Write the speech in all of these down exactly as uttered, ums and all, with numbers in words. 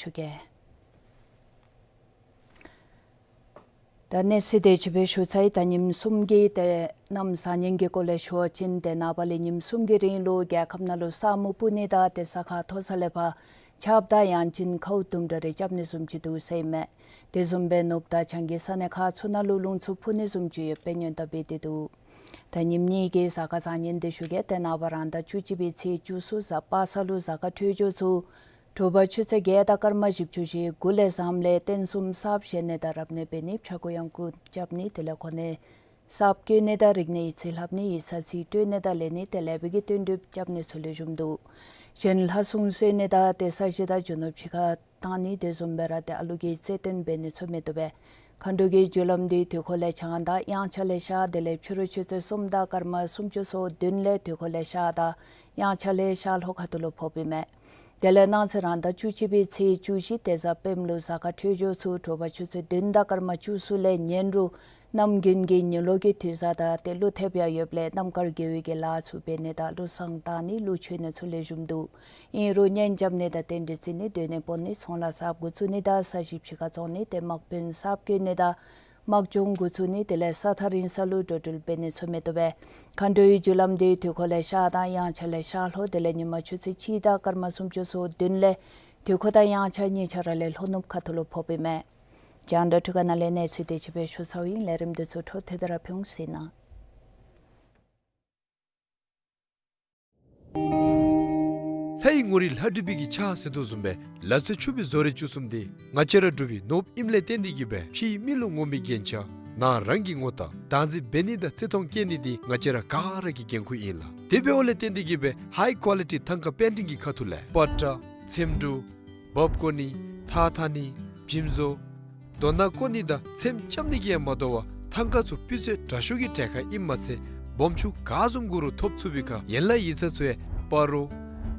ཞུ་གེ། ད་གནས་ཚུལ་དེ་ཅིག་སྦེ་ཞུ་ཚར་ཡི། ད་ཉིནམ་གསུམ་གྱི་ཏེ་གནམ་བཟང་ངན་གྱི་སྐོར་ལས་ཞུ་བ་ཅིན་ཏེ་ནངས་པ་ལས་ཉིནམ་གསུམ་གྱི་རིང་ལུ་རྒྱལ་ཁབ་ནང་ལུ་ས་སྨུག་སྤུབ་ནི་དང་ཏེ་ས་ཁ་མཐོ་ས་ལས་ཕར་ཆརཔ་དང་ཡང་ཅིན་ཁཝ་དུམ་གྲ་རེ་རྐྱབ་ནི་བཟུམ་ཅིག་འདུག་ཟེར་ཨིན་མས། དེ་བཟུམ་སྦེ་ནུབ་དང་བྱང་གི་ས་གནས་ཁག་ཚུ་ནང་ལུ་རླུང་འཚུབ་འཕུ་ནི་བཟུམ་ཅིག་ཡོདཔ་སྦེ་སྔོན་བརྡ་འབད་དེ་འདུག། ད་ཉིནམ་གཉིས་ཀྱི་གཟའ་སྐར་བཟང་ངན་འདི་ཞུ་གེ། ཏེ་ནངས་པ་རང་ཟླ་བཅུ་གཅིག་པའི་ཚེས་བཅུ་གསུམ་གཟའ་པ་སངས་ལུ་གཟའ་སྐར་འཕྲོད་སྦྱོར་ཚུ་དྲོ་པ་ཆུ་ཚོད་བརྒྱད་དང་སྐར་མ་བཞི་བཅུ་ཞེ་དགུ་ལས་བཟངམ་ལས་རྟེན་གསུམ་གསརཔ་བཞེངས་ནི་དང་རབ་གནས་འབད་ནི་ཕྱྭ་འགུགས་གཡང་འགུགས་རྐྱབ་ནི་དེ་ལས་གོ་གནས་གསརཔ་བསྐོ་ནི་དང་རིག་གནས་ཡིག་ཚང་ལྷབ་ནི་ཡིག་ཚང་རྩིས་སྤྲོད་ནི་དང་ལེན་ནི་དེ་ལས་བུ་གི་བསྟུན་གྲོས་རྐྱབ་ནི་ཚུ་ལེགས་ཤོམ་འདུག། གཞན་ལྷ་སྲུང་གསོལ་ནི་དང་ཏེ་ས་གཞི་དང་རྒྱུ་ནོར་ཕྱི་ཁར་བཏང་ནི་དེ་བཟུམ་སྦེ་ར་ཏེ་ཨ་ལུ་གི་རྩེད་འགྲན་འབད་ནི་ཚུ་མི་བཏུབ་པས། མཁའ་འགྲོ་གི་རྒྱུ་ལམ་འདི་དུས་འཁོར་ལས་བྱང་དང་དབྱངས་འཆར་ལས་ཤར་དེ་ལས་ཕྱི་རུ་ཆུ་ཚོད་གསུམ་དང་སྐར་མ་སུམ་ཅུ་སོ་བདུན་ལས་དུས་འཁོར་ལས་ཤར་དང་དབྱངས་འཆར་ལས་ཤར་ལྷོ་ཁ་ཐུག་ལུ་ཕོགཔ་ཨིན་མས། དེ་ལས་གནངས་ཚེ་རང་ཟླ་བཅུ་གཅིག་པའི་ཚེས་བཅུ་བཞི་ཏེ་གཟའ་སྤེནམ་ལུ་གཟའ་སྐར་འཕྲོད་སྦྱོར་ཚུ་དྲོ་པ་ཆུ་ཚོད་བདུན་དང་སྐར་མ་བཅུ་གསུམ་ལས་ཉིན་རུ་གནམ་དགུན་གྱི་ཉི་ལོག་གི་དུས་བཟང་དང་ཏེ་ཀླུ་ཐེབས་ཡང་ཡོདཔ་ལས་རྣམ་དཀར་དགེ་བའི་གི་ལཱ་ཚུ་འབད་ནི་དང་ཀླུ་བསང་གཏང་ནི་ཀླུ་མཆོད་ནི་ཚུ་ལེགས་ཤོམ་འདུག། ཨིན་རུང་གཉེན་རྐྱབ་ནི་དང་རྟེན་འབྲེལ་བརྩི་ནི་སྡོད་གནས་སྤོ་ནི་ཚོང་ལཱ་གསརཔ་འགོ་བཙུགས་ནི་དང་ས་གཞི་ཕྱི་ཁར་བཙོང་ནི་ཏེ་དམག་དཔོན་གསརཔ་བསྐོ་ནི་དང་དམག་སྦྱོང་འགོ་བཙུགས་ནི་དེ་ལས་ས་ཐག་རིང་ས་ལུ་འགྲོ་འགྲུལ་འབད་ནི་ཚུ་མི་བཏུབ་པས། མཁའ་འགྲོའི་རྒྱུ་ལམ་འདི་དུས་འཁོར་ལས་ཤར་དང་དབྱངས་འཆར་ལས་ཤར་ལྷོ་དེ་ལས་ཉིན་མ་ཆུ་ཚོད་གཅིག་དང་སྐར་མ་སུམ་ཅུ་སོ་བདུན་ལས་དུས་འཁོར་དང་དབྱངས་འཆར་གཉིས་ཆ་ར་ལས་ལྷོ་ནུབ་ཁ་ཐུག་ལུ་ཕོགཔ་ཨིན་མས། རྒྱང་བསྒྲགས་འཕྲུལ་ཁང་ནང་ལས་གནས་ཚུལ་དེ་ཅིག་སྦེ་ཞུ་ཚརཝ་ཨིན། ལས་རིམ་འདི་ཚུ་འཕྲོ་མཐུད་དེ་ར་ཕུལ་འོང་ཟེར་ཨིན། ལྷའི་ངོ་རིས་ལྷ་བྲིས་པའི་གི་ཕྱག་ཟེར་དོ་བཟུམ་སྦེ་ལག་རྩལ་ཕྱུག་པའི་བཟོ་རིག་བཅུ་གསུམ་འདི་ང་བཅས་ར་འབྲུག་པའི་ནོར་བུ་ཨིནམ་ལས་བརྟེན་ཏེ་གིས་སྦེ་ཕྱིའི་མི་ལུ་ངོམ་པའི་རྒྱན་ཆ་ནང་རང་གི་ངོ་རྟགས་བདག་འཛིན་འབད་ནི་དང་བརྩི་མཐོང་བསྐྱེད་ནི་འདི་ང་བཅས་ར་ག་ར་གི་འགན་ཁུར་ཨིན་ལགས། དེ་འབདཝ་ལས་བརྟེན་ཏེ་གིས་སྦེ་ཧའི་ཀོ་ལི་ཊི་ཐང་ཀ་པེན་ཊིང་གི་ཁ་ཐུག་ལས་པ་ཏྲ་ཚེམ་དྲུབ་འབག་བཀོ་ནི་ཐགས་འཐག་ནི་འཇིམ་བཟོ་རྡོ་ནག་བརྐོ་ནི་དང་ཚེམ་རྐྱབ་ནི་གིས་ཡང་མ་དོ་བར་ཐང་ཀ་ཚུ་སྤུས་ཚད་དྲག་ཤོས་ཀྱི་གྲལ་ཁར་ཨིནམ་མ་ཚད་སྦོམ་ཆུང་ག་བཟུམ་དགོ་རུང་ཐོབ་ཚུགས་པའི་ཁར་ཡན་ལག་ཡིག་ཚང་ཚུ་ཡང་སྤ་རོ་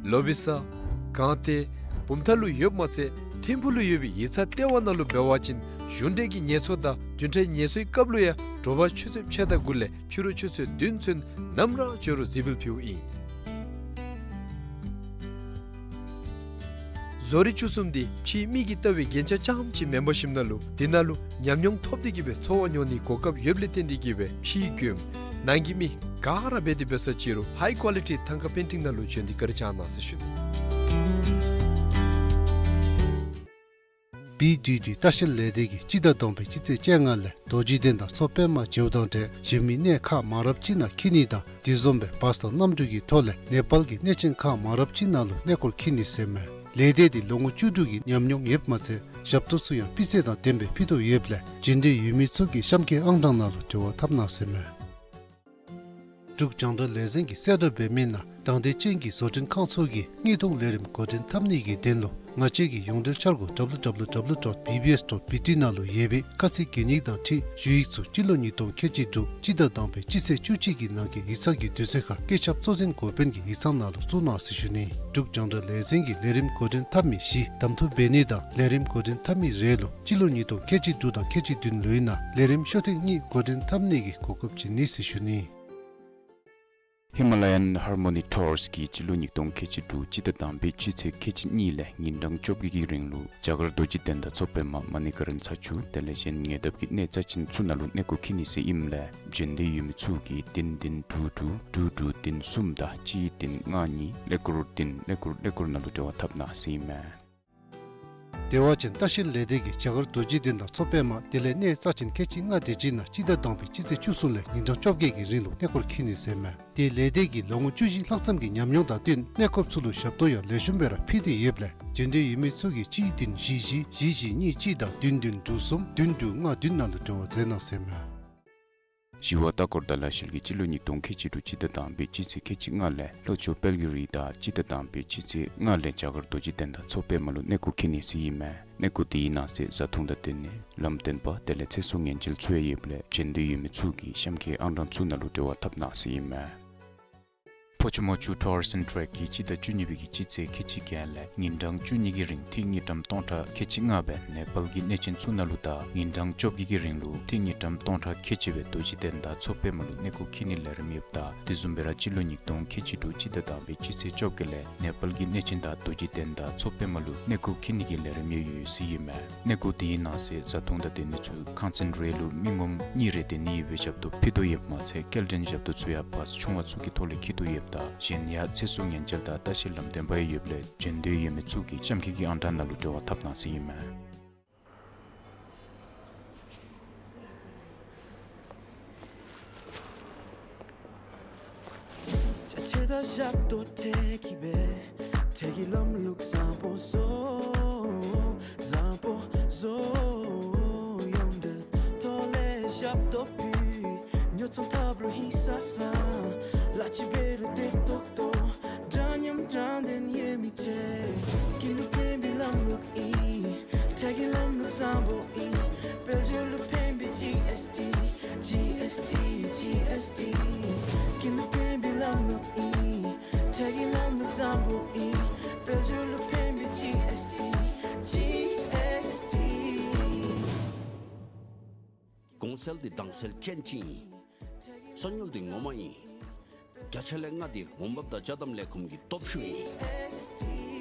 ལོ་བི་ས་སྒང་སྟེང་བུམ་ཐང་ལུ་ཡོདཔ་མ་ཚད་ཐིམ་ཕུག་ལུ་ཡོད་པའི་ཡིག་ཚང་ལྟེ་བ་ནང་ལུ་འབད་བ་ཅིན་གཞུང་འབྲེལ་གྱི་ངལ་གསོ་དང་བདུན་ཕྲག་ངལ་གསོའི་སྐབས་ལུ་ཡང་དྲོ་པ་ཆུ་ཚོད་ཕྱེད་དང་དགུ་ལས་ཕྱི་རུ་ཆུ་ཚོད་བདུན་ཚུན་ནམ་ར་བྱོན་རུང་གཟིགས་འབུལ་ཕུལཝ་ཨིན། བཟོ་རིག་བཅུ་གསུམ་འདི་ཕྱིའི་མི་གིས་ལྟ་བའི་རྒྱན་ཆ་རྐྱངམ་ཅིག་མེན་པར་ཞིནམ་ལས་འདི་ནང་ལུ་ཉམས་མྱོང་ཐོབ་སྟེ་གིས་སྦེ་འཚོ་བ་མྱོང་ནིའི་གོ་སྐབས་ཡོདཔ་ལས་བརྟེན་ཏེ་གིས་སྦེ་ཕྱིའི་མགྱོནམ་ནང་གི་མི་ག་ར་འབད་དེ་འབད་ས་ཅིག་རུང་ཧའི་ཀོ་ལི་ཊི་ཐང་ཀ་པེན་ཊིང་ནང་ལུ་བྱོན་ཏེ་བཀའ་དྲིན་བསྐྱང་གནང་ཟེར་ཞུ་ནི། བི་ཌི་ཌི་ལྟ་བཤལ་ལས་སྡེ་གིས་སྤྱི་ཟླ་དང་པའི་སྤྱི་ཚེས་བཅོ་ལྔ་ལས་རྡོ་རྗེ་གདན་དང་མཚོ་པདྨ་མཇལཝ་དང་འབྲེལ་གཞན་མི་གནས་ཁག་མང་རབས་ཅིག་ནང་འཁྱིད་ནི་དང་དེ་བཟུམ་སྦེ་བཱས་དང་གནམ་གྲུ་གི་ཐོག་ལས་ནེ་པཱལ་གྱི་གནས་ཆེན་ཁག་མང་རབས་ཅིག་ནང་ལུ་གནས་སྐོར་འཁྱིད་ནི་ཟེར་མས། ལས་སྡེ་འདི་ལོ་ངོ་བཅུ་དྲུག་གི་ཉམས་མྱོང་ཡོདཔ་མ་ཚད་ཞབས་ཏོག་ཚུ་ཡང་སྤུས་ཚད་དང་ལྡན་པའི་ཕུལ་དོ་ཡོདཔ་ལས་འབྱོན་འདོད་ཡོད་མི་ཚུ་གིས་གཤམ་འཁོད་ཨང་གྲངས་ནང་ལུ་འབྲེལ་བ་འཐབ་གནང་ཟེར་མས། འབྲུག་རྒྱང་བསྒྲགས་ལས་འཛིན་གྱིས་གསལ་བསྒྲགས་འབད་མི་ནང་དང་འདོད་ཅན་གྱི་བཟོ་སྐྲུན་ཁང་ཚུ་གིས་དངོས་སྒྲུབ་ལས་རིམ་འགོ་འདྲེན་འཐབ་ནི་གི་དོན་ལུ་ང་བཅས་ཀྱི་ཡོངས་འབྲེལ་འཆར་སྒོ་W W W dot B B S dot B T ནང་ལུ་ཡོད་པའི་ཁ་ཚིག་གན་ཡིག་དང་འཁྲིལ་ཞུ་ཡིག་ཚུ་སྤྱི་ལོ་ཉིས་སྟོང་ཁལ་གཅིག་དྲུག་སྤྱི་ཟླ་དང་པའི་སྤྱི་ཚེས་བཅུ་གཅིག་གི་ནང་གི་ཡིག་ཚང་གི་དུས་ཚོད་ཁར་བཀོད་ཁྱབ་གཙོ་འཛིན་འགོ་དཔོན་གྱི་ཡིག་ཚང་ནང་ལུ་བཙུགས་གནང་ཟེར་ཞུ་ནི། འབྲུག་རྒྱང་བསྒྲགས་ལས་འཛིན་གྱིས་ལས་རིམ་འགོ་འདྲེན་འཐབ་མི་བཞི་གདམ་འཐུ་འབད་ནི་དང་ལས་རིམ་འགོ་འདྲེན་འཐབ་མི་རེ་ལུ་སྤྱི་ལོ་ཉིས་སྟོང་ཁལ་གཅིག་དྲུག་དང་ཁལ་གཅིག་བདུན་ལོའི་ནང་ལས་རིམ་ཤོག་ཐེངས་གཉིས་འགོ་འདྲེན་འཐབ་ནི་གི་གོ་སྐབས་བྱིན་ནི་ཟེར་ཞུ་ནི། ཧི་མ་ལ་ཡཱན་ཧར་མོ་ནི་ཊུརས་ཀྱིས་སྤྱི་ལོ་ཉིས་སྟོང་ཁལ་གཅིག་དྲུག་སྤྱི་ཟླ་དང་པའི་སྤྱི་ཚེས་ཁལ་གཅིག་གཉིས་ལས་ཉིན་གྲངས་བཅོ་བརྒྱད་ཀྱི་རིང་ལུ་རྒྱ་གར་རྡོ་རྗེ་གདན་དང་མཚོ་པདྨ་མ་ཎི་ཀ་རན་ས་ཆུ་དེ་ལས་གཞན་ཉེ་འདབས་ཀྱི་གནས་རྩ་ཅན་ཚུ་ནང་ལུ་གནས་སྐོར་འཁྱིད་ནི་ཟེར་ཨིནམ་ལས་འབྱོན་འདོད་ཡོད་མི་ཚུ་གིས་བདུན་བདུན་དྲུག་དྲུག་དྲུག་དྲུག་བདུན་གསུམ་དང་གཅིག་བདུན་ལྔ་གཉིས་ཀླད་ཀོར་བདུན་ཀླད་ཀོར་ཀླད་ཀོར་ནང་ལུ་འབྲེལ་བ་འཐབ་གནང་ཟེར་ཨིན་མས། དེ་བ་ཅིན་ལྟ་བཤལ་ལས་སྡེ་གིས་རྒྱ་གར་རྡོ་རྗེ་གདན་དང་མཚོ་པདྨ་དེ་ལས་གནས་རྩ་ཅན་ཁལ་གཅིག་ལྔ་དེ་ཅིག་ནང་སྤྱི་ཟླ་དང་པའི་སྤྱི་ཚེས་བཅུ་གསུམ་ལས་ཉིན་གྲངས་བཅོ་བརྒྱད་ཀྱི་རིང་ལུ་གནས་སྐོར་འཁྱིད་ནི་ཟེར་མས། དེ་ལས་སྡེ་གིས་ལོ་ངོ་བཅུ་བཞི་ལྷག་ཙམ་གྱི་ཉམས་མྱོང་དང་བསྟུན་གནས་སྐོར་ཚུ་ལུ་ཞབས་ཏོག་ཡང་ལེགས་ཤོམ་སྦེ་ར་ཕུལ་ཏེ་ཡོདཔ་ལས་འབྱོན་འདོད་ཡོད་མི་ཚུ་གིས་གཅིག་བདུན་བཞི་བཞི་བཞི་བཞི་གཉིས་གཅིག་དང་བདུན་བདུན་དྲུག་གསུམ་བདུན་དྲུག་ལྔ་བདུན་ནང་ལུ་འབྲེལ་བ་མཛད་གནང་ཟེར་མས། ཞི་བ་ལྟ་སྐོར་དང་ལྟ་བཤལ་གྱིས་སྤྱི་ལོ་ཉིས་སྟོང་ཁལ་གཅིག་དྲུག་སྤྱི་ཟླ་དང་པའི་སྤྱི་ཚེས་ཁལ་གཅིག་ལྔ་ལས་ལྷོ་ཕྱོགས་དཔལ་གྱི་རི་དང་སྤྱི་ཟླ་དང་པའི་སྤྱི་ཚེས་ལྔ་ལས་རྒྱ་གར་རྡོ་རྗེ་གདན་དང་མཚོ་པདྨ་ལུ་གནས་སྐོར་འཁྱིད་ནི་ཟེར་ཨིན་མས། གནས་སྐོར་དེའི་ནང་གསེས་བཟའ་འཐུང་དང་སྡོད་གནས་ལམ་སྟོན་པ་དེ་ལས་ཚེ་སྲོག་ཉེན་བཅོལ་ཚུ་ཡང་ཡོདཔ་ལས་འབྱོན་འདོད་ཡོད་མི་ཚུ་གིས་གཤམ་འཁོད་ཨང་གྲངས་ཚུ་ནང་ལུ་འབྲེལ་བ་འཐབ་གནང་ཟེར་ཨིན་མས། ཕོ་ཆུ་མོ་ཆུ་ཊུ་རི་ཛིམ་ཊེ་རེཀ་གིས་སྤྱི་ཟླ་བཅུ་གཉིས་པའི་གི་སྤྱི་ཚེས་ཁལ་གཅིག་བརྒྱད་ལས་ཉིན་གྲངས་བཅུ་གཉིས་ཀྱི་རིང་ཏི་རུ་དངུལ་ཀྲམ་སྟོང་ཕྲག་ཁལ་གཅིག་ལྔ་སྦེ་ནེ་པཱལ་གྱི་གནས་ཆེན་ཚུ་ནང་ལུ་དང་ཉིན་གྲངས་བཅོ་བརྒྱད་ཀྱི་རིང་ལུ་ཏི་རུ་དངུལ་ཀྲམ་སྟོང་ཕྲག་ཁལ་གཅིག་སྦེ་རྡོ་རྗེ་གདན་དང་མཚོ་པདྨ་ལུ་གནས་སྐོར་འཁྱིད་ནིའི་ལས་རིམ་ཡོདཔ་ད་དེ་བཟུམ་སྦེ་ར་སྤྱི་ལོ་ཉིས་སྟོང་ཁལ་གཅིག་དྲུག་སྤྱི་ཟླ་དང་པའི་སྤྱི་ཚེས་བཅོ་བརྒྱད་ལས་ནེ་པཱལ་གྱི་གནས་ཆེན་དང་རྡོ་རྗེ་གདན་དང་མཚོ་པདྨ་ལུ་གནས་སྐོར་འཁྱིད་ནི་གི་ལས་རིམ་ཡང་ཡོད་ཟེར་ཨིན་མས། གནས་སྐོར་དེའི་ནང་གསེས་བཟའ་འཐུང་དང་སྡོད་ནི་ཚུ་ཁང་ཚན་རེ་ལུ་མི་ངོམ་གཉིས་རེ་སྡོད་ནི་ཡོད་པའི་ཞབས་ཏོག་ཕུལ་དོ་ཡོདཔ་མ་ཚད་སྐྱེལ་འདྲེན་ཞབས་ཏོག་ཚུ་ཡང་བཱས་ཆུང་བ་ཚུ་གི་ཐོག་ལས་འཁྱིད་དོ་ཡོདཔ་ད་གཞན་ཡང་ཚེ་སྲོག་ཉེན་བཅོལ་དང་ལྟ་བཤལ་ལམ་སྟོན་པ་ཡང་ཡོདཔ་ལས་འབྱོན་འདོད་ཡོད་མི་ཚུ་གིས་གཤམ་འཁོད་ཀྱི་ཨང་གྲངས་ནང་ལུ་འབྲེལ་བ་འཐབ་གནང་ཟེར་ཨིན་མས། ཅ་ཆས་དང་ཞབས་ཏོག་སྤྲོད་ཀྱི་སྦེ་འཕྲལ་གྱི་ལམ་ལུགས་བཟང་པོ་བཟོ། བཟང་པོ་བཟོ། ཡོངས་འབྲེལ་ཐོག་ལས་ཞབས་ཏོག་ཕུལ། ཉོ་ཚོང་འཐབ་རུང་ཧིང་སངས་ས། གླ་ཆ་འབད་རུང་བདེ་ཏོག་ཏོ། འདྲ་མཉམ་དྲང་བདེན་ཡོད་མི་འཕྲལ། ཁྱིམ་ལུ་ཕན་པའི་ལམ་ལུགས་ཨིན། འཕྲལ་གྱི་ལམ་ལུགས་བཟང་པོ་ཨིན། དཔལ་འབྱོར་ལུ་ཕན་པའི་ཇི་ཨེསི་ཊི། ཇི་ཨེསི་ཊི། ཇི་ཨེསི་ཊི། ཁྱིམ་ལུ་ཕན་པའི་ལམ་ལུགས་ཨིན། འཕྲལ་གྱི་ལམ་ལུགས་བཟང་པོ་ཨིན། དཔལ་འབྱོར་ལུ་ཕན་པའི་ཇི་ཨེསི་ཊི། ཇི་ཨེསི་ཊི། གོང་གསལ་འདི་དྭངས་གསལ་མཁན་ཅན་ཨིན། སོ་ཉུལ་འདི་ངོ་མ་ཨིན། བརྒྱ་ཆ་ལས་ལྔ་འདི་འོང་འབབ་དང་ཅ་དམ་ལས་ཁུངས་ཀྱི་སྟོབས་ཤུགས་ཨིན།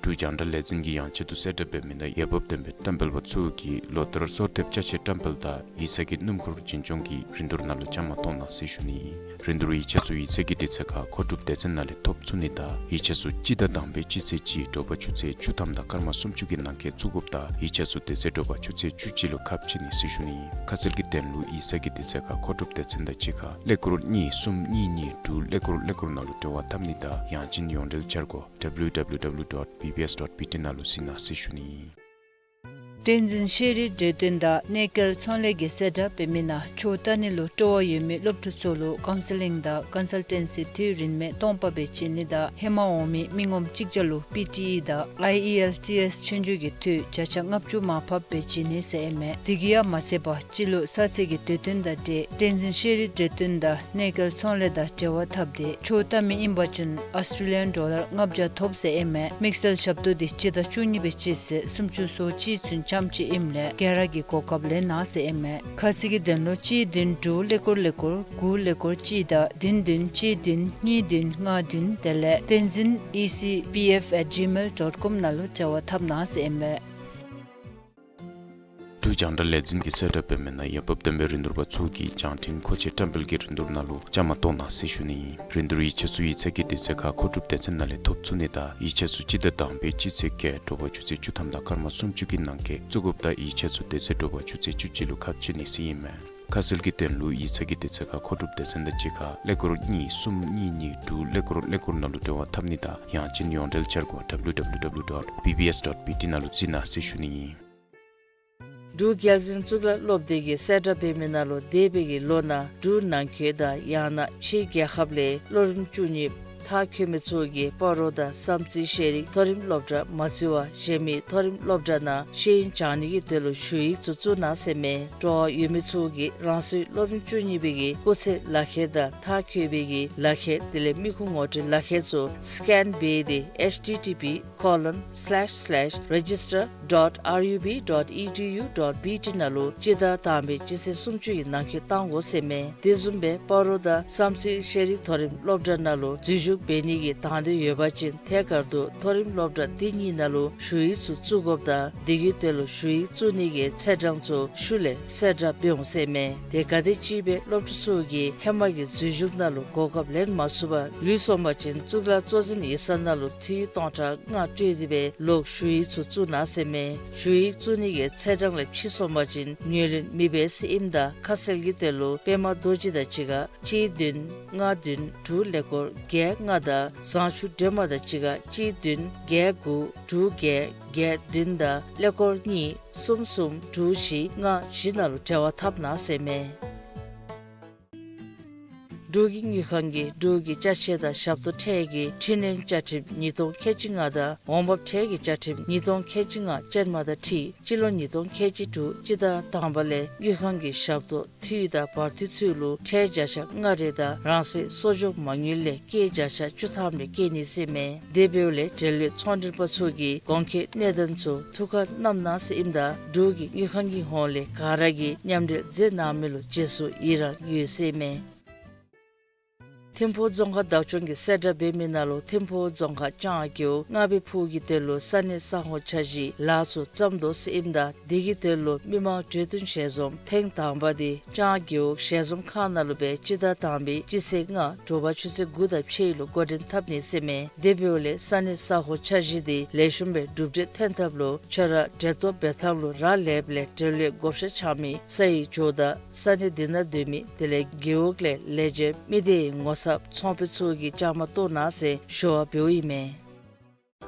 འབྲུག་རྒྱང་བསྒྲགས་ལས་འཛིན་གྱིས་ཡང་ཆེད་དུ་གསལ་བསྒྲགས་འབད་མི་ནང་འོས་འབབ་ལྡན་པའི་བཀྲམ་སྤེལ་པ་ཚུ་གིས་ལོ་ལྟར་གསོལ་འདེབས་ཅ་ཆས་བཀྲམ་སྤེལ་དང་ཡིག་ཚང་གི་སྣུམ་འཁོར་འཛིན་སྐྱོང་གི་རིན་བསྡུར་ནང་ལུ་བཅའ་མར་གཏོགས་གནང་ཟེར་ཞུ་ནི་ཨིན། རིན་བསྡུར་ཡིག་ཆ་ཚུ་ཡིག་ཚང་གི་དུས་ཚོད་ཁར་མཁོ་སྒྲུབ་སྡེ་ཚན་ནང་ལས་ཐོབ་ཚུགས་ནི་དང་ཡིག་ཆ་ཚུ་སྤྱི་ཟླ་དང་པའི་སྤྱི་ཚེས་གཅིག་དྲོ་པ་ཆུ་ཚོད་བཅུ་ཐམ་དང་སྐར་མ་སུམ་ཅུ་གི་ནང་འཁོད་བཙུགས་དགོཔ་ད་ཡིག་ཆ་ཚུ་དེ་ཚེ་དྲོ་པ་ཆུ་ཚོད་བཅུ་གཅིག་ལུ་ཁ་ཕྱེ་ནི་ཟེར་ཞུ་ནི་ཨིན། ཁ་གསལ་གྱི་དོན་ལུ་ཡིག་ཚང་གི་དུས་ཚོད་ཁར་མཁོ་སྒྲུབ་སྡེ་ཚན་དང་གཅིག་ཁར་ཀླད་ཀོར་གཉིས་གསུམ་གཉིས་གཉིས་དྲུག་ཀླད་ཀོར་ཀླད་ཀོར་ནང་ལུ་འབྲེལ་བ་འཐབ་ནི་དང་ཡང་ཅིན་ཡོངས་འབྲེལ་འཆར་སྒོ་W W W dot B B S dot B T ནང་ལུ་གཟིགས་གནང་ཟེར་ཞུ་ནི་ཨིན། བསྟན་འཛིན་ཤེས་རིག་འབྲེལ་སྟོན་དང་གནས་སྐལ་ཚོང་ལས་ཀྱིས་གསལ་བསྒྲགས་འབད་མི་ནང་ཆོས་ལྟ་ནི་ལུ་སྤྲོ་བ་ཡོད་མི་སློབ་ཕྲུག་ཚུ་ལུ་ཀའུན་སི་ལིང་དང་ཀོན་སལ་ཊེན་སི་ཐོག་རིན་མེད་སྟོང་པ་སྦེ་བྱིན་ནི་དང་ཧེ་མ་འོང་མི་མི་ངོམ་གཅིག་བརྒྱ་ལུ་པི་ཊི་ཨི་དང་ཨའི་ཨི་ཨེལ་ཊི་ཨེསི་ཆོས་རྒྱུགས་ཀྱི་ཐོག་བརྒྱ་ཆ་ལྔ་བཅུ་མར་ཕབ་སྦེ་བྱིན་ནི་ཟེར་ཨིན་མས། དེ་གིས་ཡང་མ་ཚད་པར་སྤྱི་ལོ་གསར་ཚེས་ཀྱི་དུས་སྟོན་དང་འབྲེལ་བསྟན་འཛིན་ཤེས་རིག་འབྲེལ་སྟོན་དང་གནས་སྐལ་ཚོང་ལས་དང་འབྲེལ་བ་འཐབ་སྟེ་ཆོས་ལྟ་མི་ཨིན་པ་ཅིན་ཨོསི་ཊྲེ་ལི་ཡཱན་ཌོ་ལར་ལྔ་བརྒྱ་ཐོབ་ཟེར་ཨིན་མས། དམིགས་བསལ་ཞབས་ཏོག་འདི་སྤྱི་ཟླ་བཅུ་གཉིས་པའི་སྤྱི་ཚེས་སུམ་ཅུ་སོ་གཅིག་ཚུན་ཙམ་ཅིག་ཨིནམ་ལས་སྒེར་ར་གི་གོ་སྐབས་ལེན་གནང་ཟེར་ཨིན་མས། ཁ་གསལ་གྱི་དོན་ལུ་གཅིག་བདུན་དྲུག་ཀླད་ཀོར་ཀླད་ཀོར་དགུ་ཀླད་ཀོར་གཅིག་དང་བདུན་བདུན་གཅིག་བདུན་གཉིས་བདུན་ལྔ་བདུན་དེ་ལས་བསྟན་འཛིན་ཨི་སི་པི་ཨེཕ་ཨེཊ་ཇི་མེལ་ཌོཊ་ཀོམ་ནང་ལུ་འབྲེལ་བ་འཐབ་གནང་ཟེར་ཨིན་མས། འབྲུག་རྒྱང་བསྒྲགས་ལས་འཛིན་གྱིས་གསལ་བསྒྲགས་འབད་མི་ནང་འོས་འབབ་ལྡན་པའི་རིན་བསྡུར་པ་ཚུ་གིས་བྱང་འཕྲིན་མཁོ་ཆས་བཀྲམ་སྤེལ་གྱི་རིན་བསྡུར་ནང་ལུ་བཅའ་མར་གཏོགས་གནང་ཟེར་ཞུ་ནི་ཨིན། རིན་བསྡུར་ཡིག་ཆ་ཚུ་ཡིག་ཚང་གི་དུས་ཚོད་ཁར་མཁོ་སྒྲུབ་སྡེ་ཚན་ནང་ལས་ཐོབ་ཚུགས་ནི་དང་ཡིག་ཆ་ཚུ་སྤྱི་ཟླ་དང་པའི་སྤྱི་ཚེས་བརྒྱད་དྲོ་པ་ཆུ་ཚོད་བཅུ་ཐམ་དང་སྐར་མ་སུམ་ཅུ་གི་ནང་འཁོད་བཙུགས་དགོཔ་ད་ཡིག་ཆ་ཚུ་དེ་ཚེ་དྲོ་པ་ཆུ་ཚོད་བཅུ་གཅིག་ལུ་ཁ་ཕྱེ་ནི་ཟེར་ཨིན་མས། ཁ་གསལ་གྱི་དོན་ལུ་ཡིག་ཚང་གི་དུས་ཚོད་ཁར་མཁོ་སྒྲུབ་སྡེ་ཚན་དང་གཅིག་ཁར་ཀླད་ཀོར་གཉིས་གསུམ་གཉིས་གཉིས་དྲུག་ཀླད་ཀོར་ཀླད་ཀོར་ནང་ལུ་འབྲེལ་བ་འཐབ་ནི་དང་ཡང་ཅིན་ཡོངས་འབྲེལ་འཆར་སྒོ་W W W dot B B S dot B T ནང་ལུ་གཟིགས་གནང་ཟེར་ཞུ་ནི་ཨིན། འབྲུག་རྒྱལ་འཛིན་གཙུག་ལག་སློབ་སྡེ་གིས་གསལ་བསྒྲགས་འབད་མི་ནང་ལུ་འདས་པའི་གི་ལོ་ནང་འབྲུག་ནང་འཁོད་དང་ཡང་ན་ཕྱིའི་རྒྱལ་ཁབ་ལས་སློབ་རིམ་བཅུ་གཉིས་མཐར་འཁྱོལ་མི་ཚུ་གིས་སྤ་རོ་དང་བསམ་རྩེ་ཤེས་རིག་མཐོ་རིམ་སློབ་གྲྭ་མ་བརྩི་བར་གཞན་མི་མཐོ་རིམ་སློབ་གྲྭ་ནང་ཤེས་ཡོན་སྦྱང་ནི་གི་དོན་ལུ་ཞུ་ཡིག་ཚུ་བཙུགས་གནང་ཟེར་མས། སྤྲོ་བ་ཡོད་མི་ཚུ་གིས་རང་སོའི་སློབ་རིམ་བཅུ་གཉིས་པའི་གི་སྐུགས་ཚད་ལག་ཁྱེར་དང་མཐར་འཁྱོལ་བའི་གི་ལག་ཁྱེར་དེ་ལས་མི་ཁུངས་ངོ་སྤྲོད་ལག་ཁྱེར་ཚུ་སི་ཀེན་འབད་དེ་H T T P colon slash slash register dot R U B dot E D U dot B T ནང་ལུ་སྤྱི་ཟླ་དང་པའི་སྤྱི་ཚེས་སུམ་ཅུ་གི་ནང་འཁོད་གཏང་དགོ་ཟེར་མས། དེ་བཟུམ་སྦེ་སྤ་རོ་དང་བསམ་རྩེ་ཤེས་རིག་མཐོ་རིམ་སློབ་གྲྭ་ནང་ལུ་འཛུལ་ཞུགས་འབད་ནི་གི་དང་འདོད་ཡོད་པ་ཅིན་ཐད་ཀར་དུ་མཐོ་རིམ་སློབ་གྲྭ་དེ་གཉིས་ནང་ལུ་ཞུ་ཡིག་ཚུ་བཙུགས་དགོཔ་ད་དེ་གི་དོན་ལུ་ཞུ་ཡིག་བཙུགས་ནི་གི་ཚེས་གྲངས་ཚུ་ཤུལ་ལས་གསལ་བསྒྲགས་འབད་འོང་ཟེར་མས། དེ་ག་དེམ་ཅིག་སྦེ་སློབ་ཕྲུག་ཚུ་གིས་ཧེ་མ་གི་འཛུལ་ཞུགས་ནང་ལུ་གོ་སྐབས་ལེན་མ་ཚུགས་པར་ལུས་སོང་པ་ཅིན་གཙུག་ལག་གཙོ་འཛིན་ཡིག་ཚང་ནང་ལུ་འཐུས་སྟོང་ཕྲག་ལྔ་སྤྲོད་དེ་སྦེ་ལོག་ཞུ་ཡིག་ཚུ་བཙུགས་གནང་ཟེར་མས། ཞུ་ཡིག་བཙུགས་ནི་གི་ཚེས་གྲངས་ལས་ཕྱི་སོང་པ་ཅིན་ངོས་ལེན་མི་འབད་ཟེར་ཨིནམ་ད་ཁ་གསལ་གྱི་དོན་ལུ་པདྨ་རྡོ་རྗེ་དང་གཅིག་ཁར་གཅིག་བདུན་ལྔ་བདུན་དྲུག་ཀླད་ཀོར་བརྒྱད་ལྔ་དང་བཟང་ཕྱུག་སྒྲོལ་མ་དང་གཅིག་ཁར་གཅིག་བདུན་བརྒྱད་དགུ་དྲུག་བརྒྱད་བརྒྱད་བདུན་དང་ཀླད་ཀོར་གཉིས་གསུམ་གསུམ་དྲུག་བཞི་ལྔ་བཞི་ནང་ལུ་འབྲེལ་བ་འཐབ་གནང་ཟེར་མས། འབྲུག་གི་དངུལ་ཁང་གིས་འབྲུག་གི་ཅ་ཆས་དང་ཞབས་ཏོག་ཁྲལ་གྱི་འཕྲི་སྣོན་བཅའ་ཁྲིམས་ཉིས་སྟོང་ཁལ་གཅིག་ལྔ་དང་འོང་འབབ་ཁྲལ་གྱི་བཅའ་ཁྲིམས་ཉིས་སྟོང་ཁལ་གཅིག་ལྔ་ཅན་མ་དང་འཁྲིལ་སྤྱི་ལོ་ཉིས་སྟོང་ཁལ་གཅིག་དྲུག་སྤྱི་ཟླ་དང་པ་ལས་དངུལ་ཁང་གི་ཞབས་ཏོག་འཐུས་དང་བར་འཐུས་ཚུ་ལུ་ཁྲལ་བརྒྱ་ཆ་ལྔ་རེ་དང་རང་སོའི་གསོག་འཇོག་མ་དངུལ་ལས་སྐྱེད་བརྒྱ་ཆ་བཅུ་ཐམ་རེ་བཀལ་ནི་ཟེར་མས། དེ་འབདཝ་ལས་འབྲེལ་ཡོད་ཚོང་འབྲེལ་པ་ཚུ་གིས་གོང་འཁོད་གནད་དོན་ཚུ་ཐུགས་ཁར་བསྣམ་གནང་ཟེར་ཨིནམ་ད་འབྲུག་གི་དངུལ་ཁང་གི་ཧོངས་ལས་ག་ར་གིས་མཉམ་འབྲེལ་མཛད་གནང་མི་ལུ་རྗེས་སུ་ཡི་རང་ཡོད་ཟེར་མས། ཐིམ་ཕུག་རྫོང་ཁག་བདག་སྐྱོང་གིས་གསལ་བསྒྲགས་འབད་མི་ནང་ལུ་ཐིམ་ཕུག་རྫོང་ཁག་ལྕང་རྒེད་འོག་རྔ་བའི་ཕུག་གི་དོན་ལུ་ས་གནས་ས་ཁོངས་འཆར་གཞི་ལཱ་ཚུ་བརྩམ་དོ་ཟེར་ཨིནམ་ད་དེ་གི་དོན་ལུ་མི་མང་གྲོས་བསྟུན་ཞལ་འཛོམས་ཐེངས་དང་པ་དེ་ལྕང་རྒེད་འོག་ཞལ་འཛོམས་ཁང་ནང་ལུ་སྦེ་སྤྱི་ཟླ་དང་པའི་སྤྱི་ཚེས་ལྔ་དྲོ་པ་ཆུ་ཚོད་དགུ་དང་ཕྱེད་ལུ་འགོ་འདྲེན་འཐབ་ནི་ཟེར་མས། དེ་འབདཝ་ལས་ས་གནས་ས་ཁོངས་འཆར་གཞི་དེ་ལེགས་ཤོམ་སྦེ་གྲུབ་འབྲས་ཐོན་ཐབས་ལུ་ཁྱོད་ར་གྲལ་གཏོགས་འབད་ཐངས་ལུ་རག་ལསཔ་ལས་འབྲེལ་ཡོད་བགོ་བཤའ་འཆང་མི་ས་ཡི་ཇོ་བདག་ས་གནས་དེ་ནང་སྡོད་མི་དེ་ལས་རྒེད་འོག་ལས་ལས་བྱེདཔ་མི་སྡེའི་ངོ་ཚབ་ཚོང་དཔོན་ཚུ་གིས་བཅའ་མར་གཏོགས་གནང་ཟེར་ཞུ་བ་འབདཝ་ཨིན་མས།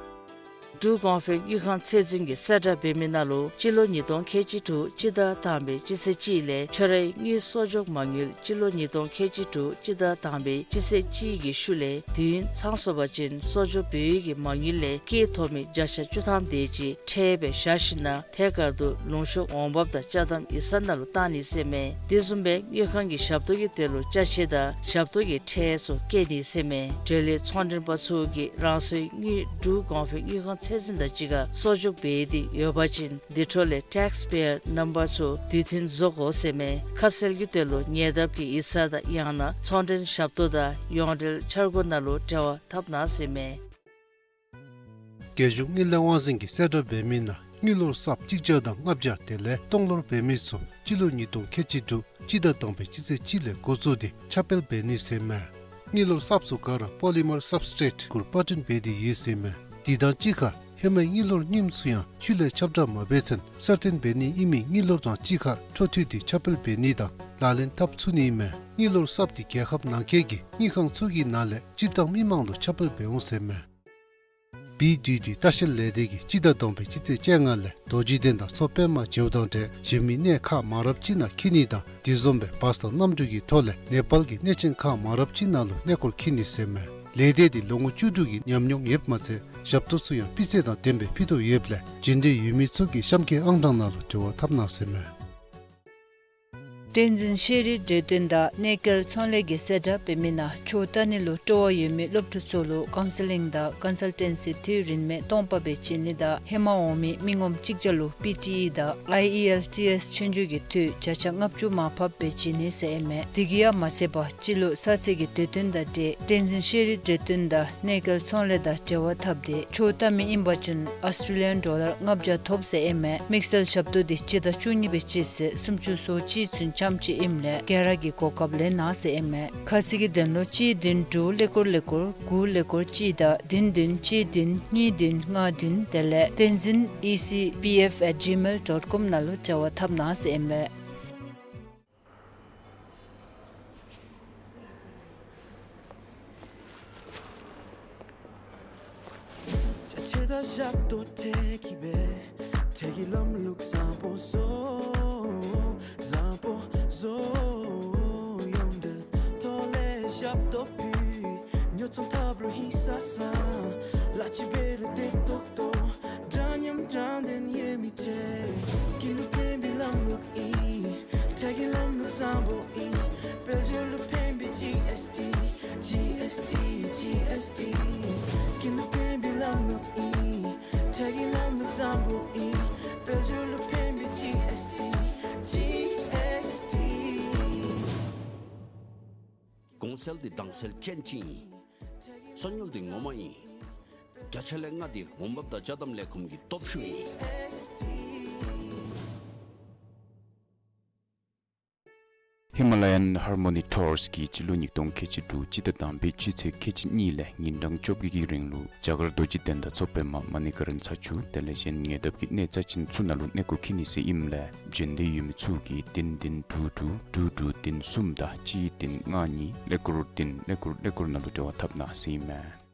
འབྲུག་གོང་འཕེལ་དངུལ་ཁང་ཚད་འཛིན་གྱིས་གསལ་བསྒྲགས་འབད་མི་ནང་ལུ་སྤྱི་ལོ་ཉིས་སྟོང་ཁལ་གཅིག་དྲུག་སྤྱི་ཟླ་དང་པའི་སྤྱི་ཚེས་གཅིག་ལས་ཁྱོད་རའི་དངུལ་གསོག་འཇོག་མ་དངུལ་སྤྱི་ལོ་ཉིས་སྟོང་ཁལ་གཅིག་དྲུག་སྤྱི་ཟླ་དང་པའི་སྤྱི་ཚེས་གཅིག་གི་ཤུལ་ལས་དུས་ཡུན་ཚང་སོང་པ་ཅིན་གསོག་འཇོག་འབད་བའི་གི་མ་དངུལ་ལས་སྐྱེད་ཐོབ་མི་བརྒྱ་ཆ་བཅུ་ཐམ་དེ་ཅིག་ཁྲལ་སྦེ་བཞག་ཞིནམ་ན་ཐད་ཀར་དུ་ལུང་ཤོག་འོང་འབབ་དང་ཅ་དམ་ཡིག་ཚང་ནང་ལུ་བཏང་ནི་ཟེར་མས། དེ་བཟུམ་སྦེ་དངུལ་ཁང་གི་ཞབས་ཏོག་གི་དོན་ལུ་ཅ་ཆས་དང་ཞབས་ཏོག་གི་ཁྲལ་ཚུ་བཀལ་ནི་ཟེར་མས། འབྲེལ་ཡོད་ཚོང་འབྲེལ་པ་ཚུ་གིས་རང་སོའི་དངུལ་འབྲུག་གོང་འཕེལ་དངུལ་ཁང་ཚད་འཛིན་དང་གཅིག་ཁར་གསོག་འཇོག་འབད་དེ་ཡོད་པ་ཅིན་དེ་འཕྲོ་ལས་ཊེགསི་པེ་ཡར་ནམ་བར་ཚུ་དུས་མཐུན་བཟོ་དགོ་ཟེར་མས། ཁ་གསལ་གྱི་དོན་ལུ་ཉེ་འདབས་ཀྱི་ཡིག་ཚང་དང་ཡང་ན་ཚོང་འབྲེལ་ཞབས་ཏོག་དང་ཡོངས་འབྲེལ་འཆར་སྒོ་ནང་ལུ་འབྲེལ་བ་འཐབ་གནང་ཟེར་མས། རྒྱལ་གཞུང་དངུལ་ལས་དབང་འཛིན་གྱིས་གསལ་བསྒྲགས་འབད་མི་ནང་དངུལ་ལོར་གསརཔ་གཅིག་བརྒྱ་དང་ལྔ་བརྒྱ་དེ་ལས་སྟོང་ལོར་འབད་མི་ཚུ་སྤྱི་ལོ་ཉིས་སྟོང་ཁལ་གཅིག་དྲུག་སྤྱི་ཟླ་དང་པའི་སྤྱི་ཚེས་གཅིག་ལས་འགོ་བཙུགས་ཏེ་ཁྱབ་སྤེལ་འབད་ནི་ཟེར་མས། དངུལ་ལོར་གསརཔ་ཚུ་ག་ར་པོ་ལི་མར་སབ་སི་ཊེཊ་གུར་པར་སྐྲུན་འབད་དེ་ཡོད་ཟེར་མས། དེ་དང་གཅིག་ཁར་ཧེ་མའི་དངུལ་ལོར་རྙིངམ་ཚུ་ཡང་ཆུ་ལས་ཁྱབ་བསྒྲགས་མ་འབད་ཚུན་གསར་སྐྲུན་འབད་ནི་ཨིན་མི་དངུལ་ལོར་དང་གཅིག་ཁར་འཕྲོ་མཐུད་དེ་ཁྱབ་སྤེལ་འབད་ནི་དང་ལག་ལེན་འཐབ་ཚུགས་ནི་ཨིན་མས། དངུལ་ལོར་གསརཔ་དེ་རྒྱལ་ཁབ་ནང་འཁོད་ཀྱི་དངུལ་ཁང་ཚུ་གི་ནང་ལས་སྤྱིར་བཏང་མི་མང་ལུ་ཁྱབ་སྤེལ་འབད་འོང་ཟེར་མས། བི་ཌི་ཌི་ལྟ་བཤལ་ལས་སྡེ་གིས་སྤྱི་ཟླ་དང་པའི་སྤྱི་ཚེས་བཅོ་ལྔ་ལས་རྡོ་རྗེ་གདན་དང་མཚོ་པདྨ་བྱེའུ་དང་འབྲས་གཞན་མི་གནས་ཁག་མང་རབས་ཅིག་ནང་འཁྱིད་ནི་དང་དེ་བཟུམ་སྦེ་བཱས་དང་གནམ་གྲུ་གི་ཐོག་ལས་ནེ་པཱལ་གྱི་གནས་ཆེན་ཁག་མང་རབས་ཅིག་ནང་ལུ་གནས་སྐོར་འཁྱིད་ནི་ཟེར་མས། ལས་སྡེ་འདི་ལོ་ངོ་བཅུ་དྲུག་གི་ཉམས་མྱོང་ཡོདཔ་མ་ཚད་ཞབས་ཏོག་ཚུ་ཡང་སྤུས་ཚད་དང་ལྡནམ་སྦེ་ཕུལ་དོ་ཡོདཔ་ལས་འབྱོན་འདོད་ཡོད་མི་ཚུ་གིས་གཤམ་གྱི་ཨང་གྲངས་ནང་ལུ་འབྲེལ་བ་འཐབ་གནང་ཟེར་མས། བསྟན་འཛིན་ཤེས་རིག་གྲོས་སྟོན་དང་གནས་སྐལ་ཚོང་ལས་ཀྱིས་གསལ་བསྒྲགས་འབད་མི་ནང་ཆོས་ལྟ་ནི་ལུ་སྤྲོ་བ་ཡོད་མི་སློབ་ཕྲུག་ཚུ་ལུ་ཀའུན་སི་ལིང་དང་ཀོན་སལ་ཊེན་སི་འཐུས་རིན་མེད་སྟོང་པ་སྦེ་བྱིན་ནི་དང་ཧེ་མ་འོང་མི་མི་ངོམ་གཅིག་བརྒྱ་ལུ་པི་ཊི་ཨི་དང་ཨའི་ཨི་ཨེལ་ཊི་ཨེསི་ཆོས་རྒྱུགས་ཀྱི་འཐུས་བརྒྱ་ཆ་ལྔ་བཅུ་མར་ཕབ་སྦེ་བྱིན་ནི་ཟེར་ཨིན་མས། དེ་གིས་ཡང་མ་ཚད་པར་སྤྱི་ལོ་གསར་ཚེས་ཀྱི་དུས་སྟོན་དང་འབྲེལ་བསྟན་འཛིན་ཤེས་རིག་གྲོས་སྟོན་དང་གནས་སྐལ་ཚོང་ལས་དང་འབྲེལ་བ་འཐབ་སྟེ་ཆོས་ལྟ་མི་ཨིན་པ་ཅིན་ཨོསི་ཊྲེ་ལི་ཡཱན་ཌོ་ལར་ལྔ་བརྒྱ་ཐོབ་ཟེར་ཨིན་མས། དམིགས་བསལ་ཞབས་ཏོག་འདི་སྤྱི་ཟླ་བཅུ་གཉིས་པའི་སྤྱི་ཚེས་སུམ་ཅུ་སོ་གཅིག་ཚུན་ཙམ་ཅིག་ཨིནམ་ལས་ག་ར་གིས་གོ་སྐབས་ལེན་གནང་ཟེར་ཨིན་མས། ཁ་གསལ་གྱི་དོན་ལུ་གཅིག་བདུན་དྲུག་ཀླད་ཀོར་ཀླད་ཀོར་དགུ་ཀླད་ཀོར་གཅིག་དང་བདུན་བདུན་གཅིག་བདུན་གཉིས་བདུན་ལྔ་བདུན་དེ་ལས་བསྟན་འཛིན་ཨི་སི་པི་ཨེཕ་ཨེཊ་ཇི་མེལ་ཌོཊ་ཀོམ་ནང་ལུ་འབྲེལ་བ་འཐབ་གནང་ཟེར་ཨིན་མས། ཅ་ཆས་དང་ཞབས་ཏོག་ཁྲལ་གྱིས་སྦེ་ཁྲལ་གྱི་ལམ་ལུགས་བཟང་པོ་བཟོ། བཟང་པོ་བཟོ། ཡོངས་འབྲེལ་ཐོག་ལས་ཞབས་ཏོག་ཕུལ། ཉོ་ཚོང་འཐབ་རུང་ཧིང་སངས་སངས། གླ་ཅིག་འབད་རུང་བདེ་ཏོག་ཏོ། འདྲ་མཉམ་དྲང་བདེན་ཡོད་མི་ཁྲལ། ཁྱིམ་ལུ་ཕན་པའི་ལམ་ལུགས་ཨིན། ཁྲལ་གྱི་ལམ་ལུགས་བཟང་པོ་ཨིན། དཔལ་འབྱོར་ལུ་ཕན་པའི་ཇི་ཨེསི་ཊི། ཇི་ཨེསི་ཊི། ཇི་ཨེསི་ཊི། ཁྱིམ་ལུ་ཕན་པའི་ལམ་ལུགས་ཨིན། ཁྲལ་གྱི་ལམ་ལུགས་བཟང་པོ་ཨིན། དཔལ་འབྱོར་ལུ་ཕན་པའི་ཇི་ཨེསི་ཊི། ཇི་ཨེསི་ཊི། གོང་གསལ་འདི་དྭངས་གསལ་ཅན་ཅིག་ཨིན། གསོག་དངུལ་འདི་ངོ་མ་ཨིན། དྲ་ཆ་ལས་ལྔ་འདི་འོང་འབབ་དང་ཅ་དམ་ལས་ཁུངས་ཀྱི་སྟོབས་ཤུགས་ཨིན། ཧི་མ་ལ་ཡཱན་ཧར་མོ་ནི་ཊུརསི་གིས་སྤྱི་ལོ་ཉིས་སྟོང་ཁལ་གཅིག་དྲུག་སྤྱི་ཟླ་དང་པའི་སྤྱི་ཚེས་ཁལ་གཅིག་གཉིས་ལས་ཉིན་གྲངས་བཅོ་བརྒྱད་ཀྱི་རིང་ལུ་རྒྱ་གར་རྡོ་རྗེ་གདན་དང་མཚོ་པདྨ་མ་ཎི་ཀ་རན་ས་ཆུ་དེ་ལས་གཞན་ཉེ་འདབས་ཀྱི་གནས་རྩ་ཅན་ཚུ་ནང་ལུ་གནས་སྐོར་འཁྱིད་ནི་ཟེར་ཨིནམ་ལས་འབྱོན་འདོད་ཡོད་མི་ཚུ་གིས་བདུན་བདུན་དྲུག་དྲུག་དྲུག་དྲུག་བདུན་གསུམ་དང་གཅིག་བདུན་ལྔ་གཉིས་ཀླད་ཀོར་བདུན་ཀླད་ཀོར་ཀླད་ཀོར་ནང་ལུ་འབྲེལ་བ་འཐབ་གནང་ཟེར་ཨིན་མས།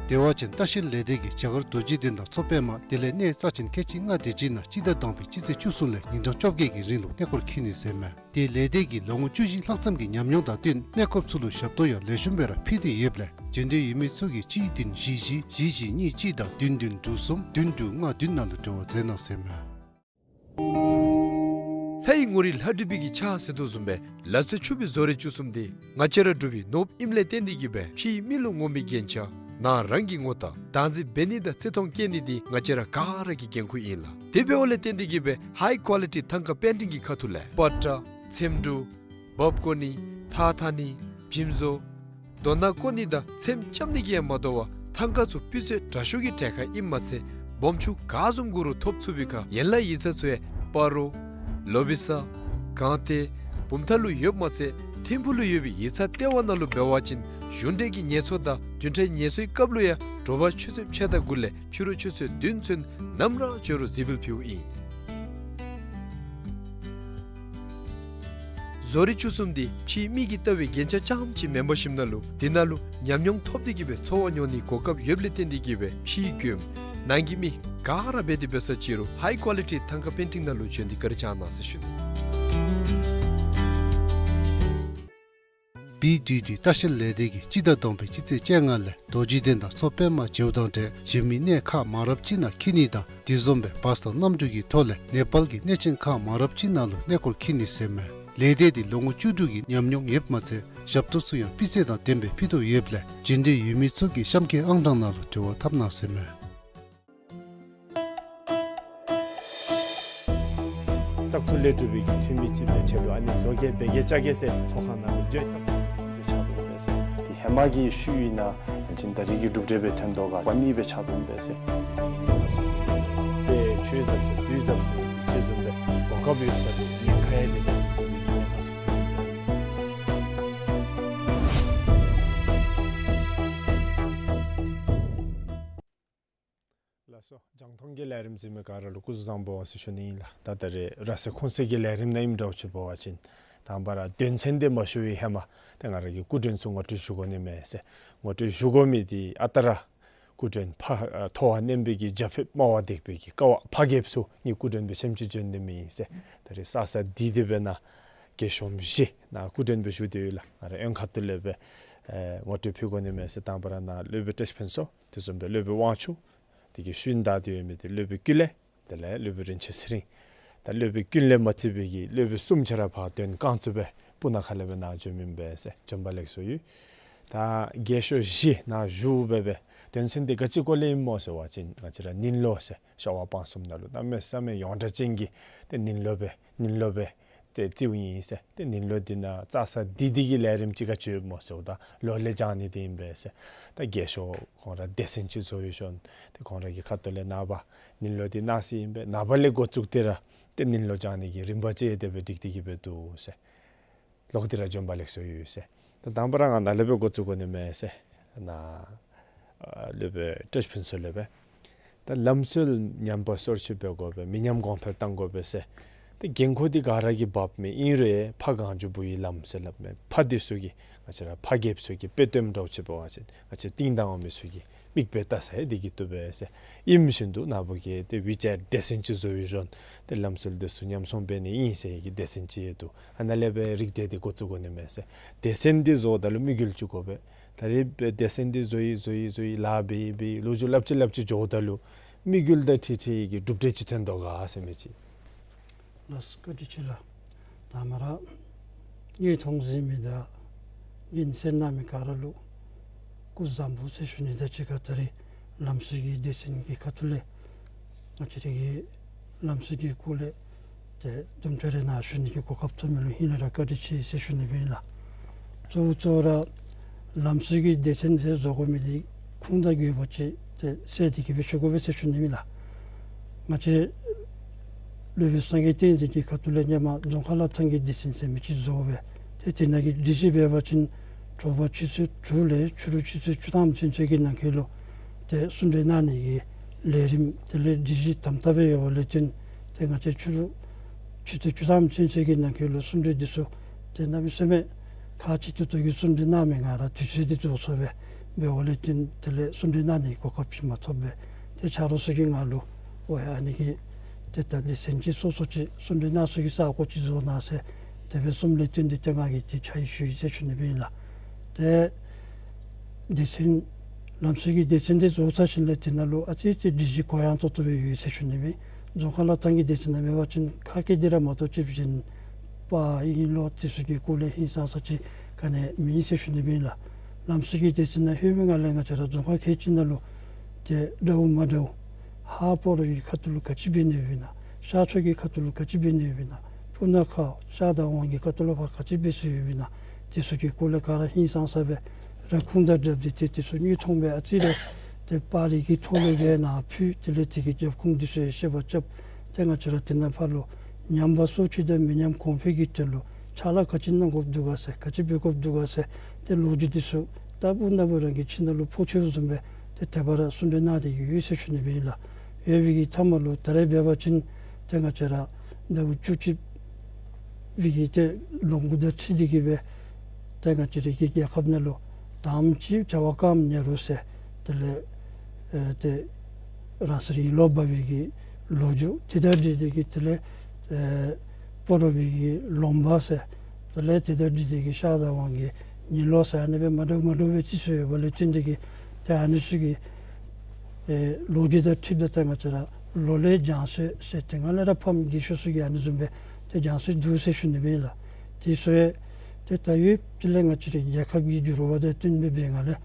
བདེ་བ་ཅན་ལྟ་བཤལ་ལས་སྡེ་གིས་རྒྱ་གར་རྡོ་རྗེ་གདན་དང་མཚོ་པདྨ་དེ་ལས་གནས་རྩ་ཅན་ཁལ་གཅིག་ལྔ་དེ་ཅིག་ནང་སྤྱི་ཟླ་དང་པའི་སྤྱི་ཚེས་བཅུ་གསུམ་ལས་ཉིན་གྲངས་བཅོ་བརྒྱད་ཀྱི་རིང་ལུ་གནས་སྐོར་འཁྱིད་ནི་ཟེར་མས། དེ་ལས་སྡེ་གིས་ལོ་ངོ་བཅུ་བཞི་ལྷག་ཙམ་གྱི་ཉམས་མྱོང་དང་བསྟུན་གནས་སྐབས་ཚུ་ལུ་ཞབས་ཏོག་ཡང་ལེགས་ཤོམ་སྦེ་ར་ཕུལ་ཏེ་ཡོདཔ་ལས་འབྱོན་འདོད་ཡོད་མི་ཚུ་གིས་གཅིག་བདུན་བཞི་བཞི་བཞི་བཞི་གཉིས་གཅིག་དང་བདུན་བདུན་དྲུག་གསུམ་བདུན་དྲུག་ལྔ་བདུན་ནང་ལུ་འབྲེལ་བ་མཛད་གནང་ཟེར་མས། ལྷའི་ངོ་རིས་ལྷ་བྲིས་པའི་གི་ཕྱག་ཟེར་དོ་བཟུམ་སྦེ་ལག་རྩལ་ཕྱུག་པའི་བཟོ་རིག་བཅུ་གསུམ་འདི་ང་བཅས་ར་འབྲུག་པའི་ནོར་བུ་ཨིནམ་ལས་བརྟེན་ཏེ་གིས་སྦེ་ཕྱིའི་མི་ལུ་ངོམ་པའི་རྒྱན་ཆ་ནང་རང་གི་ངོ་རྟགས་བདག་འཛིན་འབད་ནི་དང་བརྩི་མཐོང་བསྐྱེད་ནི་འདི་ང་བཅས་ར་ག་ར་གི་འགན་ཁུར་ཨིན་ལགས། དེ་འབདཝ་ལས་བརྟེན་ཏེ་གིས་སྦེ་ཧའི་ཀོ་ལི་ཊི་ཐང་ཀ་པེན་ཊིང་གི་ཁ་ཐུག་ལས་པ་ཏྲ་ཚེམ་དྲུབ་འབག་བཀོག་ནི་ཐགས་འཐག་ནི་འཇིམ་བཟོ་རྡོ་ནག་བརྐོ་ནི་དང་ཚེམ་རྐྱབ་ནི་གིས་ཡང་མ་དོ་བར་ཐང་ཀ་ཚུ་སྤུས་ཚད་དྲག་ཤོས་ཀྱི་གྲལ་ཁར་ཨིནམ་མ་ཚད་སྦོམ་ཆུང་ག་བཟུམ་དགོ་རུང་ཐོབ་ཚུགས་པའི་ཁར་ཡན་ལག་ཡིག་ཚང་ཚུ་ཡང་སྤ་རོ་ལོ་བི་ས་སྒང་སྟེང་བུམ་ཐང་ལུ་ཡོདཔ་མ་ཚད་ཐིམ་ཕུག་ལུ་ཡོད་པའི་ཡིག་ཚང་ལྟེ་བ་ནང་ལུ་འབད་བ་ཅིན་གཞུང་འབྲེལ་གྱི་ངལ་གསོ་དང་བདུན་ཕྲག་ངལ་གསོའི་སྐབས་ལུ་ཡང་དྲོ་པ་ཆུ་ཚོད་ཕྱེད་དང་དགུ་ལས་ཕྱི་རུ་ཆུ་ཚོད་བདུན་ཚུན་ནམ་ར་བྱོན་རུང་གཟིགས་འབུལ་ཕུལཝ་ཨིན། བཟོ་རིག་བཅུ་གསུམ་འདི་ཕྱིའི་མི་གིས་ལྟ་བའི་རྒྱན་ཆ་རྐྱངམ་ཅིག་མེན་པར་ཞིནམ་ལས་འདི་ནང་ལུ་ཉམས་མྱོང་ཐོབ་སྟེ་གིས་སྦེ་འཚོ་བ་མྱོང་ནིའི་གོ་སྐབས་ཡོདཔ་ལས་བརྟེན་ཏེ་གིས་སྦེ་ཕྱིའི་མགྱོནམ་ནང་གི་མི་ག་ར་འབད་དེ་འབད་ས་ཅིག་རུང་ཧའི་ཀོ་ལི་ཊི་ཐང་ཀ་པེན་ཊིང་ནང་ལུ་བྱོན་ཏེ་བཀའ་དྲིན་བསྐྱང་གནང་ཟེར་ཞུ་ནི། བི་ཌི་ཌི་ལྟ་བཤལ་ལས་སྡེ་གིས་སྤྱི་ཟླ་དང་པའི་སྤྱི་ཚེས་བཅོ་ལྔ་ལས་རྡོ་རྗེ་གདན་དང་མཚོ་པདྨ་མཇལཝ་དང་འབྲེལ་གཞན་མི་གནས་ཁག་མང་རབས་ཅིག་ནང་འཁྱིད་ནི་དང་དེ་བཟུམ་སྦེ་བཱས་དང་གནམ་གྲུ་གི་ཐོག་ལས་ནེ་པཱལ་གྱི་གནས་ཆེན་ཁག་མང་རབས་ཅིག་ནང་ལུ་གནས་སྐོར་འཁྱིད་ནི་ཟེར་མས། ལས་སྡེ་འདི་ལོ་ངོ་བཅུ་དྲུག་གི་ཉམས་མྱོང་ཡོདཔ་མ་ཚད་ཞབས་ཏོག་ཚུ་ཡང་སྤུས་ཚད་དང་ལྡནམ་སྦེ་ཕུལ་དོ་ཡོདཔ་ལས་འབྱོན་འདོད་ཡོད་མི་ཚུ་གིས་གཤམ་འཁོད་ཨང་གྲངས་ནང་ལུ་འབྲེལ་བ་འཐབ་གནང་ཟེར་མས། བཙག་འཐུ་ལས་གྲུབ་པའི་འཐུས་མི་ཅིག་སྦེ་ཁྲིད་དོ། ཨ་ནི་བཟོ་གེ་འབད་གེ་རྐྱབ་གེ་ཟེར་ཚོགས་ཁང་ནང་ལུ་འགྱོ་བཙག་འཐུ་སྦེ་ཕྱག་དོ་འབད་ཟེར། དེ་ཧེ་མ་གི་ཤུལ་ཨིན་ན་ཨ་ནི་ད་རིས་ཀྱི་གྲུབ་འབྲས་སྦེ་ཐོན་དོ་ག་པ་ནི་སྦེ་ཕྱག་དོ་འབད་ཟེར། དཔེ་ཆོས་ཟབ་ཟེར་དུས་ཟབ་ཟེར་ཅིག་བཟུམ་སྦེ་གོ་སྐབས་ཡོད་ས་འདི་ཉེན་ཁ་ཡང་འདི་ནང་ལུ་ཉེན་ཁ་ཚུ་ཐོན་འབད་ཟེར། ལགས་སོ། རྒྱང་མཐོང་གི་ལས་རིམ་གཟིགས་མི་ག་ར་ལུ་སྐུ་གཟུགས་བཟང་པོ་ཟེར་ཞུ་ནི་ཨིན་ལགས། ད་ད་རེས་ར་སེ་ཁུང་སེ་གི་ལས་རིམ་ནང་ཨིནམ་འདྲཝ་ཅིག་འབད་བ་ཅིན་དང་པ་ར་དོན་ཚན་འདི་མ་ཞུ་བའི་ཧེ་མ་ཏེ་ང་ར་གིས་སྐུ་མགྲོན་ཚུ་ངོ་སྤྲོད་ཞུ་དགོ་ནི་མས་ཟེར། ངོ་སྤྲོད་ཞུ་དགོ་མི་འདི་ཨ་རྟག་ར་སྐུ་མགྲོན་ཕ་ཨ་ཐོ་བ་མནན་པའི་གི་རྒྱ་ཕིབས་དམའ་བ་འདེགས་པའི་གི་ཀ་བ་ཕ་རྒྱལཔོ་ཚུ་ངེའི་སྐུ་མགྲོན་སྦེ་ཞབས་ཕྱི་བྱོན་ནི་མས་ཟེར། ད་རེས་ས་ས་འདི་འདི་འབད་ན་རྒས་ཤོས་བཞི་ནཱ་སྐུ་མགྲོན་སྦེ་བཞུགས་ཏེ་ཡོད་ལགས། ང་ར་གཡོན་ཁ་ཐུག་ལས་སྦེ་ཨེ་ངོ་སྤྲོད་ཕུལ་དགོ་ནི་མས་ཟེར། དང་པ་ར་ནཱ་སློབ་དཔོན་བཀྲ་ཤིས་ཕུན་ཚོགས། དེ་བཟུམ་སྦེ་སློབ་དཔོན་དབང་ཕྱུག། དེ་གི་ཤུལ་ད་དེ་ཡོད་མི་འདི་སློབ་དཔོན་ཀུན་ལེགས། དེ་ལས་སློབ་དཔོན་རིན་ཆེན་ཚེ་རིང་། ད་སློབ་དཔོན་ཀུན་ལེགས་མ་བརྩིས་པའི་གི་སློབ་དཔོན་གསུམ་ཆ་ར་ཕར་དོན་རྐྱང་བཙུགས་སྦེ་སྤུ་ན་ཁ་ལས་སྦེ་ནཱ་བྱོནམ་ཨིན་པས་ཟེར། བྱོན་པ་ལེགས་སོ་ཡོད། ད་རྒས་ཤོས་བཞི་ནཱ་བཞུགས་སྦེ་སྦེ་དོན་ཚན་འདི་ག་ཅི་སྐོར་ལས་ཨིན་སྨོ་ཟེར་བ་ཅིན་ང་བཅས་ར་ནིང་ལོ་ཟེར་ཤར་ཝང་སྤང་གསུམ་ནང་ལུ་གནམ་མེད་ས་མེད་ཡོངས་གྲགས་ཅན་གྱི་ཏེ་ནིང་ལོ་སྦེ་ནིང་ལོ་སྦེ་ཏེ་བརྩིཝ་ཨིན་ཟེར། ཏེ་ནིང་ལོ་འདི་ནང་བཙག་ས་འདི་འདི་གི་ལས་རིམ་ཅིག་ག་ཅི་ཡོདཔ་སྨོ་ཟེརཝ་ད་ལོ་ལེགས་བྱང་ནི་འདི་ཨིན་པས་ཟེར། ད་རྒས་ཤོས་ཁོང་ར་སྡེ་ཚན་ཅིག་བཟོ་བའི་ཤུལ་ཏེ་ཁོང་ར་གི་ཁ་ཐུག་ལས་ནངས་པ་ནིང་ལོ་འདི་གནང་ས་ཨིན་པས། ནངས་པ་ལས་འགོ་བཙུགས་ཏེ་ར་ཏེ་ནིང་ལོ་བྱང་ནི་གི་རིམ་པ་ཅིག་དེ་སྦེ་སྒྲིག་སྟེ་གི་སྦེ་འདུག་ཟེར། ལོག་སྟེ་ར་བྱོན་པ་ལེགས་སོ་ཡོད་ཟེར། ད་དང་པ་ར་ང་ནཱ་ལས་སྦེ་འགོ་བཙུགས་དགོ་ནི་མས་ཟེར། ནཱ་ཨ་སློབ་དཔོན་བཀྲ་ཤིས་ཕུན་ཚོགས་ལས་སྦེ་ད་ལམ་སྲོལ་ཉམས་པ་སོར་ཆུད་འབད་དགོ་པས། མི་ཉམས་གོང་འཕེལ་གཏང་དགོ་པས་ཟེར། ཏེ་འགན་ཁུར་འདི་ག་ར་གིས་འབགཔ་མས། ཨིན་རུང་ཕ་གང་བྱུང་བུ་ཡི་ལམ་ཟེར་སླབ་མས། ཕ་འདི་ཚུ་གིས་ང་བཅས་ར་ཕ་རྒྱལཔོ་ཚུ་གི་དཔེ་སྟོནམ་འདྲཝ་ཅིག་འབད་བ་ཅིན་ང་བཅས་རྟིང་བདའ་འོང་མི་ཚུ་གིས་མིག་སྦེ་བལྟ་ས་ཡང་འདི་གིས་བཏུབ་པས་ཟེར། ཨིནམ་བཞིན་དུ་ནཱ་བུ་གིས་ཏེ་བི་ཅ་སྡེ་ཚན་ཅིག་བཟོ་བའི་ཤུལ་ཏེ་ལམ་སྲོལ་འདི་ཚུ་ཉམས་སྲུང་འབད་ནི་ཨིན་ཟེར་གྱི་སྡེ་ཚན་ཅིག་ཡོད་འདུག། ཨ་ནཱ་ལས་སྦེ་རིགས་འགྲེ་འདི་འགོ་བཙུགས་དགོ་ནི་མས་ཟེར། སྡེ་ཚན་འདི་བཟོཝ་ད་ལུ་དམིགས་ཡུལ་ཅིག་དགོ་པས། ད་རེས་སྦེ་སྡེ་ཚན་འདི་བཟོ་ཡི་བཟོ་ཡི་བཟོ་ཡི་ལཱ་འབད་ཡི་འབད་ཡི་ལོ་རྒྱུས་སླབ་ཅི་སླབ་ཅི་འགྱོཝ་ད་ལུ་དམིགས་ཡུལ་དང་འཁྲིལ་འཁྲིལ་གྱི་གྲུབ་འབྲས་ཅིག་ཐོན་དོ་ག་ཟེར་མི་ཅིག། ལགས་སོ། བཀའ་དྲིན་ཆེ་ལགས། ད་མ་ར་ངེའི་མཐོང་གཟིགས་མི་དང་ངེའི་གསན་གནང་མི་ག་ར་ལུ་སྐུ་གཟུགས་བཟང་པོ་ཟེར་ཞུ་ནི་དང་གཅིག་ཁར་ད་རེས་ལམ་སྲོལ་གྱི་སྡེ་ཚན་གྱི་ཁ་ཐུག་ལས་ང་བཅས་ར་གི་ལམ་སྲོལ་གྱི་སྐོར་ལས་ཏེ་དུམ་གྲ་རེ་ནཱ་ཞུ་ནི་གི་གོ་སྐབས་ཐོབ་མི་ལུ་ཧིང་ལས་ར་བཀའ་དྲིན་ཆེ་ཟེར་ཞུ་ནི་ཨིན་ལགས། གཙོ་བོ་གཙོ་བོ་ར་ལམ་སྲོལ་གྱི་སྡེ་ཚན་ཟེར་བཟོ་དགོ་མི་འདི་ཁུངས་དང་དགོས་པ་ཅིག་ཏེ་གསལ་ཏེ་གི་སྦེ་ཞུ་དགོ་པས་ཟེར་ཞུ་ནི་ཨིན་ལགས། ང་བཅས་སློབ་དཔོན་སངས་རྒྱས་བསྟན་འཛིན་གྱི་ཁ་ཐུག་ལས་ཧེ་མ་རྫོང་ཁ་སློབ་ཐང་གི་སྡེ་ཚན་ཟེར་མི་ཅིག་བཟོ་སྦེ་ཏེ་དེ་ནང་གི་སྒྲིག་གཞི་འབད་བ་ཅིན་དྲོ་པ་ཆུ་ཚོད་དྲུག་ལས་ཕྱི་རུ་ཆུ་ཚོད་བཅུ་ཐམ་ཚུན་ཚོད་ཀྱི་ནང་འཁོད་ལུ་ཏེ་གསུང་གྲོས་གནང་ནི་གི་ལས་རིམ་དེ་ལས་སྒྲིག་གཞི་དམ་དམ་སྦེ་ཡོད་པ་ལས་བརྟེན་ཏེ་ང་བཅས་ཕྱི་རུ་ཆུ་ཚོད་བཅུ་ཐམ་ཚུན་ཚོད་ཀྱི་ནང་འཁོད་ལུ་གསུང་གྲོས་འདི་ཚུ་ཏེ་གནམ་མེད་ས་མེད་ཁག་ཆེ་ཏོག་ཏོ་གི་གསུང་གྲོས་གནང་མི་ང་ར་དུས་ཚོད་འདི་རྫོགས་སོ་སྦེ་ འབདཝ་ལས་བརྟེན་དེ་ལས་གསུང་གྲོས་གནང་ནི་གོ་སྐབས་ཅིག་མ་ཐོབ་པས། ཏེ་ཆ་རོགས་ཚུ་གིས་ང་ལུ་ཨོ་ཡ་ཨ་ནི་གི་ཏེ་ད་སྡེ་ཚན་ཅིག་སོ་སོ་ཅིག་གསུང་གྲོས་གནང་ས་གི་ས་སྒོ་ཅིག་བཟོ་གནང་ཟེར་དེ་སྦེ་གསུངམ་ལས་བརྟེན་ཏེ་ཏེ་ང་གིས་ཏེ་ཕྱག་ཞུ་ཡི་ཟེར་ཞུ་ནི་སྦེ་ཨིན་ལགས། ཏེ་སྡེ་ཚན་ལམ་སྲོལ་གྱི་སྡེ་ཚན་འདི་བཟོ་ཚར་ཞིནམ་ལས་དེ་ནང་ལུ་ཨ་ཙི་ཙི་སྒྲིག་གཞི་གུ་ཡངས་ཏོག་ཏོ་སྦེ་ཡོད་ཟེར་ཞུ་ནི་སྦེ། རྫོང་ཁག་ལྷ་ཐང་གི་སྡེ་ཚན་ནང་འབད་བ་ཅིན་ཁ་སྐད་འདི་ར་མ་གཏོགས་ཅིག་སྦེ་ཅིག་པར་ཨིན་ལོ་དེ་ཚུ་གི་སྐོར་ལས་ཧིང་སངས་ས་ཅིག་ག་ནི་མེད་ཟེར་ཞུ་ནི་སྦེ་ཨིན་ལགས། ལམ་སྲོལ་གྱི་སྡེ་ཚན་ནང་ལྷོད་པའི་སྒང་ལས་ང་བཅས་ར་རྫོང་ཁག་ཁལ་གཅིག་ནང་ལུ་ཏེ་འདྲཝ་མ་འདྲཝ་ཧཱ་སྤ་རོ་གི་ཁ་ཐུག་ལུ་ག་ཅི་འབད་ནི་ཡོདཔ་ཨིན་ན། ཤར་ཕྱོགས་ཀྱི་ཁ་ཐུག་ལུ་ག་ཅི་འབད་ནི་ཡོདཔ་ཨིན་ན། སྤུ་ན་ཁ་ཤར་དང་ཝང་གི་ཁ་ཐུག་ལུ་ཕར་ག་ཅི་འབད་སྲོལ་ཡོདཔ་ཨིན་ན། དེ་ཚུ་གི་སྐོར་ལས་ག་ར་ཧིང་སངས་ས་སྦེ་ར་ཁུངས་དང་སྦྲགས་ཏེ་ཏེ་དེ་ཚུ་དངོས་མཐོང་སྦེ་ཨ་ཙི་རེ་ཏེ་པར་རིས་ཀྱི་ཐོག་ལས་སྦེ་ནཱ་ཕུལ། དེ་ལས་དེ་གི་རྒྱབ་ཁུངས་དེ་ཚུ་ཡང་ཤེས་པར་རྐྱབ། ཏེ་ང་བཅས་ར་དེ་ནང་ཕར་ལུ་ཉམས་པ་སོར་ཆུད་དང་མི་ཉམས་གོང་འཕེལ་གྱི་དོན་ལུ་ཕྱག་ལཱ་ག་ཅི་གནང་དགོཔ་འདུག་ག་ཟེར་ག་ཅི་འབད་དགོཔ་འདུག་ག་ཟེར་ཏེ་ལོ་རྒྱུས་དེ་ཚུ་ལྟ་བུ་ན་བུ་རང་གི་ཁྱིམ་ནང་ལུ་ཕོག་ཆེཝ་བཟུམ་སྦེ་ཏེ་དེ་སྦེ་ར་གསུང་གྲོས་གནང་སྟེ་གི་ཡོད་ཟེར་ཞུ་ནི་སྦེ་ཨིན་ལགས། ཡོད་པའི་གི་མཐའ་མ་ལུ་ད་རེས་འབད་བ་ཅིན་ཏེ་ང་བཅས་ར་ཟླཝ་བཅུ་གཅིག་པའི་གི་ཏེ་ལོ་འགོ་དང་འཁྲིལ་ཏེ་གི་སྦེ་ཏེ་ང་བཅས་རའི་གི་རྒྱལ་ཁབ་ནང་ལུ་དང་པ་ཅིག་བྱ་བ་སྐརམ་ཉ་རོགས་ཟེར་དེ་ལས་ཨེ་ཏེ་རང་སོར་ཡེ་ལོ་འབར་བའི་གི་ལོ་རྒྱུས་དེ་དང་འབྲེལ་ཏེ་གི་དེ་ལས་ཨེ་སྤ་རོ་པའི་གི་ལོ་འབར་ཟེར་དེ་ལས་དེ་དང་འབྲེལ་ཏེ་གི་ཤར་དང་ཝང་གི་ཉི་ལོ་ཟེར་ཨ་ནི་སྦེ་མ་འདྲཝ་མ་འདྲཝ་སྦེ་ཅིག་ཚུ་ཡོད་པ་ལས་བརྟེན་ཏེ་གི་ཏེ་ཨ་ནི་ཚུ་གི་ཨེ་ལོ་རྒྱུས་དང་འཁྲིལཝ་ད་ཏེ་ང་བཅས་ར་ལོ་ལེགས་རྒྱང་སྲིང་ཟེར་ཏེ་སྔ་ལས་ར་ཕམ་རྒས་ཤོས་ཚུ་གིས་ཨ་ནི་བཟུམ་སྦེ་ཏེ་རྒྱང་སྲིང་འདུག་ཟེར་ཞུ་ནི་སྦེ་ཨིན་ལགས། དེ་ཚུ་ཡང་ཏེ་ད་ཡོད་དེ་ལས་ང་བཅས་རའི་རྒྱལ་ཁབ་ཀྱི་འགྱུར་བ་དང་བསྟུན་མི་འབད་བའི་སྒང་ལས་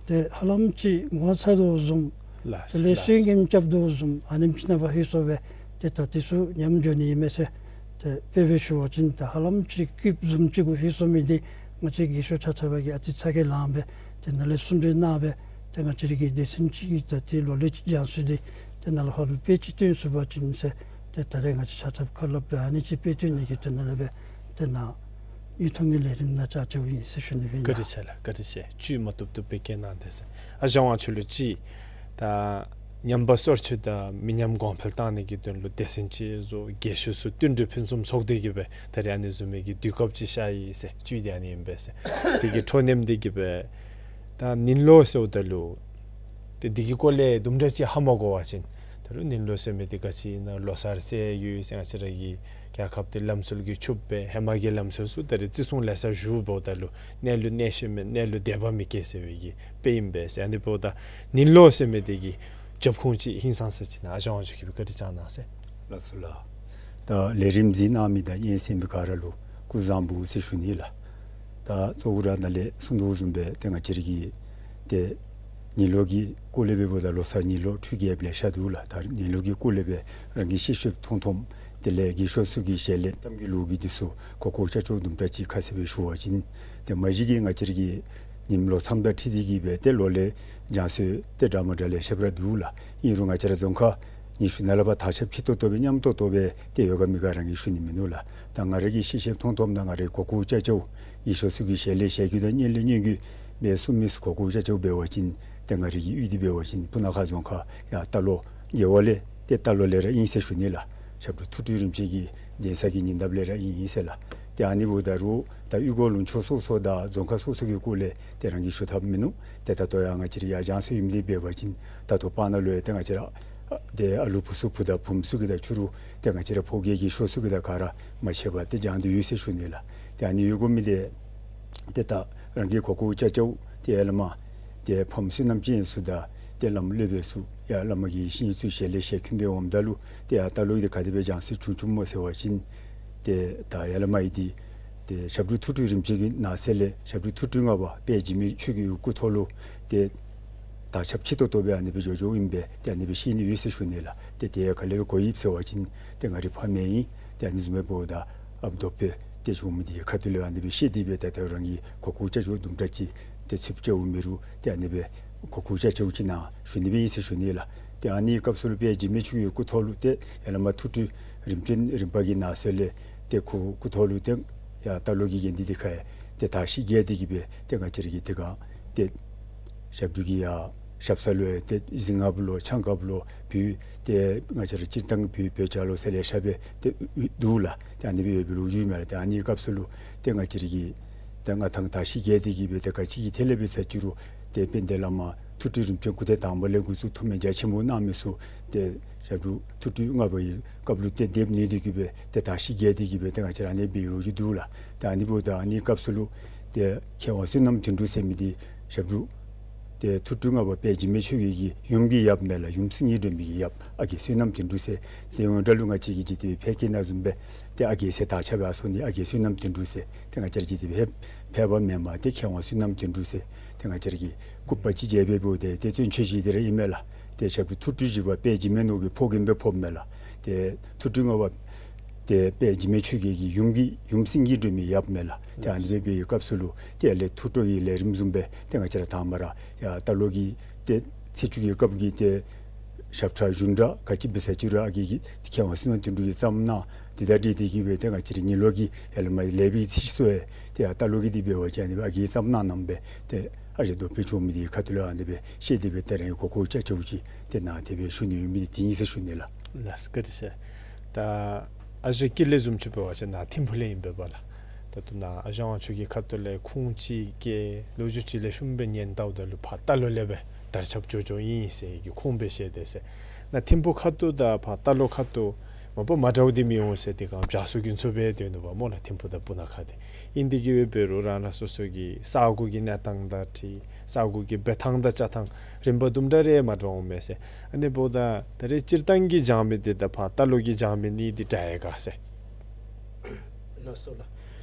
ཏེ་ཧ་ལམ་ཅིག་ངོ་ཚ་དོ་བཟུམ་ལགས་དེ་ལས་ལགས། སེམས་ཁམས་སྐྱོ་དོ་བཟུམ་ཨ་ནེམ་ཅིག་ནང་ཕར་ལྷོད་སོང་སྦེ་ཏེ་ད་དེ་ཚུ་ཉམས་འགྱོ་ནི་ཨིན་མས་ཟེར། ཏེ་དཔེ་སྦེ་ཞུ་བ་ཅིན་ད་ཧ་ལམ་ཅིག་སྐྱིདཔ་བཟུམ་ཅིག་གུ་ལྷོད་སོང་མི་འདི་ང་བཅས་རྒས་ཤོས་ཆ་ཁྱབ་ཀྱིས་ཨ་ཙི་ཚ་གྱང་ལངས་སྦེ་དེ་ནང་ལས་གསུང་གྲོས་གནང་སྦེ་ཏེ་ང་བཅས་རའི་གི་སྡེ་ཚན་ཅིག་གིས་ད་ཏེ་ལོ་ལེགས་རྒྱང་སྲིང་འདི་དེ་ནང་ལུ་ཕར་ལུ་དཔེ་ཅིག་སྟོན་ཚུགས་པ་ཅིན་ཟེར་ཏེ་ད་རེས་ང་བཅས་ཆ་ཁྱབ་ཁ་སླབ་སྦེ་ཨ་ནི་ཅིག་དཔེ་སྟོན་ནི་གི་དོན་ལས་སྦེ་ཏེ་ནཱ་དངོས་མཐོང་གི་ལས་རིམ་ནང་བཅར་བཅརཝ་ཨིན་ཟེར་ཞུ་ནི་སྦེ་ཨིན་ལགས། བཀའ་དྲིན་ཆེ་ལགས། བཀའ་དྲིན་ཆེ། བཅུད་མ་བཏུབ་བཏུབ་སྦེ་བཀལ་གནང་དེས། ཨ་ཞང་དབང་ཕྱུག་ལུ་ཅིག་ད་ཉམས་པ་སོར་ཆུད་དང་མི་ཉམས་གོང་འཕེལ་གཏང་ནི་གི་དོན་ལུ་སྡེ་ཚན་ཅིག་བཟོ་རྒས་ཤོས་ཚུ་བསྟུན་གྲོས་ཕུན་སུམ་ཚོགས་ཏེ་གི་སྦེ་ད་རེས་ཨ་ནི་བཟུམ་མའི་གི་དུས་སྐབས་ཅིག་ཤར་ཡི་ཟེར་བཅུད་འདི་ཨ་ནི་ཨིན་པས་ཟེར། དེ་གི་འཕྲོ་མཐུད་དེ་གི་སྦེ་ད་ནིང་ལོ་ཟེརཝ་ད་ལུ་ཏེ་འདི་གི་སྐོར་ལས་དུམ་གྲ་ཅིག་ཧ་མ་གོ་བ་ཅིན་ད་རུང་ནིང་ལོ་ཟེར་མི་འདི་ག་ཅི་ཨིན་ན་ལོ་གསར་ཟེར་ཡོད་ཟེར་ང་བཅས་ར་གི་རྒྱལ་ཁབ་འདི་ལམ་སྲོལ་གྱིས་ཕྱུགཔ་སྦེ་ཧེ་མ་གི་ལམ་སྲོལ་ཚུ་ད་རེས་བརྩི་སྲུང་ལེ་ཤ་ཞུཝ་འབདཝ་ད་ལུ་གནས་ལུ་གནས་ཤེས་མེད་གནས་ལུ་དད་པ་མི་སྐྱེ་ཟེར་བའི་གི་དཔེ་ཨིན་པས་ཟེར། ཨ་ནི་འབདཝ་ད་ནིང་ལོ་ཟེར་མི་འདི་གི་རྒྱབ་ཁུངས་ཅིག་ཧིང་སངས་ས་ཅིག་ཨིན་ན་ཨ་ཞང་དབང་ཕྱུག་གིས་སྦེ་བཀའ་དྲིན་བསྐྱང་གནང་ཟེར། ལགས་སོ་ལགས། ད་ལས་རིམ་གཟིགས་གནང་མི་དང་སྙན་གསན་མི་ག་ར་ལུ་སྐུ་གཟུགས་བཟང་པོ་ཟེར་ཞུ་ནི་ལགས། ད་གཙོ་བོ་ར་ནཱ་ལས་གསུང་དོ་བཟུམ་སྦེ་ཏེ་ང་བཅས་ར་གི་ཏེ་ནིང་ལོ་གི་སྐོར་ལས་འབདཝ་ད་ལོ་གསར་ནིང་ལོ་འཕྲུལ་རྒྱས་ལེ་ཤ་འདུག་ལགས། ད་ནིང་ལོ་གི་སྐོར་ལས་སྦེ་རང་གིས་ཤེས་ཤེསཔ་མཐོང་མཐོངམ་དེ་ལས་རྒས་ཤོས་ཚུ་གི་ཞལ་ལས་གཏམ་གྱི་ལོ་རྒྱུས་འདི་ཚུ་གོ་སྐབས་ཅ་ཅོག་དུམ་གྲ་ཅིག་ཁ་གསལ་སྦེ་ཞུ་བ་ཅིན་ཏེ་མ་གཞི་གིས་ང་བཅས་ར་གི་ཉིནམ་ལོ་མཚམས་དང་འཁྲིལ་ཏེ་གི་སྦེ་ཏེ་ལོ་ལེགས་རྒྱང་སྲིང་ཏེ་འདྲ་མ་འདྲ་ལེ་ཤ་ར་འདུག་ལགས། ཨིན་རུང་ང་བཅས་ར་རྫོང་ཁག་ཉི་ཤུ་ནང་ལས་ཕར་དར་ཁྱབ་ཆེ་ཏོག་ཏོ་སྦེ་མཉམ་ཏོག་ཏོ་སྦེ་ཏེ་ཡོད་ག་མེད་ག་རང་གིས་ཞུ་ནི་མིན་ནུག་ལགས། ད་ང་ར་གིས་ཤེས་ཤེསཔ་མཐོང་མཐོངམ་དང་ང་རའི་གོ་སྐབས་ཅ་ཅོག་རྒས་ཤོས་ཚུ་གི་ཞལ་ལས་ཞལ་བརྒྱུད་དང་སྙན་ལས་སྙན་བརྒྱུད་སྦེ་གསུང་མི་ཚུ་གོ་སྐབས་ཅ་ཅོག་འབད་བ་ཅིན་ཏེ་ང་ར་གི་གཡུས་འདི་འབད་བ་ཅིན་སྤུ་ན་ཁ་རྫོང་ཁག་ཡར་རྟ་ལོག་རྒེད་འོག་ལས་ཏེ་རྟ་ལོག་ལས་ར་ཨིན་ཟེར་ཞུ་ནི་ལགས། ཞབས་དྲུང་ཐུགས་སྤྲུལ་རིན་པོ་ཆེ་གི་གདན་ས་གི་ཉེ་འདབས་ལས་ར་ཨིན་ཨིན་ཟེར་ལགས། ཏེ་ཨ་ནི་འབདཝ་ད་རུང་ད་གཡུས་སྒོ་ལུང་ཕྱོགས་སོ་སོ་དང་རྫོང་ཁག་སོ་སོ་གི་སྐོར་ལས་ཏེ་རང་གིས་ཞུ་ཐབས་མིན་ནུག། ཏེ་ད་ལྟོ་ཡང་ང་བཅས་ར་ཡར་རྒྱང་སྲིང་ཡོདཔ་འདི་འབད་བ་ཅིན་ད་ལྟོ་སྤང་ན་ལུ་ཡང་ཏེ་ང་བཅས་ར་ཏེ་ཨ་ལུ་བུ་ཚུ་བུ་དང་བུམོ་ཚུ་གི་དང་ཕྱི་རུ་ཏེ་ང་བཅས་ར་ཕོ་རྒས་རྒས་ཤོས་ཚུ་གི་དང་ག་ར་མ་ཆད་པར་ཏེ་རྒྱང་སྟེ་ཡོད་ཟེར་ཞུ་ནི་ལགས། ཏེ་ཨ་ནི་ཡོད་དགོ་མི་འདི་ཏེ་ད་རང་གི་གོ་སྐབས་ཅ་ཅོག་ཏེ་ཡར་ལས་མར་ཏེ་ཕམ་བསོད་ནམས་ཅན་ཚུ་དང་ཏེ་བླམ་སློབ་དཔོན་ཚུ་ཡར་བླ་མ་གི་ཤེས་ཡོན་ཚུ་ཞལ་ལས་ཞལ་ཁུངས་སྦེ་འོངམ་ད་ལུ་ཏེ་ཡར་རྟ་ལོག་འདི་ག་དེ་སྦེ་རྒྱང་སྲིང་བྱུང་བྱུངམ་སྨོ་ཟེར་བ་ཅིན་ཏེ་ད་ཡར་ལས་མར་ཨེ་འདི་ཏེ་ཞབས་དྲུང་ཐུགས་སྤྲུལ་རིན་པོ་ཆེ་གི་ནང་གསེས་ལས་ཞབས་དྲུང་ཐུགས་སྤྲུལ་ལྔ་པ་དཔལ་འཇིགས་མེད་ཆོས་ཀྱི་འུ་སྐུ་ཐོག་ལུ་ཏེ་དར་ཁྱབ་ཆེ་ཏོག་ཏོ་སྦེ་ཨ་ནི་སྦེ་འགྱོ་འགྱོཝ་ཨིན་པས། ཏེ་ཨ་ནི་སྦེ་ཤེས་ནི་ཡོད་ཟེར་ཞུ་ནི་ལགས། ཏེ་དེ་ཡང་ག་ལས་སྦེ་གོ་ཡི་ཟེར་བ་ཅིན་ཏེ་ང་རའི་ཕ་མེས་ཨིན། ཏེ་ཨ་ནི་བཟུམ་སྦེ་འབདཝ་ད་ཨ་མདོ་དཔོན་ཏེ་བྱོན་མི་འདི་ཁ་ཐུག་ལས་ཨ་ནི་སྦེ་ཤེས་ཏེ་སྦེ་ད་ད་རང་གི་གོ་སྐབས་ཅ་ཅོག་དུམ་གྲ་ཅིག་ཏེ་ཚུདཔ་ཅིག་འོང་མི་རུང་ཏེ་ཨ་ནི་སྦེ་གོ་སྐབས་ཅ་ཅོག་ཅིག་གནང་ཞུ་ནི་སྦེ་ཨིན་ཟེར་ཞུ་ནི་ལགས། ཏེ་ཨ་ནི་སྐབས་སུ་ལུ་དཔལ་འཇིགས་མེད་ཆོས་ཀྱི་འུ་སྐུ་ཐོག་ལུ་ཏེ་ཡར་ལས་མར་ཐུགས་སྤྲུལ་རིམ་བྱོན་རིམ་པ་གི་ནང་གསེས་ལས་ཏེ་ཁོ་སྐུ་ཐོག་ལུ་ཏེ་ཡར་རྟ་ལོག་གི་དགེ་འདུན་སྡེ་ཁག་ཡང་ཏེ་དར་ཞིང་རྒྱས་ཏེ་གི་སྦེ་ཏེ་ང་བཅས་ར་གི་ཏེ་ག་ཏེ་ཞབས་དྲུང་གི་ཡར་ཞབས་ས་ལུ་ཡང་ཏེ་གཟིངས་རྔ་བུ་ལོ་ཆང་ཁ་བུ་ལོ་བོད་ཏེ་ང་བཅས་ར་སྤྱིར་བཏང་བོད་བོད་ཇ་ལུ་ཟེར་ལེ་ཤ་སྦེ་ཏེ་འདུག་ལགས། ཏེ་ཨ་ནི་སྦེ་ཡོད་པའི་ལོ་རྒྱུས་མས་ལགས། ཏེ་ཨ་ནི་སྐབས་སུ་ལུ་ཏེ་ང་བཅས་ར་གི་ཏེ་མངའ་ཐང་དར་ཞིང་རྒྱས་ཏེ་གི་སྦེ་ཏེ་ག་ཅི་གི་ཐད་ལས་འབད་ས་ཅི་རུང་ ཏེ་དཔལ་ལྡན་བླ་མ་ཐུགས་སྤྲུལ་རིམ་བྱོན་སྐུ་ཚེ་དང་པོ་ལས་འགོ་བཙུགས་ཐུགས་སྨོན་རྒྱ་ཆེན་པོ་གནང་མི་ཚུ་ཏེ་ཞབས་དྲུང་ཐུགས་སྤྲུལ་ལྔ་པ་གི་སྐབས་ལུ་ཏེ་སྡེབ་གནང་སྟེ་གི་སྦེ་ཏེ་དར་ཞིང་རྒྱས་ཏེ་གི་སྦེ་ཏེ་ང་བཅས་ར་ཨ་ནི་སྦེ་ལོ་རྒྱུས་འདུག་ལགས། ཏེ་ཨ་ནི་འབདཝ་ད་ཨ་ནི་སྐབས་སུ་ལུ་ཏེ་མཁས་དབང་བསོད་ནམས་དོན་གྲུབ་ཟེར་མི་འདི་ཞབས་དྲུང་ཏེ་ཐུགས་སྤྲུལ་ལྔ་པ་དཔལ་འཇིགས་མེད་ཆོས་རྒྱལ་གྱི་ཡུམ་གྱི་ཡབ་མས་ལགས། ཡུམ་སེང་གེ་སྒྲོལ་མའི་གི་ཡབ་ཨ་རྒས་བསོད་ནམས་དོན་གྲུབ་ཟེར། ཏེ་ཡོངས་གྲགས་ལུ་ང་བཅས་ཀྱིས་ཅིག་ཏེ་ཕལ་སྐད་ནང་བཟུམ་སྦེ་ཏེ་ཨ་རྒས་ཟེར་དར་ཁྱབ་སྦེ་སོང་ནི་ཨ་རྒས་བསོད་ནམས་དོན་གྲུབ་ཟེར། ཏེ་ང་བཅས་ར་ཅིག་ཏེ་ཕལ་ཕལ་པ་མེན་པར་ཏེ་མཁས་དབང་བསོད་ནམས་དོན་གྲུབ་ཟེར་ཏེ་ང་བཅས་ར་གིས་སྐུ་པར་ཅིག་མཇལ་སྦེ་འབདཝ་ད་ཏེ་བཙུན་ཆོས་རྗེ་འདི་ར་ཨིན་མས་ལགས། ཏེ་ཞབས་དྲུང་ཐུགས་སྤྲུལ་བཞི་པ་དཔལ་འཇིགས་མེད་ནོར་བུའི་ཕོ་རྒནམ་སྦེ་ཕོགཔ་མས་ལགས། ཏེ་ཐུགས་སྤྲུལ་ལྔ་པ་ཏེ་དཔལ་འཇིགས་མེད་ཆོས་རྒྱལ་གྱི་ཡུམ་གྱི་ཡུམ་སེང་གེ་སྒྲོལ་མའི་ཡབ་མས་ལགས། ཏེ་ཨ་ནི་སྦེ་འབད་བའི་སྐབས་སུ་ལུ་ཏེ་ཡར་ལས་ཐུགས་སྤྲོ་གི་ལས་རིམ་བཟུམ་སྦེ་ཏེ་ང་བཅས་ར་དང་པ་ར་ཡར་རྟ་ལོག་གི་ཏེ་ཚེས་བཅུ་གི་སྐབས་ཀྱི་ཏེ་ཞབས་ཁྲ་བཞུགས་གྲལ་ག་ཅི་འབད་ས་ཅི་རུང་ཨ་རྒས་ཀྱིས་མཁས་དབང་བསོད་ནམས་དོན་གྲུབ་ཀྱིས་བརྩམས་གནང་། དེ་དང་འཁྲིལ་ཏེ་གི་སྦེ་ཏེ་ང་བཅས་ར་ཉིན་ལོག་གི་ཡར་ལས་མར་ལེགས་པའི་ཚིག་གསོལ་ཏེ་ཡར་རྟ་ལོག་གི་འདི་འབད་བ་ཅིན་ཨ་ནི་སྦེ་ཨ་རྒས་བརྩམས་གནང་གནངམ་སྦེ་ཏེ་ཨ་ཞེ་སྡུག་སྦེ་བྱུང་མི་འདི་ཁ་ཐུག་ལས་ཨ་ནི་སྦེ་བཤད་དེ་སྦེ་ཏེ་རང་གི་གོ་སྐབས་ཅིག་ཅིག་ཏེ་གནང་སྟེ་སྦེ་ཞུ་ནི་ཡོད་མི་འདི་དེ་ཨིན་ཟེར་ཞུ་ནི་ལགས། ལགས་བཀའ་དྲིན་ཆེ། ད་ཨ་ཞེ་དཀྱིལ་ལས་བཟུམ་ཅིག་འབད་བ་ཅིན་ནཱ་ཐིམ་ཕུག་ལས་ཨིན་པས་པ་ལགས། ད་ལྟོ་ནཱ་ཨ་ཞང་ཁྱོད་ཀྱི་ཁ་ཐུག་ལས་ཁུངས་ཅིག་བཀལ་ལོ་རྒྱུས་ཅིག་ལེགས་ཤོམ་སྦེ་ཉན་ལྟཝ་ད་ལུ་ཕར་རྟ་ལོག་ལས་སྦེ་དར་ཁྱབ་འགྱོ་འགྱོཝ་ཨིན་ཟེར་གྱི་ཁུངས་སྦེ་བཤད་དེ་ཟེར། ནཱ་ཐིམ་ཕུག་ཁ་ཐུག་དང་ཕར་རྟ་ལོག་ཁ་ཐུག་མ་པ་མ་འདྲཝ་འདི་མི་འོང་ཟེར་ཏེ་ག་བྱ་སོ་རྒྱུན་སོང་སྦེ་སྡོད་ནུག་པ་སྨོ་ལགས། ཐིམ་ཕུག་དང་སྤུ་ན་ཁ་འདི་ཨིན། དེ་གིས་འབད་རུང་རང་རང་སོ་སོ་གི་ས་གོ་གི་གནས་སྟངས་དང་འཁྲིལ་ས་གོ་གི་འབད་ཐངས་དང་བཅའ་ཐངས་རིམ་པ་དུམ་གྲ་རེ་མ་འདྲཝ་འོང་མས་ཟེར། ཨ་ནི་འབདཝ་ད་ད་རེས་སྤྱིར་བཏང་གི་བྱང་མི་འདི་དང་ཕར་རྟ་ལོག་གི་བྱང་མི་གཉིས་འདི་འདྲ་ཡི་ག་ཟེར། ལགས་སོ་ལགས།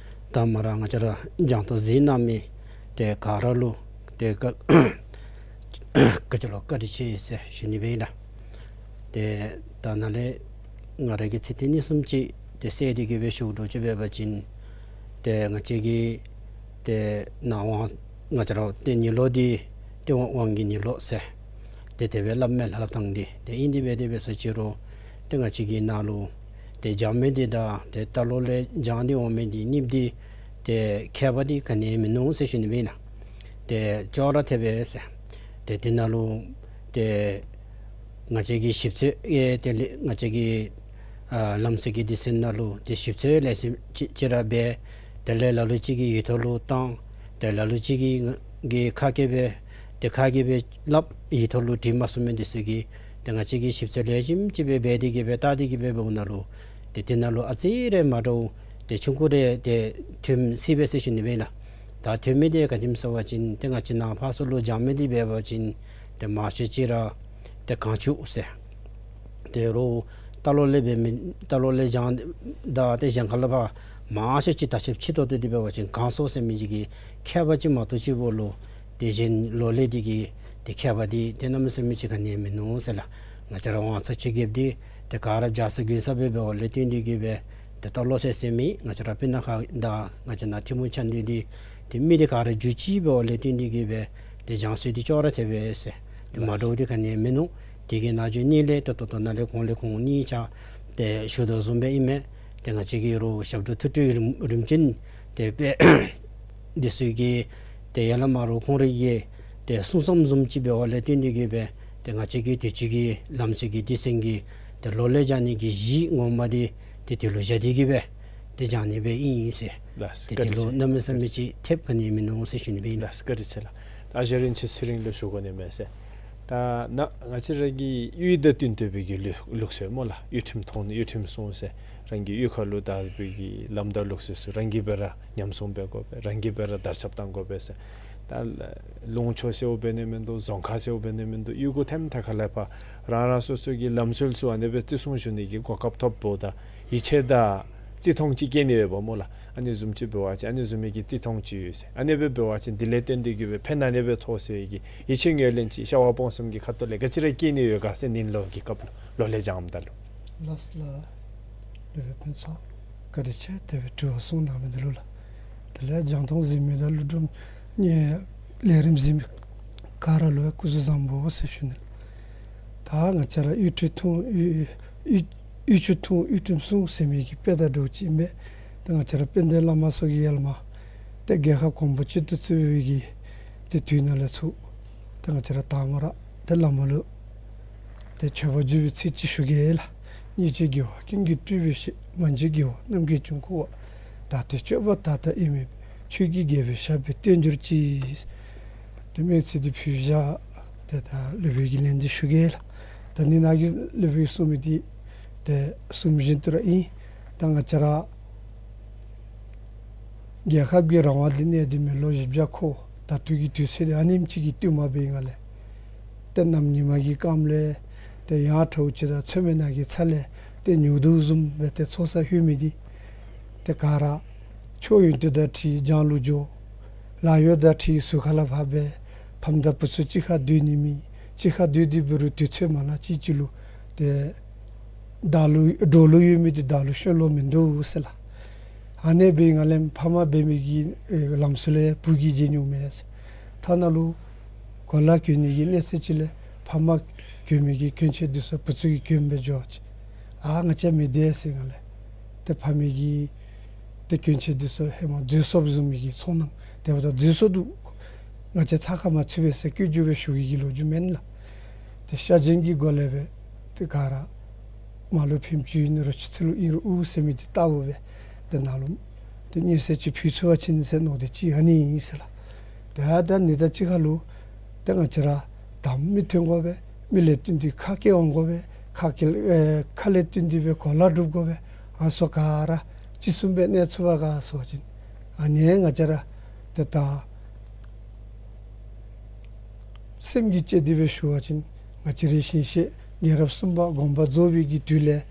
ད་མ་ར་ང་བཅས་ར་རྒྱང་མཐོང་གཟིགས་གནང་མི་ཏེ་ག་ར་ལུ་ཏེ་བཀའ་བཀའ་དྲིན་ལུ་བཀའ་དྲིན་ཆེ་ཟེར་ཞུ་ནི་སྦེ་ཨིན་ལགས། ཏེ་ད་ནཱ་ལས་ང་ར་གིས་ཚིག་ཏེ་གཉིས་གསུམ་ཅིག་ཏེ་གསལ་ཏེ་གི་སྦེ་ཞུ་དོ་ཅིག་འབད་བ་ཅིན་ཏེ་ང་བཅས་ཀྱི་ཏེ་ནཱ་ཝང་ང་བཅས་ར་ཏེ་ཉིན་ལོག་འདི་ཏེ་ཝང་ཝང་གི་ཉིན་ལོག་ཟེར་ཏེ་དེ་སྦེ་སླབ་མས་ལགས། སླབ་ཐངས་འདི་ཏེ་ཨིན། དེ་སྦེ་དེ་སྦེ་ཟེར་ཅི་རུང་ཏེ་ང་བཅས་ཀྱི་ནཱ་ལུ་ཏེ་བྱང་མི་འདི་དང་ཏེ་རྟ་ལོག་ལས་བྱང་སྟེ་འོང་མི་འདི་གཉིས་འདི་ཏེ་ཁྱད་པར་འདི་ག་ནི་ཡང་མིན་ནུག་ཟེར་ཞུ་ནི་སྦེ་ཨིན་ལགས། ཏེ་ཅོག་ར་འཐདཔ་སྦེ་ཟེར། ཏེ་དེ་ནང་ལུ་ཏེ་ང་བཅས་ཀྱི་ཞིབ་འཚོལ་ཨེ་ཏེ་ལེ་ང་བཅས་ཀྱི་ཨ་ལམ་སྲོལ་གྱི་སྡེ་ཚན་ནང་ལུ་ཏེ་ཞིབ་འཚོལ་ལེགས་ཤོམ་ཅིག་ཅིག་ར་འབད། དེ་ལས་ལ་ལུ་ཅིག་གིས་ཡིག་ཐོག་ལུ་བཏང་། ཏེ་ལ་ལུ་ཅིག་གིས་གི་ཁ་སྐད་སྦེ་ཏེ་ཁ་གིས་སྦེ་སླབ། ཡིག་ཐོག་ལུ་བྲི་མ་ཚུགས་མི་འདི་ཚུ་གིས་ཏེ་ང་བཅས་ཀྱིས་ཞིབ་འཚོལ་ལེགས་ཤོམ་ཅིག་སྦེ་འབད་དེ་གི་སྦེ་བལྟ་སྟེ་གི་སྦེ་འབདཝ་ད་ལུ་ཏེ་དེ་ནང་ལུ་ཨ་ཙི་རེ་མ་འདྲཝ་ཏེ་ཆུང་ཀུ་རེ་ཏེ་ཐོནམ་སྲིད་པས་ཟེར་ཞུ་ནི་སྦེ་ཨིན་ལགས། ད་ཐོན་མི་འདི་ག་ཅི་སྨོ་ཟེར་བ་ཅིན་ཏེ་ང་བཅས་ནཱ་ཕར་ཚུར་ལུ་བྱང་མི་འདི་འབད་བ་ཅིན་ཏེ་མང་ཤོས་ཅིག་ར་ཏེ་གངས་ཆུ་ཟེར། ཏེ་རོགས་རྟ་ལོག་ལས་འབད་མི་རྟ་ལོག་ལས་བྱང་དང་ཏེ་གཞན་ཁ་ལས་ཕར་མང་ཤོས་ཅིག་དར་ཁྱབ་ཆེ་ཏོག་ཏོ་འདི་འབད་བ་ཅིན་གངས་ཚུ་ཟེར་མི་ཅིག་གི་ཁྱད་པར་ཅིག་མ་གཏོགས་ཅིག་འབདཝ་ལུ་ཏེ་གཞན་ལོ་ལས་འདི་གི་ཏེ་ཁྱད་པར་འདི་ཏེ་གནམ་མེད་ས་མེད་ཅིག་ག་ནི་ཡང་མིན་ནུག་ཟེར་ལགས། ང་བཅས་ར་ཝང་ཚ་ཆོས་རྒྱལཔོ་འདི་ཏེ་ག་ར་བྱ་སོ་རྒྱུན་སོང་སྦེ་འབདཝ་ལས་བརྟེན་ཏེ་གི་སྦེ་ཏེ་རྟ་ལོག་ཟེར་ཟེར་མི་ང་བཅས་ར་སྤུ་ན་ཁ་དང་ང་བཅས་ནཱ་ཐིམ་ཕུག་ཆ་འདི་འདི་ཏེ་མི་འདི་ག་ར་རྒྱུད་གཅིག་འབདཝ་ལས་བརྟེན་ཏེ་གི་སྦེ་ཏེ་བྱང་སོ་འདི་ཅོག་ར་འཐདཔ་སྦེ་ཟེར། ཏེ་མ་འདྲཝ་འདི་ག་ནི་ཡང་མིན་ནུག། དེ་གི་ནང་བཞིན་ཨ་ནི་ལས་ཏེ་ད་ལྟོ་ནཱ་ལས་གོང་ལས་ཁོང་གཉིས་ཆ་ཏེ་ཞུ་དོ་བཟུམ་སྦེ་ཨིན་མས། ཏེ་ང་བཅས་ཀྱི་རོགས་ཞབས་དྲུང་ཐུགས་སྤྲུལ་རིམ་རིམ་བྱོན་ཏེ་དཔལ་འདི་ཚུ་གིས་ཏེ་ཡར་ལས་མར་རོགས་ཁོང་རའི་གི་ཏེ་གསུང་བསམ་བཟུམ་ཅིག་འབདཝ་ལས་བརྟེན་ཏེ་གི་སྦེ་ཏེ་ང་བཅས་ཀྱི་དུས་ཅི་གི་ལམ་སྲོལ་གྱི་སྡེ་ཚན་གྱི་ཏེ་ལོ་ལས་བྱང་ནི་གི་གཞི་ངོ་མ་འདི་ཏེ་དེ་ལུ་བཞག་སྟེ་གི་སྦེ་ཏེ་བྱང་ནི་སྦེ་ཨིན་ཟེར། ལགས་སོ། ཏེ་བཀའ་དྲིན་དེ་ལུ་ཆེ། གནམ་མེད་ས་མེད་ཅིག་ཐེབས་ག་ནི་ཡང་མིན་ནུག་ཟེར་ཞུ་ནི་སྦེ་ཨིན། ལགས་སོ། བཀའ་དྲིན་ཆེ་ལགས། ད་ཨ་ཞང་རིན་ཆེན་ཚེ་རིང་ལུ་ཞུ་དགོ་ནི་མས་ཟེར། ད་ནཱ་ང་བཅས་ར་གི་གཡུས་དང་བསྟུན་ཏེ་སྦེ་གི་ལུགས་ལུགས་སྲོལ་སྨོ་ལགས། གཡུས་ཁྲིམས་མཐོང་ནི་གཡུས་ཁྲིམས་སྲུང་ཟེར། རང་གི་གཡུས་ཁ་ལུ་དར་བའི་གི་ལམ་དང་ལུགས་སྲོལ་ཚུ་རང་གིས་སྦེ་ར་ཉམས་སྲུང་འབད་དགོ་པས། རང་གིས་སྦེ་ར་དར་ཁྱབ་གཏང་དགོ་པས་ཟེར། ད་ལུང་ཕྱོགས་ཟེརཝ་འབད་ནི་མིན་འདུག། རྫོང་ཁག་ཟེརཝ་འབད་ནི་མིན་འདུག། གཡུས་སྒོ་ཐེམ་ཐ་ཁ་ལས་ཕར་རང་རང་སོ་སོ་གི་ལམ་སྲོལ་ཚུ་ཨ་ནི་སྦེ་བརྩི་སྲུང་ཞུ་ནི་གི་གོ་སྐབས་ཐོབ་འབདཝ་ད་ཡིད་ཆེས་དང་བརྩི་མཐོང་ཅིག་སྐྱེ་ནི་ཡོདཔ་སྨོ་ལགས། ཨ་ནི་བཟུམ་ཅིག་འབད་བ་ཅིན་ཨ་ནི་བཟུམ་མའི་གི་བརྩི་མཐོང་ཅིག་ཡོད་ཟེར། ཨ་ནི་སྦེ་འབད་བ་ཅིན་དེ་ལས་བརྟེན་ཏེ་གི་སྦེ་ཕན་ཨ་ནི་སྦེ་ཐོགས་ཟེར་བའི་གི་ཡིད་ཆེས་ངོས་ལེན་ཅིག་ཤ་བ་སྤོང་གསུམ་གྱི་ཁ་ཐུག་ལས་ག་ཅི་ར་སྐྱེ་ནི་ཡོད་ག་ཟེར། ཉིན་ལོག་གི་སྐབས་ལུ་ལོ་ལས་བྱང་ད་ལུ། ལགས་སོ་ལགས། ལས་སྦེ་ཕུན་ཚོགས་བཀའ་དྲིན་ཆེ། དེ་སྦེ་དྲི་བ་གསུངས་གནང་མི་འདི་ལུ་ལགས། དེ་ལས་རྒྱང་མཐོང་གཟིགས་མི་དང་ཀླུ་སྒྲུབ་ལས་རིམ་གཟིགས་མི་ག་ར་ལུ་སྐུ་གཟུགས་བཟང་པོ་ཟེར་ཞུ་ནི། ད་ང་བཅས་ར་གཡུས་ཁྲིམས་མཐོང་གཡུས་གཡུས་གཡུས་ཆུ་འཐུང་གཡུས་ཁྲིམས་སྲུང་ཟེར་མི་གི་དཔེ་དང་འདྲཝ་ཅིག་ཨིན་པས། ད་ང་བཅས་ར་དཔལ་ལྡན་བླ་མ་ཚུ་གིས་ཡར་ལས་མར་ཏེ་རྒྱལ་ཁབ་གོང་བུ་གཅིག་ཏུ་བརྩི་བའི་གི་ཏེ་དུས་ནང་ལས་ཚུར་ཏེ་ང་བཅས་ར་དང་པ་ར་ཏེ་བླ་མ་ལུ་ཏེ་མཆོད་པར་བརྗོད་པའི་ཚིག་ཅིག་ཞུ་གེ་ལགས། སྙིང་རྗེ་རྒྱལ་བ་ཀུན་གྱི་སྤྲུལ་པའི་ཞལ། མ་མཇལ་རྒྱལ་བ་རྣམས་ཀྱི་འབྱུང་ཁུངས་པ། བདག་ལྟའི་སྤྱོད་པ་དག་དང་དབྱེར་མེད་པའི། ཆོས་ཀྱི་རྒྱལ་པོའི་ཞབས་པད་བརྟན་གྱུར་ཅིག། ཏེ་སྨོན་ཚིག་འདི་ཕུལ་བཞག། ཏེ་ད་སློབ་དཔོན་གྱིས་ལན་འདི་ཞུ་གེ་ལགས། ད་ནི་ནཱ་གི་སློབ་དཔོན་གསུང་མི་འདི་ཏེ་གསུངམ་བཞིན་དུ་ར་ཨིན། ད་ང་བཅས་ར་རྒྱལ་ཁབ་ཀྱི་རང་དབང་འདི་གནས་ཏེ་མི་ལོ་བཞི་བརྒྱ་འཁོར། ད་ལྟོ་གི་དུས་ཚོད་འདི་ཨ་ནེམ་ཅིག་གི་བསྟུད་མར་འབད་ནི་ལས་ཏེ་གནམ་ཉི་མ་གི་སྐམ་ལས་ཏེ་ཡང་དྲོ་ཅིག་ད་མཚན་མོ་ནང་གི་ཚ་ལས་ཏེ་ཉུག་དོ་བཟུམ་སྦེ་ཏེ་ཚོགས་བསགས་ལྷོད་མི་འདི་ཏེ་ག་ར་ཕྱོགས་ཡོན་ཏན་དང་འཁྲིལ་གྱང་ལུ་འགྱོ། ལཱ་གཡོག་དང་འཁྲིལ་ཟུར་ཁ་ལས་ཕར་འབད། ཕམ་དང་བུ་ཚུ་གཅིག་ཁར་སྡོད་ནི་མེད། གཅིག་ཁར་སྡོད་དེ་འབད་རུང་དུས་ཚོད་མ་ལང་ཅིག་ཅིག་ལུ་ཏེ་བདའ་ལོང་འདྲོག་ལོང་ཡོད་མི་འདི་བདའ་ལོང་གཤོང་ལོང་མིན་འདུག་ཟེར་ལགས། ཨ་ནེ་འབད་ནི་ལས་ཕམ་འབད་མི་གི་ཨེ་ལམ་སྲོལ་ལས་བུ་གིས་བརྗེད་ནི་མས་ཟེར། ཐ་ན་ལུ་གོ་ལ་གྱོན་ནི་གི་གནས་ཚད་ཅིག་ལས་ཕམ་གྱོན་མི་གི་གྱོན་ཆས་འདི་ཚུ་བུ་ཚུ་གིས་གྱོན་སྦེ་འགྱོ་ཅི། ཨ་ང་བཅས་མི་བདེ་ཟེར་ནི་ལས་ཏེ་ཕམ་གི་ཏེ་གྱོན་ཆས་འདི་ཚུ་ཧེ་མ་འཛོལ་སོངམ་བཟུམ་མའི་གི་ཚོར་སྣང་དེ་འབདཝ་ད་འཛོལ་སོང་འདུག། ང་བཅས་ཚ་ཁ་མ་ཚུད་པས་ཟེར་སྐྱོན་བརྗོད་སྦེ་ཞུ་ནི་གི་ལོ་རྒྱུས་མེན་ལགས། ཏེ་ཤ་ཞེན་གྱི་སྒོ་ལས་སྦེ་ཏེ་ག་ར་མར་ལུ་ཕན་ཚུན་ཨིན་རུང་རོ་ཁྱི་ཚུ་ལུ་ཨིན་རུང་ཨུ་ཟེར་མི་འདི་ལྟ་བུ་སྦེ་ཏེ་ནཱ་ལུ་ཏེ་སྙན་སེང་ཅིག་ཕུལ་ཚུགས་པ་ཅིན་ཟེར་མནོ་སྟེ་ཅིག་ཨ་ནི་ཨིན་ཟེར་ལགས། ཏེ་ད་ནི་ད་ཅི་ཁ་ལུ་ཏེ་ང་བཅས་ར་དང་མི་ཐོན་དགོ་པས། མི་ལས་བརྟེན་ཏེ་ཁ་སྐད་འོང་དགོ་པས། ཁ་སྐད་ཨེ་ཁ་ལས་བརྟེན་ཏེ་སྦེ་གོ་ལ་སྒྲུབ་དགོ་པས། ཨ་ཟུར་ག་ར་ཅི་བཟུམ་སྦེ་གནས་ཚུགས་པ་ག་ཟེར་བ་ཅིན་ཨ་ནི་ང་བཅས་ར་ཏེ་ད་སེམས་ཀྱིས་དཔྱད་དེ་སྦེ་ཞུ་བ་ཅིན་ང་བཅས་རའི་ཞིང་གཤེགས་རྒྱལ་རབས་གསུམ་པ་དགོངས་པ་རྫོགས་པའི་གི་དུས་ལས་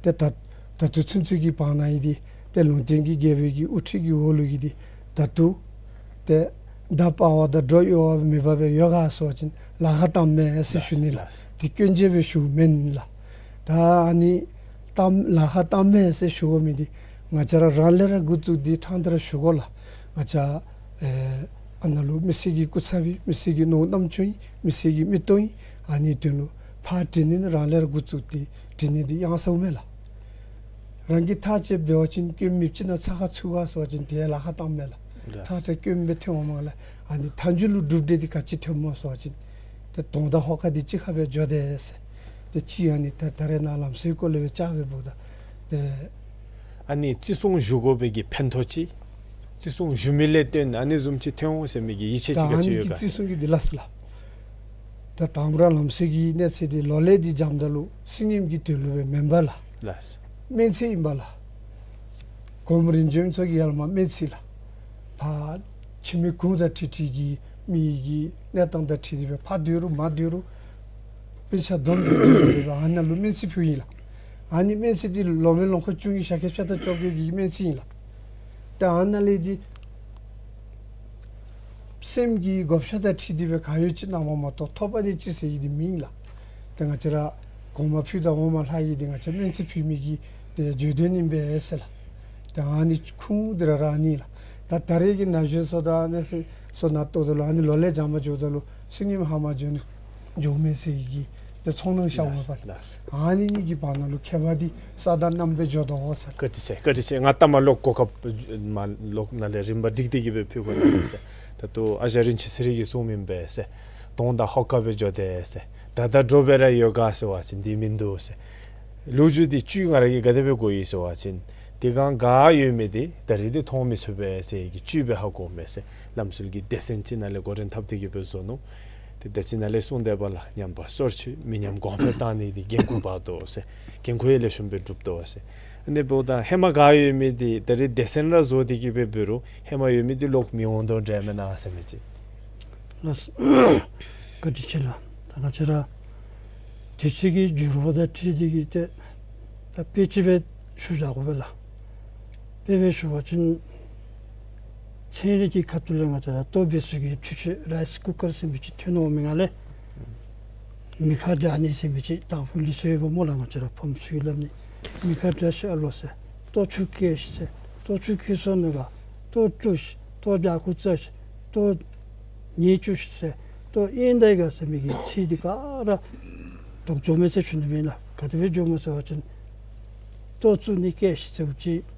ཏེ་ད་ད་ལྟོ་ཚུན་ཚོད་ཀྱི་བར་ན་ཡི་འདི་ཏེ་ལུང་བསྟན་གྱི་རྒྱལ་པོའི་གི་དབུ་ཁྲིད་ཀྱི་འོག་ལུ་གི་འདི་ད་ལྟོ་ཏེ་མདའ་སྤར་བ་དང་སྒྲོ་གཡོ་བ་མེད་པར་སྦེ་ཡོད་ག་ཟེར་བ་ཅིན་ལཱ་ཁག་བཏངམ་མས་ཟེར་ཞུ་ནི་ལགས། ལགས། ཏེ་སྐྱོན་བརྗོད་སྦེ་ཞུཝ་མེན་ལགས། ད་ཨ་ནི་བཏངམ་ལཱ་ཁག་བཏངམ་མས་ཟེར་ཞུ་དགོ་མི་འདི་ང་བཅས་ར་རང་ལས་ར་འགོ་བཙུགས་ཏེ་ཕྲང་སྟེ་ར་ཞུ་དགོ་ལགས། ང་བཅས་ཨེ་ཨ་ནཱ་ལུ་མི་སེར་གྱི་སྐུ་ཚབ་ཨིན། མི་སེར་གྱི་མནོ་རྟོག་ཅན་ཨིན། མི་སེར་གྱི་མིག་ཏོ་ཨིན། ཨ་ནི་དོན་ལུ་ཕར་དྲི་ནི་ནི་རང་ལས་ར་འགོ་བཙུགས་ཏེ་དྲི་ནི་འདི་ཡང་སོ་མས་ལགས། རང་གིས་ཐག་བཅད་འབད་བ་ཅིན་སྐྱོན་མེདཔ་ཅིག་ནང་ཚགས་ཁར་ཚུད་ག་ཟེར་བ་ཅིན་ཏེ་ལཱ་ཁག་བཏངམ་མས་ལགས། ལགས། ཐག་ཏེ་སྐྱོན་སྦེ་ཐོན་འོངམ་ལས་ཨ་ནི་མཐའ་མཇུག་ལུ་གྲུབ་འབྲས་འདི་ག་ཅི་ཐོནམ་སྨོ་ཟེར་བ་ཅིན་ཏེ་དོང་དང་ཧོ་ཀ་འདི་གཅིག་ཁར་སྦེ་འགྱོ་དེས་ཟེར། ཏེ་ཅིག་ཨ་ནི་ད་ད་རེས་ནཱ་ལམ་སྲོལ་སྐོར་ལས་སྦེ་བཅར་བའི་བུ་ད་ཏེ་ཨ་ནི་བརྩི་སྲུང་ཞུ་དགོ་པའི་གི་ཕན་ཐོགས་ཅིག། བརྩི་སྲུང་ཞུ་མི་ལས་བརྟེན་ཨ་ནི་བཟུམ་ཅིག་ཐོན་འོང་ཟེར་མི་གི་ཡིད་ཆེས་ད་ཅིག་ག་ཨ་ཅི་ནི་ཡོད་གི་ག་བརྩི་ཟེར། སྲུང་གི་འདི་ལགས་ལགས། ད་དང་པ་ར་ལམ་སྲོལ་གྱི་གནས་ཚད་འདི་ལོ་ལེགས་འདི་འཇམ་ད་ལུ་བསོད་སྙོམས་ཀྱི་དོན་ལུ་སྦེ་མེན་པ་ལགས། ལགས། སྨོན་ཚིག་ཨིན་པ་ལགས། གོངམ་རིམ་བྱོན་ཚུ་གིས་ཡར་ལས་མར་སྨོན་ཚིག་ལགས། ཕར་ཁྱིམ་གྱི་གུར་དང་འཁྲིལ་འཁྲིལ་གྱི་མི་གི་གནས་སྟངས་དང་འཁྲིལ་ཏེ་སྦེ་ཕར་སྡོད་རུང་མར་སྡོད་རུང་སྤུན་ཆ་བསྡོམས་ཏེ་སྡོད་རུང་ཨ་ནཱ་ལུ་སྨོན་ཚིག་ཕུལཝ་ཨིན་ལགས། ཨ་ནི་སྨོན་ཚིག་འདི་ལོ་མེ་ལོང་འཁོར་བཅུ་གཉིས་ཞག་ཁལ་ཕྱེད་དང་བཅོ་བརྒྱད་ཀྱི་སྨོན་ཚིག་ཨིན་ལགས། ད་ཨ་ནཱ་ལས་འདི་སེམས་ཀྱི་བགོ་བཤའ་དང་འཁྲིལ་ཏེ་སྦེ་ག་ཡོད་ཅིག་གནངམ་མ་གཏོགས་ཐོབ་པ་འདི་ཅིག་ཟེར་ཡི་འདི་མེན་ལགས། ཏེ་ང་བཅས་ར་གོངམ་ཕུད་དང་འོགམ་ལྷག་ཡི་འདི་ང་བཅས་སྨོན་ཚིག་ཕུལ་མི་གི་ཏེ་བརྗོད་དོན་ཨིན་པས་ཟེར་ལགས། ཏེ་ཨ་ནི་ཁུངས་འདི་ར་ར་ཨ་ནི་ལགས། ད་ད་རེས་ཀྱི་ན་གཞོན་ཚུ་དང་གནས་ཚད་ཚུ་ནང་ལྟཝ་ད་ལུ་ཨ་ནི་ལོ་ལེགས་འཇམ་མ་འགྱོཝ་ད་ལུ་བསོད་སྙོམས་ཧ་མ་འགྱོ་ནི་འགྱོཝ་མས་ཟེར་བའི་གི་ཏེ་ཚོར་སྣང་ཤརཝ་མས་པ། ལགས། ཨ་ནི་གཉིས་ཀྱི་བར་ན་ལུ་ཁྱད་པར་འདི་ས་དང་གནམ་སྦེ་འགྱོ་དོ་ཟེར། བཀའ་དྲིན་ཆེ་བཀའ་དྲིན་ཆེ། ང་ལྟ་མ་ལོག་གོ་སྐབས་མ་ལོག་ནཱ་ལས་རིམ་པ་སྒྲིག་སྟེ་གི་སྦེ་ཕུལ་དགོ་ནི་ཟེར། ད་ལྟོ་ཨ་ཞང་རིན་ཆེན་ཚེ་རིང་གིས་གསུངམ་ཨིན་པས་ཟེར། དོང་དང་ཧོ་ཀ་སྦེ་འགྱོ་དེས་ཟེར། ད་ད་འགྱོ་སྦེ་ར་ཡོད་ག་ཟེར་བ་ཅིན་འདི་མིན་འདུག་ཟེར། ལོ་རྒྱུས་འདི་བཅུད་ང་ར་གིས་ག་དེ་སྦེ་གོ་ཡི་ཟེར་བ་ཅིན་དེ་སྒང་ག་ཡོད་མི་འདི་ད་རེས་འདི་མཐོང་མི་ཚུགས་པས་ཟེར་གྱི་བཅུད་སྦེ་ཧ་གོཝ་མས་ཟེར། ལམ་སྲོལ་གྱི་སྡེ་ཚན་ཅིག་ནང་ལས་འགོ་འདྲེན་འཐབ་སྟེ་གི་སྦེ་བཟོ་ནུག། ཏེ་ད་ཅི་ནཱ་ལས་གསུངས་དེ་བ་ལ་ཉམས་པ་སོར་ཆུད་མི་ཉམས་གོང་འཕེལ་བཏང་ནི་འདི་འགན་ཁུར་འབག་དོ་ཟེར། འགན་ཁུར་ཡང་ལེགས་ཤོམ་སྦེ་སྒྲུབ་དོ་ཟེར། ཨ་ནི་འབདཝ་ད་ཧེ་མ་ག་ཡོད་མི་འདི་ད་རེས་སྡེ་ཚན་ར་བཟོ་སྟེ་གི་སྦེ་འབད་རུང་ཧེ་མ་ཡོད་མི་འདི་ལོག་མི་འོང་དོ་འདྲ་མེན་ན་ཟེར་མི་ཅིག། ལགས། བཀའ་དྲིན་ཆེ་ལགས། ད་ང་བཅས་ར་དུས་ཚོད་ཀྱི་འགྱུར་བ་དང་འཁྲིལ་ཏེ་གི་ཏེ་ད་དཔེ་ཅིག་སྦེ་ཞུ་བཞག་དགོ་པས་ལགས། དཔེ་སྦེ་ཞུ་བ་ཅིན་ཚན་རིག་གི་ཁ་ཐུག་ལས་ང་བཅས་ར་ལྟོ་སྦེ་ཚུགས་ཀྱི་འཕྲུལ་ཆས་རའིསི་ཀུ་ཀར་ཟེར་མི་ཅིག་ཐོན་འོང་མི་སྒང་ལས་མེ་ཁ་བསྒྲགས་ནི་ཟེར་མི་ཅིག་དང་ཕུ་ལུགས་སྲོལ་ཡོདཔ་སྨོ་ལགས། ང་བཅས་ར་ཕམ་ཚུ་གིས་སླབ་ནི་མེ་ཁ་བསྒྲགས་ཤིག་ཨ་ལོ་ཟེར། ལྟོ་ཆུ་བཀལ་ཤིག་ཟེར། ལྟོ་ཆུ་བཀལ་སོང་ནུག་ག་ལྟོ་བཀྲུ་ཤིག། ལྟོ་རྒྱ་ཁུ་བཙག་ཤིག། ལྟོ་ཉེས་བཅུག་ཤིག་ཟེར། ལྟོ་གཡེང་ད་ཡི་ག་ཟེར་མི་གི་ཚིག་འདི་ག་ར་ལྡོག་འགྱོཝ་མས་ཟེར་ཞུ་ནི་མེན་ལགས། ག་དེ་སྦེ་འགྱོཝ་སྨོ་ཟེར་བ་ཅིན་ལྟོ་བཙུགས་ནི་བཀལ་ཤིག་ཟེརཝ་ཅིག་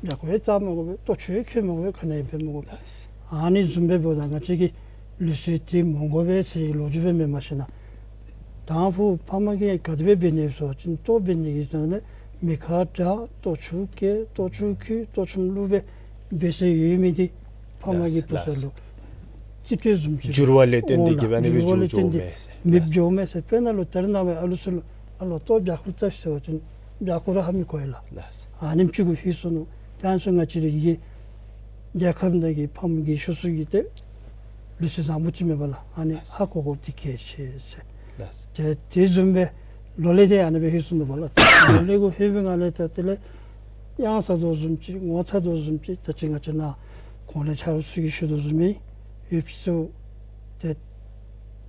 རྒྱ་ཁུ་ཡང་བཙག་མ་དགོ་པས། ལྟོ་ཆུ་ཡང་བཀལ་མ་དགོ་པས། ག་ནི་ཡང་འབད་མ་དགོ་པས། ཨ་ནི་བཟུམ་སྦེ་འབདཝ་ད་ང་བཅས་ཀྱི་ལུགས་སྲོལ་འདི་མ་དགོ་པས་ཟེར་ལོ་རྒྱུས་སྦེ་མེན་མ་ཤེས་ན། དང་ཕུ་ཕམ་གིས་ག་དེ་སྦེ་འབད་ནི་ཡོད་ཟེར་བ་ཅིན་ལྟོ་འབད་ནི་གི་དོན་ལས་མེ་ཁ་བསྒྲགས། ལྟོ་ཆུ་བཀལ། ལྟོ་ཆུ་ཁུག། ལྟོ་ཆུམ་བླུགས་སྦེ་འབད་སྲོལ་ཡོད་མི་འདི་ཕམ་གི་ལགས་བུ་ཚ་ལུ། ལགས། རྩིས་སྤྲོད་བཟུམ་ཅིག་འགྱུར་བ་ལས་བརྟེན་ཏེ་གི་སྦེ་ཨ་ནི་སྦེ་འགྱུར་བ་ལས་བརྟེན་ཏེ་འགྱོཝ་མས་ཟེར། མེདཔ་འགྱོཝ་མས་ཟེར། དཔེར་ན་ལུ་ད་རེས་ནངས་པའི་ཨ་ལུ་ཚུ་ལུ་ཨ་ལོ་ལྟོ་བྱ་ཁུར་རྩ་ཟེར་བ་ཅིན་བྱ་ཁུར་ར་ཧ་མི་གོ་ཡི་ལགས། ལགས། ཨ་ནེམ་ཅིག་གུ་ལྷོད་སོ་ནུག། དེ་ཚུ་ང་བཅས་རའི་གི་རྒྱལ་ཁབ་ནང་གི་ཕམ་རྒས་ཤོས་ཚུ་གིས་ཏེ་ལུགས་སྲོལ་བཟང་པོ་ཅིག་མེད་པས་ལགས། ཨ་ནི་ལགས། ཧ་གོ་དགོཔ་འདི་གལ་ཆེ་ཟེར། ལགས། ཏེ་དེ་བཟུམ་སྦེ་ལོ་ལས་འདི་ཨ་ནི་སྦེ་ལྷོད་སོ་ནུག་པ་ལགས། ལོ་ལས་གུ་ལྷོད་པའི་སྒང་ལས་ད་དེ་ལས་གཡང་ཟ་དོ་བཟུམ་ཅིག་ངོ་ཚ་དོ་བཟུམ་ཅིག། ད་ཅི་ང་བཅས་ནཱ་གོང་ལས་ཆ་རོགས་ཚུ་གིས་ཞུ་དོ་བཟུམ་སྦེ་ཡོདཔ་ཚུ་ཏེ་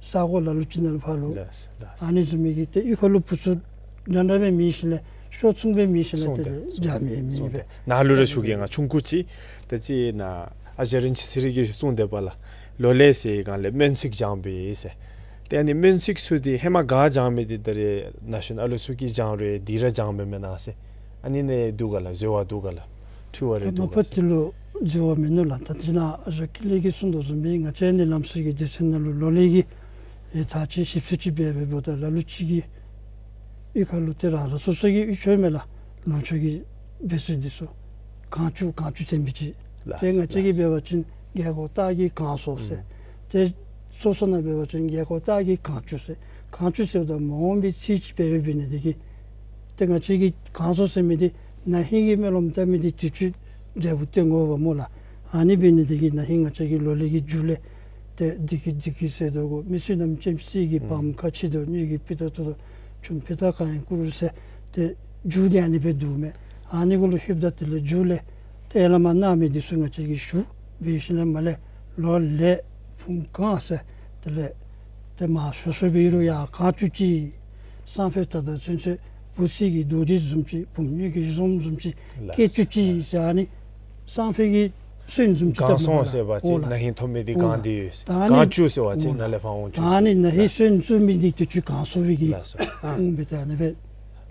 ས་གོ་ལ་ལུ་ཅིག་ནང་ལུ་ཕར་ལུ་ལགས། ལགས། ཨ་ནི་བཟུམ་མའི་གི་ཏེ་གཡུས་ཁ་ལུ་བུ་ཚུ་འདྲན་འདྲ་སྦེ་མེད་ཞིནམ་ལས་ཤོར་ཚུགས་སྦེ་མེད་ཞིནམ་ལས་སོང་ཏེ་ཏེ་ལས་སོང་རྒྱ་མི་མེད་སོང་སྦེ། ཏེ་ནཱ་ལུ་ར་ཞུ་གེ། ང་ཆུང་ཀུ་ཅིག་ད་ཅི་ནཱ་ཨ་ཞེ་རིན་ཆེན་ཚེ་རིང་གིས་གསུངས་དེས་པ་ལགས། ལོ་ལས་ཟེར་སྒང་ལས་སྨོན་ཚིག་བགྱང་པས་ཟེར། ཏེ་ཨ་ནི་སྨོན་ཚིག་ཚུ་འདི་ཧེ་མ་ག་བགྱང་མི་འདི་ད་རེས་ན་གཞོན་ཨ་ལུ་ཚུ་གིས་བགྱང་རུང་འདི་ར་བགྱངམ་མེན་ན་ཟེར། ཨ་ནི་ནི་འདུག་ག་ལགས། འཛོལ་བ་འདུག་ག་ལགས། འཁྲུལ་བ་རེ་འདུག་ག་ལགས། ད་མ་པ་དེ་ལུ་འཛོལ་བ་མིན་ནུག་ལགས། ད་ཅི་ནཱ་ཨ་ཞང་ཀུན་ལེགས་ཀྱིས་གསུངས་དོ་བཟུམ་སྦེ་ང་བཅས་ནི་ལམ་སྲོལ་གྱི་སྡེ་ཚན་ནང་ལུ་ལོ་ལས་ཀྱི་ཨེ་ད་ཅི་ཞིབ་འཚོལ་ཅིག་འབད་འབདཝ་ད་ལ་ལུ་ཅིག་གིས་གཡུས་ཁ་ལུ་ཏེ་རང་རང་སོ་སོ་གི་གཡུས་ཆོས་མས་ལགས། ལུང་ཕྱོགས་ཀྱི་འབད་ཚུལ་འདི་ཚུ་གང་བཅུག་གང་བཅུག་ཟེར་མི་ཅིག། ལགས། ཏེ་ང་བཅས་ཀྱིས་ལགས། འབད་བ་ཅིན་རྒས་འཁོགས་སྟག་གིས་གང་སོང་ཟེར། ཨུམ། ཏེ་སོ་སོ་ནང་འབད་བ་ཅིན་རྒས་འཁོགས་སྟག་གིས་གང་བཅུག་ཟེར། གང་བཅུག་ཟེརཝ་ད་མ་འོངས་པའི་ཚིག་ཅིག་འབད་འབད་ནི་འདི་གིས་ཏེ་ང་བཅས་ཀྱིས་གང་སོང་ཟེར་མི་འདི་ན་ཧིང་གི་སྨོན་ལམ་བཏབ་མི་འདི་དུས་ཚོད་འབྲས་བུ་སྟོན་དགོ་པས་སྨོ་ལགས། ཨ་ནི་འབད་ནི་འདི་གིས་ན་ཧིང་ང་བཅས་ཀྱི་ལོ་ལས་ཀྱི་མཇུག་ལས་ཏེ་བདེ་སྐྱིད་བདེ་སྐྱིད་ཟེར་དོ་གོ། མི་སྲིད་རྣམས་སྤྱན་གཟིགས་ཀྱི། ཨུམ། བམ་ཁ་ཕྱེ་དོ་སྙིང་གི་དཔེ་ལྟར་ཐུགས་དོ། ཆུམ་ཕུད་དང་གང་ཡིན་བཀུར་ཟེར། ཏེ་མཇུག་འདི་ཨ་ནི་སྦེ་འདུག་མས། ཨ་ནི་གུ་ལུ་ལྷོདཔ་ད་དེ་ལས་མཇུག་ལས་ཏེ་ཡར་ལས་མར་གནང་མི་འདི་ཚུ་ང་བཅས་ཀྱིས་ཞུ་འབད་ཞིནམ་ལས་མར་ལས་ལོ་ལས་ཕུང་གང་ཟེར། དེ་ལས་ཏེ་མང་ཤོས་ཤོས་འབད་རུང་ཡང་གང་བཅུག་ཅིག། སང་ཕོད་ད་ལྟོ་ཚུན་ཚོད་བུ་ཚིག་གི་རྡོ་རྗེ་བཟུམ་ཅིག། བུམོ་གཉོས་ཀྱི་གཞོང་བཟུམ་ཅིག། ལགས། སྐྱེ་བཅུག་ཅིག་ཟེར་ཨ་ནི་སང་ཕོད་ཀྱི་སོན་བཟུམ་ཅིག་གང་སོང་ཟེར་བ་ཅིན་ན་ཧིང་ཐོབ་མི་འདི་གང་སྟེ་ཡོད་ཟེར། ད་ཨ་ནི་གང་བཅུག་ཟེར་བ་ཅིན་ན་ལས་ཕར་འོང་བཅུག་ཟེར། ཨ་ནི་ན་ཧིང་སོན་བཙུགས་མི་འདི་དུས་ཚོད་གང་སོང་བའི་གི། ལགས་སོ། ཨུམ་འབད་ད་ཨ་ནི་སྦེ།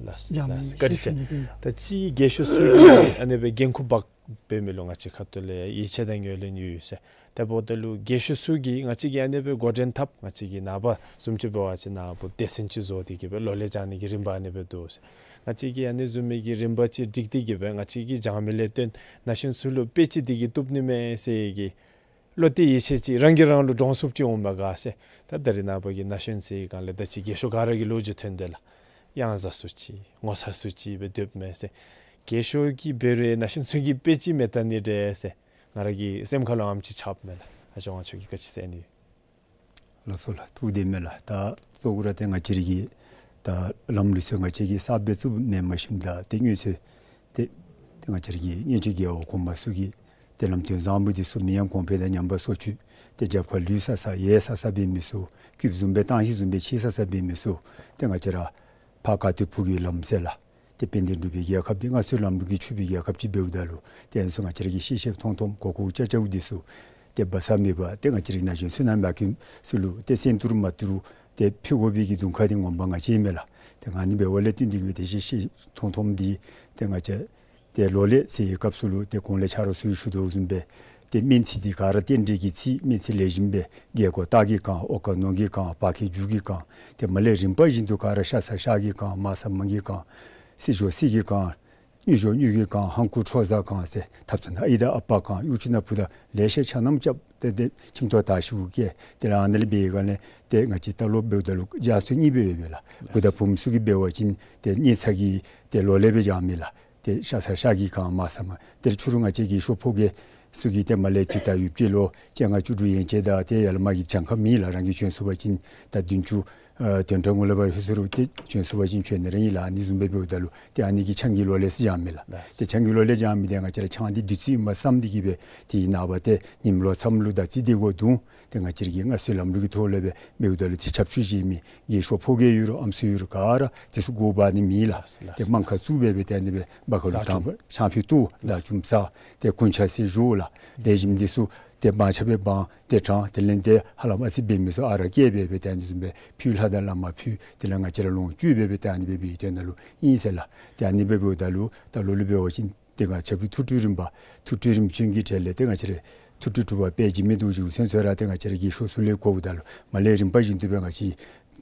ལགས་སོ། བཀའ་དྲིན་ཆེ། ད་ཅི་རྒས་ཤོས་ཚུ་གིས་ཨ་ནི་སྦེ་འགན་ཁུར་འབག་འབད་མི་ལུ་ང་བཅས་ཁ་ཐུག་ལས་ཡིད་ཆེས་དང་ངོས་ལེན་ཡོད་ཟེར། དེ་འབདཝ་ད་ལུ་རྒས་ཤོས་ཚུ་གིས་ང་བཅས་ཀྱིས་ཨ་ནི་སྦེ་འགོ་འདྲེན་འཐབ། ང་བཅས་ཀྱིས་ནངས་པ་བཟུམ་ཅིག་འབད་བ་ཅིན་ནཱ་བུ་སྡེ་ཚན་ཅིག་བཟོ་སྟེ་གི་སྦེ་ལོ་ལས་བགྱང་ནི་གི་རིམ་པ་ཨ་ནི་སྦེ་འདུག་ཟེར། ང་བཅས་ཀྱིས་ཨ་ནི་བཟུམ་མའི་གི་རིམ་པ་ཅིག་སྒྲིག་སྟེ་གི་སྦེ་ང་བཅས་ཀྱིས་བགྱང་མི་ལས་བརྟེན་ན་གཞོན་ཚུ་ལུ་དཔེ་ཅིག་འདི་གིས་བཏུབ་ནི་མས་ཟེར་གི་བློ་གཏད་ཡིད་ཆེས་ཅིག་རང་གིས་རང་ལུ་འདྲོངས་ཚུགསཔ་ཅིག་འོང་པས་ག་ཟེར། ད་ད་རེས་ནངས་པ་གི་ན་གཞོན་ཟེར་སྒང་ལས་ད་ཅི་རྒས་ཤོས་ག་ར་གི་ལོ་རྒྱུས་ཐོན་དེས་ལགས། གཡང་ཟ་སུ་ཅིག་ངོ་ཚ་སུ་ཅིག་སྦེ་སྡོདཔ་མས་ཟེར། རྒས་ཤོས་ཀྱིས་འབད་རུང་ན་གཞོན་ཚུ་གིས་དཔེ་ཅིག་མེད་ད་ནི་འདྲས་ཟེར་ང་ར་གི་སེམས་ཁ་ལུ་ཨ་ནེམ་ཅིག་ཆགསཔ་མས་ལགས། ཨ་ཞང་ཁྱོད་ཀྱིས་ག་ཅི་ཟེར་ནི། ལགས་སོ་ལགས། ཐུགས་བདེ་མས་ལགས། ད་གཙོ་བོ་ར་ཏེ་ང་བཅས་ར་གི་ད་ལམ་ལུགས་ཚུ་ང་བཅས་ཀྱིས་གསརཔ་སྦེ་བཙུགསཔ་མེན། མ་གཞི་ད་ཏེ་སྔོན་ཚུ་ཏེ་ཏེ་ང་བཅས་ར་གི་སྔོན་བྱོན་རྒྱལ་བ་གོང་མ་ཚུ་གིས་ཏེ་ལམ་སྟོན་བཟང་པོ་འདི་ཚུ་མི་ཡང་གོང་འཕེལ་དང་ཉམས་པ་སོར་ཆུད་ཏེ་རྒྱབ་ཁར་ལུས་ས་ས་ཡལ་ས་ས་འབད་མི་ཚུ་སྐུདཔ་བཟུམ་སྦེ་བཏང་ཞིང་བཟུམ་སྦེ་ཆེ་ས་ས་འབད་མི་ཚུ་ཏེ་ང་བཅས་ར་ཕར་ག་ཏེ་འཕུར་གྱི་ལམ་ཟེར་ལགས། ཏེ་དཔལ་ལྡན་འབྲུག་པའི་རྒྱལ་ཁབ་འདི་མངའ་གསོལ་ལམ་ལུགས་ཀྱི་ཕྱུག་པའི་རྒྱལ་ཁབ་ཅིག་འབདཝ་ད་ལུ་ཏེ་ཨ་ནི་ཚུ་ང་བཅས་ར་གི་ཤེས་ཤེསཔ་མཐོང་མཐོངམ་གོ་གོཝ་རྐྱབ་རྐྱབ་འདི་ཚུ་ཏེ་སྦ་གསང་མེད་པར་ཏེ་ང་བཅས་ར་གི་ན་གཞོན་ཚུ་ནང་མ་ཀུན་ཚུ་ལུ་ཏེ་གསན་ཏེ་རུང་མ་བཏུབ་རུང་ཏེ་ཕུལ་དགོ་པའི་གི་དུང་ཁ་འདི་ངོ་མ་ང་བཅས་མས་ལགས། ཏེ་ཨ་ནི་འབདཝ་ལས་བརྟེན་ཏེ་གི་སྦེ་ཏེ་ཤེས་ཤེསཔ་མཐོང་མཐོངམ་འདི་ཏེ་ང་བཅས་ཏེ་ལོ་ལས་ཟེར་བའི་སྐབས་སུ་ལུ་ཏེ་གོང་ལས་ཆ་རོགས་ཚུ་ཞུ་དོ་བཟུམ་སྦེ་ཏེ་སྨོན་ཚིག་འདི་ག་ར་རྟེན་འབྲེལ་གྱི་ཚིག་སྨོན་ཚིག་ལེགས་ཤོམ་སྦེ་རྒས་འཁོགས་སྟག་གིས་གང་། ཨོ་དཀར་ནོར་གྱིས་གང་། བ་ཁེ་རྒྱུག་གིས་གང་། ཏེ་མར་ལས་རིམ་པ་བཞིན་དུ་ག་ར་ཤ་ཚ་ཤ་གིས་གང་། མར་ཚ་མར་གྱིས་གང་། སྲིད་ཞོ་སྲིད་ཀྱིས་གང་། སྙུ་ཞོ་སྙུ་གིས་གང་། ཧང་ཀུ་ཁྲོ་ཟ་གང་ཟེར། ཐབ་ཚང་ནང་ཨའི་དང་ཨ་པ་གང་། གཡུ་ཆུ་ནང་བུ་དང་ལེ་ཤ་ཆ་མཉམ་རྐྱབ་སྟེ་ཏེ་ཁྱིམ་ཐོག་དར་ཞུ་བཀལ། དེ་ལས་ཨ་ནཱ་ལས་འབད་བའི་སྒང་ལས་ཏེ་ང་བཅས་རྟ་ལོག་འབདཝ་ད་ལུ་རྒྱ་མཚོ་གཉིས་སྦེ་ཡོད་པས་ལགས། བུ་དང་བུམོ་ཚུ་གིས་འབད་བ་ཅིན་ཏེ་སྙེ་ཚ་གི་ཏེ་ལོ་ལས་སྦེ་བྱ་མི་ལགས། ཏེ་ཤ་ཚ་ཤ་གིས་གང་། མར་ཚ་མར། ཏེ་ཕྱི་རུ་ང་བཅས་རྒས་ཤོས་ཕོ་རྒས་ཚུ་གིས་ཏེ་མར་ལས་དུས་དང་ཡུལ་སྤྱོད་ལོ་བཅོ་ལྔ་བཅུ་དྲུག་ཡན་ཆད་དང་ཏེ་ཡར་ལས་མར་གྱི་གྱངས་ཁ་མེད་ལགས། རང་གིས་བྱོན་ཚུགས་པ་ཅིན་ད་བདུན་ཅུ་ཨ་དོན་གྲངས་ངོ་ལས་ཕར་ལྷོད་ཚུགས་རུང་ཏེ་བྱོན་ཚུགས་པ་ཅིན་བྱོན་ནི་ར་ཨིན་ལགས། ཨ་ནི་བཟུམ་སྦེ་འབདཝ་ད་ལུ་ཏེ་ཨ་ནི་གིས་ཆང་གི་ལོ་ལས་ཟེར་བྱ་མི་ལགས། ཏེ་ཆང་གི་ལོ་ལས་བྱ་མི་འདི་ང་བཅས་ར་ཆང་འདི་བདུད་རྩི་ཨིནམ་བསམ་སྟེ་གི་སྦེ་དེའི་ནངས་པ་ཏེ་ཉིམ་ལོ་མཚམས་ལུ་ད་རྩི་འདི་གོ་བརྡུང་། ཏེ་ང་བཅས་ར་གི་མངའ་གསོལ་ལམ་ལུགས་ཀྱི་ཐོག་ལས་སྦེ་འབདཝ་ད་ལུ་ཏེ་ཆབ་ཆུ་བཞེས་མི་རྒས་ཤོས་ཕོ་རྒས་ཡོད་རུང་ཨམ་སྲུ་ཡོད་རུང་ག་ར་དེ་ཚུ་དགོ་པ་ནི་མེད་ལགས། ལགས། ཏེ་དམངས་ཁ་བཙུགས་སྦེ་སྦེ་ཏེ་ཨ་ནི་སྦེ་སྦ་ཁ་ལུ་བཟའ་བཏང་ཆང་ཕུད་བཏུང་བཟའ་བཅུམ་བཟའ། ཏེ་རྐུན་ཆ་ཟེར་ཞུ་ལགས། ལེགས་ཤོམ་འདི་ཚུ་ཏེ་བང་ཆ་སྦེ་བང་ཏེ་དྲང་། དེ་ལས་ཏེ་ཧ་ལམ་ཨ་ཙི་འབད་མི་ཚུ་ཨ་རག་བཀལ་སྦེ་སྦེ་ཏེ་ཨ་ནི་བཟུམ་སྦེ་ཕུལ། ལྷ་དང་བླ་མ་ཕུལ། དེ་ལས་ང་བཅས་ར་ལོངས་སྤྱོད་སྦེ་སྦེ་ཏེ་ཨ་ནི་སྦེ་སྦེ་ཏེ་ནཱ་ལུ་ཨིན་ཟེར་ལགས། ཏེ་ཨ་ནི་སྦེ་འབདཝ་ད་ལུ་རྟ་ལོག་ལུ་འབད་བ་ཅིན་ཏེ་ང་ཆབ་རིམ་ཐུགས་སྤྲོ་རིམ་པ་ཐུགས་སྤྲོ་རིམ་བྱོན་གྱི་གྲས་ལས་ཏེ་ང་བཅས་ར་ཐུགས་སྤྲོ་གྲུབ་པ་དཔལ་འཇིགས་མེད་རྡོ་རྗེ་གི་ཚུན་ཚོད་ར་ཏེ་ང་བཅས་ར་རྒས་ཤོས་ཚུ་ལས་གོཝ་ད་ལུ་མར་ལས་རིམ་པ་བཞིན་དུ་སྦེ་ང་བཅས་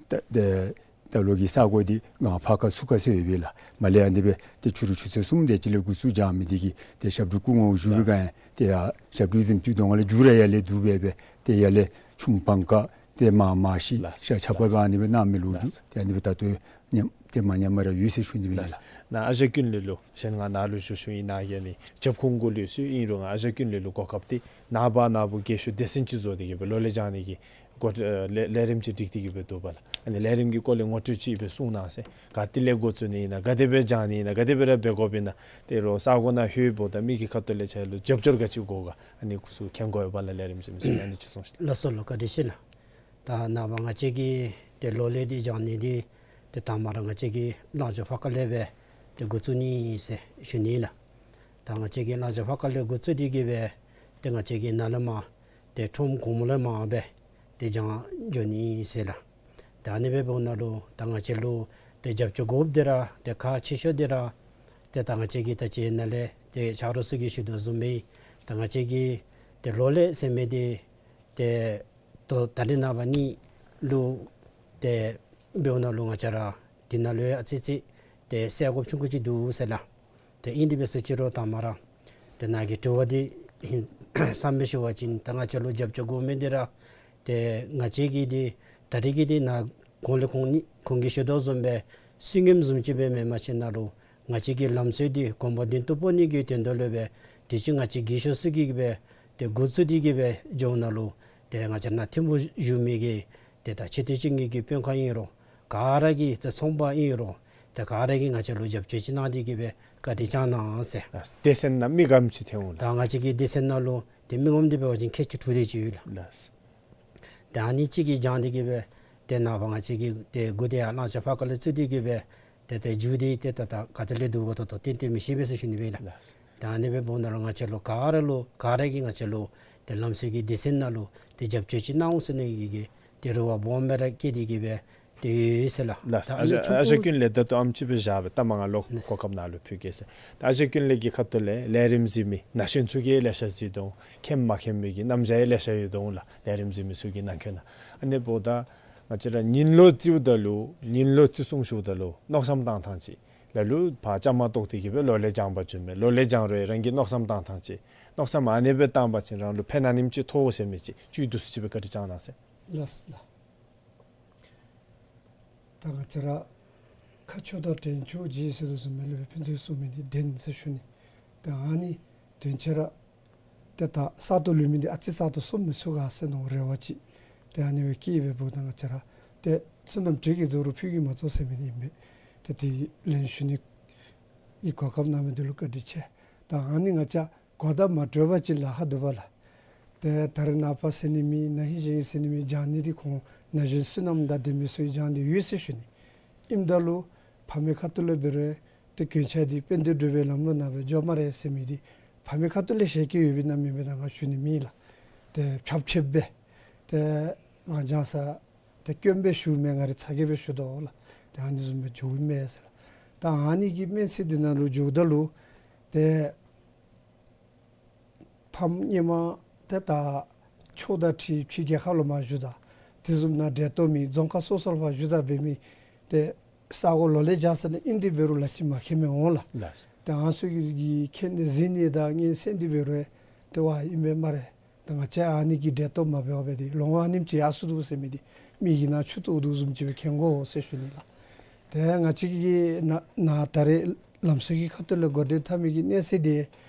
རྟ་རྟ་རྟ་ལོག་གི་ས་གོ་འདི་ང་ཕར་ཁ་ཚུར་ཁ་ཟེར་ཡོད་པས་ལགས། མར་ལས་ཨ་ནི་སྦེ་ཏེ་ཕྱི་རུ་ཆུ་ཚོད་གསུམ་དེ་ཅིག་ལས་འགོ་བཙུགས་བྱ་མི་འདི་གིས་ཏེ་ཞབས་དྲུང་སྐུ་ངོ་བཞུགས་པའི་སྒང་ཡང་ཏེ་ཡར་ཞབས་དྲུང་གཟིམ་ཅུང་གདོང་ཁ་ལས་མཇུག་ར་ཡར་ལས་བསྡུ་སྦེ་སྦེ་ ཏེ་ཡར་ལས་ཆུ་སྦང་ཀ་ཏེ་མར་མར་ཤི་ལགས། ཤ་ཆ་པ་ལགས། ཨ་ནི་སྦེ་གནང་མི་ལོ་རྒྱུས། ལགས། ཏེ་ཨ་ནི་སྦེ་ད་ལྟོ་ཉམས་ཏེ་མ་ཉམས་པར་ཡོད་ཟེར་ཞུ་ནི་ཨིན་ལགས། ལགས། ནཱ་ཨ་ཞང་ཀུན་ལེགས་ལུ་གཞན་ང་ནཱ་ལུ་ཞུ་ཞུཝ་ཨིན། ནཱ་གི་ཨ་ནི་རྒྱབ་ཁུངས་གུ་ལུས་སུ་ཨིན་རུང་ང་ཨ་ཞང་ཀུན་ལེགས་ལུ་གོ་སྐབས་འདི་ནངས་པ་ནངས་པ་རྒས་ཤོས་སྡེ་ཚན་ཅིག་བཟོ་སྟེ་གི་སྦེ་ལོ་ལས་སྦྱང་ནི་གི་འགོ་ཨ་ལས་ལས་རིམ་ཅིག་སྒྲིག་སྟེ་གི་སྦེ་འདུག་པ་ལགས། ཨ་ནི་ལས་རིམ་གྱི་སྐོར་ལས་ངོ་སྤྲོད་ཅིག་སྦེ་གསུང་གནང་ཟེར། ག་ཏེ་ལས་འགོ་བཙུགས་ནི་ཨིན་ན། ག་དེ་སྦེ་སྦྱང་ནི་ཨིན་ན། ག་དེ་སྦེ་ར་འབད་དགོཔ་ཨིན་ན། ཏེ་རོགས་ས་གོ་ནང་ལྷོདཔ་ད་མི་གི་ཁ་ཐུག་ལས་ཁྱེད་ལུ་རྒྱབ་སྐྱོར་ག་ཅི་དགོ་ག། ཨ་ནི་ཚུ་མཁྱེན་དགོ་པས་ལགས། ལས་རིམ་ཟེར་མི་ཚུ་ཨ་ནི་ཅིག་གསུངས་ཤིག། ལགས་སོ་ལགས། བཀའ་དྲིན་ཆེ་ལགས། ད་ནངས་པ་ང་བཅས་ཀྱི་ཏེ་ལོ་ལས་འདི་སྦྱང་ནི་འདི་ཏེ་དང་པ་ར་ང་བཅས་ཀྱི་གླང་ཆེན་ཕ་ཁ་ལས་སྦེ་ཏེ་འགོ་བཙུགས་ནི་ཟེར་ཞུ་ནི་ལགས། ད་ང་བཅས་ཀྱི་གླང་ཆེན་ཕ་ཁ་ལས་འགོ་བཙུགས་ཏེ་གི་སྦེ་ཏེ་ང་བཅས་ཀྱི་ནཱ་ལས་མར་ཏེ་ཁྲོམ་གོང་མ་ལས་མར་སྦེ་ཏེ་སྦྱང་འགྱོ་ནི་ཟེར་ལགས། ད་ཨ་ནི་སྦེ་འབདཝ་ད་ལུ་ད་ང་བཅས་ལུ་ཏེ་རྒྱབ་སྐྱོར་དགོཔ་འདི་ར་ཏེ་ཁག་ཆེ་ཤོས་འདི་ར་ཏེ་ད་ང་བཅས་ཀྱི་ད་ཅི་ནཱ་ལས་ཏེ་ཆ་རོགས་ཚུ་གིས་ཞུ་དོ་བཟུམ་སྦེ་ད་ང་བཅས་ཀྱི་ཏེ་ལོ་ལས་ཟེར་མི་འདི་ཏེ་ད་ད་རིས་ནངས་པ་གཉིས་ལུ་ཏེ་འབདཝ་ད་ལུ་ང་བཅས་ར་འདི་ནང་ལུ་ཨ་ཙི་ཙི་ཏེ་སེལ་དགོཔ་ཆུང་ཀུ་ཅིག་འདུག་ཟེར་ལགས། ཏེ་ཨིན་དེ་སྦེ་ཟེར་ཅི་རུང་དང་པ་ར་ཏེ་ནཱ་གི་དྲི་བ་འདི་ཧིང་བསམ་སྦེ་ཞུ་བ་ཅིན་ད་ང་བཅས་ལུ་རྒྱབ་སྐྱོར་དགོ་མི་འདི་ར་ཏེ་ང་བཅས་ཀྱིས་འདི་ད་རིས་ཀྱི་འདི་ནཱ་གོང་ལས་ཁོང་གཉིས་ཁོང་གིས་ཞུ་དོ་བཟུམ་སྦེ་སུན་ངེམ་བཟུམ་ཅིག་སྦེ་མེན་པར་ཞིན་ན་ལུ་ང་བཅས་ཀྱི་ལམ་སྲོལ་འདི་གོང་བུ་མདུན་དུ་སྤོ་ནི་གི་དོན་དག་ལུ་སྦེ་དུས་ཅི་ང་བཅས་རྒས་ཤོས་ཚུ་གིས་སྦེ་ཏེ་འགོ་བཙུགས་ཏེ་གི་སྦེ་འགྱོཝ་ད་ལུ་ཏེ་ང་བཅས་ནཱ་ཐིམ་ཕུག་བཞུགས་མི་གི་ཏེ་ད་ཆེ་བསྟོད་ཅན་གྱི་དཔོན་ཁག་ཨིན་རུང་ག་ར་གིས་ཏེ་ཚོང་པ་ཨིན་རུང་ཏེ་ག་ར་གིས་ང་བཅས་ལུ་རྒྱབ་སྐྱོར་ཅིག་གནང་སྟེ་གི་སྦེ་བཀའ་དྲིན་བསྐྱང་གནང་ཟེར། ལགས། སྡེ་ཚན་ནང་མི་ག་དེམ་ཅིག་ཐོན་འོང་ལགས། ད་ང་བཅས་ཀྱི་སྡེ་ཚན་ནང་ལུ་ཏེ་མི་ངོམ་འདི་འབད་བ་ཅིན་ཁལ་གཅིག་དྲུག་དེ་ཅིག་ཡོད་ལགས། ལགས། ཏེ་ཨ་ནི་གཅིག་གིས་སྦྱང་སྟེ་གི་སྦེ་ཏེ་ནངས་པ་ང་བཅས་ཀྱི་ཏེ་འགོ་འདི་ཡར་གླང་ཆེན་ཕ་ཁ་ལས་བཙུགས་ཏེ་གི་སྦེ་ཏེ་ཏེ་མཇུག་འདི་ཏེ་ད་ད་ག་ཏེ་ལས་འདུག་གོ་ད་ལྟོ་ཏན་ཏན་མི་ཤེས་པས་ཟེར་ཞུ་ནི་སྦེ་ལགས། ལགས། ད་ཨ་ནི་སྦེ་འབདཝ་ད་ལུ་ང་བཅས་ལུ་ག་ར་ལུ་ག་ར་གིས་ང་བཅས་ལུ་ཏེ་ལམ་སྲོལ་གྱི་སྡེ་ཚན་ནང་ལུ་ཏེ་རྒྱབ་སྐྱོར་ཅིག་གནང་འོང་ཟེར་ནི་གི་གི་ཏེ་རེ་བ་སྦོམ་སྦེ་ར་བསྐྱེད་དེ་གི་སྦེ་ཏེ་ཡོད་ཟེར་ལགས། ལགས། ད་ཨ་ཨ་ནི་ཞང་ཆུང་ཨ་ཞང་ཀུན་ལེགས་ད་ལྟོ་ཨམ་ཅིག་སྦེ་བཞག་སྦེ་ལྟ་མ་ང་ལོག་ལགས། གོ་སྐབས་ནཱ་ལུ་ཕུལ་གེ་ཟེར། ད་ཨ་ཞང་ཀུན་ལེགས་ཀྱི་ཁ་ཐུག་ལས་ལས་རིམ་གཟིགས་མི་ན་གཞོན་ཚུ་གིས་ལེ་ཤ་གཟིགས་དོ་འོང་། མཁྱེནམ་མ་མཁྱེན་མི་གི་རྣམ་གཞག་ཡང་ལེ་ཤ་ཡོད་དོ་འོང་ལགས། ལས་རིམ་གཟིགས་མི་ཚུ་གི་ནང་འཁོད་ནང་ཨ་ནི་འབདཝ་ད་ང་བཅས་ར་ཉིན་ལོ་རྩིསཝ་ད་ལུ་ཉིན་ལོ་རྩིས་སྲུང་ཞུཝ་ད་ལུ་མནོ་བསམ་བཏང་ཐངས་ཅིག་ལ་ལུ་ཕར་བཅའ་མར་གཏོགས་ཏེ་གི་སྦེ་ལོ་ལས་སྦྱང་པར་འགྱོ་མི་ལོ་ལས་སྦྱང་རུང་རང་གིས་མནོ་བསམ་བཏང་ཐངས་ཅིག་མནོ་བསམ་ཨ་ནི་སྦེ་བཏང་པ་ཅིན་རང་ལུ་ཕན་ན་ནིམ་ཅིག་ཐོགས་ཟེར་མི་ཅིག་བཅུད་བསྡུ་སུ་ཅིག་སྦེ་བཀའ་དྲིན་བསྐྱང་གནང་ཟེར། ལགས་ལགས། ད་ང་བཅས་ར་ཁ་ཕྱོགས་དང་དྲན་ཕྱོགས་རྗེས་ཟེར་དོ་བཟུམ་སྦེ་ལུ་སྦེ་ཕན་ཚུན་གསུངས་མི་འདི་བདེན་ཟེར་ཞུ་ནི། ད་ཨ་ནི་དོན་ཆེ་ར་ཏེ་ད་གསར་དུ་ལུས་མི་འདི་ཨ་ཙི་གསར་དུ་སོང་མི་ཚུགས་ག་ཟེར་མནོ་རེ་བ་ཅིག་ཏེ་ཨ་ནི་སྦེ་བསྐྱེད་སྦེ་འབདཝ་ད་ང་བཅས་ར་ཏེ་བསོད་ནམས་བགྲེས་ཀྱིས་རྫོགས་རུང་ཕུད་ཀྱིས་མ་རྫོགས་ཟེར་མི་འདི་ཨིན་པས། ཏེ་དེ་ལན་ཞུ་ནི་གི་གོ་སྐབས་གནང་མི་འདི་ལུ་བཀའ་དྲིན་ཆེ། ད་ཨ་ནི་ང་བཅས་གོ་བརྡ་མ་འདྲཝ་ཅིག་ལཱ་ཁག་འདུག་པ་ལགས། ཏེ་ད་རེས་ནངས་པ་ཟེར་ནི་མེད། ན་ཧིང་གཞེས་ཧིང་ཟེར་ནི་མེད། སྦྱང་ནི་འདི་ཁོང་ན་གཞོན་བསོད་ནམས་དང་ལྡན་མི་ཚུ་གིས་སྦྱང་སྟེ་ཡོད་ཟེར་ཞུ་ནི། ཨིནམ་ད་ལུ་ཕ་མའི་ཁ་ཐུག་ལས་འབད་རུང་ཏེ་གྱོན་ཆས་འདི་དཔལ་ལྡན་འབྲུག་པའི་ལམ་ལུགས་ནང་སྦེ་འགྱོཝ་སྨ་རེ་ཟེར་མི་འདི་ཕ་མའི་ཁ་ཐུག་ལས་བཤད་ཀྱི་ཡོད་པས་ན་མེན་པས་ན་ང་ཞུ་ནི་མེད་ལགས། ཏེ་ཕྱག་ཕྱིད་སྦེ་ཏེ་ང་སྦྱང་ས་ཏེ་དཀོན་སྦེ་ཞུ་མི་ང་རའི་ཚ་གྱང་སྦེ་ཞུ་དོ་ལགས། ཏེ་ཨ་ནི་བཟུམ་སྦེ་འགྱོཝ་མས་ཟེར་ལགས། ད་ཨ་ནི་གི་སྨོན་ཚིག་འདི་ནང་ལུ་འགྱོཝ་ད་ལུ་ཏེ་ཕམ་སྔོན་མ་ཏེ་ད་ཆོས་དང་འཁྲིལ་ཕྱི་རྒྱལ་ཁབ་ལུ་མར་བཞུགས་ད་དེ་བཟུམ་ནང་འདྲེས་ཏོག་མི་རྫོང་ཁག་སོ་སོ་ལུ་ཕར་བཞུགས་ད་འབད་མི་ཏེ་ས་གོ་ལོ་ལས་བརྒྱ་ཟེར་ནི་ཨིན་ཏེ་འབད་རུང་ལ་ཅིག་མ་མཁྱེན་མི་འོང་ལགས། ལགས། ཏེ་ཨ་ནི་ཚུ་གིས་མཁྱེན་ནི་གཟིགས་ནི་དང་སྙན་གསན་ཏེ་འབད་རུང་ཏེ་ཝ་ཨིན་པས་སྨ་རེ། ད་ང་བཅས་ཨ་ནི་གི་འདྲེས་ཏོག་མ་འབད་བར་སྦེ་ཏེ་ལོང་བ་ཨ་ནེམ་ཅིག་ཡར་སོང་འདུག་ཟེར་མི་འདི་མིག་གི་ནང་ཆུ་གཏོར་འདུག་བཟུམ་ཅིག་སྦེ་མཁྱེན་དགོ་ཟེར་ཞུ་ནི་ལགས། ཏེ་ང་བཅས་ཀྱི་ནཱ་ནཱ་ད་རེས་ལམ་སྲོལ་གྱི་ཁ་ཐུག་ལས་འགོ་འདྲེན་འཐབ་མི་གི་གནས་ཚད་འདི་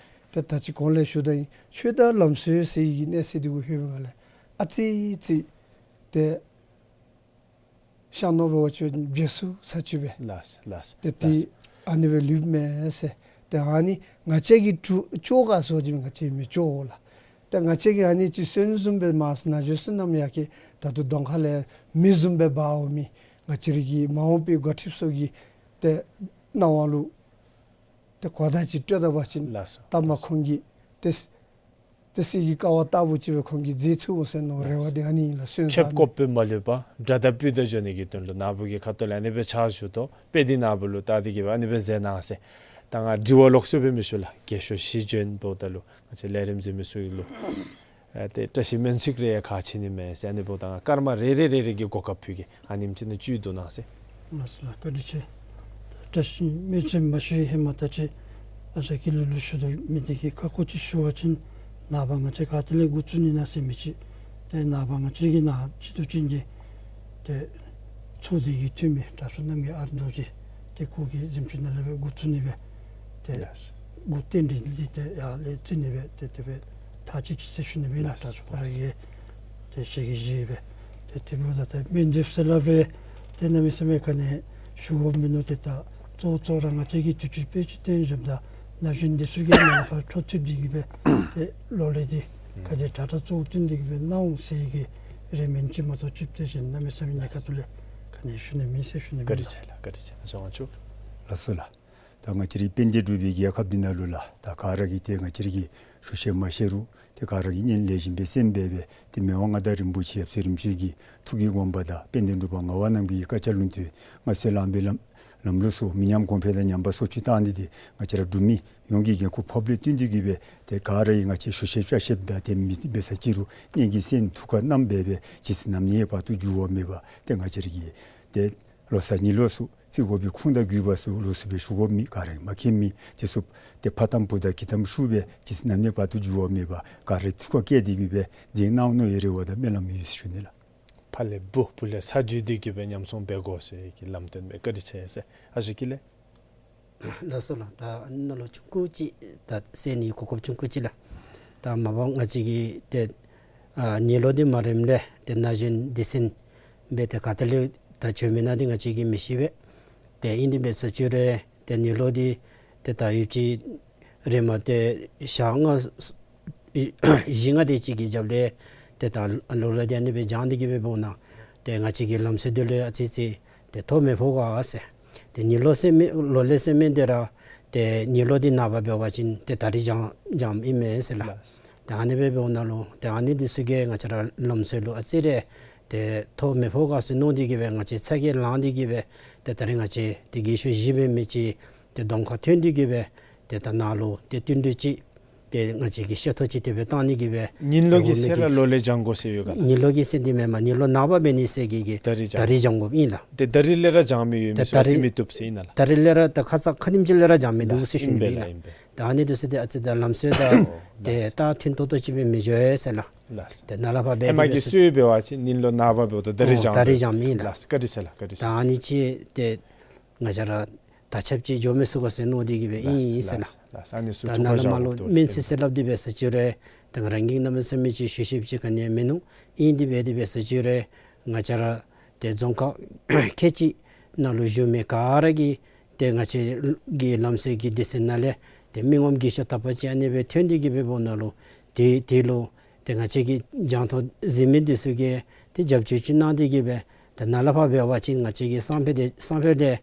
ཏེ་ད་ཅི་གོང་ལས་ཞུ་དོ་ཨིན། ཆོས་དང་ལམ་སྲོལ་ཟེར་བའི་གི་གནས་ཚད་འདི་གུ་ལྷོད་པའི་སྒང་ལས་ཨ་ཙི་ཙི་ཏེ་ཤར་ནུབ་འབད་བ་ཅིན་བརྗེད་སོང་ས་ཅིག་སྦེ། ལགས་ལགས། ཏེ་ཏེ་ལགས། ཨ་ནི་སྦེ་ལུསཔ་མས་ཟེར། ཏེ་ཨ་ནི་ང་བཅས་ཀྱིས་ཅོག་ཅོག་ག་སོང་ཅི་ང་བཅས་མི་ཅོག་ལགས། ཏེ་ང་བཅས་ཀྱིས་ཨ་ནི་ཅིག་སོན་བཟུམ་སྦེ་མ་ན་གཞོན་བསོད་ནམས་ཡར་རྒྱས་ད་ལྟོ་གདོང་ཁ་ལས་མེ་བཟུམ་སྦེ་འབར་འོང་མི་ང་བཅས་རའི་གི་མ་འོངས་པའི་འགོ་ཁྲིདཔ་ཚུ་གི་ཏེ་སྣང་བ་ལུ་ཏེ་གོ་བརྡ་ཅིག་སྤྲོད་ད་པ་ཅིན་ལགས་སོ། ལྟ་མ་ཁོང་གིས་ཏེ་ཏེ་གསེར་གྱི་ཀ་བ་ལྟ་བུ་ཅིག་སྦེ་ཁོང་གིས་མཛད་ཚུགས་འོང་ཟེར་མནོ་རེ་བ་འདི་ཨ་ནི་ཨིན་ལགས། སོན་ཁྱབ་ས་ཀོབ་སྦེ་མ་ལུས་པར་དགྲ་དང་སྤུན་ཟླ་འགྱོ་ནི་གི་དོན་ལུ་ནཱ་བུ་གི་ཁ་ཐུག་ལས་ཨ་ནི་སྦེ་ཕྱག་ཞུ་དོ། དཔེ་འདི་ནཱ་བུ་ལུ་བལྟ་སྟེ་གི་སྦེ་ཨ་ནི་སྦེ་མཛད་གནང་ཟེར། ད་ང་དྲི་བ་ལོག་སུ་སྦེ་མི་ཞུ་ལགས། རྒས་ཤོས་བཞི་བྱོན་འབདཝ་ད་ལུ་ང་བཅས་ལས་རིམ་གཟིགས་མི་ཚུ་གི་ལུ་ཨ་ཏེ་བཀྲ་ཤིས་སྨོན་ཚིག་རེ་ཡང་ཁག་ཆེ་ནི་མས་ཟེར། ཨ་ནི་འབདཝ་ད་ང་སྐར་མ་རེ་རེ་རེ་རེ་གི་གོ་སྐབས་ཕུལ་གེ། ཨ་ནེམ་ཅིག་ནང་བཅུད་བསྡུ་གནང་ཟེར། ལགས་སོ་ལགས། བཀའ་དྲིན་ཆེ། བཀྲ་ཤིས་སྨོན་ཚིག་མ་ཞུ་བའི་ཧེ་མ་ད་ཅི་ཨ་ཞང་ཀུན་ལེགས་ལུ་ཞུ་དོ་མི་འདི་གི་ཁ་སྐོང་ཅིག་ཞུ་བ་ཅིན་ནངས་པ་ང་བཅས་ག་ཏེ་ལས་འགོ་བཙུགས་ནི་ན་ཟེར་མི་ཅིག་ད་ ཏེ་ནངས་པ་ང་བཅས་ཀྱི་ནཱ་སྤྱི་འཐུས་ཅན་གྱི་ཏེ་ཚོགས་སྡེ་གི་འཐུས་མི་དྲག་ཤོས་རྣམ་རྒྱལ་ཨ་རིན་རྡོ་རྗེ་ཏེ་ཁོ་གིས་གཟིམ་ཅུང་ནང་ལས་སྦེ་འགོ་བཙུགས་ནི་སྦེ་ཏེ་ལགས་སོ། འགོ་རྟེན་འབྲེལ་འདི་ཏེ་ཡར་ལས་བརྩི་ནི་སྦེ་ཏེ་དེ་སྦེ་ཐག་བཅད་ཅི་ཟེར་ཞུ་ནི་ཨིན་ལགས། ལགས་སོ། དྲག་ཤོས་ཁོ་ར་གིས་ཏེ་ཞལ་གྱིས་བཞེས་སྦེ་ཏེ་དེ་འབདཝ་ད་ཏེ་སྨན་བཅོས་ཟེར་སླབ་རུང་ཏེ་གནམ་མེད་ས་མེད་ག་ནི་ཞུ་དགོཔ་མིན་ནུག། ཏེ་ད་གཙོ་བོ་གཙོ་བོ་ར་ང་བཅས་ཀྱིས་དུས་ཅི་དཔེ་ཅིག་སྟོན་བཞགཔ་ད་ན་གཞོན་འདི་ཚུ་གིས་ནཱ་ལས་ཕར་འཕྲོ་མཐུད་དེ་གིས་སྦེ་ཏེ་ལོ་ལས་འདི་ག་དེ་དྲག་དྲག་གཙོ་བོ་བཏོན་ཏེ་གིས་སྦེ་གནང་འོང་ཟེར་གྱི་རེ་སྨོན་ཅིག་མ་གཏོགས་ཅིག་ཏེ་གཞན་གནམ་མེད་ས་མེད་ངེའི་ཁ་ཐུག་ལས་ག་ནི་ཞུ་ནི་མེད་ཟེར་ཞུ་ནི་ཨིན་ལགས། བཀའ་དྲིན་ཆེ་ལགས། བཀའ་དྲིན་ཆེ་ལགས། ཨ་ཞང་དབང་ཕྱུག། ལགས་སོ་ལགས། ད་ང་བཅས་རའི་དཔལ་ལྡན་འབྲུག་པའི་རྒྱལ་ཁབ་འདི་ནང་ལུ་ལགས་ད་ག་ར་གིས་ཏེ་ང་བཅས་ར་གིས་ཞུ་ཤེས་མ་ཤེས་རུང་ཏེ་ག་ར་གིས་སྙན་ལེགས་ཤོམ་སྦེ་གསན་སྦེ་སྦེ་ཏེ་མི་དབང་མངའ་བདག་རིན་པོ་ཆེ་ཡབ་སྲས་རིམ་བྱོན་གྱི་ཐུགས་ཀྱི་དགོངས་པ་དང་དཔལ་ལྡན་འབྲུག་པ་ངག་དབང་རྣམ་རྒྱལ་གྱི་བཀའ་རྒྱ་ལུང་བསྟན་མངའ་གསོལ་ལམ་པའི་ལམ་ལམ་ལུགས་སུ་མི་ཉམས་གོང་འཕེལ་དང་ཉམས་པ་སོར་ཆུད་བཏང་སྟེ་ཏེ་ང་བཅས་ར་འབྲུག་མི་ཡོངས་ཀྱིས་འགན་ཁུར་ཕོགཔ་ལས་བརྟེན་ཏེ་གིས་སྦེ་ཏེ་ག་ར་གིས་ང་བཅས་ཞུ་ཤེས་བཅའ་ཤེསཔ་དང་ཏེ་མི་འབད་ས་ཅིག་རུང་སྙན་གྱིས་གསན་ཐུགས་ཁར་བསྣམས་སྦེ་སྦེ་ཇི་སྲིད་ནམ་ནི་བར་དུ་འགྱུར་བ་མེད་པར་ཏེ་ང་བཅས་ར་གིས་ཏེ་ལོ་གསར་གཉིས་ལོ་གསར་བརྩི་དགོ་པའི་ཁུངས་དང་དགོས་པ་ཚུ་ལོགས་སུ་སྦེ་ཞུ་དགོཔ་མེད། ག་ར་མ་མཁྱེན་མི་ཅིག་ཚུ་ཏེ་ཕ་དམ་བུ་དམ་གྱི་དམ་ཞུ་སྦེ་ཇི་སྲིད་ནམ་ནི་བར་དུ་འགྱུར་བ་མེད་པར་ག་ར་ཐུགས་ཁར་བསྐྱེད་དེ་གིས་སྦེ་མཛད་གནང་ནི་ཡོད་རེ་བ་དང་སྨོན་ལམ་ཡོད་ཟེར་ཞུ་ནི་ལགས། ཕ་ལས་བུ་བུ་ལས་ཚ་བརྒྱུད་དེ་གིས་སྦེ་ཉམས་སྲུང་འབད་དགོ་ཟེར་གྱི་ལམ་སྟོན་འབད། བཀའ་དྲིན་ཆེ་ཟེར། ཨ་ཞང་དགེ་ལེགས། ལགས་སོ་ལགས། ད་ཨ་ནཱ་ལུ་ཆུང་ཀུ་ཅིག་ད་གསན་ནི་གོ་སྐབས་ཆུང་ཀུ་ཅིག་ལགས། ད་མ་པ་ང་བཅས་ཀྱི་ཏེ་ཨ་ནི་ལོ་འདི་མ་རནམ་ལས་ཏེ་ན་གཞོན་འདི་ཚུ་སྦེ་ཏེ་ག་ཏེ་ལས་ད་བྱོན་མི་ནང་འདི་ང་བཅས་ཀྱིས་མི་ཤེས་པས། ཏེ་ཨིན་དེ་འབད་ས་ཅིག་རུང་ཏེ་ནི་ལོ་འདི་ཏེ་ད་ཡུདཔ་ཅིག་རེ་མ་ཏེ་ཞག་ལྔ་བཞི་ལྔ་དེ་ཅིག་གི་རྒྱབ་ལས་ཏེ་ད་ལོ་ལ་དེ་ཨ་ནི་སྦེ་འགྱངས་ཏེ་གིས་སྦེ་འབདཝ་ད་ཏེ་ང་བཅས་ཀྱི་ལམ་སྲོལ་འདི་ལུ་ཨ་ཙི་ཙི་ཏེ་ཐོ་མི་ཕོག་ག་ཟེར། ཏེ་ནི་ལོ་ཟེར་མི་ལོ་ལས་ཟེར་མི་འདི་ར་ཏེ་ནི་ལོ་འདི་ནངས་པ་འབད་བ་ཅིན་ཏེ་ད་རིས་འགྱངས་འགྱངསམ་ཨིན་མས་ཟེར་ལགས། ལགས། ཏེ་ཨ་ནི་སྦེ་འབདཝ་ད་ལུ་ཏེ་ཨ་ནི་འདི་ཚུ་གིས་ང་བཅས་ར་ལམ་སྲོལ་ལུ་ཨ་ཙི་རེ་ཏེ་ཐོ་མི་ཕོག་ག་ཟེར་མནོ་སྟེ་གིས་སྦེ་ང་བཅས་ཚ་གྱང་ལང་སྟེ་གིས་སྦེ་ཏེ་ད་རིས་ང་བཅས་ཏེ་རྒས་ཤོས་བཞི་འབད་མི་ཅིག་ཏེ་གདོང་ཁར་ཐོན་ཏེ་གིས་སྦེ་ཏེ་ད་ནཱ་ལུ་ཏེ་བསྟུན་གྲོས་ཅིག་ཏེ་ང་བཅས་ཀྱིས་ཤེས་ཐོག་ཅིག་དེ་སྦེ་བཏང་ནི་གིས་སྦེ་ནི་ལོ་གི་ཚེ་ར་ལོ་ལས་འགྱངས་དགོ་ཟེར་ཡོད་ག་ལགས། ནི་ལོ་གི་ཚེ་འདི་མེན་མས། ནི་ལོ་ནངས་པ་འབད་ནི་ཟེར་གི་གི་ད་རིས་འགྱངས་ད་རིས་འགྱངས་དགོཔ་ཨིན་ལགས། ཏེ་ད་རིས་ལས་ར་འགྱངས་མི་ཡོད་མི་ཚུ་ཨ་ཙི་མི་བཏུབ་ཟེར་ཨིན་ན་ལགས། ད་རིས་ལས་ར་ད་ཁ་ཙ་ཁ་ཉིནམ་ཅིག་ལས་ར་འགྱངས་མི་འདུག་ཟེར་ཞུ་ནི་ཨིན་ལགས། ད་ཨ་ནི་འདི་ཚུ་ཏེ་ཨ་ཙི་ད་ལམ་སྲོལ་དང་ཏེ་ད་མཐུན་ཏོག་ཏོ་ཅིག་སྦེ་མི་འགྱོ་ཟེར་ལགས། ལགས། ཏེ་ནཱ་ལས་ཕར་འབད་ཧེ་མ་གི་སྲོལ་འབད་བ་ཅིན་ནི་ལོ་ནངས་པ་འབདཝ་ད་ད་རིས་འགྱངས་ད་རིས་འགྱངསམ་ཨིན་ལགས། ལགས། བཀའ་དྲིན་ཆེ་ལགས། བཀའ་དྲིན་ཆེ། ད་ཨ་ནི་ཅིག་ཏེ་ང་བཅས་ར་ད་ཆབས་ཅིག་འགྱོ་མི་ཚུགས་ག་ཟེར་མནོ་སྟེ་གིས་སྦེ་ཨིན་ཨིན་ཟེར་ལགས། ལགས་ལགས། ཨ་ནི་ཚུ་ད་ཐུགས་ཁར་ནཱ་ལས་མར་ལུ་བཞག་དགོ་མེན་ཟེར་ཟེར་སླབ་སྟེ་འབད་ས་ཅིག་རུང་ད་ང་རང་གིས་གནམ་མེད་ས་མེད་ཅིག་ཞུ་ཤེསཔ་ཅིག་ག་ནི་ཡང་མིན་ནུག། ཨིན་དེ་འབད་དེ་འབད་ས་ཅིག་རུང་ང་བཅས་ར་ཏེ་རྫོང་ཁག་ཁལ་གཅིག་ནང་ལུ་བཞུགས་མི་ག་ར་གིས་ཏེ་ང་བཅས་ཀྱི་ལམ་སྲོལ་གྱི་སྡེ་ཚན་ནང་ལས་ཏེ་མི་ངོམ་རྒས་ཤོས་དག་པ་ཅིག་ཨ་ནི་སྦེ་ཐོན་ཏེ་གིས་སྦེ་འབདཝ་ད་ལུ་ཏེ་དེ་ལུ་ཏེ་ང་བཅས་ཀྱིས་འགྱངས་ཐོག་གཟིགས་མི་འདི་ཚུ་གིས་ཏེ་རྒྱབ་སྐྱོར་ཅིག་གནང་སྟེ་གིས་སྦེ་ཏེ་ནཱ་ལས་ཕར་འབད་བ་ཅིན་ང་བཅས་ཀྱི་སང་ཕོད་དེ་སང་ཕོད་དེ་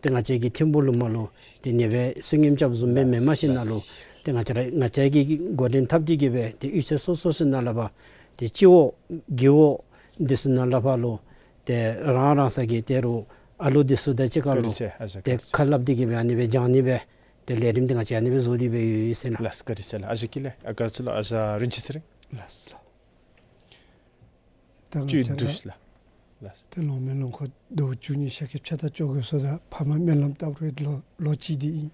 ཏེ་ང་བཅས་ཀྱི་ཐིམ་ཕུག་ལུ་མར་ལུ་ཏེ་ཨ་ནི་སྦེ་བསོད་སྙོམས་རྐྱབ་བཟུམ་སྦེ་མེན་མ་ཤེས་ནཱ་ལུ་ཏེ་ང་བཅས་ར་ང་བཅས་ཀྱིས་འགོ་འདྲེན་འཐབ་སྟེ་གིས་སྦེ་ཏེ་གཡུས་ཚན་སོ་སོ་ཚུ་ནང་ལས་ཕར་ཏེ་སྤྱི་འོག་རྒེད་འོག་འདི་ཚུ་ནང་ལས་ཕར་ལུ་ཏེ་རང་རང་སོ་གི་ཏེ་རུང་ཨ་ལུ་འདི་ཚུ་དང་གཅིག་ཁར་ལུ་བཀའ་དྲིན་ཆེ། ཨ་ཞང་ཏེ་བཀའ་དྲིན་ཆེ། ཁ་སླབ་སྟེ་གིས་སྦེ་ཨ་ནི་སྦེ་འགྱངས་ནི་སྦེ་ཏེ་ལས་རིམ་འདི་ང་བཅས་ཨ་ནི་སྦེ་བཟོ་སྟེ་སྦེ་ཡོད་ཟེར་ལགས། ལགས་བཀའ་དྲིན་ཆེ་ལགས། ཨ་ཞང་དགེ་ལེགས། ཨ་ཀ་ཚུ་ལུ་ཨ་ཞང་རིན་ཆེན་ཚེ་རིང་། ལགས་སོ། ད་ང་བཅས་ར་བཅུད་བསྡུས་ལགས། ལགས་སོ། ཏེ་ལོ་མེན་ལོ་འཁོར་ཟླཝ་བཅུ་གཉིས་ཤར་ཁ་ཕྱེད་དང་བཅོ་བརྒྱད་སོང་ད་ཕ་མ་སྨོན་ལམ་བཏབ་རུང་ལོ་ལོ་གཅིག་འདི་ཨིན།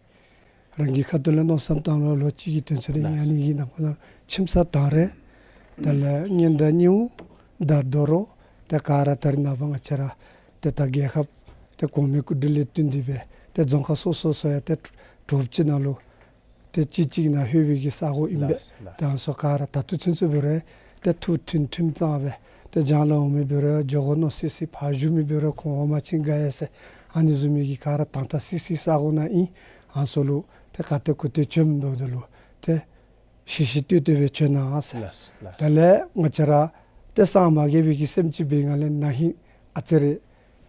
རང་གི་ཁ་ཐུག་ལས་མནོ་བསམ་བཏང་རུང་ལོ་གཅིག་གི་དོན་ཚན་འདི་ཨིན། ལགས་སོ། ཨ་ནི་གི་ནང་ཁོ་ན་ཁྱིམ་ཚང་དང་རེ་དེ་ལས་གཉེན་དང་སྙིང་དང་དོ་རུང་ཏེ་ག་ར་ད་རིས་ནངས་པ་ང་བཅས་ར་ཏེ་ད་རྒྱལ་ཁབ་ཏེ་གོང་མའི་སྐུ་དྲིན་ལས་བརྟེན་ཏེ་སྦེ་ཏེ་རྫོང་ཁག་སོ་སོ་སོ་ཡང་ཏེ་གྲོགས་ཅིག་ནང་ལུ་ཏེ་གཅིག་གཅིག་ནང་ལྷོད་པའི་གི་ས་གོ་ཨིན་པས། ལགས་སོ། ལགས་སོ། ད་ང་བཅས་ག་ར་ད་ལྟོ་ཚུན་ཚོད་འབད་རུང་ཏེ་ཐུགས་མཐུན་ཁྲིམས་གཙང་སྦེ་ཏེ་རྒྱང་ལས་འོང་མི་འབད་རུང་འགྱོ་སྒོ་མནོ་སི་སི་ཕར་བཞུགས་མི་འབད་རུང་ཁོང་འོང་མ་ཅིན་དགའ་ཡི་ཟེར་ཨ་ནི་བཟུམ་མའི་གི་ག་ར་དང་ཐག་སི་སི་ས་གོ་ནང་ཨིན། ཨ་ནི་ཚུ་ལུ་ཏེ་ག་ཏེ་གུ་ཏེ་བྱོནམ་འབདཝ་ད་ལུ་ཏེ་ཤེས་ཤེས་ཏོག་ཏོ་སྦེ་བྱོན་གནང་ཟེར། ལགས་སོ། ལགས་སོ། དེ་ལས་ང་བཅས་ར་ཏེ་སངས་མ་རྒྱས་པའི་གི་སེམས་ཅིག་འབད་ང་ལས་ན་ཧིང་ཨ་ཙི་རེ་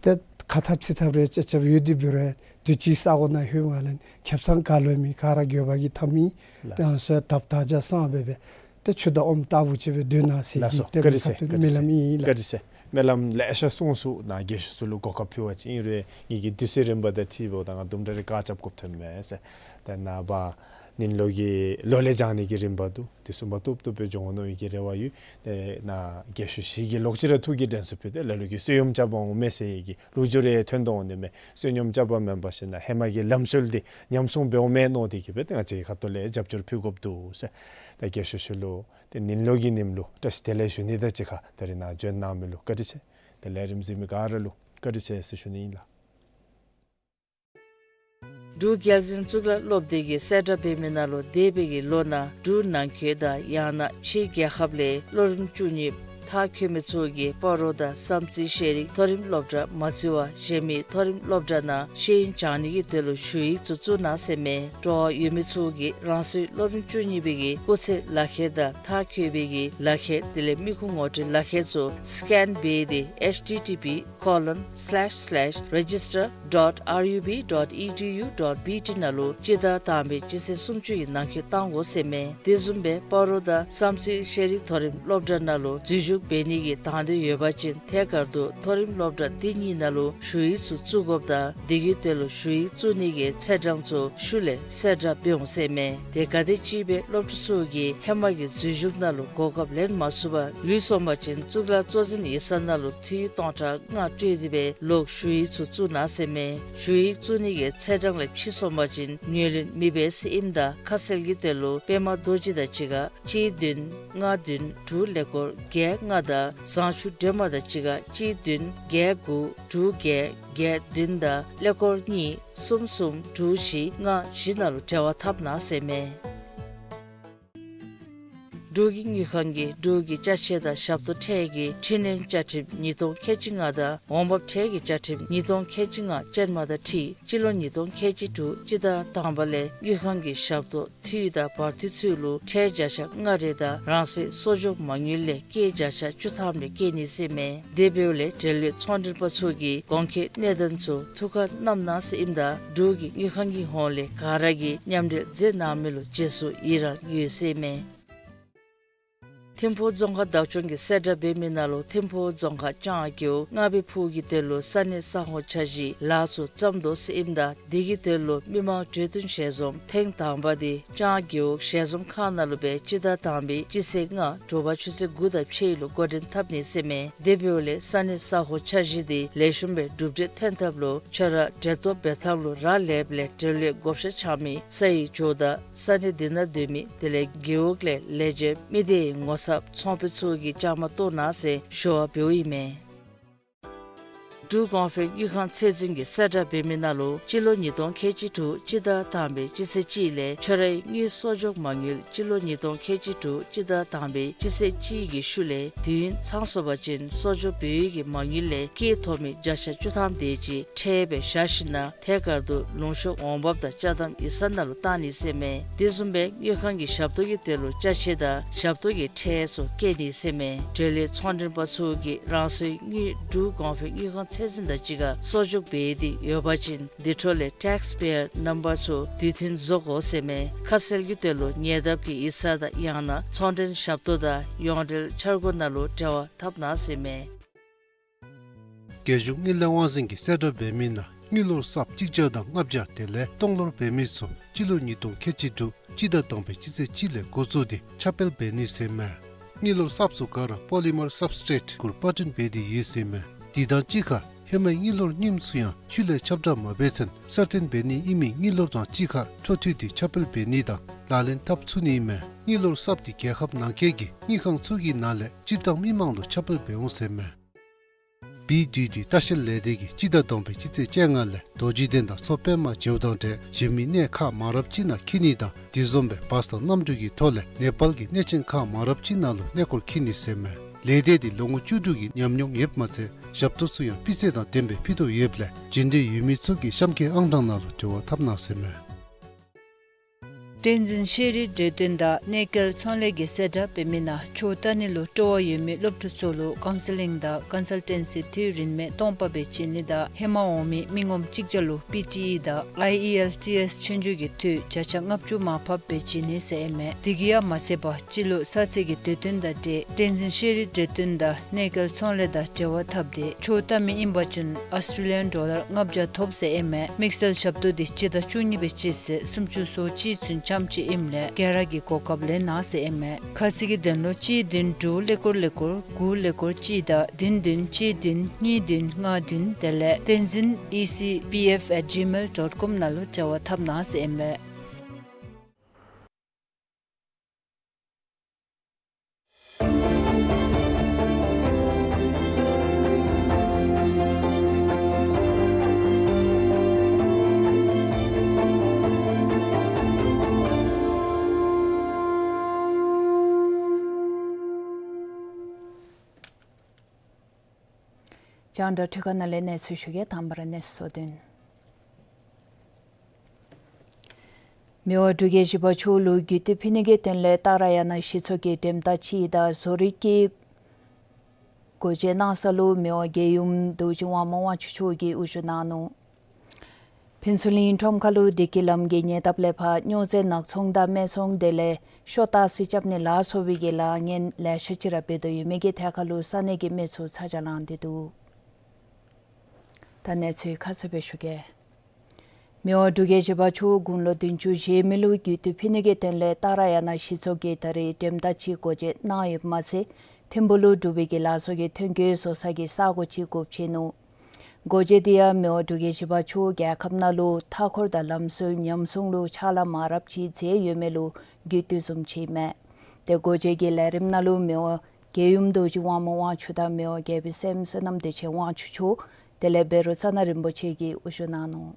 ཏེ་ཁ་འཐབ་ཚིག་འཐབ་རེ་ཅབ་ཅབ་ཡོད་དེ་འབད་རུང་དུས་ཅི་ས་གོ་ནང་ལྷོད་ང་ལས་ཁེབ་སང་ག་ལུ་མེད་ག་ར་འགྱོད་པ་གིས་འཐབ་མི། ལགས་སོ། ཏེ་ཨ་ནི་ཚུ་ཐབས་དར་རྒྱས་སངས་སྦེ་སྦེ་ཏེ་ཆོས་དང་ཨོམ་ལྟ་བུ་ཅིག་སྦེ་སྡོད་གནང་ཟེར་ལགས་སོ། གི་ཏེ་བཀའ་དྲིན་ཆེ། ཁ་ཐུག་བཀའ་དྲིན་ཆེ། སྨོན་ལམ་ཨིན་ལགས། བཀའ་དྲིན་ཆེ། སྨོན་ལམ་ལེ་ཤ་གསུངས་སོང་ནཱ་རྒས་ཤོས་ཚུ་ལུ་གོ་སྐབས་ཕུལ་བ་ཅིན་ཨིན་རུང་ངེ་གི་དུས་ཚོད་རན་པ་དང་འཁྲིལཝ་ད་ང་དུམ་གྲ་རེ་བཀག་རྐྱབ་དགོཔ་ཐོན་མས་ཟེར། ཏེ་ནངས་པ་ ཉིནམ་ལོ་གི་ལོ་ལས་སྦྱང་ནི་གི་རིམ་པ་འདུག། དེ་ཚུ་མ་བཏུབ་བཏུབ་སྦེ་འགྱོ་འོང་མནོ་བའི་གི་རེ་བ་ཡོད། ཏེ་ནཱ་རྒས་ཤོས་ཅིག་གིས་ལོག་ཅི་ར་ཐུགས་ཀྱི་དྲན་གསོ་ཕུལ་ཏེ་ལ་ལུ་གིས་བསོད་སྙོམས་རྐྱབ་པར་འོང་མས་ཟེར་བའི་གི་ལོ་རྒྱུས་རེ་ཐོན་དོ་འོང་ནི་མས། བསོད་སྙོམས་རྐྱབ་པ་མེན་པར་ཞིན་ན་ཧེ་མ་གི་ལམ་སྲོལ་འདི་ཉམས་སྲུང་འབད་འོང་མས་མནོ་སྟེ་གིས་སྦེ་ཏེ་ང་བཅས་ཁ་ཐུག་ལས་རྒྱབ་སྐྱོར་ཕུལ་དགོཔ་འདུག་ཟེར། ད་རྒས་ཤོས་ཅིག་ལུ་ཏེ་ཉིནམ་ལོ་གི་ཉིནམ་ལུ་བཀྲ་ཤིས་བདེ་ལེགས་ཞུ་ནི་དང་གཅིག་ཁར་ད་རིས་ནཱ་བྱོན་གནང་མི་ལུ་བཀའ་དྲིན་ཆེ། དེ་ལས་རིམ་གཟིགས་མི་ག་ར་ལུ་བཀའ་དྲིན་ཆེ་ཟེར་ཞུ་ནི་ཨིན་ལགས། འབྲུག་རྒྱལ་འཛིན་གཙུག་ལག་སློབ་སྡེ་གིས་གསལ་བསྒྲགས་འབད་མི་ནང་ལུ་འདས་པའི་གི་ལོ་ནང་འབྲུག་ནང་འཁོད་དང་ཡང་ན་ཕྱིའི་རྒྱལ་ཁབ་ལས་སློབ་རིམ་བཅུ་གཉིས་མཐར་འཁྱོལ་མི་ཚུ་གིས་སྤ་རོ་དང་བསམ་རྩེ་ཤེས་རིག་མཐོ་རིམ་སློབ་གྲྭ་མ་བརྩི་བར་གཞན་མི་མཐོ་རིམ་སློབ་གྲྭ་ནང་ཤེས་ཡོན་སྦྱང་ནི་གི་དོན་ལུ་ཞུ་ཡིག་ཚུ་བཙུགས་གནང་ཟེར་མས། སྤྲོ་བ་ཡོད་མི་ཚུ་གིས་རང་སོའི་སློབ་རིམ་བཅུ་གཉིས་པའི་གི་སྐུགས་ཚད་ལག་ཁྱེར་དང་མཐར་འཁྱོལ་བའི་གི་ལག་ཁྱེར་དེ་ལས་མིག་ཁུངས་ངོ་སྤྲོད་ལག་ཁྱེར་ཚུ་སི་ཀེན་འབད་དེ་ཨེཆ་ཊི་ཊི་པི་ཀོ་ལོན་སི་ལེཤ་སི་ལེཤ་རེ་ཇི་སི་ཊར་ཌོཊ་ཨར་ཡུ་བི་ཌོཊ་ཨི་ཌི་ཡུ་ཌོཊ་བི་ཊི་ནང་ལུ་སྤྱི་ཟླ་དང་པའི་སྤྱི་ཚེས་སུམ་ཅུ་གི་ནང་འཁོད་བཏང་དགོ་ཟེར་མས། དེ་བཟུམ་སྦེ་སྤ་རོ་དང་བསམ་རྩེ་ཤེས་རིག་མཐོ་རིམ་སློབ་གྲྭ་ནང་ལུ་འཛུལ་ཞུགས་འབད་ནི་གི་དང་འདོད་ཡོད་པ་ཅིན་ཐད་ཀར་དུ་མཐོ་རིམ་སློབ་གྲྭ་འདི་གཉིས་ནང་ལུ་ཞུ་ཡིག་ཚུ་བཙུགས་དགོཔ་དང་དེ་གི་དོན་ལུ་ཞུ་ཡིག་བཙུགས་ནི་གི་ཚེས་གྲངས་ཚུ་ཤུལ་ལས་གསལ་བསྒྲགས་འབད་འོང་ཟེར་མས། དེ་ག་དེམ་ཅིག་སྦེ་སློབ་ཕྲུག་ཚུ་གིས་ཧེ་མ་གི་འཛུལ་ཞུགས་ནང་ལུ་གོ་སྐབས་ལེན་མ་ཚུགས་པར་ལུས་སོང་པ་ཅིན་གཙུག་ལག་གཙོ་འཛིན་ཡིག་ཚང་ནང་ལུ་འཐུས་སྟོང་ཕྲག་ལྔ་སྤྲོད་དེ་སྦེ་ལོག་ཞུ་ཡིག་ཚུ་བཙུགས་གནང་ཟེར་མས། ཞུ་ཡིག་བཙུགས་ནི་གི་ཚེས་གྲངས་ལས་ཕྱི་སོང་པ་ཅིན་ངོས་ལེན་མི་འབད་ཟེར་ཨིནམ་ད་ཁ་གསལ་གྱི་དོན་ལུ་པདྨ་རྡོ་རྗེ་དང་གཅིག་ཁར་གཅིག་བདུན་ལྔ་བདུན་དྲུག་ཀླད་ཀོར་བརྒྱད་ལྔ་དང་བཟང་ཕྱུག་སྒྲོལ་མ་དང་གཅིག་ཁར་གཅིག་བདུན་བརྒྱད་དགུ་དྲུག་བརྒྱད་བརྒྱད་བདུན་དང་ཀླད་ཀོར་གཉིས་གསུམ་གསུམ་དྲུག་བཞི་ལྔ་བཞི་ནང་ལུ་འབྲེལ་བ་འཐབ་གནང་ཟེར་མས། འབྲུག་གི་དངུལ་ཁང་གིས་འབྲུག་གི་ཅ་ཆས་དང་ཞབས་ཏོག་ཁྲལ་གྱི་འཕྲི་སྣོན་བཅའ་ཁྲིམས་ཉིས་སྟོང་ཁལ་གཅིག་ལྔ་དང་འོང་འབབ་ཁྲལ་གྱི་བཅའ་ཁྲིམས་ཉིས་སྟོང་ཁལ་གཅིག་ལྔ་ཅན་མ་དང་འཁྲིལ་སྤྱི་ལོ་ཉིས་སྟོང་ཁལ་གཅིག་དྲུག་སྤྱི་ཟླ་དང་པ་ལས་དངུལ་ཁང་གི་ཞབས་ཏོག་འཐུས་དང་བར་འཐུས་ཚུ་ལུ་ཁྲལ་བརྒྱ་ཆ་ལྔ་རེ་དང་རང་སོའི་གསོག་འཇོག་མ་དངུལ་ལས་སྐྱེད་བརྒྱ་ཆ་བཅུ་ཐམ་རེ་བཀལ་ནི་ཟེར་མས། དེ་འབདཝ་ལས་འབྲེལ་ཡོད་ཚོང་འབྲེལ་པ་ཚུ་གིས་གོང་འཁོད་གནད་དོན་ཚུ་ཐུགས་ཁར་བསྣམ་གནང་ཟེར་ཨིནམ་ད་འབྲུག་གི་དངུལ་ཁང་གི་ཧོངས་ལས་ག་ར་གིས་མཉམ་འབྲེལ་མཛད་གནང་མི་ལུ་རྗེས་སུ་ཡི་རངས་ཡོད་ཟེར་མས། ཐིམ་ཕུག་རྫོང་ཁག་བདག་སྐྱོང་གིས་གསལ་བསྒྲགས་འབད་མི་ནང་ལུ་ཐིམ་ཕུག་རྫོང་ཁག་ལྕང་རྒེད་འོག་རྔ་པའི་ཕུག་གི་དོན་ལུ་ས་གནས་ས་ཧོ་འཆར་གཞི་ལཱ་ཚུ་བརྩམ་དོ་ཟེར་ཨིནམ་ད་དེ་གི་དོན་ལུ་མི་མང་གྲོས་བསྟུན་ཞལ་འཛོམས་ཐེངས་དང་པ་དེ་ལྕང་རྒེད་འོག་ཞལ་འཛོམས་ཁང་ནང་ལུ་སྦེ་སྤྱི་ཟླ་དང་པའི་སྤྱི་ཚེས་ལྔ་དྲོ་པ་ཆུ་ཚོད་དགུ་དང་ཕྱེད་ལུ་འགོ་འདྲེན་འཐབ་ནི་ཟེར་མས། དེ་འབདཝ་ལས་ས་གནས་ས་ཧོ་འཆར་གཞི་དེ་ལེགས་ཤོམ་སྦེ་གྲུབ་འབྲས་ཐོན་ཐབས་ལུ་ཁྱོད་ར་གྲལ་གཏོགས་འབད་ཐངས་ལུ་རག་ལསཔ་ལས་འབྲེལ་ཡོད་བགོ་བཤའ་འཆང་མི་ས་ཡི་ཇོ་བདག་ས་གནས་དེ་ནང་སྡོད་མི་དེ་ལས་རྒེད་འོག་ལས་ལས་བྱེདཔ་མི་སྡེའི་ངོ་ཚབ་ཚོང་དཔོན་ཚུ་གིས་བཅའ་མར་གཏོགས་གནང་ཟེར་ཞུ་བ་འབདཝ་ཨིན་མས། འབྲུག་གོང་འཕེལ་དངུལ་ཁང་ཚད་འཛིན་གྱིས་གསལ་བསྒྲགས་འབད་མི་ནང་ལུ་སྤྱི་ལོ་ཉིས་སྟོང་ཁལ་གཅིག་དྲུག་སྤྱི་ཟླ་དང་པའི་སྤྱི་ཚེས་གཅིག་ལས་ཁྱོད་རའི་དངུལ་གསོག་འཇོག་མ་དངུལ་སྤྱི་ལོ་ཉིས་སྟོང་ཁལ་གཅིག་དྲུག་སྤྱི་ཟླ་དང་པའི་སྤྱི་ཚེས་གཅིག་གི་ཤུལ་ལས་དུས་ཡུན་ཚང་སོང་པ་ཅིན་གསོག་འཇོག་འབད་བའི་གི་མ་དངུལ་ལས་སྐྱེད་ཐོབ་མི་བརྒྱ་ཆ་བཅུ་ཐམ་དེ་ཅིག་ཁྲལ་སྦེ་བཞག་ཞིན་ན་ཐད་ཀར་དུ་ལུང་ཤོག་འོང་འབབ་དང་ཅ་དམ་ཡིག་ཚང་ནང་ལུ་བཏང་ནི་ཟེར་མས། དེ་བཟུམ་སྦེ་དངུལ་ཁང་གི་ཞབས་ཏོག་གི་དོན་ལུ་ཅ་ཆས་དང་ཞབས་ཏོག་གི་ཁྲལ་ཚུ་བཀལ་ནི་ཟེར་མས། འབྲེལ་ཡོད་ཚོང་འབྲེལ་པ་ཚུ་གིས་རང་སོའི་དངུལ་འབྲུག་གོང་འཕེལ་དངུལ་ཁང་ཚད་འཛིན་དང་གཅིག་ཁར་གསོག་འཇོག་འབད་དེ་ཡོད་པ་ཅིན་དེ་འཕྲོ་ལས་ཊེགསི་པེ་ཡར་ནམ་བར་ཚུ་དུས་མཐུན་བཟོ་དགོ་ཟེར་མས། ཁ་གསལ་གྱི་དོན་ལུ་ཉེ་འདབས་ཀྱི་ཡིག་ཚང་དང་ཡང་ན་ཚོང་འབྲེལ་ཞབས་ཏོག་དང་ཡོངས་འབྲེལ་འཆར་སྒོ་ནང་ལུ་འབྲེལ་བ་འཐབ་གནང་ཟེར་མས། རྒྱལ་གཞུང་དངུལ་ལས་དབང་འཛིན་གྱིས་གསལ་བསྒྲགས་འབད་མི་ནང་དངུལ་ལོར་གསརཔ་གཅིག་བརྒྱ་དང་ལྔ་བརྒྱ་དེ་ལས་སྟོང་ལོར་འབད་མི་ཚུ་སྤྱི་ལོ་ཉིས་སྟོང་ཁལ་གཅིག་དྲུག་སྤྱི་ཟླ་དང་པའི་སྤྱི་ཚེས་གཅིག་ལས་འགོ་བཙུགས་ཏེ་ཁྱབ་སྤེལ་འབད་ནི་ཟེར་མས། དངུལ་ལོར་གསརཔ་ཚུ་ག་ར་པོ་ལི་མར་སབ་སི་ཊེཊ་གུ་པར་སྐྲུན་འབད་དེ་ཡོད་ཟེར་མས། དེ་དང་གཅིག་ཁར་ཧེ་མའི་དངུལ་ལོར་རྙིངམ་ཚུ་ཡང་ཤུལ་ལས་ཁྱབ་བསྒྲགས་མ་འབད་ཚུན་གསར་བཏོན་འབད་ནི་ཨིན་མི་དངུལ་ལོར་དང་གཅིག་ཁར་འཕྲོ་མཐུད་དེ་ཁྱབ་སྤེལ་འབད་ནི་དང་ལག་ལེན་འཐབ་ཚུགས་ནི་ཨིན་མས། དངུལ་ལོར་གསརཔ་དེ་རྒྱལ་ཁབ་ནང་འཁོད་ཀྱི་དངུལ་ཁང་ཚུ་གི་ནང་ལས་སྤྱིར་བཏང་མི་མང་ལུ་ཁྱབ་སྤེལ་འབད་འོང་ཟེར་མས། བི་ཌི་ཌི་ལྟ་བཤལ་ལས་སྡེ་གིས་སྤྱི་ཟླ་དང་པའི་སྤྱི་ཚེས་བཅོ་ལྔ་ལས་རྡོ་རྗེ་གདན་དང་མཚོ་པདྨ་བྱེའུ་དང་འབྲེལ་གཞན་མི་གནས་ཁག་མང་རབས་ཅིག་ནང་འཁྱིད་ནི་དང་དེ་བཟུམ་སྦེ་བཱས་དང་གནམ་གྲུ་གི་ཐོག་ལས་ནེ་པཱལ་གྱི་གནས་ཆེན་ཁག་མང་རབས་ཅིག་ནང་ལུ་གནས་སྐོར་འཁྱིད་ནི་ཟེར་མས། ལས་སྡེ་འདི་ལོ་ངོ་བཅུ་དྲུག་གི་ཉམས་མྱོང་ཡོདཔ་མ་ཚད་ཞབས་ཏོག་ཚུ་ཡང་སྤུས་ཚད་དང་ལྡནམ་སྦེ་ཕུལ་དོ་ཡོདཔ་ལས་འབྱོན་འདོད་ཡོད་མི་ཚུ་གིས་གཤམ་འཁོད་ཨང་གྲངས་ནང་ལུ་འབྲེལ་བ་འཐབ་གནང་ཟེར་མས། བསྟན་འཛིན་ཤེས་རིག་འབྲེལ་ཟློས་དང་གནས་སྐལ་ཚོང་ལས་ཀྱིས་གསལ་བསྒྲགས་འབད་མི་ནང་ཆོས་ལྟ་ནི་ལུ་སྤྲོ་བ་ཡོད་མི་སློབ་ཕྲུག་ཚུ་ལུ་ཀའུན་སི་ལིང་དང་ཀོན་སལ་ཊེན་སི་དུས་རིན་མེད་སྟོང་པ་སྦེ་བྱིན་ནི་དང་ཧེ་མ་འོང་མི་མི་ངོམ་གཅིག་བརྒྱ་ལུ་པི་ཊི་ཨི་དང་ཨའི་ཨི་ཨེལ་ཊི་ཨེསི་ཆོས་རྒྱུགས་ཀྱི་དུས་བརྒྱ་ཆ་ལྔ་བཅུ་མར་ཕབ་སྦེ་བྱིན་ནི་ཟེར་ཨིན་མས། དེ་གིས་ཡང་མ་ཚད་པར་སྤྱི་ལོ་གསར་ཚེས་ཀྱི་དུས་སྟོན་དང་འབྲེལ་བསྟན་འཛིན་ཤེས་རིག་འབྲེལ་ཟློས་དང་གནས་སྐལ་ཚོང་ལས་དང་འབྲེལ་བ་འཐབ་སྟེ་ཆོས་ལྟ་མི་ཨིན་པ་ཅིན་ཨོསི་ཊེ་ལི་ཡན་ཌོ་ལར་ལྔ་བརྒྱ་ཐོབ་ཟེར་ཨིན་མས། དམིགས་བསལ་ཞབས་ཏོག་འདི་སྤྱི་ཟླ་བཅུ་གཉིས་པའི་སྤྱི་ཚེས་སུམ་ཅུ་སོ་གཅིག་ཚུན་ ཙམ་ཅིག་ཨིནམ་ལས་ག་ར་གིས་གོ་སྐབས་ལེན་གནང་ཟེར་ཨིན་མས། ཁ་གསལ་གྱི་དོན་ལུ་གཅིག་བདུན་དྲུག་ཀླད་ཀོར་ཀླད་ཀོར་དགུ་ཀླད་ཀོར་གཅིག་དང་བདུན་བདུན་གཅིག་བདུན་གཉིས་བདུན་ལྔ་བདུན་དེ་ལས་བསྟན་འཛིན་ཨི་སི་པི་ཨེཕ་ཨེཊ་ཇི་མེལ་ཌོཊ་ཀོམ་ནང་ལུ་འབྲེལ་བ་འཐབ་གནང་ཟེར་ཨིན་མས། རྒྱང་བསྒྲགས་འཕྲུལ་ཁང་ནང་ལས་གནས་ཚུལ་ཞུ་གེ། དང་པ་ར་གནས་ཚུལ་བསྡུ་ནི། མི་དབང་འབྲུག་རྒྱལ་བཞི་པ་མཆོག་ལུ་གུས་བཏུད་ཕུལ་ནི་གི་དོན་ལས་ཏཱ་ར་ཡ་ན་གཞི་ཚོགས་ཀྱི་འགྲེམས་སྟོན་ཅིག་དང་བཟོ་རིག་གི་སྒོ་འབྱེད་གནང་ས་ལུ་མི་དབང་རྒྱལ་ཡུམ་རྡོ་རྗེ་དབང་མོ་དབང་ཕྱུག་མཆོག་གིས་དབུ་བཞུགས་གནང་ནུག། ཕུན་ཚོགས་གླིང་ཁྲོམ་ཁ་ལུ་བདེ་སྐྱིད་ལམ་གྱི་ཉེ་འདབས་ལས་ཕར་སྨྱོ་རྫས་ནག་ཚོང་དང་སྨད་འཚོང་དེ་ལས་ཤོ་ཏག་སི་རྐྱབ་ནི་ལ་སོགས་པའི་གི་ལཱ་ངན་ལེ་ཤ་ཅིག་ར་འབད་དོ་ཡོད་མི་གི་ཐད་ཁ་ལུ་ས་གནས་ཀྱི་མི་ཚུ་ཚ་གྱང་ལངས་ཏེ་འདུག། ད་གནས་ཚུལ་ཁ་གསལ་སྦེ་ཞུ་གེ། མི་དབང་འབྲུག་རྒྱལ་བཞི་པ་མཆོག་དགུང་ལོ་བདུན་ཅུ་བཞེས་མི་ལུ་གུས་བཏུད་ཕུལ་ནི་གི་དོན་ལས་ཏཱ་ར་ཡ་ན་གཞི་ཚོགས་ཀྱིས་ད་རེས་འགྲེམས་སྟོན་ཅིག་སྒོ་འབྱེད་གནང་ཡོདཔ་མ་ཚད་ཐིམ་ཕུག་ལུ་འབྲུག་པའི་གི་ལག་བཟོ་གི་ཐོན་སྐྱེད་བཟོ་ས་གི་ས་གོ་ཅིག་སྒོ་ཕྱེ་ནུག། སྒོ་འབྱེད་དེ་ཡང་མི་དབང་འབྲུག་རྒྱལ་བཞི་པ་མཆོག་རྒྱལ་ཁབ་ནང་ལུ་མཐའ་འཁོར་དང་ལམ་སྲོལ་ཉམས་སྲུང་ལུ་ཕྱག་ལཱ་མང་རབས་ཅིག་མཛད་ཡོད་མི་ལུ་གུས་བཏུད་བཟུམ་ཅིག་མས། ཏེ་སྒོ་འབྱེད་ཀྱི་ལས་རིམ་ནང་ལུ་མི་དབང་རྒྱལ་ཡུམ་རྡོ་རྗེ་དབང་མོ་དབང་ཕྱུག་དང་མི་དབང་རྒྱལ་པོའི་སྲསམོ་བསོད་ནམས་བདེ་ཆེན་དབང་ཕྱུག་མཆོག་དེ་ལས་བཻ་རོ་ཙ་ན་རིན་པོ་ཆེ་གིས་དབུ་བཞུགས་གནང་ནུག།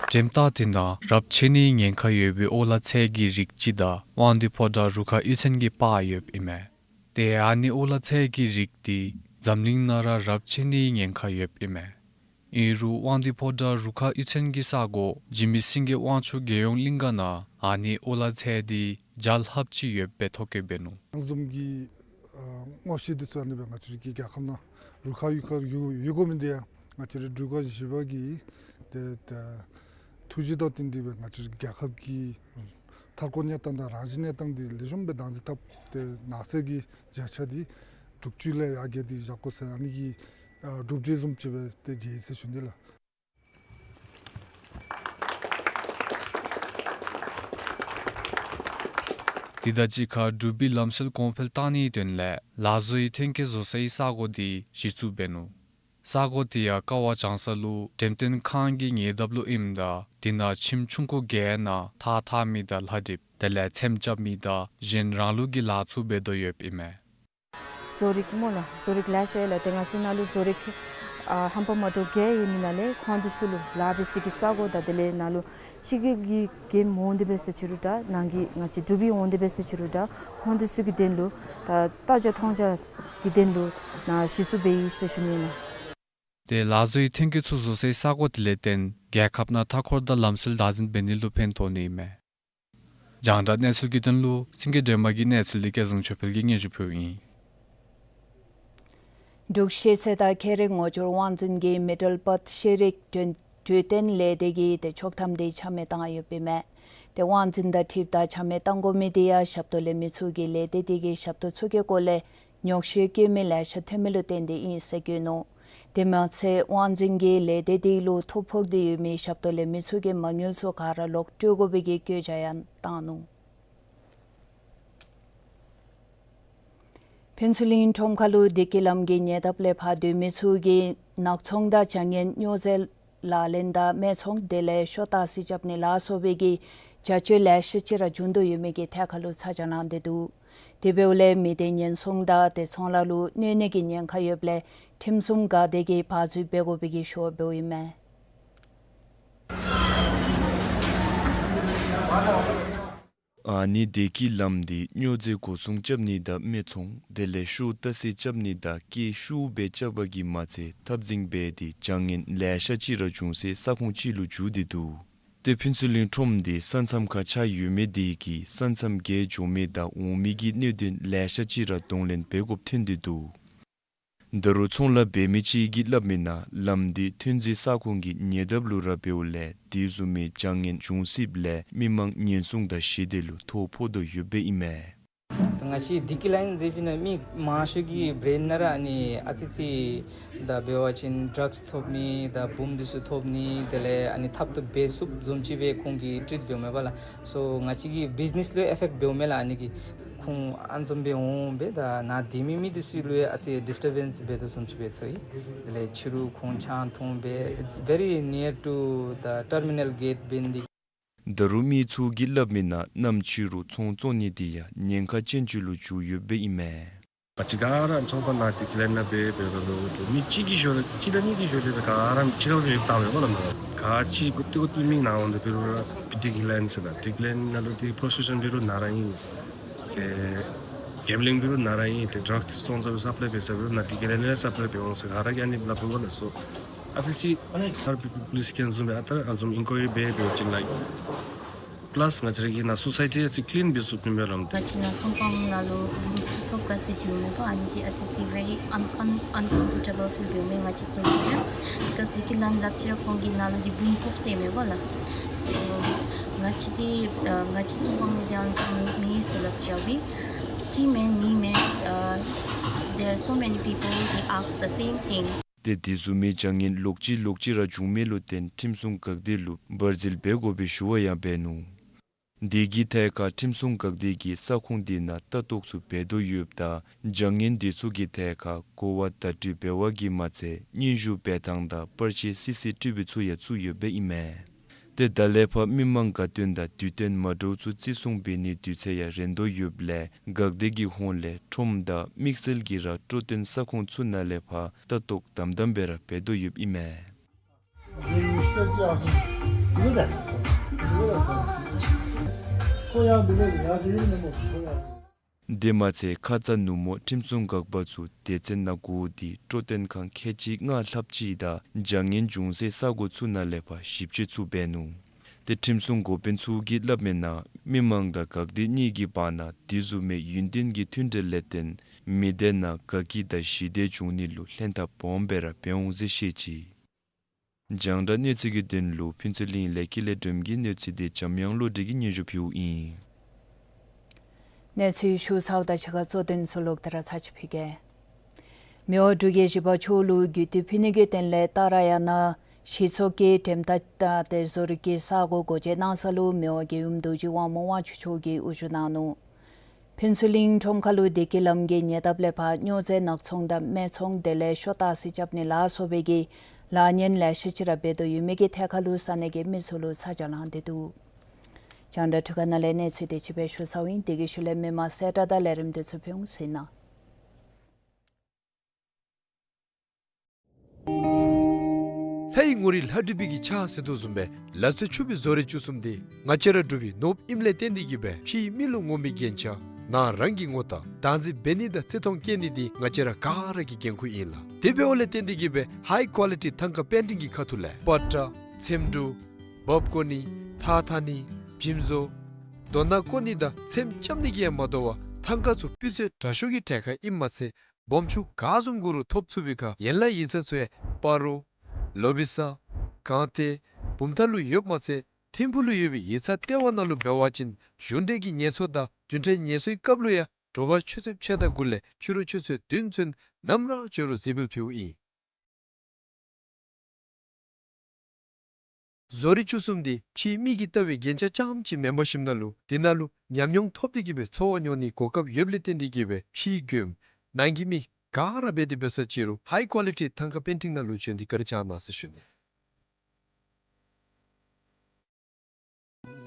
འགྲེམས་སྟོན་དེ་ནང་རབས་ཆད་ནིའི་ཉེན་ཁ་ཡོད་པའི་ཨོ་ལ་ཚལ་གྱི་རིགས་ཅིག་དང་དབང་འདུས་ཕོ་བྲང་རུ་ཁག་གཡུས་ཚན་གྱི་པར་ཡོདཔ་ཨིན་མས། ཏེ་ཨ་ནི་ཨོ་ལ་ཚལ་གྱི་རིགས་འདི་འཛམ་གླིང་ནང་ར་རབས་ཆད་ནིའི་ཉེན་ཁ་ཡོདཔ་ཨིན་མས། ཨིན་རུང་དབང་འདུས་ཕོ་བྲང་རུ་ཁག་གཡུས་ཚན་གྱི་ས་གོ་འཇིགས་མེད་སེང་གེ་དབང་ཕྱུག་རྒྱལ་ཡོངས་གླིང་ག་ནང་ཨ་ནི་ཨོ་ལ་ཚལ་འདི་བརྒྱ་ལྷགཔ་ཅིག་ཡོདཔ་སྦེ་ཐོ་བཀོད་འབད་ནུག། ཨ་ནི་བཟུམ་གྱི་ཨ་ངོ་ཤེས་འདི་ཚུ་ཨ་ནི་སྦེ་ང་བཅས་རའི་རྒྱལ་ཁབ་ནང་རུ་ཁག་གཡུས་ཁར་ཡོད་ཡོད་དགོ་མི་འདི་ཡང་ང་བཅས་རའི་འབྲུག་རྒྱལ་བཞི་པ་གི་ཏེ་ཏེ་ཐུགས་བཞེད་དང་བསྟུན་ཏེ་སྦེ་ང་བཅས་རའི་རྒྱལ་ཁབ་ཀྱི་མཐའ་འཁོར་གནས་སྟངས་དང་རང་བཞིན་གནས་སྟངས་འདི་ལེགས་ཤོམ་སྦེ་བདག་འཛིན་འཐབ་སྟེ་ནགས་ཚལ་གྱི་བརྒྱ་ཆ་འདི་དྲུག་ཅུ་ལས་ཡར་བརྒལ་ཏེ་བཞག་དགོ་ཟེར་ཨ་ནི་གི་ཨ་སྒྲུབ་བྱེད་བཟུམ་ཅིག་སྦེ་ཏེ་མཇལ་ཡི་ཟེར་ཞུ་ནི་ལགས། དེ་དང་གཅིག་ཁར་འབྲུག་པའི་ལམ་སྲོལ་གོང་འཕེལ་གཏང་ནིའི་དོན་ལས་ལག་བཟོའི་ཐོན་སྐྱེད་བཟོ་སའི་ས་གོ་འདི་གཞི་བཙུགས་འབད་ནུག། ས་གོ་དེ་ཡང་ཀ་བ་བྱང་ས་ལུ་འགྲེམས་སྟོན་ཁང་གི་ཉེ་འདབས་ལུ་ཨིནམ་ད་དེ་ནང་ཁྱིམ་ཆུང་ཀུ་བརྒྱད་ནང་ཐགས་འཐག་མི་དང་ལྷ་འདྲིབ་དེ་ལས་ཚེམ་རྐྱབ་མི་དང་གཞན་རང་ལུགས་ཀྱི་ལཱ་ཚུ་འབད་དོ་ཡོདཔ་ཨིན་མས། བཟོ་རིག་སྨོ་ལགས། བཟོ་རིག་ལེ་ཤ་ཡོད་ལགས། ཏེ་ང་བཅས་ནང་ལུ་བཟོ་རིག་ཨ་ཧམ་པ་མ་འདྲཝ་བརྒྱད་ཡོད་མི་ནང་ལས་ཁོང་འདི་ཚུ་ལུ་ལཱ་འབད་སའི་གི་ས་གོ་དང་དེ་ལས་ནང་ལུ་ཕྱི་རྒྱལ་གྱི་མགྱོནམ་འོང་སྟེ་འབད་ཟེར་ཅི་རུང་འདྲ་ནང་གི་ང་བཅས་འབྲུག་པའི་འོང་སྟེ་འབད་ཟེར་ཅི་རུང་འདྲ་ཁོང་འདི་ཚུ་གི་དོན་ལུ་ད་ལྟ་རྒྱ་མཐོང་རྒྱ་གི་དོན་ལུ་ནཱ་གཞི་བཙུགས་འབད་ཡི་ཟེར་ཞུ་ནི་ཨིན་ལགས། ཏེ་ལག་བཟོའི་ཐོན་སྐྱེད་ཚུ་བཟོ་སའི་ས་གོ་དེ་ལས་བརྟེན་རྒྱལ་ཁབ་ནང་མཐའ་འཁོར་དང་ལམ་སྲོལ་བདག་འཛིན་འབད་ནི་ལུ་ཕན་ཐོགས་ནི་ཨིན་མས། རྒྱང་བསྒྲགས་གནས་ཚུལ་གྱི་དོན་ལུ་སེང་གེ་སྒྲོལ་མ་གི་གནས་ཚུལ་འདི་སྐལ་བཟང་ཆོས་འཕེལ་གྱིས་སྙན་ཞུ་ཕུལཝ་ཨིན། འབྲུག་ཤེས་ཚད་དང་ཁྱད་རིག་ངོ་སྦྱོར་དབང་འཛིན་གྱིས་མི་ཌལ་པཱརཐ་ཤེས་རིག་གྲོས་གྲོས་སྟོན་ལས་སྡེ་གི་ཏེ་ཆོག་ཐམ་འདི་ཆ་མེད་བཏང་ཡོདཔ་ཨིན་མས། ཏེ་དབང་འཛིན་དང་འཁྲིལཝ་ད་ཆ་མེད་བཏང་དགོ་མི་འདི་ཡང་ཞབས་ཏོག་ལེན་མི་ཚུ་གིས་ལས་སྡེ་འདི་གི་ཞབས་ཏོག་ཚུ་གི་སྐོར་ལས་ཉོགས་བཤད་བཀོད་མི་ལེ་ཤ་ཐོན་མི་ལུ་བརྟེན་ཏེ་ཨིན་ཟེར་བཀོད་ནུག། དེ་མ་ཚད་དབང་འཛིན་གྱིས་ལས་སྡེ་འདི་ལུ་ཐོ་ཕོག་སྟེ་ཡོད་མི་ཞབས་ཏོག་ལེན་མི་ཚུ་གི་མ་དངུལ་ཚུ་ག་ར་ལོག་སྤྲོད་དགོ་པའི་གི་བཀོད་རྒྱ་ཡང་བཏང་ནུག། ཕུན་ཚོགས་གླིང་ཁྲོམ་ཁ་ལུ་བདེ་སྐྱིད་ལམ་གྱི་ཉེ་འདབས་ལས་ཕར་སྡོད་མི་ཚུ་གིས་ནག་ཚོང་དང་བྱ་ངན་སྨྱོ་རྫས་ལག་ལེན་དང་སྨད་འཚོང་དེ་ལས་ཤོ་ཏག་སི་རྐྱབ་ནི་ལ་སོགས་པའི་གི་བྱ་སྤྱོད་ལེ་ཤ་ཅིག་ར་བྱུང་དོ་ཡོད་མི་གི་ཐད་ཁ་ལུ་ཚ་གྱང་ལངས་ཏེ་འདུག། དེ་འབདཝ་ལས་མི་སྡེ་ཉེན་སྲུང་དང་ཏེ་ཚོང་ལཱ་ལུ་གནོད་ནི་གི་ཉེན་ཁ་ཡོདཔ་ལས་ཁྲིམས་སྲུང་འགག་སྡེ་གིས་བར་འཛུལ་འབད་དགོ་པའི་གི་ཞུ་བ་འབདཝ་ཨིན་མས། ཨ་ནི་བདེ་སྐྱིད་ལམ་འདི་སྨྱོ་རྫས་འགོ་བཙུགས་རྐྱབ་ནི་དང་སྨད་འཚོང་དེ་ལས་ཤོ་ཏག་སི་རྐྱབ་ནི་དང་སྐྱེད་ཤུགས་སྦེ་རྐྱབ་པ་གིས་མ་ཚད་འཐབ་འཛིང་འབད་དེ་བྱ་ངན་ལེ་ཤ་ཅིག་ར་བྱུང་སའི་ས་ཁོངས་ཅིག་ལུ་གྱུར་ཏེ་འདུག། ཏེ་ཕུན་ཚོགས་གླིང་ཁྲོམ་འདི་ས་མཚམས་ཁར་ཆགས་ཡོད་མི་དེ་གིས་ས་མཚམས་བརྒལ་འགྱོ་མི་དང་འོང་མི་གི་གནད་དོན་ལེ་ཤ་ཅིག་ར་གདོང་ལེན་འབད་དགོཔ་ཐོན་ཏེ་འདུག། ད་རུང་ཚོང་ལཱ་འབད་མི་ཅིག་གིས་སླབ་མི་ནང་ལམ་འདི་ཐོན་རྫས་ས་ཁོངས་ཀྱི་ཉེ་འདབས་ལུ་ར་འབདཝ་ལས་དེ་བཟུམ་མའི་བྱ་ངན་འབྱུང་སྲིདཔ་ལས་མི་མང་ཉེན་སྲུང་དང་ཞི་བདེ་ལུ་ཐོ་ཕོག་དོ་ཡོདཔ་ཨིན་མས། ང་བཅས་ཌི་ཀི་ལའིན་ཟེར་བ་ཅིན་མི་མང་ཤོས་ཀྱི་བྲེན་ནང་ར་ཨ་ནི་ཨ་ཙི་ཙི་ད་འབད་བ་ཅིན་ཌྲགསི་ཐོབ་ནི་དང་བུམོ་འདི་ཚུ་ཐོབ་ནི་དེ་ལས་ཨ་ནི་ཐབ་ཏུ་འབད་ཚུགསཔ་བཟུམ་ཅིག་སྦེ་ཁོང་གིས་ཊིཊ་འབདཝ་མས་པ་ལགས། སོ་ང་བཅས་ཀྱི་བིཛ་ནེས་ལུ་ཡང་ཨེ་ཕེཀཊ་འབདཝ་མས་ལགས། ཨ་ནི་གིས་ཁོང་ཨ་ནི་བཟུམ་སྦེ་འོང་སྦེ་ད་ནཱ་སྡོད་མི་མི་འདི་ཚུ་ལུ་ཡང་ཨ་ཙི་ཌིསི་ཊར་བེནསི་འབད་དོ་བཟུམ་ཅིག་སྦེ་ཚོར་ཡི། དེ་ལས་ཕྱི་རུ་ཁོང་ཆང་འཐུང་སྦེ་it's very near to the terminal gate འབད་ནི་འདི། ད་རུང་མི་ཚུ་གིས་སླབ་མི་ནང་གནམ་ཕྱི་རུ་ཚོང་བཙོང་ནི་འདི་ཡང་ཉེན་ཁ་ཅན་ཅིག་ལུ་འགྱུར་ཡོདཔ་ཨིན་མས། ང་བཅས་ག་ར་ཚོང་པ་ནང་ཌི་ཀི་ལའིན་ནང་འབད་འབད་རུང་རུང་མི་གཅིག་གི་ཞོར་ལས་གཅིག་དང་གཉིས་ཀྱི་ཞོར་ལས་ག་ར་མི་གཅིག་ཁར་སྦེ་བཏང་ཡོད་པ་ལགས། ག་ཅི་གུ་ཏི་གུ་ཏི་མི་ནང་འོང་སྟེ་འབད་རུང་ར་ཌི་ཀི་ལའིན་ཟེར་ན་ཌི་ཀི་ལའིན་ནང་ལུ་ཏེ་པོརོ་སི་ཊི་ཡུ་ཤན་འབད་རུང་ནཱ་ར་ཨིན། ཏེ་གེམ་བི་ལིང་འབད་རུང་ནཱ་ར་ཨིན། ཏེ་ཌྲགསི་ཚོང་ཟ་སབ་ལའི་འབད་ས་འབད་རུང་ནཱ་ཌི་ཀི་ལའིན་ལས་སབ་ལའི་འབད་འོང་ཟེར་ག་ར་གིས་ཨ་ནི་སླབ་དོ་ལགས། སོ་ཨ་ཙི་ཅིག་ཨ་ནི་ཨར་པི་པི་པུ་ལིསི་ཀེམཔ་བཟུམ་སྦེ་ཨ་རྟག་ར་ཨ་ནི་བཟུམ་ཨིན་ཀོ་ཡ་རི་འབད་འབད་བ་ཅིན་ལའིཀ་པ་ལཱསི་ང་བཅས་ར་གི་ནཱ་སོ་སའི་ཊི་ཨ་ཙི་ཀི་ལིན་འབད་ཚུགསཔ་ཨིན་པས་ལགས། ང་བཅས་ནཱ་ཚོང་ཁང་ནང་ལུ་བུམོ་ཚུ་ཐོབ་ག་ཟེར་འགྱོཝ་མས་པ། ཨ་ནི་འདི་ཨ་ཙི་ཅིག་very uncom- uncomfortable ཕིལ་འབདཝ་མས་ང་བཅས་ཚུ་ལུ་ཡང་། because ཌི་ཀི་ལའིན་སླབ་ཅི་ར་ཁོང་གིས་ནཱ་ལུ་འདི་བུམོ་ཐོབ་ཟེར་མས་པ་ལགས། སོ་ང་བཅས་འདི་ཨ་ང་བཅས་ཚོང་ཁང་ནང་འདི་ཨ་ནི་བཟུམ་མེད་ཟེར་སླབ་ཅི་ར་སྦེ་གཅིག་མེན་གཉིས་མེན་ཨ་there are so many people they ask the same thing. ཏེ་དེ་བཟུམ་མའི་བྱ་ངན་ལོག་ཅི་ལོག་ཅི་ར་འབྱུངམ་མས་ལུ་བརྟེན་ཁྲིམས་སྲུང་འགག་སྡེ་ལུ་བར་འཛུལ་འབད་དགོ་པའི་ཞུ་བ་ཡང་འབད་ནུག། དེ་གི་ཐད་ཁར་ཁྲིམས་སྲུང་འགག་སྡེ་གིས་ས་ཁོངས་དེ་ནང་ལྟ་རྟོག་ཚུ་འབད་དོ་ཡོདཔ་ད་བྱ་ངན་དེ་ཚུ་གི་ཐད་ཁར་གོ་བ་བརྡ་སྤྲོད་འབད་བ་གིས་མ་ཚད་སྙན་ཞུ་འབད་ཐངས་དང་པར་ཆས་སི་སི་ཊི་བི་ཚུ་ཡང་བཙུགས་ཡོདཔ་ཨིན་མས། ཏེ་ད་ལས་ཕར་མི་མང་དགའ་སྟོན་དང་དུས་སྟོན་མ་འདྲཝ་ཚུ་བརྩི་སྲུང་འབད་ནིའི་དུས་ཚོད་ཡང་རན་དོ་ཡོདཔ་ལས་འགག་སྡེ་གི་ཧོངས་ལས་ཁྲོམ་དང་དམིགས་བསལ་གྱིས་ར་སྤྲོ་སྟོན་ས་ཁོངས་ཚུ་ནང་ལས་ཕར་ལྟ་རྟོག་དམ་དམ་སྦེ་ར་འབད་དོ་ཡོདཔ་ཨིན་མས། དེ་མ་ཚད་ཁ་ཙ་ནུབ་མོ་ཁྲིམས་སྲུང་འགག་པ་ཚུ་སྡེ་ཚན་ནང་འགོ་སྟེ་སྤྲོ་སྟོན་ཁང་ཁལ་གཅིག་ལྔ་ལྷགཔ་ཅིག་དང་བྱ་ངན་འབྱུང་སའི་ས་གོ་ཚུ་ནང་ལས་ཕར་ཞིབ་དཔྱད་ཚུ་འབད་ནུག། ཏེ་ཁྲིམས་སྲུང་འགོ་དཔོན་ཚུ་གིས་སླབ་མིའི་ནང་མི་མང་དང་འགག་སྡེ་གཉིས་ཀྱི་བར་ན་དེ་བཟུམ་མའི་ཡུན་བརྟན་གྱི་མཐུན་འབྲེལ་ལས་བརྟེན་མི་སྡེ་ནང་དགའ་སྐྱིད་དང་ཞི་བདེ་འབྱུང་ནི་ལུ་ལྷན་ཐབས་སྦོམ་སྦེ་ར་འབད་འོང་ཟེར་བཤད་ཅི། རྒྱང་བསྒྲགས་གནས་ཚུལ་གྱི་དོན་ལུ་ཕུན་ཚོགས་གླིང་ལས་ཀྱི་ལས་སྒྲོམ་གྱི་གནས་ཚུལ་འདི་འཇམ་དབྱངས་བློ་གྲོས་ཀྱིས་སྙན་ཞུ་ཕུལཝ་ཨིན། གནས་ཚུལ་ཞུ་ཚརཝ་ད་ཕྱི་ཁར་གཙོ་དོན་ཚུ་ལོག་སྟེ་ར་ཚར་ཅིག་ཕུལ་གེ། མི་དབང་འབྲུག་རྒྱལ་བཞི་པ་མཆོག་ལུ་གུས་བཏུད་ཕུལ་ནི་གི་དོན་ལས་ཏཱ་ར་ཡ་ན་གཞི་ཚོགས་ཀྱིས་འགྲེམས་སྟེ་ད་ཏེ་བཟོ་རིག་གི་ས་གོ་སྒོ་འབྱེད་གནང་ས་ལུ་མི་དབང་རྒྱལ་ཡུམ་རྡོ་རྗེ་དབང་མོ་དབང་ཕྱུག་མཆོག་གིས་དབུ་བཞུགས་གནང་ནུག། ཕུན་ཚོགས་གླིང་ཁྲོམ་ཁ་ལུ་བདེ་སྐྱིད་ལམ་གྱི་ཉེ་འདབས་ལས་ཕར་སྨྱོ་རྫས་ནག་ཚོང་དང་སྨད་འཚོང་དེ་ལས་ཤོ་ཏག་སི་རྐྱབ་ནི་ལ་སོགས་པའི་གི་ལཱ་གཉེན་ལེ་ཤ་ཅིག་ར་འབད་དོ་ཡོད་མི་གི་ཐད་ཁར་ལུ་ས་གནས་ཀྱི་མི་ཚུ་ལུ་ཚ་གྱང་ལངས་ཏེ་འདུག། རྒྱང་བསྒྲགས་འཕྲུལ་ཁང་ནང་ལས་གནས་ཚུལ་དེ་ཅིག་སྦེ་ཞུ་ཚརཝ་ཨིན། དེ་གི་ཤུལ་ལས་མི་མང་གསལ་བསྒྲགས་དང་ལས་རིམ་དེ་ཚུ་ཕུལ་འོང་ཟེར་ན། ལྷའི་ངོ་རིས་ལྷ་བྲིས་པའི་གི་ཕྱག་ཟེར་དོ་བཟུམ་སྦེ་ལབ་ཚད་ཆུབ་པའི་བཟོ་རིག་བཅུ་གསུམ་འདི་ང་བཅས་ར་འབྲུག་པའི་ནོར་བུ་ཨིནམ་ལས་བརྟེན་ཏེ་གིས་སྦེ་ཕྱིའི་མི་ལུ་ངོམ་པའི་རྒྱན་ཆ་ནང་རང་གིས་ངོ་ལྟ་བདག་འཛིན་འབད་ནི་དང་བརྩི་མཐོང་བསྐྱེད་ནི་འདི་ང་བཅས་ར་ག་ར་གི་འགན་ཁུར་ཨིན་ལགས། དེ་འབདཝ་ལས་བརྟེན་ཏེ་གིས་སྦེ་ཧའི་ཀོ་ལི་ཊི་ཐང་ཀ་པེན་ཊིང་གི་ཁ་ཐུག་ལས་པ་ཏྲ་ཚེམ་དྲུབ་འབག་བཀོ་ནི་ཐགས་འཐག་ནི་འཇིམ་བཟོ་དོ་སྣ་བཀོ་ནི་དང་ཚེམ་རྐྱབ་ནི་གིས་ཡང་མ་དོ་བར་ཐང་ཀ་ཚུ་སྤུས་ཚད་དྲག་ཤོས་ཀྱི་གྲལ་ཁར་ཨིནམ་མ་ཚད་སྦོམ་ཆུང་ག་བཟུམ་དགོ་རུང་ཐོབ་ཚུགས་པའི་ཁར་ཡན་ལག་ཡིག་ཚང་ཚུ་ཡང་སྤ་རོ་ལོ་བི་ས་སྒང་སྟེང་བུམ་ཐང་ལུ་ཡོདཔ་མ་ཚད་ཐིམ་ཕུག་ལུ་ཡོད་པའི་ཡིག་ཚང་ལྟེ་བ་ནང་ལུ་འབད་བ་ཅིན་གཞུང་འབྲེལ་གྱི་ངལ་གསོ་དང་རྒྱུན་འབྲེལ་ངལ་གསོའི་སྐབས་ལུ་ཡང་དྲོ་པ་ཆུ་ཚོད་ཕྱེད་དང་དགུ་ལས་ཕྱི་རུ་ཆུ་ཚོད་བདུན་ཚུན་ནམ་ར་འབྱོན་རུང་གཟིགས་འབུལ་ཕུལཝ་ཨིན། བཟོ་རིག་བཅུ་གསུམ་འདི་ཕྱིའི་མི་གིས་ལྟ་བའི་རྒྱན་ཆ་རྐྱངམ་ཅིག་མེན་པར་ཞིནམ་ན་ལུ་དེ་ནང་ལུ་ཉམས་མྱོང་ཐོབ་སྟེ་གིས་སྦེ་འཚོ་བ་མྱོང་ནིའི་གོ་སྐབས་ཡོདཔ་ལས་བརྟེན་ཏེ་གིས་སྦེ་ཕྱིའི་མགྱོནམ་ནང་གི་མི་ག་ར་འབད་དེ་འབད་ས་ཅིག་རུང་ཧའི་ཀོ་ལི་ཊི་ཐང་ཀ་པེན་ཊིང་ནང་ལུ་བྱོན་ཏེ་བཀའ་དྲིན་བསྐྱང་གནང་ཟེར་ཞུ་ནི།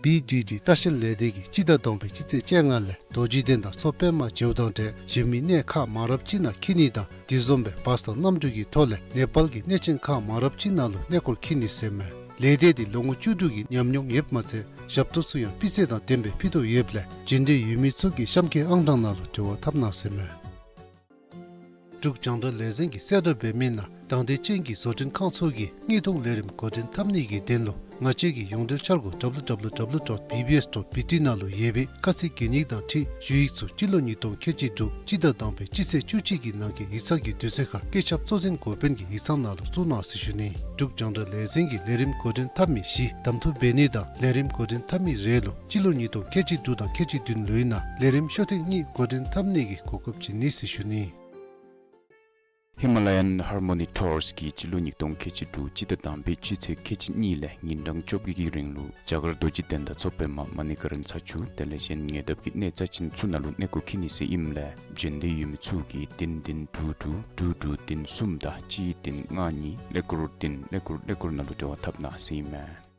བི་ཌི་ཌི་ལྟ་བཤལ་ལས་སྡེ་གིས་སྤྱི་ཟླ་དང་པའི་སྤྱི་ཚེས་བཅོ་ལྔ་ལས་རྡོ་རྗེ་གདན་དང་མཚོ་པདྨ་བྱེའུ་ཐང་བཅས་གཞན་མི་གནས་ཁག་མང་རབས་ཅིག་ནང་འཁྱིད་ནི་དང་དེ་བཟུམ་སྦེ་བཱས་དང་གནམ་གྲུ་གི་ཐོག་ལས་ནེ་པཱལ་གྱི་གནས་ཆེན་ཁག་མང་རབས་ཅིག་ནང་ལུ་གནས་སྐོར་འཁྱིད་ནི་ཟེར་མས། ལས་སྡེ་འདི་ལོ་ངོ་བཅུ་དྲུག་གི་ཉམས་མྱོང་ཡོདཔ་མ་ཚད་ཞབས་ཏོག་ཚུ་ཡང་སྤུས་ཚད་དང་ལྡནམ་སྦེ་ཕུལ་དོ་ཡོདཔ་ལས་འབྱོན་འདོད་ཡོད་མི་ཚུ་གིས་གཤམ་འཁོད་ཨང་གྲངས་ནང་ལུ་འབྲེལ་བ་འཐབ་གནང་ཟེར་མས། འབྲུག་རྒྱང་བསྒྲགས་ལས་འཛིན་གྱིས་གསལ་བསྒྲགས་འབད་མི་ནང་དང་འདོད་ཅན་གྱི་བཟོ་སྐྲུན་ཁང་ཚུ་གིས་དངུལ་གཏོང་ལས་རིམ་འགོ་འདྲེན་འཐབ་ནི་གི་དོན་ལུ་ ང་བཅས་ཀྱི་ཡོངས་འབྲེལ་འཆར་སྒོ་W W W dot B B S dot B T ནང་ལུ་ཡོད་པའི་ཁ་ཚིག་གན་ཡིག་དང་འཁྲིལ་ཞུ་ཡིག་ཚུ་སྤྱི་ལོ་ཉིས་སྟོང་ཁལ་གཅིག་དྲུག་སྤྱི་ཟླ་དང་པའི་སྤྱི་ཚེས་བཅུ་གཅིག་གི་ནང་གི་ཡིག་ཚང་གི་དུས་ཚོད་ཁར་སྐུ་ཞབས་གཙོ་འཛིན་འགོ་དཔོན་གྱི་ཡིག་ཚང་ནང་ལུ་བཙུགས་གནང་ཟེར་ཞུ་ནི། འབྲུག་རྒྱང་བསྒྲགས་ལས་འཛིན་གྱིས་ལས་རིམ་འགོ་འདྲེན་འཐབ་མི་བཞི་གདམ་འཐུ་འབད་ནི་དང་ལས་རིམ་འགོ་འདྲེན་འཐབ་མི་རེ་ལུ་སྤྱི་ལོ་ཉིས་སྟོང་ཁལ་གཅིག་དྲུག་དང་ཁལ་གཅིག་བདུན་ལོའི་ནང་ལས་རིམ་ཤོག་ཐེངས་གཉིས་འགོ་འདྲེན་འཐབ་ནི་གི་གོ་སྐབས་བྱིན་ནི་ཟེར་ཞུ་ནི། Himalayan Harmony Tours གིས་སྤྱི་ལོ་ཉིས་སྟོང་ཁལ་གཅིག་དྲུག་སྤྱི་ཟླ་དང་པའི་སྤྱི་ཚེས་ཁལ་གཅིག་གཉིས་ལས་ཉིན་གྲངས་བཅོ་བརྒྱད་ཀྱི་རིང་ལུ་རྒྱ་གར་རྡོ་རྗེ་གདན་དང་མཚོ་པདྨ་མ་ཎི་ཀ་རན་ས་བཅུ་དེ་ལས་གཞན་ཉེ་འདབས་ཀྱི་གནས་རྩ་ཅན་ཚུ་ནང་ལུ་གནས་སྐོར་འཁྱིད་ནི་ཟེར་ཨིནམ་ལས་བྱོན་འདོད་ཡོད་མི་ཚུ་གིས་བདུན་བདུན་དྲུག་དྲུག་དྲུག་དྲུག་བདུན་གསུམ་དང་གཅིག་བདུན་ལྔ་གཉིས་ཀླད་ཀོར་བདུན་ཀླད་ཀོར་ཀླད་ཀོར་ནང་ལུ་འབྲེལ་བ་འཐབ་གནང་ཟེར་ཨིན་མས།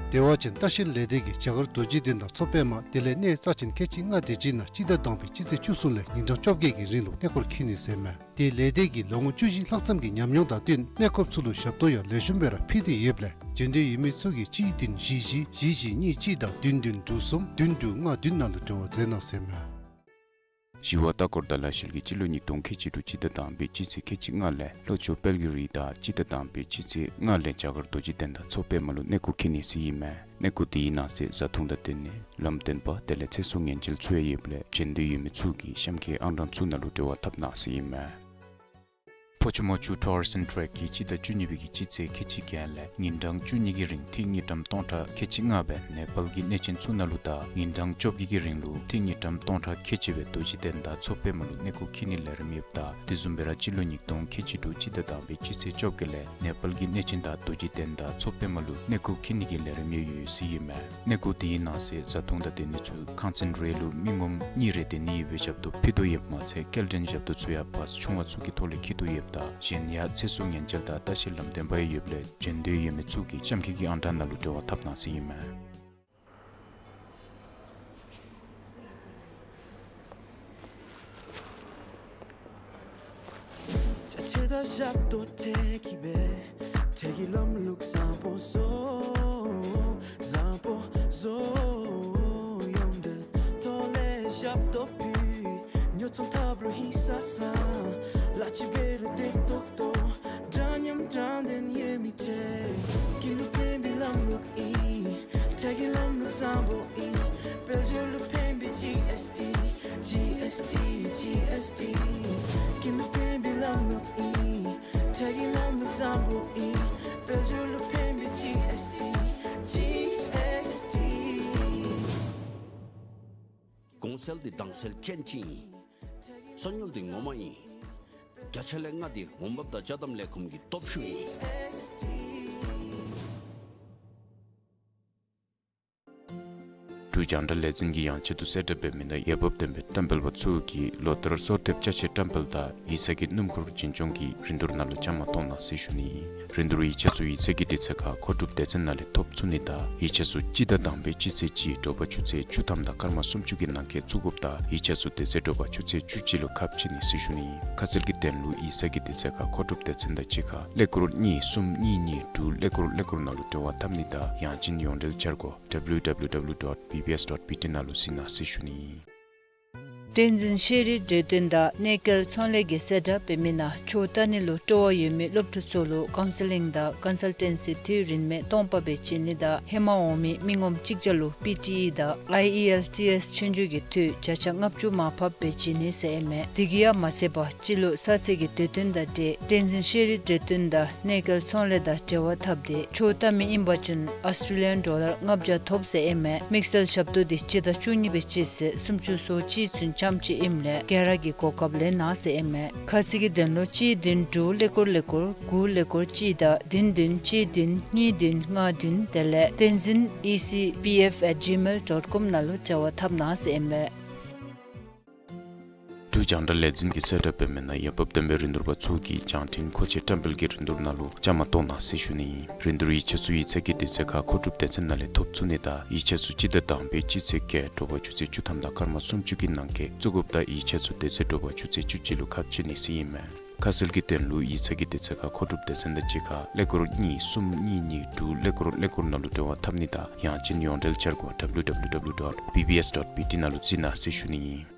བདེ་བ་ཅན་ལྟ་བཤལ་ལས་སྡེ་གིས་རྒྱ་གར་རྡོ་རྗེ་གདན་དང་མཚོ་པདྨ་དེ་ལས་གནས་རྩ་ཅན་ཁལ་གཅིག་ལྔ་དེ་ཅིག་ནང་སྤྱི་ཟླ་དང་པའི་སྤྱི་ཚེས་བཅུ་གསུམ་ལས་ཉིན་གྲངས་བཅོ་བརྒྱད་ཀྱི་རིང་ལུ་གནས་སྐོར་འཁྱིད་ནི་ཟེར་མས། དེ་ལས་སྡེ་གིས་ལོ་ངོ་བཅུ་བཞི་ལྷག་ཙམ་གྱི་ཉམས་མྱོང་དང་བསྟུན་གནས་སྐོརཔ་ཚུ་ལུ་ཞབས་ཏོག་ཡང་ལེགས་ཤོམ་སྦེ་ར་ཕུལ་ཏེ་ཡོདཔ་ལས་བྱོན་འདོད་ཡོད་མི་ཚུ་གིས་གཅིག་བདུན་བཞི་བཞི་བཞི་གཉིས་གཅིག་དང་བདུན་བདུན་དྲུག་གསུམ་བདུན་དྲུག་ལྔ་བདུན་ནང་ལུ་འབྲེལ་བ་མཛད་གནང་ཟེར་མས། ཞི་བ་ལྟ་སྐོར་དང་ལས་བཤལ་གྱིས་སྤྱི་ལོ་ཉིས་སྟོང་ཁལ་གཅིག་དྲུག་སྤྱི་ཟླ་དང་པའི་སྤྱི་ཚེས་ཁལ་གཅིག་ལྔ་ལས་ལྷོ་ཕྱོགས་དཔལ་གྱི་རི་དང་སྤྱི་ཟླ་དང་པའི་སྤྱི་ཚེས་ལྔ་ལས་རྒྱ་གར་རྡོ་རྗེ་གདན་དང་མཚོ་པདྨ་ལུ་གནས་སྐོར་འཁྱིད་ནི་ཟེར་ཨིན་མས། གནས་སྐོར་དེའི་ནང་གསེས་བཟའ་འཐུང་དང་སྡོད་གནས་ལམ་སྟོན་པ་དེ་ལས་ཚེ་སྲོག་ཉེན་བཅོལ་ཚུ་ཡང་ཡོདཔ་ལས་བྱོན་འདོད་ཡོད་མི་ཚུ་གིས་གཤམ་འཁོད་ཨང་གྲངས་ཚུ་ནང་ལུ་འབྲེལ་བ་འཐབ་གནང་ཟེར་ཨིན་མས། ཕོ་ཆུ་མོ་ཆུ་Tours and Trek གིས་སྤྱི་ཟླ་བཅུ་གཉིས་པའི་གི་སྤྱི་ཚེས་ཁལ་གཅིག་བརྒྱད་ལས་ཉིན་གྲངས་བཅུ་གཉིས་ཀྱི་རིང་ཐིག་དངུལ་ཀྲམ་སྟོང་ཕྲག་ཁལ་གཅིག་ལྔ་སྦེ་ནེ་པཱལ་གྱི་གནས་ཆེན་ཚུ་ནང་ལུ་དང་ཉིན་གྲངས་བཅོ་བརྒྱད་ཀྱི་རིང་ལུ་ཐིག་དངུལ་ཀྲམ་སྟོང་ཕྲག་ཁལ་གཅིག་སྦེ་རྡོ་རྗེ་གདན་དང་མཚོ་པདྨ་ལུ་གནས་སྐོར་འཁྱིད་ནིའི་ལས་རིམ་ཡོདཔ་ད་དེ་བཟུམ་སྦེ་ར་སྤྱི་ལོ་ཉིས་སྟོང་ཁལ་གཅིག་དྲུག་སྤྱི་ཟླ་དང་པའི་སྤྱི་ཚེས་བཅོ་བརྒྱད་ལས་ནེ་པཱལ་གྱི་གནས་ཆེན་དང་རྡོ་རྗེ་གདན་དང་མཚོ་པདྨ་ལུ་གནས་སྐོར་འཁྱིད་ནི་གི་ལས་རིམ་ཡང་ཡོད་ཟེར་ཨིན་མས། གནས་སྐོར་དེའི་ནང་གསེས་བཟའ་འཐུང་དང་སྡོད་གནས་ཚུ་ཁང་ཚན་རེ་ལུ་མི་ངོམ་གཉིས་རེ་སྡོད་ནི་ཡོད་པའི་ཞབས་ཏོག་ཕུལ་དོ་ཡོདཔ་མ་ཚད་སྐྱེལ་འདྲེན་ཞབས་ཏོག་ཚུ་ཡང་བཱས་ཆུང་བ་ཚུ་གི་ཐོག་ལས་འཁྱིད་དོ་ཡོདཔ་ད་གཞན་ཡང་ཚེ་སྲོག་ཉེན་བཅོལ་དང་ལྟ་བཤལ་ལམ་སྟོན་པ་ཡང་ཡོདཔ་ལས་བྱོན་འདོད་ཡོད་མི་ཚུ་གིས་གཤམ་འཁོད་ཀྱི་ཨང་གྲངས་ནང་ལུ་འབྲེལ་བ་འཐབ་གནང་ཟེར་ཨིན་མས། གོང་གསལ་འདི་དྭངས་གསལ་མཁན་ཅིག་ཨིན། གསར་འགྱུར་འདི་ངོ་མ་ཨིན། བརྒྱ་ཆ་ལས་ལྔ་འདི་འོང་འབབ་དང་ཅ་དམ་ལས་ཁུངས་ཀྱི་སྟོབས་ཤུགས་ཨིན། འབྲུག་རྒྱང་བསྒྲགས་ལས་འཛིན་གྱིས་ཡང་ཆེད་དུ་གསལ་བསྒྲགས་འབད་མི་ནང་འོས་འབབ་ལྡན་པའི་བསྟན་འཕེལ་པ་ཚུ་གིས་ལོ་ལྟར་གསོལ་འདེབས་ཅ་ཆས་བཀྲམ་སྤེལ་དང་ཡིག་ཚང་གི་སྣུམ་འཁོར་འཛིན་སྐྱོང་གི་རིན་བསྡུར་ནང་ལུ་བཅའ་མར་གཏོགས་གནང་ཟེར་ཞུ་ནི། རིན་བསྡུར་ཡིག་ཆ་ཚུ་ཡིག་ཚང་གི་དུས་ཚོད་ཁར་མཁོ་སྒྲུབ་སྡེ་ཚན་ནང་ལས་ཐོབ་ཚུགས་ནི་དང་ཡིག་ཆ་ཚུ་སྤྱི་ཟླ་དང་པའི་སྤྱི་ཚེས་གཅིག་དྲོ་པ་ཆུ་ཚོད་བཅུ་ཐམ་དང་སྐར་མ་སུམ་ཅུ་གི་ནང་འཁོད་བཙུགས་དགོཔ་ད་ཡིག་ཆ་ཚུ་དེ་ཚེ་དྲོ་པ་ཆུ་ཚོད་བཅུ་གཅིག་ལུ་ཁ་ཕྱེ་ནི་ཟེར་ཞུ་ནི། ཁ་གསལ་གྱི་དོན་ལུ་ཡིག་ཚང་གི་དུས་ཚོད་ཁར་མཁོ་སྒྲུབ་སྡེ་ཚན་དང་གཅིག་ཁར་ཀླད་ཀོར་གཉིས་གསུམ་གཉིས་གཉིས་དྲུག་ཀླད་ཀོར་ཀླད་ཀོར་ནང་ལུ་འབྲེལ་བ་འཐབ་ནི་དང་ཡང་ཅིན་ཡོངས་འབྲེལ་འཆར་སྒོ་W W W dot B B S dot B T ནང་ལུ་གཟིགས་གནང་ཟེར་ཞུ་ནི། བསྟན་འཛིན་ཤེས་རིག་གྲོས་སྟོན་དང་གནས་སྐལ་ཚོང་ལས་ཀྱིས་གསལ་བསྒྲགས་འབད་མི་ནང་ཆོས་ལྟ་ནི་ལུ་སྤྲོ་བ་ཡོད་མི་སློབ་ཕྲུག་ཚུ་ལུ་ཀའུན་སི་ལིང་དང་ཀཱན་སཱལ་ཊེན་སི་དུས་རིན་མེད་སྟོང་པ་སྦེ་བྱིན་ནི་དང་ཧེ་མ་འོང་མི་མི་ངོམ་གཅིག་བརྒྱ་ལུ་པི་ཊི་ཨི་དང་ཨའི་ཨི་ཨེལ་ཊི་ཨེསི་ཆོས་རྒྱུགས་ཀྱི་འཐུས་བརྒྱ་ཆ་ལྔ་བཅུ་མར་ཕབ་སྦེ་བྱིན་ནི་ཟེར་ཨིན་མས། དེ་གིས་ཡང་མ་ཚད་པར་སྤྱི་ལོ་གསར་ཚེས་ཀྱི་དུས་སྟོན་དང་འབྲེལ་བསྟན་འཛིན་ཤེས་རིག་གྲོས་སྟོན་དང་གནས་སྐལ་ཚོང་ལས་དང་འབྲེལ་བ་འཐབ་སྟེ་ཆོས་ལྟ་མི་ཨིན་པ་ཅིན་ཨཱོས་ཊྲེ་ལི་ཡཱན་ཌོ་ལར་ལྔ་བརྒྱ་ཐོབ་ཟེར་ཨིན་མས། དམིགས་བསལ་ཞབས་ཏོག་འདི་སྤྱི་ཟླ་བཅུ་གཉིས་པའི་སྤྱི་ཚེས་སུམ་ཅུ་སོ་གཅིག་ཚུན་ཙམ་ཅིག་ཨིནམ་ལས་ག་ར་གིས་གོ་སྐབས་ལེན་གནང་ཟེར་ཨིན་མས། ཁ་གསལ་གྱི་དོན་ལུ་གཅིག་བདུན་དྲུག་ཀླད་ཀོར་ཀླད་ཀོར་དགུ་ཀླད་ཀོར་གཅིག་དང་བདུན་བདུན་གཅིག་བདུན་གཉིས་བདུན་ལྔ་བདུན་དེ་ལས་བསྟན་འཛིན་ཨི་སི་པི་ཨེཕ་ཨེཊ་ཇི་མེལ་ཌོཊ་ཀོམ་ནང་ལུ་འབྲེལ་བ་འཐབ་གནང་ཟེར་ཨིན་མས། འབྲུག་རྒྱང་བསྒྲགས་ལས་འཛིན་གྱིས་གསལ་བསྒྲགས་འབད་མི་ནང་འོས་འབབ་ལྡན་པའི་རིན་བསྡུར་པ་ཚུ་གིས་བྱང་ཐིང་མཁོ་ཆས་བཀྲམ་སྤེལ་གྱི་རིན་བསྡུར་ནང་ལུ་བཅའ་མར་གཏོགས་གནང་ཟེར་ཞུ་ནི་ཨིན། རིན་བསྡུར་ཡིག་ཆ་ཚུ་ཡིག་ཚང་གི་དུས་ཚོད་ཁར་མཁོ་སྒྲུབ་སྡེ་ཚན་ནང་ལས་ཐོབ་ཚུགས་ནི་དང་ཡིག་ཆ་ཚུ་སྤྱི་ཟླ་དང་པའི་སྤྱི་ཚེས་བརྒྱད་དྲོ་པ་ཆུ་ཚོད་བཅུ་ཐམ་དང་སྐར་མ་སུམ་ཅུ་གི་ནང་འཁོད་བཙུགས་དགོཔ་ད་ཡིག་ཆ་ཚུ་དེ་ཚེ་དྲོ་པ་ཆུ་ཚོད་བཅུ་གཅིག་ལུ་ཁ་ཕྱེ་ནི་ཟེར་ཨིན་མས། ཁ་གསལ་གྱི་དོན་ལུ་ཡིག་ཚང་གི་དུས་ཚོད་ཁར་མཁོ་སྒྲུབ་སྡེ་ཚན་དང་གཅིག་ཁར་ཀླད་ཀོར་གཉིས་གསུམ་གཉིས་གཉིས་དྲུག་ཀླད་ཀོར་ཀླད་ཀོར་ནང་ལུ་འབྲེལ་བ་འཐབ་ནི་དང་ཡང་ཅིན་ཡོངས་འབྲེལ་འཆར་སྒོ་W W W dot B B S dot B T ནང་ལུ་གཟིགས་གནང་ཟེར་ཞུ་ནི་ཨིན།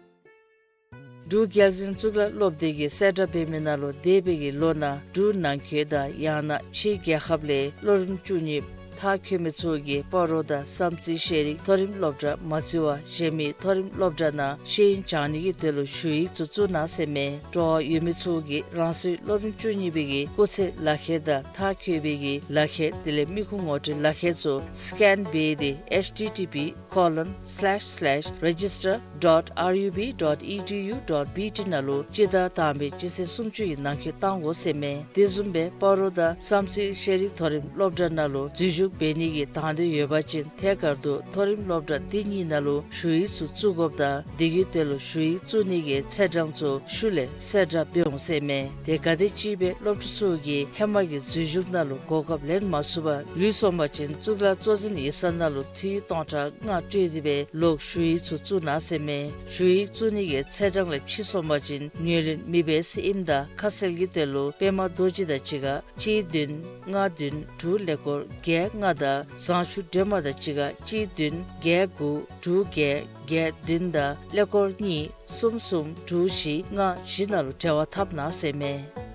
འབྲུག་རྒྱལ་འཛིན་གཙུག་ལག་སློབ་སྡེ་གིས་གསལ་བསྒྲགས་འབད་མི་ནང་ལུ་འདས་པའི་གི་ལོ་ནང་འབྲུག་ནང་འཁོད་དང་ཡང་ན་ཕྱིའི་རྒྱལ་ཁབ་ལས་ལོ་རིམ་བཅུ་གཉིས་ མཐར་འཁྱོལ་མི་ཚུ་གིས་སྤ་རོ་དང་བསམ་རྩེ་ཤེས་རིག་མཐོ་རིམ་སློབ་གྲྭ་མ་བརྩི་བར་གཞན་མི་མཐོ་རིམ་སློབ་གྲྭ་ནང་ཤེས་ཡོན་སྦྱང་ནི་གི་དོན་ལུ་ཞུ་ཡིག་ཚུ་བཙུགས་གནང་ཟེར་མས། སྤྲོ་བ་ཡོད་མི་ཚུ་གིས་རང་སོའི་སློབ་རིམ་བཅུ་གཉིས་པའི་གི་སྐུགས་ཚད་ལག་ཁྱེར་དང་མཐར་འཁྱོལ་བའི་གི་ལག་ཁྱེར་དེ་ལས་མི་ཁུངས་ངོ་སྤྲོད་ལག་ཁྱེར་ཚུ་སི་ཀེན་འབད་དེ་ཨེཆ་ཊི་ཊི་པི་ཀོ་ལོན་སི་ལེཤ་སི་ལེཤ་རེ་ཇིས་ཊར་ཌོཊ་ཨར་ཡུ་བི་ཌོཊ་ཨི་ཌི་ཡུ་ཌོཊ་བི་ཊི་ནང་ལུ་སྤྱི་ཟླ་དང་པའི་སྤྱི་ཚེས་སུམ་ཅུ་ཡི་ནང་འཁོད་བཏང་དགོ་ཟེར་མས། དེ་བཟུམ་སྦེ་སྤ་རོ་དང་བསམ་རྩེ་ཤེས་རིག་མཐོ་རིམ་སློབ་གྲྭ་ནང་ལུ་འཛུལ་ཞུགས་འབད་ནི་གི་དང་འདོད་ཡོད་པ་ཅིན་ཐད་ཀར་དུ་མཐོ་རིམ་སློབ་གྲྭ་དེ་གཉིས་ནང་ལུ་ཞུ་ཡིག་ཚུ་བཙུགས་དགོཔ་དང་དེ་གི་དོན་ལུ་ཞུ་ཡིག་བཙུགས་ནི་གི་ཚེས་གྲངས་ཚུ་ཤུལ་ལས་གསལ་བསྒྲགས་འབད་འོང་ཟེར་མས། དེ་ག་དེམ་ཅིག་སྦེ་སློབ་ཕྲུག་ཚུ་གིས་ཧེ་མ་གི་འཛུལ་ཞུགས་ནང་ལུ་གོ་སྐབས་ལེན་མ་ཚུགས་པར་ལུས་སོང་པ་ཅིན་གཙུག་ལག་གཙོ་འཛིན་ཡིག་ཚང་ནང་ལུ་འཐུས་སྟོང་ཕྲག་ལྔ་སྤྲོད་དེ་སྦེ་ལོག་ཞུ་ཡིག་ཚུ་བཙུགས་གནང་ཟེར་མས། ཞུ་ཡིག་བཙུགས་ནི་གི་ཚེས་གྲངས་ལས་ཕྱི་སོང་པ་ཅིན་ངོས་ལེན་མི་འབད་ཟེར་ཨིནམ་ད་ཁ་གསལ་གྱི་དོན་ལུ་པདྨ་རྡོ་རྗེ་དང་གཅིག་ཁར་གཅིག་བདུན་ལྔ་བདུན་དྲུག་ཀླད་ཀོར་བརྒྱད་ལྔ་དང་བཟང་ཕྱུག་སྒྲོལ་མ་དང་གཅིག་ཁར་གཅིག་བདུན་བརྒྱད་དགུ་དྲུག་བརྒྱད་བརྒྱད་བདུན་དང་ཀླད་ཀོར་གཉིས་གསུམ་གསུམ་དྲུག་བཞི་ལྔ་བཞི་ནང་ལུ་འབྲེལ་བ་འཐབ་གནང་ཟེར་མས།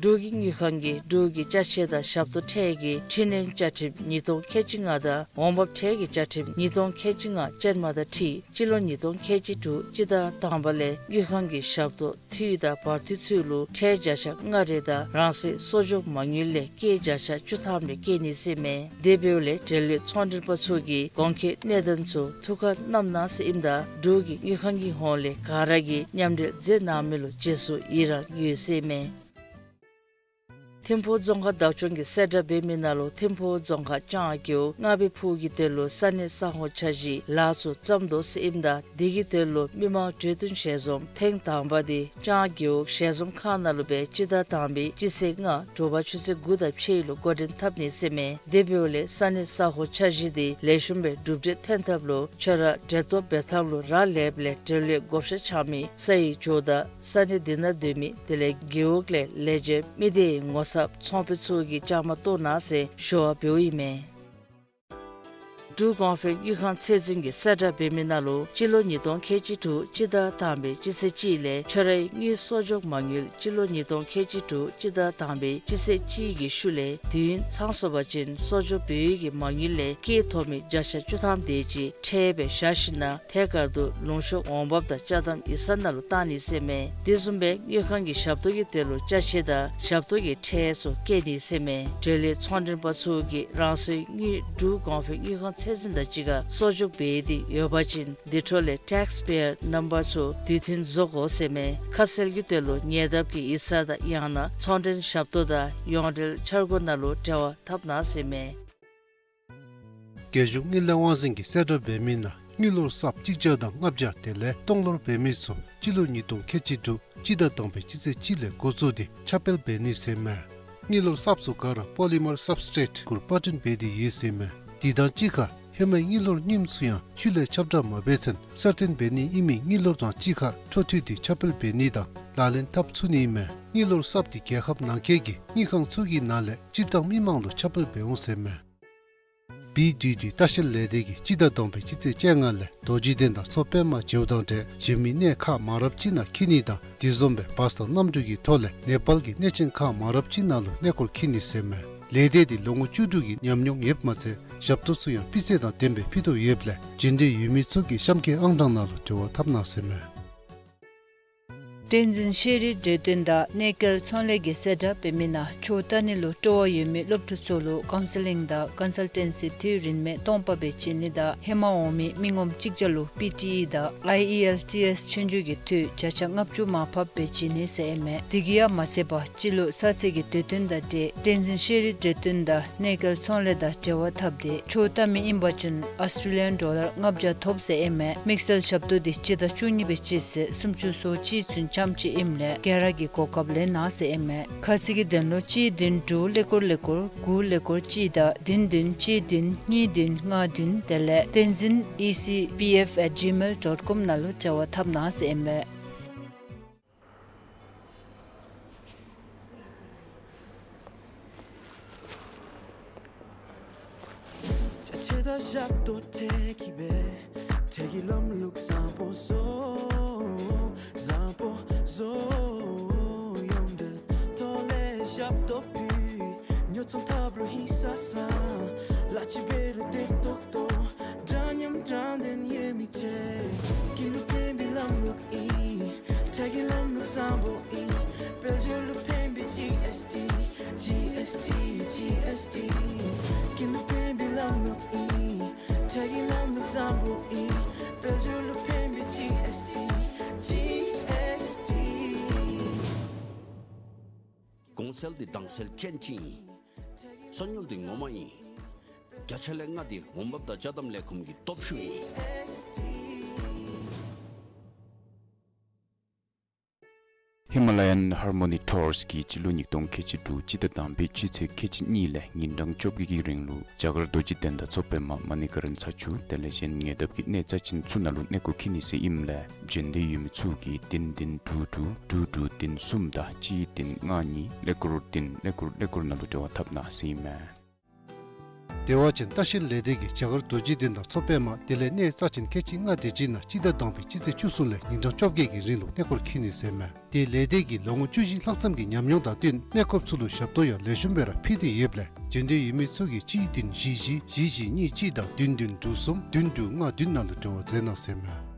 འབྲུག་གི་དངུལ་ཁང་གིས་འབྲུག་གི་ཅ་ཆས་དང་ཞབས་ཏོག་ཁྲལ་གྱི་འཕྲི་སྣོན་བཅའ་ཁྲིམས་ཉིས་སྟོང་ཁལ་གཅིག་ལྔ་དང་འོང་འབབ་ཁྲལ་གྱི་བཅའ་ཁྲིམས་ཉིས་སྟོང་ཁལ་གཅིག་ལྔ་ཅན་མ་དང་འཁྲིལ་སྤྱི་ལོ་ཉིས་སྟོང་ཁལ་གཅིག་དྲུག་སྤྱི་ཟླ་དང་པ་ལས་དངུལ་ཁང་གི་ཞབས་ཏོག་འཐུས་དང་བར་འཐུས་ཚུ་ལུ་ཁྲལ་བརྒྱ་ཆ་ལྔ་རེ་དང་རང་སོའི་གསོག་འཇོག་མ་དངུལ་ལས་སྐྱེད་བརྒྱ་ཆ་བཅུ་ཐམ་རེ་བཀལ་ནི་ཟེར་མས། དེ་འབདཝ་ལས་འབྲེལ་ཡོད་ཚོང་འབྲེལ་པ་ཚུ་གིས་གོང་འཁོད་གནད་དོན་ཚུ་ཐུགས་ཁར་བསྣམ་གནང་ཟེར་ཨིནམ་ད་འབྲུག་གི་དངུལ་ཁང་གི་ཧོངས་ལས་ག་ར་གིས་མཉམ་འབྲེལ་མཛད་གནང་མི་ལུ་རྗེས་སུ་ཡི་རངས་ཡོད་ཟེར་མས། ཐིམ་ཕུག་རྫོང་ཁག་བདག་སྐྱོང་གིས་གསལ་བསྒྲགས་འབད་མི་ནང་ལུ་ཐིམ་ཕུག་རྫོང་ཁག་ལྕང་རྒེད་འོག་ལྔ་པའི་ཕུག་གི་དོན་ལུ་ས་གནས་ས་ཧོ་འཆར་གཞིའི་ལཱ་ཚུ་བརྩམ་དོ་ཟེར་ཨིནམ་ད་དེ་གི་དོན་ལུ་མི་མང་གྲོས་བསྟུན་ཞལ་འཛོམས་ཐེངས་དང་པ་དེ་ལྕང་རྒེད་འོག་ཞལ་འཛོམས་ཁང་ནང་ལུ་སྦེ་སྤྱི་ཟླ་དང་པའི་སྤྱི་ཚེས་ལྔ་དྲོ་པ་ཆུ་ཚོད་དགུ་དང་ཕྱེད་ལུ་འགོ་འདྲེན་འཐབ་ནི་ཟེར་མས། དེ་འབདཝ་ལས་ས་གནས་ས་ཧོ་འཆར་གཞི་དེ་ལེགས་ཤོམ་སྦེ་གྲུབ་འབྲས་ཐོན་ཐབས་ལུ་ཁྱོད་ར་གྲལ་གཏོགས་འབད་ཐངས་ལུ་རག་ལསཔ་ལས་འབྲེལ་ཡོད་བགོ་བཤའ་རྐྱབ་མི་ས་ཡི་ཇོ་བདག་ས་གནས་དེ་ནང་སྡོད་མི་དེ་ལས་རྒེད་འོག་ལས་ལས་བྱེདཔ་མི་སྡེའི་ངོ་ཚབ་ཚོང་དཔོན་ཚུ་གིས་བཅའ་མར་གཏོགས་གནང་ཟེར་ཞུ་བ་འབདཝ་ཨིན་མས། འབྲུག་གོང་འཕེལ་དངུལ་ཁང་ཚད་འཛིན་གྱིས་གསལ་བསྒྲགས་འབད་མི་ནང་ལུ་སྤྱི་ལོ་ཉིས་སྟོང་ཁལ་གཅིག་དྲུག་སྤྱི་ཟླ་དང་པའི་སྤྱི་ཚེས་གཅིག་ལས་ཁྱོད་རའི་དངུལ་གསོག་འཇོག་མ་དངུལ་སྤྱི་ལོ་ཉིས་སྟོང་ཁལ་གཅིག་དྲུག་སྤྱི་ཟླ་དང་པའི་སྤྱི་ཚེས་གཅིག་གི་ཤུལ་ལས་དུས་ཡུན་ཚང་སོང་པ་ཅིན་གསོག་འཇོག་འབད་བའི་གི་མ་དངུལ་ལས་སྐྱེད་ཐོབ་མི་བརྒྱ་ཆ་བཅུ་ཐམ་དེ་ཅིག་ཁྲལ་སྦེ་བཞག་ཞིནམ་ན་ཐད་ཀར་དུ་ལུང་ཤོག་འོང་འབབ་དང་ཅ་དམ་ཡིག་ཚང་ནང་ལུ་བཏང་ནི་ཟེར་མས། དེ་བཟུམ་སྦེ་དངུལ་ཁང་གི་ཞབས་ཏོག་གི་དོན་ལུ་ཅ་ཆས་དང་ཞབས་ཏོག་གི་ཁྲལ་ཚུ་བཀལ་ནི་ཟེར་མས། འབྲེལ་ཡོད་ཚོང་འབྲེལ་པ་ཚུ་གིས་རང་སོའི་དངུལ་འབྲུག་གོང་འཕེལ་དངུལ་ཁང་ཚད་འཛིན་དང་གཅིག་ཁར་གསོག་འཇོག་འབད་དེ་ཡོད་པ་ཅིན་དེ་འཕྲོ་ལས་ཊེགསི་པེ་ཡར་ནམ་བར་ཚུ་དུས་མཐུན་བཟོ་དགོ་ཟེར་མས། ཁ་གསལ་གྱི་དོན་ལུ་ཉེ་འདབས་ཀྱི་ཡིག་ཚང་དང་ཡང་ན་ཚོང་འབྲེལ་ཞབས་ཏོག་དང་ཡོངས་འབྲེལ་འཆར་སྒོ་ནང་ལུ་འབྲེལ་བ་འཐབ་གནང་ཟེར་མས། རྒྱལ་གཞུང་དངུལ་ལས་དབང་འཛིན་གྱིས་གསལ་བསྒྲགས་འབད་མི་ནང་དངུལ་ལོར་གསརཔ་གཅིག་བརྒྱ་དང་ལྔ་བརྒྱ་དེ་ལས་སྟོང་ལོར་འབད་མི་ཚུ་སྤྱི་ལོ་ཉིས་སྟོང་ཁལ་གཅིག་དྲུག་སྤྱི་ཟླ་དང་པའི་སྤྱི་ཚེས་གཅིག་ལས་འགོ་བཙུགས་ཏེ་ཁྱབ་སྤེལ་འབད་ནི་ཟེར་མས། དངུལ་ལོར་གསརཔ་ཚུ་ག་ར་པོ་ལི་མར་སབ་སི་ཊེཊ་གུར་པར་སྐྲུན་འབད་དེ་ཡོད་ཟེར་མས། དེ་དང་གཅིག་ཁར་ཧེ་མའི་དངུལ་ལོར་རྙིངམ་ཚུ་ཡང་ཤུལ་ལས་ཁྱབ་བསྒྲགས་མ་འབད་ཚུན་གསར་བཏོན་འབད་ནི་ཨིན་མི་དངུལ་ལོར་དང་གཅིག་ཁར་འཕྲོ་མཐུད་དེ་ཁྱབ་སྤེལ་འབད་ནི་དང་ལག་ལེན་འཐབ་ཚུགས་ནི་ཨིན་མས། དངུལ་ལོར་གསརཔ་དེ་རྒྱལ་ཁབ་ནང་འཁོད་ཀྱི་དངུལ་ཁང་ཚུ་གི་ནང་ལས་སྤྱིར་བཏང་མི་མང་ལུ་ཁྱབ་སྤེལ་འབད་འོང་ཟེར་མས། བི་ཌི་ཌི་ལྟ་བཤལ་ལས་སྡེ་གིས་སྤྱི་ཟླ་དང་པའི་སྤྱི་ཚེས་བཅོ་ལྔ་ལས་རྡོ་རྗེ་གདན་དང་མཚོ་པདྨ་བྱེའུ་དང་འབྲས་གཞན་མི་གནས་ཁག་མང་རབས་ཅིག་ནང་འཁྱིད་ནི་དང་དེ་བཟུམ་སྦེ་བཱས་དང་གནམ་གྲུ་གི་ཐོག་ལས་ནེ་པཱལ་གྱི་གནས་ཆེན་ཁག་མང་རབས་ཅིག་ནང་ལུ་གནས་སྐོར་འཁྱིད་ནི་ཟེར་མས། ལས་སྡེ་འདི་ལོ་ངོ་བཅུ་དྲུག་གི་ཉམས་མྱོང་ཡོདཔ་མ་ཚད་ཞབས་ཏོག་ཚུ་ཡང་སྤུས་ཚད་དང་ལྡནམ་སྦེ་ཕུལ་དོ་ཡོདཔ་ལས་འབྱོན་འདོད་ཡོད་མི་ཚུ་གིས་གཤམ་གྱི་ཨང་གྲངས་ནང་ལུ་འབྲེལ་བ་འཐབ་གནང་ཟེར་མས། བསྟན་འཛིན་ཤེས་རིག་འབྲེལ་སྟོན་དང་གནས་སྐལ་ཚོང་ལས་ཀྱིས་གསལ་བསྒྲགས་འབད་མི་ནང་ཆོས་ལྟ་ནི་ལུ་སྤྲོ་བ་ཡོད་མི་སློབ་ཕྲུག་ཚུ་ལུ་ཀའུན་སི་ལིང་དང་ཀོན་སལ་ཊེན་སི་འཐུས་རིན་མེད་སྟོང་པ་སྦེ་བྱིན་ནི་དང་ཧེ་མ་འོང་མི་མི་ངོམ་གཅིག་བརྒྱ་ལུ་པི་ཊི་ཨི་དང་ཨའི་ཨི་ཨེལ་ཊི་ཨེསི་ཆོས་རྒྱུགས་ཀྱི་འཐུས་བརྒྱ་ཆ་ལྔ་བཅུ་མར་ཕབ་སྦེ་བྱིན་ནི་ཟེར་ཨིན་མས། དེ་གིས་ཡང་མ་ཚད་པར་སྤྱི་ལོ་གསར་ཚེས་ཀྱི་དུས་སྟོན་དང་འབྲེལ་བསྟན་འཛིན་ཤེས་རིག་འབྲེལ་སྟོན་དང་གནས་སྐལ་ཚོང་ལས་དང་འབྲེལ་བ་འཐབ་སྟེ་ཆོས་ལྟ་མི་ཨིན་པ་ཅིན་ཨཱོས་ཊྲེ་ལི་ཡཱན་ཌོ་ལར་ལྔ་བརྒྱ་ཐོབ་ཟེར་ཨིན་མས། དམིགས་བསལ་ཞབས་ཏོག་འདི་སྤྱི་ཟླ་བཅུ་གཉིས་པའི་སྤྱི་ཚེས་སུམ་ཅུ་སོ་གཅིག་ཚུན་ཙམ་ཅིག་ཨིནམ་ལས་ག་ར་གིས་གོ་སྐབས་ལེན་གནང་ཟེར་ཨིན་མས། ཁ་གསལ་གྱི་དོན་ལུ་གཅིག་བདུན་དྲུག་ཀླད་ཀོར་ཀླད་ཀོར་དགུ་ཀླད་ཀོར་གཅིག་དང་བདུན་བདུན་གཅིག་བདུན་གཉིས་བདུན་ལྔ་བདུན་དེ་ལས་བསྟན་འཛིན་ཨི་སི་པི་ཨེཕ་ཨེཊ་ཇི་མེལ་ཌོཊ་ཀོམ་ནང་ལུ་འབྲེལ་བ་འཐབ་གནང་ཟེར་ཨིན་མས། ཅ་ཆས་དང་ཞབས་ཏོག་ཁྲལ་གྱིས་སྦེ་ཁྲལ་གྱི་ལམ་ལུགས་བཟང་པོ་བཟོ། བཟང་པོ་བཟོ། ཡོངས་འབྲེལ་ཐོག་ལས་ཞབས་ཏོག་ཕུལ། ཉོ་ཚོང་འཐབ་རུང་ བཟང་པོ་ཨིན། དཔལ་འབྱོར་ལུ་ཕན་པའི་ཇི་ཨེསི་ཊི། ཇི་ཨེསི་ཊི། ཇི་ཨེསི་ཊི། ཁྱིམ་ལུ་ཕན་པའི་ལམ་ལུགས་ཨིན། ཁྲལ་གྱི་ལམ་ལུགས་བཟང་པོ་ཨིན། དཔལ་འབྱོར་ལུ་ཕན་པའི་ཇི་ཨེསི་ཊི། ཇི་ཨེསི་ཊི། གོང་གསལ་འདི་དྭངས་གསལ་མཁན་ཅིག་ཨིན། གསར་ཉོ་འདི་ངོ་མ་ཨིན། བརྒྱ་ཆ་ལས་ལྔ་འདི་འོང་འབབ་དང་ཅ་དམ་ལས་ཁུངས་ཀྱི་སྟོབས་ཤུགས་ཨིན། ཧི་མ་ལ་ཡཱན་ཧར་མོ་ནི་ཊུརསི་གིས་སྤྱི་ལོ་ཉིས་སྟོང་ཁལ་གཅིག་དྲུག་སྤྱི་ཟླ་དང་པའི་སྤྱི་ཚེས་ཁལ་གཅིག་གཉིས་ལས་ཉིན་གྲངས་བཅོ་བརྒྱད་ཀྱི་རིང་ལུ་རྒྱ་གར་རྡོ་རྗེ་གདན་དང་མཚོ་པདྨ་མ་ཎི་ཀ་ར་ན་ཚ་ཆུ་དེ་ལས་གཞན་ཉེ་འདབས་ཀྱི་གནས་རྩ་ཅན་ཚུ་ནང་ལུ་གནས་སྐོར་འཁྱིད་ནི་ཟེར་ཨིནམ་ལས་འབྱོན་འདོད་ཡོད་མི་ཚུ་གིས་བདུན་བདུན་དྲུག་དྲུག་དྲུག་དྲུག་བདུན་གསུམ་དང་གཅིག་བདུན་ལྔ་གཉིས་ཀླད་ཀོར་བདུན་ཀླད་ཀོར་ཀླད་ཀོར་ནང་ལུ་འབྲེལ་བ་འཐབ་གནང་ཟེར་ཨིན་མས། བདེ་བ་ཅན་ལྟ་བཤལ་ལས་སྡེ་གིས་རྒྱ་གར་རྡོ་རྗེ་གདན་དང་མཚོ་པདྨ་དེ་ལས་གནས་རྩ་ཅན་ཁལ་གཅིག་ལྔ་དེ་ཅིག་ནང་སྤྱི་ཟླ་དང་པའི་སྤྱི་ཚེས་བཅུ་གསུམ་ལས་ཉིན་གྲངས་བཅོ་བརྒྱད་ཀྱི་རིང་ལུ་གནས་སྐོར་འཁྱིད་ནི་ཟེར་མས། དེ་ལས་སྡེ་གིས་ལོ་ངོ་བཅུ་བཞི་ལྷག་ཙམ་གྱི་ཉམས་མྱོང་དང་བསྟུན་གནས་སྐོར་ཚུ་ལུ་ཞབས་ཏོག་ཡང་ལེགས་ཤོམ་སྦེ་ར་ཕུལ་ཏེ་ཡོདཔ་ལས་འབྱོན་འདོད་ཡོད་མི་ཚུ་གིས་གཅིག་བདུན་བཞི་བཞི་བཞི་བཞི་གཉིས་གཅིག་དང་བདུན་བདུན་དྲུག་གསུམ་བདུན་དྲུག་ལྔ་བདུན་ནང་ལུ་འབྲེལ་བ་མཛད་གནང་ཟེར་མས།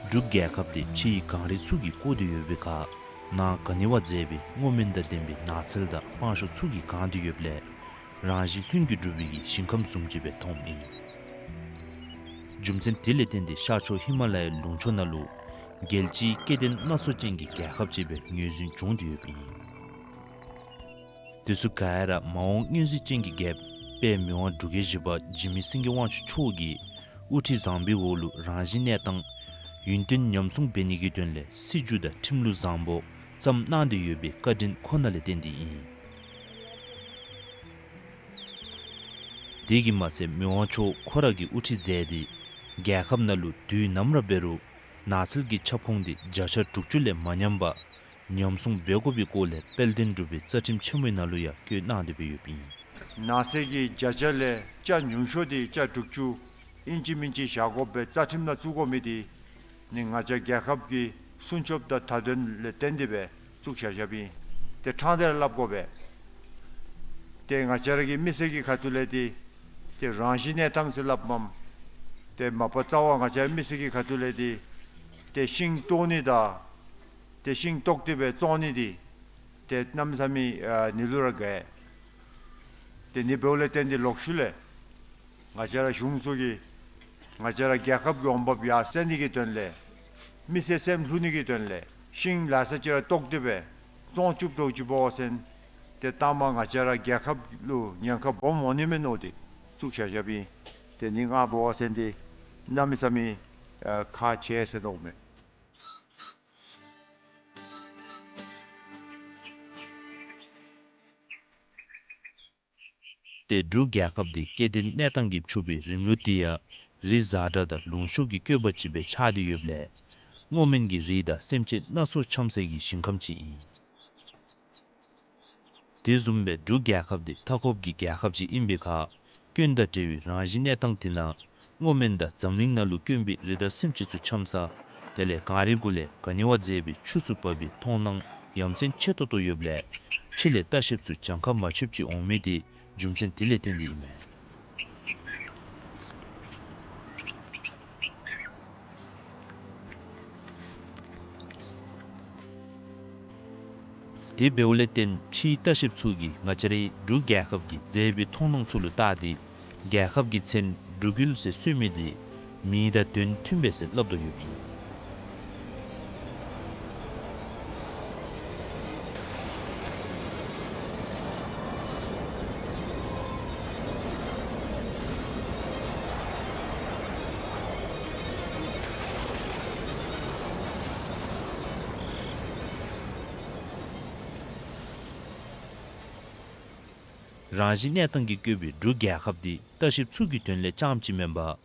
འབྲུག་རྒྱལ་ཁབ་འདི་ཕྱིའི་གངས་རི་ཚུ་གིས་བསྐོར་ཏེ་ཡོད་པའི་ཁར་ནང་ག་ནི་བ་མཛེས་པའི་སྔོ་སྨན་དང་ལྡན་པའི་ནགས་ཚལ་དང་སྤང་ཤོག་ཚུ་གིས་གང་སྟེ་ཡོདཔ་ལས་རང་བཞིན་ལྷུན་གྱིས་གྲུབ་པའི་གི་ཞིང་ཁམས་བཟུམ་ཅིག་སྦེ་མཐོངམ་ཨིན། རྒྱུ་མཚན་དེ་ལས་བརྟེན་ཏེ་ཤར་ཕྱོགས་ཧི་མ་ལ་ཡའི་ལུང་ཕྱོགས་ནང་ལུ་རྒྱལ་སྤྱིའི་སྐྱེ་ལྡན་སྣ་ཚོགས་ཅན་གྱི་རྒྱལ་ཁབ་ཅིག་སྦེ་ངོས་འཛིན་བྱུང་སྟེ་ཡོདཔ་ཨིན། དེ་ཚུ་ག་ར་མ་འོངས་མངོན་གཟིགས་ཅན་གྱི་རྒྱལཔོ་དཔལ་མི་དབང་འབྲུག་རྒྱལ་བཞི་པ་འཇིགས་མེད་སེང་གེ་དབང་ཕྱུག་མཆོག་གི་དབུ་ཁྲིད་བཟང་པོའི་འོག་ལུ་རང་བཞིན་གནས་སྟངས་ཡུན་བརྟན་ཉམས་སྲུང་འབད་ནི་གི་དོན་ལས་སྲིད་བྱུས་དང་ཁྲིམས་ལུགས་བཟང་པོ་བརྩམས་གནང་སྟེ་ཡོད་པའི་བཀའ་དྲིན་ཁོ་ན་ལས་བརྟེན་ཏེ་ཨིན། དེ་གིས་མ་ཚད་མི་དབང་མཆོག་ཁོ་ར་གིས་དབུ་ཁྲིད་མཛད་དེ་རྒྱལ་ཁབ་ནང་ལུ་དུས་ནམ་ར་འབད་རུང་ནགས་ཚལ་གྱི་ཁྱབ་ཁོངས་འདི་བརྒྱ་ཆ་དྲུག་ཅུ་ལས་མ་ཉམས་པར་ཉམས་སྲུང་འབད་དགོ་པའི་སྐོར་ལས་དཔལ་ལྡན་འབྲུག་པའི་རྩ་ཁྲིམས་ཆེན་མོའི་ནང་ལུ་ཡང་བཀོད་གནང་སྟེ་སྦེ་ཡོདཔ་ཨིན། ནགས་ཚལ་གྱི་བརྒྱ་ཆ་ལས་ཆ་ཉུང་ཤོས་འདི་ཆ་དྲུག་ཅུ་ཨིན་ཅི་མིན་ཅི་བཞག་དགོ་པའི་རྩ་ཁྲིམས་ནང་བཙུགས་དགོ་མི་འདི་ནི་ང་བཅས་རྒྱལ་ཁབ་ཀྱི་སྲུང་སྐྱོབ་དང་མཐའ་དོན་ལས་བརྟེན་ཏེ་སྦེ་བཙུགས་བཞག་བཞགཔ་ཨིན། ཏེ་ཕྲང་སྟེ་ར་སླབ་དགོ་པས། ཏེ་ང་བཅས་ར་གི་མི་སེར་གྱི་ཁ་ཐུག་ལས་འདི་ཏེ་རང་བཞིན་གནས་སྟངས་ཟེར་སླབ་མས། ཏེ་མ་པ་རྩ་བ་ང་བཅས་ར་མི་སེར་གྱི་ཁ་ཐུག་ལས་འདི་ཏེ་ཤིང་བཏོག་ནི་དང་ཏེ་ཤིང་བཏོག་སྟེ་སྦེ་བཙོང་ནི་འདི་ཏེ་གནམ་མེད་ས་མེད་ཨ་ནི་ལུ་ར་དགའ། ཏེ་ནི་འབདཝ་ལས་བརྟེན་ཏེ་ལོག་ཤུལ་ལས་ང་བཅས་ར་གཞུང་ཚུ་གིས་ང་བཅས་ར་རྒྱལ་ཁབ་ཀྱི་འོང་འབབ་ཡར་སེང་ནི་གི་དོན་ལས་མི་སེར་སེམས་ལྷོད་ནི་གི་དོན་ལས་ཤིང་ལ་ས་ཅིག་ར་བཏོག་སྟེ་སྦེ་བཙོང་བཅུག་འགྱོ་ཅི་འབད་བ་ཅིན་ཏེ་ལྟ་མ་ང་བཅས་ར་རྒྱལ་ཁབ་ལུ་ཉེན་ཁ་སྦོམ་འོང་ནི་མས་མནོ་སྟེ་བཙུགས་བཞག་བཞགཔ་ཨིན། ཏེ་ནི་ང་འབད་བ་ཅིན་འདི་གནམ་མེད་ས་མེད་ཨ་ཁག་ཆེ་ཟེར་མནོཝ་མས། ཏེ་འབྲུག་རྒྱལ་ཁབ་འདི་སྐྱེ་ལྡན་གནས་སྟངས་ཀྱིས་ཕྱུག་པའི་རིམ་ལུགས་འདི་ཡང་རི་གཟར་དྲགས་དང་ལུང་ཤུགས་ཀྱིས་བསྐོས་པ་ཅིག་སྦེ་ཆགས་ཏེ་ཡོདཔ་ལས་སྔོ་སྨན་གྱི་རིགས་དང་སེམས་ཅན་སྣ་ཚོགས་འཁྱམ་སའི་གི་ཞིང་ཁམས་ཅིག་ཨིན། དེ་བཟུམ་སྦེ་འབྲུག་རྒྱལ་ཁབ་འདི་མཐའ་འཁོབ་ཀྱི་རྒྱལ་ཁབ་ཅིག་ཨིན་པའི་ཁར་སྐྱོན་དང་བྲལ་བའི་རང་བཞིན་གནས་སྟངས་དེ་ནང་སྔོ་སྨན་དང་འཛམ་གླིང་ནང་ལུ་དཀོན་པའི་རི་དྭགས་སེམས་ཅན་ཚུ་འཁྱམ་ས་དེ་ལས་གངས་རི་གུ་ལས་ག་ནི་བ་མཛེས་པའི་ཆུ་ཚུ་འབབ་པའི་མཐོང་སྣང་ཡ་མཚན་ཆེ་ཏོག་ཏོ་ཡོདཔ་ལས་ཕྱི་ལས་ལྟ་བཤལཔ་ཚུ་གྱངས་ཁ་མ་ཆོདཔ་ཅིག་འོང་མི་འདི་རྒྱུ་མཚན་དེ་ལས་བརྟེན་ཏེ་ཨིན་མས། དེ་འབདཝ་ལས་བརྟེན་ཕྱིའི་ལྟ་བཤལཔ་ཚུ་གིས་ང་བཅས་རའི་འབྲུག་རྒྱལ་ཁབ་ཀྱི་མཛེས་པའི་མཐོང་སྣང་ཚུ་ལུ་བལྟ་སྟེ་རྒྱལ་ཁབ་ཀྱི་མཚན་འབྲུག་ཡུལ་ཟེར་གསོལ་མི་འདི་མིང་དང་དོན་མཐུན་པས་ཟེར་སླབ་དོ་ཡོདཔ་ཨིན། རང་བཞིན་གནས་སྟངས་ཀྱིས་བསྐོས་པའི་འབྲུག་རྒྱལ་ཁབ་འདི་ལྟ་བཤལཔ་ཚུ་གི་དོན་ལས་རྐྱངམ་ཅིག་མེན་པར་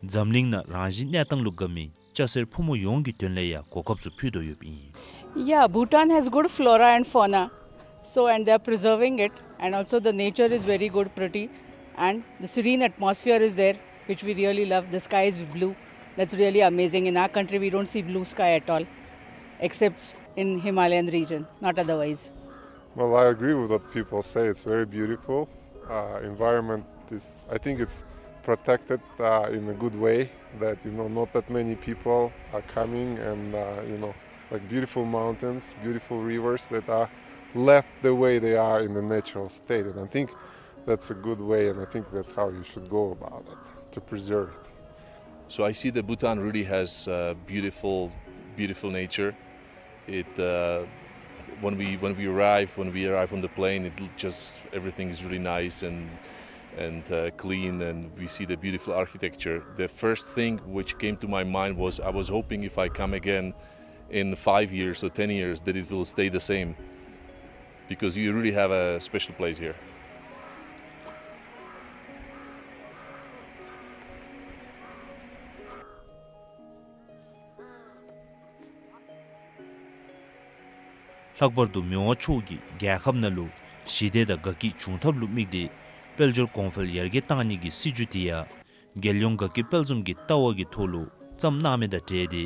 འཛམ་གླིང་ནང་རང་བཞིན་གནས་སྟངས་ལུ་དགའ་མི་སྐྱ་སེར་ཕོ་མོ་ཡོངས་ཀྱི་དོན་ལས་ཡང་གོ་སྐབས་ཚུ་ཕུལ་དོ་ཡོདཔ་ཨིན། Yeah, Bhutan has good flora and fauna. So, and they are preserving it, and also the nature is very good, pretty, and the serene atmosphere is there, which we really love. The sky is blue. That's really amazing. In our country, we don't see blue sky at all, except in Himalayan region, not otherwise. Well, I agree with what people say. It's very beautiful. Uh, environment is, I think it's protected, uh, in a good way, that, you know, not that many people are coming and, uh, you know, like, beautiful mountains, beautiful rivers that are left the way they are in the natural state. And I think that's a good way, and I think that's how you should go about it, to preserve it. So I see that Bhutan really has, uh, beautiful, beautiful nature. It, uh, when we, when we arrive, when we arrive on the plane, it l-, just, everything is really nice and, and, uh, clean, and we see the beautiful architecture. The first thing which came to my mind was, I was hoping if I come again in five years or ten years that it will stay the same, because you really have a special place here. ལྷག་པར་དུ་མི་དབང་མཆོག་གིས་རྒྱལ་ཁབ་ནང་ལུ་ཞི་བདེ་དང་དགའ་སྐྱིད་འབྱུང་ཐབས་ལུ་དམིགས་ཏེ་དཔལ་འབྱོར་གོང་འཕེལ་ཡར་རྒྱས་གཏང་ནི་གི་སྲིད་བྱུས་དེ་ཡང་རྒྱལ་ཡོངས་དགའ་སྐྱིད་དཔལ་འཛོམས་ཀྱི་ལྟ་བ་གི་ཐོག་ལུ་བརྩམས་གནང་མི་དང་འབྲེལ་ཏེ་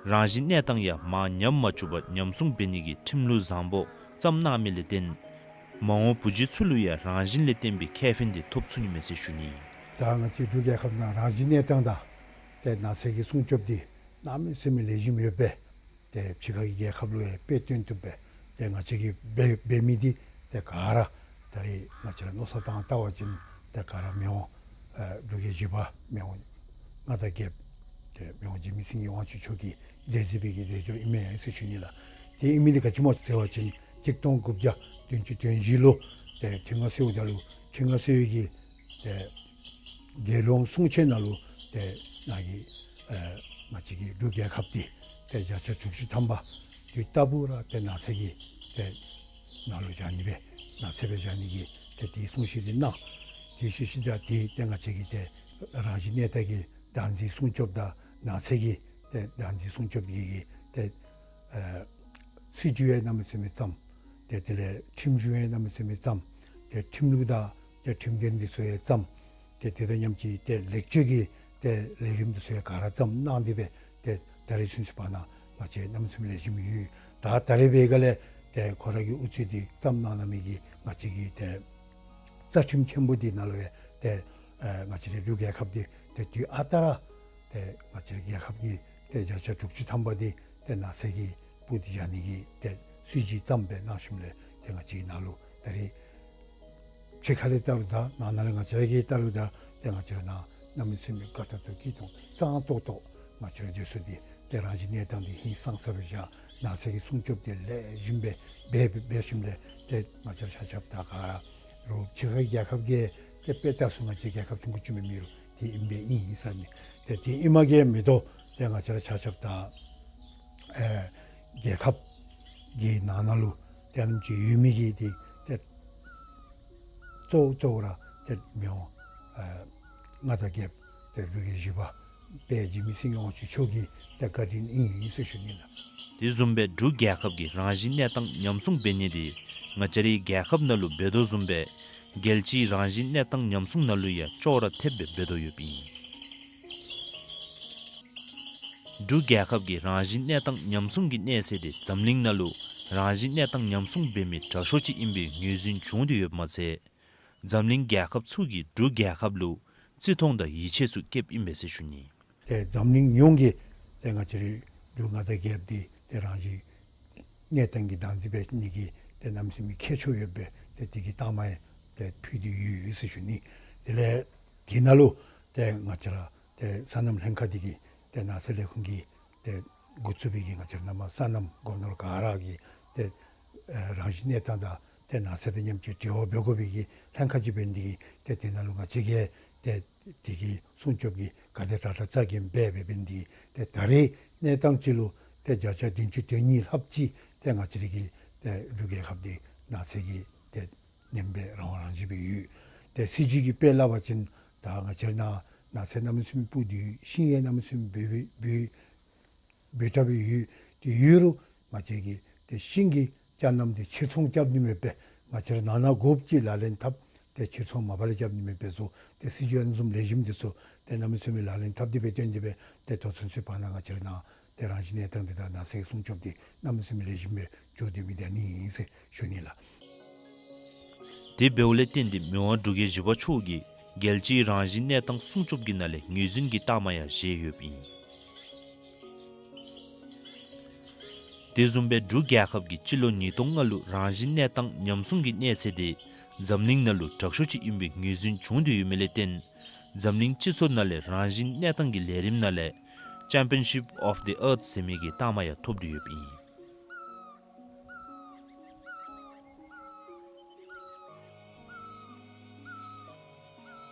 རང་བཞིན་གནས་སྟངས་ཡང་མར་ཉམས་མ་བཅུག་པར་ཉམས་སྲུང་འབད་ནི་གི་ཁྲིམས་ལུགས་བཟང་པོ་བརྩམས་གནང་མི་ལས་བརྟེན་མ་འོངས་བུ་བརྒྱུད་ཚུ་ལུ་ཡང་རང་བཞིན་ལས་བརྟེན་པའི་ཁེ་ཕན་དེ་ཐོབ་ཚུགས་ནི་མས་ཟེར་ཞུ་ནི། ད་ང་བཅས་འབྲུག་རྒྱལ་ཁབ་ནང་རང་བཞིན་གནས་སྟངས་དང་ཏེ་ནགས་ཚལ་གྱི་སྲུང་སྐྱོབ་འདི་གནམ་མེད་ས་མེད་ལེགས་ཤོམ་ཡོདཔ་སྦེ་ཏེ་ཕྱི་ཁ་གི་རྒྱལ་ཁབ་ལུ་ཡང་དཔེ་སྟོན་བཏུབ་སྦེ་ཏེ་ང་བཅས་ཀྱིས་འབད་འབད་མི་འདི་ཏེ་ག་ར་ད་རེས་ང་བཅས་ར་མནོ་བསམ་བཏང་བལྟ་བ་ཅིན་ཏེ་ག་ར་མི་དབང་ཨེ་འབྲུག་རྒྱལ་བཞི་པ་མི་དབང་མངའ་བདག་རྒྱལཔོ་ཏེ་མི་དབང་འཇིགས་མེད་སེང་གེ་དབང་ཕྱུག་མཆོག་གིས་མཛད་མཛད་པའི་གི་མཛད་སྒོ་ཨིན་མས་ཟེར་ཞུ་ནི་ལགས། དེ་ཨིན་མི་འདི་ག་ཅི་སྨོ་ཟེར་བ་ཅིན་གཅིག་སྟོང་དགུ་བརྒྱ་བདུན་ཅུ་དོན་བཞི་ལུ་ཏེ་ཁྲི་མངའ་གསོལཝ་ད་ལུ་ཁྲི་མངའ་གསོལ་གྱི་ཏེ་རྒྱལ་ཡོངས་གསུང་ཆོག་ནང་ལུ་ཏེ་ནཱ་གི་ཨེ་ང་བཅས་ཀྱི་འབྲུག་རྒྱལ་ཁབ་འདི་ཏེ་བརྒྱ་ཆ་དྲུག་ཅུ་ཐམ་པ་དུས་རྟག་བུ་ར་ཏེ་ནགས་ཚལ་གྱི་ཏེ་ནང་ལུ་བཞག་ནི་སྦེ་ནགས་ཚལ་སྦེ་བཞག་ནི་གི་ཏེ་དེའི་གསུང་བཤད་འདི་གནང་། དེ་ཤུལ་ཤུལ་ད་ཏེ་ཏེ་ང་བཅས་ཀྱི་ཏེ་རང་བཞིན་གནས་སྟངས་ཀྱི་བདག་འཛིན་སྲུང་སྐྱོབ་དང་ནགས་ཚལ་གྱི་ཏེ་བདག་འཛིན་སྲུང་སྐྱོབ་ཀྱི་ཏེ་ཨེ་སྲིད་བྱུས་ཡང་གནམ་མེད་ས་མེད་བརྩམས། ཏེ་དེ་ལས་ཁྲིམས་གཞུང་ཡང་གནམ་མེད་ས་མེད་བརྩམས། ཏེ་ཁྲིམས་ལུགས་དང་ཏེ་ཁྲིམས་དོན་འདི་ཚུ་ཡང་བརྩམས། ཏེ་དེ་དང་མཉམ་གཅིག་ཏེ་ལེགས་བཅོས་ཀྱི་ཏེ་ལས་རིམ་འདི་ཚུ་ཡང་ག་ར་བརྩམས་གནང་སྟེ་སྦེ་ཏེ་ད་རེས་ཚུན་ཚོད་བར་ན་ང་བཅས་གནམ་མེད་ས་མེད་ལེགས་ཤོམ་ཡོད། ད་ད་རེས་འབད་སྒང་ལས་ཏེ་ཁོ་ར་གི་ཨུ་ཚུགས་འདི་བརྩམས་གནང་གནང་མི་གིས་ང་བཅས་ཀྱི་ཏེ་རྩ་ཁྲིམས་ཆེན་པོ་འདི་ནང་ལུ་ཡང་ཏེ་ཨེ་ང་བཅས་རའི་འབྲུག་རྒྱལ་ཁབ་འདི་ཏེ་དུས་ཨ་རྟག་ར་ཏེ་ང་བཅས་རའི་རྒྱལ་ཁབ་ཀྱི་ཏེ་བརྒྱ་ཆ་དྲུག་ཅུ་ཐམ་པ་འདི་ཏེ་ནགས་ཚལ་གྱིས་སྤུབས་ཏེ་བཞག་ནི་གི་ཏེ་སྲིད་བྱུས་བརྩམས་སྦེ་གནང་ཞིནམ་ལས་ཏེ་ང་བཅས་ཀྱི་ནང་ལུ་ད་རེས་ཕྱི་ཁ་ལས་བལྟ་རུང་དང་ནང་ན་ལས་ང་བཅས་ར་གིས་བལྟ་རུང་དང་ཏེ་ང་བཅས་ར་ནང་གནམ་མེད་ས་མེད་དགའ་ཏོག་ཏོ་སྐྱིད་ཏོང་ཏོ་གཙང་ཏོག་ཏོ་ང་བཅས་ར་སྡོད་ས་འདི་ཏེ་རང་བཞིན་གནས་སྟངས་འདི་ཧིང་སངས་ས་སྦེ་བཞག། ནགས་ཚལ་གྱི་སྲུང་སྐྱོབ་འདི་ལེགས་ཤོམ་སྦེ་འབད་འབད་འབད་ཞིནམ་ལས་ཏེ་ང་བཅས་ར་ཆ་ཁྱབ་དང་ག་ར་རུང་ཕྱི་ཁའི་རྒྱལ་ཁབ་ཀྱིས་ཏེ་དཔེ་བལྟ་ཚུགས་ང་བཅས་རྒྱལ་ཁབ་ཆུང་ཀུ་ཅིག་མེན་མི་རུང་དེ་ཨིན་པས་ཨིན་ཨིན་ཟེར་ནི། ཏེ་དེ་ཨིནམ་གིས་མེན་དོ་ཏེ་ང་བཅས་ར་ཆ་ཁྱབ་དང་ཨེ་རྒྱལ་ཁབ་ཀྱི་ནང་ན་ལུ་ཏེ་ཨ་ནེམ་ཅིག་ཡོད་མི་གི་ཏེ་ཏེ་གཙོ་བོ་གཙོ་བོ་ར་ཏེ་མི་དབང་ཨེ་མངའ་བདག་རྒྱལཔོ་ཏེ་འབྲུག་རྒྱལ་བཞི་པ་དཔལ་འཇིགས་མེད་སེང་གེ་དབང་ཕྱུག་མཆོག་གི་ཏེ་བཀའ་དྲིན་ཨིན་ཨིན་ཟེར་ཞུ་ནི་ལགས། དེ་བཟུམ་སྦེ་འབྲུག་རྒྱལ་ཁབ་ཀྱིས་རང་བཞིན་གནས་སྟངས་ཉམས་སྲུང་འབད་ནི་དེ་ང་བཅས་རའི་རྒྱལ་ཁབ་ནང་ལུ་འབད་དོ་བཟུམ་སྦེ་རྒྱལ་སྤྱིའི་རང་བཞིན་གནས་སྟངས་ཉམས་སྲུང་ནང་ལུ་ཡང་ཅོག་ར་འཐདཔ་སྦེ་འབད་དོ་ཡོདཔ་ཨིན། འབྲུག་རྒྱལ་ཁབ་ཀྱི་རང་བཞིན་གནས་སྟངས་ཉམས་སྲུང་གི་གནས་ཚད་དེ་འཛམ་གླིང་ནང་ལུ་རང་བཞིན་གནས་སྟངས་ཉམས་སྲུང་འབད་མི་དྲག་ཤོས་ཅིག་ཨིན་པའི་ངོས་འཛིན་བྱུང་སྟེ་ཡོདཔ་མ་ཚད་འཛམ་གླིང་རྒྱལ་ཁབ་ཚུ་གིས་འབྲུག་རྒྱལ་ཁབ་ལུ་བརྩི་མཐོང་དང་ཡིད་ཆེས་ཚུ་བསྐྱེདཔ་ཨིན་པས་ཟེར་ཞུ་ནི། ཏེ་འཛམ་གླིང་ཡོངས་ཀྱིས་ཏེ་ང་བཅས་རའི་འབྲུག་མངའ་བདག་རྒྱལཔོ་འདི་ཏེ་རང་བཞིན་གནས་སྟངས་ཀྱི་བདག་འཛིན་འབད་ནི་གི་ཏེ་གནམ་མེད་ས་མེད་ཁྱད་ཆོས་ཡོདཔ་སྦེ་ཏེ་དེ་གི་རྟགས་མ་ཡང་ཏེ་ཕུལ་ཏེ་ཡོད་ཡོད་ཟེར་ཞུ་ནི། དེ་ལས་དེ་ནང་ལུ་ཏེ་ང་བཅས་ར་ཏེ་སོ་ནམ་ལྷན་ཁག་འདི་གིས་ཏེ་ནགས་ཚལ་ལས་ཁུངས་ཀྱིས་ཏེ་འགོ་བཙུགས་པའི་གི་ང་བཅས་ར་ནང་མ་སོ་ནམ་སྒོ་ནོར་ག་ར་གིས་ཏེ་ཨེ་རང་བཞིན་གནས་སྟངས་དང་ཏེ་ནགས་ཚལ་དང་མཉམ་གཅིག་འབྲེལ་བ་འབད་དགོ་པའི་གི་ལྷན་ཁག་ཅིག་འབད་ནི་འདི་གིས་ཏེ་དེ་ནང་ལུ་ང་བཅས་ཀྱིས་ཏེ་དེ་གི་སྲུང་སྐྱོབ་ཀྱི་ག་དེ་དྲག་དྲག་རྩ་འགེངས་འབད་འབད་འབད་ནི་འདི་གིས་ཏེ་ད་རེས་གནས་སྟངས་ཅིག་ལུ་ཏེ་བརྒྱ་ཆ་བདུན་ཅུ་དོན་གཉིས་ལྷགཔ་ཅིག་ཏེ་ང་བཅས་རའི་གི་ཏེ་འབྲུག་རྒྱལ་ཁབ་འདི་ནགས་ཚལ་གྱི་ཏེ་ ནེམ་སྦེ་རང་དབང་རང་བཞིན་སྦེ་ཡོད། ཏེ་སྲིད་བྱུས་ཀྱི་དཔེ་སླབ་པ་ཅིན་ད་ང་བཅས་ར་ནང་ནགས་ཚལ་གནམ་མེད་ས་མེད་སྤུ་འདི་ཤིང་ཡང་གནམ་མེད་ས་མེད་འབུ་འབུ་འབུ་ཕྲ་སྦེ་ཡོད། ཏེ་ཡོད་རུང་ང་བཅས་ཀྱིས་ཏེ་ཤིང་གི་ཅ་རྣམ་འདི་ཕྱིར་ཚོང་རྐྱབ་ནི་མེདཔ་སྦེ་ང་བཅས་ར་ནང་ན་དགོཔ་ཅིག་ལག་ལེན་འཐབ། ཏེ་ཕྱིར་ཚོང་མ་པ་ལས་རྐྱབ་ནི་མེདཔ་སྦེ་བཟོ། ཏེ་སྲིད་བྱུས་ཨ་ནི་བཟུམ་ལེགས་ཤོམ་འདི་ཚུ་ཏེ་གནམ་མེད་ས་མེད་ལག་ལེན་འཐབ་སྟེ་སྦེ་བཏོན་ཏེ་སྦེ་ཏེ་ད་ཚུན་ཚོད་བར་ན་ང་བཅས་ར་ནང་ཏེ་རང་བཞིན་གནས་སྟངས་འདི་དང་ནགས་ཚལ་སྲུང་སྐྱོབ་འདི་གནམ་མེད་ས་མེད་ལེགས་ཤོམ་སྦེ་འགྱོ་སྡོད་མི་འདི་ཨ་ནི་ཨིན་ཟེར་ཞུ་ནི་ལགས། དེ་འབདཝ་ལས་བརྟེན་ཏེ་མི་དབང་འབྲུག་རྒྱལ་བཞི་པ་མཆོག་གིས་རྒྱལ་སྤྱིའི་རང་བཞིན་གནས་སྟངས་སྲུང་སྐྱོབ་ཀྱི་ནང་ལས་ངོས་འཛིན་གྱི་རྟགས་མ་ཡང་བཞེས་ཡོདཔ་ཨིན། དེ་བཟུམ་སྦེ་འབྲུག་རྒྱལ་ཁབ་ཀྱིས་སྤྱི་ལོ་ཉིས་སྟོང་ལྔ་ལུ་རང་བཞིན་གནས་སྟངས་ཉམས་སྲུང་གི་གནས་ཚད་དེ་འཛམ་གླིང་ནང་ལུ་དྲག་ཤོས་ཅིག་ཨིན་པའི་ངོས་འཛིན་བྱུང་སྟེ་ཡོད་མི་ལས་བརྟེན་འཛམ་གླིང་སྤྱི་ཚོགས་ནང་ལས་རང་བཞིན་གནས་སྟངས་ཀྱི་ལས་རིམ་ནང་ལས་Championship of the Earth ཟེར་མི་གི་རྟགས་མ་ཡང་ཐོབ་སྟེ་ཡོདཔ་ཨིན།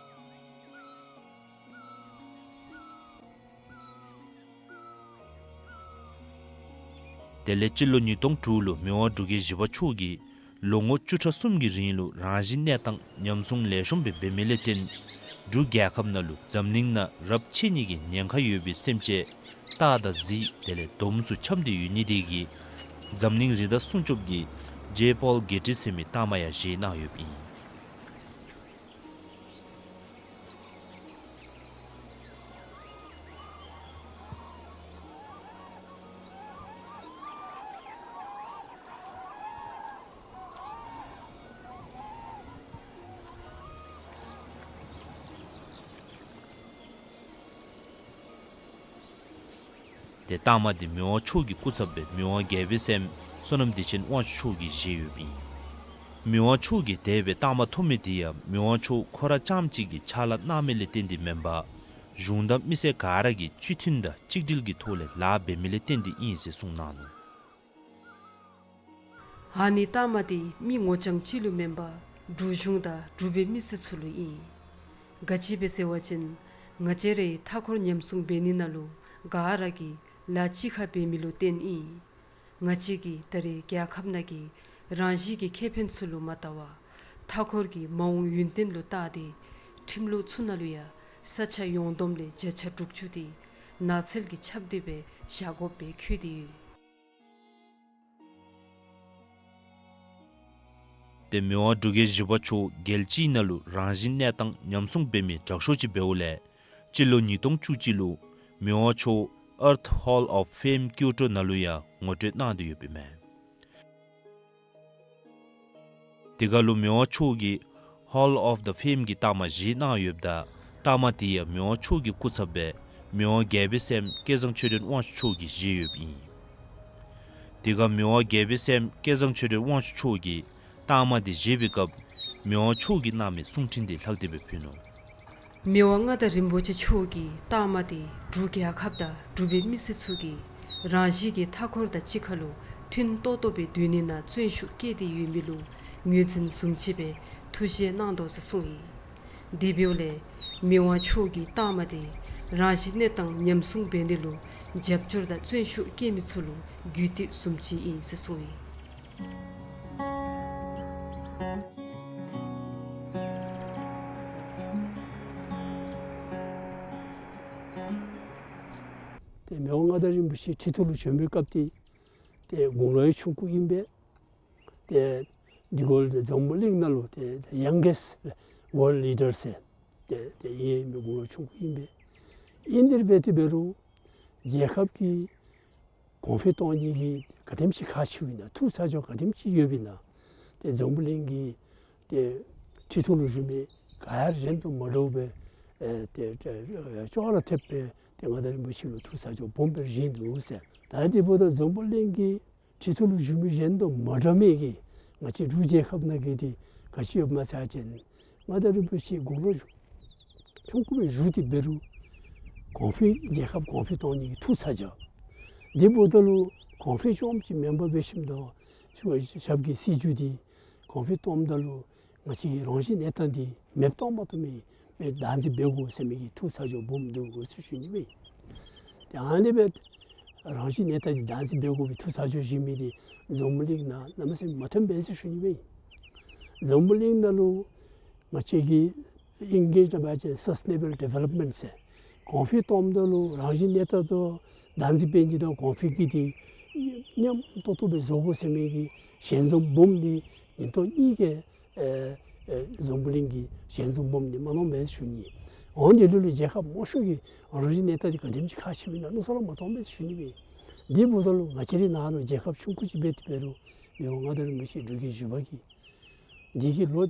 དེ་ལས་སྤྱི་ལོ་ཉིས་སྟོང་དྲུག་ལུ་མི་དབང་འབྲུག་རྒྱལ་བཞི་པ་མཆོག་གིས་ལོ་ངོ་བཅུ་ཕྲག་གསུམ་གྱི་རིང་ལུ་རང་བཞིན་གནས་སྟངས་ཉམས་སྲུང་ལེགས་ཤོམ་སྦེ་འབད་མི་ལས་བརྟེན་འབྲུག་རྒྱལ་ཁབ་ནང་ལུ་འཛམ་གླིང་ནང་རབས་ཆད་ནི་གི་ཉེན་ཁ་ཡོད་པའི་སེམས་ཅན་སྟག་དང་གཟིག་དེ་ལས་དོམ་ཚུ་འཁྱམས་ཏེ་ཡོད་ནི་དེ་གིས་འཛམ་གླིང་རི་དྭགས་སྲུང་སྐྱོབ་ཀྱི་ཇེ་པོལ་གེ་ཊི་ཟེར་མི་རྟགས་མ་ཡང་བཞེས་གནང་ཡོདཔ་ཨིན། ཏེ་རྟགས་མ་འདི་མི་དབང་མཆོག་གི་སྐུ་ཚབ་སྦེ་མི་དབང་རྒྱལ་པོའི་སྲསམོ་བསོད་ནམས་བདེ་ཆེན་དབང་ཕྱུག་མཆོག་གིས་བཞེས་ཡོདཔ་ཨིན། མི་དབང་མཆོག་གིས་དེ་སྦེ་རྟགས་མ་ཐོབ་མི་འདི་ཡང་མི་དབང་མཆོག་ཁོ་ར་རྐྱངམ་གཅིག་གིས་ཕྱག་ལཱ་གནང་མི་ལས་བརྟེན་ཏེ་མེན་པར་གཞུང་དང་མི་སེར་ག་ར་གིས་སྤྱི་མཐུན་དང་གཅིག་སྒྲིལ་གྱི་ཐོག་ལས་ལཱ་འབད་མི་ལས་བརྟེན་ཏེ་ཨིན་ཟེར་གསུངས་གནང་ནུག། ཨ་ནི་རྟགས་མ་འདི་མི་ངོ་རྐྱང་གཅིག་ལུ་མེན་པར་འབྲུག་གཞུང་དང་འབྲུག་པའི་མི་སེར་ཚུ་ལུ་ཨིན། ག་ཅི་སྦེ་ཟེར་བ་ཅིན་ང་བཅས་རའི་མཐའ་འཁོར་ཉམས་སྲུང་འབད་ནི་ནང་ལུ་ག་ར་གིས་ལཱ་གཅིག་ཁར་འབད་མི་ལུ་བརྟེན་ཨིན། ང་བཅས་ཀྱིས་ད་རེས་རྒྱལ་ཁབ་ནང་གི་རང་བཞིན་གྱི་ཁེ་ཕན་ཚུ་ལུ་མ་བལྟ་བར་མཐའ་འཁོར་གྱི་མ་འོངས་ཡུན་བརྟན་ལུ་བལྟ་སྟེ་ཁྲིམས་ལུགས་ཚུ་ནང་ལུ་ཡང་ས་ཆ་ཡོངས་བསྡོམས་ལས་བརྒྱ་ཆ་དྲུག་ཅུ་དེ་ནགས་ཚལ་གྱིས་ཁྱབ་སྟེ་སྦེ་བཞག་དགོཔ་སྦེ་བཀོད་དེ་ཡོད། ཏེ་མི་དབང་འབྲུག་རྒྱལ་བཞི་པ་མཆོག་རྒྱལ་སྤྱིའི་ནང་ལུ་རང་བཞིན་གནས་སྟངས་ཉམས་སྲུང་འབད་མི་དྲག་ཤོས་ཅིག་འབདཝ་ལས་སྤྱི་ལོ་ཉིས་སྟོང་བཅུ་གཅིག་ལུ་མི་དབང་མཆོག་Earth Hall of Fame ཀིའོ་ཊོ་ནང་ལུ་ཡང་ངོ་སྤྲོད་གནང་སྟེ་ཡོདཔ་ཨིན་མས། དེ་ཁར་ལུ་མི་དབང་མཆོག་གིས་Hall of the Fame གྱི་རྟགས་མ་བཞེས་གནང་ཡོདཔ་ད་རྟགས་མ་དེ་ཡང་མི་དབང་མཆོག་གི་སྐུ་ཚབ་སྦེ་མི་དབང་རྒྱལ་པོའི་སྲསམོ་སྐལ་བཟང་ཆོས་སྒྲོན་དབང་ཕྱུག་མཆོག་གིས་བཞེས་ཡོདཔ་ཨིན། དེ་ཁར་མི་དབང་རྒྱལ་པོའི་སྲསམོ་སྐལ་བཟང་ཆོས་སྒྲོན་དབང་ཕྱུག་མཆོག་གིས་རྟགས་མ་དེ་བཞེས་པའི་སྐབས་མི་དབང་མཆོག་གིས་གནང་མི་གསུང་འཕྲིན་དེ་ལྷག་སྟེ་སྦེ་ཕུལ་ནུག། མི་དབང་མངའ་བདག་རིན་པོ་ཆེ་མཆོག་གིས་རྟགས་མ་དེ་འབྲུག་རྒྱལ་ཁབ་དང་འབྲུག་པའི་མི་སེར་ཚུ་གིས་རང་བཞིན་གྱི་མཐའ་འཁོར་དང་གཅིག་ཁར་ལུ་མཐུན་ཏོག་ཏོ་སྦེ་སྡོད་ནི་ནང་བརྩོན་ཤུགས་བསྐྱེད་དེ་ཡོད་མི་ལུ་ངོས་འཛིན་བཟུམ་ཅིག་སྦེ་ཐུགས་བཞེད་གནང་དོ་ཟེར་གསུངས་ཡི། དེ་འབདཝ་ལས་མི་དབང་མཆོག་གིས་རྟགས་མ་དེ་རང་བཞིན་གནས་སྟངས་ཉམས་སྲུང་འབད་ནི་ལུ་རྒྱབ་སྐྱོར་དང་བརྩོན་ཤུགས་བསྐྱེད་མི་ཚུ་ལུ་རྒྱུད་སྟེགས་བཟུམ་ཅིག་ཨིན་ཟེར་གསུངས་ཡི། ཏེ་མི་དབང་མངའ་བདག་རིན་པོ་ཆེ་ཁྲི་ཐོག་ལུ་བྱོན་པའི་སྐབས་དེ་ཏེ་དགུང་ལོ་ཡང་ཆུང་ཀུ་ཨིན་པས། ཏེ་འདི་གུ་ལུ་ཏེ་འཛམ་བུ་གླིང་ནང་ལུ་ཏེ་ཡང་གེསཊ་ཝཱལཌ་ལི་ཌར་ཟེར་ཏེ་ཏེ་ཨིན་མི་དགུང་ལོ་ཆུང་ཀུ་ཨིན་པས། ཨིན་དེ་སྦེ་ཏེ་འབད་རུང་རྒྱལ་ཁབ་ཀྱི་གོང་འཕེལ་གཏང་ནི་གི་ག་དེམ་ཅིག་ཁག་ཆེཝ་ཨིན་ན་ཐུགས་ཚ་གྱང་ག་དེམ་ཅིག་ཡོདཔ་ཨིན་ན་ཏེ་འཛམ་བུ་གླིང་གི་ཏེ་ཁྲི་ཐོག་ལུ་བཞུགས་མི་ག་ཡང་གཞན་དང་མ་འདྲཝ་སྦེ་ཨེ་ཏེ་ཏེ་ཅོག་ར་འཐདཔ་སྦེ་ཏེ་མངའ་བདག་རིན་པོ་ཆེ་ལུ་ཐུགས་ཚ་གྱང་སྦོམ་སྦེ་བཞེས་ནུག་ཟེར། ད་དེ་འབདཝ་ད་འཛམ་བུ་གླིང་གི་ཁྲི་ཐོག་ལུ་བཞུགས་མི་གཞན་དང་མ་འདྲ་མི་གི་ང་བཅས་འབྲུག་རྒྱལ་ཁབ་ནང་གི་དེ་ག་ཅི་ཡོདཔ་སྨོ་ཟེར་བ་ཅིན་མངའ་བདག་རིན་པོ་ཆེ་དགུང་ལོ་ཆུང་ཀུ་སྦེ་བཞུགས་ཏེ་འབད་རུང་གོང་འཕེལ་རྒྱལ་ཁབ་གོང་འཕེལ་གཏང་ནི་གི་ཐུགས་ཚ་གྱང་། དེ་འབདཝ་ད་ལུ་གོང་འཕེལ་རྐྱངམ་ཅིག་མེན་པར་འབད་ཞིནམ་ད་ཞབས་ཀྱི་སྲིད་བྱུས་འདི་གོང་འཕེལ་གཏངམ་ད་ལུ་ང་བཅས་ཀྱི་རང་བཞིན་གནས་སྟངས་འདི་མེདཔ་བཏང་མ་བཏུབ་མི་སྦེ་བདག་འཛིན་འབད་དགོ་ཟེར་མི་གི་ཐུགས་ཚ་གྱང་སྦོམ་འདུག་ཟེར་ཞུ་ནི་སྦེ། ཏེ་ཨ་ནི་སྦེ་རང་བཞིན་གནས་སྟངས་འདི་བདག་འཛིན་འབད་དགོ་པའི་ཐུགས་ཚ་གྱང་བཞེས་མི་འདི་འཛམ་བུ་གླིང་ནང་གནམ་མེད་ས་མེད་མ་ཐོན་པས་ཟེར་ཞུ་ནི་སྦེ། འཛམ་བུ་གླིང་ནང་ལུ་ང་བཅས་ཀྱི་ཨིང་ལིཤ་ནང་འབད་བ་ཅིན་སཱས་ཊེ་ནེ་བཱལ་ཌི་ཝེ་ལོབ་མེནཊ་ཟེར་གོང་འཕེལ་གཏང་ད་ལུ་རང་བཞིན་གནས་སྟངས་དང་བདག་འཛིན་འབད་ནི་དང་གོང་འཕེལ་གྱི་དེ་མཉམ་ཏོག་ཏོ་སྦེ་བཟོ་དགོ་ཟེར་མི་གི་ཞལ་འཛོམས་སྦོམ་འདི་ཉིན་ཐོག་གཉིས་ཀྱི་ཨེ་ཨེ་འཛམ་བུ་གླིང་གི་ཞལ་འཛོམས་སྦོམ་འདི་མ་གནང་པས་ཟེར་ཞུ་ནི། འོ་འདི་ལུ་ལུ་རྒྱལ་ཁབ་མང་ཤོས་ཀྱིས་རང་བཞིན་གནས་སྟངས་འདི་ག་དེམ་ཅིག་ཁག་ཆེཝ་ཨིན་ན་མནོ་བསམ་ར་མ་གཏང་པས་ཟེར་ཞུ་ནི་སྦེ། དེ་འབདཝ་ད་ལུ་ང་བཅས་རའི་ནང་ལུ་རྒྱལ་ཁབ་ཆུང་ཀུ་ཅིག་འབད་དེ་འབད་རུང་མི་དབང་མངའ་བདག་རིན་པོ་ཆེ་འབྲུག་རྒྱལ་བཞི་པ་གིས་འདི་གི་ལོ་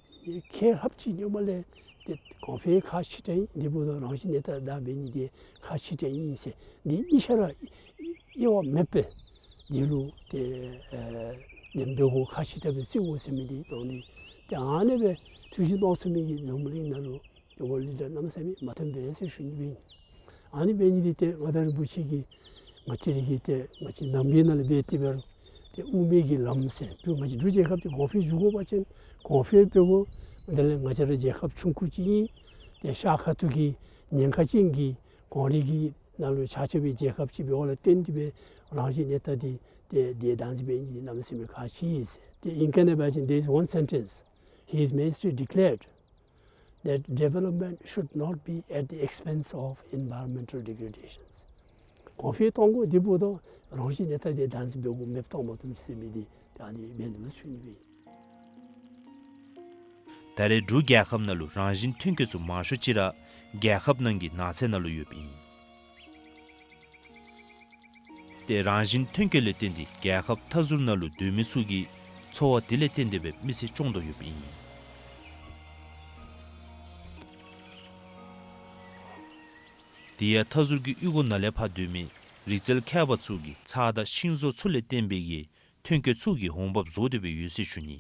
ཁལ་ལྷགཔ་ཅིག་སྔོན་མ་ལས་ཏེ་གོང་འཕེལ་ཁག་ཆེ་དྲགས་ཨིན། དེ་འབདཝ་ད་རང་བཞིན་གནས་སྟངས་བདའ་འབད་ནི་འདི་ཁག་ཆེ་དྲགས་ཨིན་ཟེར་འདི་གཉིས་ཆ་ར་དབྱེ་བ་མེད་པར་འདི་ལུ་ཏེ་ཨེ་འདེམས་འབད་དགོ་ཁག་ཆེ་དྲགས་སྦེ་བརྩི་དགོ་ཟེར་མི་འདི་དང་འདི་ཏེ་ཨ་ནི་སྦེ་ཐུགས་བཞེད་གནང་ཚུགས་མི་གི་འཛམ་བུ་གླིང་ནང་ལུ་ཏེ་ཝཱལཌ་ལི་ཌར་གནམ་མེད་ས་མེད་མ་ཐོན་པས་ཟེར་ཞུ་ནི་སྦེ་ཨིན། ཨ་ནི་འབད་ནི་འདི་ཏེ་མངའ་བདག་རིན་པོ་ཆེ་གིས་ང་བཅས་ར་གི་ཏེ་ང་བཅས་ནང་པའི་ནང་ལས་འབད་དེ་འབད་རུང་ཏེ་དབུ་མའི་གི་ལམ་ཟེར་འབྲུག་ང་བཅས་འབྲུག་རྒྱལ་ཁབ་འདི་གོང་འཕེལ་འགྱོ་དགོ་པ་ཅིན་གོང་འཕེལ་འབད་དགོ། དེ་ལས་ང་བཅས་ར་རྒྱལ་ཁབ་ཆུང་ཀུ་ཅིག་ཨིན། ཏེ་ཤར་ཁ་ཐུག་གི་ཉེན་ཁ་ཅན་གྱི་གངས་རི་གི་ནང་ལུ་ཆགས་ཆགས་པའི་རྒྱལ་ཁབ་ཅིག་འབདཝ་ལས་བརྟེན་ཏེ་སྦེ་རང་བཞིན་གནས་སྟངས་འདི་ཏེ་དེ་བདག་འཛིན་འབད་ནི་འདི་གནམ་མེད་ས་མེད་ཁག་ཆེ་ཟེར། ཏེ་ཨིང་སྐད་ནང་འབད་བ་ཅིན་there is one sentence, His Majesty declared that development should not be at the expense of environmental degradations. གོང་འཕེལ་གཏང་དགོ། དེ་འབདཝ་ད་རང་བཞིན་གནས་སྟངས་འདི་བདག་འཛིན་འབད་དགོ། མེདཔ་བཏང་མ་བཏུབ་ཟེར་མི་འདི་ད་ཨ་ནི་འབད་ནུག་ཟེར་ཞུ་ནི་སྦེ། ད་རེས་འབྲུག་རྒྱལ་ཁབ་ནང་ལུ་རང་བཞིན་ཐོན་སྐྱེད་ཚུ་མང་ཤོས་ཅིག་ར་རྒྱལ་ཁབ་ནང་གི་ནགས་ཚལ་ནང་ལུ་ཡོདཔ་ཨིན། ཏེ་རང་བཞིན་ཐོན་སྐྱེད་ལས་བརྟེན་ཏེ་རྒྱལ་ཁབ་མཐའ་ཟུར་ནང་ལུ་སྡོད་མི་ཚུ་གི་འཚོ་བ་དེ་ལས་བརྟེན་ཏེ་སྦེ་མི་ཚེ་སྐྱོང་དོ་ཡོདཔ་ཨིན། དེ་ཡང་མཐའ་ཟུར་གྱི་གཡུས་སྒོ་ནང་ལས་ཕར་སྡོད་མི་རིག་རྩལ་མཁས་པ་ཚུ་གིས་ཚྭ་དང་ཤིང་བཟོ་ཚུ་ལས་བརྟེན་པའི་གི་ཐོན་སྐྱེད་ཚུ་གི་འོང་འབབ་བཟོ་སྟེ་སྦེ་ཡོད་ཟེར་ཞུ་ནི།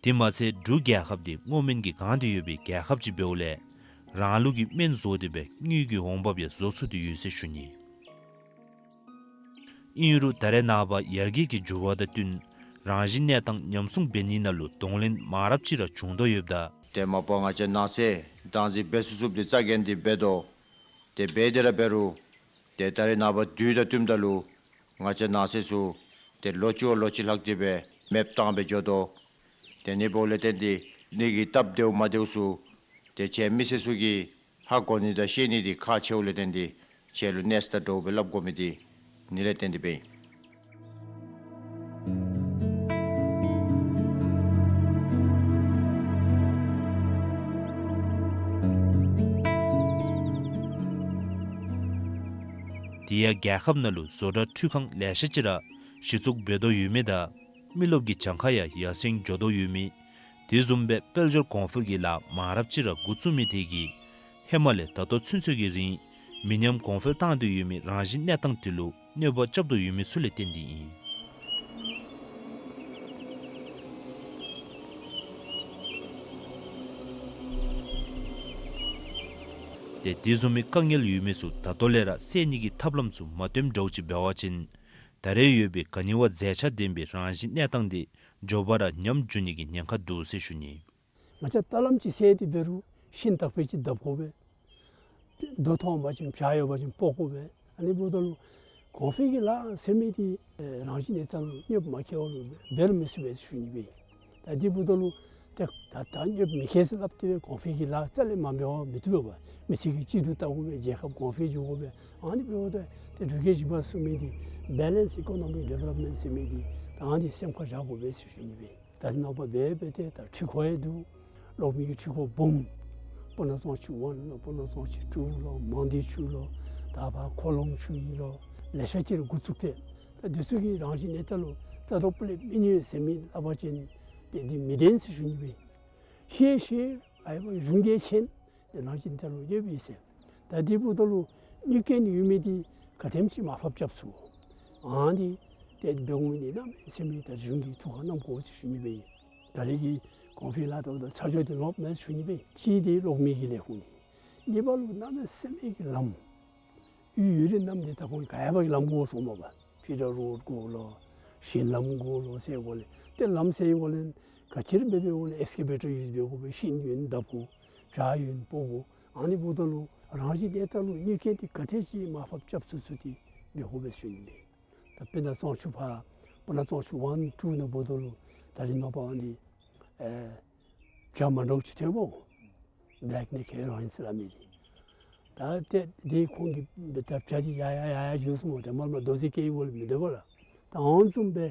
དེ་མ་ཚད་འབྲུག་རྒྱལ་ཁབ་འདི་སྔོ་སྨན་གྱིས་གང་སྟེ་ཡོད་པའི་རྒྱལ་ཁབ་ཅིག་འབདཝ་ལས་རང་ལུགས་ཀྱི་སྨན་བཟོ་སྟེ་སྦེ་དངུལ་གྱི་འོང་འབབ་ཡང་བཟོ་ཚུགས་ཏེ་ཡོད་ཟེར་ཞུ་ནི། ཨིན་རུང་ད་རེས་ནངས་པ་ཡར་རྒྱས་ཀྱི་འགྱུར་བ་དང་བསྟུན་རང་བཞིན་གནས་སྟངས་ཉམས་སྲུང་འབད་ནི་ནང་ལུ་གདོང་ལེན་མང་རབས་ཅིག་ར་བྱུང་དོ་ཡོདཔ་ད། ཏེ་མ་པ་ང་བཅས་ནགས་ཚལ་བདག་འཛིན་འབད་ཚུགས་ཚུགསཔ་འདི་རྩ་འགེངས་ཏེ་འབད་དོ། ཏེ་འབད་དེ་ར་འབད་རུང་ཏེ་ད་རེས་ནངས་པ་དུས་དང་བསྟུནམ་ད་ལུ་ང་བཅས་ནགས་ཚལ་ཚུ་ཏེ་ལོ་གཅིག་བ་ལོ་གཅིག་ལྷག་སྟེ་སྦེ་མེདཔ་བཏང་སྦེ་འགྱོ་དོ། ཏེ་ཨ་ནི་འབདཝ་ལས་བརྟེན་ཏེ་ཨ་ནི་གི་སྟབས་བདེཝ་མ་བདེཝ་ཚུ་ཏེ་ཁྱེད་མི་སེར་ཚུ་གིས་ཧ་གོ་ནི་དང་ཤེས་ནི་འདི་ཁག་ཆེཝ་ལས་བརྟེན་ཏེ་ཁྱེད་ལུ་གནས་ས་དང་འདྲཝ་སྦེ་སླབ་དགོ་མི་འདི་ཨ་ནི་ལས་བརྟེན་ཏེ་སྦེ་ཨིན། དེ་ཡང་རྒྱལ་ཁབ་ནང་ལུ་བཟོ་གྲྭ་འཕྲུལ་ཁང་ལེ་ཤ་ཅིག་ར་གཞི་བཙུགས་འབད་དོ་ཡོད་མི་དང་མི་རློབས་ཀྱི་གྱངས་ཁ་ཡང་ཡར་སེང་འགྱོ་དོ་ཡོད་མི་དེ་བཟུམ་སྦེ་དཔལ་འབྱོར་གོང་འཕེལ་གྱི་ལཱ་མང་རབས་ཅིག་ར་འགོ་བཙུགས་མི་དེ་གིས་ཧེ་མ་ལས་ད་ལྟོ་ཚུན་ཚོད་ཀྱི་རིང་མི་ཉམས་གོང་འཕེལ་བཏང་སྟེ་ཡོད་མི་རང་བཞིན་གནས་སྟངས་དེ་ལུ་གནོད་པ་རྐྱབ་དོ་ཡོད་མི་ཚུ་ལས་བརྟེན་ཏེ་ཨིན། ཏེ་དེ་བཟུམ་མའི་དཀའ་ངལ་ཡོད་མི་ཚུ་ད་ལྟོ་ལས་ར་སེལ་ནི་གི་ཐབས་ལམ་ཚུ་མ་བཏོནམ་འདྲཝ་ཅིག་འབད་བ་ཅིན་ད་རེས་ཡོད་པའི་ག་ནི་བ་མཛེས་ཆ་ལྡན་པའི་རང་བཞིན་གནས་སྟངས་དེ་མགྱོགས་པ་ར་ཉམས་འགྱོ་ནི་གི་ཉེན་ཁ་འདུག་ཟེར་ཞུ་ནི། ང་བཅས་ད་ལམ་ཅིག་སེལ་ཏེ་འབད་རུང་ཤིང་དག་པའི་ཅིག་བརྡབ་དགོ་པས། རྡོ་མཐོང་པ་ཅིན་བྱག་ཡོད་པ་ཅིན་སྤོ་དགོ་པས། ཨ་ནི་འབདཝ་ད་ལུ་གོང་འཕེལ་གྱི་ལཱ་ཟེར་མི་འདི་རང་བཞིན་གནས་སྟངས་ལུ་གནོདཔ་མ་བཀལ་བ་ལུ་འབད་རུང་མི་ཚུགས་པས་ཞུ་ནི་སྦེ། ད་དེ་འབདཝ་ད་ལུ་ཏེ་ད་ད་གནོདཔ་མི་བཀལ་ཟེར་སླབ་སྟེ་སྦེ་གོང་འཕེལ་གྱི་ལཱ་རྩ་ལས་མ་འབད་བར་མི་བཏུབ་པས། མི་ཚེ་གི་གཅིག་ཏུ་བལྟ་དགོ་པས། རྒྱལ་ཁབ་གོང་འཕེལ་འགྱོ་དགོ་པས། ཨ་ནི་འབདཝ་ད་ཏེ་འབྲུག་རྒྱལ་བཞི་པ་གསུངས་མི་འདི་Balanced Economic Development ཟེར་མི་འདི་ད་ཨ་ནི་སེམས་ཁར་བཞག་དགོ་པས་ཟེར་ཞུ་ནི་སྦེ། ད་རེས་ནངས་པ་འབད་འབད་དེ་ད་འཕྲུལ་འཁོར་ཡང་འདུག། གློག་མེ་གི་འཕྲུལ་འཁོར་སྦོམ་སྤུ་ན་གཙང་ཆུ་ཝན་ལོ་སྤུ་ན་གཙང་ཆུ་ཊུ་ལོ་མང་སྡེ་ཆུ་ལོ་ད་ཕར་ཁོ་ལོང་ཆུ་ཡི་ལོ་ལེ་ཤ་ཅིག་འགོ་བཙུགས་ཏེ་ད་འདི་ཚུ་གིས་རང་བཞིན་གནས་སྟངས་ལུ་རྩ་དང་སྤུ་ལས་མི་གནོད་ཟེར་མི་སླབ་པ་ཅིན་ཏེ་འདི་མི་བདེན་ཟེར་ཞུ་ནི་སྦེ། ཤེས་ཤེས་ཨའི་བ་གཞུང་གིས་མཁྱེན། ཏེ་རང་བཞིན་གནས་སྟངས་ལུ་ཡོདཔ་ཨིན་ཟེར། ད་དེ་འབདཝ་ད་ལུ་གནོད་སྐྱོན་ཡོད་མི་འདི་ག་དེམ་ཅིག་མར་ཕབ་རྐྱབ་ཚུགས། ཨ་ནི་ཏེ་འབད་འོང་མི་འདི་གནམ་མེད་ས་མེད་ད་གཞུང་གིས་ཐུགས་ཁར་བསྣམ་དགོ་ཟེར་ཞུ་ནི་སྦེ་ཨིན། ད་རེས་ཀྱི་གོང་འཕེལ་ལཱ་ད་ད་ཆ་འཇོག་འདི་ལོག་མེན་ཟེར་ཞུ་ནི་སྦེ་ཨིན། གཅིག་འདི་གློག་མེ་གི་ལས་ཁུངས་འདི། གཉིས་པ་ལུ་གནམ་མེད་ས་མེད་ཀྱི་ལམ། གཡུས་ཡུན་རིང་གནམ་འདི་ད་ཁོང་ག་ཡ་བ་གི་ལམ་དགོ་ཟེར་མས་པ། ཕི་ཌར་རོཌ་དགོ་ལོ། ཤིང་ལམ་དགོ་ལོ་ཟེར་དགོ་ལས། ཏེ་ལམ་ཟེར་དགོ་ལས་ག་ཅི་ར་འབད་འབདཝ་ལས་ཨེགསི་ཀེ་བེ་ཊར་ཡུསི་འབད་དགོ་པས། ཤིང་ཡོན་བརྡབ་དགོ། བྱག་ཡོན་སྤོ་དགོ། ཨ་ནི་འབདཝ་ད་ལུ་རང་བཞིན་གནས་སྟངས་ལུ་གནོད་སྐྱོན་འདི་ག་དེ་ཅིག་མར་ཕབ་རྐྱབ་ཚུགས་ཚུགས་ཏེ་འབད་དགོ་པས་ཟེར་ཞུ་ནི་སྦེ་ཨིན། ད་དཔེར་ན་གཙང་ཆུ་ཕར་སྤུ་ན་གཙང་ཆུ་ཝན་ཊུ་ནང་འབདཝ་ད་ལུ་ ད་རིས་ནངས་པ་འོང་འདི་ཨེ་བྱ་མ་འདྲཝ་ཅིག་ཐོན་པོ། བེ་ལེཀ་ནེཀ་ཧེ་རོ་ཨིནསི་ཟེར་སླབ་མི་འདི། ད་ཏེ་འདི་ཁོང་གིས་འབད་ད་བྱ་འདི་ཡར་ཡར་ཡར་ཡར་འགྱོ་སོང་སྨོ། ཏེ་མར་མར་རྡོ་རྗེ་སྐྱེ་བའི་སྒོ་ལས་མི་སྡོད་པས་ལགས། ད་ཨ་ནི་བཟུམ་སྦེ་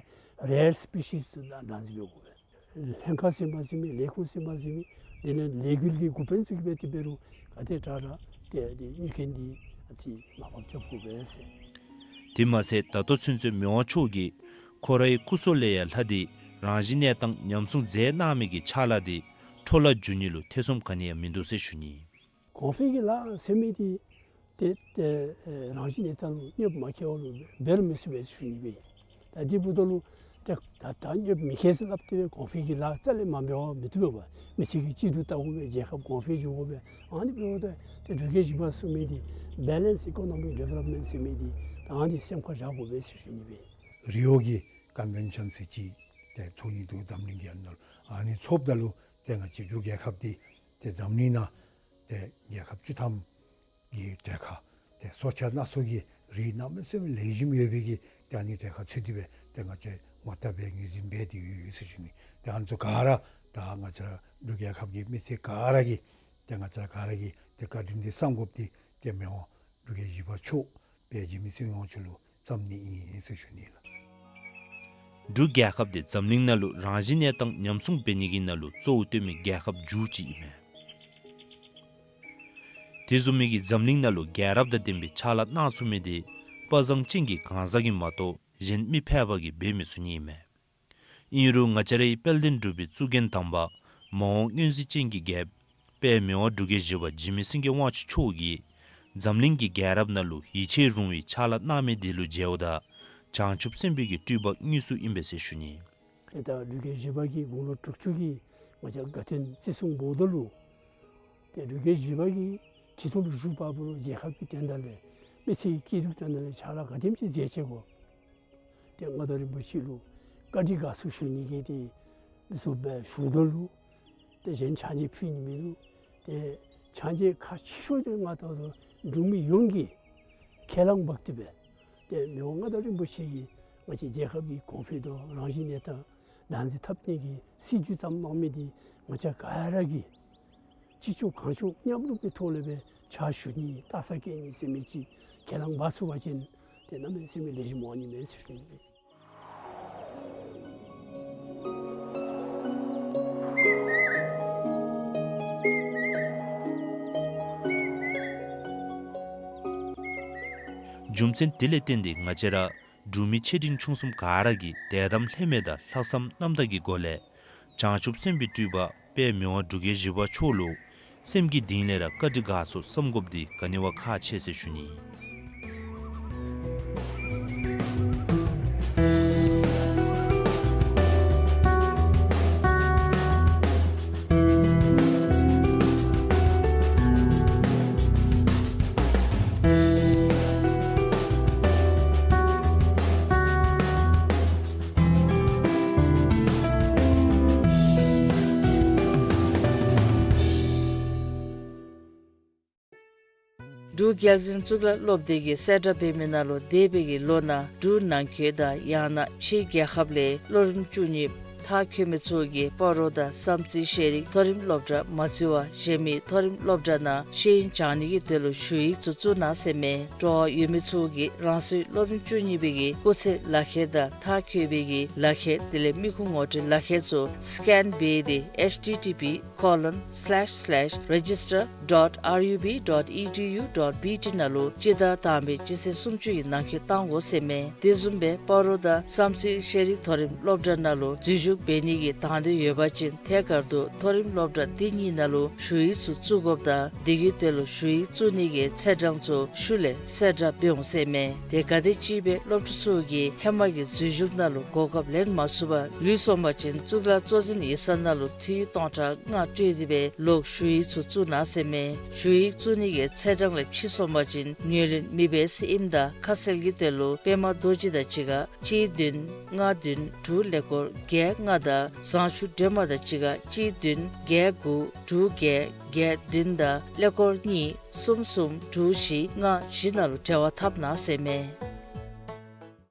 རེར་སི་པི་ཤིསི་ད་བདག་འཛིན་འབད་དགོ་པས། ལྷན་ཁག་ཟེར་མི་ཟེར་མི་ལས་ཁུངས་ཟེར་མི་ཟེར་མི་དེ་ལས་ལས་འགུལ་གྱི་འགོ་དཔོན་ཚུ་གིས་འབད་དེ་འབད་རུང་ག་དེ་དྲག་དྲག་ཏེ་འདི་གཉེར་མཁན་འདི་ཨ་ཙི་མར་ཕབ་རྐྱབ་དགོ་པས་ཟེར། དེ་མ་ཚད་ད་ལྟོ་ཚུན་ཚོད་མི་དབང་མཆོག་གིས་ཁོ་རའི་སྐུ་སྲོག་ལས་ཡང་ལྷག་སྟེ་རང་བཞིན་གནས་སྟངས་ཉམས་སྲུང་མཛད་གནང་མི་གི་ཕྱག་ལཱ་དེ་འཕྲོ་བརླག་འགྱོ་ནི་ལུ་ཐེ་ཚོམ་ག་ནི་ཡང་མིན་འདུག་ཟེར་ཞུ་ནི། གོང་འཕེལ་གྱི་ལཱ་ཟེར་མི་འདི་ཏེ་ཏེ་ཨེ་རང་བཞིན་གནས་སྟངས་ལུ་གནོདཔ་མ་བཀལ་བ་ལུ་འབད་རུང་མི་ཚུགས་པས་ཟེར་ཞུ་ནི་སྦེ། ད་འདི་འབདཝ་ད་ལུ་ཏེ་ད་ད་གནོདཔ་མི་བཀལ་ཟེར་སླབ་སྟེ་སྦེ་གོང་འཕེལ་གྱི་ལཱ་རྩ་ལས་མ་འབད་བར་མི་བཏུབ་པས། མི་སེར་གྱིས་གཅིག་ཏུ་བལྟ་དགོ་པས། རྒྱལ་ཁབ་གོང་འཕེལ་འགྱོ་དགོ་པས། ཨ་ནི་འབདཝ་ད་ཏེ་འབྲུག་རྒྱལ་བཞི་པ་གསུངས་མི་འདི་བེ་ལེནསི་ཨི་ཀོ་ནོ་མིཀ་ཌི་ཝེ་ལོབ་མེནཊ་ཟེར་མི་འདི་ད་ཨ་ནི་སེམས་ཁར་བཞག་དགོ་པས་ཟེར་ཞུ་ནི་སྦེ། རི་ཡོ་གི་ཀོན་ཝེན་ཤཱན་ཟེར་ཅིག་ཏེ་ཚོགས་ནི་འདུག་འཛམ་གླིང་གི་ཨ་ནཱ་ལུ། ཨ་ནི་ཚོགསཔ་ད་ལུ་ཏེ་ང་བཅས་འབྲུག་རྒྱལ་ཁབ་འདི་ཏེ་འཛམ་གླིང་ནང་ཏེ་རྒྱལ་ཁབ་བཅུ་ཐམ་གྱི་གྲལ་ཁར་ཏེ་སྲོག་ཆགས་སྣ་ཚོགས་ཀྱི་རིགས་གནམ་མེད་ས་མེད་ལེགས་ཤོམ་ཡོད་པའི་གི་ཏེ་ཨ་ནི་གྲལ་ཁར་ཚུད་དེ་སྦེ་ཏེ་ང་བཅས་ངོ་རྟགས་སྦེ་ངོས་འཛིན་འབད་དེ་ཡོད་ཡོད་ཟེར་ཞུ་ནི། ཏེ་ཨ་ནི་ཚུ་ག་ར་ད་ང་བཅས་ར་འབྲུག་རྒྱལ་ཁབ་ཀྱི་མི་སེར་ག་ར་གིས་ཏེ་ང་བཅས་ར་ག་ར་གིས་ཏེ་བཀའ་དྲིན་འདི་བསམ་དགོཔ་འདི་ཏེ་མི་དབང་འབྲུག་རྒྱལ་བཞི་པ་མཆོག་དཔལ་འཇིགས་མེད་སྲིད་དབང་མཆོག་ལུ་བསམ་ནི་ཨིན་ཟེར་ཞུ་ནི་ལགས། འབྲུག་རྒྱལ་ཁབ་འདི་འཛམ་གླིང་ནང་ལུ་རང་བཞིན་གནས་སྟངས་ཉམས་སྲུང་འབད་ནི་གི་ནང་ལུ་གཙོ་བོ་བཏོན་མི་རྒྱལ་ཁབ་མཇུག་ཅིག་ཨིན་མས། དེ་བཟུམ་མའི་གི་འཛམ་གླིང་ནང་ལུ་རྒྱལ་རབས་དང་ལྡན་པའི་ཕྱག་ལཱ་གནང་ཚུགས་མི་འདི་དཔའ་བཟང་ཅན་གྱི་གང་ཟག་གིས་མ་གཏོགས་གཞན་མི་ཕལ་པ་གིས་འབད་མི་ཚུགས་ནི་ཨིན་མས། ཨིན་རུང་ང་བཅས་རའི་དཔལ་ལྡན་འབྲུག་པའི་གཙུག་རྒྱན་དམ་པ་མ་འོངས་མངོན་གཟིགས་ཅན་གྱི་རྒྱལཔོ་དཔལ་མི་དབང་འབྲུག་རྒྱལ་བཞི་པ་འཇིགས་མེད་སེང་གེ་དབང་ཕྱུག་མཆོག་གིས་འཛམ་གླིང་གི་རྒྱལ་རབས་ནང་ལུ་ཡིད་ཆེས་རུང་བའི་ཕྱག་ལཱ་གནང་མི་དེ་ལུ་མཇལཝ་ད་བྱང་ཆུབ་སེམས་དཔའི་གི་སྤྲུལ་པ་དངོས་སུ་ཨིན་པས་ཟེར་ཞུ་ནི། ཏེ་ད་འབྲུག་རྒྱལ་བཞི་པ་གིས་དགུང་ལོ་དྲུག་ཅུ་གི་ང་བཅས་དགའ་སྟོན་བརྩི་སྲུང་འབདཝ་ད་ལུ་ཏེ་འབྲུག་རྒྱལ་བཞི་པ་གིས་ཁྲི་ཐོག་ལུ་བཞུགས་པ་པོ་ལུ་རྒྱལ་ཁབ་ཀྱི་དོན་དག་ལས་མི་སེར་གྱི་སྐྱིད་སྡུག་དོན་དག་ལས་ཕྱག་ལཱ་ག་དེམ་ཅིག་མཛད་ཅི་གོ། ཏེ་མངའ་བདག་རིན་པོ་ཆེ་ལུ་བཀའ་དྲིན་དགའ་ཚོར་ཞུ་ནི་གི་ཏེ་བཟོ་སྦེ་ཞུཝ་ད་ལུ་ཏེ་གཞན་ཕྱག་མཇལ་ཕུལ་ནི་མིན་འདུག། ཏེ་ཕྱག་མཇལ་ཁག་ཆེ་ཤོས་འདི་ང་ལྟ་བུ་འབྲུག་མི་ཡོངས་ཀྱིས་ཁས་བླངས་འབག་སྟེ་སྦེ་ཏེ་མི་དབང་མངའ་བདག་རིན་པོ་ཆེ་གིས་ང་བཅས་རྒྱལ་ཁབ་ཀྱི་གོང་འཕེལ་དང་རང་བཞིན་གནས་སྟངས་བདག་འཛིན་འཐབ་ནི་གི་སྲིད་བྱུས་བརྩམས་གནང་མི་འདི་ང་བཅས་ག་ར་གིས་ཅི་ལྕོགས་གང་ལྕོགས་མཉམ་རུབ་ཀྱི་ཐོག་ལས་སྦེ་ཕྱག་ཞུ་ནི་སྟག་ཚང་བཀལ་ནི་ཟེར་མི་ཅིག་ཁས་བླངས་འབག་ཚུགས་པ་ཅིན་ཏེ་གནམ་མེད་ས་མེད་ལེགས་ཤོམ་འོང་ནི་མས་ཟེར་ཞུ་ནི། རྒྱུ་མཚན་དེ་ལས་བརྟེན་ཏེ་ང་བཅས་ར་འབྲུག་མི་ཆེ་འབྲིང་ཆུང་གསུམ་ག་ར་གིས་དད་དམ་ལྷད་མེད་དང་ལྷག་བསམ་རྣམ་དག་གི་སྒོ་ལས་བྱང་ཆུབ་སེམས་དཔའི་སྤྲུལ་པ་དཔལ་མི་དབང་འབྲུག་རྒྱལ་བཞི་པ་མཆོག་ལུ་སེམས་ཀྱི་གཏིང་ལས་ར་བཀའ་དྲིན་དགའ་ཚོར་བསམ་དགོཔ་འདི་ག་ནི་བ་ཁག་ཆེ་ཟེར་ཞུ་ནི། འབྲུག་རྒྱལ་འཛིན་གཙུག་ལག་སློབ་སྡེ་གི་གསལ་བསྒྲགས་འབད་མི་ནང་ལུ་འདས་པའི་གི་ལོ་ནང་འབྲུག་ནང་འཁོད་དང་ཡང་ན་ཕྱིའི་རྒྱལ་ཁབ་ལས་སློབ་རིམ་བཅུ་གཉིས་མཐར་འཁྱོལ་མི་ཚུ་གིས་སྤ་རོ་དང་བསམ་རྩེ་ཤེས་རིག་མཐོ་རིམ་སློབ་གྲྭ་མ་བརྩི་བར་གཞན་མི་མཐོ་རིམ་སློབ་གྲྭ་ནང་ཤེས་ཡོན་སྦྱང་ནི་གི་དོན་ལུ་ཞུ་ཡིག་ཚུ་བཙུགས་གནང་ཟེར་མས། སྤྲོ་བ་ཡོད་མི་ཚུ་གིས་རང་སོའི་སློབ་རིམ་བཅུ་གཉིས་པའི་གི་སྐུགས་ཚད་ལག་ཁྱེར་དང་མཐར་འཁྱོལ་བའི་གི་ལག་ཁྱེར་དེ་ལས་མི་ཁུངས་ངོ་་སྤྲོད་ལག་ཁྱེར་ཚུ་སི་ཀེན་འབད་དེ་ཨེཆ་ཊི་ཊི་པི་ཁོ་ལོན་སི་ལེཤ་སི་ལེཤ་རེ་ཇིས་ཊར་ཌོཊ་ཨར་ཡུ་བི་ཌོཊ་ཨི་ཌི་ཡུ་ཌོཊ་བི་ཊི་ནང་ལུ་སྤྱི་ཟླ་དང་པའི་སྤྱི་ཚེས་སུམ་ཅུ་ཡི་ནང་འཁོད་གཏང་དགོ་ཟེར་མས། དེ་བཟུམ་སྦེ་སྤ་རོ་དང་བསམ་རྩེ་ཤེས་རིག་མཐོ་རིམ་སློབ་གྲྭ་ནང་ལུ་འཛུལ་ཞུགས་འབད་ནི་གི་དང་འདོད་ཡོད་པ་ཅིན་ཐད་ཀར་དུ་མཐོ་རིམ་སློབ་གྲྭ་དེ་གཉིས་ནང་ལུ་ཞུ་ཡིག་ཚུ་བཙུགས་དགོཔ་དང་དེ་གི་དོན་ལུ་ཞུ་ཡིག་བཙུགས་ནི་གི་ཚེས་གྲངས་ཚུ་ཤུལ་ལས་གསལ་བསྒྲགས་འབད་འོང་ཟེར་མས། དེ་ག་དེམ་ཅིག་སྦེ་སློབ་ཕྲུག་ཚུ་གིས་ཧེ་མ་གི་འཛུལ་ཞུགས་ནང་ལུ་གོ་སྐབས་ལེན་མ་ཚུགས་པར་ལུས་སོང་པ་ཅིན་གཙུག་ལག་གཙོ་འཛིན་ཡིག་ཚང་ནང་ལུ་འཐུས་སྟོང་ཕྲག་ལྔ་སྤྲོད་དེ་སྦེ་ལོག་ཞུ་ཡིག་ཚུ་བཙུགས་གནང་ཟེར་མས། ཞུ་ཡིག་བཙུགས་ནི་གི་ཚེས་གྲངས་ལས་ཕྱི་སོང་པ་ཅིན་ངོས་ལེན་མི་འབད་ཟེར་ཨིནམ་ད་ཁ་གསལ་གྱི་དོན་ལུ་པདྨ་རྡོ་རྗེ་དང་གཅིག་ཁར་གཅིག་བདུན་ལྔ་བདུན་དྲུག་ཀླད་ཀོར་བརྒྱད་ལྔ་དང་བཟང་ཕྱུག་སྒྲོལ་མ་དང་གཅིག་ཁར་གཅིག་བདུན་བརྒྱད་དགུ་དྲུག་བརྒྱད་བརྒྱད་བདུན་དང་ཀླད་ཀོར་གཉིས་གསུམ་གསུམ་དྲུག་བཞི་ལྔ་བཞི་ནང་ལུ་འབྲེལ་བ་འཐབ་གནང་ཟེར་མས།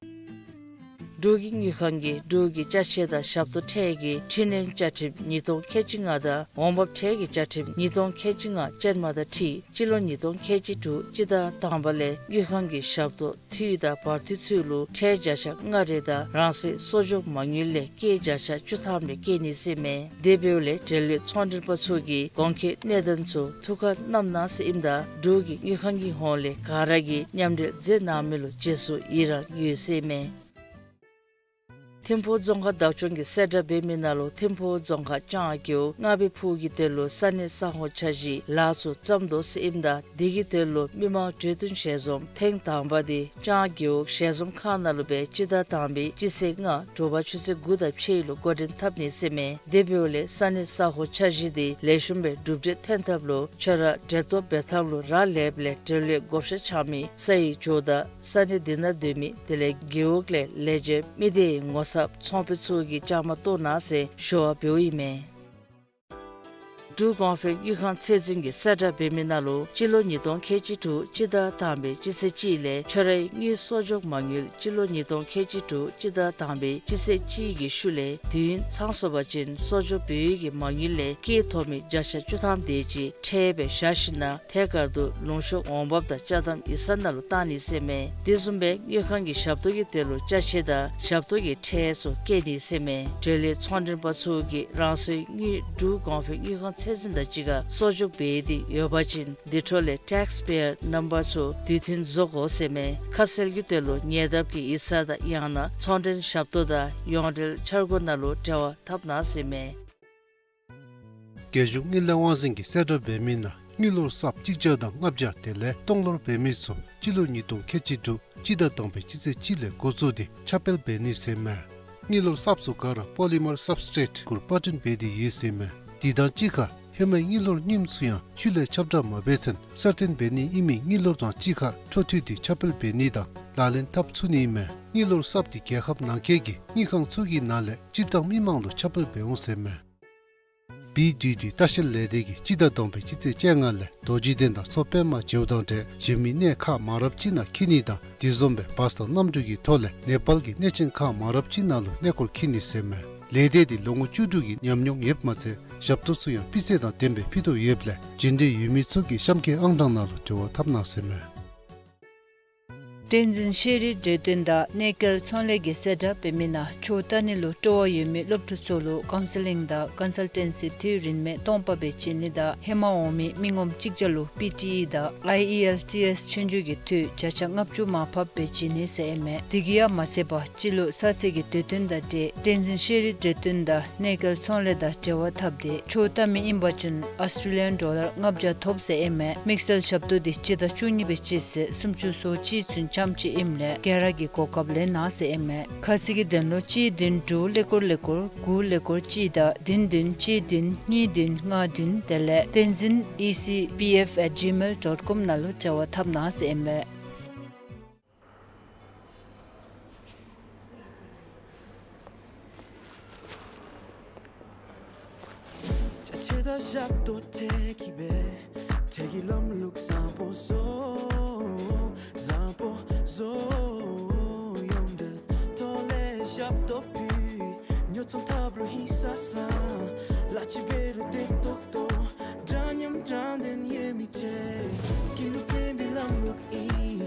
འབྲུག་གི་དངུལ་ཁང་གིས་འབྲུག་གི་ཅ་ཆས་དང་ཞབས་ཏོག་ཁྲལ་གྱི་འཕྲི་སྣོན་བཅའ་ཁྲིམས་ཉིས་སྟོང་ཁལ་གཅིག་ལྔ་དང་འོང་འབབ་ཁྲལ་གྱི་བཅའ་ཁྲིམས་ཉིས་སྟོང་ཁལ་གཅིག་ལྔ་ཅན་མ་དང་འཁྲིལ་སྤྱི་ལོ་ཉིས་སྟོང་ཁལ་གཅིག་དྲུག་སྤྱི་ཟླ་དང་པ་ལས་དངུལ་ཁང་གི་ཞབས་ཏོག་འཐུས་དང་བར་འཐུས་ཚུ་ལུ་ཁྲལ་བརྒྱ་ཆ་ལྔ་རེ་དང་རང་སོའི་གསོག་འཇོག་མ་དངུལ་ལས་སྐྱེད་བརྒྱ་ཆ་བཅུ་ཐམ་རེ་བཀལ་ནི་ཟེར་མས། དེ་འབདཝ་ལས་འབྲེལ་ཡོད་ཚོང་འབྲེལ་པ་ཚུ་གིས་གོང་འཁོད་གནད་དོན་ཚུ་ཐུགས་ཁར་བསྣམ་གནང་ཟེར་ཨིནམ་ད་འབྲུག་གི་དངུལ་ཁང་གི་ཧོངས་ལས་ག་ར་གིས་མཉམ་འབྲེལ་མཛད་གནང་མི་ལུ་རྗེས་སུ་ཡི་རངས་ཡོད་ཟེར་མས། ཐིམ་ཕུག་རྫོང་ཁག་བདག་སྐྱོང་གིས་གསལ་བསྒྲགས་འབད་མི་ནང་ལུ་ཐིམ་ཕུག་རྫོང་ཁག་ལྕང་རྒེད་འོག་རྔ་བའི་ཕུག་གི་དོན་ལུ་ས་གནས་ས་ཧོ་འཆར་གཞི་ལཱ་ཚུ་བརྩམ་དོ་ཟེར་ཨིནམ་ད་དེ་གི་དོན་ལུ་མི་མང་གྲོས་བསྟུན་ཞལ་འཛོམས་ཐེངས་དང་པ་དེ་ལྕང་རྒེད་འོག་ཞལ་འཛོམས་ཁང་ནང་ལུ་སྦེ་སྤྱི་ཟླ་དང་པའི་སྤྱི་ཚེས་ལྔ་དྲོ་པ་ཆུ་ཚོད་དགུ་དང་ཕྱེད་ལུ་འགོ་འདྲེན་འཐབ་ནི་ཟེར་མས། དེ་འབདཝ་ལས་ས་གནས་ས་ཧོ་འཆར་གཞི་དེ་ལེགས་ཤོམ་སྦེ་གྲུབ་འབྲས་ཐོན་ཐབས་ལུ་ཁྱོད་ར་གྲལ་གཏོགས་འབད་ཐངས་ལུ་རག་ལས་པ་ལས་འབྲེལ་ཡོད་བགོ་བཤའ་རྐྱབ་མི་ས་ཡི་ཇོ་བདག་ས་གནས་དེ་ནང་སྡོད་མི་དེ་ལས་རྒེད་འོག་ལས་ལས་བྱེདཔ་མི་སྡེའི་ངོ་ཚབ་ཚོང་དཔོན་ཚུ་གིས་བཅའ་མར་གཏོགས་གནང་ཟེར་ཞུ་བ་འབདཝ་ཨིན་མས། འབྲུག་གོང་འཕེལ་དངུལ་ཁང་ཚད་འཛིན་གྱིས་གསལ་བསྒྲགས་འབད་མི་ནང་ལུ་སྤྱི་ལོ་ཉིས་སྟོང་ཁལ་གཅིག་དྲུག་སྤྱི་ཟླ་དང་པའི་སྤྱི་ཚེས་གཅིག་ལས་ཁྱོད་རའི་དངུལ་གསོག་འཇོག་མ་དངུལ་སྤྱི་ལོ་ཉིས་སྟོང་ཁལ་གཅིག་དྲུག་སྤྱི་ཟླ་དང་པའི་སྤྱི་ཚེས་གཅིག་གི་ཤུལ་ལས་དུས་ཡུན་ཚང་སོང་པ་ཅིན་གསོག་འཇོག་འབད་བའི་གི་མ་དངུལ་ལས་སྐྱེད་ཐོབ་མི་བརྒྱ་ཆ་བཅུ་ཐམ་དེ་ཅིག་ཁྲལ་སྦེ་བཞག་ཞིནམ་ལས་ཐད་ཀར་དུ་ལུང་ཤོག་འོང་འབབ་དང་ཅ་དམ་ཡིག་ཚང་ནང་ལུ་བཏང་ནི་ཟེར་མས། དེ་བཟུམ་སྦེ་དངུལ་ཁང་གི་ཞབས་ཏོག་གི་དོན་ལུ་ཅ་ཆས་དང་ཞབས་ཏོག་གི་ཁྲལ་ཚུ་བཀལ་ནི་ཟེར་མས། འབྲེལ་ཡོད་ཚོང་འབྲེལ་པ་ཚུ་གིས་རང་སོའི་དངུལ་འབྲུག་གོང་འཕེལ་དངུལ་ཁང་ཚད་འཛིན་དང་གཅིག་ཁར་གསོག་འཇོག་འབད་དེ་ཡོད་པ་ཅིན་དེ་འཕྲོ་ལས་ཊེགསི་པེ་ཡར་ནམ་བར་ཚུ་དུས་མཐུན་བཟོ་དགོ་ཟེར་མས། ཁ་གསལ་གྱི་དོན་ལུ་ཉེ་འདབས་ཀྱི་ཡིག་ཚང་དང་ཡང་ན་ཚོང་འབྲེལ་ཞབས་ཏོག་དང་ཡོངས་འབྲེལ་འཆར་སྒོ་ནང་ལུ་འབྲེལ་བ་འཐབ་གནང་ཟེར་མས། རྒྱལ་གཞུང་དངུལ་ལས་དབང་འཛིན་གྱིས་གསལ་བསྒྲགས་འབད་མི་ནང་དངུལ་ལོར་གསརཔ་གཅིག་བརྒྱ་དང་ལྔ་བརྒྱ་དེ་ལས་སྟོང་ལོར་འབད་མི་ཚུ་སྤྱི་ལོ་ཉིས་སྟོང་ཁལ་གཅིག་དྲུག་སྤྱི་ཟླ་དང་པའི་སྤྱི་ཚེས་གཅིག་ལས་འགོ་བཙུགས་ཏེ་ཁྱབ་སྤེལ་འབད་ནི་ཟེར་མས། དངུལ་ལོར་གསརཔ་ཚུ་ག་ར་པོ་ལི་མར་སབ་སི་ཊེཊ་གུར་པར་སྐྲུན་འབད་དེ་ཡོད་ཟེར་མས། དེ་དང་གཅིག་ཁར་ཧེ་མའི་དངུལ་ལོར་རྙིངམ་ཚུ་ཡང་ཤུལ་ལས་ཁྱབ་བསྒྲགས་མ་འབད་ཚུན་གསར་བཏོན་འབད་ནི་ཨིན་མི་དངུལ་ལོར་དང་གཅིག་ཁར་འཕྲོ་མཐུད་དེ་ཁྱབ་སྤེལ་འབད་ནི་དང་ལག་ལེན་འཐབ་ཚུགས་ནི་ཨིན་མས། དངུལ་ལོར་གསརཔ་དེ་རྒྱལ་ཁབ་ནང་འཁོད་ཀྱི་དངུལ་ཁང་ཚུ་གི་ནང་ལས་སྤྱིར་བཏང་མི་མང་ལུ་ཁྱབ་སྤེལ་འབད་འོང་ཟེར་མས། བི་ཌི་ཌི་ལྟ་བཤལ་ལས་སྡེ་གིས་སྤྱི་ཟླ་དང་པའི་སྤྱི་ཚེས་བཅོ་ལྔ་ལས་རྡོ་རྗེ་གདན་དང་མཚོ་པདྨ་མཇལཝ་དང་འབྲེལ་གཞན་མི་གནས་ཁག་མང་རབས་ཅིག་ནང་འཁྱིད་ནི་དང་དེ་བཟུམ་སྦེ་བཱས་དང་གནམ་གྲུ་གི་ཐོག་ལས་ནེ་པཱལ་གྱི་གནས་ཆེན་ཁག་མང་རབས་ཅིག་ནང་ལུ་གནས་སྐོར་འཁྱིད་ནི་ཟེར་མས། ལས་སྡེ་འདི་ལོ་ངོ་བཅུ་དྲུག་གི་ཉམས་མྱོང་ཡོདཔ་མ་ཚད་ཞབས་ཏོག་ཚུ་ཡང་སྤུས་ཚད་དང་ལྡནམ་སྦེ་ཕུལ་དོ་ཡོདཔ་ལས་འབྱོན་འདོད་ཡོད་མི་ཚུ་གིས་གཤམ་འཁོད་ཨང་གྲངས་ནང་ལུ་འབྲེལ་བ་འཐབ་གནང་ཟེར་མས། བསྟན་འཛིན་ཤེས་རིག་གྲོས་སྟོན་དང་གནས་སྐལ་ཚོང་ལས་ཀྱིས་གསལ་བསྒྲགས་འབད་མི་ནང་ཆོས་ལྟ་ནི་ལུ་སྤྲོ་བ་ཡོད་མི་སློབ་ཕྲུག་ཚུ་ལུ་ཀའུན་སི་ལིང་དང་ཀོན་སལ་ཊེན་སི་འཐུས་རིན་མེད་སྟོང་པ་སྦེ་བྱིན་ནི་དང་ཧེ་མ་འོང་མི་མི་ངོམ་གཅིག་བརྒྱ་ལུ་པི་ཊི་ཨི་དང་ཨའི་ཨི་ཨེལ་ཊི་ཨེསི་ཆོས་རྒྱུགས་ཀྱི་འཐུས་བརྒྱ་ཆ་ལྔ་བཅུ་མར་ཕབ་སྦེ་བྱིན་ནི་ཟེར་ཨིན་མས། དེ་གིས་ཡང་མ་ཚད་པར་སྤྱི་ལོ་གསར་ཚེས་ཀྱི་དུས་སྟོན་དང་འབྲེལ་བསྟན་འཛིན་ཤེས་རིག་གྲོས་སྟོན་དང་གནས་སྐལ་ཚོང་ལས་དང་འབྲེལ་བ་འཐབ་སྟེ་ཆོས་ལྟ་མི་ཨིན་པ་ཅིན་ཨོསི་ཊྲེ་ལི་ཡཱན་ཌོ་ལར་ལྔ་བརྒྱ་ཐོབ་ཟེར་ཨིན་མས། དམིགས་བསལ་ཞབས་ཏོག་འདི་སྤྱི་ཟླ་བཅུ་གཉིས་པའི་སྤྱི་ཚེས་སུམ་ཅུ་སོ་གཅིག་ཚུན་ཙམ་ཅིག་ཨིནམ་ལས་ག་ར་གིས་གོ་སྐབས་ལེན་གནང་ཟེར་ཨིན་མས། ཁ་གསལ་གྱི་དོན་ལུ་གཅིག་བདུན་དྲུག་ཀླད་ཀོར་ཀླད་ཀོར་དགུ་ཀླད་ཀོར་གཅིག་དང་བདུན་བདུན་གཅིག་བདུན་གཉིས་བདུན་ལྔ་བདུན་དེ་ལས་བསྟན་འཛིན་ཨི་སི་པི་ཨེཕ་ཨེཊ་ཇི་མེལ་ཌོཊ་ཀོམ་ནང་ལུ་འབྲེལ་བ་འཐབ་གནང་ཟེར་ཨིན་མས། ཅ་ཆས་དང་ཞབས་ཏོག་ཁྲལ་གྱིས་སྦེ་ཁྲལ་གྱི་ལམ་ལུགས་བཟང་པོ་བཟོ། བཟང་པོ་བཟོ། ཡོངས་འབྲེལ་ཐོག་ལས་ཞབས་ཏོག་ཕུལ། ཉོ་ཚོང་འཐབ་རུང་ཧིང་སང་སང་། གླ་ཆ་འབད་རུང་བདེ་ཏོག་ཏོ། འདྲ་མཉམ་དྲང་བདེན་ཡོད་མི་ཁྲལ། ཀུན་ལུ་ཕན་པའི་ལམ་ལུགས་ཨིན།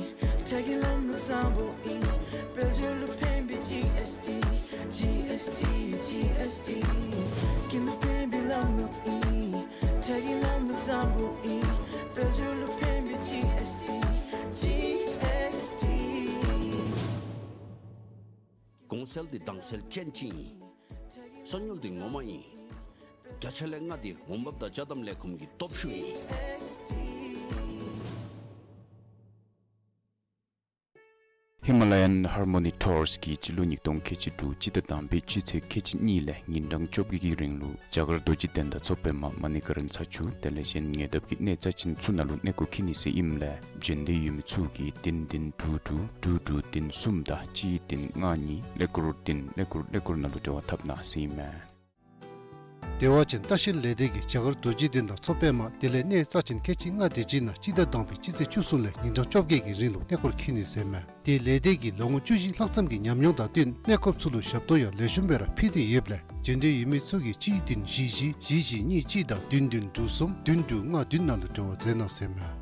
ཁྲལ་གྱི་ལམ་ལུགས་བཟང་པོ་ཨིན། དཔལ་འབྱོར་ལུ་ཕན་པའི་ཇི་ཨེསི་ཊི། ཇི་ཨེསི་ཊི། ཇི་ཨེསི་ཊི། ཀུན་ལུ་ཕན་པའི་ལམ་ལུགས་ཨིན། ཁྲལ་གྱི་ལམ་ལུགས་བཟང་པོ་ཨིན། དཔལ་འབྱོར་ལུ་ཕན་པའི་ཇི་ཨེསི་ཊི། ཇི་ཨེསི་ཊི། གོང་སེལ་འདི་དྭངས་གསལ་ཅན་ཅིག་ཨིན། གསོག་ཉོ་འདི་ངོ་མ་ཨིན། དྲ་ཆ་ལས་ལྔ་འདི་འོང་འབབ་དང་ཅ་དམ་ལས་ཁུངས་ཀྱི་སྟོབས་ཤུགས་ཨིན། ཧི་མ་ལ་ཡཱན་ཧར་མོ་ནི་ཊུརསི་གིས་སྤྱི་ལོ་ཉིས་སྟོང་ཁལ་གཅིག་དྲུག་སྤྱི་ཟླ་དང་པའི་སྤྱི་ཚེས་ཁལ་གཅིག་གཉིས་ལས་ཉིན་གྲངས་བཅོ་བརྒྱད་ཀྱི་རིང་ལུ་རྒྱ་གར་རྡོ་རྗེ་གདན་དང་མཚོ་པདྨ་མ་ཎི་ཀ་རན་ས་ཆུ་དེ་ལས་གཞན་ཉེ་འདབས་ཀྱི་གནས་རྩ་ཆེན་ཚུ་ནང་ལུ་གནས་སྐོར་འཁྱིད་ནི་ཟེར་ཨིནམ་ལས་འབྱོན་འདོད་ཡོད་མི་ཚུ་གིས་བདུན་བདུན་དྲུག་དྲུག་དྲུག་དྲུག་བདུན་གསུམ་དང་གཅིག་བདུན་ལྔ་གཉིས་ཀླད་ཀོར་བདུན་ཀླད་ཀོར་ཀླད་ཀོར་ནང་ལུ་འབྲེལ་བ་འཐབ་གནང་ཟེར་ཨིན་མས། བདེ་བ་ཅན་ལྟ་བཤལ་ལས་སྡེ་གིས་རྒྱ་གར་རྡོ་རྗེ་གདན་དང་མཚོ་པདྨ་དེ་ལས་གནས་རྩ་ཆེན་ཁལ་གཅིག་ལྔ་དེ་ཅིག་ནང་སྤྱི་ཟླ་དང་པའི་སྤྱི་ཚེས་བཅུ་གསུམ་ལས་ཉིན་གྲངས་བཅོ་བརྒྱད་ཀྱི་རིང་ལུ་གནས་སྐོར་འཁྱིད་ནི་ཟེར་མས། དེ་ལས་སྡེ་གིས་ལོ་ངོ་བཅུ་བཞི་ལྷག་ཙམ་གྱི་ཉམས་མྱོང་དང་བསྟུན་གནས་སྐོར་ཚུ་ལུ་ཞབས་ཏོག་ཡང་ལེགས་ཤོམ་སྦེ་ར་ཕུལ་ཏེ་ཡོདཔ་ལས་འབྱོན་འདོད་ཡོད་མི་ཚུ་གིས་གཅིག་བདུན་བཞི་བཞི་བཞི་བཞི་གཉིས་གཅིག་དང་བདུན་བདུན་དྲུག་གསུམ་བདུན་དྲུག་ལྔ་བདུན་ནང་ལུ་འབྲེལ་བ་མཛད་གནང་ཟེར་མས།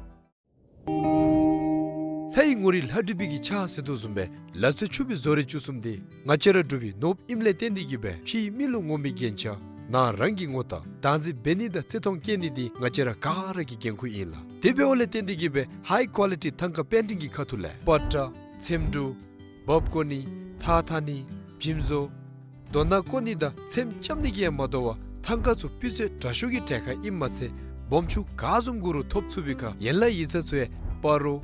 ལྷའི་ངོ་རིས་ལྷ་བྲིས་པའི་གི་ཕྱག་ཟེར་དོ་བཟུམ་སྦེ་ལག་རྩལ་ཕྱུག་པའི་བཟོ་རིག་བཅུ་གསུམ་འདི་ང་བཅས་ར་འབྲུག་པའི་ནོར་བུ་ཨིནམ་ལས་བརྟེན་ཏེ་གིས་སྦེ་ཕྱིའི་མི་ལུ་ངོམ་པའི་རྒྱན་ཆ་ནང་རང་གི་ངོ་རྟགས་བདག་འཛིན་འབད་ནི་དང་བརྩི་མཐོང་བསྐྱེད་ནི་འདི་ང་བཅས་ར་ག་ར་གི་འགན་ཁུར་ཨིན་ལགས། དེ་འབདཝ་ལས་བརྟེན་ཏེ་གིས་སྦེ་ཧའི་ཀོ་ལི་ཊི་ཐང་ཀ་པེན་ཊིང་གི་ཁ་ཐུག་ལས་པ་ཏྲ་ཚེམ་དྲུབ་འབག་བཀོ་ནི་ཐགས་འཐག་ནི་འཇིམ་བཟོ་རྡོ་ནག་བརྐོ་ནི་དང་ཚེམ་རྐྱབ་ནི་གིས་ཡང་མ་དོ་བར་ཐང་ཀ་ཚུ་སྤུས་ཚད་དྲག་ཤོས་ཀྱི་གྲལ་ཁར་ཨིནམ་མ་ཚད་སྦོམ་ཆུང་ག་བཟུམ་དགོ་རུང་ཐོབ་ཚུགས་པའི་ཁར་ཡན་ལག་ཡིག་ཚང་ཚུ་ཡང་སྤ་རོ་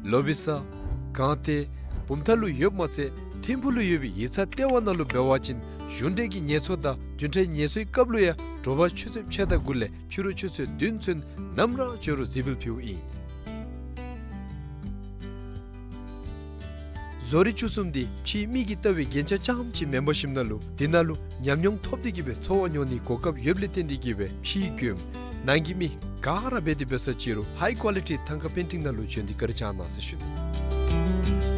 ལོ་བི་ས་སྒང་སྟེང་བུམ་ཐང་ལུ་ཡོདཔ་མ་ཚད་ཐིམ་ཕུག་ལུ་ཡོད་པའི་ཡིག་ཚང་ལྟེ་བ་ནང་ལུ་འབད་བ་ཅིན་གཞུང་འབྲེལ་གྱི་ངལ་གསོ་དང་བདུན་ཕྲག་ངལ་གསོའི་སྐབས་ལུ་ཡང་དྲོ་པ་ཆུ་ཚོད་ཕྱེད་དང་དགུ་ལས་ཕྱི་རུ་ཆུ་ཚོད་བདུན་ཚུན་ནམ་ར་བྱོན་རུང་གཟིགས་འབུལ་ཕུལཝ་ཨིན། བཟོ་རིག་བཅུ་གསུམ་འདི་ཕྱིའི་མི་གིས་ལྟ་བའི་རྒྱན་ཆ་རྐྱངམ་ཅིག་མེན་པར་ཞིནམ་ལས་དེ་ནང་ལུ་ཉམས་མྱོང་ཐོབ་སྟེ་གིས་སྦེ་འཚོ་བ་མྱོང་ནིའི་གོ་སྐབས་ཡོདཔ་ལས་བརྟེན་ཏེ་གིས་སྦེ་ཕྱིའི་མགྱོནམ་ནང་གི་མི་ག་ར་འབད་དེ་འབད་ས་ཅིག་རུང་ཧའི་ཀོ་ལི་ཊི་ཐང་ཀ་པེན་ཊིང་ནང་ལུ་བྱོན་ཏེ་བཀའ་དྲིན་བསྐྱང་གནང་ཟེར་ཞུ་ནི།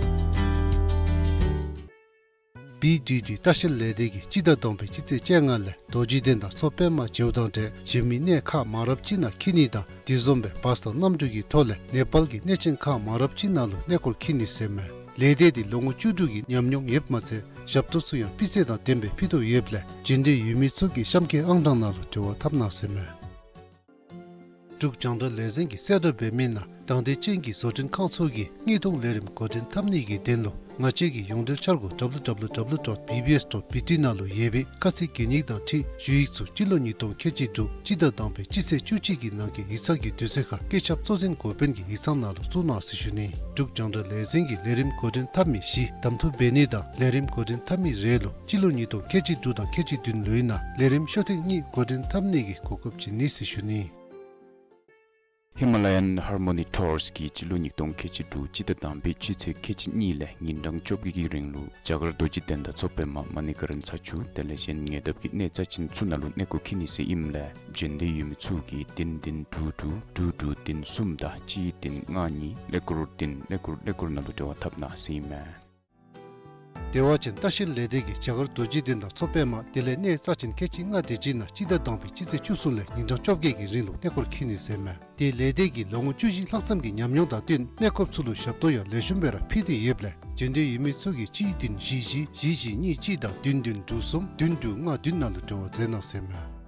བི་ཌི་ཌི་ལྟ་བཤལ་ལས་སྡེ་གིས་སྤྱི་ཟླ་དང་པའི་སྤྱི་ཚེས་བཅོ་ལྔ་ལས་རྡོ་རྗེ་གདན་དང་མཚོ་པདྨ་མཇལཝ་དང་འབྲེལ་གཞན་མི་གནས་ཁག་མང་རབས་ཅིག་ནང་འཁྱིད་ནི་དང་དེ་བཟུམ་སྦེ་བཱས་དང་གནམ་གྲུ་གི་ཐོག་ལས་ནེ་པཱལ་གྱི་གནས་ཆེན་ཁག་མང་རབས་ཅིག་ནང་ལུ་གནས་སྐོར་འཁྱིད་ནི་ཟེར་མས། ལས་སྡེ་འདི་ལོ་ངོ་བཅུ་དྲུག་གི་ཉམས་མྱོང་ཡོདཔ་མ་ཚད་ཞབས་ཏོག་ཚུ་ཡང་སྤུས་ཚད་དང་ལྡནམ་སྦེ་ཕུལ་དོ་ཡོདཔ་ལས་འབྱོན་འདོད་ཡོད་མི་ཚུ་གིས་གཤམ་འཁོད་ཨང་གྲངས་ནང་ལུ་འབྲེལ་བ་འཐབ་གནང་ཟེར་མས། འབྲུག་རྒྱང་བསྒྲགས་ལས་འཛིན་གྱིས་གསལ་བསྒྲགས་འབད་མི་ནང་དང་འདོད་ཅན་གྱི་བཟོ་སྐྲུན་ཁང་ཚུ་གིས་དངུལ་གཏོང་ལས་རིམ་འགོ་འདྲེན་འཐབ་ནི་གི་དོན་ལུ་ང་བཅས་ཀྱི་ཡོངས་འབྲེལ་འཆར་སྒོ་W W W dot B B S dot B T ནང་ལུ་ཡོད་པའི་ཁ་ཚིག་གན་ཡིག་དང་འཁྲིལ་ཞུ་ཡིག་ཚུ་སྤྱི་ལོ་ཉིས་སྟོང་ཁལ་གཅིག་དྲུག་སྤྱི་ཟླ་དང་པའི་སྤྱི་ཚེས་བཅུ་གཅིག་གི་ནང་གི་ཡིག་ཚང་གི་དུས་ཚོད་ཁར་སྐུ་ཞབས་གཙོ་འཛིན་འགོ་དཔོན་གྱི་ཡིག་ཚང་ནང་ལུ་བཙུགས་གནང་ཟེར་ཞུ་ནི། འབྲུག་རྒྱང་བསྒྲགས་ལས་འཛིན་གྱིས་ལས་རིམ་འགོ་འདྲེན་འཐབ་མི་བཞི་གདམ་འཐུ་འབད་ནི་དང་ལས་རིམ་འགོ་འདྲེན་འཐབ་མི་རེ་ལུ་སྤྱི་ལོ་ཉིས་སྟོང་ཁལ་གཅིག་དྲུག་དང་ཁལ་གཅིག་བདུན་ལོའི་ནང་ལས་རིམ་ཤོག་ཐེངས་གཉིས་འགོ་འདྲེན་འཐབ་ནི་གི་གོ་སྐབས་བྱིན་ནི་ཟེར་ཞུ་ནི། Himalayan Harmony Tours གིས་སྤྱི་ལོ་ཉིས་སྟོང་ཁལ་གཅིག་དྲུག་སྤྱི་ཟླ་དང་པའི་སྤྱི་ཚེས་ཁལ་གཅིག་གཉིས་ལས་ཉིན་གྲངས་བཅོ་བརྒྱད་ཀྱི་རིང་ལུ་རྒྱ་གར་རྡོ་རྗེ་གདན་དང་མཚོ་པདྨ་མ་ཎི་ཀ་རན་ཚར་བཅུ་དེ་ལས་གཞན་ཉེ་འདབས་ཀྱི་གནས་རྩ་ཆེན་ཚུ་ནང་ལུ་གནས་སྐོར་འཁྱིད་ནི་ཟེར་ཨིནམ་ལས་འབྱོན་འདོད་ཡོད་མི་ཚུ་གིས་བདུན་བདུན་དྲུག་དྲུག་དྲུག་དྲུག་བདུན་གསུམ་དང་གཅིག་བདུན་ལྔ་གཉིས་ཀླད་ཀོར་བདུན་ཀླད་ཀོར་ཀླད་ཀོར་ནང་ལུ་འབྲེལ་བ་འཐབ་གནང་ཟེར་ཨིན་མས། བདེ་བ་ཅན་ལྟ་བཤལ་ལས་སྡེ་གིས་རྒྱ་གར་རྡོ་རྗེ་གདན་དང་མཚོ་པདྨ་དེ་ལས་གནས་རྩ་ཆེན་ཁལ་གཅིག་ལྔ་དེ་ཅིག་ནང་སྤྱི་ཟླ་དང་པའི་སྤྱི་ཚེས་བཅུ་གསུམ་ལས་ཉིན་གྲངས་བཅོ་བརྒྱད་ཀྱི་རིང་ལུ་གནས་སྐོར་འཁྱིད་ནི་ཟེར་མས། དེ་ལས་སྡེ་གིས་ལོ་ངོ་བཅུ་བཞི་ལྷག་ཙམ་གྱི་ཉམས་མྱོང་དང་བསྟུན་གནས་སྐོར་ཚུ་ལུ་ཞབས་ཏོག་ཡང་ལེགས་ཤོམ་སྦེ་ར་ཕུལ་ཏེ་ཡོདཔ་ལས་འབྱོན་འདོད་ཡོད་མི་ཚུ་གིས་གཅིག་བདུན་བཞི་བཞི་བཞི་བཞི་གཉིས་གཅིག་དང་བདུན་བདུན་དྲུག་གསུམ་བདུན་དྲུག་ལྔ་བདུན་ནང་ལུ་འབྲེལ་བ་མཛད་གནང་ཟེར་མས།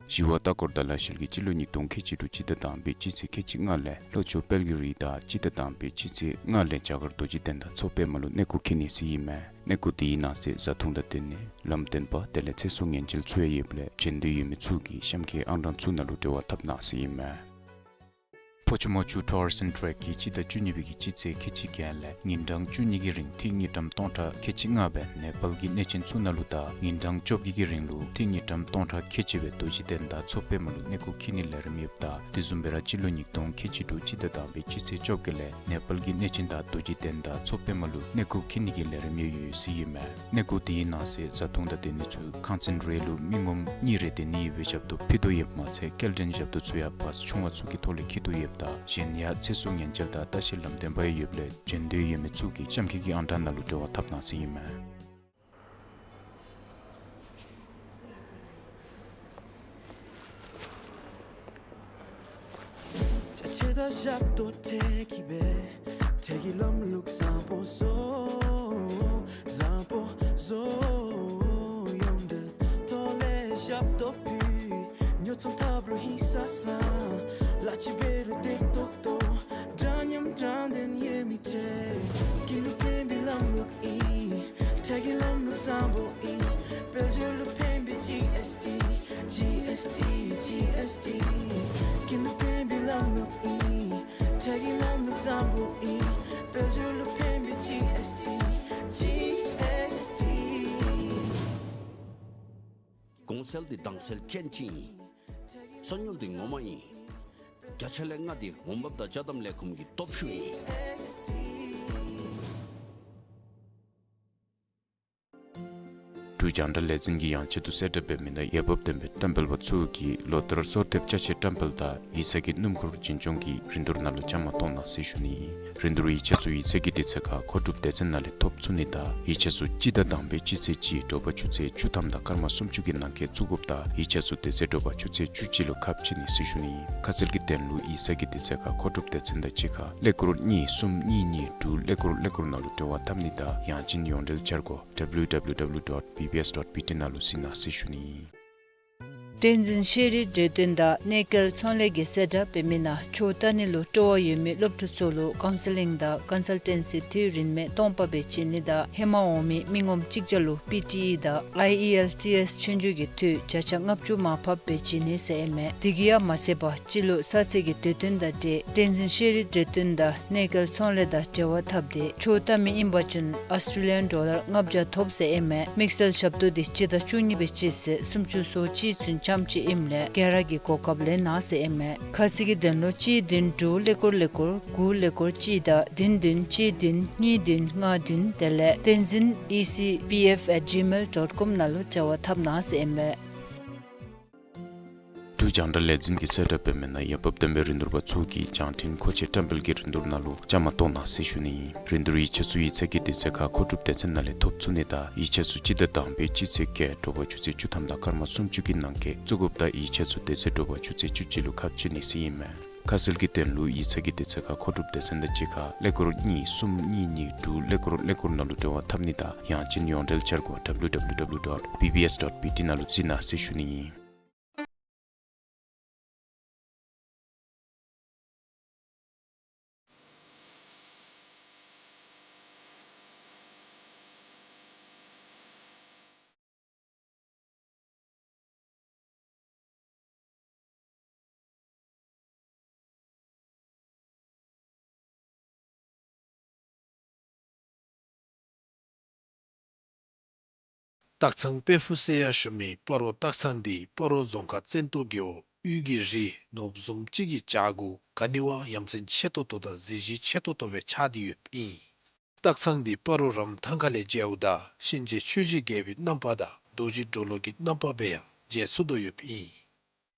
ཞི་བ་ལྟ་སྐོར་དང་ལས་བཤལ་གྱིས་སྤྱི་ལོ་ཉིས་སྟོང་ཁལ་གཅིག་དྲུག་སྤྱི་ཟླ་དང་པའི་སྤྱི་ཚེས་ཁལ་གཅིག་ལྔ་ལས་ལྷོ་ཕྱོགས་དཔལ་གྱི་རི་དང་སྤྱི་ཟླ་དང་པའི་སྤྱི་ཚེས་ལྔ་ལས་རྒྱ་གར་རྡོ་རྗེ་གདན་དང་མཚོ་པདྨ་ལུ་གནས་སྐོར་འཁྱིད་ནི་ཟེར་ཨིན་མས། གནས་སྐོར་དེའི་ནང་གསེས་བཟའ་འཐུང་དང་སྡོད་གནས་ལམ་སྟོན་པ་དེ་ལས་ཚེ་སྲོག་ཉེན་བཅོལ་ཚུ་ཡང་ཡོདཔ་ལས་འབྱོན་འདོད་ཡོད་མི་ཚུ་གིས་གཤམ་འཁོད་ཨང་གྲངས་ཚུ་ནང་ལུ་འབྲེལ་བ་འཐབ་གནང་ཟེར་ཨིན་མས། ཕོ་ཆུ་མོ་ཆུ་ཊུར་ཨིསཊ་ཊེག་གིས་སྤྱི་ཟླ་བཅུ་གཉིས་པའི་གི་སྤྱི་ཚེས་ཁལ་གཅིག་བརྒྱད་ལས་ཉིན་གྲངས་བཅུ་གཉིས་ཀྱི་རིང་ཐིག་དངུལ་ཀྲམ་སྟོང་ཕྲག་ཁལ་གཅིག་ལྔ་སྦེ་ནེ་པཱལ་གྱི་གནས་ཆེན་ཚུ་ནང་ལུ་དང་ཉིན་གྲངས་བཅོ་བརྒྱད་ཀྱི་རིང་ལུ་ཐིག་དངུལ་ཀྲམ་སྟོང་ཕྲག་ཁལ་གཅིག་སྦེ་རྡོ་རྗེ་གདན་དང་མཚོ་པདྨ་ལུ་གནས་སྐོར་འཁྱིད་ནིའི་ལས་རིམ་ཡོདཔ་ད་དེ་བཟུམ་སྦེ་ར་སྤྱི་ལོ་ཉིས་སྟོང་ཁལ་གཅིག་དྲུག་སྤྱི་ཟླ་དང་པའི་སྤྱི་ཚེས་བཅོ་བརྒྱད་ལས་ནེ་པཱལ་གྱི་གནས་ཆེན་དང་རྡོ་རྗེ་གདན་དང་མཚོ་པདྨ་ལུ་གནས་སྐོར་འཁྱིད་ནི་གི་ལས་རིམ་ཡང་ཡོད་ཟེར་ཨིན་མས། གནས་སྐོར་དེའི་ནང་གསེས་བཟའ་འཐུང་དང་སྡོད་གནས་ཚུ་ཁང་ཚན་རེ་ལུ་མི་ངོམ་གཉིས་རེ་སྡོད་ནི་ཡོད་པའི་ཞབས་ཏོག་ཕུལ་དོ་ཡོདཔ་མ་ཚད་སྐྱེལ་འདྲེན་ཞབས་ཏོག་ཚུ་ཡང་བཱས་ཆུང་བ་ཚུ་གི་ཐོག་ལས་འཁྱིད་དོ་ཡོདཔ་ད་གཞན་ཡང་ཚེ་སྲོག་ཉེན་བཅོལ་དང་ལྟ་བཤལ་ལམ་སྟོན་པ་ཡང་ཡོདཔ་ལས་འབྱོན་འདོད་ཡོད་མི་ཚུ་གིས་གཤམ་འཁོད་ཀྱི་ཨང་གྲངས་ནང་ལུ་འབྲེལ་བ་འཐབ་གནང་ཟེར་ཨིན་མས། ཅ་ཆས་དང་ཞབས་ཏོག་སྤྲོད་ཀྱི་སྦེ་འཕྲལ་གྱི་ལམ་ལུགས་བཟང་པོ་བཟོ། བཟང་པོ་བཟོ། ཡོངས་འབྲེལ་ཐོག་ལས་ཞབས་ཏོག་ཕུལ། ཉོ་ཚོང་འཐབ་རུང་ཧིང་སངས་སངས། གླ་ཆ་འབད་རུང་བདེ་ཏོག་ཏོ། འདྲ་མཉམ་དྲང་བདེན་ཡོད་མི་འཕྲལ་གྱི་ལུ་ཕན་པའི་ལམ་ལུགས་ཨིན། འཕྲལ་གྱི་ལམ་ལུགས་བཟང་པོ་ཨིན། དཔལ་འབྱོར་ལུ་ཕན་པའི་ཇི་ཨེསི་ཊི། ཇི་ཨེསི་ཊི། ཇི་ཨེསི་ཊི། གྱི་ལུ་ཕན་པའི་ལམ་ལུགས་ཨིན། འཕྲལ་གྱི་ལམ་ལུགས་བཟང་པོ་ཨིན། དཔལ་འབྱོར་ལུ་ཕན་པའི་ཇི་ཨེསི་ཊི། ཇི་ཨེསི་ཊི། གོང་གསལ་འདི་དྭངས་གསལ་ཅན་ཅིག་ཨིན། གསར་ཉོ་འདི་ངོ་མ་ཨིན། བརྒྱ་ཆ་ལས་ལྔ་འདི་འོང་འབབ་དང་ཅ་དམ་ལས་ཁུངས་ཀྱི་སྟོབས་ཤུགས་ཨིན། འབྲུག་རྒྱང་བསྒྲགས་ལས་འཛིན་གྱིས་ཡང་ཆེད་དུ་གསལ་བསྒྲགས་འབད་མི་ནང་འོས་འབབ་ལྡན་པའི་བཀྲམ་སྤེལ་པ་ཚུ་གིས་ལོ་ལྟར་གསོལ་འདེབས་ཅ་ཆས་བཀྲམ་སྤེལ་དང་ཡིག་ཚང་གི་སྣུམ་འཁོར་འཛིན་སྐྱོང་གི་རིན་བསྡུར་ནང་ལུ་བཅའ་མར་གཏོགས་གནང་ཟེར་ཞུ་ནི། རིན་བསྡུར་ཡིག་ཆ་ཚུ་ཡིག་ཚང་གི་དུས་ཚོད་ཁར་མཁོ་སྒྲུབ་སྡེ་ཚན་ནང་ལས་ཐོབ་ཚུགས་ནི་དང་ཡིག་ཆ་ཚུ་སྤྱི་ཟླ་དང་པའི་སྤྱི་ཚེས་གཅིག་དྲོ་པ་ཆུ་ཚོད་བཅུ་ཐམ་དང་སྐར་མ་སུམ་ཅུ་གི་ནང་འཁོད་བཙུགས་དགོཔ་དང་ཡིག་ཆ་ཚུ་དེ་ཚེ་དྲོ་པ་ཆུ་ཚོད་བཅུ་གཅིག་ལུ་ཁ་ཕྱེ་ནི་ཟེར་ཞུ་ནི། ཁ་གསལ་གྱི་དོན་ལུ་ཡིག་ཚང་གི་དུས་ཚོད་ཁར་མཁོ་སྒྲུབ་སྡེ་ཚན་དང་གཅིག་ཁར་ཀླད་ཀོར་གཉིས་གསུམ་གཉིས་གཉིས་དྲུག་ཀླད་ཀོར་ཀླད་ཀོར་ནང་ལུ་འབྲེལ་བ་འཐབ་ནི་དང་ཡང་ཅིན་ཡོངས་འབྲེལ་འཆར་སྒོ་W W W dot B B S dot B T ནང་ལུ་གཟིགས་གནང་ཟེར་ཞུ་ནི། བསྟན་འཛིན་ཤེས་རིག་འབྲེལ་དོན་དང་གནས་སྐལ་ཚོང་ལས་ཀྱིས་གསལ་བསྒྲགས་འབད་མི་ནང་ཆོས་ལྟ་ནི་ལུ་སྤྲོ་བ་ཡོད་མི་སློབ་ཕྲུག་ཚུ་ལུ་ཀའུན་སི་ལིང་དང་ཀོན་སལ་ཊེན་སི་འཐུས་རིན་མེད་སྟོང་པ་སྦེ་བྱིན་ནི་དང་ཧེ་མ་འོང་མི་མི་ངོམ་གཅིག་བརྒྱ་ལུ་པི་ཊི་ཨི་དང་ཨའི་ཨི་ཨེལ་ཊི་ཨེསི་ཆོས་རྒྱུགས་ཀྱི་འཐུས་བརྒྱ་ཆ་ལྔ་བཅུ་མར་ཕབ་སྦེ་བྱིན་ནི་ཟེར་ཨིན་མས། དེ་གིས་ཡང་མ་ཚད་པར་སྤྱི་ལོ་གསར་ཚེས་ཀྱི་དུས་སྟོན་དང་འབྲེལ་བསྟན་འཛིན་ཤེས་རིག་འབྲེལ་དོན་དང་གནས་སྐལ་ཚོང་ལས་དང་འབྲེལ་བ་འཐབ་སྟེ་ཆོས་ལྟ་མི་ཨིན་པ་ཅིན་ཨོསི་ཊེ་ལི་ཡན་ཌོ་ལར་ལྔ་བརྒྱ་ཐོབ་ཟེར་ཨིན་མས། དམིགས་བསལ་ཞབས་ཏོག་འདི་སྤྱི་ཟླ་བཅུ་གཉིས་པའི་སྤྱི་ཚེས་སུམ་ཅུ་སོ་གཅིག་ཚུན་ཙམ་ཅིག་ཨིནམ་ལས་སྒེར་ར་གི་གོ་སྐབས་ལེན་གནང་ཟེར་ཨིན་མས། ཁ་གསལ་གྱི་དོན་ལུ་གཅིག་བདུན་དྲུག་ཀླད་ཀོར་ཀླད་ཀོར་དགུ་ཀླད་ཀོར་གཅིག་དང་བདུན་བདུན་གཅིག་བདུན་གཉིས་བདུན་ལྔ་བདུན་དེ་ལས་བསྟན་འཛིན་ཨི་སི་པི་ཨེཕ་ཨེཊ་ཇི་མེལ་ཌོཊ་ཀོམ་ནང་ལུ་འབྲེལ་བ་འཐབ་གནང་ཟེར་ཨིན་མས། འབྲུག་རྒྱང་བསྒྲགས་ལས་འཛིན་གྱིས་གསལ་བསྒྲགས་འབད་མི་ནང་འོས་འབབ་ལྡན་པའི་རིན་བསྡུར་པ་ཚུ་གིས་རྒྱང་འཕྲིན་མཁོ་ཆས་བཀྲམ་སྤེལ་གྱི་རིན་བསྡུར་ནང་ལུ་བཅའ་མར་གཏོགས་གནང་ཟེར་ཞུ་ནི་ཨིན། རིན་བསྡུར་ཡིག་ཆ་ཚུ་ཡིག་ཚང་གི་དུས་ཚོད་ཁར་མཁོ་སྒྲུབ་སྡེ་ཚན་ནང་ལས་ཐོབ་ཚུགས་ནི་དང་ཡིག་ཆ་ཚུ་སྤྱི་ཟླ་དང་པའི་སྤྱི་ཚེས་བརྒྱད་དྲོ་པ་ཆུ་ཚོད་བཅུ་ཐམ་དང་སྐར་མ་སུམ་ཅུ་གི་ནང་འཁོད་བཙུགས་དགོཔ་དང་ཡིག་ཆ་ཚུ་དེ་ཚེ་དྲོ་པ་ཆུ་ཚོད་བཅུ་གཅིག་ལུ་ཁ་ཕྱེ་ནི་ཟེར་ཨིན་མས། ཁ་གསལ་གྱི་དོན་ལུ་ཡིག་ཚང་གི་དུས་ཚོད་ཁར་མཁོ་སྒྲུབ་སྡེ་ཚན་དང་གཅིག་ཁར་ཀླད་ཀོར་གཉིས་གསུམ་གཉིས་གཉིས་དྲུག་ཀླད་ཀོར་ཀླད་ཀོར་ནང་ལུ་འབྲེལ་བ་འཐབ་ནི་དང་ཡང་ཅིན་ཡོངས་འབྲེལ་འཆར་སྒོ་W W W dot B B S dot B T ནང་ལུ་གཟིགས་གནང་ཟེར་ཞུ་ནི་ཨིན། སྟག་ཚང་དཔལ་ཕུག་ཟེར་ཡང་ཞུ་མི་སྤ་རོ་སྟག་ཚང་འདི་སྤ་རོ་རྫོང་ཁག་བཙན་ཏོ་རྒེད་འོག་དབུས་ཀྱི་རི་ནོར་བུ་བཟུམ་ཅིག་གི་བྱག་གུ་ག་ནི་བ་ཡ་མཚན་ཆེ་ཏོག་ཏོ་དང་གཟི་བརྗིད་ཆེ་ཏོག་ཏོ་སྦེ་ཆགས་ཏེ་ཡོདཔ་ཨིན། སྟག་ཚང་འདི་སྤ་རོ་རམ་ཐང་ཁ་ལས་མཇལཝ་ད་གཤིན་རྗེ་ཆོས་ཀྱི་རྒྱལ་པོའི་རྣམ་པ་དང་རྡོ་རྗེ་གྲོ་ལོད་ཀྱི་རྣམ་པ་སྦེ་ཡང་མཇལ་ཚུགས་དོ་ཡོདཔ་ཨིན།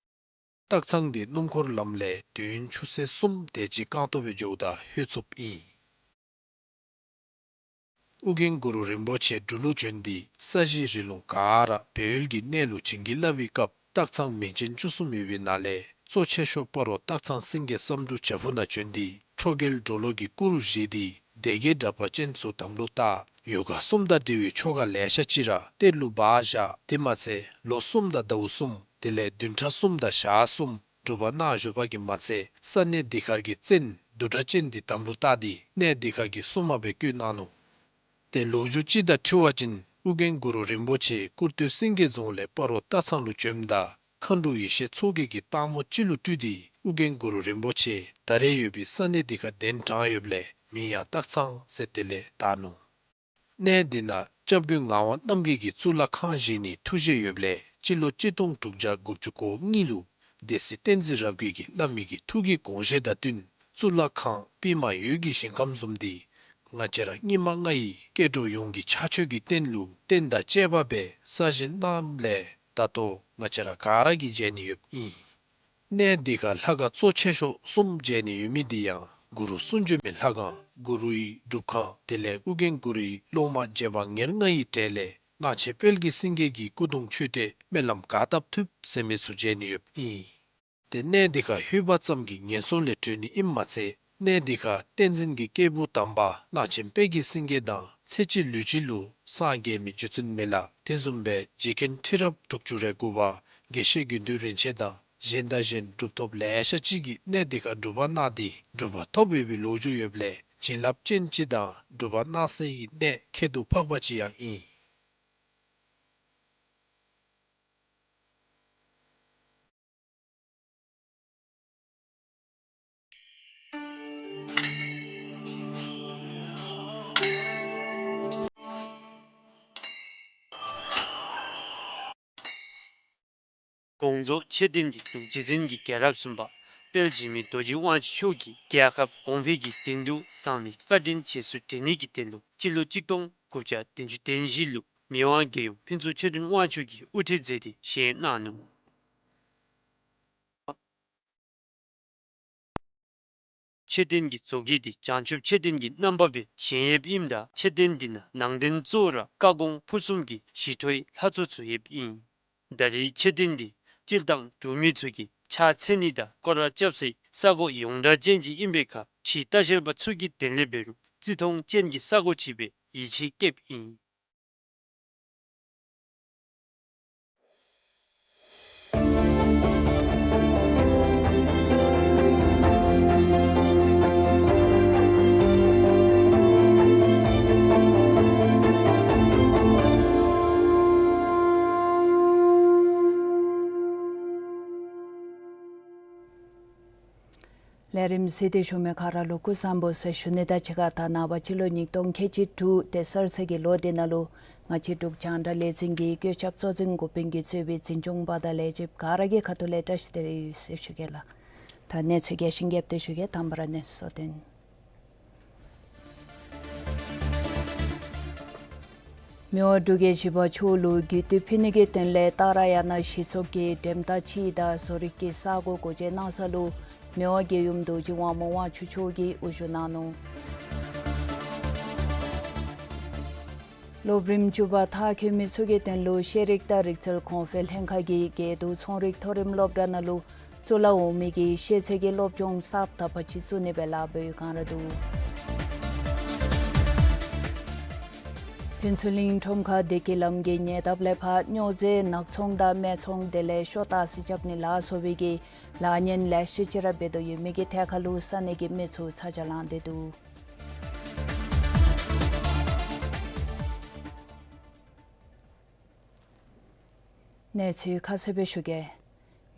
སྟག་ཚང་འདི་སྣུམ་འཁོར་ལམ་ལས་དུས་ཡུན་ཆུ་ཚོད་གསུམ་དེ་ཅིག་རྐང་སྟོང་སྦེ་འགྱོཝ་ད་ལྷོད་ཚུགསཔ་ཨིན། ཨོ་རྒྱན་གུ་རུ་རིན་པོ་ཆེ་འབྲུག་ལུ་བྱོན་ཏེ་ས་གཞི་རི་ལུང་ག་ར་སྦས་ཡུལ་གྱི་གནས་ལུ་བྱིན་གྱིས་བརླབས་པའི་སྐབས་སྟག་ཚང་མིང་ཅན་བཅུ་གསུམ་ཡོད་པའི་ནང་ལས་གཙོ་ཆེ་ཤོས་སྤ་རོ་སྟག་ཚང་སེང་གེ་བསམ་འགྲུབ་བྱག་ཕུག་ནང་བྱོན་ཏེ་ཁྲོ་རྒྱལ་གྲོ་ལོད་ཀྱི་སྐུ་རུ་བཞེངས་ཏེ་སྡེ་བརྒྱད་དྲེགས་པ་ཅན་ཚུ་དམ་ལུ་བཏགས། ཡོ་ག་གསུམ་དང་འབྲེལ་བའི་ཆོ་ག་ལེ་ཤ་ཅིག་ར་གཏེར་ལུ་སྦ་བཞག། དེ་མ་ཚད་ལོ་གསུམ་དང་ཟླཝ་གསུམ་དེ་ལས་བདུན་ཕྲག་གསུམ་དང་ཞག་གསུམ་སྒྲུབ་པ་གནང་བཞུགས་པ་གིས་མ་ཚད་ས་གནས་འདི་ཁར་གྱི་བཙན་བདུད་དྲག་ཅན་འདི་དམ་ལུ་བཏགས་ཏེ་གནས་འདི་ཁར་གྱི་སྲུང་མ་སྦེ་བསྐོས་གནང་ནུག། ཏེ་ལོ་རྒྱུས་ཅིག་དང་འཁྲིལ་བ་ཅིན་ཨོ་རྒྱན་གུ་རུ་རིན་པོ་ཆེ་ཀུར་སྟོད་སེང་གེ་རྫོང་ལས་སྤ་རོ་སྟག་ཚང་ལུ་བྱོནམ་ད་མཁའ་འགྲོ་ཡེ་ཤེས་མཚོ་རྒྱལ་གྱིས་སྟག་མོ་ཅིག་ལུ་སྤྲུལ་ཏེ་ཨོ་རྒྱན་གུ་རུ་རིན་པོ་ཆེ་ད་རེས་ཡོད་པའི་ས་གནས་འདི་ཁར་གདན་དྲངས་ཡོདཔ་ལས་མིང་ཡང་སྟག་ཚང་ཟེར་དེ་ལས་བཏགས་ནུག། གནས་འདི་ནང་སྐྱབས་མགོན་ངག་དབང་རྣམ་རྒྱལ་གྱི་གཙུག་ལག་ཁང་བཞེངས་ནིའི་ཐུགས་བཞེད་ཡོདཔ་ལས་སྤྱི་ལོ་གཅིག་སྟོང་དྲུག་བརྒྱ་དགུ་བཅུ་གོ་གཉིས་ལུ་སྡེ་སྲིད་བསྟན་འཛིན་རབ་རྒྱས་ཀྱིས་བླ་མའི་གི་ཐུགས་ཀྱི་དགོངས་བཞེད་དང་བསྟུན་གཙུག་ལག་ཁང་པདྨ་འོད་ཀྱི་ཞིང་ཁམས་བཟུམ་འདི་ང་བཅས་ར་སྙིགས་མ་ལྔ་ཡི་སྐྱེ་འགྲོ་ཡོངས་ཀྱི་ཕྱག་མཆོད་ཀྱི་རྟེན་ལུ་རྟེན་དང་བཅས་པ་སྦེ་གསར་བཞེངས་གནངམ་ལས་ད་ལྟོ་ང་བཅས་ར་ག་ར་གིས་མཇལ་ནི་ཡོདཔ་ཨིན། གནས་འདི་ཁར་ལྷ་ཁང་གཙོ་ཆེ་ཤོས་གསུམ་མཇལ་ནི་ཡོད་མི་འདི་ཡང་གུ་རུ་གསུང་བྱོན་མའི་ལྷ་ཁང་གུ་རུའི་སྒྲུབ་ཁང་དེ་ལས་ཨོ་རྒྱན་གུ་རུའི་སློབ་མ་རྗེ་འབངས་ཉེར་ལྔ་ཡི་གྲས་ལས་གླང་ཆེན་དཔལ་གྱི་སེང་གེ་གི་སྐུ་གདུང་མཆོད་རྟེན་སྨོན་ལམ་ག་བཏབ་ཐུབ་ཟེར་མི་ཚུ་མཇལ་ནི་ཡོདཔ་ཨིན། ཏེ་གནས་འདི་ཁར་ལྷོད་པ་ཙམ་གྱིས་ངན་སོང་ལས་གྲོལ་ནི་ཨིནམ་མ་ཚད་གནས་འདི་ཁར་བསྟན་འཛིན་གྱི་སྐྱེས་བུ་དམ་པ་གླང་ཆེན་དཔལ་གྱི་སེང་གེ་དང་ཚེ་གཅིག་ལུས་གཅིག་ལུ་སངས་རྒྱས་མི་རྗེ་བཙུན་མི་ལ་དེ་བཟུམ་སྦེ་རྗེ་མཁན་ཁྲི་རབས་དྲུག་ཅུ་རེ་དགུ་པ་དགེ་བཤེས་དགེ་འདུན་རིན་ཆེན་དང་གཞན་དང་གཞན་གྲུབ་ཐོབ་ལེ་ཤ་ཅིག་གིས་གནས་འདི་ཁར་སྒྲུབ་པ་གནང་སྟེ་གྲུབ་པ་ཐོབ་ཡོད་པའི་ལོ་རྒྱུས་ཡོདཔ་ལས་བྱིན་རླབས་ཅན་ཅིག་དང་སྒྲུབ་པ་གནང་སའི་གནས་ཁྱད་དུ་འཕགས་པ་ཅིག་ཡང་ཨིན། དགོངས་རྫོགས་ཆེ་ལྡན་གྱི་གདུང་རྗེ་བཙུན་གྱི་རྒྱལ་རབས་གསུམ་པ་དཔལ་འཇིགས་མེད་རྡོ་རྗེ་དབང་ཕྱུག་མཆོག་གིས་རྒྱལ་ཁབ་གོང་འཕེལ་གྱི་དོན་དུ་གསང་བའི་བཀའ་དྲིན་རྗེས་སུ་དྲན་ནི་གི་དོན་ལུ་སྤྱི་ལོ་གཅིག་སྟོང་དགུ་བརྒྱ་བདུན་ཅུ་དོན་བཞི་ལུ་ མི་དབང་རྒྱལ་ཡུམ་ཕུན་ཚོགས་ཆོས་སྒྲོན་དབང་ཕྱུག་གིས་དབུ་ཁྲིད་མཛད་དེ་བཞེངས་གནང་ནུག། མཆོད་རྟེན་གྱི་མཛོད་དཀྱིལ་འདི་བྱང་ཆུབ་མཆོད་རྟེན་གྱི་རྣམ་པ་སྦེ་བཞེངས་ཡོདཔ་ཨིནམ་ད་མཆོད་རྟེན་འདི་ནང་ནང་རྟེན་གཙོ་བོ་ར་བཀའ་དགོངས་ཕུར་གསུམ་གྱི་ཞི་ཁྲོའི་ལྷ་ཚོགས་ཚུ་ཡོདཔ་ཨིན། ད་རེས་མཆོད་རྟེན་འདི་སྤྱིར་བཏང་འབྲུག་མི་ཚུ་གིས་ཕྱག་འཚལ་ནི་དང་སྐོར་ར་རྐྱབ་སའི་ས་གོ་ཡོངས་གྲགས་ཅན་ཅིག་ཨིན་པའི་ཁར་ཁྲི་ལྟ་བཤལ་པ་ཚུ་གི་དོན་ལས་འབད་རུང་བརྩི་མཐོང་ཅན་གྱི་ས་གོ་ཅིག་སྦེ་ཡིད་ཆེས་བསྐྱེདཔ་ཨིན། ལས་རིམ་གཟིགས་ཏེ་བཞུགས་མི་ག་ར་ལུ་སྐུ་གཟུགས་བཟང་པོ་ཟེར་ཞུ་ནི་དང་གཅིག་ཁར་ད་ནངས་པ་སྤྱི་ལོ་ཉིས་སྟོང་ཁལ་གཅིག་དྲུག་དེ་གསར་ཚེས་ཀྱི་ལོ་འདི་ནང་ལུ་ང་བཅས་འབྲུག་རྒྱང་བསྒྲགས་ལས་འཛིན་གྱི་བཀོད་ཁྱབ་གཙོ་འཛིན་འགོ་དཔོན་གྱིས་གཙོས་པའི་འཛིན་སྐྱོང་པ་དང་ལས་བྱེདཔ་ག་ར་གི་ཁ་ཐུག་ལས་བཀྲ་ཤིས་བདེ་ལེགས་ཡོད་ཟེར་ཞུ་གེ་ལགས། ད་གནས་ཚུལ་རྒྱས་ཤིང་རྒྱསཔ་དེ་ཞུ་གེ། དང་པ་ར་གནས་ཚུལ་གཙོ་དོན། མི་དབང་འབྲུག་རྒྱལ་བཞི་པ་མཆོག་ལུ་གུས་བཏུད་ཕུལ་ནི་གི་དོན་ལས་ཏཱ་ར་ཡ་ན་གཞི་ཚོགས་ཀྱིས་འགྲེམས་ཐག་ཅིག་དང་བཟོ་རིག་གི་ས་གོ་སྒོ་འབྱེད་གནང་ས་ལུ་མི་དབང་རྒྱལ་ཡུམ་རྡོ་རྗེ་དབང་མོ་དབང་ཕྱུག་མཆོག་གིས་དབུ་བཞུགས་གནང་ནུག། སློབ་རིམ་བཅུ་པ་མཐར་འཁྱོལ་མི་ཚུ་གི་དོན་ལུ་ཤེས་རིག་དང་རིག་རྩལ་གོང་འཕེལ་ལྷན་ཁག་གིས་དགེ་འདུན་ཚོང་རིག་མཐོ་རིམ་སློབ་གྲྭ་ནང་ལུ་གཙུག་ལག་འོག་མའི་གི་ཤེས་ཚད་ཀྱི་སློབ་སྦྱོང་གསརཔ་དག་པ་ཅིག་བཙུགས་ནི་སྦེ་ལཱ་འབད་བའི་བསྒང་ར་འདུག། ཕུན་ཚོགས་གླིང་ཁྲོམ་ཁར་བདེ་སྐྱིད་ལམ་གྱི་ཉེ་འདབས་ལས་ཕར་སྨྱོ་རྫས་ནག་ཚོང་དང་སྨད་འཚོང་དེ་ལས་ཤོ་ཏག་སི་རྐྱབ་ནི་ལ་སོགས་པའི་གི་ལཱ་ངན་ལེ་ཤ་ཅིག་ར་འབད་དོ་ཡོད་མི་གི་ཐད་ཁར་ལུ་ས་གནས་ཀྱི་མི་ཚུ་ཚ་གྱང་ལངས་ཏེ་འདུག། གནས་ཚུལ་ཁ་གསལ་སྦེ་ཞུ་གེ།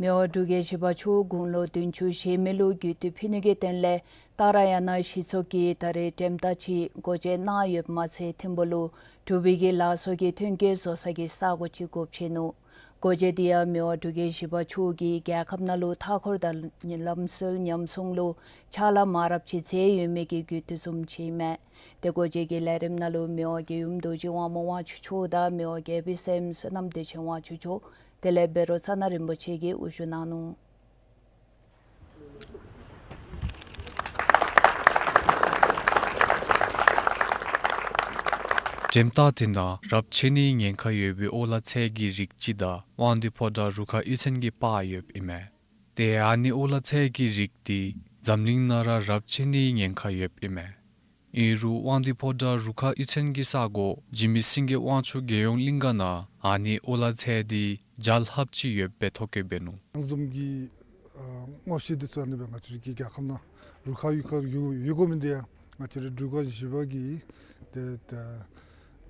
མི་དབང་འབྲུག་རྒྱལ་བཞི་པ་མཆོག་དགུང་ལོ་བདུན་ཅུ་བཞེས་མི་ལུ་གུས་བཏུད་ཕུལ་ནི་གི་དོན་ལས་ཏཱ་ར་ཡ་ན་གཞི་ཚོགས་ཀྱིས་ད་རེས་འགྲེམས་ཐག་ཅིག་སྒོ་འབྱེད་གནང་ཡོདཔ་མ་ཚད་ཐིམ་ཕུག་ལུ་འབྲུག་པའི་གི་ལག་བཟོ་གི་ཐོན་སྐྱེད་བཟོ་ས་གི་ས་གོ་ཅིག་སྒོ་ཕྱེ་ནུག། སྒོ་འབྱེད་འདི་ཡང་མི་དབང་འབྲུག་རྒྱལ་བཞི་པ་མཆོག་གིས་རྒྱལ་ཁབ་ནང་ལུ་མཐའ་འཁོར་དང་ལམ་སྲོལ་ཉམས་སྲུང་ལུ་ཕྱག་ལཱ་མང་རབས་ཅིག་མཛད་ཡོད་མི་གི་གུས་བཏུད་བཟུམ་ཅིག་ཨིན་མས། ཏེ་སྒོ་འབྱེད་ཀྱི་ལས་རིམ་ནང་ལུ་མི་དབང་རྒྱལ་ཡུམ་རྡོ་རྗེ་དབང་མོ་དབང་ཕྱུག་མཆོག་དང་མི་དབང་རྒྱལ་པོའི་སྲསམོ་བསོད་ནམས་བདེ་ཆེན་དབང་ཕྱུག་མཆོག་དེ་ལས་བཻ་རོ་ཙ་ན་རིན་པོ་ཆེ་གིས་དབུ་བཞུགས་གནང་ནུག། འགྲེམས་ཐག་འདི་ནང་རབས་ཆད་ནིའི་ཉེན་ཁ་ཡོད་པའི་ཨོ་ལ་ཚལ་གྱི་རིགས་ཅིག་དང་དབང་འདུས་ཕོ་བྲང་རུ་ཁག་གཡུས་ཚན་གྱི་པར་ཡོདཔ་ཨིན་མས། ཏེ་ཨ་ནི་ཨོ་ལ་ཚལ་གྱི་རིགས་འདི་འཛམ་གླིང་ནང་ར་རབས་ཆད་ནིའི་ཉེན་ཁ་ཡོདཔ་ཨིན་མས། ཨིན་རུང་དབང་འདུས་ཕོ་བྲང་རུ་ཁག་གཡུས་ཚན་གྱི་ས་གོ་འཇིགས་མེད་སེང་གེ་དབང་ཕྱུག་རྒྱལ་ཡོངས་གླིང་ག་ནང་ཨ་ནི་ཨོ་ལ་ཚལ་འདི་བརྒྱ་ལྷགཔ་ཅིག་ཡོདཔ་སྦེ་ཐོ་བཀོད་འབད་ནུག། ཨ་ནི་བཟུམ་གྱི་ཨ་ངོ་ཤེས་འདི་ཚུ་ཨ་ནི་སྦེ་ང་བཅས་ཀྱི་རྒྱལ་ཁབ་ནང་རུ་ཁག་གཡུས་ཁར་ཡོད་ཡོད་དགོ་མི་འདི་ཡང་ང་བཅས་རའི་འབྲུག་པ་བཞི་པ་གི་ཏེ་ཏེ་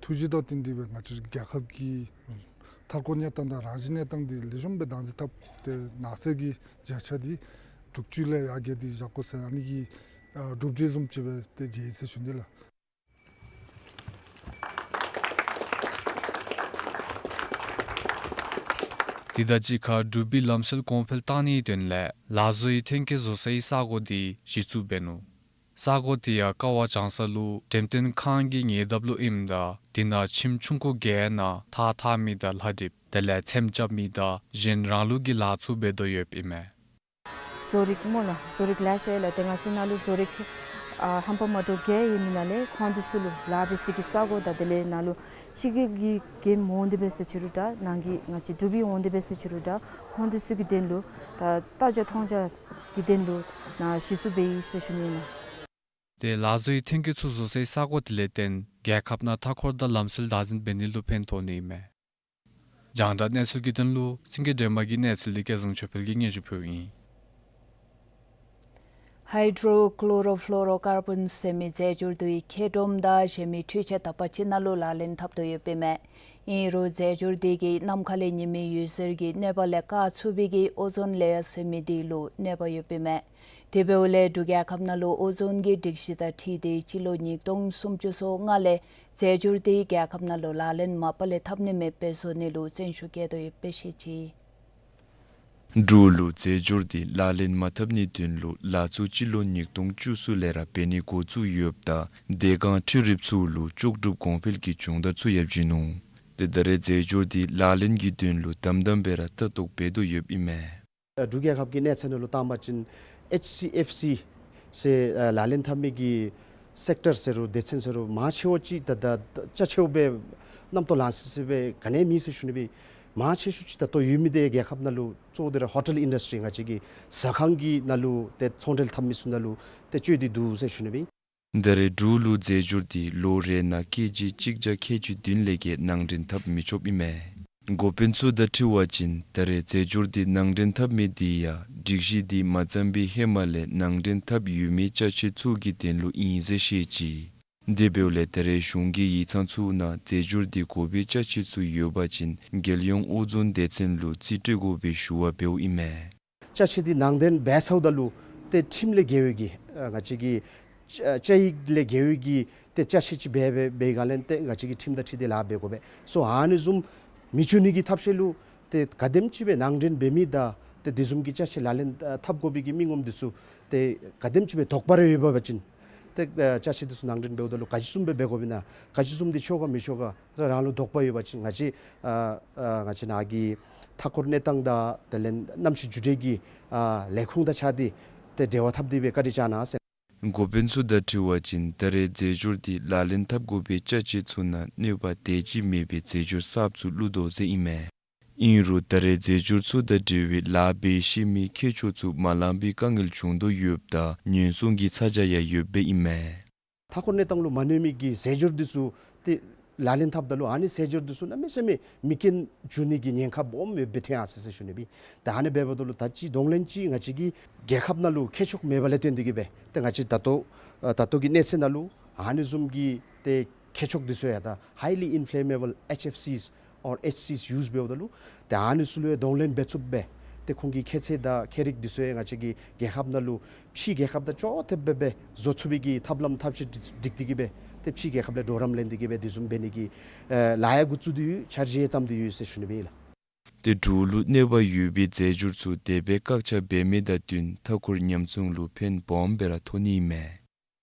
ཐུགས་བཞེད་དང་བསྟུན་ཏེ་སྦེ་ང་བཅས་རྒྱལ་ཁབ་ཀྱི་མཐའ་འཁོར་གནས་སྟངས་དང་རང་བཞིན་གནས་སྟངས་འདི་ལེགས་ཤོམ་སྦེ་བདག་འཛིན་འཐབ་སྟེ་ནགས་ཚལ་གྱི་བརྒྱ་ཆ་འདི་དྲུག་ཅུ་ལས་ཡར་བརྒལ་ཏེ་བཞག་དགོ་ཟེར་ཨ་ནི་གི་ཨ་གྲུབ་འབྲས་བཟུམ་ཅིག་སྦེ་ཏེ་མཇལ་ཡི་ཟེར་ཞུ་ནི་ལགས། དེ་དང་གཅིག་ཁར་འབྲུག་པའི་ལམ་སྲོལ་གོང་འཕེལ་བཏང་ནིའི་དོན་ལས་ལག་བཟོའི་ཐོན་སྐྱེད་བཟོ་སའི་ས་གོ་འདི་གཞི་བཙུགས་འབད་ནུག། ས་གོ་དེ་ཡང་ཀ་བ་བྱང་ས་ལུ་འགྲེམས་སྟོན་ཁང་གི་ཉེ་འདབས་ལུ་ཨིནམ་ད་དེ་ནང་ཁྱིམ་ཆུང་ཀུ་བརྒྱད་ནང་ཐགས་འཐག་མི་དང་ལྷ་འདེབས་དེ་ལས་ཚེམ་རྐྱབ་མི་དང་གཞན་རང་ལུགས་ཀྱི་ལཱ་ཚུ་འབད་དོ་ཡོདཔ་ཨིན་མས། བཟོ་རིག་སྨོ་ལགས། བཟོ་རིག་ལེ་ཤ་ཡོད་ལགས། ཏེ་ང་བཅས་ནཱ་ལུ་བཟོ་རིག་ཨ་ཧམ་པ་མ་འདྲཝ་བརྒྱད་ཡོད་མི་ནང་ལས་ཁོང་འདི་ཚུ་ལུ་ལཱ་འབད་སའི་གི་ས་གོ་དང་དེ་ལས་ནཱ་ལུ་ཕྱི་རྒྱལ་གྱི་མི་འོང་སྟེ་འབད་ཟེར་ཅི་རུང་འདྲ་ནང་གི་ང་བཅས་འབྲུག་པའི་འོང་སྟེ་འབད་ཟེར་ཅི་རུང་འདྲ་ཁོང་འདི་ཚུ་གི་དོན་ལུ་ད་ལྟ་རྒྱ་མཐོང་རྒྱ་གི་དོན་ལུ་ནཱ་གཞི་བཙུགས་འབད་ཡི་ཟེར་ཞུ་ནི་ཨིན་ལགས། ཏེ་ལག་བཟོའི་ཐོན་སྐྱེད་ཚུ་བཟོ་སའི་ས་གོ་དེ་ལས་བརྟེན་རྒྱལ་ཁབ་ནང་མཐའ་འཁོར་དང་ལམ་སྲོལ་བདག་འཛིན་འབད་ནི་ལུ་ཕན་ཐོགས་ནི་ཨིན་མས། རྒྱང་བསྒྲགས་གནས་ཚུལ་གྱི་དོན་ལུ་སེང་གེ་སྒྲོལ་མ་གི་གནས་ཚུལ་འདི་སྐལ་བཟང་ཆོས་འཕེལ་གྱིས་སྙན་ཞུ་ཕུལཝ་ཨིན། ཧའི་ཌྲོ་ཀློ་རོ་ཕློ་རོ་ཀར་བཱོན་ཟེར་མི་རྫས་སྦྱོར་འདི་མཁལ་གྲོམ་དང་གཞན་མི་འཕྲུལ་ཆས་དག་པ་ཅིག་ནང་ལུ་ལག་ལེན་འཐབ་དོ་ཡོདཔ་ཨིན་མས། ཨིན་རུང་རྫས་སྦྱོར་འདི་གིས་ནམ་མཁའ་ལས་ཉི་མའི་འོད་ཟེར་གྱི་གནོད་པ་ལས་བཀག་ཚུགས་པའི་གི་ཨོ་ཛོན་ལེ་ཡར་ཟེར་མི་འདི་ལུ་གནོད་པ་ཡོདཔ་ཨིན་མས། དེ་འབདཝ་ལས་འབྲུག་རྒྱལ་ཁབ་ནང་ལུ་ཨོ་ཛོན་གྱི་སྒྲིག་གཞི་དང་འཁྲིལ་ཏེ་སྤྱི་ལོ་ཉིས་སྟོང་སུམ་ཅུ་སོ་ལྔ་ལས་རྫས་སྦྱོར་འདི་རྒྱལ་ཁབ་ནང་ལུ་ལག་ལེན་མ་པ་ལས་འཐབ་ནི་མེདཔ་སྦེ་བཟོ་ནི་ལུ་བརྩོན་ཤུགས་བསྐྱེད་དོ་ཡོདཔ་སྦེ་བཤད་ཅི། འབྲུག་ལུ་རྫས་སྦྱོར་འདི་ལག་ལེན་མ་འཐབ་ནིའི་དོན་ལུ་ལཱ་ཚུ་སྤྱི་ལོ་ཉིས་སྟོང་བཅུ་གསུམ་ལས་ར་འབད་ནི་འགོ་བཙུགས་ཡོདཔ་ད་སྡེ་ཁག་འཕྲུལ་རིགཔ་ཚུ་ལུ་ལྕོགས་གྲུབ་གོང་འཕེལ་གྱི་སྦྱོང་བརྡར་ཚུ་ཡང་བྱིན་ནུག། ད་རེས་རྫས་སྦྱོར་འདི་ལག་ལེན་གྱི་དོན་ལུ་དམ་དམ་སྦེ་ར་ལྟ་རྟོག་འབད་དོ་ཡོདཔ་ཨིན་མས། འབྲུག་རྒྱལ་ཁབ་ཀྱི་གནས་ཚད་ནང་ལུ་བལྟ་བ་ཅིན་ཨེཆ་སི་ཨེཕ་སི་ཟེར་ཨ་ལག་ལེན་འཐབ་མི་གི་སེཀ་ཊར་ཟེར་རུང་སྡེ་ཚན་ཟེར་རུང་མང་ཆེ་བ་ཅིག་ད་ད་ད་རྒྱ་ཆེཝ་སྦེ་རྣམ་རྟོག་ལང་སི་སི་སྦེ་ག་ནི་མེད་ཟེར་ཞུ་ནི་སྦེ། མང་ཆེ་ཤོས་ཅིག་ད་ལྟོ་ཡོད་མི་འདི་རྒྱལ་ཁབ་ནང་ལུ་གཙོ་བོ་འདི་ར་ཧོ་ཊེལ་ཨིན་ཌསི་ཊི་རི་ང་བཅས་ཀྱི་ཟ་ཁང་གི་ནང་ལུ་ཏེ་ཚོང་འབྲེལ་འཐབ་མི་ཚུ་ནང་ལུ་ཏེ་སྤྱོད་དེ་འདུག་ཟེར་ཞུ་ནི་སྦེ། ད་རེས་འབྲུག་ལུ་རྫས་སྦྱོར་འདི་ལོ་རེ་ནང་ཀེ་ཇི་གཅིག་བརྒྱ་ཁལ་གཅིག་བདུན་ལས་བརྒལ་ནང་འདྲེན་འཐབ་མི་ཆོགཔ་ཨིན་མས། འགོ་དཔོན་ཚུ་དང་འཁྲིལ་བ་ཅིན་ད་རེས་རྫས་སྦྱོར་འདི་ནང་འདྲེན་འཐབ་མི་འདི་ཡང་སྒྲིག་གཞི་འདི་མ་བརྩམས་པའི་ཧེ་མ་ལས་ནང་འདྲེན་འཐབ་ཡོད་མི་ཅ་ཆས་ཚུ་གི་དོན་ལུ་ཨིན་ཟེར་བཤད་ཅི། དེ་འབདཝ་ལས་ད་རེས་གཞུང་གི་ཡིག་ཚང་ཚུ་ནང་རྫས་སྦྱོར་འདི་དགོ་པའི་ཅ་ཆས་ཚུ་ཡོད་པ་ཅིན་རྒྱལ་ཡོངས་ཨོ་ཛོན་སྡེ་ཚན་ལུ་རྩིས་སྤྲོད་དགོ་པའི་ཞུ་བ་འབདཝ་ཨིན་མས། ཅ་ཆས་འདི་ནང་འདྲེན་འབད་ཚརཝ་ད་ལུ་ཏེ་ཁྲིམས་ལས་འགལ་བའི་གི་ཨ་ང་བཅས་ཀྱི་ཅ་ཅ་ཡིག་ལས་འགལ་བའི་གི་ཏེ་ཅ་ཆས་ཅིག་འབད་འབད་འབད་ག་ལས་ཏེ་ང་བཅས་ཀྱིས་ཁྲིམས་དང་འཁྲིལ་ཏེ་ལཱ་འབད་དགོ་པས། སོ་ཨ་ནི་བཟུམ་མི་འབྱུང་ནི་གི་ཐབས་ཤེས་ལུ་ཏེ་ག་དེམ་ཅིག་སྦེ་ནང་འདྲེན་འབད་མི་དང་ཏེ་དེ་བཟུམ་གྱི་ཅ་ཆས་ལག་ལེན་འཐབ་དགོ་པའི་གི་མི་ངོམ་འདི་ཚུ་ཏེ་ག་དེམ་ཅིག་སྦེ་དོགས་པ་རེ་ཡོད་པ་ཅིན་ཏེ་ཅ་ཆས་འདི་ཚུ་ནང་འདྲེན་འབདཝ་ད་ལུ་ག་ཅི་བཟུམ་སྦེ་འབད་དགོཔ་ཨིན་ན་ག་ཅི་བཟུམ་འདི་ཆོག་ག་མི་ཆོག་ག་ར་རང་ལུ་དོགས་པ་ཡོད་པ་ཅིན་ང་བཅས་ཨ་ཨ་ང་བཅས་ནཱ་གི་མཐའ་འཁོར་གནས་སྟངས་དང་དེ་ལས་གནམ་གཤིས་འགྱུར་འགྲོས་ཀྱི་ཨ་ལས་ཁུངས་དང་གཅིག་ཁར་ཏེ་འབྲེལ་བ་འཐབ་སྟེ་སྦེ་བཀའ་དྲིན་བསྐྱང་གནང་ཟེར། འགོ་དཔོན་ཚུ་དང་འཁྲིལ་བ་ཅིན་ད་རེས་རྫས་སྦྱོར་འདི་ལག་ལེན་འཐབ་དགོ་པའི་ཅ་ཆས་ཚུ་ནང་གནོད་པ་དེ་ཅིག་མེད་པའི་རྫས་སྦྱོར་གསརཔ་ཚུ་བླུག་དོ་ཟེར་ཨིན་མས། ཨིན་རུང་ད་རེས་རྫས་སྦྱོར་ཚུ་དང་འབྲེལ་བའི་ལཱ་འབད་ཤེས་མི་མཁས་མཆོག་ཚུ་མ་ལང་པའི་དཀའ་ངལ་བྱུང་དོ་ཡོདཔ་ད་ཉེན་སྲུང་གི་ཚ་གྱང་ཡང་ཡོདཔ་སྦེ་ཨིན་མས། མཐའ་འཁོར་གནས་སྟངས་ལུ་མ་གནོད་མི་གི་རྫས་སྦྱོར་འདི་ཚུ་ཏེ་ལག་ལེན་འཐབ་ད་ལུ་ཨ་ནི་རྫས་སྦྱོར་འདི་ཚུ་གནམ་མེད་ས་མེད་མི་རྐྱེན་འབྱུང་ནི་གི་ཉེན་ཁ་སྦོམ་ཡོདཔ་སྦེ་ཐོན་ཡར་སོ་ཡི་ཟེར་ཞུ་ནི་སྦེ། ད་ཨ་ནི་འབདཝ་ད་ལུ་ད་ཅི་གདོང་ལེན་ཅིག་ང་བཅས་ཀྱི་རྒྱལ་ཁབ་ནང་ལུ་མཁས་མཆོག་མེདཔ་ལས་བརྟེན་ཏེ་གིས་སྦེ་ཏེ་ང་བཅས་ད་ལྟོ་ཨ་ད་ལྟོ་གི་གནས་ཚད་ནང་ལུ་ཨ་ནི་བཟུམ་གྱི་ཏེ་མཁས་མཆོག་འདི་ཚུ་ཡང་ད་highly inflammable H F Cs or H Cs use འབདཝ་ད་ལུ་ཏེ་ཨ་ནི་ཚུ་ལུ་ཡང་གདོང་ལེན་འབད་ཚུགསཔ་སྦེ་ཏེ་ཁོང་གི་མཁས་ཚད་དང་མཁས་རིག་འདི་ཚུ་ཡང་ང་བཅས་ཀྱི་རྒྱལ་ཁབ་ནང་ལུ་ཕྱི་རྒྱལ་ཁབ་དང་ཅོག་འཐདཔ་སྦེ་སྦེ་བཟོ་ཚུགས་པའི་གི་ཐབས་ལམ་ཐབས་ཤེས་སྒྲིག་སྟེ་གིས་སྦེ་ཏེ་ཕྱི་རྒྱལ་ཁབ་ལས་གྲོགས་རམ་ལེན་ཏེ་གིས་སྦེ་དེ་བཟུམ་འབད་ནི་གི་ཨེ་ལཱ་ཡང་འགོ་བཙུགས་ཏེ་ཡོད། འཆར་གཞི་ཡང་བརྩམས་ཏེ་ཡོད་ཟེར་ཞུ་ནི་སྦེ་ཨིན་ལགས། ཏེ་འབྲུག་ལུ་གནོད་པ་ཡོད་པའི་རྫས་སྦྱོར་ཚུ་དེ་སྦེ་བཀག་ཆ་འབད་མི་དང་བསྟུན་མཐའ་འཁོར་ཉམས་སྲུང་ལུ་ཕན་སྦོམ་སྦེ་ར་ཐོགས་ནི་ཨིན་མས།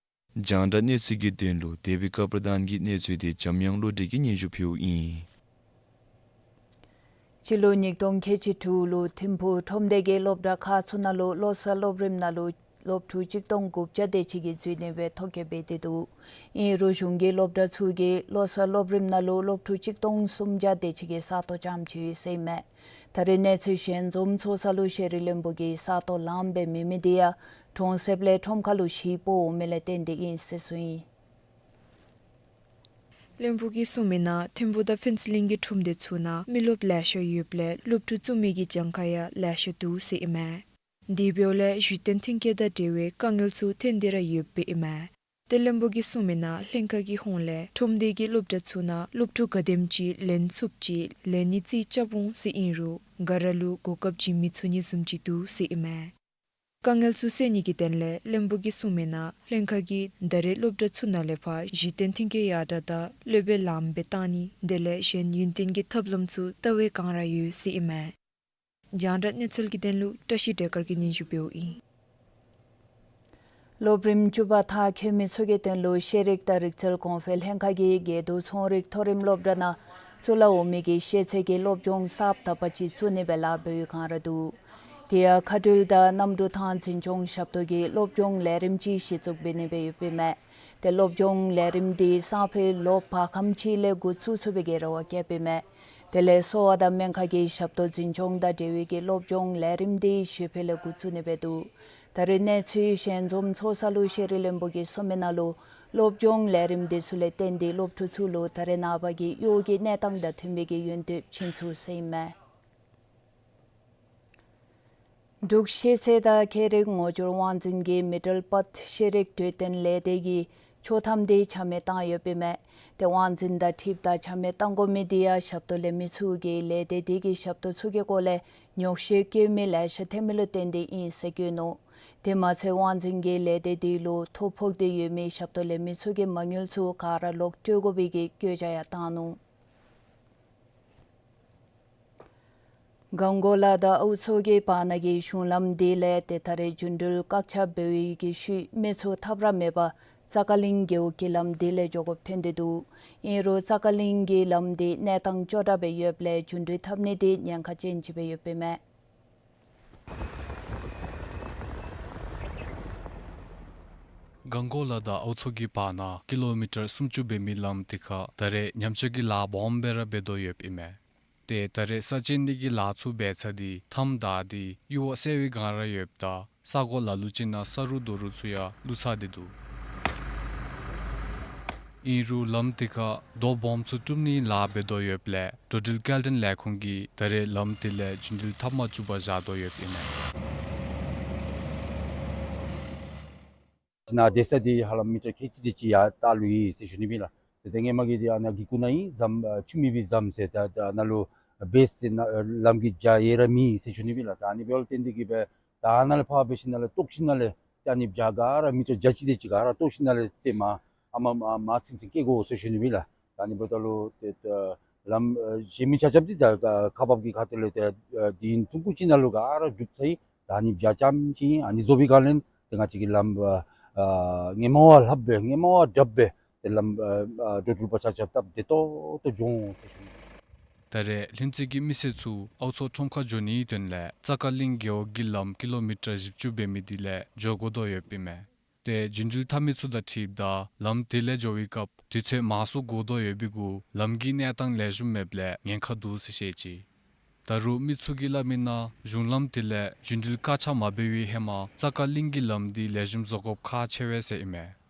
རྒྱང་བསྒྲགས་གནས་ཚུལ་གྱི་དོན་ལུ་དེ་བི་ཀ་པར་དཱན་གྱི་གནས་ཚུལ་འདི་འཇམ་དབྱངས་བློ་གྲོས་ཀྱིས་སྙན་ཞུ་ཕུལཝ་ཨིན། སྤྱི་ལོ་ཉིས་སྟོང་ཁལ་གཅིག་དྲུག་ལུ་ཐིམ་ཕུག་ཁྲོམ་སྡེ་གི་སློབ་གྲྭ་ཁག་ཚུ་ནང་ལུ་བློ་གསར་སློབ་རིམ་ནང་ལུ་སློབ་ཕྲུག་གཅིག་སྟོང་དགུ་བརྒྱ་དེ་ཅིག་གིས་འཛུལ་ནི་སྦེ་ཐོ་བཀོད་འབད་དེ་འདུག། ཨིན་རུང་གཞུང་གིས་སློབ་གྲྭ་ཚུ་གིས་བློ་གསར་སློབ་རིམ་ནང་ལུ་སློབ་ཕྲུག་གཅིག་སྟོང་སུམ་བརྒྱ་དེ་ཅིག་གི་ས་སྟོང་རྐྱངམ་ཅིག་ཡོད་ཟེར་ཨིན་མས། ད་རེས་གནས་ཚུལ་ཞལ་འཛོམས་ཚོགས་ས་ལུ་ཤེས་རིག་བློན་པོ་གིས་ས་སྟོང་ལངམ་སྦེ་མེད་མི་འདི་ཡང་གྲོང་གསེབ་ལས་ཁྲོམ་ཁ་ལུ་ཞི་པོ་འོང་མི་ལས་བརྟེན་ཏེ་ཨིན་ཟེར་གསུངས་ཡི། བློན་པོ་གིས་གསུངས་མི་ནང་ཐིམ་ཕུག་དང་ཕུན་ཚོགས་གླིང་གི་ཁྲོམ་སྡེ་ཚུ་ནང་མི་རློབས་ལེ་ཤ་ཡོདཔ་ལས་སློབ་ཕྲུག་བཙུགས་མི་གི་གྱངས་ཁ་ཡང་ལེ་ཤ་འདུག་ཟེར་ཨིན་མས། དེ་འབདཝ་ལས་བཞུགས་གདན་ཐོན་སྐྱེད་དང་འབྲེལ་བའི་དཀའ་ངལ་ཚུ་ཐོན་ཏེ་ར་ཡོདཔ་སྦེ་ཨིན་མས། ཏེ་བློན་པོ་གིས་གསུངས་མི་ནང་ལྷན་ཁག་གི་ཧོངས་ལས་ཁྲོམ་སྡེ་གི་སློབ་གྲྭ་ཚུ་ནང་སློབ་ཕྲུག་ག་དེམ་ཅིག་ལེན་ཚུགསཔ་ཅིག་ལེན་ནི་རྩིས་རྐྱབ་འོང་ཟེར་ཨིན་རུང་ག་ར་ལུ་གོ་སྐབས་ཅིག་མི་ཚུགས་ནི་བཟུམ་ཅིག་འདུག་ཟེར་ཨིན་མས། དཀའ་ངལ་ཚུ་སེལ་ནི་གི་དོན་ལས་བློན་པོ་གིས་གསུངས་མི་ནང་ལྷན་ཁག་གིས་ད་རེས་སློབ་གྲྭ་ཚུ་ནང་ལས་ཕར་གཞི་རྟེན་མཐུན་རྐྱེན་ཡར་དྲག་དང་སློབ་དཔོན་ལངམ་སྦེ་བཏང་ནི་དེ་ལས་གཞན་ཡུན་བརྟན་གྱི་ཐབས་ལམ་ཚུ་བལྟ་བའི་བསྒང་ར་ཡོད་ཟེར་ཨིན་མས། རྒྱང་བསྒྲགས་གནས་ཚུལ་གྱི་དོན་ལུ་བཀྲ་ཤིས་བདེ་དཀར་གྱིས་སྙན་ཞུ་འབདཝ་ཨིན། སློབ་རིམ་བཅུ་པ་མཐར་འཁྱོལ་མི་ཚུ་གི་དོན་ལུ་ཤེས་རིག་དང་རིག་རྩལ་གོང་འཕེལ་ལྷན་ཁག་གིས་དགེ་འདུན་ཚོང་རིག་མཐོ་རིམ་སློབ་གྲྭ་ནང་གཙུག་ལག་འོག་མའི་གི་ཤེས་ཚད་ཀྱི་སློབ་སྦྱོང་གསརཔ་དག་པ་ཅིག་བཙུགས་ནི་སྦེ་ལཱ་འབད་བའི་བསྒང་ར་འདུག། དེ་ཡང་མཁའ་འགྲུལ་དང་གནམ་གྲུ་ཐང་འཛིན་སྐྱོང་ཞབས་ཏོག་གི་སློབ་སྦྱོང་ལས་རིམ་ཅིག་གཞི་བཙུགས་འབད་ནི་སྦེ་ཡོདཔ་ཨིན་མས། ཏེ་སློབ་སྦྱོང་ལས་རིམ་འདི་སང་ཕོད་ལོ་བར་ཁམས་ཅིག་ལས་འགོ་བཙུགས་ཚུགས་པའི་གི་རེ་བ་བསྐྱེདཔ་ཨིན་མས། དེ་ལས་གསོ་བ་དང་སྨན་ཁང་གི་ཞབས་ཏོག་འཛིན་སྐྱོང་དང་འབྲེལ་བའི་གི་སློབ་སྦྱོང་ལས་རིམ་འདི་ཞེ་ཕོད་ལས་འགོ་བཙུགས་ནི་སྦེ་འདུག། ད་རེས་གནས་ཚུལ་ཞལ་འཛོམས་ཚོགས་ས་ལུ་ཤེས་རིག་བློན་པོ་གིས་གསུངས་མི་ནང་ལུ་སློབ་སྦྱོང་ལས་རིམ་འདི་ཚུ་ལས་བརྟེན་ཏེ་སློབ་ཕྲུག་ཚུ་ལུ་ད་རེས་ནངས་པ་གི་གཡོག་གི་གནས་སྟངས་དང་མཐུན་པའི་གི་ཡོན་ཏན་བྱིན་ཚུགས་ཟེར་ཨིན་མས། འབྲུག་ཤེས་ཚད་དང་ཁྱད་རིག་ངོ་སྦྱོར་དབང་འཛིན་གྱིས་མི་ཊལ་པཱཐ་ཤེས་རིག་གྲོས་སྟོན་ལས་སྡེ་གི་ཆོག་ཐམ་འདི་ཆ་མེད་བཏང་ཡོདཔ་ཨིན་མས། ཏེ་དབང་འཛིན་དང་འཁྲིལཝ་ད་ཆ་མེད་བཏང་དགོ་མི་འདི་ཡང་ཞབས་ཏོག་ལེན་མི་ཚུ་གིས་ལས་སྡེ་འདི་གི་ཞབས་ཏོག་ཚུ་གི་སྐོར་ལས་ཉོགས་བཤད་བཀོད་མི་ལེ་ཤ་ཐོན་མི་ལུ་བརྟེན་ཏེ་ཨིན་ཟེར་བཀོད་ནུག། དེ་མ་ཚད་དབང་འཛིན་གྱིས་ལས་སྡེ་འདི་ལུ་ཐོ་ཕོག་སྟེ་ཡོད་མི་ཞབས་ཏོག་ལེན་མི་ཚུ་གི་མ་དངུལ་ཚུ་ག་ར་ལོག་སྤྲོད་དགོ་པའི་གི་བཀོད་རྒྱ་ཡང་བཏང་ནུག། གངས་སྐོར་ལ་དྭགས་ཨ་ཁུ་མཚོ་གི་བར་ན་གི་གཞུང་ལམ་འདི་ལས་ཏེ་ད་རེས་རྒྱུན་འགྲུལ་བཀག་ཆ་འབད་བའི་གི་ཤུལ་མི་ཚུ་ཐབས་ར་མེད་པར་ ཙ་ཀ་གླིང་རྒེད་འོག་གི་ལམ་དེ་ལས་འགྱོ་དགོཔ་ཐོན་ཏེ་འདུག། ཨིན་རུང་ཙ་ཀ་གླིང་གི་ལམ་དེ་གནས་སྟངས་སྐྱོ་དྲགས་སྦེ་ཡོདཔ་ལས་རྒྱུན་འགྲུལ་འཐབ་ནི་དེ་ཉེན་ཁ་ཅན་ཅིག་སྦེ་ཡོདཔ་ཨིན་མས། གངས་སྐོར་ལ་དང་ཨའུ་མཚོ་གི་བར་ན་ཀི་ལོ་མི་ཊར་སུམ་ཅུ་འབད་མི་ལམ་དེ་ཁར་ད་རེས་ཉམས་བཅོས་ཀྱི་ལཱ་སྦོམ་སྦེ་ར་འབད་དོ་ཡོདཔ་ཨིན་མས། ཏེ་ད་རེས་ས་བཅད་ནི་གི་ལཱ་ཚུ་འབད་ཚར་ཏེ་མཐའམ་བདའ་སྟེ་གཡུར་བ་སེལ་བའི་བསྒང་ར་ཡོདཔ་ད་ས་གོ་ལ་ལུ་ཅིག་ནང་ས་རུད་རྡོ་རུད་ཚུ་ཡང་བླུགས་ཚར་ཏེ་འདུག། ཨིན་རུང་ལམ་དེ་ཁར་རྡོ་སྦོམ་ཚུ་དཀྲུམ་ནིའི་ལཱ་འབད་དོ་ཡོདཔ་ལས་འགྲོ་འགྲུལ་སྐྱེལ་འདྲེན་ལས་ཁུངས་ཀྱིས་ད་རེས་ལམ་དེ་ལས་རྒྱུན་འགྲུལ་འཐབ་མ་བཅུག་པར་བཞག་དོ་ཡོདཔ་ཨིན་མས། ནཱ་སྡོད་ས་འདི་ཧ་ལམ་མི་ཊར་ཁལ་གཅིག་དེ་ཅིག་ཡར་ལྟག་ལུ་ཨིན་ཟེར་ཞུ་ནི་ཨིན་ལགས། ཏེ་ཏེ་སྔོན་མ་གི་འདི་ཨ་ནཱ་གི་གུ་ནང་ཨིན་ཟམ་ཨ་ཆུ་མེད་པའི་ཟམ་ཟེར་ད་ད་ནཱ་ལུ་བེསི་ཟེར་ནཱ་ལམ་གྱི་རྒྱ་ཡོད་ར་མེད་ཟེར་ཞུ་ནི་ཨིན་ལགས། ད་ཨ་ནི་འབདཝ་ལས་བརྟེན་ཏེ་གིས་སྦེ་ད་ནཱ་ལས་ཕར་འབད་ཞིནམ་ལས་བཏོག་ཞིནམ་ལས་ཏེ་ཨ་ནི་རྒྱ་ག་ར་མི་ཊར་བརྒྱ་གཅིག་དེ་ཅིག་ག་ར་བཏོག་ཞིནམ་ལས་ཏེ་མར་ཨ་མར་མར་མར་ཚུན་ཚོད་སྐྱེལ་དགོ་ཟེར་ཞུ་ནི་ཨིན་ལགས། ད་ཨ་ནི་འབདཝ་ད་ལུ་ཏེ་ལམ་ཨ་གཞན་མི་ཆ་ཁྱབ་འདི་ད་ཁག་འབག་གི་ཁ་ཐུག་ལས་ཏེ་ཨ་དེ་ཐུང་ཀུ་ཅིག་ནང་ལུ་ག་ར་འགྲུབ་ཚར་ཡི། ད་ཨ་ནི་བརྒྱ་ཙམ་ཅིག་ཨ་ནི་བཟོ་བའི་བསྒང་ལས་ཏེ་ང་བཅས་ཀྱི་ལམ་ཨ་ཨ་སྔོན་མ་བ་ལྷགཔ་སྦེ་སྔོན་མ་བ་དྲགཔ་སྦེ་ཏེ་ལམ་ཨ་ཨ་འགྲོ་འགྲུལ་པ་ཆ་ཁྱབ་སྟབས་བདེ་ཏོག་ཏོ་འགྱོ་འོང་ཟེར་ཞུ་ནི། ད་རེས་ལྷུན་རྩེ་གི་མི་སེར་ཚུ་ཨའུ་མཚོ་ཁྲོམ་ཁར་འགྱོ་ནིའི་དོན་ལས་ཙ་ཀ་གླིང་རྒེད་འོག་གི་ལམ་ཀི་ལོ་མི་ཊར་བཞི་བཅུ་འབད་མི་དེ་ལས་འགྱོ་དགོ་དོ་ཡོདཔ་ཨིན་མས། ཏེ་རྒྱུན་འགྲུལ་འཐབ་མི་ཚུ་དང་འཁྲིལཝ་ད་ལམ་དེ་ལས་འགྱོ་བའི་སྐབས་དུས་ཚོད་མང་སུ་འགོར་དོ་ཡོད་པའི་གུ་ལམ་གྱི་གནས་སྟངས་ལེགས་ཤོམ་མེདཔ་ལས་ཉེན་ཁ་འདུག་ཟེར་བཤད་ཅི། ད་རུང་མི་ཚུ་གིས་སླབ་མི་ནང་གཞུང་ལམ་དེ་ལས་རྒྱུན་འགྲུལ་བཀག་ཆ་མ་འབད་བའི་ཧེ་མ་ཙ་ཀ་གླིང་གི་ལམ་དེ་ལེགས་ཤོམ་བཟོ་དགོཔ་ཁག་ཆེ་བས་ཟེར་ཨིན་མས།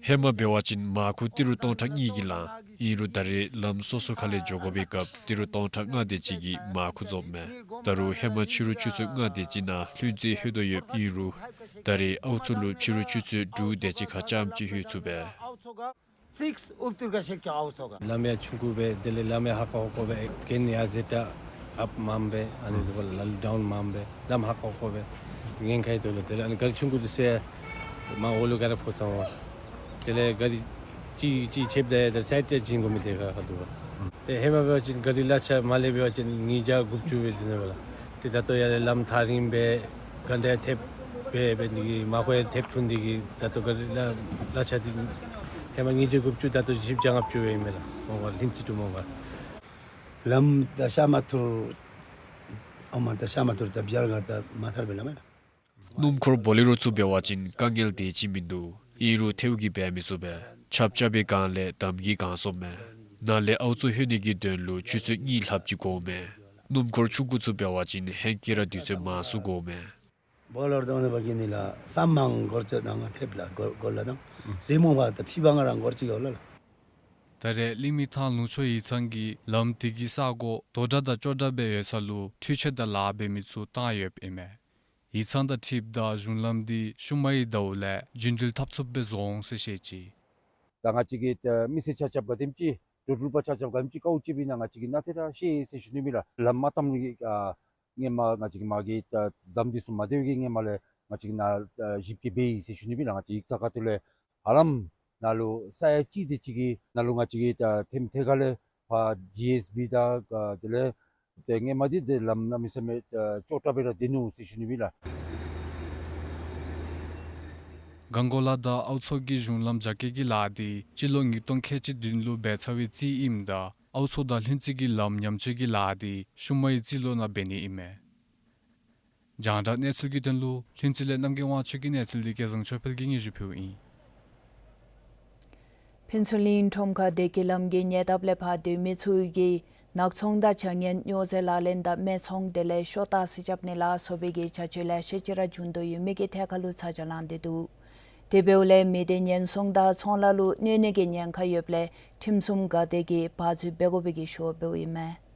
ཧེ་མ་འབད་བ་ཅིན་མར་ཁུ་ཏི་རུ་སྟོང་ཕྲག་གཉིས་ཀྱིས་ལང་། ཨིན་རུང་ད་རེས་ལམ་སོ་སོ་ཁ་ལས་འགྱོ་དགོ་པའི་སྐབས་ཏི་རུ་སྟོང་ཕྲག་ལྔ་དེ་ཅིག་གིས་མར་ཁུ་རྫོགསཔ་མས། ད་རུང་ཧེ་མ་ཕྱི་རུ་ཆུ་ཚོད་ལྔ་དེ་ཅིག་ནང་ལྷུན་རྩེ་ལྷོད་དོ་ཡོདཔ་ཨིན་རུང་ད་རེས་ཨའུ་མཚོ་ལུ་ཕྱི་རུ་ཆུ་ཚོད་དྲུག་དེ་ཅིག་ཁར་རྐྱངམ་ཅིག་ལྷོད་ཚུགས་པས། ལམ་ཡང་ཆུང་ཀུ་སྦེ་དེ་ལས་ལམ་ཡང་ཧ་ཀ་ཧོ་ཀོ་སྦེ་གན་ཡང་ཟེ་ཏྲ་ཨཔ་མངམ་སྦེ་ཨ་ནི་ལུ་ལ་ཌའུན་མངམ་སྦེ་ལམ་ཧ་ཀ་ཧོ་ཀོ་སྦེ་ཉེན་ཁ་ཡོད་དོ་ལགས། དེ་ལས་ཨ་ནི་གཱ་རི་ཆུང་ཀུ་འདི་ཚུ་མར་འོག་ལུ་ག་ར་ཕོག་ཚར་འོང་། དེ་ལས་གཱ་རི་ཅིག་ཅིག་ཆདཔ་ད་ཡང་ད་སའིཌ་ཡང་བྱིན་དགོ་མི་དེ་ཁར་ཁར་འདུག་པ། ཏེ་ཧེ་མ་འབད་བ་ཅིན་གཱ་རི་གླ་ཆ་མར་ལས་འབད་བ་ཅིན་ཉིས་བརྒྱ་དགུ་བཅུ་སྦེ་འདི་ནང་འབད་ལགས། ཏེ་ད་ལྟོ་ཡར་ལས་ལམ་ཐག་རིངམ་སྦེ་གཱ་ཌ་ཡང་ཐེབས་སྦེ་འབད་ནི་གིས་མར་ཁུ་ཡང་ཐེབས་ཐུང་ནི་གིས་ད་ལྟོ་གཱ་རི་གླ་གླ་ཆ་འདི་ཧེ་མ་ཉིས་བརྒྱ་དགུ་བཅུ་ད་ལྟོ་བཞི་བརྒྱ་ལྔ་བཅུ་སྦེ་ཨིན་མས་ལགས། མོང་སྒར་ལྷུན་རྩེ་ཊུ་མོང་སྒར། ལམ་ད་ཤར་མ་ཐུར་ཨོ་མ་ད་ཤར་མ་ཐུར་ད་བྱཱར་ག་ད་མ་ཐར་སྦེ་ལམ་མས་ལགས། སྣུམ་འཁོར་བོ་ལེ་རོ་ཚུ་འབད་བ་ཅིན་དཀའ་ངལ་དེ་ཅིག་མིན་འདུག། ཨིན་རུང་ཐེའུ་གིས་འབད་མི་ཚུགས་པས། ཆརཔ་རྐྱབ་པའི་བསྒང་ལས་འདམ་གྱིས་གང་སོངམ་མས། ནཱ་ལས་ཨའུ་མཚོ་ལྷོད་ནི་གི་དོན་ལུ་ཆུ་ཚོད་གཉིས་ལྷགཔ་ཅིག་འགོརཝ་མས། སྣུམ་འཁོར་ཆུང་ཀུ་ཚུ་འབད་བ་ཅིན་ཧེང་སྐལ་ར་དུས་ཚོད་མང་སུ་འགོརཝ་མས། བོ་ལེ་རོ་བཏང་ནི་འབད་གི་ནི་ལགས་ཟམ་མང་འགོར་ཚད་ནང་ང་ཐེབས་ལགས་འགོར་འགོར་ལགས་དང་། ཟེ་མོ་བ་ད་ཕྱི་པ་ང་ར་འགོར་ཅི་ག་ལགས། ད་རེས་གླིང་མི་ཐང་ལུང་ཕྱོགས་ཡིག་ཚང་གིས་ལམ་དེ་གི་ས་གོ་དོག་དྲགས་དང་སྐྱོ་དྲགས་སྦེ་ཡོད་ས་ལུ་འཕྲུལ་ཆས་དང་ལཱ་འབད་མི་ཚུ་བཏང་ཡོདཔ་ཨིན་མས། ཡིག་ཚང་དང་འཁྲིལཝ་ད་གཞུང་ལམ་འདི་ཤུལ་མའི་ཟླཝ་ལས་རྒྱུན་འགྲུལ་འཐབ་ཚུགསཔ་སྦེ་བཟོ་འོང་ཟེར་བཤད་ཅི། ད་ང་བཅས་ཀྱི་ད་མི་སེར་ཆ་ཁྱབ་ག་དེམ་ཅིག་འགྲོ་འགྲུལ་པ་ཆ་ཁྱབ་ག་དེམ་ཅིག་དཀའཝ་སྤྱད་པས་ན་ང་བཅས་ཀྱིས་གནམ་མེད་ས་མེད་ཤེས་ཟེར་ཞུ་ནི་ཨིན་ལགས། ལམ་མ་བཏངམ་ལས་ཨ་སྔོན་མ་ང་བཅས་ཀྱི་མ་གི་ད་ཟམ་འདི་ཚུ་མ་འདེབས་ཀྱི་སྔོན་མ་ལས་ང་བཅས་ཀྱིས་ནཱ་ཨ་ཞིབ་དཔྱད་འབད་ཡི་ཟེར་ཞུ་ནི་ཨིན་ལགས། ང་བཅས་ཡིག་ཚང་ཁ་ཐུག་ལས་ཧ་ལམ་ནཱ་ལུ་ས་ཡ་གཅིག་དེ་ཅིག་གི་ནང་ལུ་ང་བཅས་ཀྱིས་ད་ཐེམ་ཐེ་ཁ་ལས་ཕར་ཇི་ཨེསི་བི་དང་ཨ་དེ་ལས་ཏེ་སྔོན་མ་འདི་ཏེ་ལམ་གནམ་མེད་ས་མེད་ཨ་སྐྱོ་དྲགས་སྦེ་ར་སྡོད་ནུག་ཟེར་ཞུ་ནི་ཨིན་ལགས། གངས་སྐོར་ལ་དང་ཨའུ་མཚོ་གི་གཞུང་ལམ་རྒྱ་སྐྱེད་ཀྱི་ལཱ་འདི་སྤྱི་ལོ་ཉིས་སྟོང་ཁལ་གཅིག་བདུན་ལུ་འབད་ཚར་བའི་རྩིས་ཨིནམ་ད་ཨའུ་མཚོ་དང་ལྷུན་རྩེ་གི་ལམ་ཉམས་བཅོས་ཀྱི་ལཱ་འདི་ཤུལ་མའི་རྩིས་ལོ་ནང་འབད་ནི་ཨིན་མས། རྒྱང་བསྒྲགས་གནས་ཚུལ་གྱི་དོན་ལུ་ལྷུན་རྩེ་ལས་རྣམ་རྒྱལ་དབང་ཕྱུག་གི་གནས་ཚུལ་འདི་སྐལ་བཟང་ཆོས་འཕེལ་གྱིས་སྙན་ཞུ་ཕུལཝ་ཨིན། ཕུན་ཚོགས་གླིང་ཁྲོམ་ཁར་བདེ་སྐྱིད་ལམ་གྱི་ཉེ་འདབས་ལས་ཕར་སྡོད་མི་ཚུ་གིས་ནག་ཚོང་དང་བྱ་ངན་སྨྱོ་རྫས་ལག་ལེན་དང་སྨད་འཚོང་དེ་ལས་ཤོ་ཏག་སི་རྐྱབ་ནི་ལ་སོགས་པའི་གི་བྱ་སྤྱོད་ལེ་ཤ་ཅིག་ར་འབྱུང་དོ་ཡོད་མི་གི་ཐད་ཁར་ལུ་ཚ་གྱང་ལང་སྟེ་འདུག། དེ་འབདཝ་ལས་མི་སྡེ་ཉེན་སྲུང་དང་ཚོང་ལཱ་ལུ་གནོད་ནི་གི་ཉེན་ཁ་ཡོདཔ་ལས་ཁྲིམས་སྲུང་འགག་སྡེ་གིས་བར་འཛུལ་འབད་དགོ་པའི་གི་ཤོག་འབདཝ་ཨིན་མས།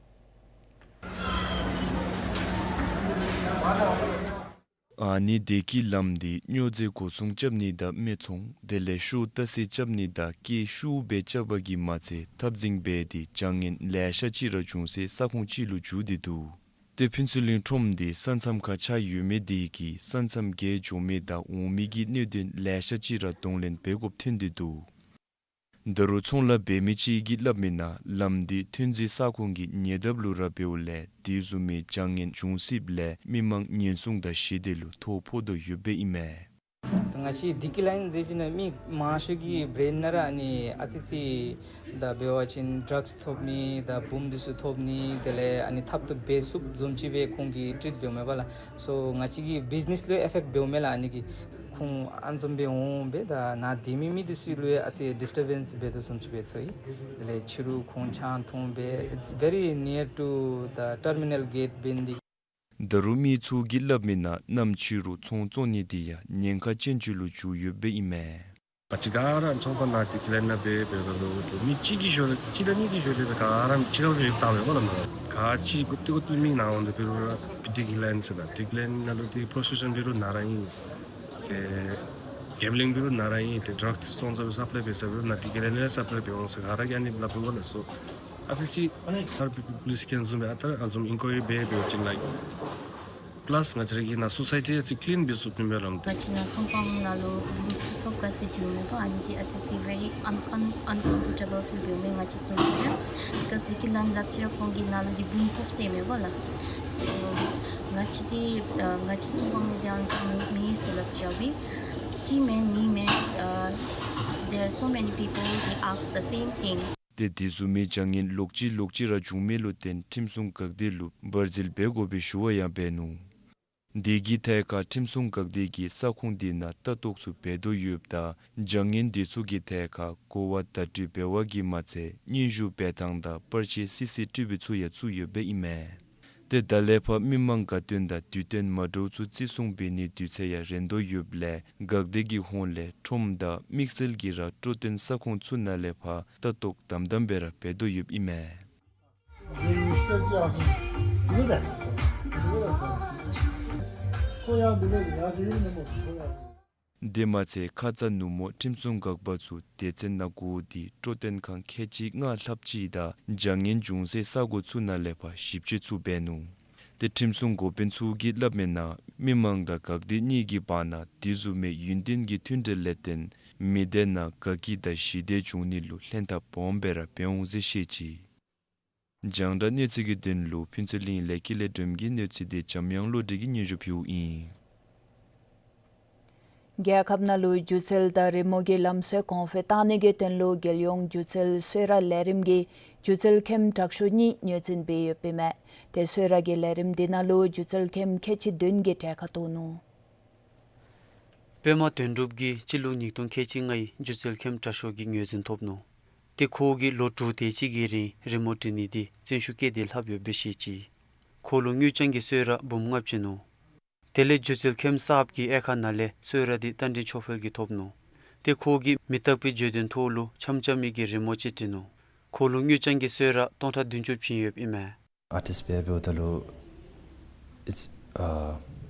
ཨ་ནི་བདེ་སྐྱིད་ལམ་འདི་སྨྱོ་རྫས་འགོ་སྲུང་རྐྱབ་ནི་དང་སྨད་འཚོང་དེ་ལས་ཤོ་ཏག་སི་རྐྱབ་ནི་དང་སྐད་ཤུགས་སྦེ་རྐྱབ་པ་གིས་མ་ཚད་འཐབ་འཛིང་འབད་དེ་བྱ་ངན་ལེ་ཤ་ཅིག་ར་འབྱུང་སའི་ས་ཁོངས་ཅིག་ལུ་གྱུར་ཏེ་འདུག། ཏེ་ཕུན་ཚོགས་གླིང་ཁྲོམ་འདི་ས་མཚམས་ཁར་ཆགས་ཡོད་མི་དེ་གིས་ས་མཚམས་བརྒལ་འགྱོ་མི་དང་འོང་མི་གི་གནད་དོན་ལེ་ཤ་ཅིག་ར་གདོང་ལེན་འབད་དགོཔ་ཐོན་ཏེ་འདུག། ད་རུང་ཚོང་ལཱ་འབད་མི་ཅིག་གིས་སླབ་མི་ནང་ལམ་འདི་ཐོན་རྫས་ས་ཁོངས་ཀྱི་ཉེ་འདབས་ལུ་ར་འབདཝ་ལས་དེ་བཟུམ་མའི་བྱ་ངན་འབྱུང་སྲིདཔ་ལས་མི་མང་ཉེན་སྲུང་དང་ཞི་བདེ་ལུ་ཐོ་ཕོག་དོ་ཡོདཔ་ཨིན་མས། ང་བཅས་ཌི་ཀི་ལའིན་ཟེར་བ་ཅིན་མི་མང་ཤོས་ཀྱི་བྲེན་ནང་ར་ཨ་ནི་ཨ་ཙི་ཙི་ད་འབད་བ་ཅིན་ཌྲགསི་ཐོབ་ནི་དང་བུམོ་འདི་ཚུ་ཐོབ་ནི་དེ་ལས་ཨ་ནི་ཐབ་ཏུ་འབད་ཚུགསཔ་བཟུམ་ཅིག་སྦེ་ཁོང་གིས་ཊིཊ་འབདཝ་མས་པ་ལགས། སོ་ང་བཅས་ཀྱི་བིཛ་ནེས་ལུ་ཡང་ཨི་ཕེཀཊ་འབདཝ་མས་ལགས། ཨ་ནི་གིས་ཁོང་ཨ་ནི་བཟུམ་སྦེ་འོང་སྦེ་ད་ནཱ་སྡོད་མི་མི་འདི་ཚུ་ལུ་ཡང་ཨ་ཙི་ཌིསི་ཊར་བེནསི་འབད་དོ་བཟུམ་ཅིག་སྦེ་ཚོར་ཡི། དེ་ལས་ཕྱི་རུ་ཁོང་ཆང་འཐུང་སྦེ། It's very near to the terminal gate འབད་ནི་འདི། ད་རུང་མི་ཚུ་གིས་སླབ་མི་ནང་གནམ་ཕྱི་རུ་ཚོང་བཙོང་ནི་འདི་ཡང་ཉེན་ཁ་ཅན་ཅིག་ལུ་འགྱུར་ཡོདཔ་ཨིན་མས། ང་བཅས་ག་ར་ཚོང་པ་ནཱ་ཌི་ཀི་ལའིན་ནང་སྦེ་འབདཝ་ད་ལུ་ཏེ་མི་གཅིག་གི་ཞོར་ལས་གཅིག་དང་གཉིས་ཀྱི་ཞོར་ལས་སྦེ་ག་ར་མི་གཅིག་ཁར་སྦེ་བལྟ་བས་པ་ལགས། མི་ག་ཅི་གུ་ཏི་གུ་ཏི་མི་ནཱ་འོང་དོ་འབད་རུང་ར་ཌི་ཀི་ལའིན་ཟེར་ད་ཌི་ཀི་ལའིན་ནང་ལུ་ཏེ་པོརོ་སི་ཊིའུ་ཤཱན་འབད་རུང་ནཱ་ར་ཨིན། ཏེ་གེམ་བི་ལིང་འབད་རུང་ནཱ་ར་ཨིན། ཏེ་ཌྲགསི་ཚོང་ཟ་སབ་ལའི་འབད་ས་འབད་རུང་ནཱ་ཌི་ཀི་ལའིན་ལས་སབ་ལའི་འབད་འོང་ཟེར་ག་ར་གིས་ཨ་ནི་སླབ་དོ་པ་ལགས། སོ་ཨ་ཙི་ཅིག་ཨ་ནི་ཨར་པི་པི་པུ་ལིསི་ཀེམཔ་བཟུམ་སྦེ་ཨ་རྟག་ར་ཨ་ནི་བཟུམ་ཨིན་ཀོ་ཡརི་འབད་འབད་བ་ཅིན་ལའིཀ་པ་ལཱསི་ང་བཅས་ར་གི་ནཱ་སོ་སའི་ཊི་ཨ་ཙི་ཀི་ལིན་འབད་ཚུགས་ནི་མས་ལགས། ང་བཅས་ནཱ་ཚོང་ཁང་ནང་ལུ་བུམོ་ཚུ་ཐོབ་ག་ཟེར་འགྱོཝ་མས་པ། ཨ་ནི་འདི་ཨ་ཙི་ཅིག་very uncom- uncomfortable ཕིལ་འབདཝ་མས་ང་བཅས་ཚུ་ལུ་ཡང་། Because ཌི་ཀི་ལའིན་སླབ་ཅི་ར་ཁོང་གིས་ནཱ་ལུ་འདི་བུམོ་ཐོབ་ཟེར་མས་པ་ལགས། སོ་ང་བཅས་འདི་ཨ་ང་བཅས་ཚོང་ཁང་ནང་འདི་ཨ་ནི་བཟུམ་མེད་ཟེར་སླབ་ཅི་ར་བས། ཅིག་མེན་གཉིས་མེན། ཨ་there are so many people, they ask the same thing. ཏེ་དེ་བཟུམ་མའི་བྱ་ངན་ལོག་ཅི་ལོག་ཅི་ར་འབྱུང་མི་ལུ་བརྟེན་ཁྲིམས་སྲུང་འགག་སྡེ་ལུ་བར་འཛུལ་འབད་དགོ་པའི་ཞུ་བ་ཡང་འབད་ནུག། དེ་གི་ཐད་ཁར་ཁྲིམས་སྲུང་འགག་སྡེ་གིས་ས་ཁོངས་དེ་ནང་ལྟ་རྟོག་ཚུ་འབད་དོ་ཡོདཔ་ད་བྱ་ངན་དེ་ཚུ་གི་ཐད་ཁར་གོ་བ་བརྡ་སྤྲོད་འབད་བ་གིས་མ་ཚད་སྙན་ཞུ་འབད་ཐངས་དང་པར་ཆས་སི་སི་ཊི་བི་ཚུ་ཡང་བཙུགས་ཡོདཔ་ཨིན་མས། ཏེ་ད་ལས་ཕར་མི་མང་དགའ་སྟོན་དང་དུས་སྟོན་མ་འདྲཝ་ཚུ་བརྩི་སྲུང་འབད་ནིའི་དུས་ཚོད་ཡང་རན་དོ་ཡོདཔ་ལས་འགག་སྡེ་གི་ཧོངས་ལས་ཁྲོམ་དང་དམིགས་བསལ་གྱིས་ར་སྤྲོ་སྟོན་ས་ཁོངས་ཚུ་ནང་ལས་ཕར་ལྟ་རྟོག་དམ་དམ་སྦེ་ར་འབད་དོ་ཡོདཔ་ཨིན་མས། དེ་མ་ཚད་ཁ་ཙ་ནུབ་མོ་ཁྲིམས་སྲུང་འགག་པ་ཚུ་སྡེ་ཚན་ནང་འགོ་འདི་སྤྲོ་སྟོན་ཁང་ཁལ་གཅིག་ལྔ་ལྷགཔ་ཅིག་དང་བྱ་ངན་འབྱུང་སའི་ས་གོ་ཚུ་ནང་ལས་ཕར་ཞིབ་དཔྱད་ཚུ་འབད་ནུག། ཏེ་ཁྲིམས་སྲུང་འགོ་དཔོན་ཚུ་གིས་སླབ་མིའི་ནང་མི་མང་དང་འགག་སྡེ་གཉིས་ཀྱི་བར་ན་དེ་བཟུམ་མའི་ཡུན་བརྟན་གྱི་མཐུན་འབྲེལ་ལས་བརྟེན་མི་སྡེ་ནང་དགའ་སྐྱིད་དང་ཞི་བདེ་འབྱུང་ནི་ལུ་ལྷན་ཐབས་སྦོམ་སྦེ་ར་འབད་འོང་ཟེར་བཤད་ཅི། རྒྱང་བསྒྲགས་གནས་ཚུལ་གྱི་དོན་ལུ་ཕུན་ཚོགས་གླིང་ལས་ཀྱི་ལས་སྒྲོམ་གྱི་གནས་ཚུལ་འདི་འཇམ་དབྱངས་བློ་གྲོས་ཀྱིས་སྙན་ཞུ་ཕུལཝ་ཨིན། རྒྱལ་ཁབ་ནང་ལུ་སྒྱུ་རྩལ་དང་རི་མོ་གི་ལམ་སྲོལ་གོང་འཕེལ་གཏང་ནི་གི་དོན་ལུ་རྒྱལ་ཡོངས་སྒྱུ་རྩལ་གསོལ་རས་ལས་རིམ་གྱི་སྒྱུ་རྩལ་མཁནམ་དྲག་ཤོས་གཉིས་ངོས་འཛིན་འབད་ཡོདཔ་ཨིན་མས། ཏེ་གསོལ་རས་ཀྱི་ལས་རིམ་འདི་ནང་ལུ་སྒྱུ་རྩལ་མཁནམ་ཁལ་གཅིག་བདུན་གྱིས་གྲལ་ཁར་གཏོགས་ནུག། པདྨ་དོན་གྲུབ་ཀྱིས་སྤྱི་ལོ་ཉིས་སྟོང་ཁལ་གཅིག་ལྔའི་སྒྱུ་རྩལ་མཁནམ་དྲག་ཤོས་ཀྱི་ངོས་འཛིན་ཐོབ་ནུག། ཏེ་ཁོ་གིས་ལོ་དྲུག་དེ་ཅིག་གི་རིང་རི་མོ་འབྲི་ནི་འདི་བརྩོན་ཤུགས་བསྐྱེད་དེ་ལྷབ་ཡོདཔ་སྦེ་བཤད་ཅི། ཁོ་ལུ་དངུལ་རྐྱང་གི་གསོལ་རས་འབུམ་ལྔ་བྱིན་ནུག། དེ་ལས་སྒྱུ་རྩལ་མཁནམ་གསརཔ་གི་དབྱེ་ཁག་ནང་ལས་གསོལ་རས་འདི་རྟ་མགྲིན་ཆོས་འཕེལ་གྱིས་ཐོབ་ནུག། ཏེ་ཁོ་གིས་མི་རྟག་པའི་བརྗོད་དོན་ཐོག་ལུ་འཆམ་འཆམ་མི་གི་རི་མོ་ཅིག་བྲིས་ནུག། ཁོ་ལུ་དངུལ་རྐྱང་གི་གསོལ་རས་སྟོང་ཕྲག་བདུན་ཅུ་བྱིན་ཡོདཔ་ཨིན་མས། ཨར་ཊིསཊ་སྦེ་འབདཝ་ད་ལུ་ཨིཊསི་ཨ་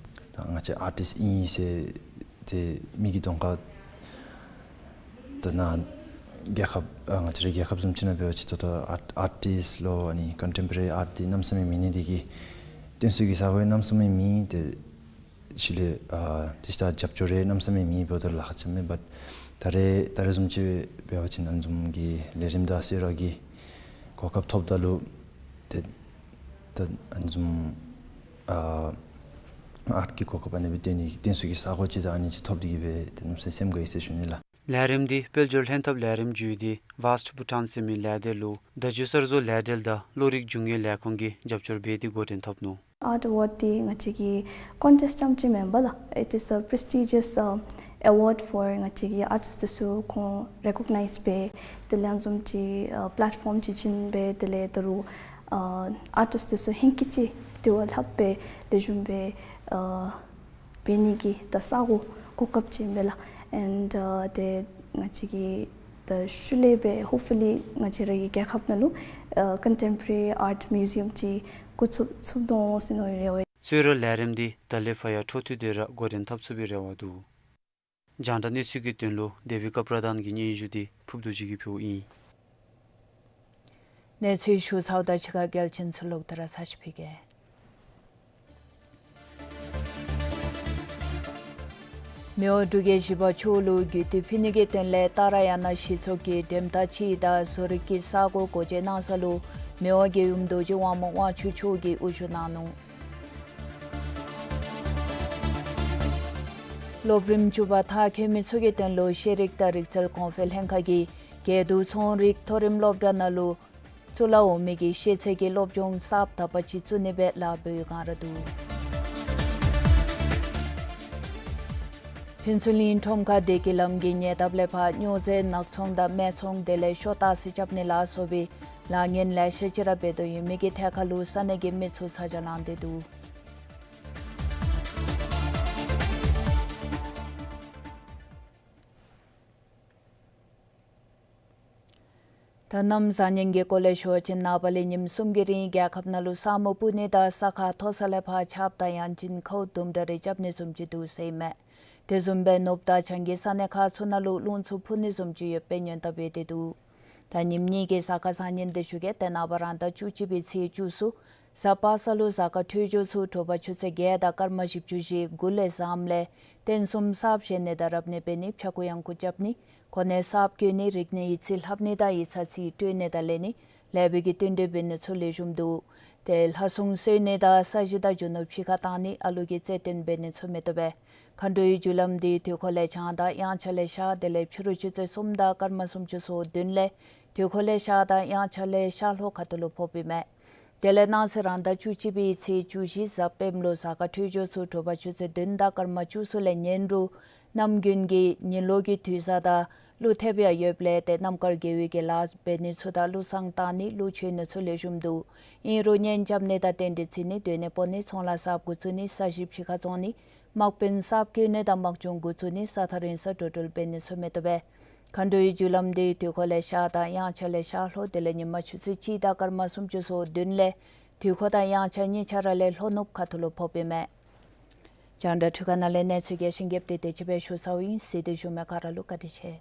ད་ང་བཅས་ཨར་ཊིསཊ་ཨིན་ཟེར་ཏེ་མི་གི་གདོང་ཁར་ད་ནཱ་རྒྱལ་ཁབ་ཨ་ང་བཅས་རའི་རྒྱལ་ཁབ་བཟུམ་ཅིག་ནང་འབད་བ་ཅིན་ད་ལྟོ་ཨར་ཊིསཊ་ལུ་ཨ་ནི་ཀོན་ཊེམ་པོ་རེ་རི་ཨརཊ་འདི་གནམ་མེད་ས་མེད་མེད་ནི་འདི་གིས་བརྟེན་ཚུགས་ཀྱི་ས་གོ་གནམ་མེད་ས་མེད་མེད། ཏེ་ཤུལ་ལས་ཨ་དེ་ལྟར་རྒྱབ་སྐྱོར་རེ་གནམ་མེད་ས་མེད་མེད་འབདཝ་ད་ལཱ་ཁག་ཅིག་མས། བཊ་ད་རེས་ད་རེས་བཟུམ་ཅིག་འབད་བ་ཅིན་ཨ་ནི་བཟུམ་གྱི་ལས་རིམ་དང་གསོལ་རས་ཀྱི་གོ་སྐབས་ཐོབ་ད་ལུ་ཏེ་ད་ཨ་ནི་བཟུམ་ཨ་ཨརཊ་ཀྱི་གོ་སྐབས་ཨ་ནི་སྦེ་སྟོན་ནི་བརྟེན་ཚུགས་ཀྱི་ས་གོ་ཅིག་དང་ཨ་ནི་ཅིག་ཐོབ་སྟེ་གིས་སྦེ་ཏེ་གནམ་མེད་ས་མེད་སེམས་དགའ་ཡི་ཟེར་ཞུ་ནི་ལགས། ལས་རིམ་འདི་དཔལ་འབྱོར་ལྷན་ཐབས་ལས་རིམ་བརྒྱུད་དེ་ཝཱསཊ་བྷུ་ཊཱན་ཟེར་མི་ལས་སྡེ་ལུ་བརྡ་བརྒྱུད་གསར་བཟོ་ལས་འབྲེལ་དང་བློ་རིག་རྒྱུ་དངོས་ལས་ཁུངས་ཀྱིས་རྒྱབ་སྐྱོར་འབད་དེ་འགོ་འདྲེན་འཐབ་ནུག། ཨརཊ་ཨེ་ཝཱཌ་འདི་ང་བཅས་ཀྱི་ཀོན་ཊེསཊ་རྐྱངམ་ཅིག་མེན་པ་ལགས། It is a prestigious, uh, award for ང་བཅས་ཀྱི་ཨར་ཊིསཊ་འདི་ཚུ་ཁོང་རེ་ཀོག་ནའིཛ་འབད། དེ་ལས་ཨ་ནི་བཟུམ་ཅིག་ཨ་པེ་ལེཊ་ཕོམ་ཅིག་བྱིན་སྦེ་དེ་ལས་ད་རུང་ཨ་ཨར་ཊིསཊ་འདི་ཚུ་ཧེང་སྐལ་ཅིག་དེ་བ་ལྷག་སྦེ་ལེགས་ཤོམ་སྦེ་ཨ་འབད་ནི་གི་ད་ས་གོ་གོ་སྐབས་ཅིག་ཨིན་པས་ལགས། And uh, དེ་ང་བཅས་ཀྱི་ད་ཤུལ་ལས་སྦེ་ཧོབ་ཕུལ་ལི་ང་བཅས་རའི་རྒྱལ་ཁབ་ནང་ལུ་ཨ་ཀོན་ཊེམ་པོ་རེ་རི་ཨརཊ་མིའུ་ཛི་ཡམ་ཅིག་བཀོད་ཚུགས་ཚུགས་དོ་འོང་ཟེར་མནོ་ཡོད་རེ་བ། གསོལ་རས་ལས་རིམ་འདི་ད་ལས་ཕར་ཡང་འཕྲོ་མཐུད་དེ་ར་འགོ་འདྲེན་འཐབ་ཚུགས་པའི་རེ་བ་འདུག། རྒྱང་བསྒྲགས་གནས་ཚུལ་གྱི་དོན་ལུ་དེ་བི་ཀ་པྲ་དཱན་གྱི་སྙན་ཞུ་འདི་ཕུརབ་རྡོ་རྗེ་གིས་ཕུལཝ་ཨིན། གནས་ཚུལ་ཞུ་ཚརཝ་དང་གཅིག་ཁར་རྒྱལ་ཆེན་ཚུ་ལུ་ད་རེས་ཚར་ཅིག་ཕུལ་གེ། མི་དབང་འབྲུག་རྒྱལ་བཞི་པ་མཆོག་ལུ་གུས་བཏུད་ཕུལ་ནི་གི་དོན་ལས་ཏཱ་ར་ཡ་ན་གཞི་ཚོགས་ཀྱིས་འགྲེམས་སྟེགས་ཅིག་དང་བཟོ་རིག་གི་ས་གོ་སྒོ་འབྱེད་གནང་ས་ལུ་མི་དབང་རྒྱལ་ཡུམ་རྡོ་རྗེ་དབང་མོ་དབང་ཕྱུག་མཆོག་གིས་དབུ་བཞུགས་གནང་ནུག། སློབ་རིམ་བཅུ་པ་མཐར་འཁྱོལ་མི་ཚུ་གི་དོན་ལུ་ཤེས་རིག་དང་རིག་རྩལ་གོང་འཕེལ་ལྷན་ཁག་གིས་དགེ་འདུན་ཚོང་རིག་མཐོ་རིམ་སློབ་གྲྭ་ནང་ལུ་གཙུག་ལག་འོག་མའི་གི་ཤེས་ཚད་ཀྱི་སློབ་སྦྱོང་གསརཔ་དག་པ་ཅིག་བཙུགས་ནི་སྦེ་ལཱ་འབད་བའི་བསྒང་ར་འདུག། ཕུན་ཚོགས་གླིང་ཁྲོམ་ཁར་བདེ་སྐྱིད་ལམ་གྱི་ཉེ་འདབས་ལས་ཕར་སྨྱོ་རྫས་ནག་ཚོང་དང་སྨད་ཚོང་དེ་ལས་ཤོ་ཏག་སི་རྐྱབ་ནི་ལ་སོགས་པའི་ལཱ་ངན་ལེ་ཤ་ཅིག་ར་འབད་དོ་ཡོད་མི་གི་ཐད་ཁར་ལུ་ས་གནས་ཀྱི་མི་ཚུ་ཚ་གྱང་ལངས་ཏེ་འདུག། ད་གནམ་བཟང་ངན་གྱི་སྐོར་ལས་ཞུ་བ་ཅིན་ནངས་པ་ལས་ཉིནམ་གསུམ་གྱི་རིང་རྒྱལ་ཁབ་ནང་ལུ་ས་སྨུག་སྤུབ་ནི་དང་ས་ཁ་མཐོ་ས་ལས་ཕར་ཆརཔ་དང་ཡང་ཅིན་ཁཝ་དུམ་གྲ་རེ་རྐྱབ་ནི་བཟུམ་ཅིག་འདུག་ཟེར་ཨིན་མས། དེ་བཟུམ་སྦེ་ནུབ་དང་བྱང་གི་ས་གནས་ཁག་ཚུ་ནང་ལུ་རླུང་འཚུབ་འཕུ་ནི་བཟུམ་ཅིག་ཡོདཔ་སྦེ་སྔོན་བརྡ་འབད་དེ་འདུག། ད་ཉིནམ་གཉིས་ཀྱི་གཟའ་སྐར་བཟང་ངན་འདི་ཞུ་གེ། ཏེ་ནངས་པ་རང་ཟླ་བཅུ་གཅིག་པའི་ཚེས་བཅུ་གསུམ་གཟའ་པ་སངས་ལུ་གཟའ་སྐར་འཕྲོད་སྦྱོར་ཚུ་དྲོ་པ་ཆུ་ཚོད་བརྒྱད་དང་སྐར་མ་བཞི་བཅུ་ཞེ་དགུ་ལས་བཟངམ་ལས་རྟེན་གསུམ་གསརཔ་བཞེངས་ནི་དང་རབ་གནས་འབད་ནི། ཕྱྭ་འགུགས་གཡང་འགུགས་རྐྱབ་ནི། གོ་གནས་གསརཔ་བསྐོ་ནི། རིག་གནས་ཡིག་རྩིས་ལྷབ་ནི་དང་ཡིག་ཚང་རྩིས་སྤྲོད་ནི་དང་ལེན་ནི་ལེགས་པའི་གི་བསྟུན་གྲོས་འབད་ནི་ཚུ་ལེགས་ཤོམ་འདུག། ཏེ་ལྷ་སྲུང་གསོལ་ནི་དང་ས་གཞི་དང་རྒྱུ་ནོར་ཕྱི་ཁར་བཏང་ནི་ཨ་ལུ་གིས་རྩེད་འགྲན་འབད་ནི་ཚུ་མི་བཏུབ་པས། མཁའ་འགྲོའི་རྒྱུ་ལམ་འདི་དུས་འཁོར་ལས་བྱང་དང་དབྱངས་འཆར་ལས་ཤར་དེ་ལས་ཕྱི་རུ་ཆུ་ཚོད་གསུམ་དང་སྐར་མ་སུམ་ཅུ་སོ་བདུན་ལས་དུས་འཁོར་ལས་ཤར་དང་དབྱངས་འཆར་ལས་ཤར་ལྷོ་ཁ་ཐུག་ལུ་ཕོགཔ་ཨིན་མས། དེ་ལས་གནངས་ཚེ་རང་ཟླ་བཅུ་གཅིག་པའི་ཚེས་བཅུ་བཞི་གཟའ་སྤེནམ་ལུ་གཟའ་སྐར་འཕྲོད་སྦྱོར་ཚུ་དྲོ་པ་ཆུ་ཚོད་བདུན་དང་སྐར་མ་བཅུ་གསུམ་ལས་ཉིན་རུ་གནམ་དགུན་གྱི་ཉིན་ལོག་གི་དུས་བཟང་དང་ཀླུ་ཐེབས་ཡང་ཡོདཔ་ལས་ཏེ་རྣམ་དཀར་དགེ་བའི་གི་ལཱ་འབད་ནི་ཚུ་དང་ཀླུ་བསང་གཏང་ནི་ཀླུ་མཆོད་ནི་ཚུ་ལེགས་ཤོམ་འདུག། ཨིན་རུང་གཉེན་རྐྱབ་ནི་དང་རྟེན་འབྲེལ་བརྩི་ནི་སྡོད་གནས་སྤོ་ནི་ཚོང་ལཱ་གསརཔ་འགོ་བཙུགས་ནི་ས་གཞི་ཕྱི་ཁར་བཙོང་ནི་དམག་དཔོན་གསརཔ་བསྐོ་ནི་དང་དམག་སྦྱོང་འགོ་བཙུགས་ནི་ས་ཐག་རིང་སར་འགྲོ་འགྲུལ་འབད་ནི་ཚུ་མི་བཏུབ་པས། མཁའ་འགྲོའི་རྒྱུ་ལམ་འདི་དུས་འཁོར་ལས་ཤར་དང་དབྱངས་འཆར་ལས་ཤར་ལྷོ་དེ་ལས་ཉིན་མ་ཆུ་ཚོད་གཅིག་དང་སྐར་མ་སུམ་ཅུ་སོ་བདུན་ལས་དུས་འཁོར་དང་དབྱངས་འཆར་གཉིས་ཆ་ར་ལས་ལྷོ་ནུབ་ཁ་ཐུག་ལུ་ཕོགཔ་ཨིན་མས། རྒྱང་བསྒྲགས་འཕྲུལ་ཁང་ནང་ལས་གནས་ཚུལ་རྒྱས་ཤིང་རྒྱསཔ་དེ་དེ་ཅིག་སྦེ་ཞུ་ཚརཝ་ཨིན། གཟིགས་ཏེ་བཞུགས་མི་ག་ར་ལུ་བཀའ་དྲིན་ཆེ།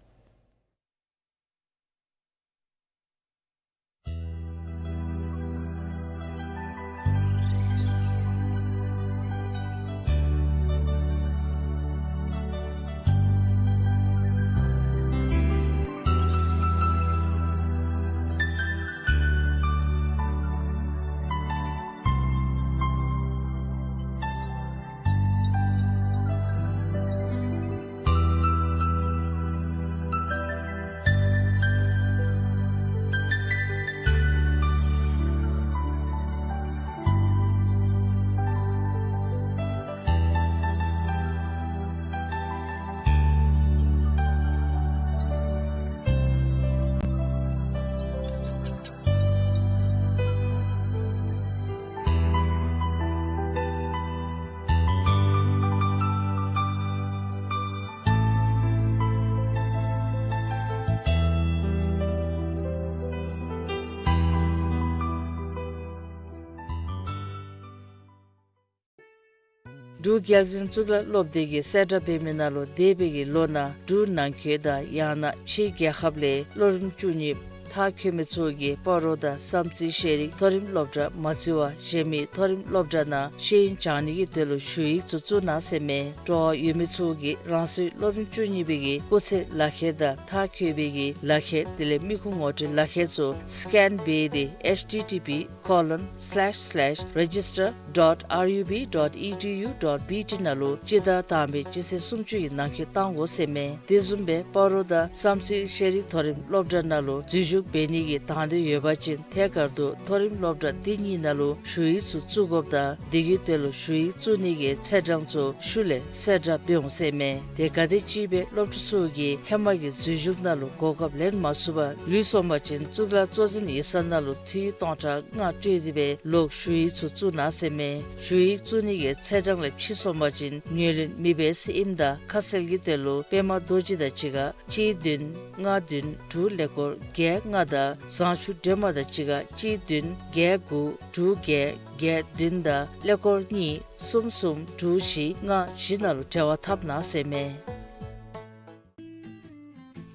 འབྲུག་རྒྱལ་འཛིན་གཙུག་ལག་སློབ་སྡེ་གིས་གསལ་བསྒྲགས་འབད་མི་ནང་ལུ་འདས་པའི་གི་ལོ་ནང་འབྲུག་ནང་འཁོད་དང་ཡང་ན་ཕྱིའི་རྒྱལ་ཁབ་ལས་སློབ་རིམ་བཅུ་གཉིས་མཐར་འཁྱོལ་མི་ཚུ་གིས་སྤ་རོ་དང་བསམ་རྩེ་ཤེས་རིག་མཐོ་རིམ་སློབ་གྲྭ་མ་བརྩི་བར་གཞན་མི་མཐོ་རིམ་སློབ་གྲྭ་ནང་ཤེས་ཡོན་སྦྱང་ནི་གི་དོན་ལུ་ཞུ་ཡིག་ཚུ་བཙུགས་གནང་ཟེར་མས། སྤྲོ་བ་ཡོད་མི་ཚུ་གིས་རང་སོའི་སློབ་རིམ་བཅུ་གཉིས་པའི་གི་སྐུགས་ཚད་ལག་ཁྱེར་དང་མཐར་འཁྱོལ་བའི་གི་ལག་ཁྱེར་དེ་ལས་མི་ཁུངས་ངོ་སྤྲོད་ལག་ཁྱེར་ཚུ་སི་ཀེན་འབད་དེ་ཨེཆ་ཊི་ཊི་པི་ཀོ་ལོན་སི་ལེཤ་སི་ལེཤ་རེ་ཇིས་ཊར་ཌོཊ་ཨར་ཡུ་བི་ཌོཊ་ཨི་ཌི་ཡུ་ཌོཊ་བི་ཊི་ནང་ལུ་སྤྱི་ཟླ་དང་པའི་སྤྱི་ཚེས་སུམ་ཅུ་ཡི་ནང་འཁོད་གཏང་དགོ་ཟེར་མས། དེ་བཟུམ་སྦེ་སྤ་རོ་དང་བསམ་རྩེ་ཤེས་རིག་མཐོ་རིམ་སློབ་གྲྭ་ནང་ལུ་འཛུལ་ཞུགས་འབད་ནི་གི་དང་འདོད་ཡོད་པ་ཅིན་ཐད་ཀར་དུ་མཐོ་རིམ་སློབ་གྲྭ་དེ་གཉིས་ནང་ལུ་ཞུ་ཡིག་ཚུ་བཙུགས་དགོཔ་དང་དེ་གི་དོན་ལུ་ཞུ་ཡིག་བཙུགས་ནི་གི་ཚེས་གྲངས་ཚུ་ཤུལ་ལས་གསལ་བསྒྲགས་འབད་འོང་ཟེར་མས། དེ་ག་དེམ་ཅིག་སྦེ་སློབ་ཕྲུག་ཚུ་གིས་ཧེ་མ་གི་འཛུལ་ཞུགས་ནང་ལུ་གོ་སྐབས་ལེན་མ་ཚུགས་པར་ལུས་སོང་པ་ཅིན་གཙུག་ལག་གཙོ་འཛིན་ཡིག་ཚང་ནང་ལུ་འཐུས་སྟོང་ཕྲག་ལྔ་སྤྲོད་དེ་སྦེ་ལོག་ཞུ་ཡིག་ཚུ་བཙུགས་གནང་ཟེར་མས། ཞུ་ཡིག་བཙུགས་ནི་གི་ཚེས་གྲངས་ལས་ཕྱི་སོང་པ་ཅིན་ངོས་ལེན་མི་འབད་ཟེར་ཨིནམ་ད་ཁ་གསལ་གྱི་དོན་ལུ་པདྨ་རྡོ་རྗེ་དང་གཅིག་ཁར་གཅིག་བདུན་ལྔ་བདུན་དྲུག་ཀླད་ཀོར་བརྒྱད་ལྔ་དང་བཟང་ཕྱུག་སྒྲོལ་མ་དང་གཅིག་ཁར་གཅིག་བདུན་བརྒྱད་དགུ་དྲུག་བརྒྱད་བརྒྱད་བདུན་དང་ཀླད་ཀོར་གཉིས་གསུམ་གསུམ་དྲུག་བཞི་ལྔ་བཞི་ནང་ལུ་འབྲེལ་བ་འཐབ་གནང་ཟེར་མས།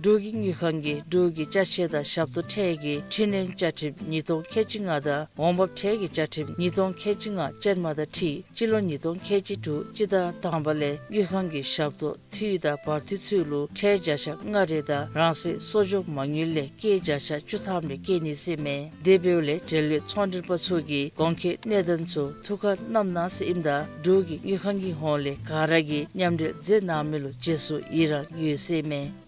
འབྲུག་གི་དངུལ་ཁང་གིས་འབྲུག་གི་ཅ་ཆས་དང་ཞབས་ཏོག་ཁྲལ་གྱི་འཕྲི་སྣོན་བཅའ་ཁྲིམས་ཉིས་སྟོང་ཁལ་གཅིག་ལྔ་དང་འོང་འབབ་ཁྲལ་གྱི་བཅའ་ཁྲིམས་ཉིས་སྟོང་ཁལ་གཅིག་ལྔ་ཅན་མ་དང་འཁྲིལ་སྤྱི་ལོ་ཉིས་སྟོང་ཁལ་གཅིག་དྲུག་སྤྱི་ཟླ་དང་པ་ལས་དངུལ་ཁང་གི་ཞབས་ཏོག་འཐུས་དང་བར་འཐུས་ཚུ་ལུ་ཁྲལ་བརྒྱ་ཆ་ལྔ་རེ་དང་རང་སོའི་གསོག་འཇོག་མ་དངུལ་ལས་སྐྱེད་བརྒྱ་ཆ་བཅུ་ཐམ་རེ་བཀལ་ནི་ཟེར་མས། དེ་འབདཝ་ལས་འབྲེལ་ཡོད་ཚོང་འབྲེལ་པ་ཚུ་གིས་གོང་འཁོད་གནད་དོན་ཚུ་ཐུགས་ཁར་བསྣམ་གནང་ཟེར་ཨིནམ་ད་འབྲུག་གི་དངུལ་ཁང་གི་ཧོངས་ལས་ག་ར་གིས་མཉམ་འབྲེལ་མཛད་གནང་མི་ལུ་རྗེས་སུ་ཡི་རངས་ཡོད་ཟེར་མས།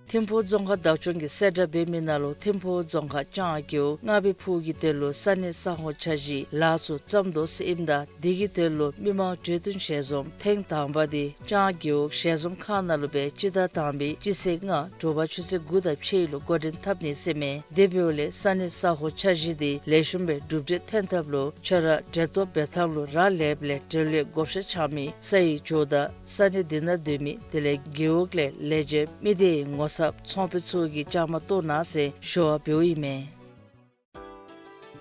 ཐིམ་ཕུག་རྫོང་ཁག་བདག་སྐྱོང་གིས་གསལ་བསྒྲགས་འབད་མི་ནང་ལུ་ཐིམ་ཕུག་རྫོང་ཁག་ལྕང་རྒེད་འོག་རྔ་བའི་ཕུག་གི་དོན་ལུ་ས་གནས་ས་ཧོ་འཆར་གཞི་ལཱ་ཚུ་བརྩམ་དོ་ཟེར་ཨིནམ་ད་དེ་གི་དོན་ལུ་མི་མང་གྲོས་བསྟུན་ཞལ་འཛོམས་ཐེངས་དང་པ་དེ་ལྕང་རྒེད་འོག་ཞལ་འཛོམས་ཁང་ནང་ལུ་སྦེ་སྤྱི་ཟླ་དང་པའི་སྤྱི་ཚེས་ལྔ་དྲོ་པ་ཆུ་ཚོད་དགུ་དང་ཕྱེད་ལུ་འགོ་འདྲེན་འཐབ་ནི་ཟེར་མས། དེ་འབདཝ་ལས་ས་གནས་ས་ཧོ་འཆར་གཞི་དེ་ལེགས་ཤོམ་སྦེ་གྲུབ་འབྲས་ཐོན་ཐབས་ལུ་ཁྱོད་ར་གྲལ་གཏོགས་འབད་ཐངས་ལུ་རག་ལསཔ་ལས་འབྲེལ་ཡོད་བགོ་བཤའ་འཆང་མི་ས་ཡི་ཇོ་བདག་ས་གནས་དེ་ནང་སྡོད་མི་དེ་ལས་རྒེད་འོག་ལས་ལས་བྱེདཔ་མི་སྡེའི་ངོ་ཚབ་ཚོང་དཔོན་ཚུ་གིས་བཅའ་མར་གཏོགས་གནང་ཟེར་ཞུ་བ་འབདཝ་ཨིན་མས།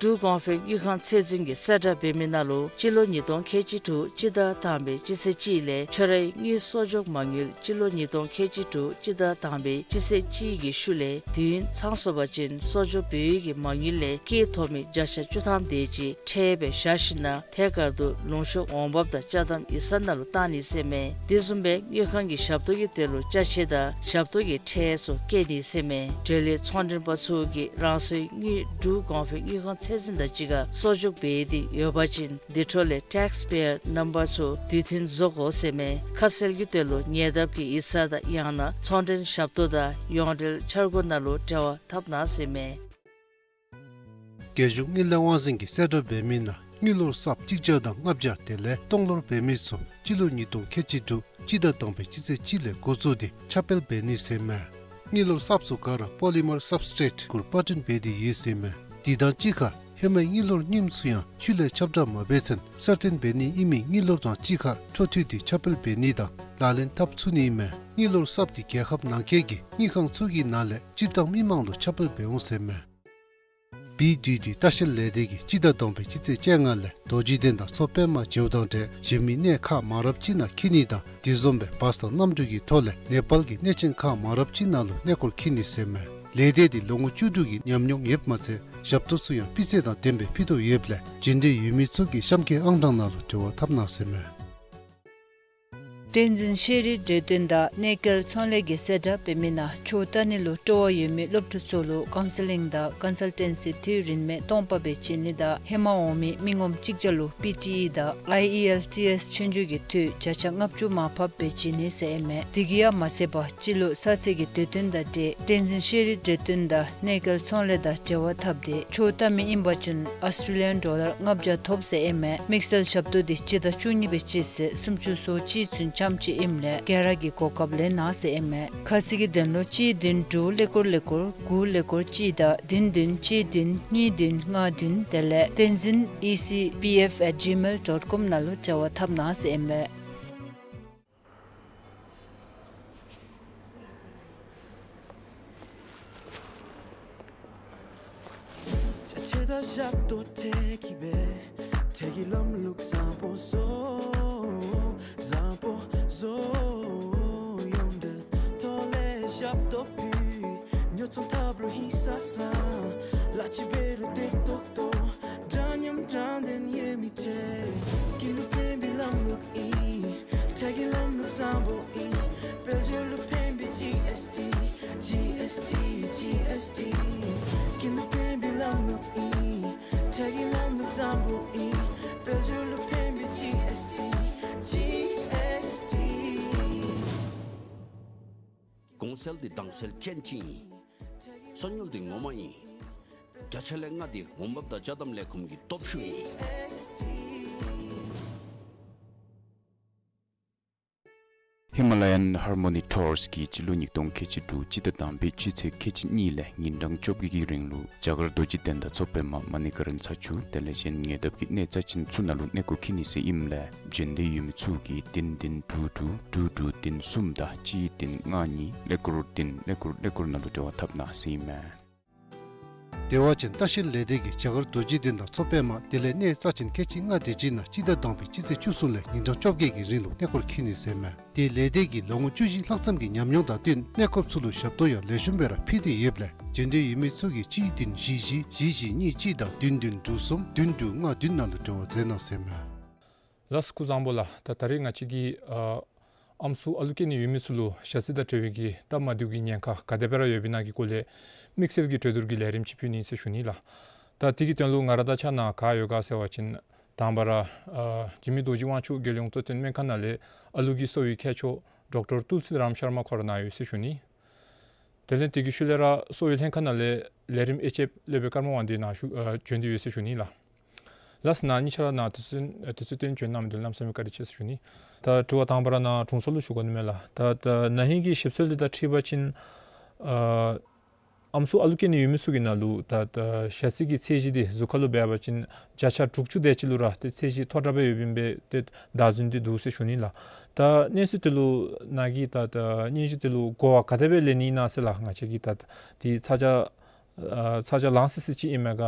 འབྲུག་གོང་འཕེལ་དངུལ་ཁང་ཚད་འཛིན་གྱིས་གསལ་བསྒྲགས་འབད་མི་ནང་ལུ་སྤྱི་ལོ་ཉིས་སྟོང་ཁལ་གཅིག་དྲུག་སྤྱི་ཟླ་དང་པའི་སྤྱི་ཚེས་གཅིག་ལས་ཁྱོད་རའི་དངུལ་གསོག་འཇོག་མ་དངུལ་སྤྱི་ལོ་ཉིས་སྟོང་ཁལ་གཅིག་དྲུག་སྤྱི་ཟླ་དང་པའི་སྤྱི་ཚེས་གཅིག་གི་ཤུལ་ལས་དུས་ཡུན་ཚང་སོང་པ་ཅིན་གསོག་འཇོག་འབད་བའི་གི་མ་དངུལ་ལས་སྐྱེད་ཐོབ་མི་བརྒྱ་ཆ་བཅུ་ཐམ་དེ་ཅིག་ཁྲལ་སྦེ་བཞག་ཞིནམ་ན་ཐད་ཀར་དུ་ལུང་ཤོག་འོང་འབབ་དང་ཅ་དམ་ཡིག་ཚང་ནང་ལུ་བཏང་ནི་ཟེར་མས། དེ་བཟུམ་སྦེ་དངུལ་ཁང་གི་ཞབས་ཏོག་གི་དོན་ལུ་ཅ་ཆས་དང་ཞབས་ཏོག་གི་ཁྲལ་ཚུ་བཀལ་ནི་ཟེར་མས། འབྲེལ་ཡོད་ཚོང་འབྲེལ་པ་ཚུ་གིས་རང་སོའི་དངུལ་འབྲུག་གོང་འཕེལ་དངུལ་ཁང་ཚད་འཛིན་དང་གཅིག་ཁར་གསོག་འཇོག་འབད་དེ་ཡོད་པ་ཅིན་དེ་འཕྲོ་ལས་ཊེགསི་པེ་ཡར་ནམ་བར་ཚུ་དུས་མཐུན་བཟོ་དགོ་ཟེར་མས། ཁ་གསལ་གྱི་དོན་ལུ་ཉེ་འདབས་ཀྱི་ཡིག་ཚང་དང་ཡང་ན་ཚོང་འབྲེལ་ཞབས་ཏོག་དང་ཡོངས་འབྲེལ་འཆར་སྒོ་ནང་ལུ་འབྲེལ་བ་འཐབ་གནང་ཟེར་མས། རྒྱལ་གཞུང་དངུལ་ལས་དབང་འཛིན་གྱིས་གསལ་བསྒྲགས་འབད་མི་ནང་དངུལ་ལོར་གསརཔ་གཅིག་བརྒྱ་དང་ལྔ་བརྒྱ་དེ་ལས་སྟོང་ལོར་འབད་མི་ཚུ་སྤྱི་ལོ་ཉིས་སྟོང་ཁལ་གཅིག་དྲུག་སྤྱི་ཟླ་དང་པའི་སྤྱི་ཚེས་གཅིག་ལས་འགོ་བཙུགས་ཏེ་ཁྱབ་སྤེལ་འབད་ནི་ཟེར་མས། དངུལ་ལོར་གསརཔ་ཚུ་ག་ར་པོ་ལི་མར་སབ་སི་ཊེཊ་གུ་པར་སྐྲུན་འབད་དེ་ཡོད་ཟེར་མས། དེ་དང་གཅིག་ཁར་ཧེ་མའི་དངུལ་ལོར་རྙིངམ་ཚུ་ཡང་ཤུལ་ལས་ཁྱབ་བསྒྲགས་མ་འབད་ཚུན་གསར་བཏོན་འབད་ནི་ཨིན་མི་དངུལ་ལོར་དང་གཅིག་ཁར་འཕྲོ་མཐུད་དེ་ཁྱབ་སྤེལ་འབད་ནི་དང་ལག་ལེན་འཐབ་ཚུགས་ནི་ཨིན་མས། དངུལ་ལོར་གསརཔ་དེ་རྒྱལ་ཁབ་ནང་འཁོད་ཀྱི་དངུལ་ཁང་ཚུ་གི་ནང་ལས་སྤྱིར་བཏང་མི་མང་ལུ་ཁྱབ་སྤེལ་འབད་འོང་ཟེར་མས། བི་ཌི་ཌི་ལྟ་བཤལ་ལས་སྡེ་གིས་སྤྱི་ཟླ་དང་པའི་སྤྱི་ཚེས་བཅོ་ལྔ་ལས་རྡོ་རྗེ་གདན་དང་མཚོ་པདྨ་བྱེའུ་ཐང་བཅས་གཞན་མི་གནས་ཁག་མང་རབས་ཅིག་ནང་འཁྱིད་ནི་དང་དེ་བཟུམ་སྦེ་བཱས་དང་གནམ་གྲུ་གི་ཐོག་ལས་ནེ་པཱལ་གྱི་གནས་ཆེན་ཁག་མང་རབས་ཅིག་ནང་ལུ་གནས་སྐོར་འཁྱིད་ནི་ཟེར་མས། ལས་སྡེ་དེ་ལོ་ངོ་བཅུ་དྲུག་གི་ཉམས་མྱོང་ཡོདཔ་མ་ཚད་ཞབས་ཏོག་ཚུ་ཡང་སྤུས་ཚད་དང་ལྡནམ་སྦེ་ཕུལ་དོ་ཡོདཔ་ལས་འབྱོན་འདོད་ཡོད་མི་ཚུ་གིས་གཤམ་འཁོད་ཨང་གྲངས་ནང་ལུ་འབྲེལ་བ་འཐབ་གནང་ཟེར་མས། བསྟན་འཛིན་ཤེས་རིག་འབྲེལ་སྟོན་དང་གནས་སྐལ་ཚོང་ལས་ཀྱིས་གསལ་བསྒྲགས་འབད་མི་ནང་ཆོས་ལྟ་ནི་ལུ་སྤྲོ་བ་ཡོད་མི་སློབ་ཕྲུག་ཚུ་ལུ་ཀའུན་སི་ལིང་དང་ཀཱན་སཱལ་ཊེན་སི་འཐུས་རིན་མེད་སྟོང་པ་སྦེ་བྱིན་ནི་དང་ཧེ་མ་འོང་མི་མི་ངོམ་གཅིག་བརྒྱ་ལུ་པི་ཊི་ཨི་དང་ཨའི་ཨི་ཨེལ་ཊི་ཨེསི་ཆོས་རྒྱུགས་ཀྱི་འཐུས་བརྒྱ་ཆ་ལྔ་བཅུ་མར་ཕབ་སྦེ་བྱིན་ནི་ཟེར་ཨིན་མས། དེ་གིས་ཡང་མ་ཚད་པར་སྤྱི་ལོ་གསར་ཚེས་ཀྱི་དུས་སྟོན་དང་འབྲེལ་བསྟན་འཛིན་ཤེས་རིག་འབྲེལ་སྟོན་དང་གནས་སྐལ་ཚོང་ལས་དང་འབྲེལ་བ་འཐབ་སྟེ་ཆོས་ལྟ་མི་ཨིན་པ་ཅིན་ཨཱོས་ཊྲེ་ལི་ཡཱན་ཌོ་ལར་ལྔ་བརྒྱ་ཐོབ་ཟེར་ཨིན་མས། དམིགས་བསལ་ཞབས་ཏོག་འདི་སྤྱི་ཟླ་བཅུ་གཉིས་པའི་སྤྱི་ཚེས་སུམ་ཅུ་སོ་གཅིག་ཚུན་ཙམ་ཅིག་ཨིནམ་ལས་ག་ར་གིས་གོ་སྐབས་ལེན་གནང་ཟེར་ཨིན་མས། ཁ་གསལ་གྱི་དོན་ལུ་གཅིག་བདུན་དྲུག་ཀླད་ཀོར་ཀླད་ཀོར་དགུ་ཀླད་ཀོར་གཅིག་དང་བདུན་བདུན་གཅིག་བདུན་གཉིས་བདུན་ལྔ་བདུན་དེ་ལས་བསྟན་འཛིན་ཨི་སི་པི་ཨེཕ་ཨེཊ་ཇི་མེལ་ཌོཊ་ཀོམ་ནང་ལུ་འབྲེལ་བ་འཐབ་གནང་ཟེར་ཨིན་མས། ཅ་ཆས་དང་ཞབས་ཏོག་ཁྲལ་གྱིས་སྦེ་ཁྲལ་གྱི་ལམ་ལུགས་བཟང་པོ་བཟོ། བཟང་པོ་བཟོ། ཡོངས་འབྲེལ་ཐོག་ལས་ཞབས་ཏོག་ཕུལ། ཉོ་ཚོང་འཐབ་རུང་ཧིང་སངས་ས། གླ་ཆ་འབད་རུང་བདེ་ཏོག་ཏོ། འདྲ་མཉམ་དྲང་བདེན་ཡོད་མི་ཁྲལ། ཁྱིམ་ལུ་ཕན་པའི་ལམ་ལུགས་ཨིན། ཁྲལ་གྱི་ལམ་ལུགས་བཟང་པོ་ཨིན། དཔལ་འབྱོར་ལུ་ཕན་པའི་ཇི་ཨེསི་ཊི། ཇི་ཨེསི་ཊི། ཇི་ཨེསི་ཊི། ཁྱིམ་ལུ་ཕན་པའི་ལམ་ལུགས་ཨིན། ཁྲལ་གྱི་ལམ་ལུགས་བཟང་པོ་ཨིན། དཔལ་འབྱོར་ལུ་ཕན་པའི་ཇི་ཨེསི་ཊི། ཇི་ཨེསི་ཊི། གོང་གསལ་འདི་དྭངས་གསལ་ཅན་ཅིག་ཨིན། གསོག་དངུལ་འདི་ངོ་མ་ཨིན། བརྒྱ་ཆ་ལས་ལྔ་འདི་འོང་འབབ་དང་ཅ་དམ་ལས་ཁུངས་ཀྱི་སྟོབས་ཤུགས་ཨིན། ཧི་མ་ལ་ཡཱན་ཧར་མོ་ནི་ཊུརསི་གིས་སྤྱི་ལོ་ཉིས་སྟོང་ཁལ་གཅིག་དྲུག་སྤྱི་ཟླ་དང་པའི་སྤྱི་ཚེས་ཁལ་གཅིག་གཉིས་ལས་ཉིན་གྲངས་བཅོ་བརྒྱད་ཀྱི་རིང་ལུ་རྒྱ་གར་རྡོ་རྗེ་གདན་དང་མཚོ་པདྨ་མ་ཎི་ཀ་རན་ས་ཆུ་དེ་ལས་གཞན་ཉེ་འདབས་ཀྱི་གནས་རྩ་ཆེན་ཚུ་ནང་ལུ་གནས་སྐོར་འཁྱིད་ནི་ཟེར་ཨིནམ་ལས་འབྱོན་འདོད་ཡོད་མི་ཚུ་གིས་བདུན་བདུན་དྲུག་དྲུག་དྲུག་དྲུག་བདུན་གསུམ་དང་གཅིག་བདུན་ལྔ་གཉིས་ཀླད་ཀོར་བདུན་ཀླད་ཀོར་ཀླད་ཀོར་ནང་ལུ་འབྲེལ་བ་འཐབ་གནང་ཟེར་ཨིན་མས། བདེ་བ་ཅན་ལྟ་བཤལ་ལས་སྡེ་གིས་རྒྱ་གར་རྡོ་རྗེ་གདན་དང་མཚོ་པདྨ་དེ་ལས་གནས་རྩ་ཅན་ཁལ་གཅིག་ལྔ་དེ་ཅིག་ནང་སྤྱི་ཟླ་དང་པའི་སྤྱི་ཚེས་བཅུ་གསུམ་ལས་ཉིན་གྲངས་བཅོ་བརྒྱད་ཀྱི་རིང་ལུ་གནས་སྐོར་འཁྱིད་ནི་ཟེར་མས། དེ་ལས་སྡེ་གིས་ལོ་ངོ་བཅུ་བཞི་ལྷག་ཙམ་གྱི་ཉམས་མྱོང་དང་བསྟུན་གནས་སྐོརཔ་ཚུ་ལུ་ཞབས་ཏོག་ཡང་ལེགས་ཤོམ་སྦེ་ར་ཕུལ་ཏེ་ཡོདཔ་ལས་འབྱོན་འདོད་ཡོད་མི་ཚུ་གིས་གཅིག་བདུན་བཞི་བཞི་བཞི་བཞི་གཉིས་གཅིག་དང་བདུན་བདུན་དྲུག་གསུམ་བདུན་དྲུག་ལྔ་བདུན་ནང་ལུ་འབྲེལ་བ་མཛད་གནང་ཟེར་མས། ལགས་སོ། སྐུ་གཟུགས་བཟང་པོ་ལགས། ད་ད་རིས་ང་བཅས་ཀྱིས་ཨ་ཨམ་སྲུ་ཨ་ལུ་སྐྱེ་ནི་ཡོད་མི་ཚུ་ལུ་ཞ་རྩི་དང་འབྲེལ་བའི་གི་སྟབས་མ་བདེཝ་གི་ཉེན་ཁ་ག་དེ་སྦེ་ར་ཡོདཔ་ཨིན་ན་གི་སྐོར་ལས་དམིགས་བསལ་གྱི་གྲོས་བསྡུར་གྱི་ལས་རིམ་ཅིག་ཕུལ་ནི་ཨིན་ཟེར་ཞུ་ནི་ལགས། ད་དེ་གི་དོན་ལུ་ང་ར་དང་གཅིག་ཁར་ནཱ་ག་ཡོད་ག་ཟེར་བ་ཅིན་དང་པ་ར་ཨ་འཇིགས་མེད་རྡོ་རྗེ་དབང་ཕྱུག་རྒྱལ་ཡོངས་གཙོ་བསྟེན་སྨན་ཁང་ནང་ལས་ཨ་ལུ་གི་གསོ་བའི་མཁས་མཆོག་ཌོག་ཊར་ཏུལ་སི་རམ་ཤར་མ་ཁོ་ར་ནཱ་ཡོད་ཟེར་ཞུ་ནི། དེ་ལས་དེ་གི་ཤུལ་ལས་ར་གསོ་བའི་ལྷན་ཁག་ནང་ལས་ལས་རིམ་དབྱེ་འབྱེདཔ་སློབ་དཔོན་ཀརྨ་དབང་འདུས་ནཱ་བཞུགས་ཨ་བྱོན་ཏེ་ཡོད་ཟེར་ཞུ་ནི་ལགས། ལགས་སོ། ནཱ་གཉིས་ཆ་ར་ནཱ་དུས་ཚོད་ཨ་དུས་ཚོད་བཏོན་གནང་མི་འདི་ལུ་གནམ་མེད་ས་མེད་བཀའ་དྲིན་ཆེ་ཟེར་ཞུ་ནི། ད་དྲི་བ་དང་པ་ར་ནཱ་དྲུང་འཚོ་ལུ་ཞུ་དགོ་ནི་མས་ལགས། ད་ད་ན་ཧིང་གི་ཞིབ་འཚོལ་འདི་དང་འཁྲིལ་བ་ཅིན་ཨ་ཨམ་སྲུ་ཨ་ལུ་སྐྱེ་ནི་ཡོད་མི་ཚུ་གི་ནང་ལུ་ད་ད་ཞ་རྩི་གི་ཚད་གཞི་འདི་གཟུགས་ཁར་ལུ་འབད་བ་ཅིན་བརྒྱ་ཆ་དྲུག་ཅུ་དེ་ཅིག་ལུ་ར་ཏེ་ཚད་གཞི་མཐོ་དྲགས་སྦེ་ཡོདཔ་ཨིན་པས་ཏེ་བརྡ་རྫུན་འདི་འདུག་ཟེར་ཞུ་ནི་ལགས། ད་གནས་ཚུལ་འདི་ལུ་ནཱ་གིས་ད་ད་སྙན་ཞུ་འདི་ལུ་གོ་བ་ག་དེ་སྦེ་ལེན་ནི་ཨིན་ན་ཟེར་ལགས། ང་བཅས་ཀྱིས་ད་འདི་ཚ་གྱང་ཨ་ཚ་གྱང་ལང་སི་སི་ཅིག་ཨིན་མས་ག།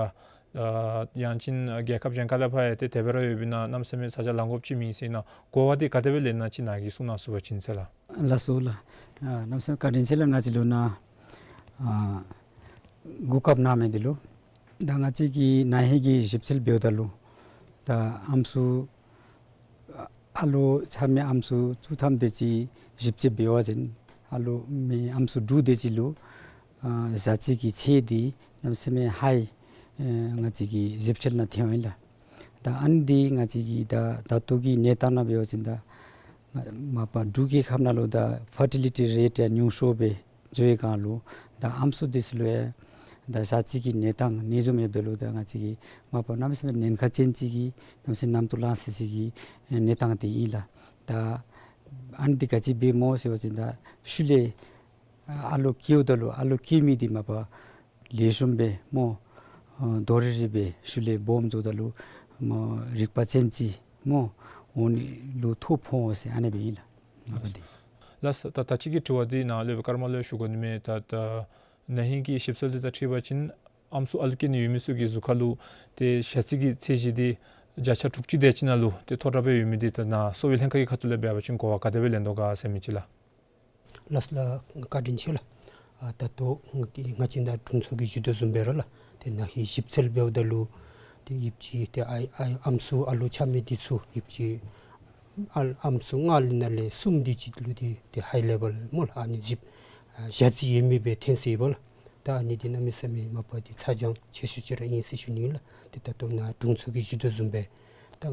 ཨ་ཡང་ཅིན་ཨ་རྒྱལ་ཁབ་གཞན་ཁ་ལས་ཕར་ཡང་ཏེ་དེ་སྦེ་ར་ཡོདཔ་ཨིན་ན་གནམ་མེད་ས་མེད་ཚ་གྱང་ལང་དགོཔ་ཅིག་མེད་ཟེར་ཨིན་ན་གོ་བ་འདི་ག་དེ་སྦེ་ལེན་ན་ཅིག་ནཱ་གིས་གསུང་གནང་ཚུགས་པ་ཅིན་ཟེར་ལགས། ལགས་སོ་ལགས། ཨ་གནམ་མེད་ས་མེད་བཀའ་དྲིན་ཆེ་ལགས། ང་བཅས་ལུ་ནཱ་ཨ་གོ་སྐབས་གནང་མི་འདི་ལུ། ད་ང་བཅས་ཀྱིས་ན་ཧིང་གི་ཞིབ་འཚོལ་འབདཝ་ད་ལུ་ད་ཨམ་སྲུ་ཨ་ལུ་ཆགས་མི་ཨམ་སྲུ་བཅུ་ཐམ་དེ་ཅིག་ཞིབ་དཔྱད་འབད་བ་ཅིན་ཨ་ལུ་མི་ཨམ་སྲུ་དྲུག་དེ་ཅིག་ལུ་ཨ་ཞ་རྩི་གི་ཚད་འདི་གནམ་མེད་ས་མེད་ཧའི་ཨེ་ང་བཅས་ཀྱི་ཞིབ་འཚོལ་ནང་ཐོན་ཡི་ལགས། ད་ཨ་ནི་འདི་ང་བཅས་ཀྱི་ད་ད་ལྟོ་གི་གནས་སྟངས་ནང་འབད་བ་ཅིན་ད་མ་པ་འབྲུག་རྒྱལ་ཁབ་ནང་ལུ་ད་ཕར་ཊི་ལི་ཊི་རེཊ་ཡང་ཉུང་ཤོས་སྦེ་འགྱོ་བའི་སྒང་ལུ་ད་ཨམ་སྲུ་འདི་ཚུ་ལུ་ཡང་ད་ཞ་རྩི་གི་གནས་སྟངས་ནི་བཟུམ་ཡོདཔ་ད་ལུ་ད་ང་བཅས་ཀྱིས་མ་པ་གནམ་མེད་ས་མེད་ཉེན་ཁ་ཅན་ཅིག་གི་གནམ་མེད་ས་མེད་གནམ་དུ་ལང་སི་སི་གི་གནས་སྟངས་འདི་ཨིན་ལགས། ད་ཨ་ནི་འདི་ག་ཅི་འབད་སྨོ་ཟེར་བ་ཅིན་ད་ཤུལ་ལས་ཨ་ལུ་སྐྱེཝ་ད་ལུ་ཨ་ལུ་སྐྱེ་མི་འདི་མ་པ་ལེགས་ཤོམ་སྦེ་སྨོ་ཨ་དོ་རི་རི་སྦེ་ཤུལ་ལས་སྦོམ་འགྱོཝ་ད་ལུ་སྨོ་རིག་པ་ཅན་ཅིག་སྨོ་འོང་ནི་ལུ་ཐོ་ཕོག་འོང་ཟེར་ཨ་ནི་སྦེ་ཨིན་ལགས། ཨ་ནི་འདི། ལགས་སོ། ད་ད་ཅི་གི་དྲི་བ་འདི་ནཱ་སློབ་དཔོན་ཀརྨ་ལུ་ཞུ་དགོ་ནི་མས། ད་ད་ན་ཧིང་གི་ཞིབ་འཚོལ་འདི་དང་འཁྲིལ་བ་ཅིན་ཨམ་སྲུ་ཨ་ལུ་སྐྱེ་ནི་ཡོད་མི་ཚུ་གི་གཟུགས་ཁར་ལུ་ཏེ་ཞ་རྩི་གི་ཚད་གཞི་འདི་བརྒྱ་ཆ་དྲུག་ཅུ་དེ་ཅིག་ནང་ལུ་ཏེ་མཐོ་དྲགས་སྦེ་ཡོད་མི་འདི་ད་ནཱ་གསོ་བའི་ལྷན་ཁག་གི་ཁ་ཐུག་ལས་འབད་བ་ཅིན་གོ་བ་ག་དེ་སྦེ་ལེན་དོ་ག་ཟེར་མི་ཅིག་ལགས། ལགས་སོ་ལགས། བཀའ་དྲིན་ཆེ་ལགས། ཨ་ད་ལྟོ་ང་བཅས་ད་དྲུང་འཚོ་གིས་ཞུ་དོ་བཟུམ་སྦེ་ར་ལགས། ཏེ་ན་ཧིང་ཞིབ་འཚོལ་འབདཝ་ད་ལུ་ཏེ་ཡོདཔ་ཅིག་ཏེ་ཨའི་ཨའི་ཨམ་སྲུ་ཨ་ལུ་ཆགས་མི་འདི་ཚུ་ཡོདཔ་ཅིག་ཨ་ཨམ་སྲུ་ལྔ་ལས་ནང་ལས་གསུམ་འདི་ཅིག་ལུ་ཏེ་ཏེ་ཧའི་ལེ་བཱལ་སྨོ་ལགས། ཨ་ནི་ཞིབ་ཨ་ཞ་རྩི་ཡོད་མི་སྦེ་ཐོན་སོ་ཡི་པ་ལགས། ད་ཨ་ནི་འདི་གནམ་མེད་ས་མེད་མ་པ་འདི་ཚ་གྱང་ཆེ་ཤོས་ཅིག་ར་ཨིན་ཟེར་ཞུ་ནི་ལགས། ཏེ་ད་ལྟོ་ནཱ་དྲུང་འཚོ་གིས་ཞུ་དོ་བཟུམ་སྦེ་ད་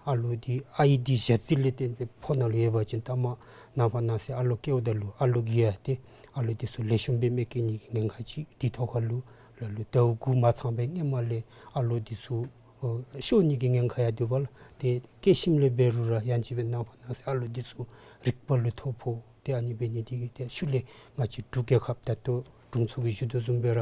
ཨ་ལུ་འདི་ཨའི་འདི་ཞ་རྩི་ལས་བརྟེན་སྦེ་ཕོག་ནི་ལུ་ཡོད་པ་ཅིན་ད་མ་ནངས་པ་གནངས་ཚེ་ཨ་ལུ་སྐྱེཝ་ད་ལུ་ཨ་ལུ་གིས་ཡང་ཏེ་ཨ་ལུ་འདི་ཚུ་ལེགས་ཤོམ་སྦེ་མི་སྐྱེ་ནི་གི་ཉེན་ཁ་ཅིག། དེ་ཐོག་ཁར་ལུ་ལ་ལུ་ཟླཝ་དགུ་མ་ཚང་པའི་སྔོན་མ་ལས་ཨ་ལུ་འདི་ཚུ་ཨོ་ཤོར་ནི་གི་ཉེན་ཁ་ཡང་འདུག་པ་ལགས། ཏེ་སྐྱེ་ཞིནམ་ལས་འབད་རུང་ར་ཡང་ཅིན་སྦེ་ནངས་པ་གནངས་ཚེ་ཨ་ལུ་འདི་ཚུ་རིག་པ་ལུ་ཐོ་ཕོག། ཏེ་ཨ་ནི་འབད་ནི་འདི་གིས་ཏེ་ཤུལ་ལས་ང་བཅས་འབྲུག་རྒྱལ་ཁབ་ད་ལྟོ་དྲུང་འཚོ་གིས་ཞུ་དོ་བཟུམ་སྦེ་ར་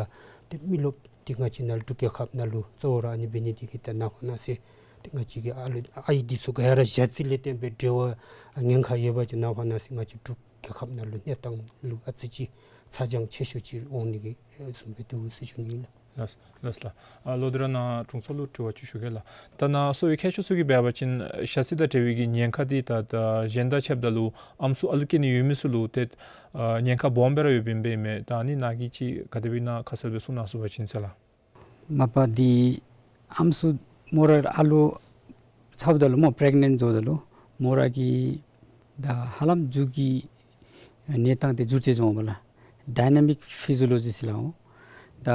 ཏེ་མི་རློབས་འདི་ང་བཅས་ནཱ་འབྲུག་རྒྱལ་ཁབ་ནང་ལུ་གཙོ་བོ་ར་ཨ་ནི་འབད་ནི་འདི་གིས་ཏེ་ནངས་པ་གནངས་ཚེ་ཏེ་ང་བཅས་ཀྱི་ཨ་ལུ་ཨའི་འདི་ཚུ་ག་ར་ཞ་རྩི་ལས་བརྟེན་སྦེ་འབྲེལ་བ་ཉེན་ཁ་ཡོད་པ་ཅིན་ནངས་པ་གནངས་ཚེ་ང་བཅས་འབྲུག་རྒྱལ་ཁབ་ནང་ལུ་གནས་སྟངས་ལུ་ཨ་ཙི་ཅིག་ཚ་གྱང་ཆེ་ཤོས་ཅིག་འོང་ནི་གི་བཟུམ་སྦེ་འདུག་ཟེར་ཞུ་ནི་ལགས། ལགས་ལགས་ལགས། ཨ་ལོ་དེ་ར་ནཱ་དྲུང་འཚོ་ལུ་དྲི་བ་ཅིག་ཞུ་གེ་ལགས། ད་ནཱ་གསོ་བའི་མཁས་མཆོག་ཚུ་གིས་འབད་བ་ཅིན་ཞ་རྩི་དང་འབྲེལ་བའི་གི་ཉེན་ཁ་འདི་ད་ད་གཞན་དང་ཕྱདཔ་ད་ལུ་ཨམ་སྲུ་ཨ་ལུ་སྐྱེ་ནི་ཡོད་མི་ཚུ་ལུ་ཏེ་ཨ་ཉེན་ཁ་སྦོམ་སྦེ་ར་ཡོདཔ་ཨིན་པས་མས། ད་ཨ་ནི་ནཱ་གིས་ཅིག་ག་དེ་སྦེ་ཨིན་ན་ཁ་གསལ་སྦེ་གསུང་གནང་ཚུགས་པ་ཅིན་ཟེར་ལགས། མ་པ་འདི་ཨམ་སྲུ་མོ་ར་ཨ་ལུ་ཆགསཔ་ད་ལུ་སྨོ་པི་རེག་ནེནཊ་འགྱོཝ་ད་ལུ་མོ་ར་གི་ད་ཧ་ལམ་མཇུག་གི་གནས་སྟངས་འདི་འགྱུར་བཅོས་འོང་པ་ལགས། ཌའི་ན་མིག་ཕི་ཟི་ཡོ་ལོ་ཇི་ཟེར་སླབ་འོང་། ད་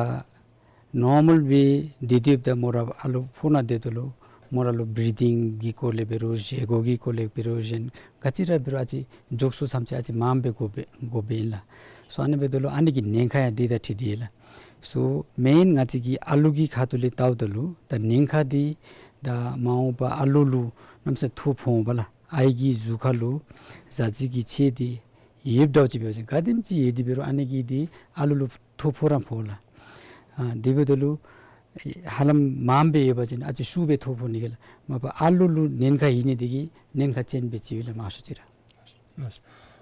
ནོར་མཱལ་སྦེ་སྡོད་སྡོདཔ་ད་མོ་ར་ཨ་ལུ་ཕོག་ནང་སྡོདཔ་ད་ལུ་མོ་ར་ལུ་བི་རི་དིང་གི་སྐོར་ལས་འབད་རུང་བཞེས་སྒོ་གི་སྐོར་ལས་འབད་རུང་གཞན་ག་ཅི་ར་འབད་རུང་ཨ་ཙི་འགྱོ་སོང་ཙམ་ཅིག་ཨ་ཙི་མངམ་སྦེ་དགོ་པས་དགོ་པས་ཨིན་ལགས། སོ་ཨ་ནི་འབདཝ་ད་ལུ་ཨ་ནི་གི་ཉེན་ཁ་ཡང་འདི་དང་འཁྲིལ་ཏེ་ལགས། སོ་མེན་ང་བཅས་ཀྱི་ཨ་ལུ་གི་ཁ་ཐུག་ལས་བལྟཝ་ད་ལུ་ད་ཉེན་ཁ་འདི་ད་མ་འོངས་པ་ཨ་ལུ་ལུ་གནམ་མེད་ས་མེད་ཐོ་ཕོག་འོང་པ་ལགས། ཨའི་གི་གཟུགས་ཁར་ལུ་ཞ་རྩི་གི་ཚད་འདི་ཡོདཔ་འདྲཝ་ཅིག་འབད་བ་ཅིན་ག་དེམ་ཅིག་ཡོད་དེ་འབད་རུང་ཨ་ནི་གིས་འདི་ཨ་ལུ་ལུ་ཐོ་ཕོག་ར་ཕོག་ལགས། ཨ་དེ་འབདཝ་ད་ལུ་ཧ་ལམ་མངམ་སྦེ་ཡོད་པ་ཅིན་ཨ་ཙི་ཤུགས་སྦེ་ཐོ་ཕོག་ནི་གི་ལགས། མ་པ་ཨ་ལུ་ལུ་ཉེན་ཁ་ཡོད་ནི་འདི་གིས་ཉེན་ཁ་ཅན་སྦེ་ཅིག་ཡོད་ལགས་མང་ཤོས་ཅིག་ར། ལགས།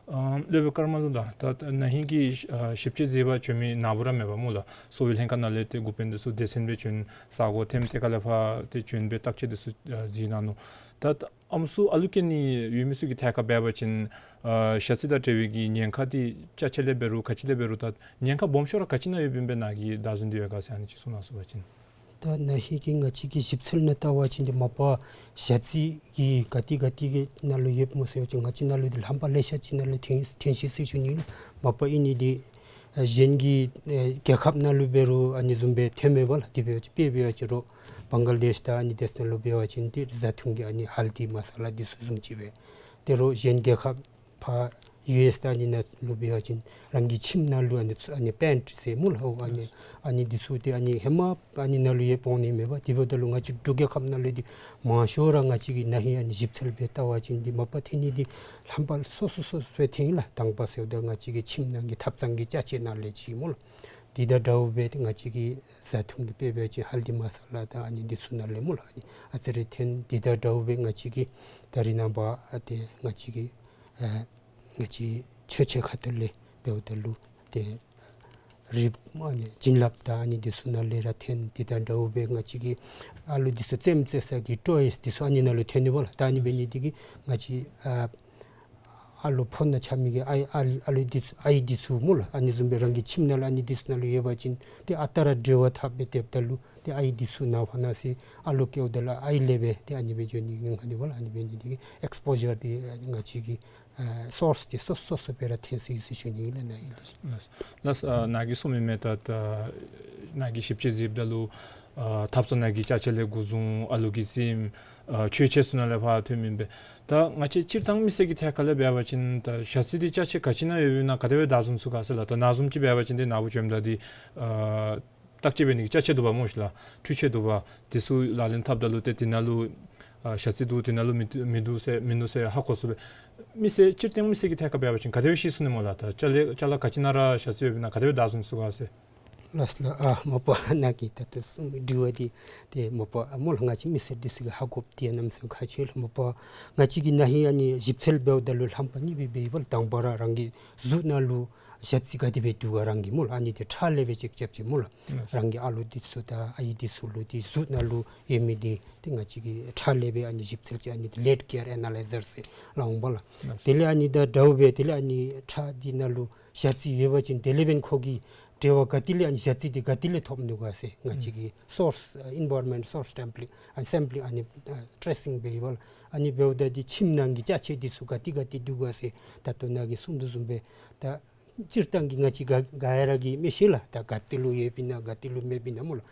ཨ་སློབ་དཔོན་ཀརྨ་ལུ་ད་ད་ན་ཧིང་གི་ཨ་ཞིབ་དཔྱད་མཛད་པར་བྱོན་མི་ནཱ་བུ་ར་མེད་པ་སྨོ་ལགས། གསོ་བའི་ལྷན་ཁག་ནང་ལས་ཏེ་འགོ་དཔོན་འདི་ཚུ་སྡེ་ཚན་སྦེ་བྱོན་ས་གོ་ཐེམ་ཏེ་ག་ལས་ཕར་ཏེ་བྱོན་སྦེ་བརྟག་དཔྱད་འདི་ཚུ་ཨ་མཛད་གནང་ནུག། ད་ཨམ་སྲུ་ཨ་ལུ་སྐྱེ་ནི་ཡོད་མི་ཚུ་གི་ཐད་ཁར་འབད་བ་ཅིན་ཨ་ཞ་རྩི་དང་འབྲེལ་བའི་གི་ཉེན་ཁ་འདི་ཅ་ཆས་ལས་འབད་རུང་ག་ཅི་ལས་འབད་རུང་ད་ཉེན་ཁ་སྦོམ་ཤོས་ར་ག་ཅི་ནང་ཡོདཔ་ཨིན་པས་ནཱ་གིས་བདའ་ཟུན་འདི་ཡོད་ག་ཟེར་ཨ་ནི་ཅིག་གསུང་གནང་ཚུགས་པ་ཅིན། ད་ན་ཧིང་གི་ང་བཅས་ཀྱི་ཞིབ་འཚོལ་ནང་བལྟ་བ་ཅིན་འདི་མ་པ་ཞ་རྩི་གི་ག་ཏེ་ག་ཏེ་གི་ནང་ལུ་ཡོདཔ་སྨོ་ཟེར་བ་ཅིན་ང་བཅས་ནང་ལུ་འདི་ལྷམ་པ་ལེ་ཤ་ཅིག་ནང་ལུ་ཐོན་ཐོན་ཅི་ཟེར་ཞུ་ནི་ལགས། མ་པ་ཨིན་ནི་འདི་ཨ་གཞན་གྱི་ཨ་རྒྱལ་ཁབ་ནང་ལུ་འབད་རུང་ཨ་ནི་བཟུམ་སྦེ་ཐོནམ་མས་པ་ལགས། དེ་འབད་བ་ཅིན་དཔེ་འབད་བ་ཅིན་རོགས་བང་ག་ལ་དེཤ་དང་ཨ་ནི་དེ་ཚུ་ནང་ལུ་འབད་བ་ཅིན་འདི་བཟའ་འཐུང་གི་ཨ་ནི་ཧལ་དི་མ་ས་ལ་འདི་ཚུ་བཟུམ་ཅིག་སྦེ། ཏེ་རོགས་གཞན་རྒྱལ་ཁབ་ཕར་ཡུ་ཨེསི་དང་ཨ་ནི་ནང་ལུ་འབད་བ་ཅིན་རང་གི་ཁྱིམ་ནང་ལུ་ཨ་ནི་ཚུ་ཨ་ནི་པེནཊ་ཟེར་སྨོ་ལགས། ཨོ་ཨ་ནི་ཨ་ནི་འདི་ཚུ་ཏེ་ཨ་ནི་ཧེ་མ་ཨ་ནི་ནང་ལུ་ཡོདཔ་འོང་ནི་མས་པ། དེ་འབདཝ་ད་ལུ་ང་བཅས་འབྲུག་རྒྱལ་ཁབ་ནང་ལུ་འདི་མང་ཤོས་ར་ང་བཅས་ཀྱིས་ན་ཧིང་ཨ་ནི་ཞིབ་འཚོལ་འབད་བལྟ་བ་ཅིན་འདི་མ་པ་ཐོན་ནི་འདི་ལྷམ་པ་སོ་སོ་སོ་སོ་སྦེ་ཐོན་ཡི་ལགས། དང་པ་ཟེརཝ་ད་ང་བཅས་ཀྱི་ཁྱིམ་ནང་གི་ཐབ་ཚང་གི་ཅ་ཆས་ནང་ལས་ཅིག་སྨོ་ལགས། དེ་དང་འདྲཝ་སྦེ་ཏེ་ང་བཅས་ཀྱི་བཟའ་འཐུང་གི་དཔེ་འབད་བ་ཅིན་ཧལ་དི་མ་ས་ལ་དང་ཨ་ནི་འདི་ཚུ་ནང་ལས་སྨོ་ལགས། ཨ་ནི་ཨ་ཙི་རེ་ཐོན། དེ་དང་འདྲཝ་སྦེ་ང་བཅས་ཀྱི་ད་རིས་ནངས་པ་ཨ་ཏེ་ང་བཅས་ཀྱི་ཨ་ང་བཅས་ཆོས་ཆས་ཁ་ཐུག་ལས་འབདཝ་ད་ལུ་ཏེ་རིལ་བུ་ཨ་ནི་བྱིན་རླབས་དང་ཨ་ནི་འདི་ཚུ་ནང་ལས་ར་ཐོན། དེ་དང་འདྲཝ་སྦེ་ང་བཅས་ཀྱི་ཨ་ལུ་འདི་ཚུ་རྩེདམོ་རྩེ་ས་གི་ཊོའིསི་འདི་ཚུ་ཨ་ནི་ནང་ལུ་ཐོན་ནི་པ་ལགས། ད་ཨ་ནི་འབད་ནི་འདི་གིས་ང་བཅས་ཨ་ཨ་ལོ་ཕོ་ནང་ཆགས་མི་གི་ཨའི་ཨ་ཨ་ལུ་འདི་ཚུ་ཨའི་འདི་ཚུ་སྨོ་ལགས། ཨ་ནི་བཟུམ་སྦེ་རང་གི་ཁྱིམ་ནང་ལུ་ཨ་ནི་འདི་ཚུ་ནང་ལུ་ཡོད་པ་ཅིན་ཏེ་ཨ་རྟག་ར་འབྲེལ་བ་འཐབ་སྦེ་སྡོདཔ་ད་ལུ་ཏེ་ཨའི་འདི་ཚུ་ནང་ཕར་ནང་ཚེ་ཨ་ལོ་སྐྱེཝ་ད་ལུ་ཨའི་ལས་སྦེ་ཏེ་ཨ་ནི་སྦེ་འགྱོ་ནི་ཉེན་ཁ་འདུག་པ་ལགས། ཨ་ནི་འབད་ནི་འདི་གིས་ཨེགསི་པོ་ཞར་འདི་ང་བཅས་ཀྱི་ཨ་སོརསི་འདི་སོ་སོ་སོ་སོ་སྦེ་ར་ཐོན་སོ་ཡི་ཟེར་ཞུ་ནི་ལགས། ན་ཧིང་ལགས། ལགས། ལགས། ཨ་ནཱ་གིས་གསུངས་མི་མས། ད་ད་ནཱ་གིས་ཞིབ་དཔྱད་མཛདཔ་ད་ལུ་ཨ་ཐབ་ཚང་ནང་གི་ཅ་ཆས་ལས་འགོ་བཟུང་ཨ་ལུ་གི་རྩེདམོ་ཨ་ཆོས་ཆས་ཚུ་ནང་ལས་ཕར་ཐོན་མི་མས་པས། ད་ང་བཅས་སྤྱིར་བཏང་མི་སེར་གྱི་ཐད་ཁར་ལས་འབད་བ་ཅིན་ད་ཞ་རྩི་འདི་ཅ་ཆས་ག་ཅི་ནང་ཡོདཔ་ཨིན་ན་ག་དེ་སྦེ་བདའ་ཟུན་ཚུགས་ག་ཟེར་ལགས། ད་ནཱ་བཟུམ་ཅིག་འབད་བ་ཅིན་ཏེ་ནཱ་བུ་བྱོནམ་ད་འདི་ཨ་བརྟག་དཔྱད་འབད་ནི་གི་ཅ་ཆས་འདུག་པ་སྨོ་ཤིག་ལགས། འཕྲུལ་ཆས་འདུག་པ། འདི་ཚུ་ལག་ལེན་འཐབ་ད་ལུ་ཏེ་འདི་ནང་ལུ་ཨ་ཞ་རྩི་འདུག་འདི་ནང་ལུ་མི་མི་འདུག་ཟེར་མིན་འདུག་ཟེར་ཧ་གོ་ཚུགས་པས། མི་སེར་སྤྱིར་བཏང་མི་སེར་གྱི་ཐད་ཁར་འབད་བ་ཅིན་ག་དེ་སྦེ་ཤེས་ཚུགས་ནི་སྨོ་ལགས། ད་ཅ་ལ་ཅ་ལ་ག་ཅི་ནང་ར་ཞ་རྩི་ཡོདཔ་ཨིན་ན་ག་དེ་སྦེ་བདའ་ཟུན་ཚུགས་ག་ཟེར། ལགས་ལགས། ཨ་མ་པ་ནཱ་གིས་ད་ལྟོ་གསུངས་མི་དྲི་བ་འདི་ཏེ་མ་པ་ཨ་སྨོ་ལགས། ང་བཅས་མི་སེར་འདི་ཚུ་གིས་ཧ་གོ་སྟེ་གནམ་མེད་ས་མེད་ཁག་ཆེ་ལགས། མ་པ་ང་བཅས་ཀྱིས་ན་ཧིང་ཨ་ནི་ཞིབ་འཚོལ་འབདཝ་ད་ལུ་ལྷམ་པ་གཉིས་སྦེ་འབད་ཡི་པ་ལགས། དང་པ་ར་རང་གི་གཟུགས་ནང་ལུ་ཞ་རྩི་ག་དེ་སྦེ་འདུག་ག་རང་གི་སྨོ་ལགས། ཨ་ནི་འདི་ཁྲག་ལས་སྦེ་ཅེཀ་རྐྱབ་ཅི་སྨོ་ལགས། ལགས། རང་གི་ཨ་ལུ་འདི་ཚུ་དང་ཨའི་འདི་ཚུ་ལུ་འདི་གཟུགས་ནང་ལུ་ཡོད་མི་འདི་ཏེ་ང་བཅས་ཀྱིས་ཁྲག་ལས་སྦེ་ཨ་ནི་ཞིབ་འཚོལ་ཅི། ཨ་ནི་འདི་ལེཌ་ཀེར་ཨེ་ན་ལའི་ཛར་ཟེར་སླབ་འོང་པ་ལགས། ལགས། དེ་ལས་ཨ་ནི་དང་འདྲཝ་སྦེ་དེ་ལས་ཨ་ནི་ཁྲག་འདི་ནང་ལུ་ཞ་རྩི་ཡོད་པ་ཅིན་དེ་ལས་འབདན་ཁོ་གི་འབྲེལ་བ་ག་ཏེ་ལས་ཨ་ནི་ཞ་རྩི་འདི་ག་ཏེ་ལས་ཐོབ་ནུག་ག་ཟེར་ང་བཅས་ཀྱིས་སོརསི་ཨ་ཨེན་བཱ་རོན་མེནཊ་སོརསི་སེམ་པི་ལིང་ཨ་སེམ་པི་ལིང་ཨ་ནི་ཨ་ཊེ་སིང་འབད་ཡི་པ་ལགས། ཨ་ནི་འབདཝ་ད་འདི་ཁྱིམ་ནང་གི་ཅ་ཆས་འདི་ཚུ་ག་ཏེ་ག་ཏེ་འདུག་ག་ཟེར་ད་ལྟོ་ནཱ་གིས་གསུངས་དོ་བཟུམ་སྦེ་ད་སྤྱིར་བཏང་གི་ང་བཅས་ག་ག་ཡ་ར་གིས་མི་ཤེས་ལགས། ད་ག་ཏེ་ལུ་ཡོདཔ་ཨིན་ན་ག་ཏེ་ལུ་མེདཔ་ཨིན་ན་སྨོ་ལགས།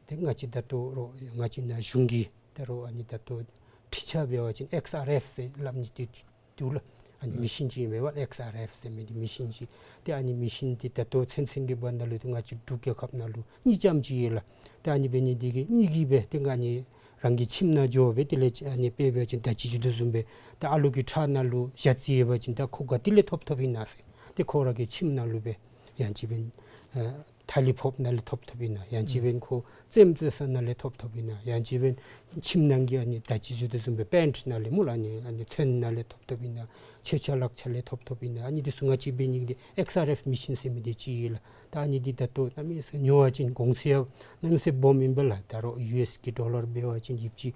ཏེ་ང་བཅས་ད་ལྟོ་རོགས་ང་བཅས་ནཱ་གཞུང་གི་ད་རོགས་ཨ་ནི་ད་ལྟོ་འཕྲུལ་ཆས་འབད་བ་ཅིན་ཨེགསི་ཨར་ཨེཕ་ཟེར་སླབ་ནི་འདི་འདུག་ལགས། ཨ་ནི་མི་ཤིན་ཅིག་ཨིན་པས་པ། ཨེགསི་ཨར་ཨེཕ་ཟེར་མི་འདི་མི་ཤིན་ཅིག། ཏེ་ཨ་ནི་མི་ཤིན་འདི་ད་ལྟོ་ཚུན་ཚོད་ཀྱི་བར་ན་ལུ་ཏེ་ང་བཅས་འབྲུག་རྒྱལ་ཁབ་ནང་ལུ་གཉིས་ཙམ་ཅིག་ཡོད་ལགས། ཏེ་ཨ་ནི་འབད་ནི་འདི་གིས་གཉིས་ཀྱིས་སྦེ་ཏེ་ཨ་ནི་རང་གི་ཁྱིམ་ནང་འགྱོ་སྦེ་དེ་ལས་ཨ་ནི་དཔེ་འབད་བ་ཅིན་ད་ཅི་ཞུ་དོ་བཟུམ་སྦེ་ད་ཨ་ལུ་གི་ཁྲག་ནང་ལུ་ཞ་རྩི་ཡོད་པ་ཅིན་ད་ཁོ་ག་ཏེ་ལས་ཐོབ་ཐོབ་ཨིན་ན་ཟེར། ཏེ་ཁོ་ར་གི་ཁྱིམ་ནང་ལུ་སྦེ་ཡང་ཅིན་འབདན་ཨ་ཐ་ལི་ཕོགཔ་ནང་ལས་ཐོབ་ཐོབ་ཨིན་ན། ཡང་ཅིན་འབདན་ཁོ་རྩེདམོ་རྩེ་ས་ནང་ལས་ཐོབ་ཐོབ་ཨིན་ན། ཡང་ཅིན་འབདན་ཁྱིམ་ནང་གི་ཨ་ནི་ད་ཅི་ཞུ་དོ་བཟུམ་སྦེ་པེནཊ་ནང་ལས་སྨོ་ལགས། ཨ་ནི་ཨ་ནི་ཚོན་ནང་ལས་ཐོབ་ཐོབ་ཨིན་ན། མཆོད་ཆས་ལག་ཆས་ལས་ཐོབ་ཐོབ་ཨིན་ན། ཨ་ནི་འདི་ཚུ་ང་བཅས་འབད་ནི་འདི་ཨེགསི་ཨར་ཨེཕ་མི་ཤིན་ཟེར་མི་འདི་ཅིག་ཡོད་ལགས། ད་ཨ་ནི་འདི་ད་ལྟོ་གནམ་མེད་ས་མེད་ཉོ་བ་ཅིན་གོང་ཚད་ཡང་གནམ་མེད་ས་མེད་སྦོམ་ཨིན་པས་ལགས། ད་རོགས་ཡུ་ཨེསི་གི་ཌོ་ལར་འབད་བ་ཅིན་ཡོདཔ་ཅིག་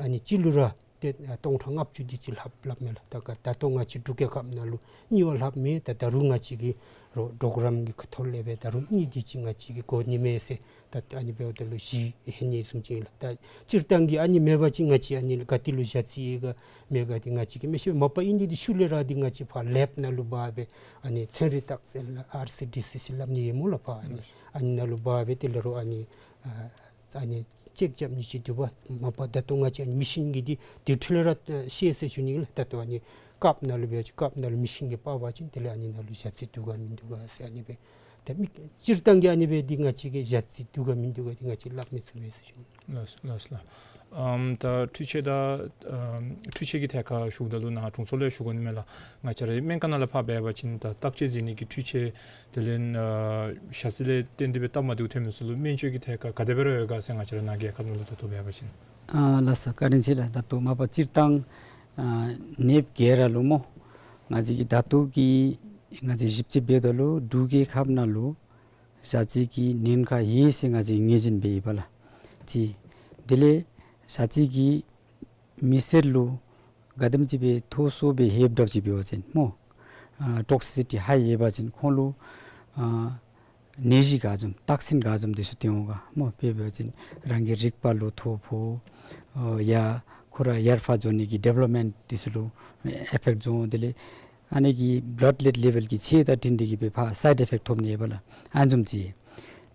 ཨ་ནི་གཅིག་ལུ་ར་ཏེ་ཨ་སྟོང་ཕྲག་ལྔ་བཅུ་དེ་ཅིག་ལྷག་ལྷགཔ་མས་ལགས། ད་ག་ད་ལྟོ་ང་བཅས་འབྲུག་རྒྱལ་ཁབ་ནང་ལུ་གཉིས་བ་ལྷགཔ་མས། ད་ད་རུང་ང་བཅས་ཀྱིས་རོགས་པྲོ་གྲམ་གྱི་ཁ་ཐུག་ལས་སྦེ་ད་རུང་གཉིས་དེ་ཅིག་ང་བཅས་ཀྱིས་དགོ་ནི་མས་ཟེར་ད་ཨ་ནི་འབདཝ་ད་ལུ་བཞི་ལྷོད་ནི་བཟུམ་ཅིག་ཨིན་ལགས། ད་སྤྱིར་བཏང་གི་ཨ་ནི་མེད་པ་ཅིན་ང་བཅས་ཨ་ནི་ག་ཏེ་ལུ་ཞ་རྩི་ཡོད་ག་མེད་ག་འདི་ང་བཅས་ཀྱིས་མི་ཤེས། མ་པ་ཨིན་ནི་འདི་ཤུལ་ལས་ར་འདི་ང་བཅས་ཕར་ལེབ་ནང་ལུ་འབག་སྦེ་ཨ་ནི་ཚན་རིག་བརྟག་དཔྱད་ལགས་ཨར་སི་ཌི་སི་ཟེར་སླབ་ནི་ཡོད་སྨོ་ལགས། ཕར་ཨ་ནི་ཨ་ནི་ནང་ལུ་འབག་སྦེ་དེ་ལས་རོགས་ཨ་ནི་ཨ་ཨ་ནི་ཅེཀ་རྐྱབ་ནི་ཅིག་འདུག་པ། མ་པ་ད་ལྟོ་ང་བཅས་ཨ་ནི་མི་ཤིན་གྱི་འདི་འདི་འཕྲོ་ལས་ར་ཤེས་ཟེར་ཞུ་ནི་ལགས། ད་ལྟོ་ཨ་ནི་ཀབ་ནང་ལུ་འབད་བ་ཅིན་ཀབ་ནང་ལུ་མི་ཤིན་གྱིས་འབག་པ་ཅིན་དེ་ལས་ཨ་ནི་ནང་ལུ་ཞ་རྩི་འདུག་ག་མིན་འདུག་ག་ཟེར་ཨ་ནི་སྦེ་ད་མི་སྤྱིར་བཏང་གི་ཨ་ནི་སྦེ་འདི་ང་བཅས་ཀྱིས་ཞ་རྩི་འདུག་ག་མིན་འདུག་ག་འདི་ང་བཅས་སླབ་མི་ཚུགས་པས་ཟེར་ཞུ་ནི། ལགས་ལགས་ལགས། ཨམ་ད་འཕྲུལ་ཆས་ད་ཨམ་འཕྲུལ་ཆས་ཀྱི་ཐད་ཁར་ཞུཝ་ད་ལུ་ནཱ་དྲུང་འཚོ་ལས་ཞུ་དགོ་ནི་མས་ལགས། ང་བཅས་རའི་སྨན་ཁང་ནང་ལས་ཕར་འབད་བ་ཅིན་ད་བརྟག་དཔྱད་མཛད་ནི་གི་འཕྲུལ་ཆས་དེ་ལས་ཨ་ཞ་རྩི་ལས་བརྟེན་ཏེ་སྦེ་སྟབས་མ་བདེཝ་ཐོན་མི་ཚུ་ལུ་སྨན་བཅོས་ཀྱི་ཐད་ཁར་ག་དེ་སྦེ་ར་ཡོད་ག་ཟེར་ང་བཅས་ར་ནཱ་རྒྱལ་ཁབ་ནང་ལུ་ད་ལྟོ་འབད་བ་ཅིན། ཨ་ལགས་སོ། བཀའ་དྲིན་ཆེ་ལགས། ད་ལྟོ་མ་པ་སྤྱིར་བཏང་ཨ་ནདཔ་ག་ར་ལུ་སྨོ་ ང་བཅས་ཀྱི་ད་ལྟོ་གི་ང་བཅས་ཞིབ་དཔྱད་འབདཝ་ད་ལུ་འབྲུག་རྒྱལ་ཁབ་ནང་ལུ་ཞ་རྩི་གི་ཉེན་ཁ་ཡོད་ཟེར་ང་བཅས་ངོས་འཛིན་འབད་ཡོད་པ་ལགས། གཅིག། དེ་ལས་ཞ་རྩི་གི་མི་སེར་ལུ་ག་དེམ་ཅིག་སྦེ་མཐོ་སུ་སྦེ་ཡོདཔ་འདྲཝ་ཅིག་འབད་བ་ཅིན་སྨོ། ཨ་ཊོག་སི་སི་ཊི་ཧའི་ཡོད་པ་ཅིན་ཁོང་ལུ་ཨ་ནད་གཞི་ག་བཟུམ་རྟགས་མཚན་ག་བཟུམ་འདི་ཚུ་སྟོན་འོང་ག་སྨོ། དཔེ་འབད་བ་ཅིན་རང་གི་རིག་པ་ལུ་ཐོ་ཕོག། ཨ་ཡ་ཁོ་ར་ཡར་ཕར་འགྱོ་ནི་གི་ཌི་བེ་ལོབ་མེནཊ་འདི་ཚུ་ལུ་ཨེ་ཕེཀཊ་འགྱོ་འོང་། དེ་ལས་ཨ་ནི་གི་བླཌ་ལེཌ་ལེ་བཱལ་གྱི་ཚད་དང་བསྟུན་ཏེ་གིས་སྦེ་ཕར་སའིཌ་ཨེ་ཕེཀཊ་ཐོབ་ནི་ཡོད་པ་ལགས། ཨ་ནི་བཟུམ་ཅིག།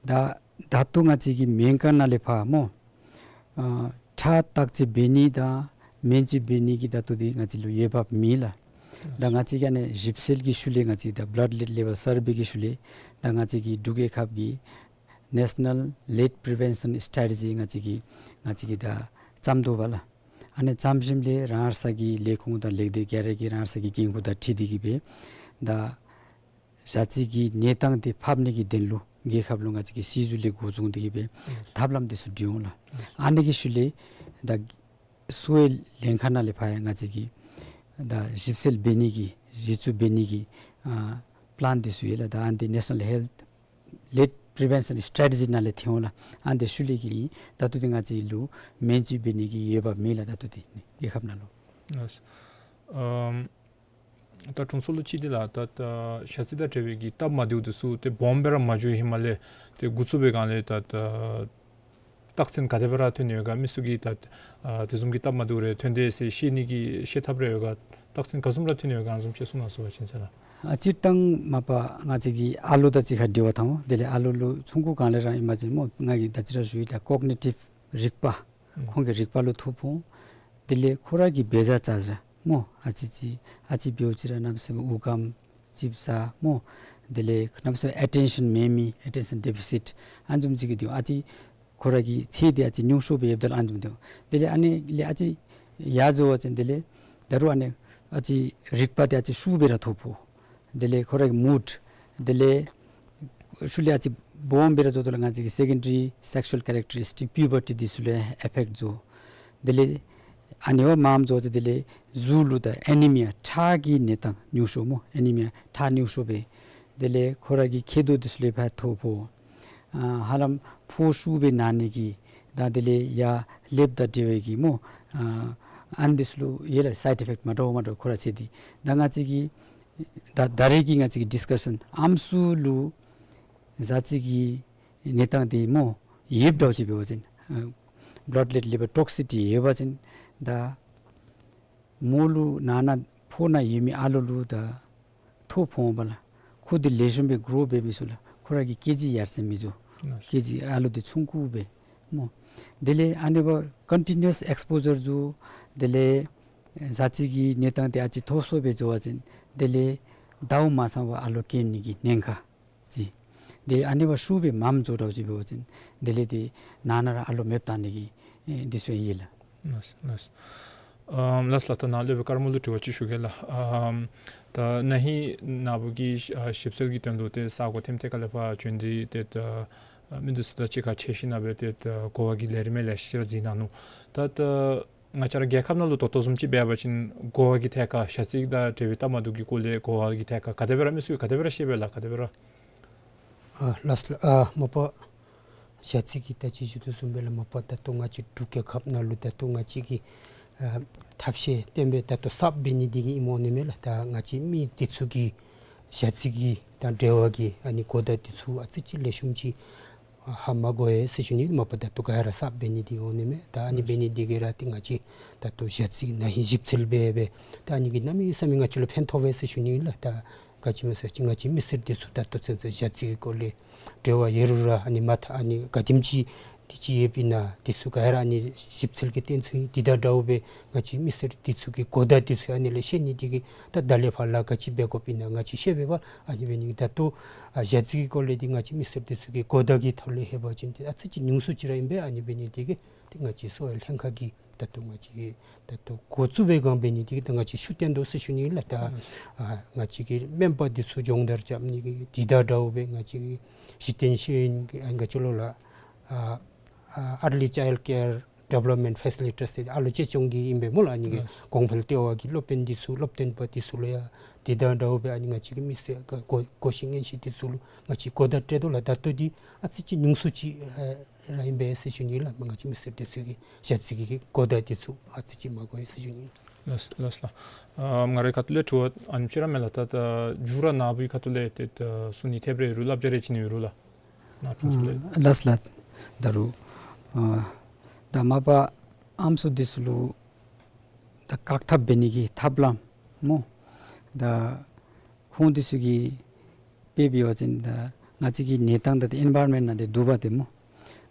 ད་ད་ལྟོ་ང་བཅས་ཀྱི་སྨན་ཁང་ནང་ལས་ཕར་སྨོ། ཨ་ཁྲག་བརྟག་དཔྱད་འབད་ནི་དང་སྨན་བཅོས་འབད་ནི་གི་ད་ལྟོ་འདི་ང་བཅས་ལུ་འོས་འབབ་མེད་ལགས། ད་ང་བཅས་ཀྱིས་ཨ་ནི་ཞིབ་འཚོལ་གྱི་ཤུལ་ལས་ང་བཅས་ད་བླཌ་ལེཌ་ལེ་བཱལ་སར་བེ་གི་ཤུལ་ལས་ད་ང་བཅས་ཀྱི་འབྲུག་རྒྱལ་ཁབ་ཀྱི་ནེ་ཤ་ནཱལ་ལེཌ་པི་རི་བེན་ཤཱན་སི་ཊེ་རེ་ཊི་ང་བཅས་ཀྱིས་ང་བཅས་ཀྱིས་ད་བརྩམ་དོ་བ་ལགས། ཨ་ནི་བརྩམ་ཞིནམ་ལས་རང་སོའི་གི་ལས་ཁུངས་དང་ལས་སྡེ་ག་ར་གིས་རང་སོའི་གི་འགན་ཁུར་དང་འཁྲིལ་ཏེ་གིས་སྦེ་ད་ཞ་རྩི་གི་གནས་སྟངས་འདི་ཕབ་ནི་གི་དོན་ལུ་རྒྱལ་ཁབ་ལུ་ང་བཅས་ཀྱིས་སྲིད་ཞུ་ལས་འགོ་བཟུང་སྟེ་གིས་སྦེ་ཐབས་ལམ་འདི་ཚུ་བསྒྲིགས་འོང་ལགས། ཨ་ནི་གི་ཤུལ་ལས་ད་གསོ་བའི་ལྷན་ཁག་ནང་ལས་ཕར་ཡང་ང་བཅས་ཀྱིས་ད་ཞིབ་འཚོལ་འབད་ནི་གི་གཞི་བཙུགས་འབད་ནི་གི་ཨ་པི་ལཱན་འདི་ཚུ་ཡོད་ལགས། ད་ཨ་ནི་འདི་ནེ་ཤ་ནཱལ་ཧེལཐ་ལེཌ་པི་རི་བེན་ཤཱན་སི་ཊེ་རེ་ཊི་ནང་ལས་ཐོན་འོང་ལགས། ཨ་ནི་འདི་ཤུལ་ལས་ཀྱི་ད་ལྟོ་འདི་ང་བཅས་ལུ་སྨན་བཅོས་འབད་ནི་གི་འོས་འབབ་མེད་ལགས། ད་ལྟོ་འདི་རྒྱལ་ཁབ་ནང་ལུ། ཨམ་ད་དྲུང་འཚོ་ལུ་ཅིག་འདི་ལགས། ད་ད་ཞ་རྩི་དང་འབྲེལ་བའི་གི་སྟབས་མ་བདེཝ་འདི་ཚུ་ཏེ་སྦོམ་སྦེ་ར་མ་འགྱོ་ཧེ་མ་ལས་ཏེ་འགོ་བཙུགས་པའི་སྒང་ལས་ད་ད་རྟགས་མཚན་ག་དེ་སྦེ་ར་ཐོན་ནི་ཡོད་ག། མི་ཚུ་གིས་ད་ཨ་དེ་བཟུམ་གྱི་སྟབས་མ་བདེཝ་རེ་ཐོན་དེས་ཟེར་ཤེས་ནི་གི་ཤེས་ཐབས་རེ་ཡོད་ག། རྟགས་མཚན་ག་བཟུམ་ར་ཐོན་ནི་ཡོད་ག། ཨ་ནི་བཟུམ་ཅིག་གསུང་གནང་ཟེར་བ་ཅིན་ཟེར་ན། ཨ་སྤྱིར་བཏང་མ་པ་ང་བཅས་ཀྱི་ཨ་ལོ་དང་གཅིག་ཁར་འབྲེལ་བ་འཐབ་འོང་། དེ་ལས་ཨ་ལོ་ལུ་ཆུང་ཀུ་སྒང་ལས་ར་ཨིན་པ་ཅིན་སྨོ། ང་གིས་ད་ཅི་ར་ཞུ་ཡི་ད་ཀོག་ནི་ཊིབ་རིག་པ། ཁོང་གི་རིག་པ་ལུ་ཐོ་ཕོག་འོང་། དེ་ལས་ཁོ་ར་གི་འབད་བཞག་བྱ་བཞག་སྨོ། ཨ་ཙི་ཅིག་ཨ་ཙི་འབདཝ་ཅིག་ར་གནམ་མེད་ས་མེད་དབུགས་སྐམ་ཅིག་ཟ་སྨོ། དེ་ལས་གནམ་མེད་ས་མེད་ཨེ་ཊེན་ཤཱན་མེད་མི་ཨེ་ཊེན་ཤཱན་ཌེ་ཕི་སིཊ་ཨ་ནི་བཟུམ་ཅིག་གི་འདུག། ཨ་ཙི་ཁོ་ར་གི་ཚད་འདི་ཨ་ཙི་ཉུང་ཤོས་སྦེ་ཡོདཔ་ད་ལུ་ཨ་ནི་བཟུམ་འདུག། དེ་ལས་ཨ་ནི་ལས་ཨ་ཙི་ཡར་འགྱོ་བ་ཅིན་དེ་ལས་ད་རུང་ཨ་ནི་ཨ་ཙི་རིག་པ་འདི་ཨ་ཙི་ཤུགས་སྦེ་ར་ཐོ་ཕོག། དེ་ལས་ཁོ་ར་གི་མུཌ། དེ་ལས་ཤུལ་ལས་ཨ་ཙི་སྦོམ་སྦེ་ར་འགྱོཝ་ད་ལུ་ང་བཅས་ཀྱི་སེ་ཀེན་ཌ་རི་སེག་ཤུ་ཨལ་ཀེ་རེག་ཊ་རིསི་ཊིཀ་པིའུ་བར་ཊི་འདི་ཚུ་ལུ་ཨེ་ཕེཀཊ་འགྱོ། དེ་ལས་ཨ་ནི་བ་མངམ་འགྱོ་ཅི། དེ་ལས་གཟུགས་ལུ་ད་ཨེ་ནི་མི་ཡ་ཁྲག་གི་གནས་སྟངས་ཉུང་ཤོས་སྨོ། ཨེ་ནི་མི་ཡ་ཁྲག་ཉུང་ཤོས་སྦེ། དེ་ལས་ཁོ་ར་གི་མཁལ་རྡོག་འདི་ཚུ་ལུ་ཕར་ཐོ་ཕོག། ཨ་ཧ་ལམ་ཕོཝ་ཤུགས་སྦེ་ན་ནི་གི་ད་དེ་ལས་ཡར་ལེབ་དང་འབྲེལ་བའི་གི་སྨོ། ཨ་ཨ་ནི་འདི་ཚུ་ལུ་ཡོད་ལགས། སའིཌ་ཨེ་ཕེཀཊ་མ་འདྲཝ་མ་འདྲཝ་ཁོ་ར་ཚུ་འདི། ད་ང་བཅས་ཀྱི་ད་ད་རེས་ཀྱི་ང་བཅས་ཀྱི་ཌིསི་ཀ་ཤཱན་ཨམ་སྲུ་ལུ་ཞ་རྩི་གི་གནས་སྟངས་འདི་སྨོ་ཡོདཔ་འདྲཝ་ཅིག་འབད་བ་ཅིན་ཨ་བླཌ་ལེཌ་ལེ་བཱལ་ཊོག་སི་སི་ཊི་ཡོད་པ་ཅིན་ད་མོ་ལུ་ནང་ན་ཕོཝ་ན་ཡོད་མི་ཨ་ལོ་ལུ་ད་ཐོ་ཕོག་འོང་པ་ལགས། ཁོ་འདི་ལེགས་ཤོམ་སྦེ་གྲོཝ་འབད་མི་ཚུགས་ལགས། ཁོ་ར་གི་སྐྱེ་རྒྱུ་ཡར་སེང་མི་འགྱོ། སྐྱེ་རྒྱུ་ཨ་ལོ་འདི་ཆུང་ཀུ་སྦེ་སྨོ། དེ་ལས་ཨ་ནི་བ་ཀོན་ཊི་ནིའུ་ཨས་ཨེགསི་པོ་ཇར་འགྱོ། དེ་ལས་ཞ་རྩི་གི་གནས་སྟངས་འདི་ཨ་ཙི་མཐོ་སུ་སྦེ་འགྱོ་བ་ཅིན་དེ་ལས་ཟླཝ་མ་ཚང་བར་ཨ་ལོ་སྐྱེ་ནི་གི་ཉེན་ཁ་ཅིག། དེ་ཨ་ནི་བ་ཤུགས་སྦེ་མངམ་འགྱོ་འདྲཝ་ཅིག་འབད་བ་ཅིན་དེ་ལས་དེ་ནང་ན་ར་ཨ་ལོ་མེདཔ་བཏང་ནི་གི་ཨེ་འདི་ཚུ་ཡོད་ལགས། ལགས་ལགས། ཨམ་ལགས་ལགས། ད་ནཱ་སློབ་དཔོན་དཀར་མོ་ལུ་དྲི་བ་ཅིག་ཞུ་གེ་ལགས། ཨམ་ད་ན་ཧིང་ནཱ་བུ་གིས་ཨ་ཞིབ་འཚོལ་གྱི་དོན་ལུ་ཏེ་ས་གོ་ཐེམ་ཐེ་ཁ་ལས་ཕར་བྱོན་ཏེ་ཏེ་ད་ཨ་མི་འདི་ཚུ་དང་གཅིག་ཁར་འཕྱད་ཞིནམ་ལས་ཏེ་ད་གོ་བ་གི་ལས་རིམ་ལེ་ཤ་ར་གཟིགས་གནང་ནུག། ད་ད་ང་བཅས་ར་རྒྱལ་ཁབ་ནང་ལུ་ད་ལྟོ་བཟུམ་ཅིག་འབད་བ་ཅིན་གོ་བ་གི་ཐད་ཁར་ཞ་རྩི་དང་འབྲེལ་བའི་སྟབས་མ་བདེཝ་གི་སྐོར་ལས་གོ་བ་གི་ཐད་ཁར་ག་དེ་སྦེ་ར་མི་ཚུ་ག་དེ་སྦེ་ར་ཤེས་པས་ལགས། ག་དེ་སྦེ་ར། ཨ་ལགས་ལགས། ཨ་མ་པ་ཞ་རྩི་གི་ད་ཅི་ཞུ་དོ་བཟུམ་སྦེ་ལགས། མ་པ་ད་ལྟོ་ང་བཅས་འབྲུག་རྒྱལ་ཁབ་ནང་ལུ་ད་ལྟོ་ང་བཅས་ཀྱིས་ཨ་ཐབས་ཤེས་བཏོན་སྦེ་ད་ལྟོ་གསརཔ་འབད་ནི་འདི་གིས་ཨིནམ་འོང་ནི་མས་ལགས། ད་ང་བཅས་མི་འདི་ཚུ་གིས་ཞ་རྩི་གི་དང་འབྲེལ་བ་གི་ཨ་ནི་གོ་བརྡ་འདི་ཚུ་ཨ་ཙི་ཅིག་ལེགས་ཤོམ་ཅིག་ཧ་མ་གོ་ཡི་ཟེར་ཞུ་ནི། མ་པ་ད་ལྟོ་ག་ར་གསརཔ་འབད་ནི་འདི་འོང་ནི་མས། ད་ཨ་ནི་འབད་ནི་འདི་གིས་ར་ཏེ་ང་བཅས་ད་ལྟོ་ཞ་རྩི་ན་ཧིང་ཞིབ་འཚོལ་འབད་སྦེ་ད་ཨ་ནི་གིས་གནམ་མེད་ས་མེད་ང་བཅས་ལུ་ཕན་ཐོགས་པས་ཟེར་ཞུ་ནི་ལགས། ད་ག་ཅི་སྨོ་ཟེར་བ་ཅིན་ང་བཅས་མི་སེར་འདི་ཚུ་ད་ལྟོ་ཚུན་ཚོད་ཞ་རྩི་གི་སྐོར་ལས་འབྲེལ་བ་ཡོད་རུང་ར་ཨ་ནི་མ་མཐའ་ཨ་ནི་ག་དེམ་ཅིག་འདི་ཅིག་ཡོདཔ་ཨིན་ན་འདི་ཚུ་ག་ར་ཨ་ནི་ཞིབ་འཚོལ་གྱི་བསྟན་ཚུལ་འདི་དང་འདྲཝ་སྦེ་ང་བཅས་མི་སེར་འདི་ཚུ་གི་གོ་བརྡ་འདི་ཚུ་ཨ་ནི་ལས་ཤེས་ནི་འདི་གིས་ད་ད་ལས་ཕར་ལཱ་ག་ཅི་འབད་དགོཔ་ཨིན་ན་ང་བཅས་ཤེས་པས་པ། ཨ་ནི་འབད་ནི་འདི་ད་ལྟོ་ཨ་ཞ་རྩི་གི་སྐོར་ལས་འདི་ང་བཅས་མི་སེར་འདི་ཚུ་གི་གོ་བརྡ་གི་ཐོག་ལས་ལྷོད་པ་ཅིན་ཏེ་ཨ་ཙི་ཅིག་ཉུང་སུ་ཅིག་ར་ཨིན་པས། ཨ་ནི་འབད་ནི་འདི་གིས་ཏེ་ང་བཅས་གསོ་བའི་ལྷན་ཁག་གིས་ད་ལྟོ་ང་བཅས་ཀྱིས་ད་ལྟོ་འགོ་བཙུགས་པའི་སྒང་འབད་ནི་འདི་གིས་ད་ང་བཅས་ཤུགས་བཏོན་དོ་ཟེར་ཞུ་ནི་ལགས། ད་ཨ་ང་བཅས་ཀྱི་སྨན་པ་འདི་ཚུ་སྦྱོང་བརྡར་རྐྱབ་ནི་གི་འདི་དང་འདྲཝ་སྦེ་ང་བཅས་ཀྱི་གཞི་རྟེན་ཤེས་ཡོན་གྱི་ཨ་ང་བཅས་ལོག་ལ་ཨ་ཨ་early child care ཌི་བེ་ལོབ་མེནཊ་ཕེ་སི་ལི་ཊེ་ཊར་ཟེར་ཨ་ལོ་ཅེ་ཅོང་གི་ཨིན་པས་སྨོ་ལགས། ཨ་ནི་གི་ལགས། གོང་འཕེལ་ལྟེ་བ་གི་སློབ་དཔོན་འདི་ཚུ་སློབ་སྟོན་པ་འདི་ཚུ་ལུ་ཡང་དེ་དང་འདྲཝ་སྦེ་ཨ་ནི་ང་བཅས་ཀྱི་མི་སེར་གོ་གོ་ཤེས་ཉན་ཤེས་འདི་ཚུ་ལུ་ང་བཅས་གོ་བརྡ་སྤྲོད་དོ་ལགས། ད་ལྟོ་འདི་ཨ་ཙི་ཅིག་ཉུང་སུ་ཅིག་ཨ་ར་ཨིན་པས་ཟེར་ཞུ་ནི་ལགས། ང་བཅས་མི་སེར་འདི་ཚུ་གིས་ཞ་རྩི་གི་གོ་བརྡ་འདི་ཚུ་ཨ་ཙི་ཅིག་མ་གོ་བས་ཟེར་ཞུ་ནི། ལགས་ལགས་ལགས། ཨ་ང་རའི་ཁ་ཐུག་ལས་དྲི་བ་ཨ་ནེམ་ཅིག་ར་མས་ལགས། ད་ད་མཇུག་ར་ནཱ་བུའི་ཁ་ཐུག་ལས་ཏེ་ད་གསུང་ནི་ཐེབས་རེ་ཡོད་རུང་བསླབ་བྱ་རེ་བྱིན་ནི་ཡོད་རུང་ལགས། ནཱ་དྲུང་འཚོ་ལས། ཨ་ལགས་ལགས། ད་རུང་ཨ་ད་མ་པ་ཨམ་སྲུ་འདི་ཚུ་ལུ་ད་བཀག་ཐབས་འབད་ནི་གི་ཐབས་ལམ་སྨོ། ད་ཁོང་འདི་ཚུ་གིས་དཔེ་འབད་བ་ཅིན་ད་ང་བཅས་ཀྱི་གནས་སྟངས་ད་ཏེ་ཨེན་བཱའི་རོན་མེནཊ་ནང་ཏེ་འདུག་པ་ཏེ་སྨོ།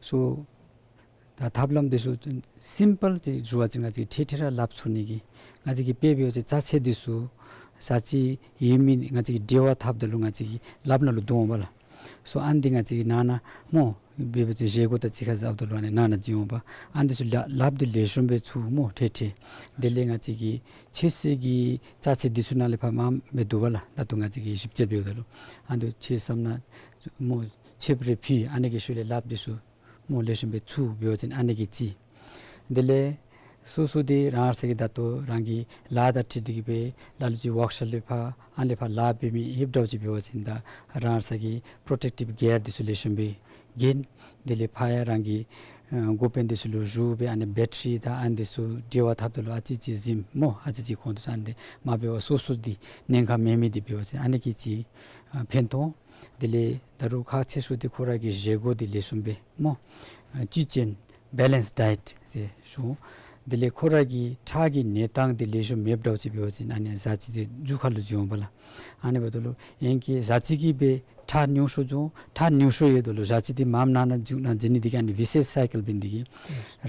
སོ་ད་ཐབས་ལམ་འདི་ཚུ་སིམ་པཱལ་ཅིག་ཞུ་བ་ཅིན་ང་བཅས་ཀྱིས་ཐད་ཐད་ར་སླབ་ཚུགས་ནི་གི་ང་བཅས་ཀྱིས་དཔེ་འབད་བ་ཅིན་ཅ་ཆས་འདི་ཚུ་ཞ་རྩི་ཡོད་མེད་ང་བཅས་ཀྱིས་འགྲེལ་བ་འཐབ་ད་ལུ་ང་བཅས་ཀྱི་ལགཔ་ནང་ལུ་བསྡུ་འོང་པ་ལགས། སོ་ཨ་ནི་འདི་ང་བཅས་ཀྱིས་ནང་ན་སྨོ་འབད་བ་ཅིན་བཞེས་སྒོ་དང་གཅིག་ཁར་འཛོམས་ད་ལུ་ཨ་ནི་ནང་ན་བྱིན་འོང་པ། ཨ་ནི་འདི་ཚུ་ལག་ལགཔ་འདི་ལེགས་ཤོམ་སྦེ་ཚུགས་སྨོ་ཐད་ཐད། དེ་ལས་ང་བཅས་ཀྱི་མཆོད་གསོལ་གྱི་ཅ་ཆས་འདི་ཚུ་ནང་ལས་ཕར་མངམ་སྦེ་འདུག་པ་ལགས། ད་ལྟོ་ང་བཅས་ཀྱིས་ཞིབ་དཔྱད་འབདཝ་ད་ལུ་ཨ་ནི་འདི་ཚུ་མཆོད་བསངས་ནང་སྨོ་མཆོདཔ་རེ་ཕུལ། ཨ་ནི་གི་ཤུལ་ལས་ལགཔ་འདི་ཚུ་སྨོ་ལེགས་ཤོམ་སྦེ་ཚུགས་འབད་བ་ཅིན་ཨ་ནི་གི་གཅིག། དེ་ལས་སོ་སོ་འདི་རང་རང་སོ་གི་ད་ལྟོ་རང་གི་ལཱ་དང་འཁྲིལ་ཏེ་གི་སྦེ་ལ་ལུ་ཅིག་ཝརཀ་ཤོབ་ལས་ཕར་ཨ་ནི་ལས་ཕར་ལཱ་འབད་མི་ཡོདཔ་འདྲཝ་ཅིག་འབད་བ་ཅིན་ད་རང་རང་སོ་གི་པོརོ་ཊེཀ་ཊིབ་གིར་འདི་ཚུ་ལེགས་ཤོམ་སྦེ་གྱོན། དེ་ལས་ཕར་ཡང་རང་གི་ཨ་འགོ་དཔོན་འདི་ཚུ་ལུ་ཞུ་སྦེ་ཨ་ནི་བེ་ཊ་རི་དང་ཨ་ནི་འདི་ཚུ་འབྲེལ་བ་འཐབ་ད་ལུ་ཨ་ཙི་ཅིག་གཟིམ་སྨོ། ཨ་ཙི་ཅིག་ཁོང་འདི་ཚུ་ཨ་ནི་འདི་མ་འབད་བར་སོ་སོ་འདི་ཉེན་ཁ་མེད་མི་འདི་འབད་བ་ཅིན་ཨ་ནི་གི་ཅིག་ཨ་ཕན་ཐོགས། དེ་ལས་ད་རུང་ཁག་ཆེ་ཤོས་འདི་ཁོ་ར་གི་བཞེས་སྒོ་འདི་ལེགས་ཤོམ་སྦེ་སྨོ། ཨ་བཅུད་ཅན་བེ་ལེནསི་ཌའེཊ་ཟེར་ཞུ། དེ་ལས་ཁོ་ར་གི་ཁྲག་གི་གནས་སྟངས་འདི་ལེགས་ཤོམ་མེདཔ་འདྲཝ་ཅིག་འབད་བ་ཅིན་ཨ་ནི་ཞ་རྩི་འདི་མཇུག་ཁ་ལུ་འགྱོ་འོང་པ་ལགས། ཨ་ནི་འབདཝ་ད་ལུ་ཨིན་གྱི་ཞ་རྩི་གིས་སྦེ་ཁྲག་ཉུང་ཤོས་འགྱོ། ཁྲག་ཉུང་ཤོས་ཡོད་ད་ལུ་ཞ་རྩི་འདི་མངམ་ནང་ན་འགྱོ་ནང་འགྱོ་ནི་འདི་གིས་ཨ་ནི་ཝི་ཤེསི་སའི་ཀལ་འབད་ནི་འདི་གིས་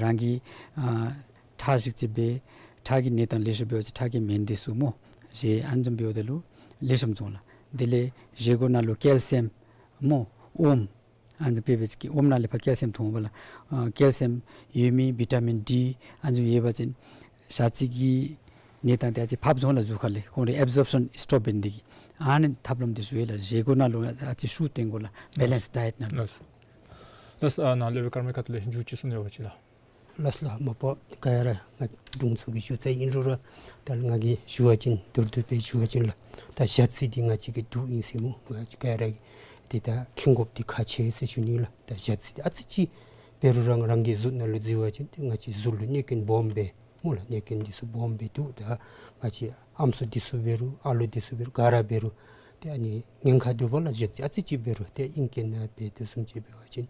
རང་གི་ཨ་ཁྲག་ཞིབ་དཔྱད་འབད། ཁྲག་གི་གནས་སྟངས་ལེགས་ཤོམ་འབད་བ་ཅིན་ཁྲག་གི་སྨན་འདི་ཚུ་སྨོ་བཞེས། ཨ་ནི་བཟུམ་འབདཝ་ད་ལུ་ལེགས་ཤོམ་འགྱོ་ལགས། དེ་ལས་བཞེས་སྒོ་ནང་ལུ་ཀེལ་ཤི་ཡམ་སྨོ་ཨོམ། ཨ་ནི་བཟུམ་འབད་བ་ཅིན་ཨོམ་ནང་ལས་ཕར་ཀེལ་ཤི་ཡམ་ཐོན་འོང་པ་ལགས། ཨ་ཀེལ་ཤི་ཡམ་ཡོད་མི་བི་ཊ་མིན་ཌི་ཨ་ནི་བཟུམ་ཡོད་པ་ཅིན་ཞ་རྩི་གི་གནས་སྟངས་འདི་ཨ་ཙི་ཕབ་འགྱོ་ལགས། མཇུག་ཁ་ལས་ཁོང་རའི་ཨེབ་ཟོརབ་ཤཱན་སི་ཊོབ་འབད་ནི་འདི་གིས། ཨ་ནི་ཐབས་ལམ་འདི་ཚུ་ཡོད་ལགས། བཞེས་སྒོ་ནང་ལུ་ཨ་ཙི་ཤུགས་བཏོན་དགོ་ལགས། བེ་ལེནསི་ཌའེཊ་ནང་ལུ། ལགས་ལགས། ཨ་ནཱ་སློབ་དཔོན་ཀརྨ་ཁ་ཐུག་ལས་མཇུག་ཅིག་གསུང་ནི་ཡོད་པ་ཅིན་ལགས། ལགས་ལགས། མ་པ་ག་ཡ་ར་ང་དྲུང་འཚོ་གིས་ཞུ་ཚར་ཨིན་རུང་ར་ད་ང་གིས་ཞུ་བ་ཅིན་མདོར་བསྡུས་སྦེ་ཞུ་བ་ཅིན་ལགས། ད་ཞ་རྩི་འདི་ང་བཅས་ཀྱི་དུག་ཨིན་ཟེར་སྨོ། ང་བཅས་ག་ཡ་ར་གིས་ཏེ་ད་མཁྱེན་དགོཔ་འདི་ཁག་ཆེ་ཟེར་ཞུ་ནི་ལགས། ད་ཞ་རྩི་འདི་ཨ་ཙི་ཅིག་འབད་རུང་རང་རང་གི་གཟུགས་ནང་ལུ་བཙིར་བ་ཅིན་ཏེ་ང་བཅས་གཟུགས་ལུ་གནོད་སྐྱོན་སྦོམ་སྦེ་སྨོ་ལགས། གནོད་སྐྱོན་འདི་ཚུ་སྦོམ་སྦེ་འདུག། ད་ང་བཅས་ཨམ་སྲུ་འདི་ཚུ་འབད་རུང་ཨ་ལོ་འདི་ཚུ་འབད་རུང་ག་ར་འབད་རུང་ཏེ་ཨ་ནི་ཉེན་ཁ་འདུག་པ་ལགས། ཞ་རྩི་ཨ་ཙི་ཅིག་འབད་རུང་ཏེ་ཨིང་སྐད་ནང་སྦེ་དེ་བཟུམ་ཅིག་འབད་བ་ཅིན་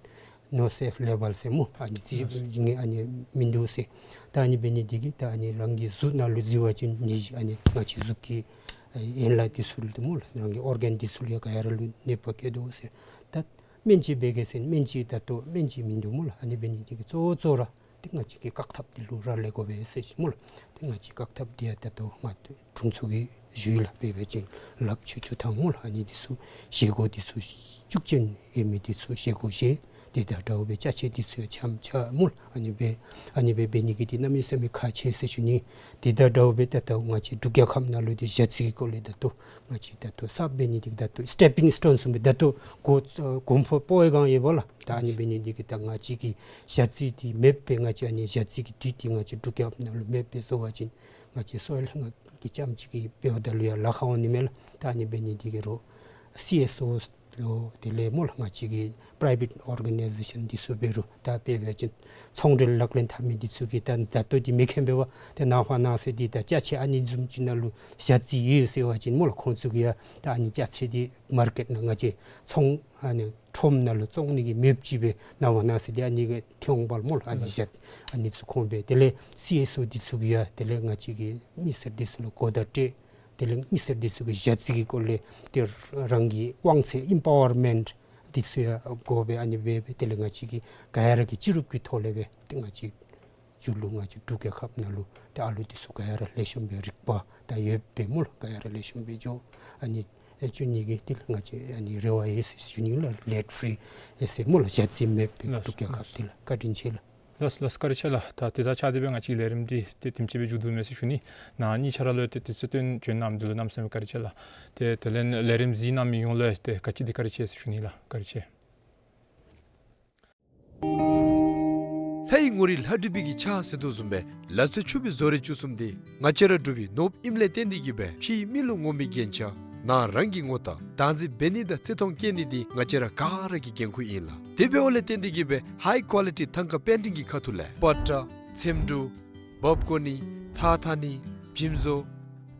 ནོ་སེཕ་ལེ་བཱལ་ཟེར་སྨོ། ཨ་ནི་ཨ་ཙི་ཨ་ནི་མིན་འདུག་ཟེར། ད་ཨ་ནི་འབད་ནི་འདི་གིས་ད་ཨ་ནི་རང་གི་གཟུགས་ནང་ལུ་བཙིར་བ་ཅིན་ནད་གཞི་ཨ་ནི་ང་བཅས་གཟུགས་ཀྱི་ཨ་ཡན་ལག་འདི་ཚུ་ལུ་ཏེ་སྨོ་ལགས། རང་གི་ཨོར་གཱན་འདི་ཚུ་ལུ་ཡང་ག་ཡ་ར་ལུ་གནོད་པ་བཀལ་དོ་ཟེར། ད་སྨན་བཅོས་འབད་གེ་ཟེར་སྨན་བཅོས་ད་ལྟོ་སྨན་བཅོས་མིན་འདུག་སྨོ་ལགས། ཨ་ནི་འབད་ནི་འདི་གིས་གཙོ་བོ་གཙོ་བོ་ར་ཏེ་ང་བཅས་ཀྱིས་བཀག་ཐབས་འདི་ལུ་རག་ལས་དགོ་པས་ཟེར་ཞུ་སྨོ་ལགས། ཏེ་ང་བཅས་བཀག་ཐབས་འདི་ཡང་ད་ལྟོ་ང་དྲུང་འཚོ་གིས་ཞུ་ཡི་ལགས། དཔེ་འབད་བ་ཅིན་ལགཔ་ཆུ་ཆུ་བཏང་སྨོ་ལགས། ཨ་ནི་འདི་ཚུ་བཞེས་སྒོ་འདི་ཚུ་བཅུད་ཅན་ཡོད་མི་འདི་ཚུ་བཞེས་སྒོ་བཞེས། དེ་དང་འདྲཝ་སྦེ་ཅ་ཆས་འདི་ཚུ་ཡང་འཆམ་འཆམ་སྨོ་ལགས། ཨ་ནི་སྦེ་ཨ་ནི་སྦེ་འབད་ནི་གི་འདི་གནམ་མེད་ས་མེད་ཁག་ཆེ་ཟེར་ཞུ་ནི། དེ་དང་འདྲཝ་སྦེ་ད་ལྟོ་ང་བཅས་འབྲུག་རྒྱལ་ཁབ་ནང་ལུ་འདི་ཞ་རྩི་གི་སྐོར་ལས་ད་ལྟོ་ང་བཅས་ད་ལྟོ་གསརཔ་འབད་ནི་འདི་ད་ལྟོ་སི་ཊེ་པིང་སི་ཊོན་བཟུམ་སྦེ་ད་ལྟོ་འགོ་ཨ་གོང་འཕེལ་སྤོ་བའི་སྒང་ཡོད་པ་ལགས། ད་ཨ་ནི་འབད་ནི་འདི་གིས་ད་ང་བཅས་ཀྱི་ཞ་རྩི་འདི་མེདཔ་སྦེ་ང་བཅས་ཨ་ནི་ཞ་རྩི་གི་དུག་འདི་ང་བཅས་འབྲུག་རྒྱལ་ཁབ་ནང་ལུ་མེདཔ་སྦེ་བཟོ་བ་ཅིན་ང་བཅས་སོ་ལས་ང་གིས་ཙམ་ཅིག་གིས་འབདཝ་ད་ལུ་ཡང་ལཱ་ཁག་འོང་ནི་མས་ལགས། ད་ཨ་ནི་འབད་ནི་འདི་གིས་རོགས་སི་ཨེསི་ཨོ་ལོ་དེ་ལས་སྨོ་ལགས་ང་བཅས་ཀྱི་པི་རའི་བེཊ་ཨོར་ག་ནའི་ཟེ་ཤཱན་འདི་ཚུ་འབད་རུང་ད་དཔེ་འབད་བ་ཅིན་ཚོང་འབྲེལ་ལག་ལེན་འཐབ་མི་འདི་ཚུ་གིས་ད་ད་ལྟོ་འདི་མེད་མཁན་འབད་བ་ཏེ་ནངས་པ་གནངས་ཚེ་འདི་ད་ཅ་ཆས་ཨ་ནི་བཟུམ་ཅིག་ནང་ལུ་ཞ་རྩི་ཡོད་ཟེར་བ་ཅིན་སྨོ་ལགས་ཁོང་ཚུ་གིས་ཡང་ད་ཨ་ནི་ཅ་ཆས་འདི་མར་ཀེཊ་ནང་ང་བཅས་ཚོང་ཨ་ནི་ཁྲོམ་ནང་ལུ་བཙོང་ནི་གི་མེདཔ་ཅིག་སྦེ་ནངས་པ་གནངས་ཚེ་འདི་ཨ་ནི་གི་ཐོན་འོང་པ་ལགས་སྨོ་ལགས། ཨ་ནི་ཞ་ཨ་ནི་ཚུ་ཁོང་སྦེ་དེ་ལས་སི་ཨེསི་ཨོ་འདི་ཚུ་གིས་ཡང་དེ་ལས་ང་བཅས་ཀྱི་མི་སེར་འདི་ཚུ་ལུ་གོ་བརྡ་སྤྲོད། དེ་ལས་མི་སེར་འདི་ཚུ་གིས་ཞ་རྩི་གི་སྐོར་ལས་ཏེ་རང་གི་དབང་ཚད་ཨིམ་པ་ཝར་མེནཊ་འདི་ཚུ་ཡང་དགོ་པས། ཨ་ནི་སྦེ་སྦེ་དེ་ལས་ང་བཅས་ཀྱིས་ག་ཡ་ར་གིས་སྤྱི་རུབ་ཀྱི་ཐོག་ལས་སྦེ་ཏེ་ང་བཅས་མཇུག་ལུ་ང་བཅས་འབྲུག་རྒྱལ་ཁབ་ནང་ལུ་ཏེ་ཨ་ལུ་འདི་ཚུ་ག་ཡ་ར་ལེགས་ཤོམ་སྦེ་རིག་པ་དང་ཡོདཔ་སྦེ་སྨོ་ལགས་ག་ཡ་ར་ལེགས་ཤོམ་སྦེ་འགྱོ་ཨ་ནི་ཨེ་བཅུག་ནི་གི་ཏེ་ང་བཅས་ཨ་ནི་རེ་བ་ཡོད་ཟེར་ཞུ་ནི་ལགས། ལེཌ་ཕི་རི་ཨེ་ཟེར་སྨོ་ལགས་ཞ་རྩི་མེདཔ་སྦེ་ལགས་འབྲུག་རྒྱལ་ཁབ་ལགས་འདི་ལགས། བཀའ་དྲིན་ཆེ་ལགས། ལགས་ལགས། བཀའ་དྲིན་ཆེ་ལགས། ད་དེ་དང་ཆ་སྟེ་སྦེ་ང་བཅས་ཀྱི་ལས་རིམ་འདི་ཏེ་དེམ་ཅིག་སྦེ་མཇུག་བསྡུ་མས་ཟེར་ཞུ་ནི། ནཱ་གཉིས་ཆ་ར་ལུ་ཏེ་དུས་ཚོད་བཏོན་བྱོན་གནང་མི་འདི་ལུ་གནམ་མེད་ས་མེད་བཀའ་དྲིན་ཆེ་ལགས། ཏེ་དེ་ལས་ལས་རིམ་གཟིགས་གནང་མི་ཡོངས་ལུ་ཏེ་ག་ཅི་འདི་བཀའ་དྲིན་ཆེ་ཟེར་ཞུ་ནི་ལགས། བཀའ་དྲིན་ཆེ། ལྷའི་ངོ་རིས་ལྷ་བྲིས་པའི་གི་ཕྱག་ཟེར་དོ་བཟུམ་སྦེ་ལག་རྩལ་ཕྱུག་པའི་བཟོ་རིག་བཅུ་གསུམ་འདི་ང་བཅས་ར་འབྲུག་པའི་ནོར་བུ་ཨིནམ་ལས་བརྟེན་ཏེ་གིས་སྦེ་ཕྱིའི་མི་ལུ་ངོམ་པའི་རྒྱན་ཆ་ནང་རང་གི་ངོ་རྟགས་བདག་འཛིན་འབད་ནི་དང་བརྩི་མཐོང་བསྐྱེད་ནི་འདི་ང་བཅས་ར་ག་ར་གི་འགན་ཁུར་ཨིན་ལགས། དེ་འབདཝ་ལས་བརྟེན་ཏེ་གིས་སྦེ་ཧའི་ཀོ་ལི་ཊི་ཐང་ཀ་པེན་ཊིང་གི་ཁ་ཐུག་ལས་པ་ཏྲ་ཚེམ་དྲུབ་འབག་བརྐོ་ནི་ཐགས་འཐག་ནི་འཇིམ་བཟོ་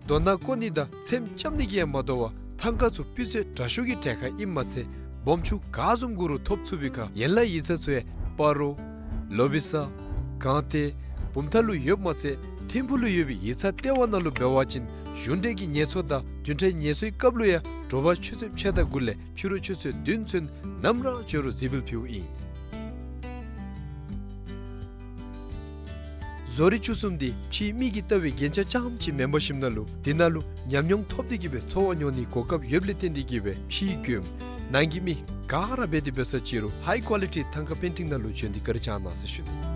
རྡོ་ནག་བརྐོ་ནི་དང་ཚེམ་རྐྱབ་ནི་གིས་ཡང་མ་དོ་བར་ཐང་ཀ་ཚུ་སྤུས་ཚད་དྲག་ཤོས་ཀྱི་གྲལ་ཁར་ཨིནམ་མ་ཚད་སྦོམ་ཆུང་ག་བཟུམ་དགོ་རུང་ཐོབ་ཚུགས་པའི་ཁར་ཡན་ལག་ཡིག་ཚང་ཚུ་ཡང་སྤ་རོ་ལོ་བི་ས་སྒང་སྟེང་བུམ་ཐང་ལུ་ཡོདཔ་མ་ཚད་ཐིམ་ཕུག་ལུ་ཡོད་པའི་ཡིག་ཚང་ལྟེ་བ་ནང་ལུ་འབད་བ་ཅིན་གཞུང་འབྲེལ་གྱི་ངལ་གསོ་དང་བདུན་ཕྲག་ངལ་གསོའི་སྐབས་ལུ་ཡང་དྲོ་པ་ཆུ་ཚོད་ཕྱེད་དང་དགུ་ལས་ཕྱི་རུ་ཆུ་ཚོད་བདུན་ཚུན་ནམ་ར་བྱོན་རུང་གཟིགས་འབུལ་ཕུལཝ་ཨིན། བཟོ་རིག་བཅུ་གསུམ་འདི་ཕྱིའི་མི་གིས་ལྟ་བའི་རྒྱན་ཆ་རྐྱངམ་ཅིག་མེན་པར་ཞིནམ་ན་ལུ་འདི་ནང་ལུ་ཉམས་མྱོང་ཐོབ་སྟེ་གིས་སྦེ་འཚོ་བ་མྱོང་ནིའི་གོ་སྐབས་ཡོདཔ་ལས་བརྟེན་ཏེ་གིས་སྦེ་ཕྱིའི་མགྱོནམ་ནང་གི་མི་ག་ར་འབད་དེ་འབད་ས་ཅི་རུང་ཧའི་ཀོ་ལི་ཊི་ཐང་ཀ་པེན་ཊིང་ནང་ལུ་བྱོན་ཏེ་བཀའ་དྲིན་བསྐྱང་གནང་ཟེར་ཞུ་ནི།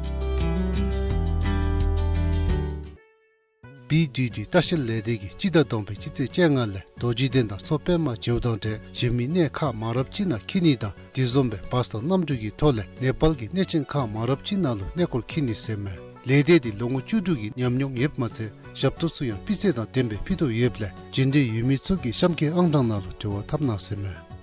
བི་ཌི་ཌི་ལྟ་བཤལ་ལས་སྡེ་གིས་སྤྱི་ཟླ་དང་པའི་སྤྱི་ཚེས་བཅོ་ལྔ་ལས་རྡོ་རྗེ་གདན་དང་མཚོ་པདྨ་མཇལཝ་དང་འབྲེལ་གཞན་མི་གནས་ཁག་མང་རབས་ཅིག་ནང་འཁྱིད་ནི་དང་དེ་བཟུམ་སྦེ་བཱས་དང་གནམ་གྲུ་གི་ཐོག་ལས་ནེ་པཱལ་གྱི་གནས་ཆེན་ཁག་མང་རབས་ཅིག་ནང་ལུ་གནས་སྐོར་འཁྱིད་ནི་ཟེར་མས། ལས་སྡེ་འདི་ལོ་ངོ་བཅུ་དྲུག་གི་ཉམས་མྱོང་ཡོདཔ་མ་ཚད་ཞབས་ཏོག་ཚུ་ཡང་སྤུས་ཚད་དང་ལྡནམ་སྦེ་ཕུལ་དོ་ཡོདཔ་ལས་བྱོན་འདོད་ཡོད་མི་ཚུ་གིས་གཤམ་གྱི་ཨང་གྲངས་ནང་ལུ་འབྲེལ་བ་འཐབ་གནང་ཟེར་མས།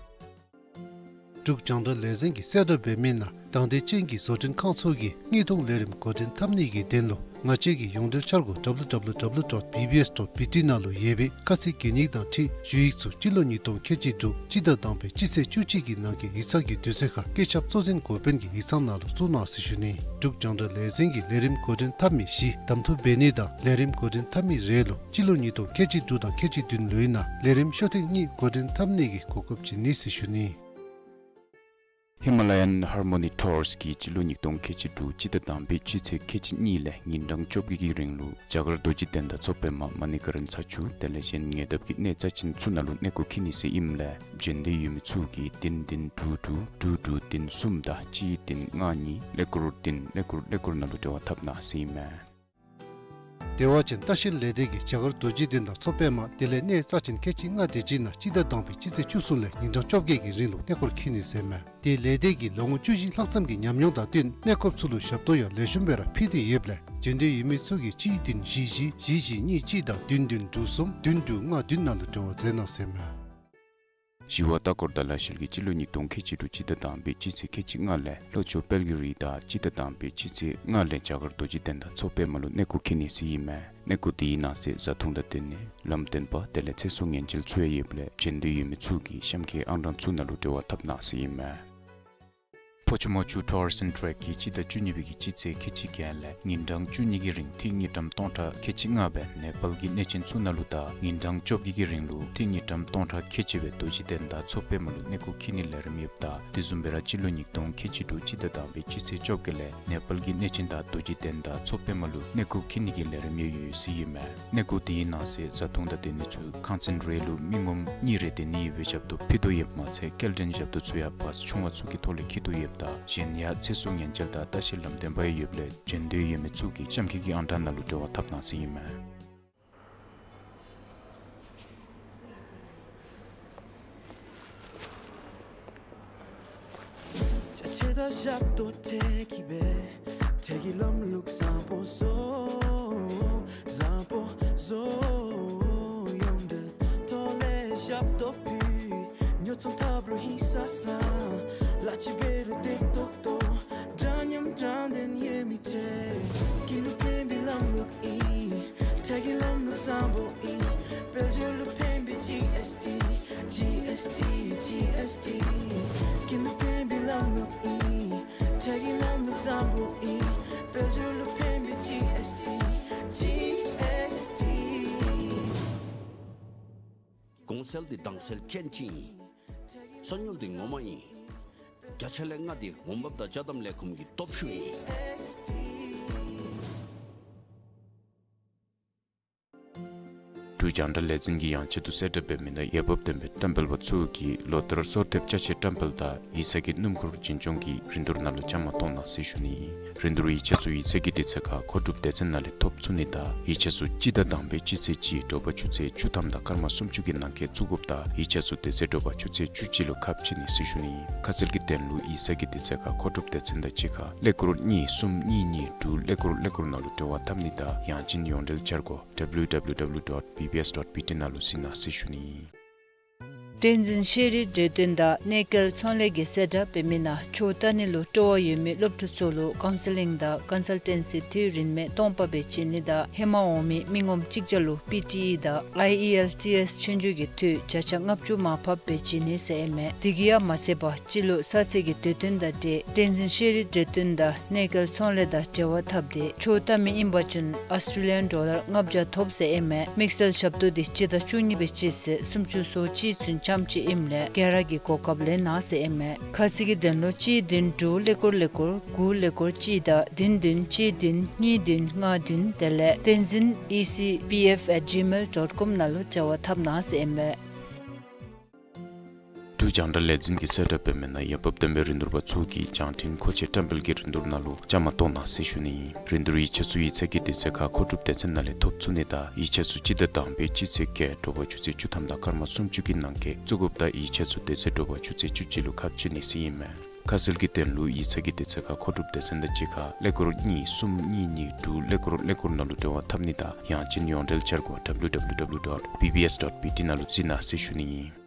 འབྲུག་རྒྱང་བསྒྲགས་ལས་འཛིན་གྱིས་གསལ་བསྒྲགས་འབད་མི་ནང་དང་འདོད་ཅན་གྱི་བཟོ་སྐྲུན་ཁང་ཚུ་གིས་དངུལ་གཏོང་ལས་རིམ་འགོ་འདྲེན་འཐབ་ནི་གི་དོན་ལུ་ང་བཅས་ཀྱི་ཡོངས་འབྲེལ་འཆར་སྒོ་W W W dot B B S dot B T ནང་ལུ་ཡོད་པའི་ཁ་ཚིག་གན་ཡིག་དང་འཁྲིལ་ཞུ་ཡིག་ཚུ་སྤྱི་ལོ་ཉིས་སྟོང་ཁལ་གཅིག་དྲུག་སྤྱི་ཟླ་དང་པའི་སྤྱི་ཚེས་བཅུ་གཅིག་གི་ནང་གི་ཡིག་ཚང་གི་དུས་ཚོད་ཁར་སྐུ་ཞབས་གཙོ་འཛིན་འགོ་དཔོན་གྱི་ཡིག་ཚང་ནང་ལུ་བཙུགས་གནང་ཟེར་ཞུ་ནི། འབྲུག་རྒྱང་བསྒྲགས་ལས་འཛིན་གྱིས་ལས་རིམ་འགོ་འདྲེན་འཐབ་མི་བཞི་གདམ་འཐུ་འབད་ནི་དང་ལས་རིམ་འགོ་འདྲེན་འཐབ་མི་རེ་ལུ་སྤྱི་ལོ་ཉིས་སྟོང་ཁལ་གཅིག་དྲུག་དང་ཁལ་གཅིག་བདུན་ལོའི་ནང་ལས་རིམ་ཤོ་ཐེངས་གཉིས་འགོ་འདྲེན་འཐབ་ནི་གི་གོ་སྐབས་བྱིན་ནི་ཟེར་ཞུ་ནི། ཧི་མ་ལ་ཡཱན་ཧར་མོ་ནི་ཊུརསི་གིས་སྤྱི་ལོ་ཉིས་སྟོང་ཁལ་གཅིག་དྲུག་སྤྱི་ཟླ་དང་པའི་སྤྱི་ཚེས་ཁལ་གཅིག་གཉིས་ལས་ཉིན་གྲངས་བཅོ་བརྒྱད་ཀྱི་རིང་ལུ་རྒྱ་གར་རྡོ་རྗེ་གདན་དང་མཚོ་པདྨ་མ་ཎི་ཀ་རན་ས་ཆུ་དེ་ལས་གཞན་ཉེ་འདབས་ཀྱི་གནས་རྩ་ཅན་ཚུ་ནང་ལུ་གནས་སྐོར་འཁྱིད་ནི་ཟེར་ཨིནམ་ལས་བྱོན་འདོད་ཡོད་མི་ཚུ་གིས་བདུན་བདུན་དྲུག་དྲུག་དྲུག་དྲུག་བདུན་གསུམ་དང་གཅིག་བདུན་ལྔ་གཉིས་ཀླད་ཀོར་བདུན་ཀླད་ཀོར་ཀླད་ཀོར་ནང་ལུ་འབྲེལ་བ་འཐབ་གནང་ཟེར་ཨིན་མས། བདེ་བ་ཅན་ལྟ་བཤལ་ལས་སྡེ་གིས་རྒྱ་གར་རྡོ་རྗེ་གདན་དང་མཚོ་པདྨ་དེ་ལས་གནས་རྩ་ཅན་ཁལ་གཅིག་ལྔ་དེ་ཅིག་ནང་སྤྱི་ཟླ་དང་པའི་སྤྱི་ཚེས་བཅུ་གསུམ་ལས་ཉིན་གྲངས་བཅོ་བརྒྱད་ཀྱི་རིང་ལུ་གནས་སྐོར་འཁྱིད་ནི་ཟེར་མས། དེ་ལས་སྡེ་གིས་ལོ་ངོ་བཅུ་བཞི་ལྷག་ཙམ་གྱི་ཉམས་མྱོང་དང་བསྟུན་གནས་སྐོརཔ་ཚུ་ལུ་ཞབས་ཏོག་ཡང་ལེགས་ཤོམ་སྦེ་ར་ཕུལ་ཏེ་ཡོདཔ་ལས་བྱོན་འདོད་ཡོད་མི་ཚུ་གིས་གཅིག་བདུན་བཞི་བཞི་བཞི་བཞི་གཉིས་གཅིག་དང་བདུན་བདུན་དྲུག་གསུམ་བདུན་དྲུག་ལྔ་བདུན་ནང་ལུ་འབྲེལ་བ་མཛད་གནང་ཟེར་མས། ཞི་བ་ལྟ་སྐོར་དང་ལག་ཤེས་ཀྱིས་སྤྱི་ལོ་ཉིས་སྟོང་ཁལ་གཅིག་དྲུག་སྤྱི་ཟླ་དང་པའི་སྤྱི་ཚེས་ཁལ་གཅིག་ལྔ་ལས་ལྷོ་ཕྱོགས་དཔལ་གྱི་རི་དང་སྤྱི་ཟླ་དང་པའི་སྤྱི་ཚེས་ལྔ་ལས་རྒྱ་གར་རྡོ་རྗེ་གདན་དང་མཚོ་པདྨ་ལུ་གནས་སྐོར་འཁྱིད་ནི་ཟེར་ཨིན་མས། གནས་སྐོར་དེའི་ནང་གསེས་བཟའ་འཐུང་དང་སྡོད་གནས་ལམ་སྟོན་པ་དེ་ལས་ཚེ་སྲོག་ཉེན་བཅོལ་ཚུ་ཡང་ཡོདཔ་ལས་བྱོན་འདོད་ཡོད་མི་ཚུ་གིས་གཤམ་གྱི་ཨང་གྲངས་ཚུ་ནང་ལུ་འབྲེལ་བ་འཐབ་གནང་ཟེར་ཨིན་མས། ཕོ་ཆུ་མོ་ཆུ་ཊུརསི་ཨེནཌ་ཊེག་གིས་སྤྱི་ཟླ་བཅུ་གཉིས་པའི་གི་སྤྱི་ཚེས་ཁལ་གཅིག་བརྒྱད་ལས་ཉིན་གྲངས་བཅུ་གཉིས་ཀྱི་རིང་ཐིག་དངུལ་ཀྲམ་སྟོང་ཕྲག་ཁལ་གཅིག་ལྔ་སྦེ་ནེ་པཱལ་གྱི་གནས་ཆེན་ཚུ་ནང་ལུ་དང་ཉིན་གྲངས་བཅོ་བརྒྱད་ཀྱི་རིང་ལུ་ཐིག་དངུལ་ཀྲམ་སྟོང་ཕྲག་ཁལ་གཅིག་སྦེ་རྡོ་རྗེ་གདན་དང་མཚོ་པདྨ་ལུ་གནས་སྐོར་འཁྱིད་ནིའི་ལས་རིམ་ཡོདཔ་ད་དེ་བཟུམ་སྦེ་ར་སྤྱི་ལོ་ཉིས་སྟོང་ཁལ་གཅིག་དྲུག་སྤྱི་ཟླ་དང་པའི་སྤྱི་ཚེས་བཅོ་བརྒྱད་ལས་ནེ་པཱལ་གྱི་གནས་ཆེན་དང་རྡོ་རྗེ་གདན་དང་མཚོ་པདྨ་ལུ་གནས་སྐོར་འཁྱིད་ནིའི་ལས་རིམ་ཡང་ཡོད་ཟེར་ཨིན་མས། གནས་སྐོར་དེའི་ནང་གསེས་བཟའ་འཐུང་དང་སྡོད་གནས་ཚུ་ཁང་ཚན་རེ་ལུ་མི་ངོམ་གཉིས་རེ་སྡོད་ནི་ཡོད་པའི་ཞབས་ཏོག་ཕུལ་དོ་ཡོདཔ་མ་ཚད་སྐྱེལ་འདྲེན་ཞབས་ཏོག་ཚུ་ཡང་བཱས་ཆུང་བ་ཚུ་གི་ཐོག་ལས་འཁྱིད་དོ་ཡོདཔ་ད་གཞན་ཡང་ཚེ་སྲོག་ཉེན་བཅོལ་དང་ལྟ་བཤལ་ལམ་སྟོན་པ་ཡང་ཡོདཔ་ལས་བྱོན་འདོད་ཡོད་མི་ཚུ་གིས་གཤམ་འཁོད་ཀྱི་ཨང་གྲངས་ནང་ལུ་འབྲེལ་བ་འཐབ་གནང་ཟེར་ཨིན་མས། གོང་གསལ་འདི་དྭངས་གསལ་ཅན་ཅིག་ཨིན། གསར་ཉོ་འདི་ངོ་མ་ཨིན། བརྒྱ་ཆ་ལས་ལྔ་འདི་འོང་འབབ་དང་ཅ་དམ་ལས་ཁུངས་ཀྱི་སྟོབས་ཤུགས་ཨིན། འབྲུག་རྒྱང་བསྒྲགས་ལས་འཛིན་གྱིས་ཡང་ཆེད་དུ་གསལ་བསྒྲགས་འབད་མི་ནང་འོས་འབབ་ལྡན་པའི་བཀྲམ་སྤེལ་པ་ཚུ་གིས་ལོ་ལྟར་གསོལ་འདེབས་ཅ་ཆས་བཀྲམ་སྤེལ་དང་ཡིག་ཚང་གི་སྣུམ་འཁོར་འཛིན་སྐྱོང་གི་རིན་བསྡུར་ནང་ལུ་བཅའ་མར་གཏོགས་གནང་ཟེར་ཞུ་ནི། རིན་བསྡུར་ཡིག་ཆ་ཚུ་ཡིག་ཚང་གི་དུས་ཚོད་ཁར་མཁོ་སྒྲུབ་སྡེ་ཚན་ནང་ལས་ཐོབ་ཚུགས་ནི་དང་ཡིག་ཆ་ཚུ་སྤྱི་ཟླ་དང་པའི་སྤྱི་ཚེས་གཅིག་དྲོ་པ་ཆུ་ཚོད་བཅུ་ཐམ་དང་སྐར་མ་སུམ་ཅུ་གི་ནང་འཁོད་བཙུགས་དགོཔ་དང་ཡིག་ཆ་ཚུ་དེ་ཚེ་དྲོ་པ་ཆུ་ཚོད་བཅུ་གཅིག་ལུ་ཁ་ཕྱེ་ནི་ཟེར་ཞུ་ནི། ཁ་གསལ་གྱི་དོན་ལུ་ཡིག་ཚང་གི་དུས་ཚོད་ཁར་མཁོ་སྒྲུབ་སྡེ་ཚན་དང་གཅིག་ཁར་ཀླད་ཀོར་གཉིས་གསུམ་གཉིས་གཉིས་དྲུག་ཀླད་ཀོར་ཀླད་ཀོར་ནང་ལུ་འབྲེལ་བ་འཐབ་ནི་དང་ཡང་ཅིན་ཡོངས་འབྲེལ་འཆར་སྒོ་W W W dot B B S dot B T ནང་ལུ་གཟིགས་གནང་ཟེར་ཞུ་ནི། བསྟན་འཛིན་ཤེས་རིག་འབྲེལ་དོན་དང་གནས་སྐལ་ཚོང་ལས་ཀྱིས་གསལ་བསྒྲགས་འབད་མི་ནང་ཆོས་ལྟ་ནི་ལུ་སྤྲོ་བ་ཡོད་མི་སློབ་ཕྲུག་ཚུ་ལུ་ཀའུན་སི་ལིང་དང་ཀོན་སལ་ཊེན་སི་འཐུས་རིན་མེད་སྟོང་པ་སྦེ་བྱིན་ནི་དང་ཧེ་མ་འོང་མི་མི་ངོམ་གཅིག་བརྒྱ་ལུ་པི་ཊི་ཨི་དང་ཨའི་ཨི་ཨེལ་ཊི་ཨེསི་ཆོས་རྒྱུགས་ཀྱི་འཐུས་བརྒྱ་ཆ་ལྔ་བཅུ་མར་ཕབ་སྦེ་བྱིན་ནི་ཟེར་ཨིན་མས། དེ་གིས་ཡང་མ་ཚད་པར་སྤྱི་ལོ་གསར་ཚེས་ཀྱི་དུས་སྟོན་དང་འབྲེལ་བསྟན་འཛིན་ཤེས་རིག་འབྲེལ་དོན་དང་གནས་སྐལ་ཚོང་ལས་དང་འབྲེལ་བ་འཐབ་སྟེ་ཆོས་ལྟ་མི་ཨིན་པ་ཅིན་ཨོསི་ཊྲེ་ལི་ཡཱན་ཌོ་ལར་ལྔ་བརྒྱ་ཐོབ་ཟེར་ཨིན་མས། དམིགས་བསལ་ཞབས་ཏོག་འདི་སྤྱི་ཟླ་བཅུ་གཉིས་པའི་སྤྱི་ཚེས་སུམ་ཅུ་སོ་གཅིག་ཚུན་ཙམ་ཅིག་ཨིནམ་ལས་སྒེར་ར་གི་གོ་སྐབས་ལེན་གནང་ཟེར་ཨིན་མས། ཁ་གསལ་གྱི་དོན་ལུ་གཅིག་བདུན་དྲུག་ཀླད་ཀོར་ཀླད་ཀོར་དགུ་ཀླད་ཀོར་གཅིག་དང་བདུན་བདུན་གཅིག་བདུན་གཉིས་བདུན་ལྔ་བདུན་དེ་ལས་བསྟན་འཛིན་ཨི་སི་པི་ཨེཕ་ཨེཊ་ཇི་མེལ་ཌོཊ་ཀོམ་ནང་ལུ་འབྲེལ་བ་འཐབ་གནང་ཟེར་ཨིན་མས། འབྲུག་རྒྱང་བསྒྲགས་ལས་འཛིན་གྱིས་གསལ་བསྒྲགས་འབད་མི་ནང་འོས་འབབ་ལྡན་པའི་རིན་བསྡུར་པ་ཚུ་གིས་བྱང་འཕྲིན་མཁོ་ཆས་བཀྲམ་སྤེལ་གྱི་རིན་བསྡུར་ནང་ལུ་བཅའ་མར་གཏོགས་གནང་ཟེར་ཞུ་ནི། རིན་བསྡུར་ཡིག་ཆ་ཚུ་ཡིག་ཚང་གི་དུས་ཚོད་ཁར་མཁོ་སྒྲུབ་སྡེ་ཚན་ནང་ལས་ཐོབ་ཚུགས་ནི་དང་ཡིག་ཆ་ཚུ་སྤྱི་ཟླ་དང་པའི་སྤྱི་ཚེས་བརྒྱད་དྲོ་པ་ཆུ་ཚོད་བཅུ་ཐམ་དང་སྐར་མ་སུམ་ཅུ་གི་ནང་འཁོད་བཙུགས་དགོཔ་དང་ཡིག་ཆ་ཚུ་དེ་ཚེ་དྲོ་པ་ཆུ་ཚོད་བཅུ་གཅིག་ལུ་ཁ་ཕྱེ་ནི་ཟེར་ཨིན་མས། ཁ་གསལ་གྱི་དོན་ལུ་ཡིག་ཚང་གི་དུས་ཚོད་ཁར་མཁོ་སྒྲུབ་སྡེ་ཚན་དང་གཅིག་ཁར་ཀླད་ཀོར་གཉིས་གསུམ་གཉིས་གཉིས་དྲུག་ཀླད་ཀོར་ཀླད་ཀོར་ནང་ལུ་འབྲེལ་བ་འཐབ་ནི་དང་ཡང་ཅིན་ཡོངས་འབྲེལ་འཆར་སྒོ་W W W dot B B S dot B T ནང་ལུ་གཟིགས་གནང་ཟེར་ཞུ་ནི་ཨིན།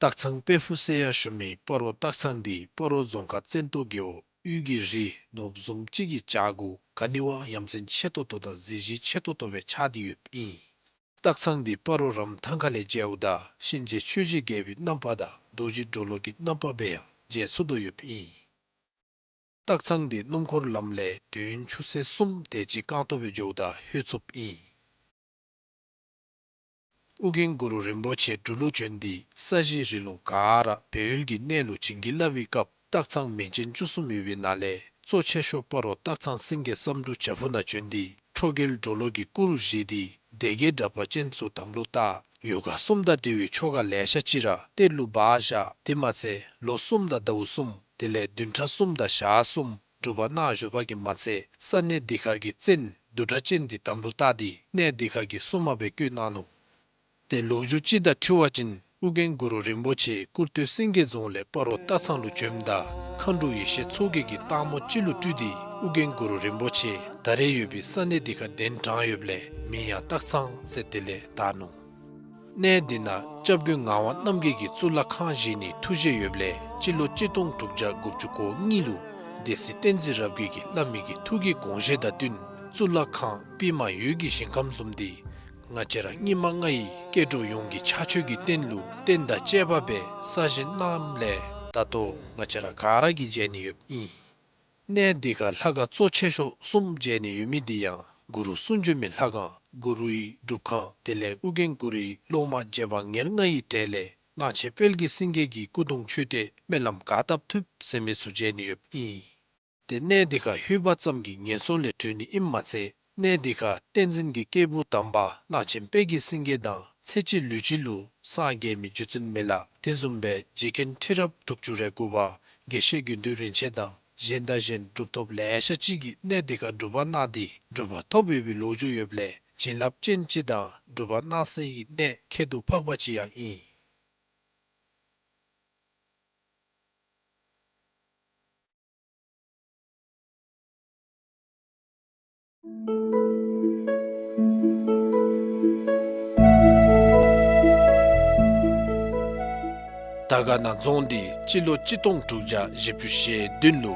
སྟག་ཚང་དཔལ་ཕུག་ཟེར་ཡང་ཞུ་མི་སྤ་རོ་སྟག་ཚང་འདི་སྤ་རོ་རྫོང་ཁག་བཙན་ཏོ་རྒེད་འོག་དབུས་ཀྱི་རི་ནོར་བུ་བཟུམ་ཅིག་གི་བྱག་གུ་ག་ནི་བ་ཡ་མཚན་ཆེ་ཏོག་ཏོ་དང་གཟི་བརྗིད་ཆེ་ཏོག་ཏོ་སྦེ་ཆགས་ཏེ་ཡོདཔ་ཨིན། སྟག་ཚང་འདི་སྤ་རོ་རམ་ཐང་ཁ་ལས་མཇལཝ་ད་གཤིན་རྗེ་ཆོས་ཀྱི་རྒྱལ་པོའི་རྣམ་པ་དང་རྡོ་རྗེ་གྲོ་ལོད་ཀྱི་རྣམ་པ་སྦེ་ཡང་མཇལ་ཚུགས་དོ་ཡོདཔ་ཨིན། སྟག་ཚང་འདི་སྣུམ་འཁོར་ལམ་ལས་དུས་ཡུན་ཆུ་ཚོད་གསུམ་དེ་ཅིག་རྐང་སྟོང་སྦེ་འགྱོཝ་ད་ལྷོད་ཚུགསཔ་ཨིན། ཨོ་རྒྱན་གུ་རུ་རིན་པོ་ཆེ་འབྲུག་ལུ་བྱོན་ཏེ་ས་གཞི་རི་ལུང་ག་ར་སྦས་ཡུལ་གྱི་གནས་ལུ་བྱིན་གྱིས་བརླབས་པའི་སྐབས་སྟག་ཚང་མིང་ཅན་བཅུ་གསུམ་ཡོད་པའི་ནང་ལས་གཙོ་ཆེ་ཤོས་སྤ་རོ་སྟག་ཚང་སེང་གེ་བསམ་འགྲུབ་བྱག་ཕུག་ནང་བྱོན་ཏེ་ཁྲོ་རྒྱལ་གྲོ་ལོད་ཀྱི་སྐུ་རུ་བཞེངས་ཏེ་སྡེ་བརྒྱད་དྲེགས་པ་ཅན་ཚུ་དམ་ལུ་བཏགས། ཡོ་ག་གསུམ་དང་འབྲེལ་བའི་ཆོ་ག་ལེ་ཤ་ཅིག་ར་གཏེར་ལུ་སྦ་བཞག། དེ་མ་ཚད་ལོ་གསུམ་དང་ཟླཝ་གསུམ་དེ་ལས་བདུན་ཕྲག་གསུམ་དང་ཞག་གསུམ་སྒྲུབ་པ་གནང་བཞུགས་པ་གིས་མ་ཚད་ས་གནས་འདི་ཁར་གྱི་བཙན་བདུད་དྲེགས་ཅན་འདི་དམ་ལུ་བཏགས་ཏེ་གནས་འདི་ཁར་གྱི་སྲུང་མ་སྦེ་བསྐོས་གནང་ནུག། ཏེ་ལོ་རྒྱུས་ཅིག་དང་འཁྲིལ་བ་ཅིན་ཨོ་རྒྱན་གུ་རུ་རིན་པོ་ཆེ་ཀུར་སྟོད་སེང་གེ་རྫོང་ལས་སྤ་རོ་སྟག་ཚང་ལུ་བྱོནམ་ད་མཁའ་འགྲོ་ཡེ་ཤེས་མཚོ་རྒྱལ་གྱི་སྟག་མོ་ཅིག་ལུ་སྤྲུལ་ཏེ་ཨོ་རྒྱན་གུ་རུ་རིན་པོ་ཆེ་ད་རེས་ཡོད་པའི་ས་གནས་འདི་ཁར་གདན་དྲངས་ཡོདཔ་ལས་མིང་ཡང་སྟག་ཚང་ཟེར་དེ་ལས་བཏགས་ནུག། གནས་འདི་ནང་སྐྱབས་མགོན་ངག་དབང་རྣམ་རྒྱལ་གྱིས་གཙུག་ལག་ཁང་བཞེངས་ནིའི་ཐུགས་བཞེད་ཡོདཔ་ལས་སྤྱི་ལོ་གཅིག་སྟོང་དྲུག་བརྒྱ་དགུ་བཅུ་གོ་གཉིས་ལུ་སྡེ་སྲིད་བསྟན་འཛིན་རབ་རྒྱས་ཀྱིས་བླ་མའི་གི་ཐུགས་ཀྱི་དགོངས་བཞེད་དང་བསྟུན་གཙུག་ལག་ཁང་པདྨ་འོད་ཀྱི་ཞིང་ཁམས་བཟུམ་འདི་ང་བཅས་ར་སྙིགས་མ་ལྔ་ཡི་སྐྱེ་འགྲོ་ཡོངས་ཀྱི་ཕྱག་མཆོད་ཀྱི་རྟེན་ལུ་རྟེན་དང་བཅས་པ་སྦེ་གསར་བཞེངས་གནངམ་ལས་ད་ལྟོ་ང་བཅས་ར་ག་ར་གིས་མཇལ་ནི་ཡོདཔ་ཨིན། གནས་འདི་ཁར་ལྷ་ཁང་གཙོ་ཆེ་ཤོས་གསུམ་མཇལ་ནི་ཡོད་མི་འདི་ཡང་གུ་རུ་གསུང་བྱོན་མའི་ལྷ་ཁང་གུ་རུའི་སྒྲུབ་ཁང་དེ་ལས་ཨོ་རྒྱན་གུ་རུའི་སློབ་མ་རྗེ་འབངས་ཉེར་ལྔ་ཡི་གྲས་ལས་གླང་ཆེན་དཔལ་གྱི་སེང་གེ་གི་སྐུ་གདུང་མཆོད་རྟེན་སྨོན་ལམ་ག་བཏབ་ཐུབ་ཟེར་མི་ཚུ་མཇལ་ནི་ཡོདཔ་ཨིན། ཏེ་གནས་འདི་ཁར་ལྷོད་པ་ཙམ་གྱིས་ངན་སོང་ལས་གྲོལ་ནི་ཨིནམ་མ་ཚད་གནས་འདི་ཁར་བསྟན་འཛིན་གྱི་སྐྱེས་བུ་དམ་པ་གླང་ཆེན་དཔལ་གྱི་སེང་གེ་དང་ཚེ་གཅིག་ལུས་གཅིག་ལུ་སངས་རྒྱས་མི་རྗེ་བཙུན་མི་ལ་དེ་བཟུམ་སྦེ་རྗེ་མཁན་ཁྲི་རབས་དྲུག་ཅུ་རེ་དགུ་པ་དགེ་བཤེས་དགེ་འདུན་རིན་ཆེན་དང་གཞན་དང་གཞན་གྲུབ་ཐོབ་ལེ་ཤ་ཅིག་གིས་གནས་འདི་ཁར་སྒྲུབ་པ་གནང་སྟེ་གྲུབ་པ་ཐོབ་ཡོད་པའི་ལོ་རྒྱུས་ཡོདཔ་ལས་བྱིན་རླབས་ཅན་ཅིག་དང་སྒྲུབ་པ་གནང་སའི་གནས་ཁྱད་དུ་འཕགས་པ་ཅིག་ཡང་ཨིན། དར་དཀར་ན་རྫོང་འདི་སྤྱི་ལོ་གཅིག་སྟོང་དྲུག་བརྒྱ་བཞི་བཅུ་ཞེ་བདུན་ལུ་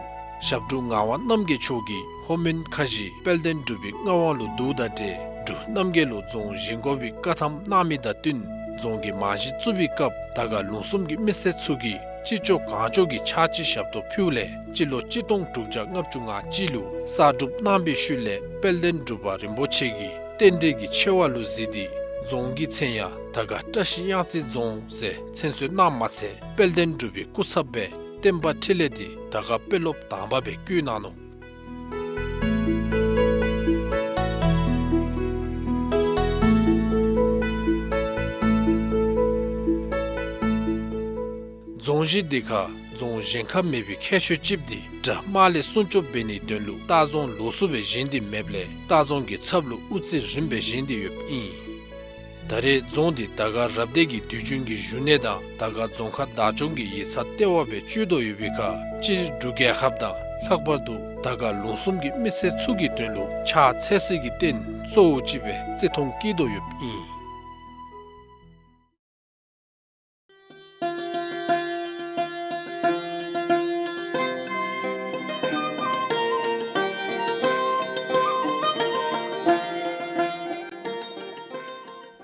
ཞབས་དྲུང་ངག་དབང་རྣམ་རྒྱལ་མཆོག་གིས་ལྷོ་མོན་ཁ་བཞི་དཔལ་ལྡན་འབྲུག་པའི་མངའ་དབང་ལུ་བསྡུཝ་དང་འབྲེལ་འབྲུག་རྣམ་རྒྱལ་ལུ་རྫོང་བཞེངས་དགོ་པའི་བཀའ་ཐམ་གནང་མི་དང་བསྟུན་ རྫོང་གི་རྨང་གཞི་བཙུགས་པའི་སྐབས་དར་དཀར་ལུང་གསུམ་གྱི་མི་སེར་ཚུ་གིས་ཅི་ལྕོགས་གང་ལྕོགས་ཀྱི་ཕྱག་ཕྱི་ཞབས་ཏོག་ཕུལཝ་ལས་སྤྱི་ལོ་གཅིག་སྟོང་དྲུག་བརྒྱ་ལྔ་བཅུ་ང་གཅིག་ལུ་གསར་སྒྲུབ་གནང་བའི་ཤུལ་ལས་དཔལ་ལྡན་འབྲུག་པ་རིན་པོ་ཆེ་གིས་རྟེན་འབྲེལ་གྱི་ཆེ་བ་ལུ་གཟིགས་ཏེ་རྫོང་གི་མཚན་ཡང་དར་དཀར་བཀྲ་ཤིས་གཡང་རྩེ་རྫོང་ཟེར་མཚན་གསོལ་གནངམ་མ་ཚད་དཔལ་ལྡན་འབྲུག་པའི་སྐུ་ཚབ་སྦེ་བསྟན་པ་འཕྲིན་ལས་འདི་དར་དཀར་དཔོན་སློབ་དང་པ་སྦེ་བསྐོ་གནང་ནུག། རྫོང་གཞི་འདི་ཁར་རྫོང་གཞན་ཁར་མེད་པའི་ཁྱད་ཆོས་ཅིག་འདི་དགྲ་དམག་ལས་སྲུང་སྐྱོབ་འབད་ནིའི་དོན་ལུ་ལྟ་རྫོང་ལོགས་སུ་སྦེ་བཞེངས་ཏེ་མེདཔ་ལས་ལྟ་རྫོང་གི་ཚབ་ལུ་དབུ་རྩེ་རིམ་སྦེ་བཞེངས་ཏེ་ཡོདཔ་ཨིན། ད་རེས་རྫོང་འདི་དར་དཀར་རབ་སྡེ་གི་དུས་རྒྱུན་གྱི་བཞུགས་གནས་དང་དར་དཀར་རྫོང་ཁག་བདག་སྐྱོང་གི་ཡིག་ཚང་ལྟེ་བ་སྦེ་སྤྱོད་དོ་ཡོད་པའི་ཁར་སྤྱིར་འབྲུག་རྒྱལ་ཁབ་དང་ལྷག་པར་དུ་དར་དཀར་ལུང་གསུམ་གྱི་མི་སེར་ཚུ་གི་དོན་ལུ་ཕྱག་འཚལ་སའི་རྟེན་གཙོ་བོ་ཅིག་སྦེ་བརྩི་མཐོང་བསྐྱེད་དོ་ཡོདཔ་ཨིན།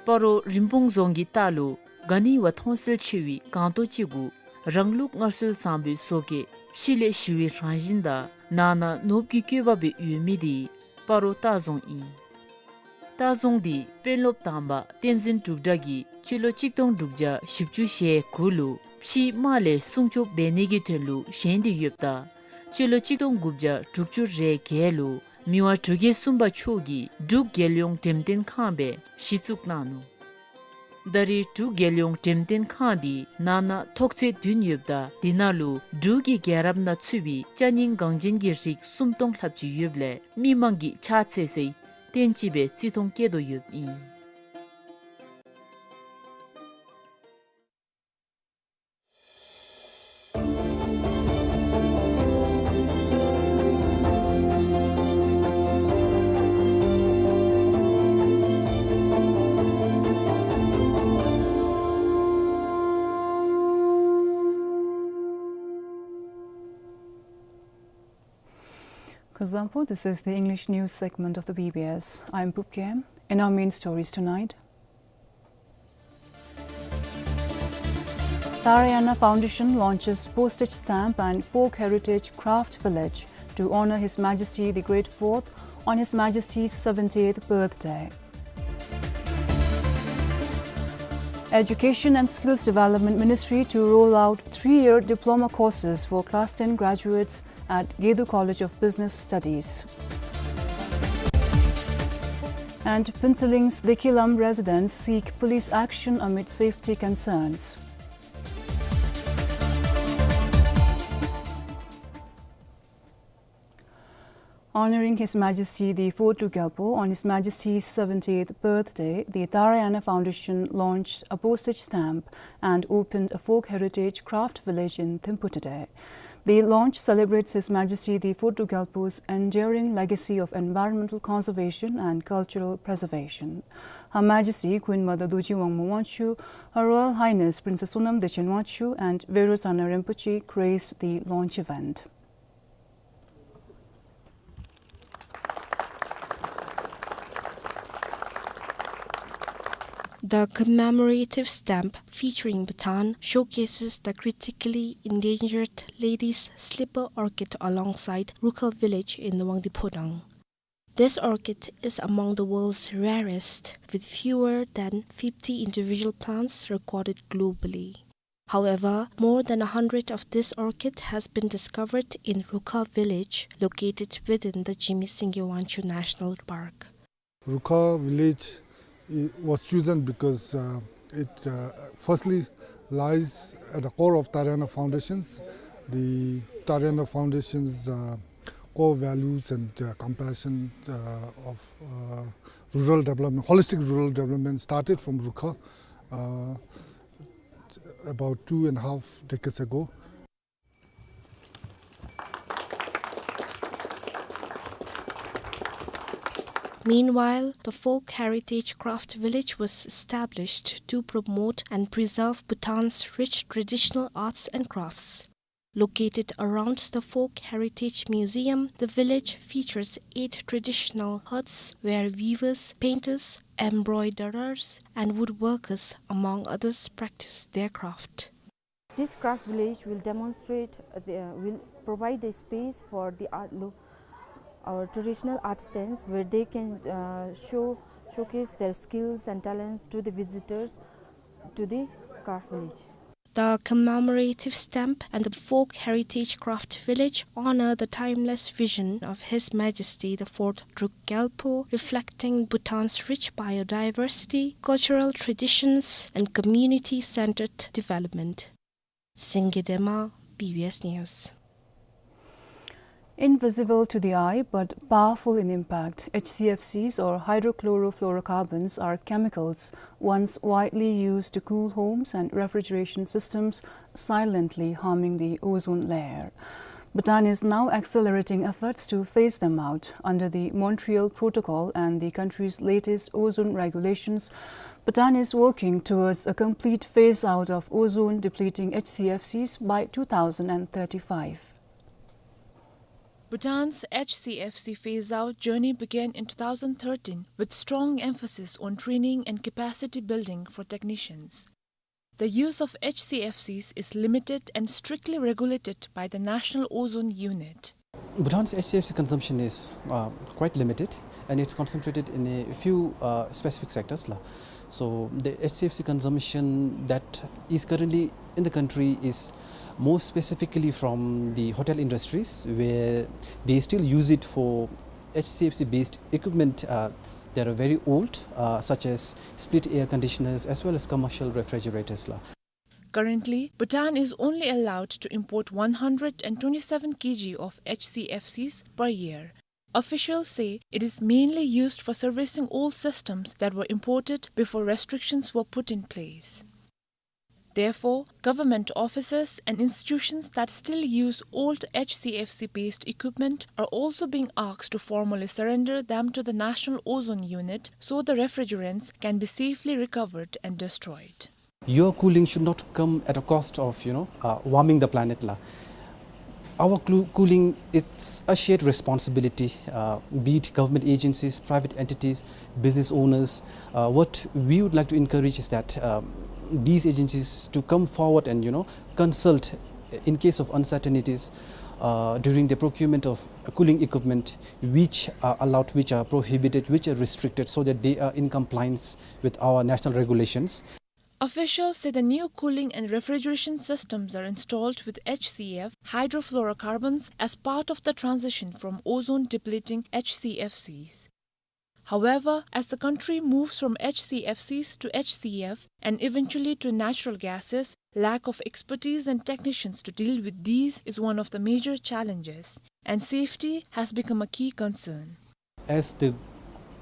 སྤ་རོ་རིན་སྤུངས་རྫོང་གི་ལྟག་ལུ་ག་ནི་བ་མཐོང་གསལ་ཆེ་བའི་སྒང་ཏོག་ཅིག་གུ་རང་ལུགས་སྔར་སྲོལ་བཟང་པོའི་བཟོ་བཀོད་ཕྱི་ལས་ཞི་བའི་རང་བཞིན་དང་ནང་ན་ནོར་བུ་གི་བཀོད་པ་སྦེ་ཡོད་མི་འདི་སྤ་རོ་ལྟ་རྫོང་ཨིན། ལྟ་རྫོང་འདི་དཔོན་སློབ་དང་པ་བསྟན་འཛིན་འབྲུག་གྲགས་ཀྱིས་སྤྱི་ལོ་གཅིག་སྟོང་དྲུག་བརྒྱ་བཞི་བཅུ་ཞེ་དགུ་ལུ་ཕྱིའི་དམག་ལས་སྲུང་སྐྱོབ་འབད་ནིའི་དོན་ལུ་བཞེངས་ཏེ་ཡོདཔ་ད་སྤྱི་ལོ་གཅིག་སྟོང་དགུ་བརྒྱ་དྲུག་ཅུ་རེ་བརྒྱད་ལུ་མི་དབང་འབྲུག་རྒྱལ་གསུམ་པ་མཆོག་གིས་འབྲུག་རྒྱལ་ཡོངས་འགྲེམས་སྟོན་ཁང་སྦེ་གཞི་བཙུགས་གནང་ནུག། ད་རེས་འབྲུག་རྒྱལ་ཡོངས་འགྲེམས་སྟོན་ཁང་འདི་ནང་ན་ཐོག་ཚད་བདུན་ཡོདཔ་ད་འདི་ནང་ལུ་འབྲུག་གི་རྒྱལ་རབས་ནང་ཚུད་པའི་ཅ་རྙིང་འགངས་ཅན་གྱི་རིགས་སུམ་སྟོང་ལྷགཔ་ཅིག་ཡོདཔ་ལས་མི་མང་གིས་ཕྱག་འཚལ་སའི་རྟེན་ཅིག་སྦེ་བརྩི་མཐོང་བསྐྱེད་དོ་ཡོདཔ་ཨིན། Kuzuzangpo, this is the English news segment of the B B S. I'm Pupkem. In our main stories tonight, Tarayana Foundation launches postage stamp and folk heritage craft village to honor His Majesty the Great Fourth on His Majesty's seventieth birthday. Education and Skills Development Ministry to roll out three-year diploma courses for class ten graduates at Gedu College of Business Studies. And Phuentsholling's Dekhilam residents seek police action amid safety concerns. Honoring His Majesty the Fourth Druk Gyalpo on His Majesty's seventieth birthday, the Tarayana Foundation launched a postage stamp and opened a folk heritage craft village in Thimphu today. The launch celebrates His Majesty the Fourth Druk Gyalpo's enduring legacy of environmental conservation and cultural preservation. Her Majesty Queen Mother Dorji Wangmo Wangchuck, Her Royal Highness Princess Sonam Dechen Wangchuck, and Veerochana Rinpoche graced the launch event. The commemorative stamp featuring Bhutan showcases the critically endangered ladies slipper orchid alongside Rukha village in Wangdue Phodrang. This orchid is among the world's rarest, with fewer than fifty individual plants recorded globally. However, more than a hundred of this orchid has been discovered in Rukha village, located within the Jigme Singye Wangchuck National Park. Rukha village i-, was chosen because, uh, it, uh, firstly lies at the core of Tarayana Foundations. The Tarayana Foundations, uh, core values and, uh, compassion, uh, of, uh, rural development, holistic rural development started from Rukha, uh, about two and a half decades ago. Meanwhile, the Folk Heritage Craft Village was established to promote and preserve Bhutan's rich traditional arts and crafts. Located around the Folk Heritage Museum, the village features eight traditional huts where weavers, painters, embroiderers, and woodworkers, among others, practice their craft. This craft village will demonstrate, uh, the, uh, will provide a space for the art lo-, our traditional artisans, where they can, uh, show, showcase their skills and talents to the visitors to the craft village. The commemorative stamp and the Folk Heritage Craft Village honor the timeless vision of His Majesty the Fourth Druk Gyalpo, reflecting Bhutan's rich biodiversity, cultural traditions, and community-centered development. Singye Dema, B B S News. Invisible to the eye but powerful in impact, H C F Cs or hydrochlorofluorocarbons are chemicals once widely used to cool homes and refrigeration systems, silently harming the ozone layer. Bhutan is now accelerating efforts to phase them out. Under the Montreal Protocol and the country's latest ozone regulations, Bhutan is working towards a complete phase out of ozone-depleting H C F Cs by two thousand and thirty-five. Bhutan's H C F C phase-out journey began in two thousand thirteen with strong emphasis on training and capacity building for technicians. The use of H C F Cs is limited and strictly regulated by the National Ozone Unit. Bhutan's H C F C consumption is, uh, quite limited, and it's concentrated in a few, uh, specific sectors la. So the H C F C consumption that is currently in the country is more specifically from the hotel industries, where they still use it for H C F C based equipment, uh, that are very old, uh, such as split air conditioners as well as commercial refrigerators la. Currently, Bhutan is only allowed to import one hundred and twenty-seven kilograms of H C F Cs per year. Officials say it is mainly used for servicing old systems that were imported before restrictions were put in place. Therefore, government offices and institutions that still use old H C F C-based equipment are also being asked to formally surrender them to the National Ozone Unit so the refrigerants can be safely recovered and destroyed. Your cooling should not come at a cost of, you know, uh, warming the planet la. Our clu-, cooling, it's a shared responsibility, uh, be it government agencies, private entities, business owners. Uh, what we would like to encourage is that, um, these agencies to come forward and, you know, consult in case of uncertainties, uh, during the procurement of cooling equipment, which are allowed, which are prohibited, which are restricted, so that they are in compliance with our national regulations. Officials say the new cooling and refrigeration systems are installed with H C F hydrofluorocarbons as part of the transition from ozone-depleting H C F Cs. However, as the country moves from H C F Cs to H C F and eventually to natural gases, lack of expertise and technicians to deal with these is one of the major challenges, and safety has become a key concern. As the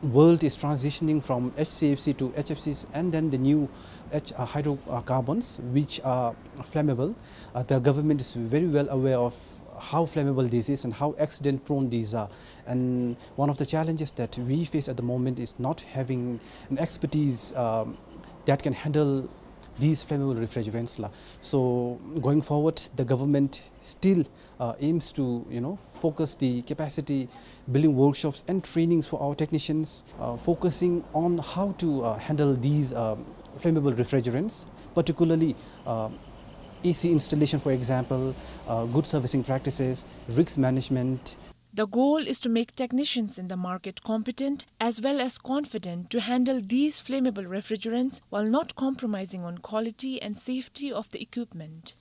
world is transitioning from H C F C to H F Cs and then the new H, uh, hydrocarbons, which are flammable, uh, the government is very well aware of how flammable this is and how accident prone these are. And one of the challenges that we face at the moment is not having an expertise, um, that can handle these flammable refrigerants la. So going forward, the government still, uh, aims to, you know, focus the capacity building workshops and trainings for our technicians, uh, focusing on how to, uh, handle these, um, flammable refrigerants, particularly, uh, A C installation, for example, uh, good servicing practices, risk management. The goal is to make technicians in the market competent as well as confident to handle these flammable refrigerants while not compromising on quality and safety of the equipment.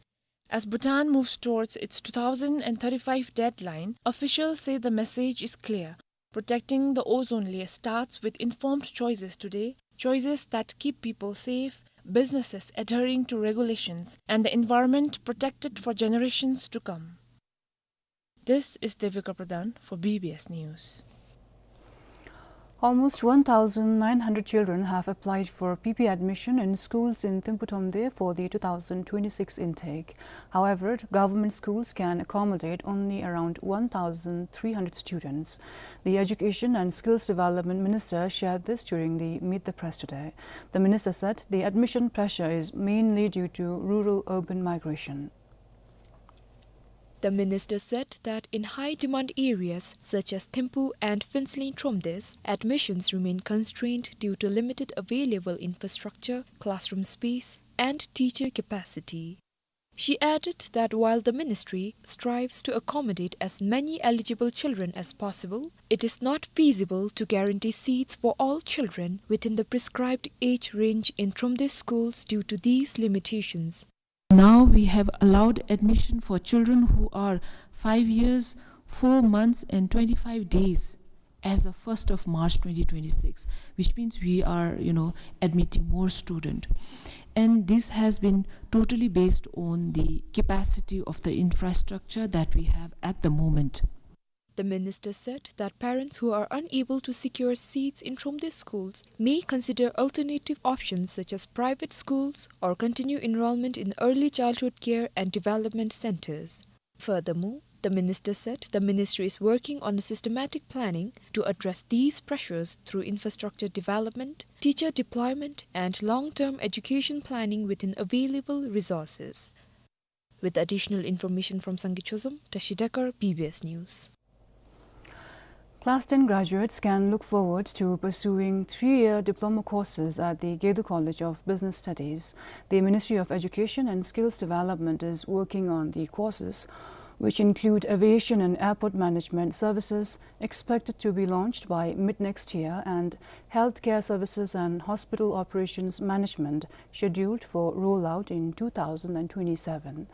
As Bhutan moves towards its two thousand and thirty-five deadline, officials say the message is clear. Protecting the ozone layer starts with informed choices today, choices that keep people safe, businesses adhering to regulations, and the environment protected for generations to come. This is Devika Pradhan for B B S News. Almost one thousand nine hundred children have applied for P P admission in schools in Thimphu Thamde for the two thousand twenty-six intake. However, government schools can accommodate only around one thousand three hundred students. The Education and Skills Development Minister shared this during the Meet the Press today. The minister said the admission pressure is mainly due to rural-urban migration. The minister said that in high-demand areas such as Thimphu and Phuentsholing Thromdesh, admissions remain constrained due to limited available infrastructure, classroom space, and teacher capacity. She added that while the ministry strives to accommodate as many eligible children as possible, it is not feasible to guarantee seats for all children within the prescribed age range in Thromdesh schools due to these limitations. Now we have allowed admission for children who are five years, four months and twenty-five days as of first of March twenty twenty-six, which means we are, you know, admitting more student. And this has been totally based on the capacity of the infrastructure that we have at the moment. The minister said that parents who are unable to secure seats in Thromdesh schools may consider alternative options such as private schools or continue enrollment in early childhood care and development centers. Furthermore, the minister said the ministry is working on a systematic planning to address these pressures through infrastructure development, teacher deployment, and long-term education planning within available resources. With additional information from Sangay Chozom, Tashi Dekar, B B S News. Class ten graduates can look forward to pursuing three-year diploma courses at the Gedu College of Business Studies. The Ministry of Education and Skills Development is working on the courses, which include aviation and airport management services, expected to be launched by mid next year, and healthcare services and hospital operations management, scheduled for rollout in two thousand and twenty-seven.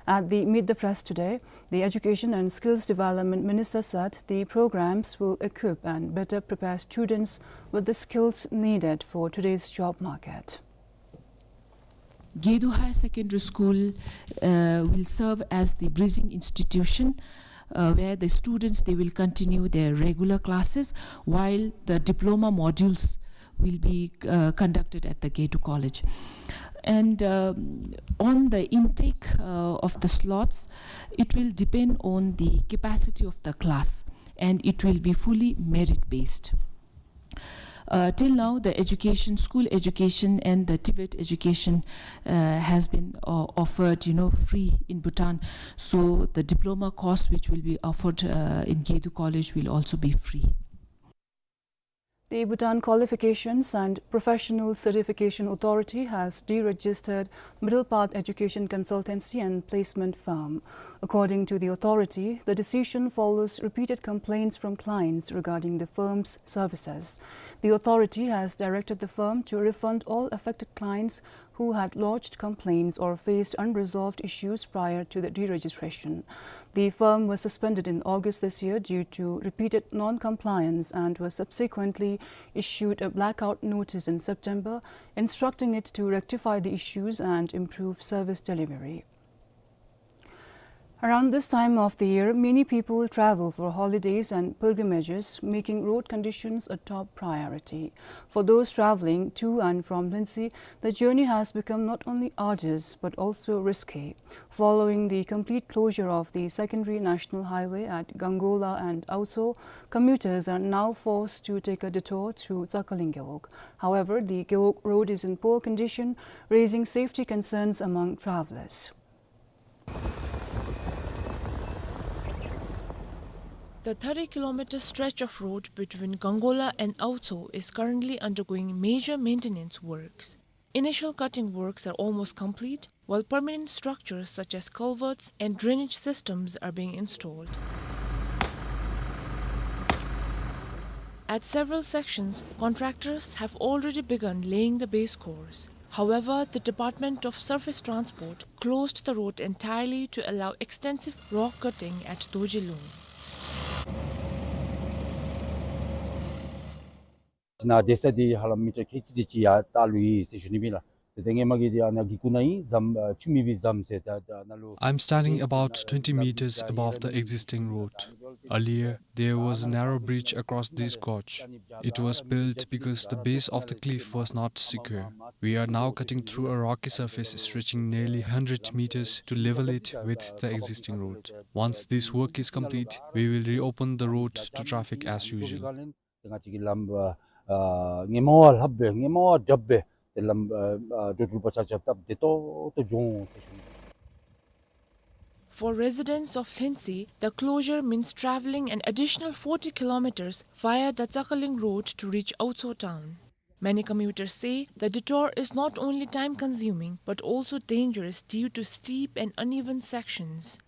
At the Meet the Press today, the Education and Skills Development Minister said the programs will equip and better prepare students with the skills needed for today's job market. Gedu Higher Secondary School, uh, will serve as the bridging institution, uh, where the students, they will continue their regular classes while the diploma modules will be, uh, conducted at the Gedu College. And, um, on the intake, uh, of the slots, it will depend on the capacity of the class, and it will be fully merit-based. Uh, till now, the education, school education and the TVET education, uh, has been, uh, offered, you know, free in Bhutan. So the diploma course which will be offered, uh, in Gedu College will also be free. The Bhutan Qualifications and Professional Certification Authority has deregistered Middle Path Education Consultancy and Placement Firm. According to the authority, the decision follows repeated complaints from clients regarding the firm's services. The authority has directed the firm to refund all affected clients who had lodged complaints or faced unresolved issues prior to the deregistration. The firm was suspended in August this year due to repeated non-compliance and was subsequently issued a blackout notice in September, instructing it to rectify the issues and improve service delivery. Around this time of the year, many people travel for holidays and pilgrimages, making road conditions a top priority. For those traveling to and from Lhuentse, the journey has become not only arduous but also risky. Following the complete closure of the secondary national highway at Gangola and Aotso, commuters are now forced to take a detour through Tsakhalin Gewog. However, the Gewog road is in poor condition, raising safety concerns among travelers. The thirty kilometer stretch of road between Gangola and Aotso is currently undergoing major maintenance works. Initial cutting works are almost complete, while permanent structures such as culverts and drainage systems are being installed. At several sections, contractors have already begun laying the base course. However, the Department of Surface Transport closed the road entirely to allow extensive rock cutting at Dorji Lung. ནཱ་སྡོད་ས་འདི་ཧ་ལམ་མི་ཊར་ཁལ་གཅིག་དེ་ཅིག་ཡར་བལྟ་ལུས་ཡི་ཟེར་ཞུ་ནི་ཨིན་ལགས། ཏེ་ཏེ་ངེ་མ་གི་འདི་ཨ་ནཱ་གི་གུ་ནང་ཨིན། ཟམ་ཨ་ཆུ་མེད་པའི་ཟམ་ཟེར། ད་ད་ནཱ་ལུ། I'm standing about twenty meters above the existing road. Earlier, there was a narrow bridge across this gorge. It was built because the base of the cliff was not secure. We are now cutting through a rocky surface stretching nearly hundred meters to level it with the existing road. Once this work is complete, we will reopen the road to traffic as usual. ཏེ་ང་བཅས་ཀྱི་ལམ་ཨ་ཨ་ངེ་མ་བ་ལྷབ་སྦེ་ངེ་མ་བ་དྲགཔ་སྦེ་ཏེ་ལམ་ཨ་ཨ་འགྲོ་འགྲུལ་པ་ཆ་ཁྱབ་སྟབས་བདེ་ཏོག་ཏོ་འགྱོ་འོང་ཟེར་ཞུ་ནི། For residents of Lhintsi, the closure means traveling an additional forty kilometers via the Tsakaling road to reach Aotso town. Many commuters say the detour is not only time-consuming but also dangerous due to steep and uneven sections.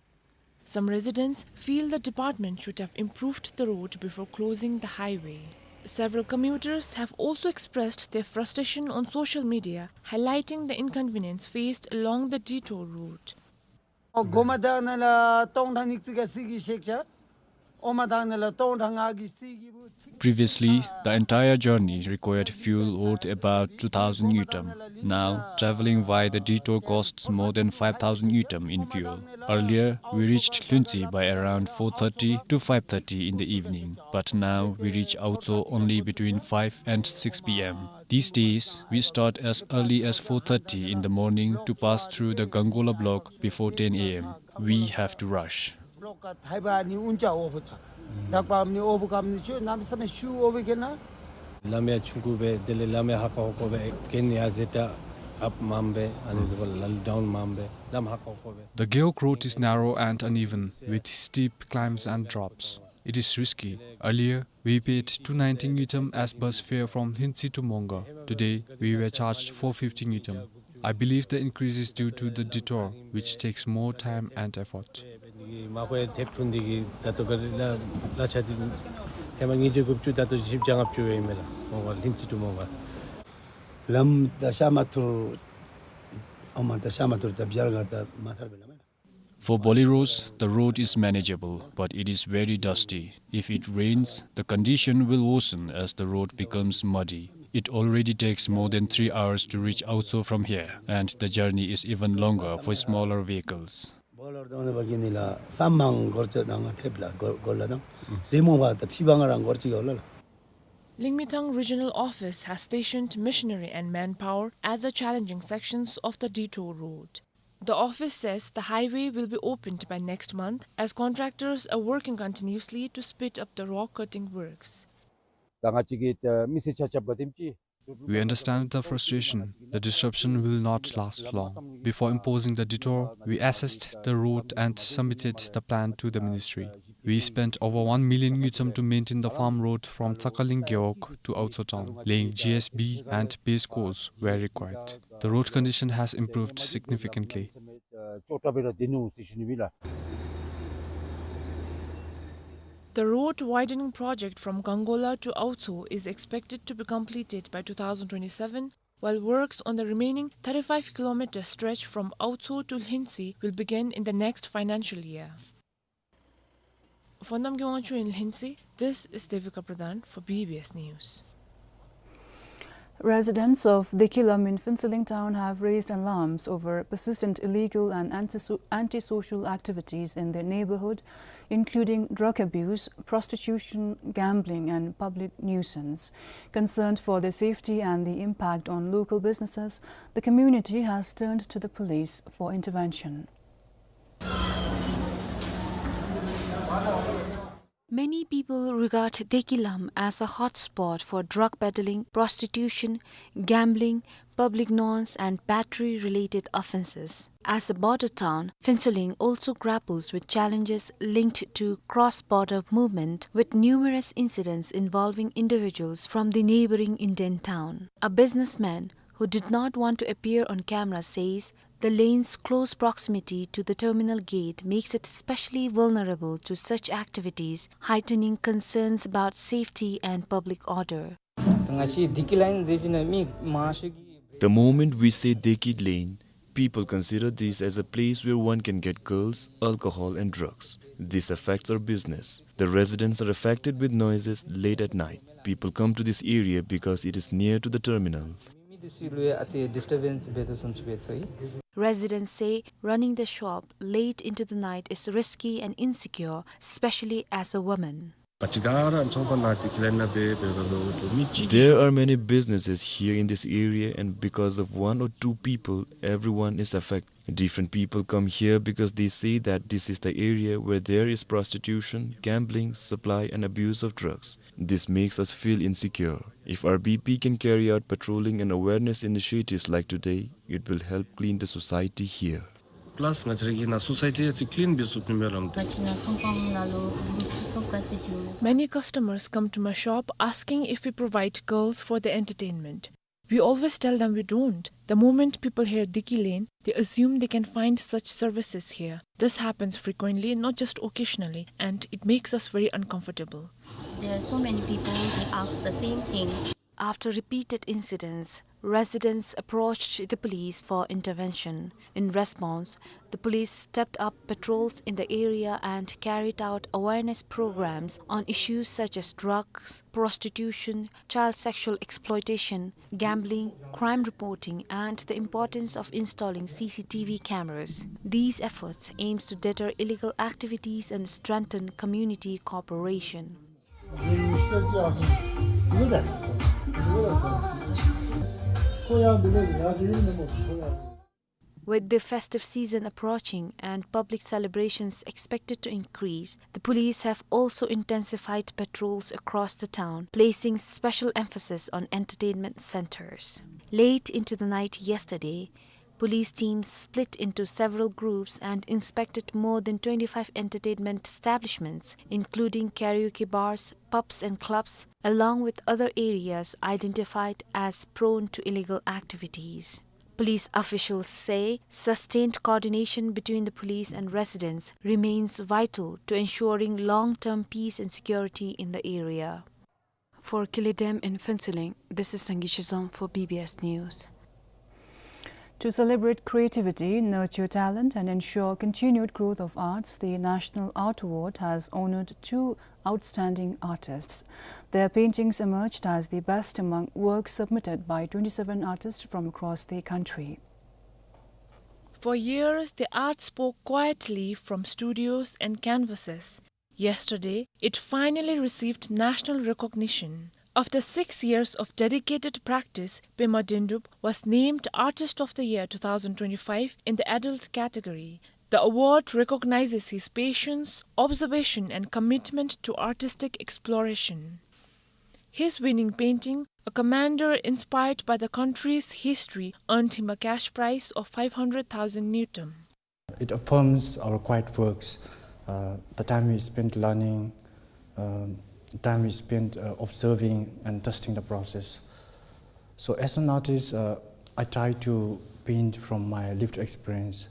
Some residents feel the department should have improved the road before closing the highway. Several commuters have also expressed their frustration on social media, highlighting the inconvenience faced along the detour route. Goma dang nala tong dang nik tsiga sigi shekcha. Oma dang nala tong dang agi sigi bu. Previously, the entire journey required fuel worth about two thousand ngultrum. Now, traveling via the detour costs more than five thousand ngultrum in fuel. Earlier, we reached Lhintsi by around four thirty to five thirty in the evening, but now we reach Aotso only between five and six p m. These days, we start as early as four thirty in the morning to pass through the Gangola block before ten a m. We have to rush. Block ka thaiba ni uncha obu ta. Dakpa ni obu kam ni chu nam same shu obu kena. Lamya chungku be, dele lamya haka hoko be, ken ya zeta up mambe, ani down mambe, lam haka hoko be. The Gewog road is narrow and uneven, with steep climbs and drops. It is risky. Earlier, we paid two ninety ngultrum as bus fare from Lhintsi to Mongar. Today, we were charged four fifty ngultrum. I believe the increase is due to the detour, which takes more time and effort. Makoe tep tun digi dato gari la, la chati hema ngije gupchu dato jip jangap chu we mela. Mongar, Lhintsi to Mongar. Lam da shama tur, ama da shama tur da biar ga da mathar bela mela. For boleros, the road is manageable, but it is very dusty. If it rains, the condition will worsen as the road becomes muddy. It already takes more than three hours to reach Aotso from here, and the journey is even longer for smaller vehicles. Bolero dona bagini la samang gorcha dang thep la gor-, gola dang. Semo ba ta phibang rang gorcha yola la. Lingmithang Regional Office has stationed machinery and manpower at the challenging sections of the detour road. The office says the highway will be opened by next month as contractors are working continuously to speed up the rock cutting works. Tanga chigit, uh, misi chacha badimchi. We understand the frustration. The disruption will not last long. Before imposing the detour, we assessed the route and submitted the plan to the ministry. We spent over one million ngultrum to maintain the farm road from Tsakaling Gewog to Aotso town, laying G S B and base course where required. The road condition has improved significantly. The road widening project from Gangola to Aotso is expected to be completed by two thousand twenty-seven, while works on the remaining thirty-five kilometer stretch from Aotso to Lhintsi will begin in the next financial year. For Namgay Wangchuk in Lhintsi, this is Devika Pradhan for B B S News. Residents of Dekilam in Phuentsholing town have raised alarms over persistent illegal and antiso-, antisocial activities in their neighborhood, including drug abuse, prostitution, gambling, and public nuisance. Concerned for their safety and the impact on local businesses, the community has turned to the police for intervention. Many people regard Dekilam as a hotspot for drug peddling, prostitution, gambling, public nuisance, and battery-related offences. As a border town, Phuentsholing also grapples with challenges linked to cross-border movement, with numerous incidents involving individuals from the neighbouring Indian town. A businessman who did not want to appear on camera says the lane's close proximity to the terminal gate makes it especially vulnerable to such activities, heightening concerns about safety and public order. The moment we say Deki Lane, people consider this as a place where one can get girls, alcohol and drugs. This affects our business. The residents are affected with noises late at night. People come to this area because it is near to the terminal. Residents say running the shop late into the night is risky and insecure, especially as a woman. There are many businesses here in this area, and because of one or two people, everyone is affected. Different people come here because they say that this is the area where there is prostitution, gambling, supply and abuse of drugs. This makes us feel insecure. If R B P can carry out patrolling and awareness initiatives like today, it will help clean the society here. Plus ང་བཅས་ར་གི་ནཱ་སོ་སའི་ཊི་ཡང་ཅིག་ཀི་ལིན་འབད་ཚུགསཔ་ཨིན་པས་ལགས། ང་བཅས་ནཱ་ཚོང་ཁང་ནང་ལུ་ལུས་སུ་ཐོབ་ག་ཟེར་ཞུ་ནི། Many customers come to my shop asking if we provide girls for the entertainment. We always tell them we don't. The moment people hear Diki Lane, they assume they can find such services here. This happens frequently, not just occasionally, and it makes us very uncomfortable. There are so many people, they ask the same thing. After repeated incidents, residents approached the police for intervention. In response, the police stepped up patrols in the area and carried out awareness programs on issues such as drugs, prostitution, child sexual exploitation, gambling, crime reporting, and the importance of installing C C T V cameras. These efforts aims to deter illegal activities and strengthen community cooperation. With the festive season approaching and public celebrations expected to increase, the police have also intensified patrols across the town, placing special emphasis on entertainment centers. Late into the night yesterday, police teams split into several groups and inspected more than twenty-five entertainment establishments, including karaoke bars, pubs and clubs, along with other areas identified as prone to illegal activities. Police officials say sustained coordination between the police and residents remains vital to ensuring long-term peace and security in the area. For Kile Dam in Phuentsholing, this is Sangay Chizom for B B S News. To celebrate creativity, nurture talent, and ensure continued growth of arts, the National Art Award has honored two outstanding artists. Their paintings emerged as the best among works submitted by twenty-seven artists from across the country. For years, the art spoke quietly from studios and canvases. Yesterday, it finally received national recognition. After six years of dedicated practice, Pema Dendup was named Artist of the Year two thousand twenty-five in the adult category. The award recognizes his patience, observation, and commitment to artistic exploration. His winning painting, a commander inspired by the country's history, earned him a cash prize of five hundred thousand ngultrum. It affirms our quiet works, uh, the time we spent learning, um, the time we spent, uh, observing and trusting the process. So as an artist, uh, I try to paint from my lived experience,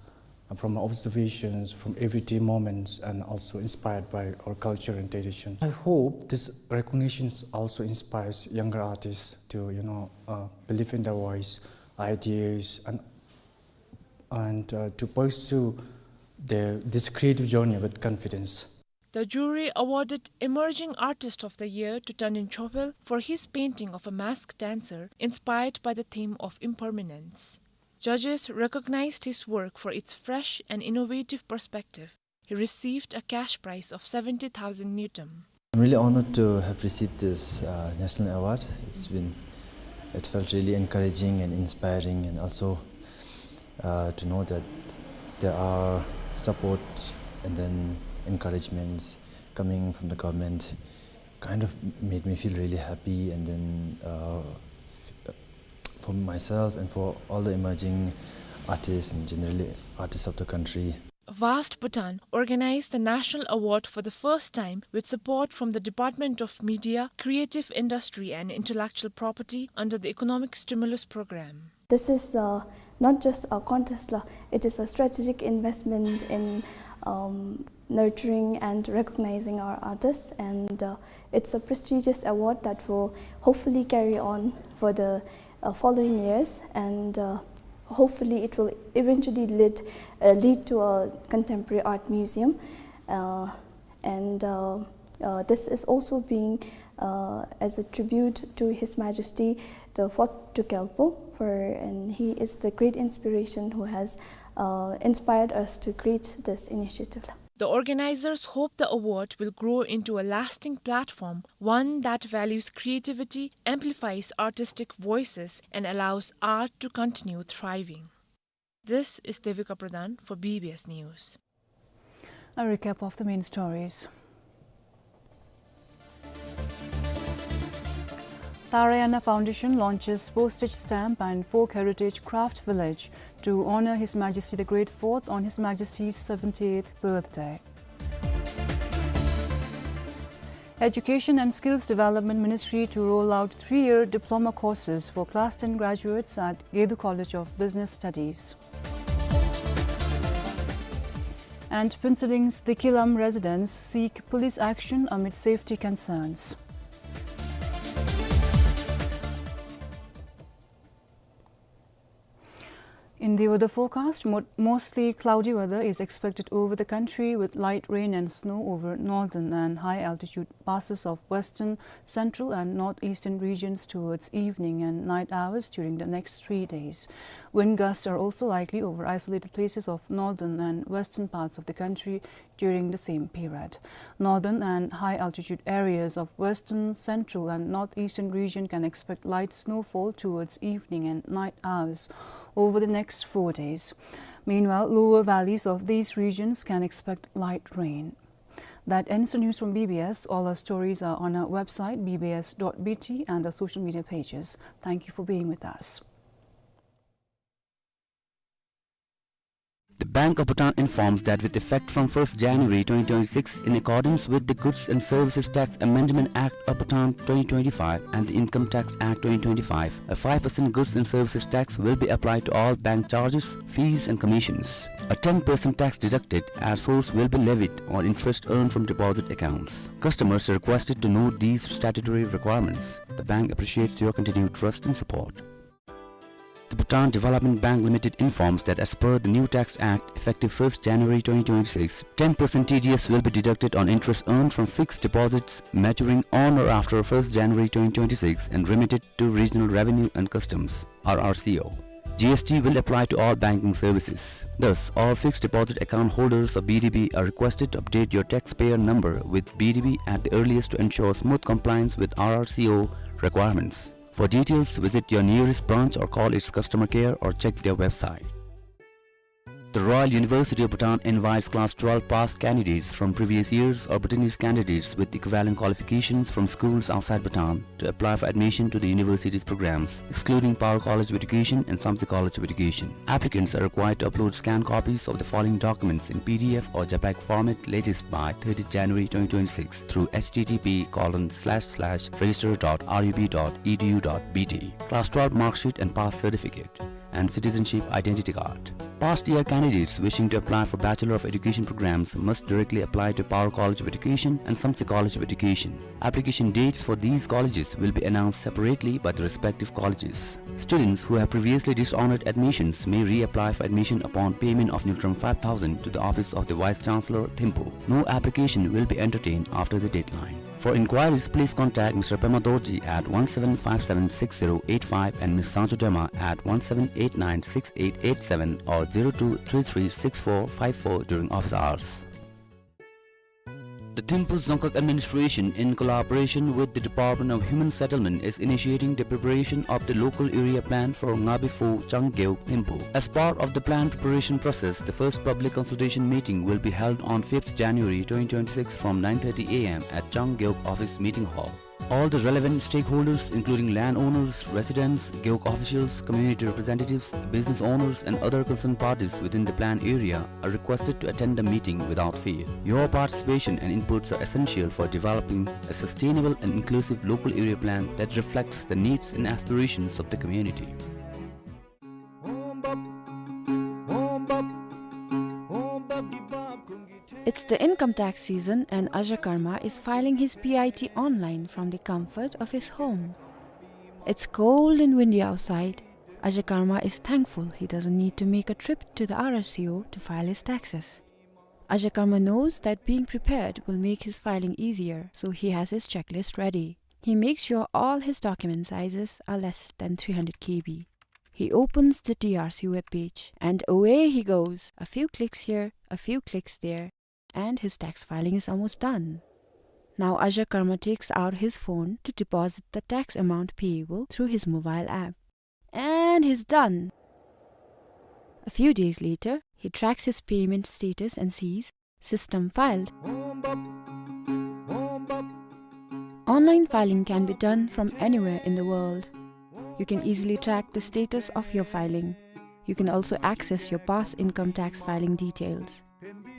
uh, from my observations, from everyday moments, and also inspired by our culture and tradition. I hope this recognition also inspires younger artists to, you know, uh, believe in their voice, ideas, and and, uh, to pursue their, this creative journey with confidence. The jury awarded Emerging Artist of the Year to Tandin Chopel for his painting of a masked dancer inspired by the theme of impermanence. Judges recognized his work for its fresh and innovative perspective. He received a cash prize of seventy thousand ngultrum. I'm really honored to have received this, uh, national award. It's been, it felt really encouraging and inspiring, and also, uh, to know that there are support and then encouragements coming from the government kind of made me feel really happy, and then, uh, f-, for myself and for all the emerging artists and generally artists of the country. Vast Bhutan organized the national award for the first time with support from the Department of Media, Creative Industry and Intellectual Property under the Economic Stimulus Program. This is, uh, not just a contest, la. It is a strategic investment in, um, nurturing and recognizing our artists, and, uh, it's a prestigious award that will hopefully carry on for the, uh, following years, and, uh, hopefully it will eventually lead, uh, lead to a contemporary art museum, uh, and, uh, uh, this is also being, uh, as a tribute to His Majesty the Fourth Druk Gyalpo, for, and he is the great inspiration who has, uh, inspired us to create this initiative. The organizers hope the award will grow into a lasting platform, one that values creativity, amplifies artistic voices, and allows art to continue thriving. This is Devika Pradhan for B B S News. A recap of the main stories. Narayana Foundation launches postage stamp and folk heritage craft village to honor His Majesty the Great Fourth on His Majesty's seventy-eighth birthday. Education and Skills Development Ministry to roll out three-year diploma courses for class ten graduates at Gedu College of Business Studies. And Phuentsholling's Dikilam residents seek police action amid safety concerns. In the weather forecast, mo-, mostly cloudy weather is expected over the country with light rain and snow over northern and high altitude passes of western, central and northeastern regions towards evening and night hours during the next three days. Wind gusts are also likely over isolated places of northern and western parts of the country during the same period. Northern and high altitude areas of western, central and northeastern region can expect light snowfall towards evening and night hours over the next four days. Meanwhile, lower valleys of these regions can expect light rain. That ends the news from B B S. All our stories are on our website, B B S dot B T, and our social media pages. Thank you for being with us. The Bank of Bhutan informs that with effect from first January twenty twenty-six, in accordance with the Goods and Services Tax Amendment Act of Bhutan twenty twenty-five and the Income Tax Act twenty twenty-five, a five percent goods and services tax will be applied to all bank charges, fees and commissions. A ten percent tax deducted at source will be levied on interest earned from deposit accounts. Customers are requested to note these statutory requirements. The bank appreciates your continued trust and support. The Bhutan Development Bank Limited informs that as per the new Tax Act, effective first January twenty twenty-six, ten percent T D S will be deducted on interest earned from fixed deposits maturing on or after first January twenty twenty-six and remitted to Regional Revenue and Customs, R R C O. G S T will apply to all banking services. Thus, all fixed deposit account holders of B D B are requested to update your taxpayer number with B D B at the earliest to ensure smooth compliance with R R C O requirements. For details, visit your nearest branch or call its customer care or check their website. The Royal University of Bhutan invites class twelve pass candidates from previous years or Bhutanese candidates with equivalent qualifications from schools outside Bhutan to apply for admission to the university's programs, excluding Paro College of Education and Samtse College of Education. Applicants are required to upload scanned copies of the following documents in P D F or JPEG format latest by thirtieth January twenty twenty-six through H T T P colon slash slash register dot R U B dot E D U dot B T. Class twelve mark sheet and pass certificate and citizenship identity card. Past year candidates wishing to apply for Bachelor of Education programs must directly apply to Paro College of Education and Samtse College of Education. Application dates for these colleges will be announced separately by the respective colleges. Students who have previously dishonored admissions may reapply for admission upon payment of ngultrum five thousand to the office of the Vice Chancellor, Thimphu. No application will be entertained after the deadline. For inquiries, please contact Mister Pema Dorji at one seven five seven six zero eight five and Miss Sancho Dema at one seven eight nine six eight eight seven or zero two three three six four five four during office hours. The Thimphu Dzongkhag Administration, in collaboration with the Department of Human Settlement, is initiating the preparation of the local area plan for Ngabi Pho Changgeuk Thimphu. As part of the plan preparation process, the first public consultation meeting will be held on fifth January twenty twenty-six from nine thirty A M at Changgeuk Office Meeting Hall. All the relevant stakeholders, including landowners, residents, Gewog officials, community representatives, business owners, and other concerned parties within the plan area, are requested to attend the meeting without fail. Your participation and inputs are essential for developing a sustainable and inclusive local area plan that reflects the needs and aspirations of the community. It's the income tax season and Ajay Karma is filing his P I T online from the comfort of his home. It's cold and windy outside. Ajay Karma is thankful he doesn't need to make a trip to the R R C O to file his taxes. Ajay Karma knows that being prepared will make his filing easier, so he has his checklist ready. He makes sure all his document sizes are less than three hundred K B. He opens the T R C webpage and away he goes. A few clicks here, a few clicks there, and his tax filing is almost done. Now Ajay Karma takes out his phone to deposit the tax amount payable through his mobile app. And he's done. A few days later, he tracks his payment status and sees, "System filed." Online filing can be done from anywhere in the world. You can easily track the status of your filing. You can also access your past income tax filing details.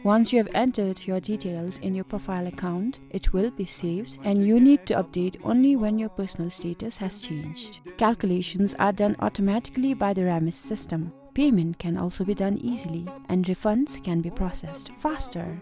Once you have entered your details in your profile account, it will be saved and you need to update only when your personal status has changed. Calculations are done automatically by the RAMIS system. Payment can also be done easily and refunds can be processed faster.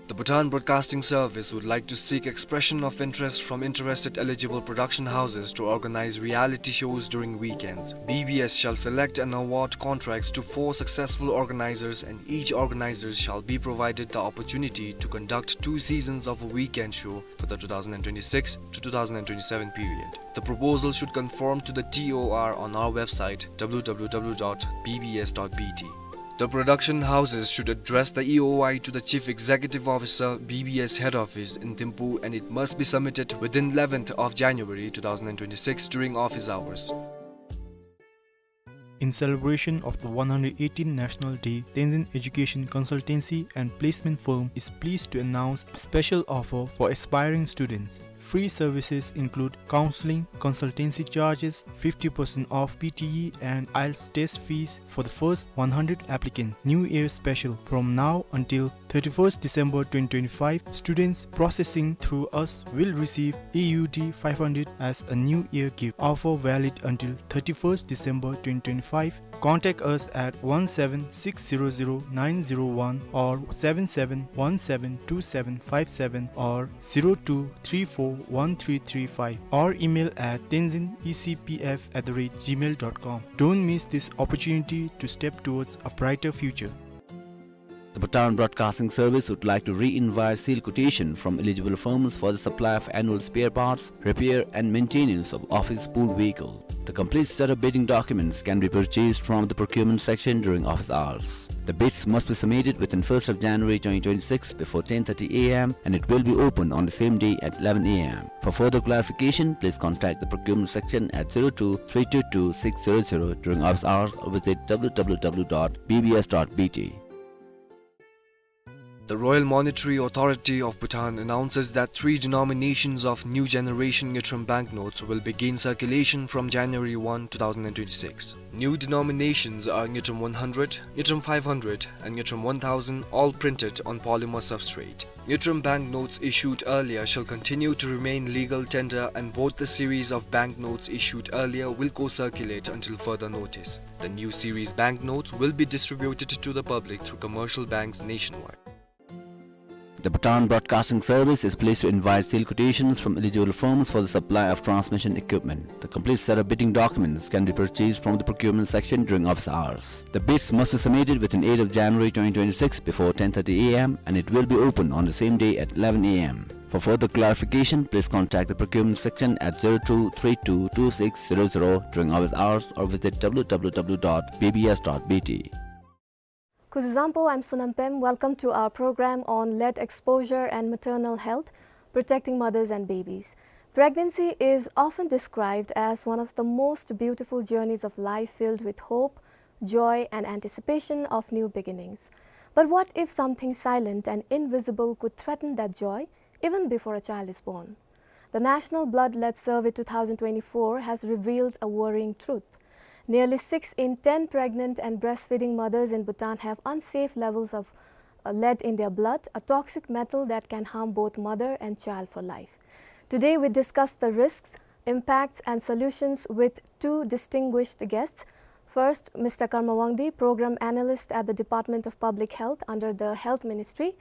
The Bhutan Broadcasting Service would like to seek expression of interest from interested eligible production houses to organize reality shows during weekends. B B S shall select and award contracts to four successful organizers, and each organizer shall be provided the opportunity to conduct two seasons of a weekend show for the two thousand twenty-six to two thousand twenty-seven period. The proposal should conform to the T O R on our website, w w w dot b b s dot b t. The production houses should address the E O I to the Chief Executive Officer, B B S Head Office in Thimphu, and it must be submitted within eleventh of January two thousand twenty-six during office hours. In celebration of the one hundred eighteenth National Day, Tenzin Education Consultancy and Placement Firm is pleased to announce a special offer for aspiring students. Free services include counseling, consultancy charges, fifty percent off P T E and IELTS test fees for the first one hundred applicants. New Year special. From now until thirty-first December twenty twenty-five, students processing through us will receive A U D five hundred as a New Year gift. Offer valid until thirty-first December twenty twenty-five. Contact us at one seven six zero zero nine zero one or seven seven one seven two seven five seven or zero two three four one three three five, or email at tenzin E C P F at the rate gmail dot com. Don't miss this opportunity to step towards a brighter future. The Bhutan Broadcasting Service would like to re-invite sealed quotation from eligible firms for the supply of annual spare parts, repair and maintenance of office pool vehicle. The complete set of bidding documents can be purchased from the procurement section during office hours. The bids must be submitted within first of January twenty twenty-six before ten thirty A M and it will be open on the same day at eleven A M. For further clarification, please contact the procurement section at zero two three two two six zero zero during office hours or visit w w w dot b b s dot b t. The Royal Monetary Authority of Bhutan announces that three denominations of new generation Ngultrum banknotes will begin circulation from January one, two thousand twenty-six. New denominations are Ngultrum one hundred, Ngultrum five hundred, and Ngultrum one thousand, all printed on polymer substrate. Ngultrum banknotes issued earlier shall continue to remain legal tender, and both the series of banknotes issued earlier will co-circulate until further notice. The new series banknotes will be distributed to the public through commercial banks nationwide. The Bhutan Broadcasting Service is pleased to invite sealed quotations from eligible firms for the supply of transmission equipment. The complete set of bidding documents can be purchased from the procurement section during office hours. The bids must be submitted within eighth of January twenty twenty-six before ten thirty A M and it will be open on the same day at eleven A M. For further clarification, please contact the procurement section at zero two three two two six zero zero during office hours or visit w w w dot b b s dot b t. Kuzuzangpo, I'm Sonam Pem. Welcome to our program on lead exposure and maternal health, protecting mothers and babies. Pregnancy is often described as one of the most beautiful journeys of life, filled with hope, joy, and anticipation of new beginnings. But what if something silent and invisible could threaten that joy even before a child is born? The National Blood Lead Survey two thousand twenty-four has revealed a worrying truth. Nearly six in ten pregnant and breastfeeding mothers in Bhutan have unsafe levels of, uh, lead in their blood, a toxic metal that can harm both mother and child for life. Today, we discuss the risks, impacts, and solutions with two distinguished guests. First, Mister Karma Wangdi, Program Analyst at the Department of Public Health under the Health Ministry,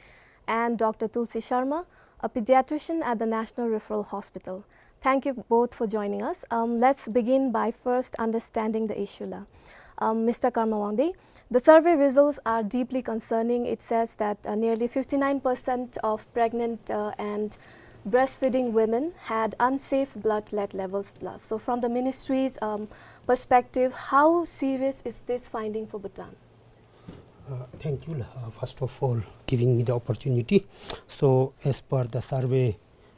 and Doctor Tulsi Sharma, a pediatrician at the National Referral Hospital. Thank you both for joining us. Um, let's begin by first understanding the issue la. Um, Mister Karma Wangdi, the survey results are deeply concerning. It says that, uh, nearly fifty-nine percent of pregnant, uh, and breastfeeding women had unsafe blood lead levels la. So from the ministry's, um, perspective, how serious is this finding for Bhutan? Uh, thank you, uh, first of all, giving me the opportunity. So, as per the survey,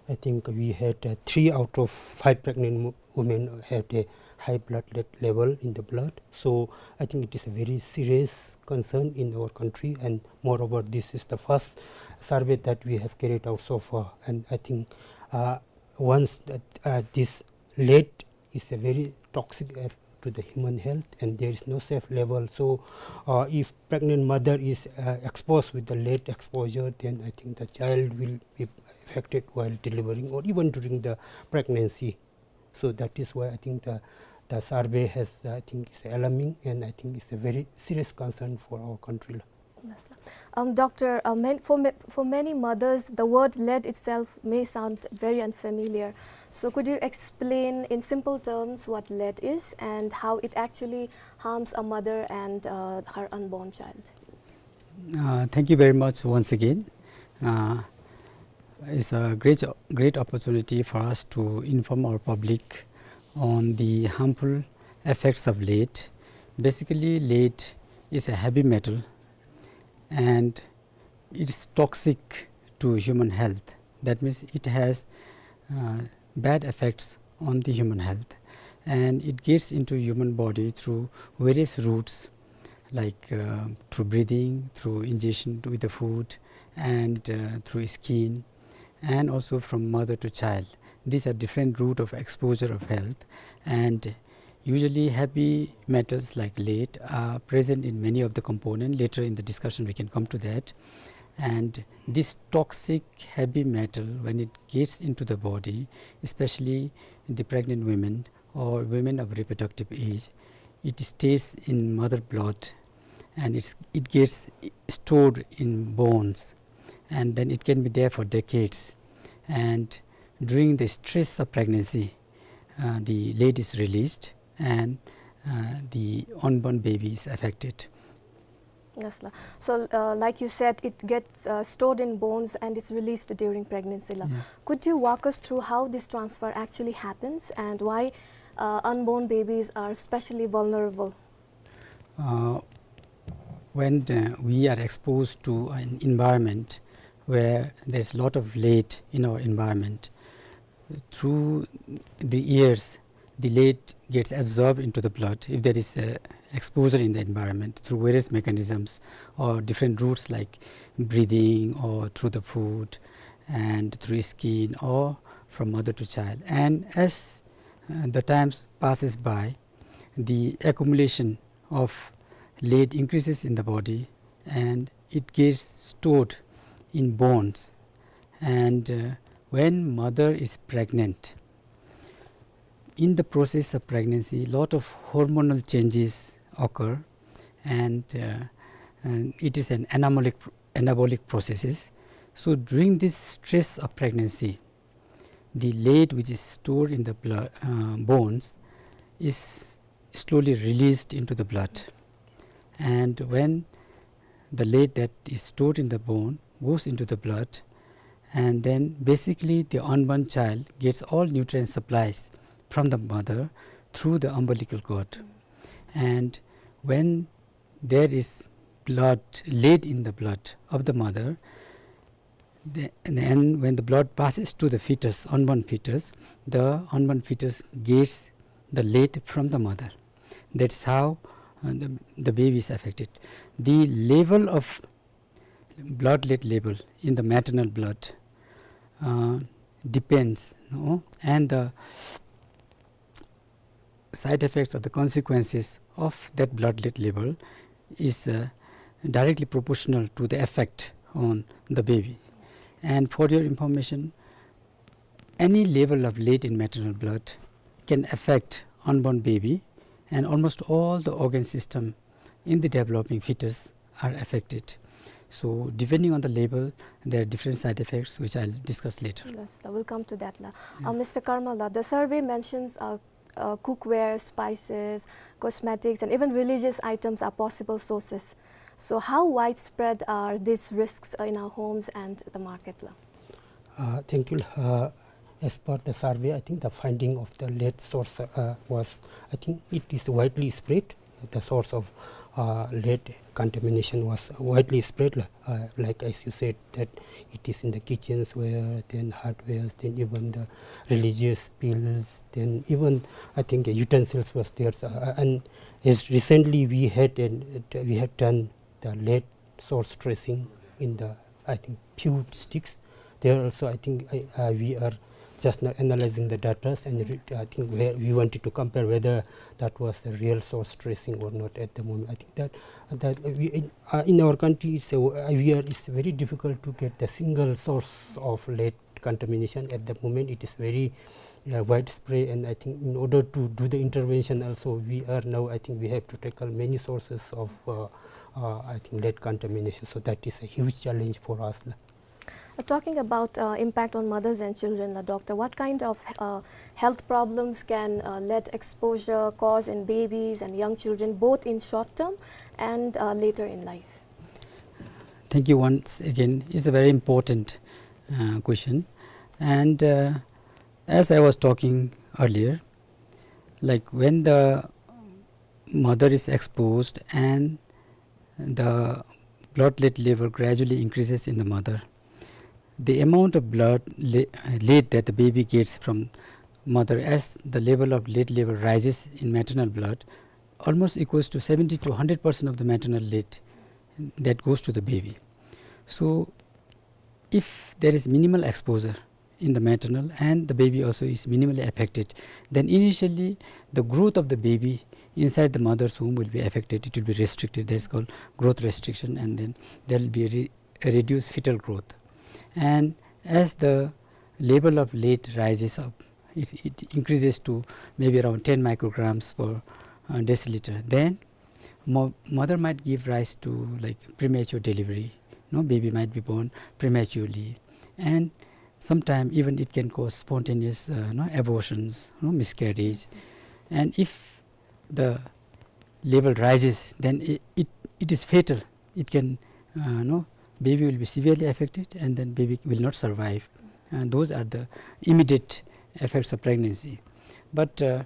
I think we had, uh, three out of five pregnant mo-, women had a high blood lead level in the blood. So I think it is a very serious concern in our country, and moreover, this is the first survey that we have carried out so far, and I think, uh, once that, uh, this lead is a very toxic eff-, to the human health, and there is no safe level. So, uh, if pregnant mother is, uh, exposed with the lead exposure, then I think the child will be affected while delivering or even during the pregnancy. So that is why I think the, the survey has, I think, is alarming, and I think it's a very serious concern for our country. Yes, sir. Um, Doctor, uh, man-, for ma-, for many mothers, the word lead itself may sound very unfamiliar. So could you explain in simple terms what lead is and how it actually harms a mother and, uh, her unborn child? Uh, thank you very much once again. Uh, it's a great, great opportunity for us to inform our public on the harmful effects of lead. Basically, lead is a heavy metal, and it's toxic to human health. That means it has, uh, bad effects on the human health, and it gets into human body through various routes, like, uh, through breathing, through ingestion with the food, and, uh, through skin, and also from mother to child. These are different route of exposure of health, and usually heavy metals like lead are present in many of the component. Later in the discussion we can come to that. And this toxic heavy metal, when it gets into the body, especially the pregnant women or women of reproductive age, it stays in mother blood, and it's, it gets stored in bones, and then it can be there for decades. And during the stress of pregnancy, uh, the lead is released, and, uh, the unborn baby is affected. Yes, la. So, uh, like you said, it gets, uh, stored in bones and it's released during pregnancy, la. Yeah. Could you walk us through how this transfer actually happens and why, uh, unborn babies are especially vulnerable? Uh, when, uh, we are exposed to an environment where there's a lot of lead in our environment, through the years, the lead gets absorbed into the blood if there is a exposure in the environment through various mechanisms or different routes like breathing or through the food and through skin or from mother to child. And as, uh, the times passes by, the accumulation of lead increases in the body and it gets stored in bones. And, uh, when mother is pregnant, in the process of pregnancy, lot of hormonal changes occur, and, uh, and it is an anabolic, anabolic processes. So during this stress of pregnancy, the lead which is stored in the blood, uh, bones is slowly released into the blood. And when the lead that is stored in the bone goes into the blood, and then basically the unborn child gets all nutrient supplies from the mother through the umbilical cord. And when there is blood, lead in the blood of the mother, the, and then when the blood passes to the fetus, unborn fetus, the unborn fetus gets the lead from the mother. That's how, uh, the, the baby is affected. The level of blood lead level in the maternal blood, uh, depends, no? And the side effects or the consequences of that blood lead level is, uh, directly proportional to the effect on the baby. And for your information, any level of lead in maternal blood can affect unborn baby, and almost all the organ system in the developing fetus are affected. So depending on the level, there are different side effects which I'll discuss later. Yes, la, we'll come to that, la. Yeah. Uh, Mister Karma, la, the survey mentions, uh, uh, cookware, spices, cosmetics, and even religious items are possible sources. So how widespread are these risks, uh, in our homes and the market, la? Uh, thank you. Uh, as per the survey, I think the finding of the lead source, uh, was, I think it is widely spread. the source of, uh, lead contamination was widely spread, la. Uh, like as you said, that it is in the kitchens ware, then hardwares, then even the religious bills, then even, I think, utensils was there. So, uh, and as recently we had an, we had done the lead source tracing in the, I think, few districts. There also, I think, I, uh, we are just now analyzing the data, and re-, I think we, we wanted to compare whether that was a real source tracing or not at the moment. I think that, that we, in, uh, in our country, it's a, uh, we are, it's very difficult to get the single source of lead contamination at the moment. It is very, uh, widespread, and I think in order to do the intervention also, we are now, I think we have to tackle many sources of, uh, uh, I think, lead contamination. So that is a huge challenge for us, la. Uh, talking about, uh, impact on mothers and children, la, doctor, what kind of, uh, health problems can, uh, lead exposure cause in babies and young children, both in short term and, uh, later in life? Thank you once again. It's a very important, uh, question. And, uh, as I was talking earlier, like, when the mother is exposed and the blood lead level gradually increases in the mother, the amount of blood le-, lead that the baby gets from mother, as the level of lead level rises in maternal blood, almost equals to seventy to hundred percent of the maternal lead that goes to the baby. So if there is minimal exposure in the maternal, and the baby also is minimally affected, then initially the growth of the baby inside the mother's womb will be affected. It will be restricted. That is called growth restriction, and then there will be a re-, a reduced fetal growth. And as the level of lead rises up, it, it increases to maybe around ten micrograms per, uh, deciliter. Then mo-, mother might give rise to, like, premature delivery. No, baby might be born prematurely, and sometime even it can cause spontaneous, uh, no, abortions, no, miscarriage. And if the level rises, then it, it, it is fatal. It can, uh, no, baby will be severely affected, and then baby will not survive. And those are the immediate effects of pregnancy. But, uh,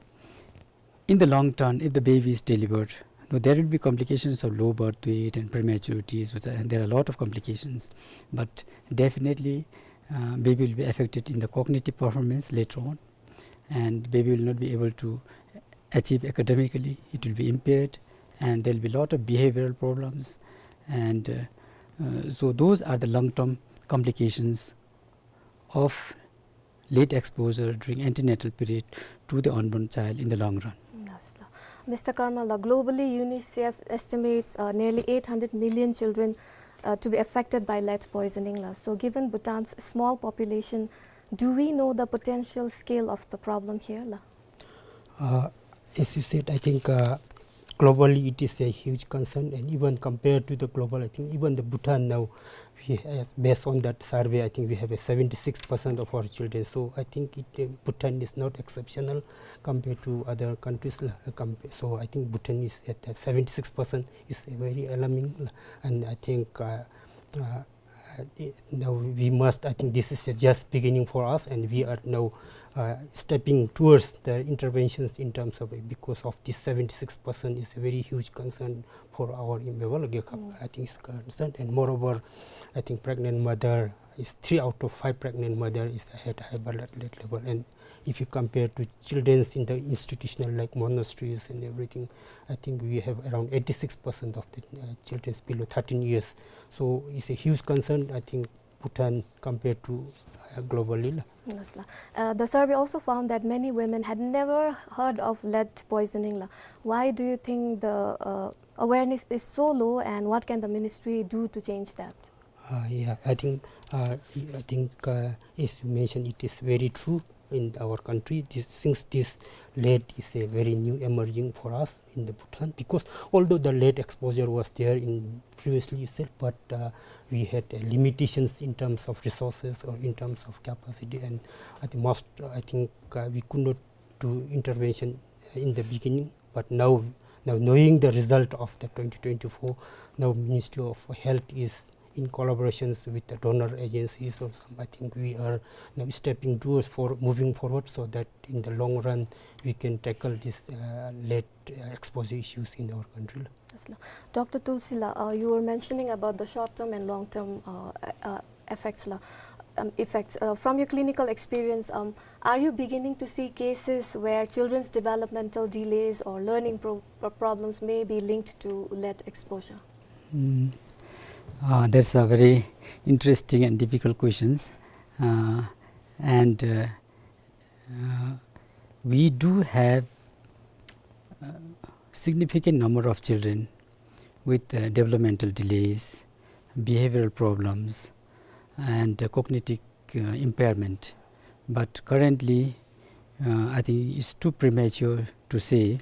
in the long term, if the baby is delivered, though there will be complications of low birth weight and prematurities, which are, and there are a lot of complications. But definitely, uh, baby will be affected in the cognitive performance later on, and baby will not be able to achieve academically. It will be impaired, and there will be a lot of behavioral problems. And, uh, uh, so those are the long-term complications of lead exposure during antenatal period to the unborn child in the long run. Yes, la. Mister Karma, la, globally, UNICEF estimates, uh, nearly eight hundred million children, uh, to be affected by lead poisoning, la. So, given Bhutan's small population, do we know the potential scale of the problem here, la? Uh, as you said, I think, uh, globally it is a huge concern, and even compared to the global, I think even the Bhutan now, we have, based on that survey, I think we have a seventy-six percent of our children. So I think it, uh, Bhutan is not exceptional compared to other countries, uh, compa-, so I think Bhutan is at, uh, seventy-six percent is a very alarming, and I think, uh, uh, uh, i-, now we must, I think this is a just beginning for us, and we are now, uh, stepping towards the interventions in terms of, because of this seventy-six percent is a very huge concern for our in-, Myawadlam Yawkap, I think it's concerned. And moreover, I think pregnant mother is, three out of five pregnant mother is had high blood lead level, and if you compare to children in the institutional, like monasteries and everything, I think we have around eighty-six percent of the, uh, children below thirteen years. So it's a huge concern, I think, Bhutan compared to, uh, globally, la. Yes, la. Uh, the survey also found that many women had never heard of lead poisoning, la. Why do you think the, uh, awareness is so low, and what can the ministry do to change that? Uh, yeah, I think, uh, I think, uh, as you mentioned, it is very true in our country. This, since this lead is a very new emerging for us in the Bhutan, because although the lead exposure was there in previously itself, but, uh, we had, uh, limitations in terms of resources or in terms of capacity, and at the most, uh, I think, uh, we could not do intervention in the beginning. But now, now knowing the result of the twenty twenty-four, now Ministry of Health is in collaborations with the donor agencies or some, I think we are now stepping towards for moving forward so that in the long run we can tackle this, uh, lead, uh, exposure issues in our country. Yes, la. Doctor Tulsi la, uh, you were mentioning about the short-term and long-term, uh, uh, effects la, um, effects. Uh, from your clinical experience, um, are you beginning to see cases where children's developmental delays or learning pro-, pro-, problems may be linked to lead exposure? Mm. Uh, that's a very interesting and difficult questions. Uh, and, uh, uh, we do have, uh, significant number of children with, uh, developmental delays, behavioral problems, and, uh, cognitive, uh, impairment. But currently, uh, I think it's too premature to say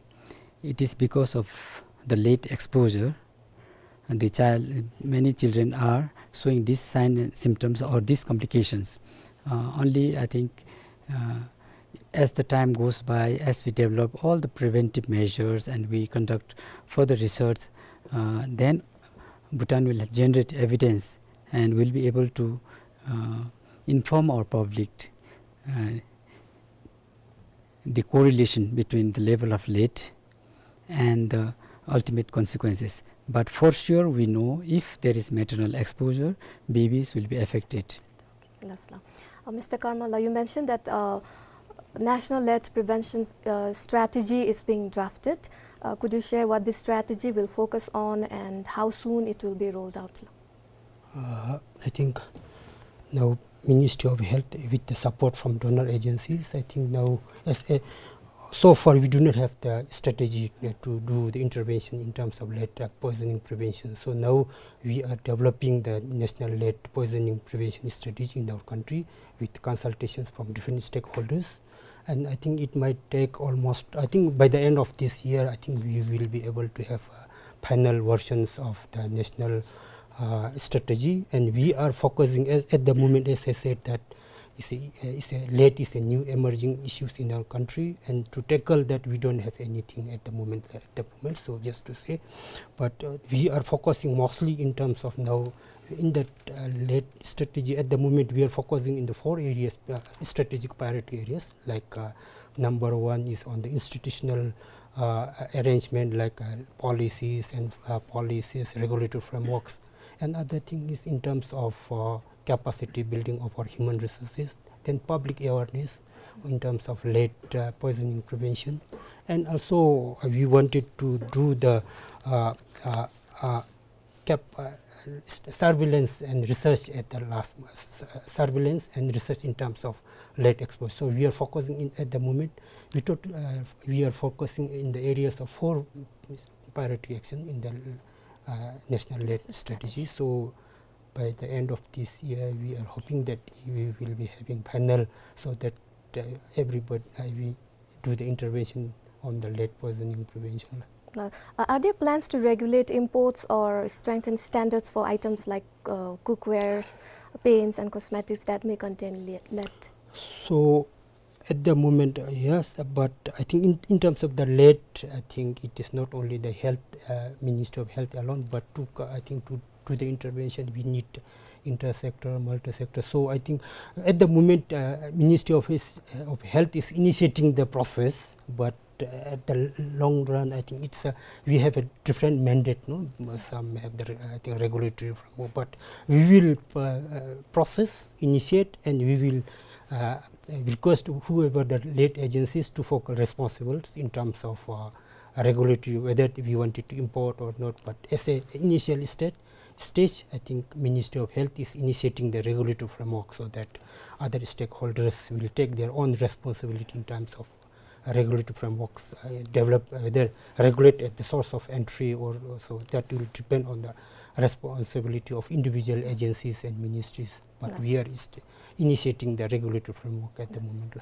it is because of the lead exposure and the child, many children are showing these signs and symptoms or these complications. Uh, only, I think, uh, as the time goes by, as we develop all the preventive measures and we conduct further research, uh, then Bhutan will generate evidence and will be able to, uh, inform our public, uh, the correlation between the level of lead and the ultimate consequences. But for sure, we know if there is maternal exposure, babies will be affected. Yes, la. Uh, Mister Karmala, you mentioned that, uh, national lead prevention, uh, strategy is being drafted. Uh, could you share what this strategy will focus on and how soon it will be rolled out? Uh, I think now Ministry of Health, with the support from donor agencies, I think now as a, so far we do not have the strategy, uh, to do the intervention in terms of lead, uh, poisoning prevention. So now we are developing the national lead poisoning prevention strategy in our country with consultations from different stakeholders. And I think it might take almost, I think by the end of this year, I think we will be able to have, uh, final versions of the national, uh, strategy. And we are focusing at, at the moment, as I said, that is a, is a, lead is a new emerging issues in our country. And to tackle that, we don't have anything at the moment, at the moment. So just to say, but, uh, we are focusing mostly in terms of now in that, uh, lead strategy. At the moment, we are focusing in the four areas, uh, strategic priority areas, like, uh, number one is on the institutional, uh, arrangement, like, uh, policies and, uh, policies, regulatory frameworks. And other thing is in terms of, uh, capacity building of our human resources, then public awareness in terms of lead, uh, poisoning prevention. And also, uh, we wanted to do the, uh, uh, uh, cap-, uh, s-, surveillance and research at the last, s-, surveillance and research in terms of lead exposure. So we are focusing in, at the moment, we tot-, uh, we are focusing in the areas of four priority action in the, uh, national lead strategy. So by the end of this year, we are hoping that we will be having panel so that, uh, everybody, uh, we do the intervention on the lead poisoning prevention. Uh, are there plans to regulate imports or strengthen standards for items like, uh, cookware, paints, and cosmetics that may contain le-, lead? So, at the moment, uh, yes, but I think in, in terms of the lead, I think it is not only the health, uh, Ministry of Health alone, but to co-, I think to do the intervention, we need inter-sector, multi-sector. So I think at the moment, uh, Ministry of, is, of Health is initiating the process, but, uh, at the long run, I think it's a, we have a different mandate, no? Some have the re-, I think, regulatory framework, but we will, uh, uh, process, initiate, and we will, uh, request whoever the lead agencies to focal responsibles in terms of, uh, regulatory, whether we wanted to import or not. But as a initial state, stage, I think Ministry of Health is initiating the regulatory framework so that other stakeholders will take their own responsibility in terms of regulatory frameworks, uh, develop, uh, whether regulate at the source of entry or, or so that will depend on the responsibility of individual agencies and ministries. But we are inst-, initiating the regulatory framework at the moment.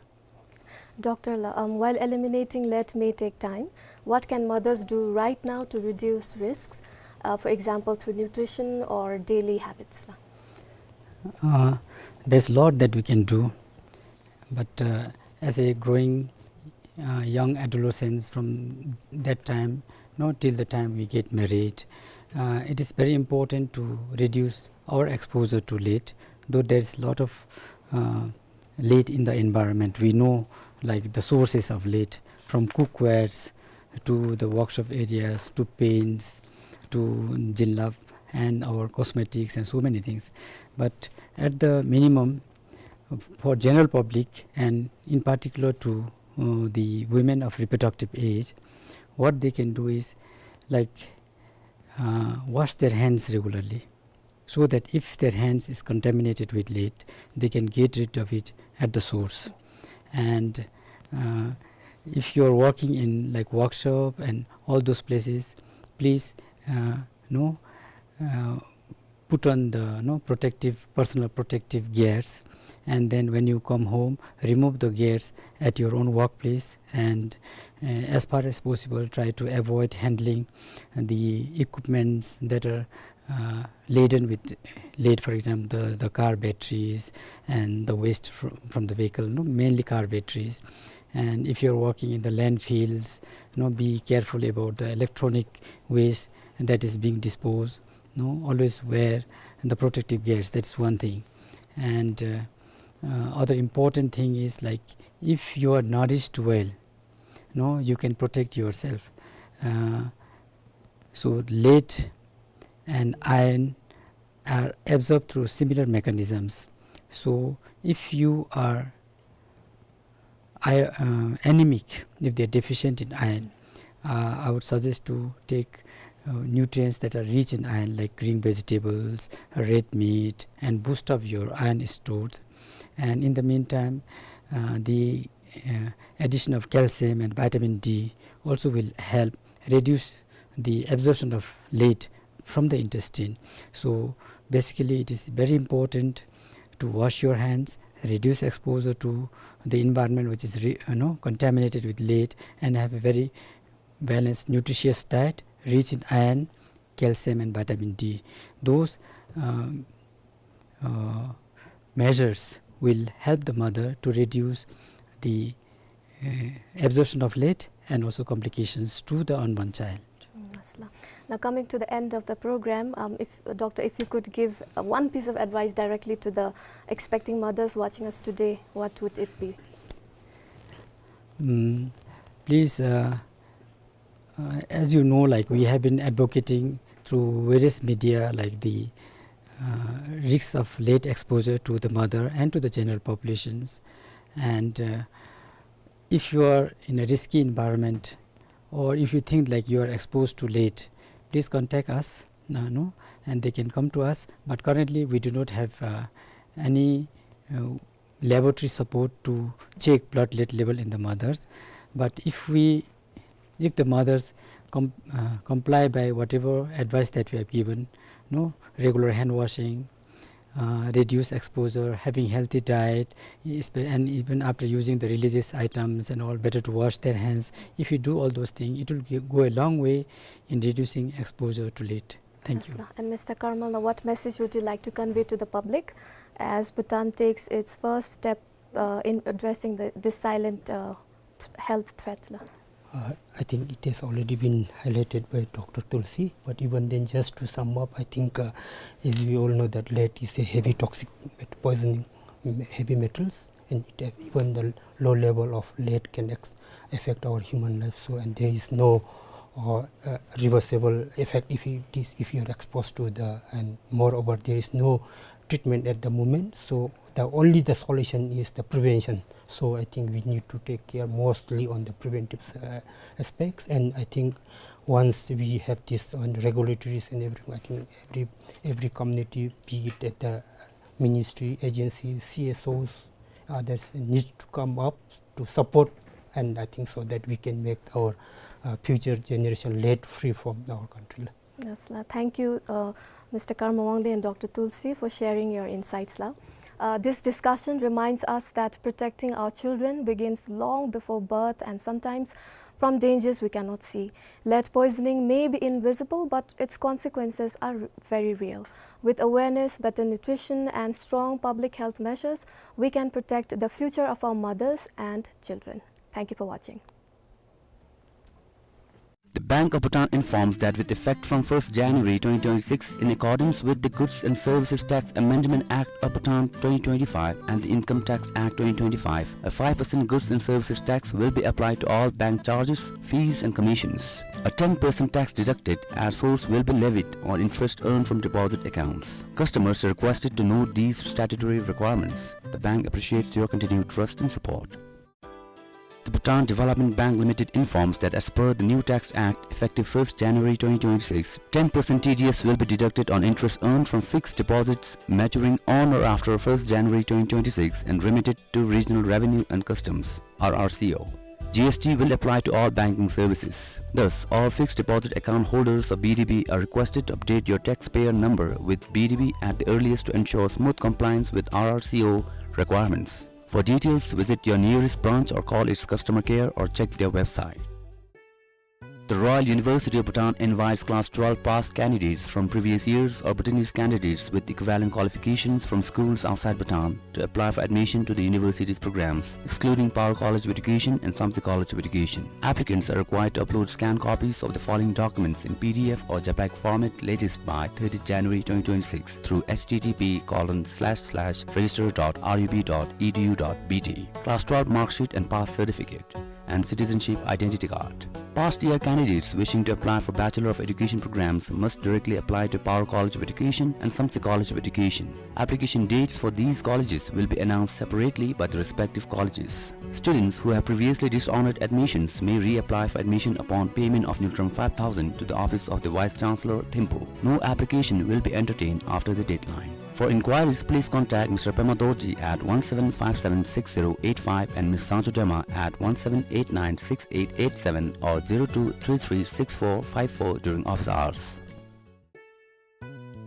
Doctor la, um, while eliminating lead may take time, what can mothers do right now to reduce risks, uh, for example, through nutrition or daily habits la? Uh, there's a lot that we can do, but, uh, as a growing, uh, young adolescents from that time, you know, till the time we get married, Uh, it is very important to reduce our exposure to lead, though there is lot of, uh, lead in the environment. We know, like, the sources of lead, from cookwares to the workshop areas to paints to jilbab and our cosmetics and so many things. But at the minimum, for general public and in particular to, uh, the women of reproductive age, what they can do is, like, uh, wash their hands regularly, so that if their hands is contaminated with lead, they can get rid of it at the source. And, uh, if you are working in, like, workshop and all those places, please, uh, you know, uh, put on the, you know, protective, personal protective gears, and then when you come home, remove the gears at your own workplace, and, uh, as far as possible, try to avoid handling the equipments that are, uh, laden with lead, for example, the, the car batteries and the waste fr-, from the vehicle, you know, mainly car batteries. And if you're working in the landfills, you know, be careful about the electronic waste that is being disposed. You know, always wear the protective gears. That's one thing. And, uh, uh, other important thing is, like, if you are nourished well, you know, you can protect yourself. Uh, so lead and iron are absorbed through similar mechanisms. So if you are I-, uh, anemic, if they are deficient in iron, uh, I would suggest to take, uh, nutrients that are rich in iron, like green vegetables, red meat, and boost up your iron stores. And in the meantime, uh, the, uh, addition of calcium and vitamin D also will help reduce the absorption of lead from the intestine. So basically, it is very important to wash your hands, reduce exposure to the environment which is re-, you know, contaminated with lead, and have a very balanced, nutritious diet rich in iron, calcium, and vitamin D. Those, um, uh, measures will help the mother to reduce the, uh, absorption of lead and also complications to the unborn child. Mm, yes, la. Now, coming to the end of the program, um, if, Doctor, if you could give, uh, one piece of advice directly to the expecting mothers watching us today, what would it be? Mm, please, uh, uh, as you know, like, we have been advocating through various media, like, the, uh, risks of lead exposure to the mother and to the general populations. And, uh, if you are in a risky environment, or if you think, like, you are exposed to lead, please contact us, uh, no? And they can come to us. But currently, we do not have, uh, any, uh, laboratory support to check blood lead level in the mothers. But if we, if the mothers com-, uh, comply by whatever advice that we have given, no, regular hand washing, uh, reduce exposure, having healthy diet, espe-, and even after using the religious items and all, better to wash their hands. If you do all those things, it will gi-, go a long way in reducing exposure to lead. Thank you. Yes, la. And Mister Karmal, now what message would you like to convey to the public as Bhutan takes its first step, uh, in addressing the, this silent, uh, th-, health threat, la? Uh, I think it has already been highlighted by Doctor Tulsi, but even then, just to sum up, I think, uh, as we all know that lead is a heavy toxic met-, poisoning, mm, heavy metals, and it, uh, even the low level of lead can ex-, affect our human life. So, and there is no, uh, uh, reversible effect if it is, if you are exposed to the, and moreover, there is no treatment at the moment. So the only the solution is the prevention. So I think we need to take care mostly on the preventive, uh, aspects. And I think once we have this on regulatories and everything, I think every, every community, be it at the ministry, agency, C S Os, others need to come up to support, and I think so that we can make our, uh, future generation lead free from our country. Yes, la. Thank you, uh, Mister Karma Wangdi and Doctor Tulsi, for sharing your insights, la. Uh, this discussion reminds us that protecting our children begins long before birth and sometimes from dangers we cannot see. Lead poisoning may be invisible, but its consequences are r-, very real. With awareness, better nutrition, and strong public health measures, we can protect the future of our mothers and children. Thank you for watching. The Bank of Bhutan informs that with effect from first January twenty twenty-six, in accordance with the Goods and Services Tax Amendment Act of Bhutan twenty twenty-five and the Income Tax Act twenty twenty-five, a five percent goods and services tax will be applied to all bank charges, fees and commissions. A ten percent tax deducted at source will be levied on interest earned from deposit accounts. Customers are requested to note these statutory requirements. The bank appreciates your continued trust and support. The Bhutan Development Bank Limited informs that as per the new Tax Act, effective first January twenty twenty-six, ten percent T D S will be deducted on interest earned from fixed deposits maturing on or after first January twenty twenty-six and remitted to Regional Revenue and Customs, R R C O. G S T will apply to all banking services. Thus, all fixed deposit account holders of B D B are requested to update your taxpayer number with B D B at the earliest to ensure smooth compliance with R R C O requirements. For details, visit your nearest branch or call its customer care or check their website. The Royal University of Bhutan invites class twelve pass candidates from previous years or Bhutanese candidates with equivalent qualifications from schools outside Bhutan to apply for admission to the university's programs, excluding Paro College of Education and Samtse College of Education. Applicants are required to upload scanned copies of the following documents in P D F or JPEG format latest by thirtieth January twenty twenty-six through H T T P colon slash slash register dot R U B dot E D U dot B T. Class twelve mark sheet and pass certificate and citizenship identity card. Past year candidates wishing to apply for Bachelor of Education programs must directly apply to Paro College of Education and Samtse College of Education. Application dates for these colleges will be announced separately by the respective colleges. Students who have previously dishonored admissions may reapply for admission upon payment of Ngultrum five thousand to the office of the Vice Chancellor, Thimphu. No application will be entertained after the deadline. For inquiries, please contact Mister Pema Dorji at one seven five seven six zero eight five and Miss Sangcho Dema at one seven eight nine six eight eight seven or zero two three three six four five four during office hours.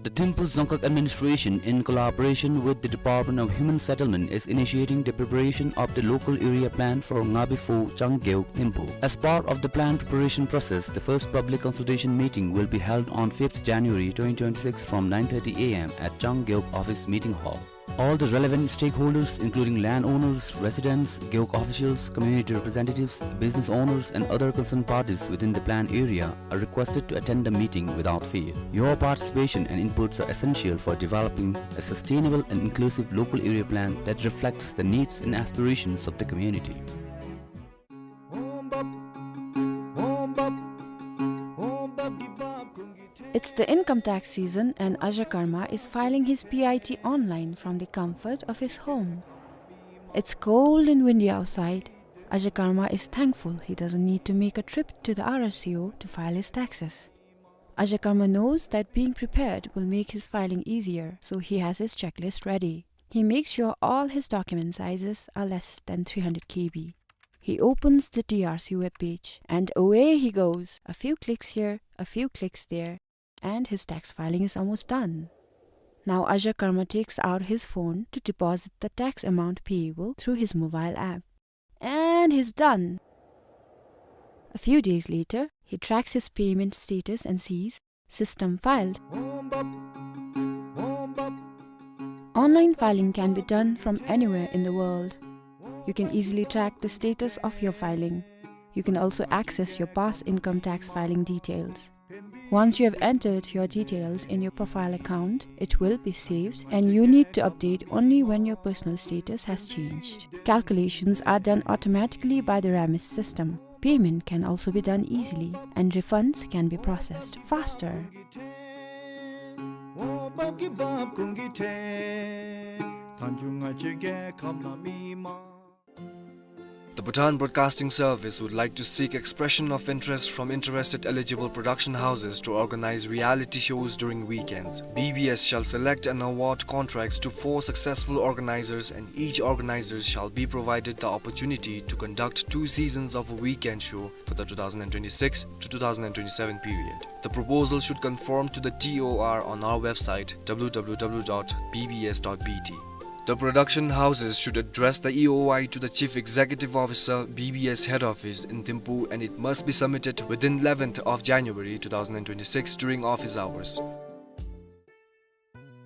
The Thimphu Dzongkhag Administration, in collaboration with the Department of Human Settlement, is initiating the preparation of the local area plan for Ngabi Pho Changgeuk Thimphu. As part of the plan preparation process, the first public consultation meeting will be held on fifth January twenty twenty-six from nine thirty A M at Changgeuk Office Meeting Hall. All the relevant stakeholders, including landowners, residents, Gewog officials, community representatives, business owners, and other concerned parties within the plan area, are requested to attend the meeting without fail. Your participation and inputs are essential for developing a sustainable and inclusive local area plan that reflects the needs and aspirations of the community. It's the income tax season and Aja Karma is filing his P I T online from the comfort of his home. It's cold and windy outside. Aja Karma is thankful he doesn't need to make a trip to the R R C O to file his taxes. Aja Karma knows that being prepared will make his filing easier, so he has his checklist ready. He makes sure all his document sizes are less than three hundred K B. He opens the T R C webpage and away he goes. A few clicks here, a few clicks there, and his tax filing is almost done. Now Aja Karma takes out his phone to deposit the tax amount payable through his mobile app. And he's done. A few days later, he tracks his payment status and sees, "System filed." Online filing can be done from anywhere in the world. You can easily track the status of your filing. You can also access your past income tax filing details. Once you have entered your details in your profile account, it will be saved, and you need to update only when your personal status has changed. Calculations are done automatically by the RAMIS system. Payment can also be done easily, and refunds can be processed faster. The Bhutan Broadcasting Service would like to seek expression of interest from interested eligible production houses to organize reality shows during weekends. B B S shall select and award contracts to four successful organizers, and each organizer shall be provided the opportunity to conduct two seasons of a weekend show for the two thousand twenty-six to two thousand twenty-seven period. The proposal should conform to the T O R on our website, W W W dot B B S dot B T. The production houses should address the E O I to the Chief Executive Officer, B B S Head Office in Thimphu, and it must be submitted within eleventh of January two thousand twenty-six during office hours.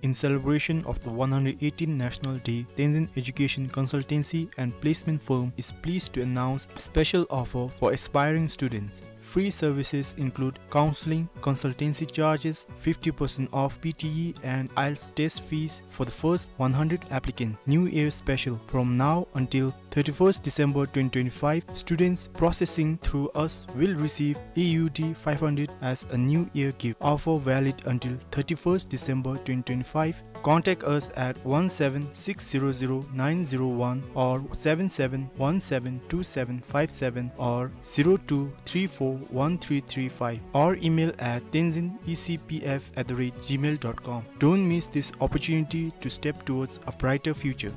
In celebration of the one hundred eighteenth National Day, Tenzin Education Consultancy and Placement Firm is pleased to announce a special offer for aspiring students. Free services include counseling, consultancy charges, fifty percent off P T E and IELTS test fees for the first one hundred applicants. New Year special. From now until thirty-first December twenty twenty-five, students processing through us will receive E U D five hundred as a New Year gift. Offer valid until thirty-first December twenty twenty-five. Contact us at one seven six zero zero nine zero one or seven seven one seven two seven five seven or zero two three four one three three five, or email at tenzin E C P F at the rate gmail dot com. Don't miss this opportunity to step towards a brighter future.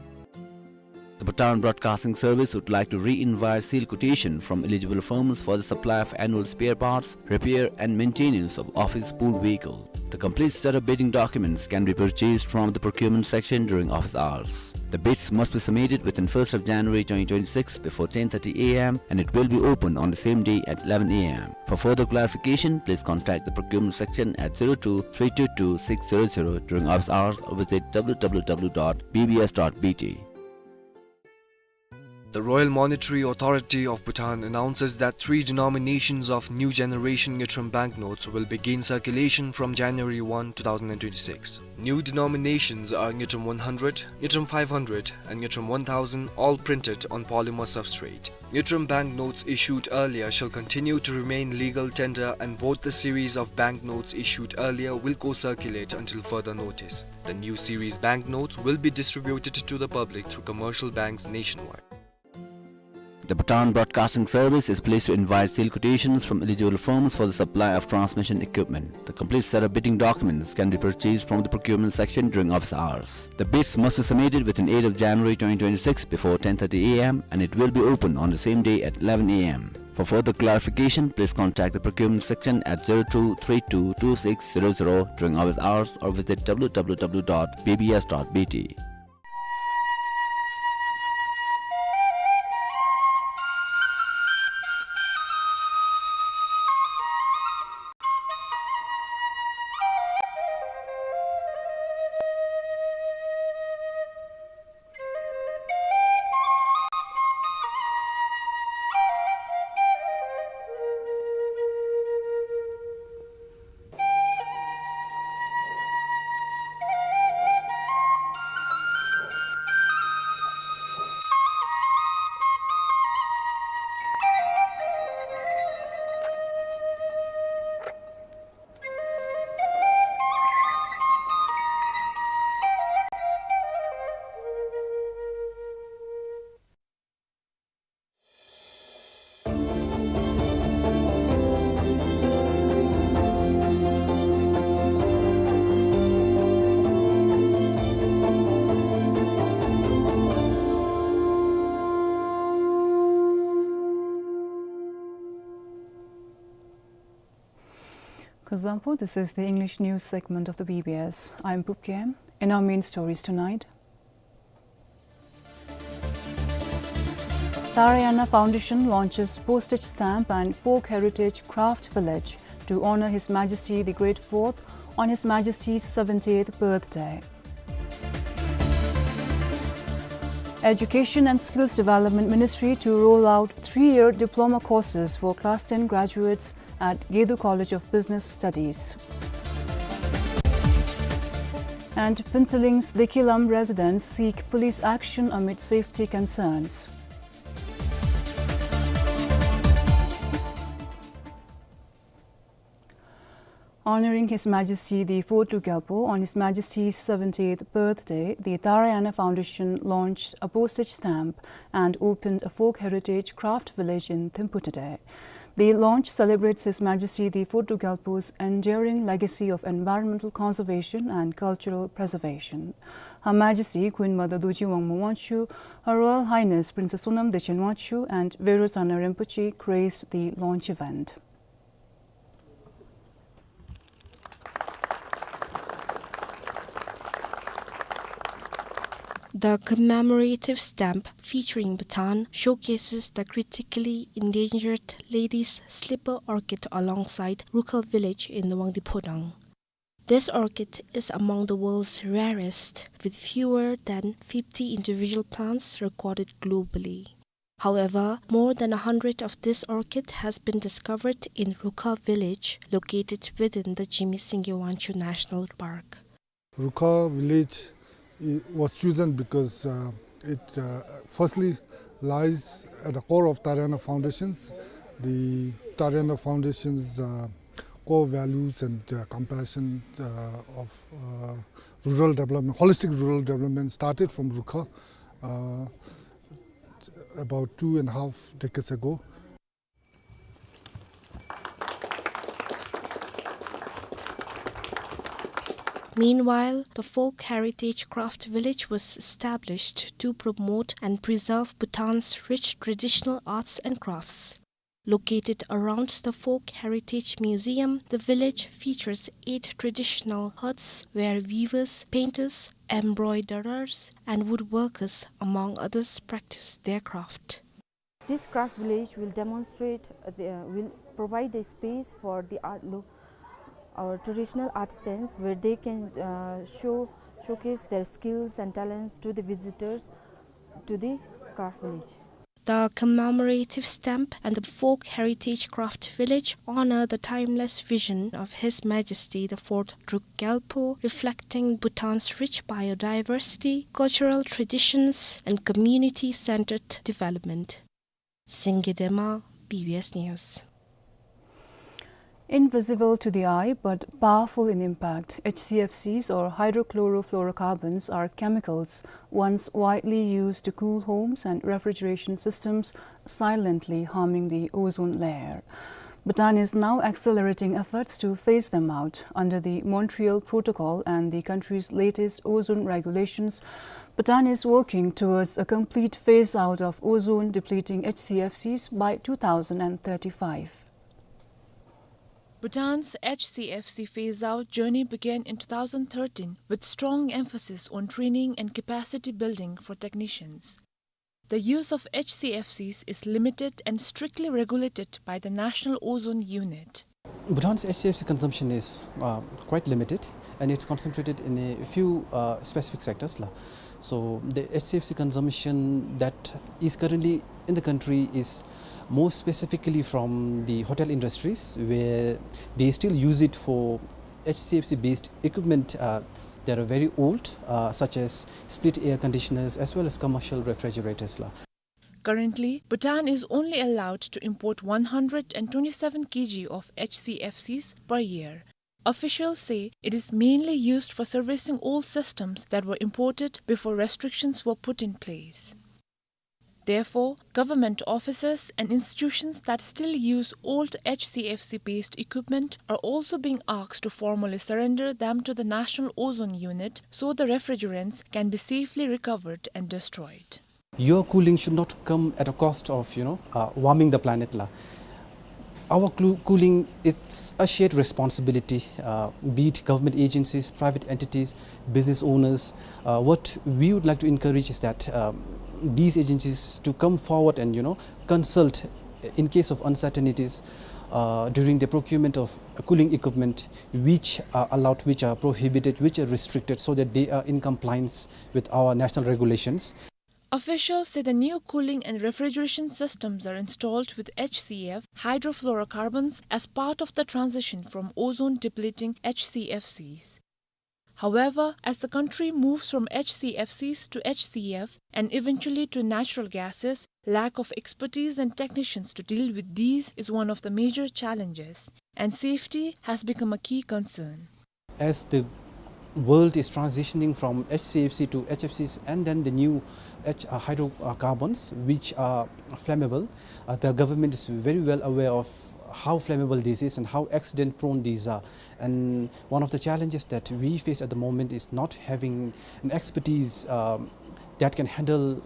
The Bhutan Broadcasting Service would like to re-invite sealed quotation from eligible firms for the supply of annual spare parts, repair and maintenance of office pool vehicle. The complete set of bidding documents can be purchased from the procurement section during office hours. The bids must be submitted within first of January twenty twenty-six before ten thirty A M and it will be open on the same day at eleven A M. For further clarification, please contact the procurement section at zero two three two two six zero zero during office hours or visit W W W dot B B S dot B T. The Royal Monetary Authority of Bhutan announces that three denominations of new generation Ngultrum banknotes will begin circulation from January one, two thousand and twenty-six. New denominations are Ngultrum one hundred, Ngultrum five hundred, and Ngultrum one thousand, all printed on polymer substrate. Ngultrum banknotes issued earlier shall continue to remain legal tender, and both the series of banknotes issued earlier will co-circulate until further notice. The new series banknotes will be distributed to the public through commercial banks nationwide. The Bhutan Broadcasting Service is pleased to invite sealed quotations from eligible firms for the supply of transmission equipment. The complete set of bidding documents can be purchased from the procurement section during office hours. The bids must be submitted within eighth of January twenty twenty-six before ten thirty A M and it will be open on the same day at eleven A M. For further clarification, please contact the procurement section at zero two three two two six zero zero during office hours or visit W W W dot B B S dot B T. Kuzuzangpo, this is the English news segment of the B B S. I'm Pup K M. In our main stories tonight, Tarayana Foundation launches postage stamp and folk heritage craft village to honor His Majesty the Great Fourth on His Majesty's seventieth birthday. Education and Skills Development Ministry to roll out three-year diploma courses for class ten graduates at Gedu College of Business Studies. And Phuentsholling's Dekhilam residents seek police action amid safety concerns. Honoring His Majesty the Fourth Druk Gyalpo on His Majesty's seventieth birthday, the Tarayana Foundation launched a postage stamp and opened a folk heritage craft village in Thimphu today. The launch celebrates His Majesty the Fourth Druk Gyalpo's enduring legacy of environmental conservation and cultural preservation. Her Majesty Queen Mother Dorji Wangmo Wangchuck, Her Royal Highness Princess Sonam Dechen Wangchuck, and Veerochana Rinpoche graced the launch event. The commemorative stamp featuring Bhutan showcases the critically endangered lady's slipper orchid alongside Rukhal village in Wangdue Phodrang. This orchid is among the world's rarest, with fewer than fifty individual plants recorded globally. However, more than a hundred of this orchid has been discovered in Rukha village, located within the Jigme Singye Wanchhu National Park. Rukha village i-, was chosen because, uh, it, uh, firstly lies at the core of Tariana Foundations. The Tariana Foundations, uh, core values and, uh, compassion, uh, of, uh, rural development, holistic rural development started from Rukha, uh, about two and a half decades ago. Meanwhile, the Folk Heritage Craft Village was established to promote and preserve Bhutan's rich traditional arts and crafts. Located around the Folk Heritage Museum, the village features eight traditional huts where weavers, painters, embroiderers, and woodworkers, among others, practice their craft. This craft village will demonstrate, uh, the, uh, will provide a space for the art lo-, our traditional artisans, where they can, uh, show, showcase their skills and talents to the visitors to the craft village. The commemorative stamp and the Folk Heritage Craft Village honor the timeless vision of His Majesty the Fourth Druk Gyalpo, reflecting Bhutan's rich biodiversity, cultural traditions, and community-centered development. Singye Dema, B B S News. Invisible to the eye but powerful in impact, H C F Cs or hydrochlorofluorocarbons are chemicals once widely used to cool homes and refrigeration systems, silently harming the ozone layer. Bhutan is now accelerating efforts to phase them out. Under the Montreal Protocol and the country's latest ozone regulations, Bhutan is working towards a complete phase out of ozone depleting H C F Cs by two thousand and thirty-five. Bhutan's H C F C phase-out journey began in two thousand thirteen, with strong emphasis on training and capacity building for technicians. The use of H C F Cs is limited and strictly regulated by the National Ozone Unit. Bhutan's H C F C consumption is, uh, quite limited, and it's concentrated in a few, uh, specific sectors la. So the H C F C consumption that is currently in the country is more specifically from the hotel industries, where they still use it for H C F C based equipment, uh, that are very old, uh, such as split air conditioners as well as commercial refrigerators la. Currently, Bhutan is only allowed to import one hundred and twenty-seven kilograms of H C F Cs per year. Officials say it is mainly used for servicing old systems that were imported before restrictions were put in place. Therefore, government offices and institutions that still use old H C F C-based equipment are also being asked to formally surrender them to the National Ozone Unit so the refrigerants can be safely recovered and destroyed. Your cooling should not come at a cost of, you know, uh, warming the planet la. Our clu-, cooling, it's a shared responsibility, uh, be it government agencies, private entities, business owners. Uh, what we would like to encourage is that, um, these agencies to come forward and, you know, consult in case of uncertainties, uh, during the procurement of cooling equipment, which are allowed, which are prohibited, which are restricted, so that they are in compliance with our national regulations. Officials say the new cooling and refrigeration systems are installed with H C F hydrofluorocarbons as part of the transition from ozone-depleting H C F Cs. However, as the country moves from H C F Cs to H C F and eventually to natural gases, lack of expertise and technicians to deal with these is one of the major challenges, and safety has become a key concern. As the world is transitioning from H C F C to H F Cs and then the new H, uh, hydrocarbons, which are flammable, uh, the government is very well aware of how flammable this is and how accident prone these are. And one of the challenges that we face at the moment is not having an expertise, um, that can handle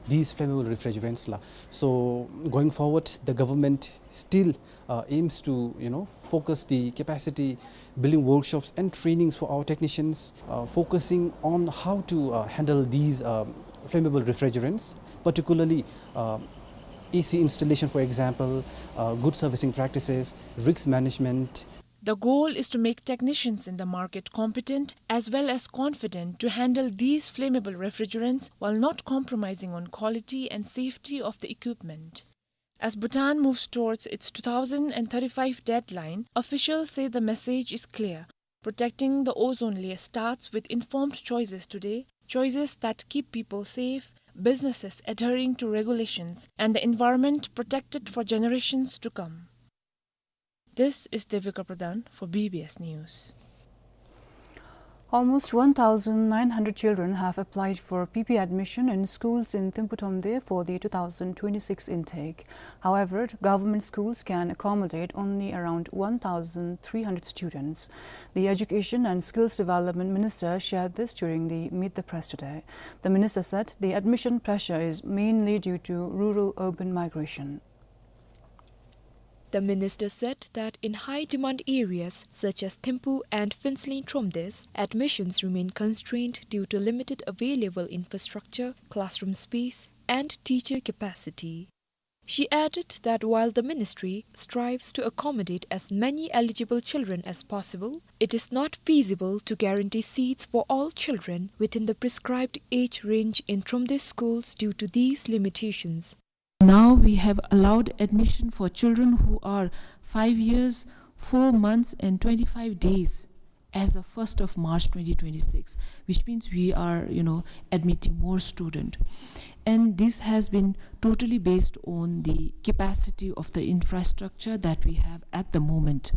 these flammable refrigerants la. So going forward, the government still, uh, aims to, you know, focus the capacity building workshops and trainings for our technicians, uh, focusing on how to, uh, handle these, um, flammable refrigerants, particularly, um, A C installation, for example, uh, good servicing practices, risk management. The goal is to make technicians in the market competent as well as confident to handle these flammable refrigerants while not compromising on quality and safety of the equipment. As Bhutan moves towards its two thousand thirty-five deadline, officials say the message is clear. Protecting the ozone layer starts with informed choices today, choices that keep people safe, businesses adhering to regulations, and the environment protected for generations to come. This is Devika Pradhan for B B S News. Almost one thousand nine hundred children have applied for P P admission in schools in Thimphu Thromde for the two thousand twenty-six intake. However, government schools can accommodate only around one thousand three hundred students. The Education and Skills Development Minister shared this during the Meet the Press today. The minister said the admission pressure is mainly due to rural-urban migration. The minister said that in high-demand areas such as Thimphu and Phuentsholing Thromdes, admissions remain constrained due to limited available infrastructure, classroom space, and teacher capacity. She added that while the ministry strives to accommodate as many eligible children as possible, it is not feasible to guarantee seats for all children within the prescribed age range in Thromde schools due to these limitations. Now we have allowed admission for children who are five years, four months and twenty-five days as of first of March twenty twenty-six, which means we are, you know, admitting more student. And this has been totally based on the capacity of the infrastructure that we have at the moment.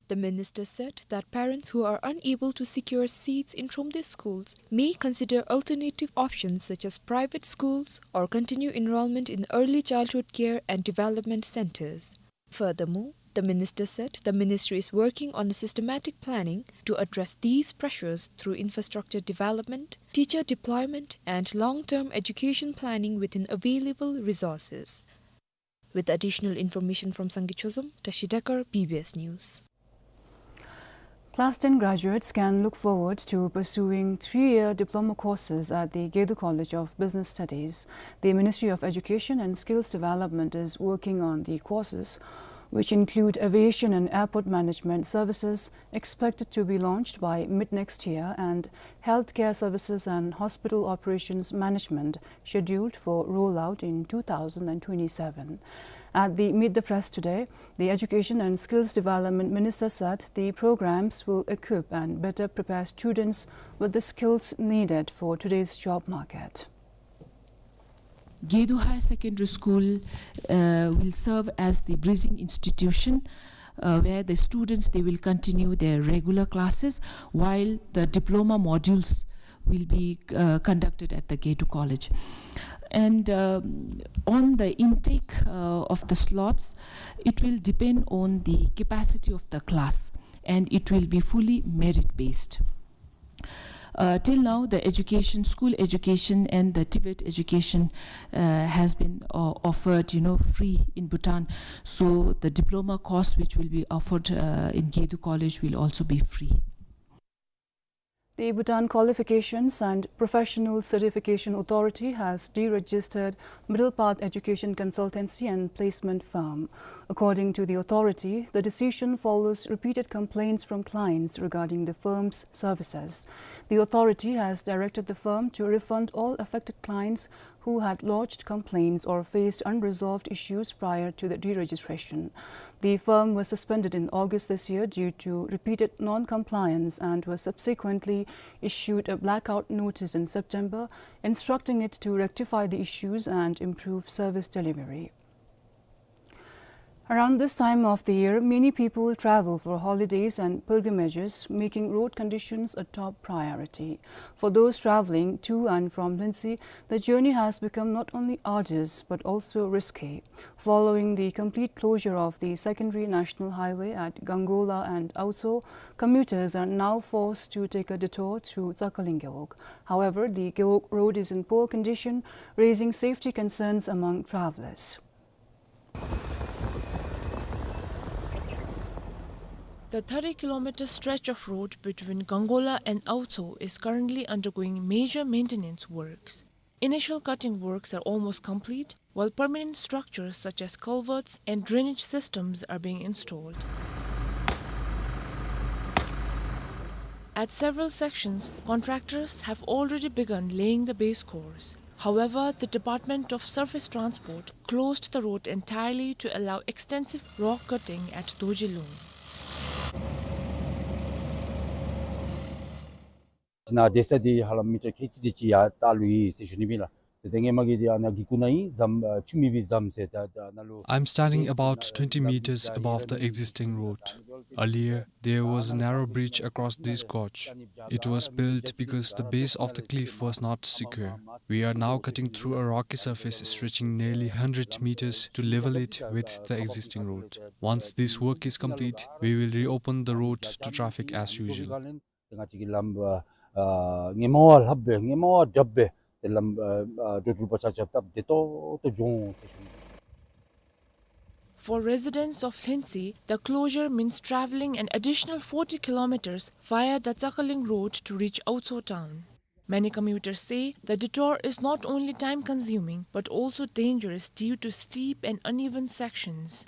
The minister said that parents who are unable to secure seats in Thromde schools may consider alternative options such as private schools or continue enrollment in early childhood care and development centers. Furthermore, the minister said the ministry is working on a systematic planning to address these pressures through infrastructure development, teacher deployment, and long-term education planning within available resources. With additional information from Sangay Chozom, Tashi Dekar, B B S News. Class ten graduates can look forward to pursuing three-year diploma courses at the Gedu College of Business Studies. The Ministry of Education and Skills Development is working on the courses, which include aviation and airport management services, expected to be launched by mid-next year, and healthcare services and hospital operations management, scheduled for rollout in two thousand twenty-seven. At the Meet the Press today, the Education and Skills Development Minister said the programs will equip and better prepare students with the skills needed for today's job market. Gedu Higher Secondary School, uh, will serve as the bridging institution, uh, where the students, they will continue their regular classes while the diploma modules will be, uh, conducted at the Gedu College. And, um, on the intake, uh, of the slots, it will depend on the capacity of the class, and it will be fully merit-based. Uh, till now, the education, school education and the TVET education, uh, has been, uh, offered, you know, free in Bhutan. So the diploma course which will be offered, uh, in Gedu College will also be free. The Bhutan Qualifications and Professional Certification Authority has deregistered Middle Path Education Consultancy and Placement Firm. According to the authority, the decision follows repeated complaints from clients regarding the firm's services. The authority has directed the firm to refund all affected clients who had lodged complaints or faced unresolved issues prior to the deregistration. The firm was suspended in August this year due to repeated non-compliance and was subsequently issued a blackout notice in September, instructing it to rectify the issues and improve service delivery. Around this time of the year, many people travel for holidays and pilgrimages, making road conditions a top priority. For those traveling to and from Lhuentse, the journey has become not only arduous but also risky. Following the complete closure of the secondary national highway at Gangola and Aocho, commuters are now forced to take a detour through Tsakaling Gewog. However, the Gewog road is in poor condition, raising safety concerns among travelers. The thirty kilometer stretch of road between Gangola and Aocho is currently undergoing major maintenance works. Initial cutting works are almost complete, while permanent structures such as culverts and drainage systems are being installed. At several sections, contractors have already begun laying the base course. However, the Department of Surface Transport closed the road entirely to allow extensive rock cutting at Dorji Lung. ནཱ་དེ་ས་འདི་ཧ་ལམ་མི་ཊར་ཁལ་གཅིག་དེ་ཅིག་ཡར་བལྟ་ལུས་ཡི་ཟེར་ཞུ་ནི་ཨིན་ལགས། ཏེ་ཏེ་ངེ་མ་གི་འདི་ཨ་ནཱ་གི་གུ་ན་ཨིན། ཟམ་ཨ་ཆུ་མེད་པའི་ཟམ་ཟེར་ད་ད་ནཱ་ལུ། I'm standing about twenty meters above the existing road. Earlier, there was a narrow bridge across this gorge. It was built because the base of the cliff was not secure. We are now cutting through a rocky surface stretching nearly hundred meters to level it with the existing road. Once this work is complete, we will reopen the road to traffic as usual. ཏེ་ང་བཅས་ཀྱི་ལམ་ཨ་ཨ་ངེ་མ་བ་ལྷབ་སྦེ་ངེ་མ་བ་དྲགཔ་སྦེ་ཏེ་ལམ་ཨ་ཨ་འགྲོ་འགྲུལ་པ་ཆ་ཁྱབ་སྟབས་བདེ་ཏོག་ཏོ་འགྱོ་འོང་ཟེར་ཞུ་ནི། For residents of Lhinsey, the closure means travelling an additional forty kilometers via the Tsakaling road to reach Aotso town. Many commuters say the detour is not only time-consuming but also dangerous due to steep and uneven sections.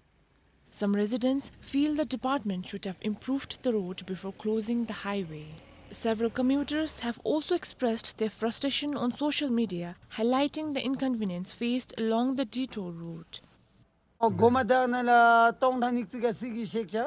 Some residents feel the department should have improved the road before closing the highway. Several commuters have also expressed their frustration on social media, highlighting the inconvenience faced along the detour route. ཨོ་གོ་མ་དག་ན་ལ་སྟོང་ཕྲག་ཉིས་བརྩེགས་ཀྱི་སི་གི་ཤེག་ཆ།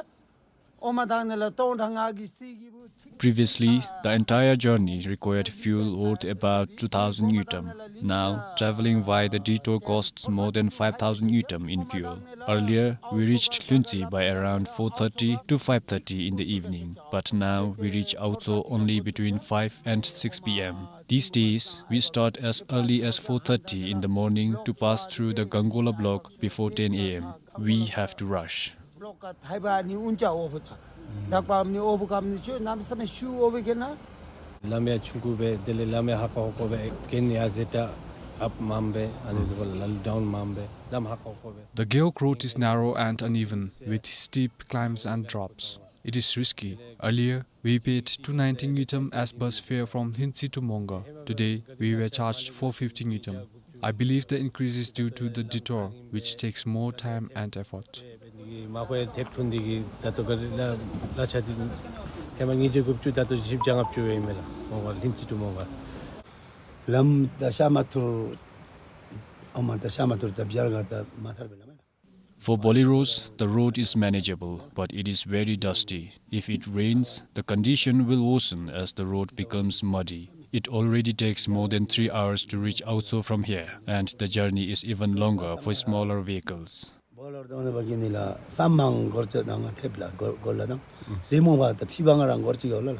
ཨོ་མ་དག་ན་ལ་སྟོང་ཕྲག་ལྔ་གི་སི་གི་བུ། Previously, the entire journey required fuel worth about two thousand ngultrum. Now, traveling via the detour costs more than five thousand ngultrum in fuel. Earlier, we reached Lhinsey by around four thirty to five thirty in the evening, but now we reach Aotso only between five and six p m. These days, we start as early as four thirty in the morning to pass through the Gangola block before ten a m. We have to rush. ལོག་ཀ་ཐའི་བ་ནི་ཨུན་ཅ་ཨོ་བུ་ཐ། དག་པ་ནི་ཨོ་བུ་ཀམ་ནི་ཆུ་ནམ་ས་མེ་ཤུ་ཨོ་བུ་ཁེ་ན། ལམ་ཡང་ཆུང་ཀུ་སྦེ་དེ་ལས་ལམ་ཡང་ཧ་ཀ་ཧོ་ཀོ་སྦེ་གན་ཡང་ཟེ་ཏྲ་ཨཔ་མངམ་སྦེ་ཨ་ནི་ལུ་ལ་ཌའུན་མངམ་སྦེ་ལམ་ཧ་ཀ་ཧོ་ཀོ་སྦེ། The Gewog Road is narrow and uneven, with steep climbs and drops. It is risky. Earlier, we paid two ninety ngultrum as bus fare from Lhinsey to Mongar. Today, we were charged four fifty ngultrum. I believe the increase is due to the detour, which takes more time and effort. མ་ཁོ་ཡ་ཐེབས་ཐུང་འདི་གིས་ད་ལྟོ་ག་ལ་ལ་ཆ་འདི་ཧེ་མ་ཉིས་བརྒྱ་དགུ་བཅུ་ད་ལྟོ་བཞི་བརྒྱ་ལྔ་བཅུ་ཡོད་མས་ལགས། མོང་ག་ལྷིན་ཙི་ཊུ་མོང་ག། ལམ་ད་ཤ་མ་ཐུར་ཨོ་མ་ད་ཤ་མ་ཐུར་ད་བྱར་ག་ད་མ་ཐར་བའི་ལམ་མས་ལགས། For boleros, the road is manageable, but it is very dusty. If it rains, the condition will worsen as the road becomes muddy. It already takes more than three hours to reach Aotso from here, and the journey is even longer for smaller vehicles. བོ་ལོ་རོ་དང་ནི་བ་གི་ནི་ལ་ས་མང་འགོར་ཚོད་དང་ཐེབས་ལ་འགོར་འགོར་ལ་དང་ཟེ་མོ་བ་ད་ཕྱི་བ་ང་རང་འགོར་ཅིག་ཡོད་ལ་ལ།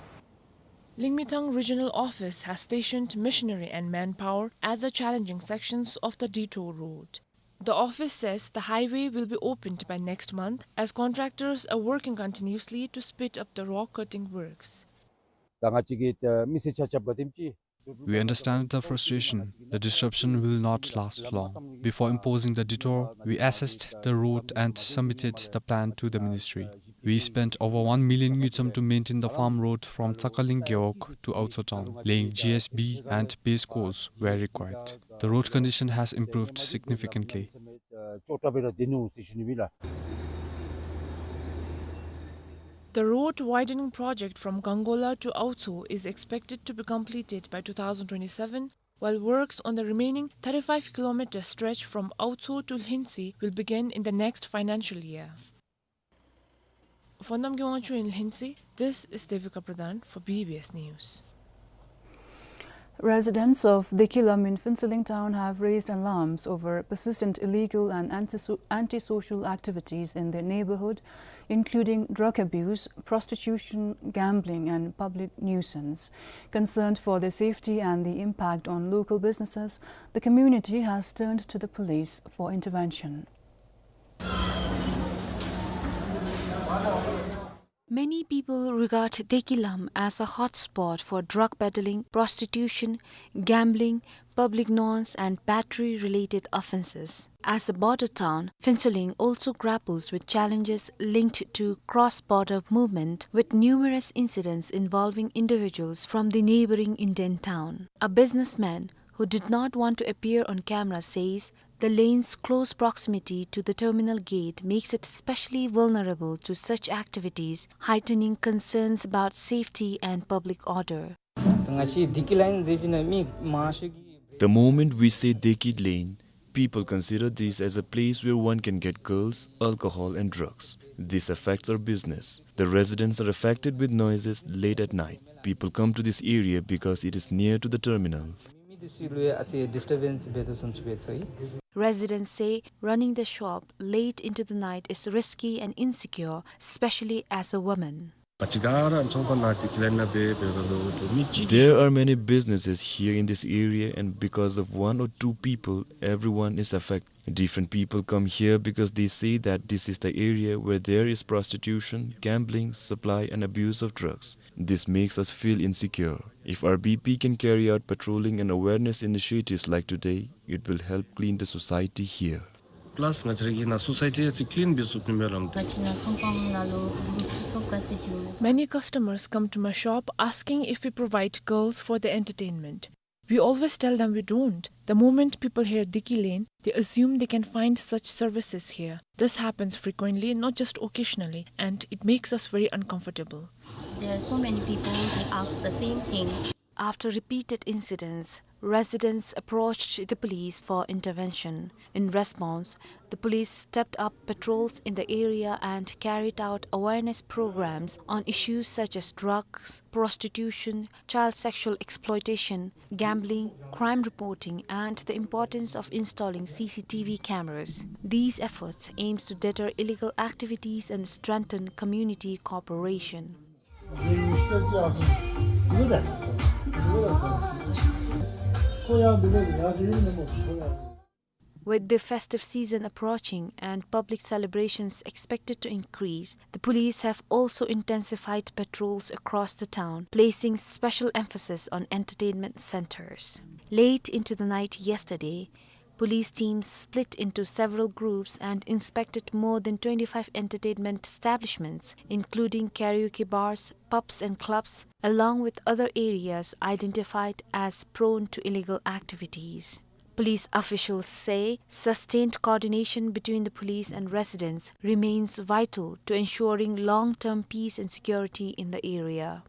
Lingmeithang Regional Office has stationed machinery and manpower at the challenging sections of the detour road. The office says the highway will be opened by next month as contractors are working continuously to speed up the rock cutting works. ད་ང་བཅས་ཀྱི་ད་མི་སེར་ཆ་ཁྱབ་ག་དེམ་ཅིག We understand the frustration. The disruption will not last long. Before imposing the detour, we assessed the road and submitted the plan to the ministry. We spent over one million ngultrum to maintain the farm road from Tsakaling Gewog to Aotso town, laying G S B and base course where required. The road condition has improved significantly. The road widening project from Gangola to Aotso is expected to be completed by two thousand twenty-seven, while works on the remaining thirty-five kilometer stretch from Aotso to Lhinsey will begin in the next financial year. For Namgay Wangchuk in Lhinsey, this is Devika Pradhan for B B S News. Residents of Dekilam in Phuentsholing town have raised alarms over persistent illegal and antiso-, antisocial activities in their neighborhood, including drug abuse, prostitution, gambling, and public nuisance. Concerned for their safety and the impact on local businesses, the community has turned to the police for intervention. Many people regard Dekilam as a hotspot for drug peddling, prostitution, gambling, public nuisance, and battery-related offences. As a border town, Phuentsholing also grapples with challenges linked to cross-border movement, with numerous incidents involving individuals from the neighbouring Indian town. A businessman who did not want to appear on camera says The lane's close proximity to the terminal gate makes it especially vulnerable to such activities, heightening concerns about safety and public order. ད་ང་བཅས་བདེ་སྐྱིད་ལེན་ཟེར་བ་ཅིན་མི་མང་ཤོས་ཀྱིས། The moment we say Dekit Lane, people consider this as a place where one can get girls, alcohol and drugs. This affects our business. The residents are affected with noises late at night. People come to this area because it is near to the terminal. མི་འདི་ཚུ་ལུ་ཡང་ཨ་ཙི་ཌིསི་ཊར་བེནསི་འབད་དོ་བཟུམ་ཅིག་འབད་ཚར་ཡི། Residents say running the shop late into the night is risky and insecure, especially as a woman. ཨ་ཙི་ག་ར་ཚོང་ཁང་ནང་བདེ་སྐྱིད་ལེན་ནང་འབད་འབད་རུང་ཏེ་མི་གཅིག་གིས། There are many businesses here in this area, and because of one or two people, everyone is affected. Different people come here because they say that this is the area where there is prostitution, gambling, supply and abuse of drugs. This makes us feel insecure. If R B P can carry out patrolling and awareness initiatives like today, it will help clean the society here. Plus ང་བཅས་ར་གི་ནཱ་སོ་སའི་ཊི་ཨ་ཙི་ཀི་ལིན་འབད་ཚུགསཔ་ཨིན་པས་ལགས། ང་བཅས་ནཱ་ཚོང་ཁང་ནང་ལུ་བུ་ཚུ་ཐོབ་ག་ཟེར་ཞུ་ནི། Many customers come to my shop asking if we provide girls for their entertainment. We always tell them we don't. The moment people hear Dekit Lane, they assume they can find such services here. This happens frequently, not just occasionally, and it makes us very uncomfortable. There are so many people, they ask the same thing. After repeated incidents, residents approached the police for intervention. In response, the police stepped up patrols in the area and carried out awareness programs on issues such as drugs, prostitution, child sexual exploitation, gambling, crime reporting, and the importance of installing C C T V cameras. These efforts aims to deter illegal activities and strengthen community cooperation. With the festive season approaching and public celebrations expected to increase, the police have also intensified patrols across the town, placing special emphasis on entertainment centers. Late into the night yesterday, police teams split into several groups and inspected more than twenty-five entertainment establishments, including karaoke bars, pubs and clubs, along with other areas identified as prone to illegal activities. Police officials say sustained coordination between the police and residents remains vital to ensuring long-term peace and security in the area.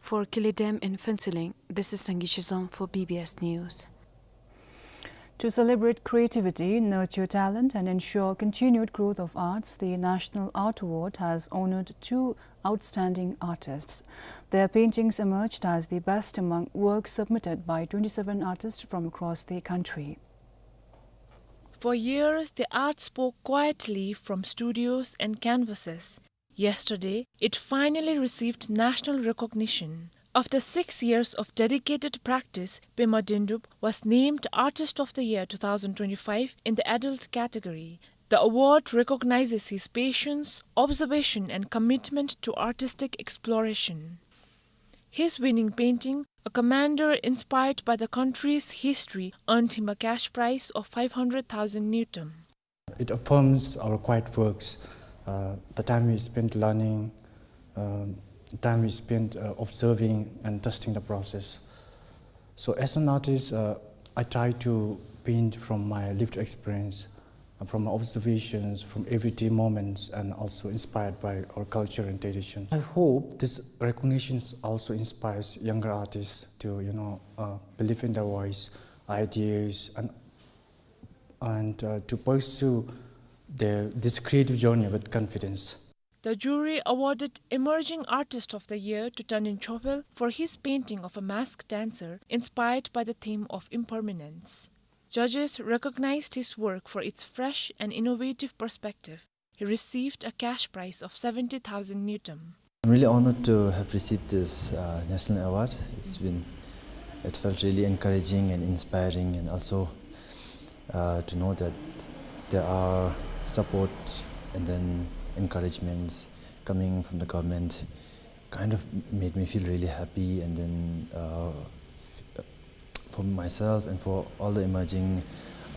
For Kile Dam in Phuentsholing, this is Sangay Shizom for B B S News. To celebrate creativity, nurture talent, and ensure continued growth of arts, the National Art Award has honored two outstanding artists. Their paintings emerged as the best among works submitted by twenty-seven artists from across the country. For years, the art spoke quietly from studios and canvases. Yesterday, it finally received national recognition. After six years of dedicated practice, Pema Dendup was named Artist of the Year two thousand twenty-five in the adult category. The award recognizes his patience, observation, and commitment to artistic exploration. His winning painting, A Commander Inspired by the Country's History, earned him a cash prize of five hundred thousand ngultrum. It affirms our quiet works, uh, the time we spent learning, um, the time we spent, uh, observing and trusting the process. So as an artist, uh, I try to paint from my lived experience, uh, from my observations, from everyday moments, and also inspired by our culture and tradition. I hope this recognition also inspires younger artists to, you know, uh, believe in their voice, ideas, and and, uh, to pursue their, this creative journey with confidence. The jury awarded Emerging Artist of the Year to Tandin Chopel for his painting of a masked dancer inspired by the theme of impermanence. Judges recognized his work for its fresh and innovative perspective. He received a cash prize of seventy thousand ngultrum. I'm really honored to have received this, uh, national award. It's been, it felt really encouraging and inspiring, and also, uh, to know that there are support and then encouragements coming from the government kind of made me feel really happy, and then, uh, f-, for myself and for all the emerging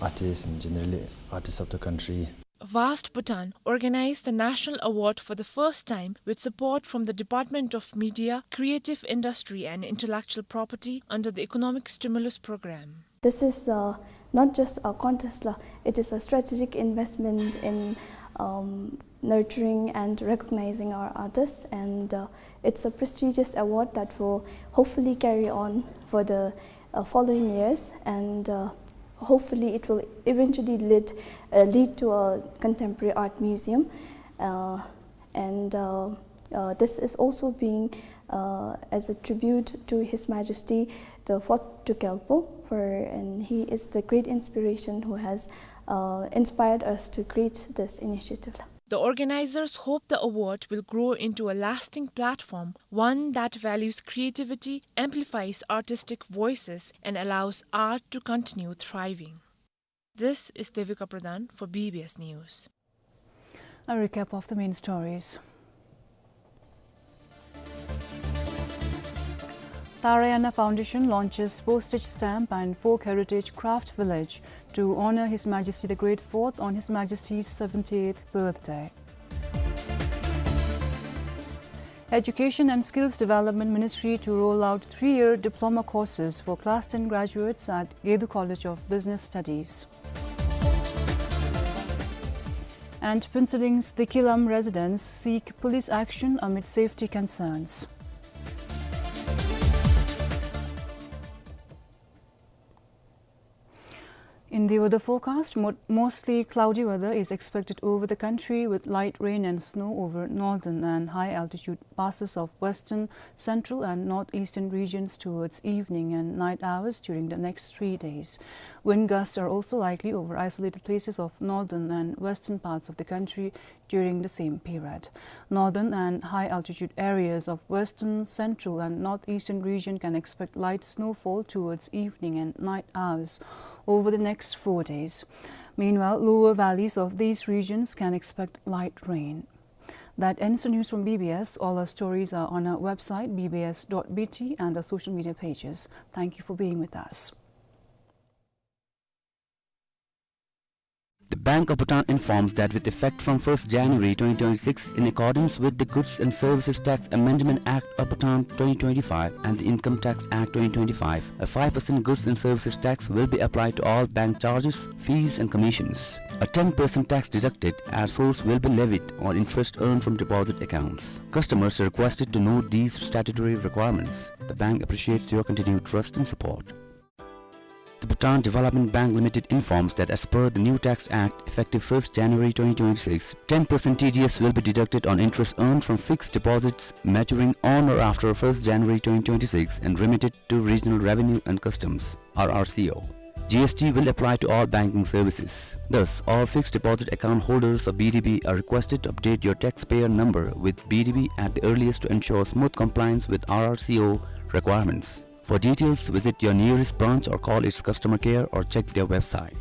artists and generally artists of the country. Vast Bhutan organized the national award for the first time with support from the Department of Media, Creative Industry and Intellectual Property under the Economic Stimulus Program. This is, uh, not just a contest la, it is a strategic investment in, um, nurturing and recognizing our artists, and, uh, it's a prestigious award that will hopefully carry on for the, uh, following years, and, uh, hopefully it will eventually lead, uh, lead to a contemporary art museum, uh, and, uh, uh, this is also being, uh, as a tribute to His Majesty the Fourth Druk Gyalpo, for, and he is the great inspiration who has, uh, inspired us to create this initiative. The organizers hope the award will grow into a lasting platform, one that values creativity, amplifies artistic voices, and allows art to continue thriving. This is Devika Pradhan for B B S News. A recap of the main stories. Tarayana Foundation launches postage stamp and folk heritage craft village to honor His Majesty the Great Fourth on His Majesty's seventy-eighth birthday. Education and Skills Development Ministry to roll out three-year diploma courses for class ten graduates at Gedu College of Business Studies. And Phuentsholin's Dikilam residents seek police action amid safety concerns. In the weather forecast, mo-, mostly cloudy weather is expected over the country, with light rain and snow over northern and high altitude passes of western, central and northeastern regions towards evening and night hours during the next three days. Wind gusts are also likely over isolated places of northern and western parts of the country during the same period. Northern and high altitude areas of western, central and northeastern region can expect light snowfall towards evening and night hours over the next four days. Meanwhile, lower valleys of these regions can expect light rain. That ends the news from B B S. All our stories are on our website, B B S dot B T, and our social media pages. Thank you for being with us. The Bank of Bhutan informs that with effect from first January twenty twenty-six, in accordance with the Goods and Services Tax Amendment Act of Bhutan twenty twenty-five and the Income Tax Act twenty twenty-five, a five percent goods and services tax will be applied to all bank charges, fees and commissions. A ten percent tax deducted at source will be levied on interest earned from deposit accounts. Customers are requested to note these statutory requirements. The bank appreciates your continued trust and support. The Bhutan Development Bank Limited informs that as per the new Tax Act, effective first January twenty twenty-six, ten percent T D S will be deducted on interest earned from fixed deposits maturing on or after first January twenty twenty-six and remitted to Regional Revenue and Customs, R R C O. G S T will apply to all banking services. Thus, all fixed deposit account holders of B D B are requested to update your taxpayer number with B D B at the earliest to ensure smooth compliance with R R C O requirements. For details, visit your nearest branch or call its customer care or check their website.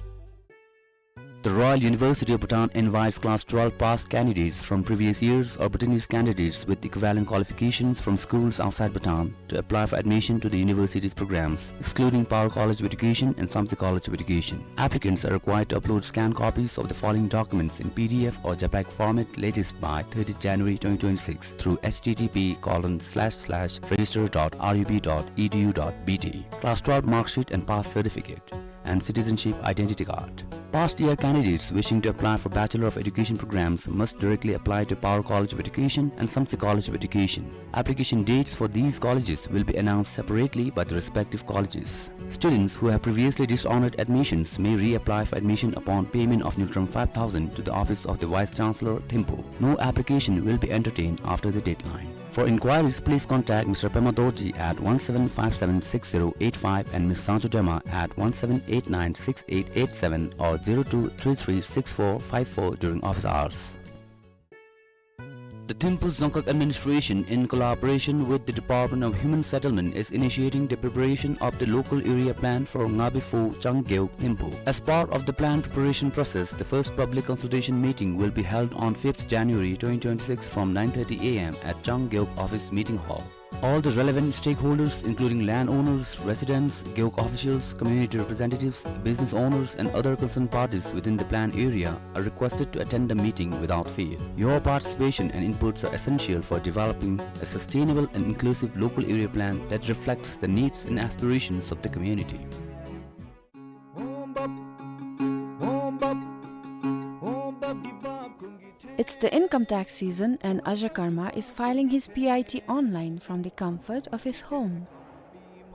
The Royal University of Bhutan invites class twelve pass candidates from previous years or Bhutanese candidates with equivalent qualifications from schools outside Bhutan to apply for admission to the university's programs, excluding Paro College of Education and Samtse College of Education. Applicants are required to upload scanned copies of the following documents in P D F or JPEG format latest by thirtieth January twenty twenty-six through H T T P colon slash slash register dot R U B dot E D U dot B T. Class twelve mark sheet and pass certificate and citizenship identity card. Past year candidates wishing to apply for Bachelor of Education programs must directly apply to Paro College of Education and Samtse College of Education. Application dates for these colleges will be announced separately by the respective colleges. Students who have previously dishonored admissions may reapply for admission upon payment of Ngultrum five thousand to the office of the Vice Chancellor, Thimphu. No application will be entertained after the deadline. For inquiries, please contact Mister Pema Dorji at one seven five seven six zero eight five and Miss Sancho Dema at one seven eight nine six eight eight seven or zero two three three six four five four during office hours. The Thimphu Dzongkhag Administration, in collaboration with the Department of Human Settlement, is initiating the preparation of the local area plan for Ngabe Pho Changgeuk Thimphu. As part of the plan preparation process, the first public consultation meeting will be held on fifth January twenty twenty-six from nine thirty A M at Changgeuk Office Meeting Hall. All the relevant stakeholders, including landowners, residents, Gewog officials, community representatives, business owners, and other concerned parties within the plan area, are requested to attend the meeting without fail. Your participation and inputs are essential for developing a sustainable and inclusive local area plan that reflects the needs and aspirations of the community. It's the income tax season and Ajay Karma is filing his P I T online from the comfort of his home.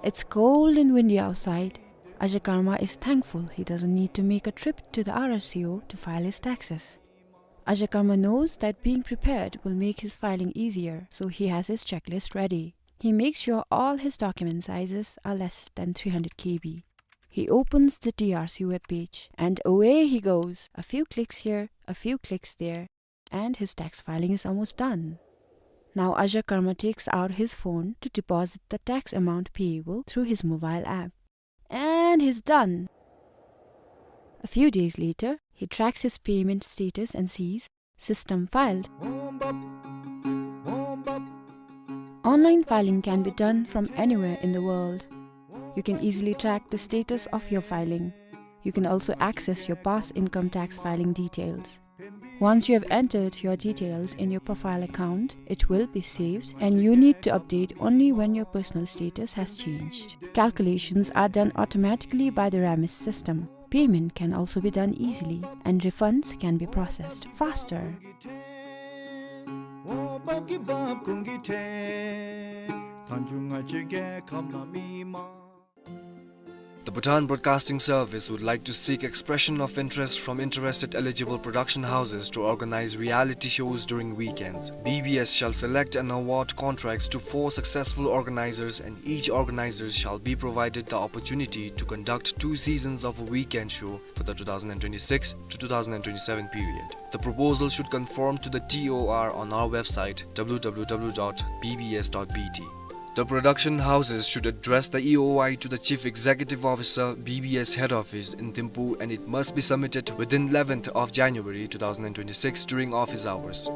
It's cold and windy outside. Ajay Karma is thankful he doesn't need to make a trip to the R R C O to file his taxes. Ajay Karma knows that being prepared will make his filing easier, so he has his checklist ready. He makes sure all his document sizes are less than three hundred K B. He opens the T R C webpage and away he goes. A few clicks here, a few clicks there, and his tax filing is almost done. Now Ajay Karma takes out his phone to deposit the tax amount payable through his mobile app. And he's done. A few days later, he tracks his payment status and sees, "System filed." Online filing can be done from anywhere in the world. You can easily track the status of your filing. You can also access your past income tax filing details. Once you have entered your details in your profile account, it will be saved and you need to update only when your personal status has changed. Calculations are done automatically by the RAMIS system. Payment can also be done easily and refunds can be processed faster. The Bhutan Broadcasting Service would like to seek expression of interest from interested eligible production houses to organize reality shows during weekends. B B S shall select and award contracts to four successful organizers, and each organizer shall be provided the opportunity to conduct two seasons of a weekend show for the two thousand and twenty-six to two thousand and twenty-seven period. The proposal should conform to the T O R on our website, W W W dot B B S dot B T. The production houses should address the E O I to the Chief Executive Officer, B B S Head Office in Thimphu, and it must be submitted within eleventh of January two thousand and twenty-six during office hours.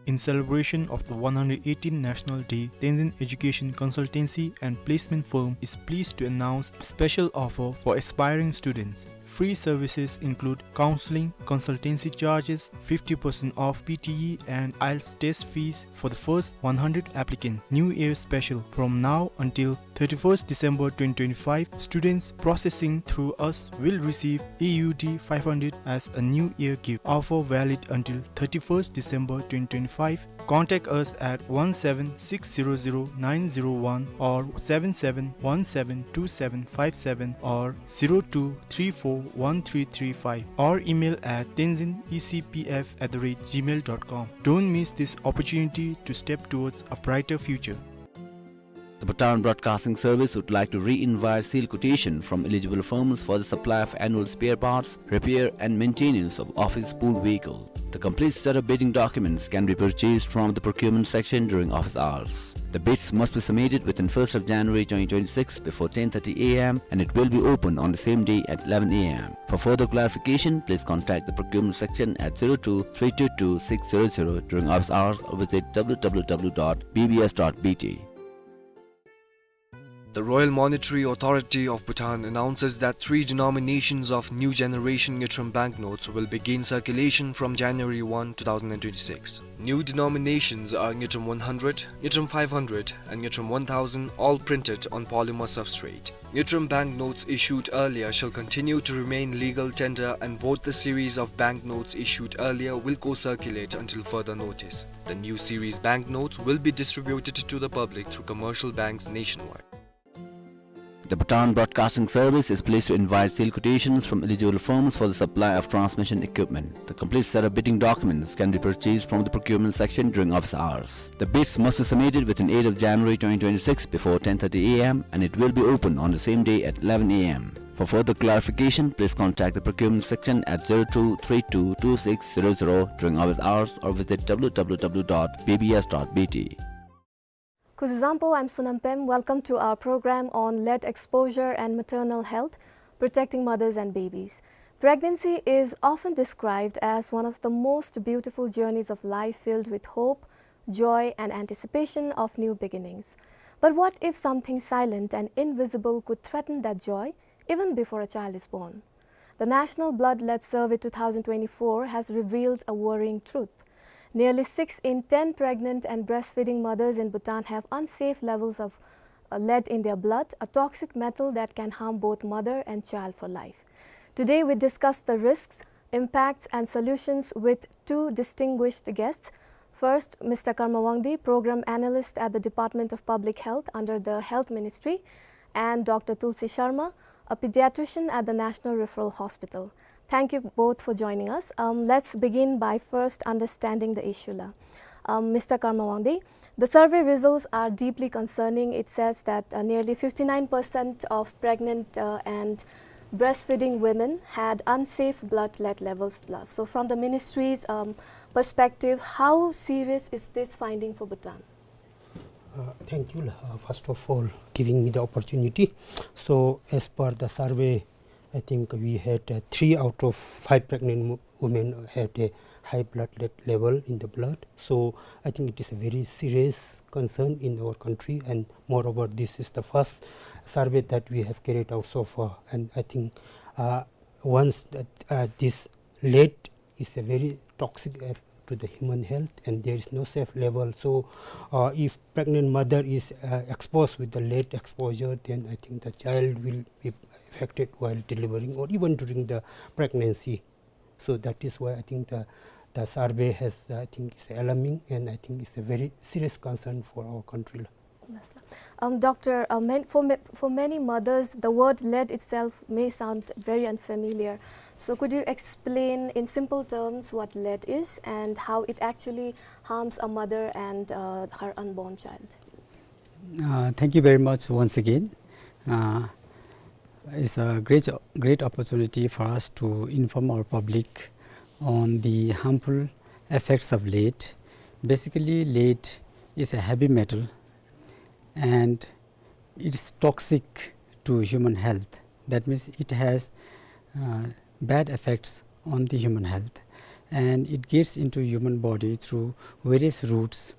In celebration of the one hundred eighteenth National Day, Tenzin Education Consultancy and Placement Firm is pleased to announce a special offer for aspiring students. Free services include counseling, consultancy charges, fifty percent off P T E and IELTS test fees for the first one hundred applicants. New Year special. From now until thirty-first December twenty twenty-five, students processing through us will receive A U D five hundred as a New Year gift. Offer valid until thirty-first December twenty twenty-five. Contact us at one seven six zero zero nine zero one or seven seven one seven two seven five seven or zero two three four one three three five or email at tenzin E C P F at the rate gmail dot com. Don't miss this opportunity to step towards a brighter future. The Bhutan Broadcasting Service would like to re-invite sealed quotation from eligible firms for the supply of annual spare parts, repair and maintenance of office pool vehicle. The complete set of bidding documents can be purchased from the procurement section during office hours. The bids must be submitted within first of January twenty twenty-six before ten thirty A M and it will be opened on the same day at eleven A M. For further clarification, please contact the procurement section at zero two three two two six zero zero during office hours or visit W W W dot B B S dot B T. The Royal Monetary Authority of Bhutan announces that three denominations of new generation Ngultrum banknotes will begin circulation from January one, two thousand and twenty-six. New denominations are Ngultrum one hundred, Ngultrum five hundred, and Ngultrum one thousand, all printed on polymer substrate. Ngultrum banknotes issued earlier shall continue to remain legal tender, and both the series of banknotes issued earlier will co-circulate until further notice. The new series banknotes will be distributed to the public through commercial banks nationwide. The Bhutan Broadcasting Service is pleased to invite sealed quotations from eligible firms for the supply of transmission equipment. The complete set of bidding documents can be purchased from the procurement section during office hours. The bids must be submitted within eighth of January twenty twenty-six before ten thirty A M and it will be open on the same day at eleven A M. For further clarification, please contact the procurement section at zero two three two two six zero zero during office hours or visit W W W dot B B S dot B T. Kuzuzangpo, I'm Sonam Pem. Welcome to our program on lead exposure and maternal health, protecting mothers and babies. Pregnancy is often described as one of the most beautiful journeys of life, filled with hope, joy, and anticipation of new beginnings. But what if something silent and invisible could threaten that joy even before a child is born? The National Blood Lead Survey two thousand twenty-four has revealed a worrying truth. Nearly six in ten pregnant and breastfeeding mothers in Bhutan have unsafe levels of, uh, lead in their blood, a toxic metal that can harm both mother and child for life. Today, we discuss the risks, impacts and solutions with two distinguished guests. First, Mister Karma Wangdi, Program Analyst at the Department of Public Health under the Health Ministry, and Doctor Tulsi Sharma, a pediatrician at the National Referral Hospital. Thank you both for joining us. Um, let's begin by first understanding the issue la. Um, Mister Karma Wangdi, the survey results are deeply concerning. It says that, uh, nearly fifty-nine percent of pregnant, uh, and breastfeeding women had unsafe blood lead levels la. So from the ministry's, um, perspective, how serious is this finding for Bhutan? Uh, thank you, uh, first of all, giving me the opportunity. So, as per the survey, I think we had, uh, three out of five pregnant wo-, women had a high blood le-, level in the blood. So, I think it is a very serious concern in our country, and moreover, this is the first survey that we have carried out so far. And I think, uh, once that, uh, this lead is a very toxic eff-, to the human health, and there is no safe level. So, uh, if pregnant mother is, uh, exposed with the lead exposure, then I think the child will be affected while delivering or even during the pregnancy. So that is why I think the, the survey has, I think, is alarming, and I think it's a very serious concern for our country. Yes, la. Um, Doctor, uh, man-, for ma-, for many mothers, the word lead itself may sound very unfamiliar. So could you explain in simple terms what lead is and how it actually harms a mother and, uh, her unborn child? Uh, thank you very much once again. Uh, it's a great, great opportunity for us to inform our public on the harmful effects of lead. Basically, lead is a heavy metal and it's toxic to human health. That means it has, uh, bad effects on the human health, and it gets into human body through various routes,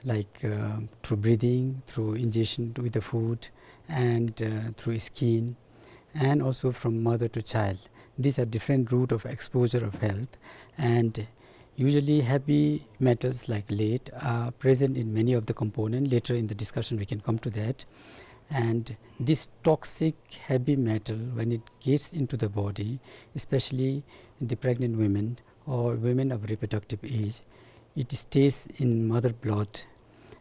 like, uh, through breathing, through ingestion with the food, and, uh, through skin, and also from mother to child. These are different route of exposure of health, and usually heavy metals like lead are present in many of the component. Later in the discussion we can come to that. And this toxic heavy metal, when it gets into the body, especially the pregnant women or women of reproductive age, it stays in mother blood,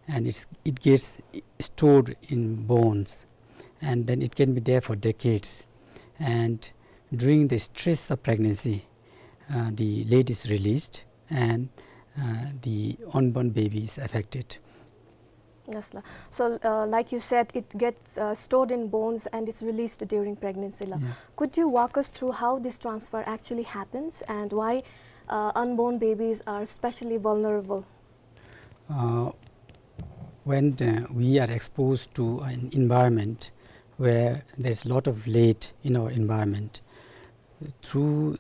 and it's, it gets stored in bones, and then it can be there for decades. And during the stress of pregnancy, uh, the lead is released, and, uh, the unborn baby is affected. Yes, la. So, uh, like you said, it gets, uh, stored in bones and it's released during pregnancy la. Yeah. Could you walk us through how this transfer actually happens and why, uh, unborn babies are especially vulnerable? Uh, when, uh, we are exposed to an environment where there's a lot of lead in our environment, through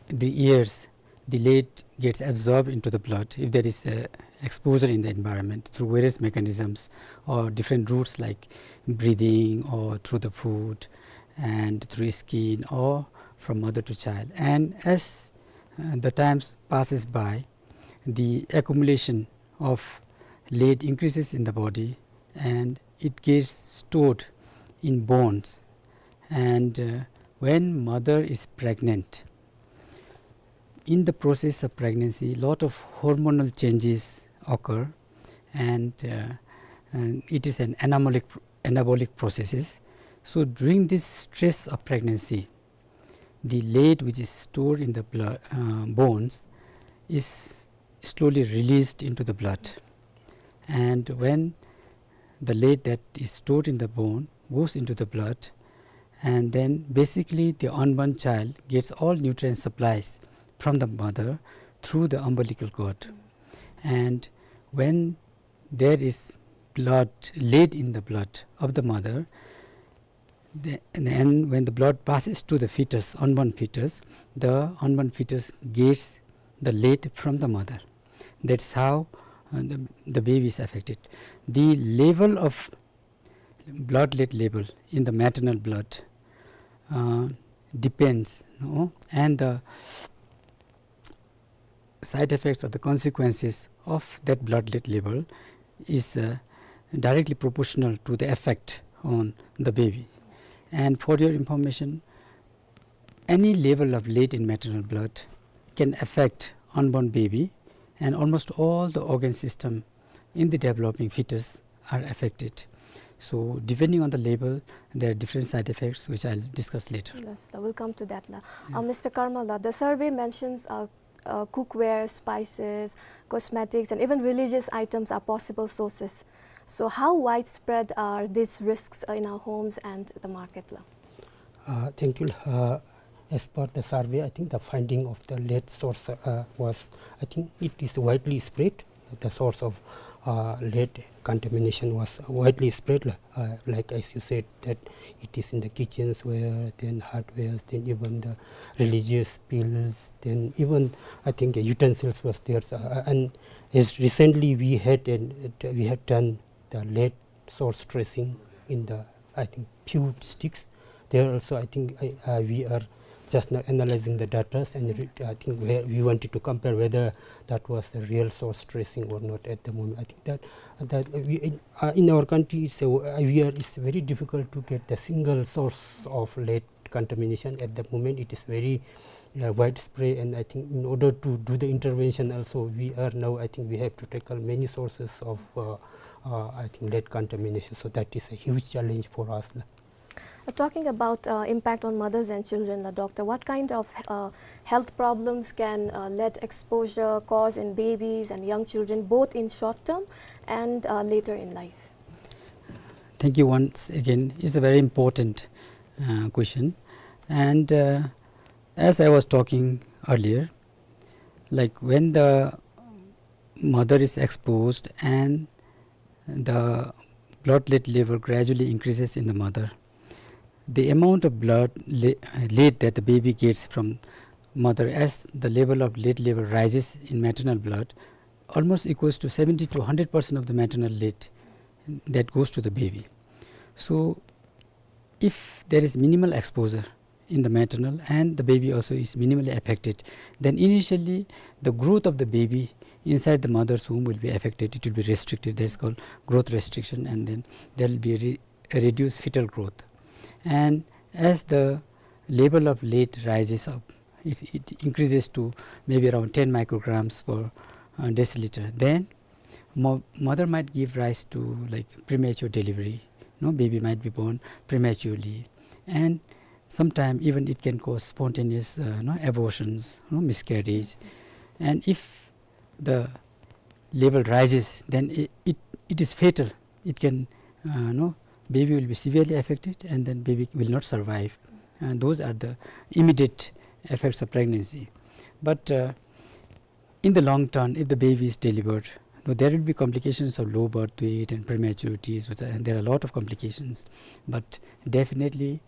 the years, the lead gets absorbed into the blood if there is a exposure in the environment through various mechanisms or different routes like breathing or through the food and through skin or from mother to child. And as, uh, the times passes by, the accumulation of lead increases in the body and it gets stored in bones. And, uh, when mother is pregnant, in the process of pregnancy, lot of hormonal changes occur, and, uh, and it is an anabolic, anabolic processes. So during this stress of pregnancy, the lead which is stored in the blood, uh, bones is slowly released into the blood. And when the lead that is stored in the bone goes into the blood, and then basically the unborn child gets all nutrient supplies from the mother through the umbilical cord. And when there is blood, lead in the blood of the mother, the, and then when the blood passes to the fetus, unborn fetus, the unborn fetus gets the lead from the mother. That's how, uh, the, the baby is affected. The level of blood lead level in the maternal blood, uh, depends, no? And the side effects or the consequences of that blood lead level is, uh, directly proportional to the effect on the baby. And for your information, any level of lead in maternal blood can affect unborn baby, and almost all the organ system in the developing fetus are affected. So depending on the label, there are different side effects which I'll discuss later. Yes, la, we'll come to that, la. Uh, Mister Karmal, la, the survey mentions, uh, uh, cookware, spices, cosmetics, and even religious items are possible sources. So how widespread are these risks, uh, in our homes and the market, la? Uh, thank you. Uh, as per the survey, I think the finding of the lead source, uh, was, I think it is widely spread. The source of, uh, lead contamination was widely spread, uh, like as you said, that it is in the kitchens where, then hardwares, then even the religious bills, then even, I think, utensils was there. Uh, and as recently we had, an, we had done the lead source tracing in the, I think, few districts. There also, I think, I, uh, we are just now analyzing the data, and re-, I think we, we wanted to compare whether that was the real source tracing or not at the moment. I think that, that we, in, uh, in our country, it's a, uh, we are, it's very difficult to get the single source of lead contamination at the moment. It is very, uh, widespread, and I think in order to do the intervention also, we are now, I think we have to tackle many sources of, uh, uh, I think, lead contamination. So that is a huge challenge for us, la. Uh, talking about, uh, impact on mothers and children, la, doctor, what kind of, uh, health problems can, uh, lead exposure cause in babies and young children, both in short term and, uh, later in life? Thank you once again. It's a very important, uh, question. And, uh, as I was talking earlier, like, when the mother is exposed and the blood lead level gradually increases in the mother, the amount of blood le-, lead that the baby gets from mother, as the level of lead level rises in maternal blood, almost equals to seventy to hundred percent of the maternal lead that goes to the baby. So if there is minimal exposure in the maternal and the baby also is minimally affected, then initially the growth of the baby inside the mother's womb will be affected. It will be restricted. That is called growth restriction, and then there will be a re-, a reduced fetal growth. And as the level of lead rises up, it, it increases to maybe around ten micrograms per, uh, deciliter. Then mo-, mother might give rise to, like, premature delivery. No, baby might be born prematurely, and sometime even it can cause spontaneous, uh, no, abortions, no, miscarriage. And if the level rises, then it, it, it is fatal. It can, uh, no, baby will be severely affected, and then baby will not survive. And those are the immediate effects of pregnancy. But, uh, in the long term, if the baby is delivered, though there will be complications of low birth weight and prematurities, with, and there are a lot of complications, but definitely,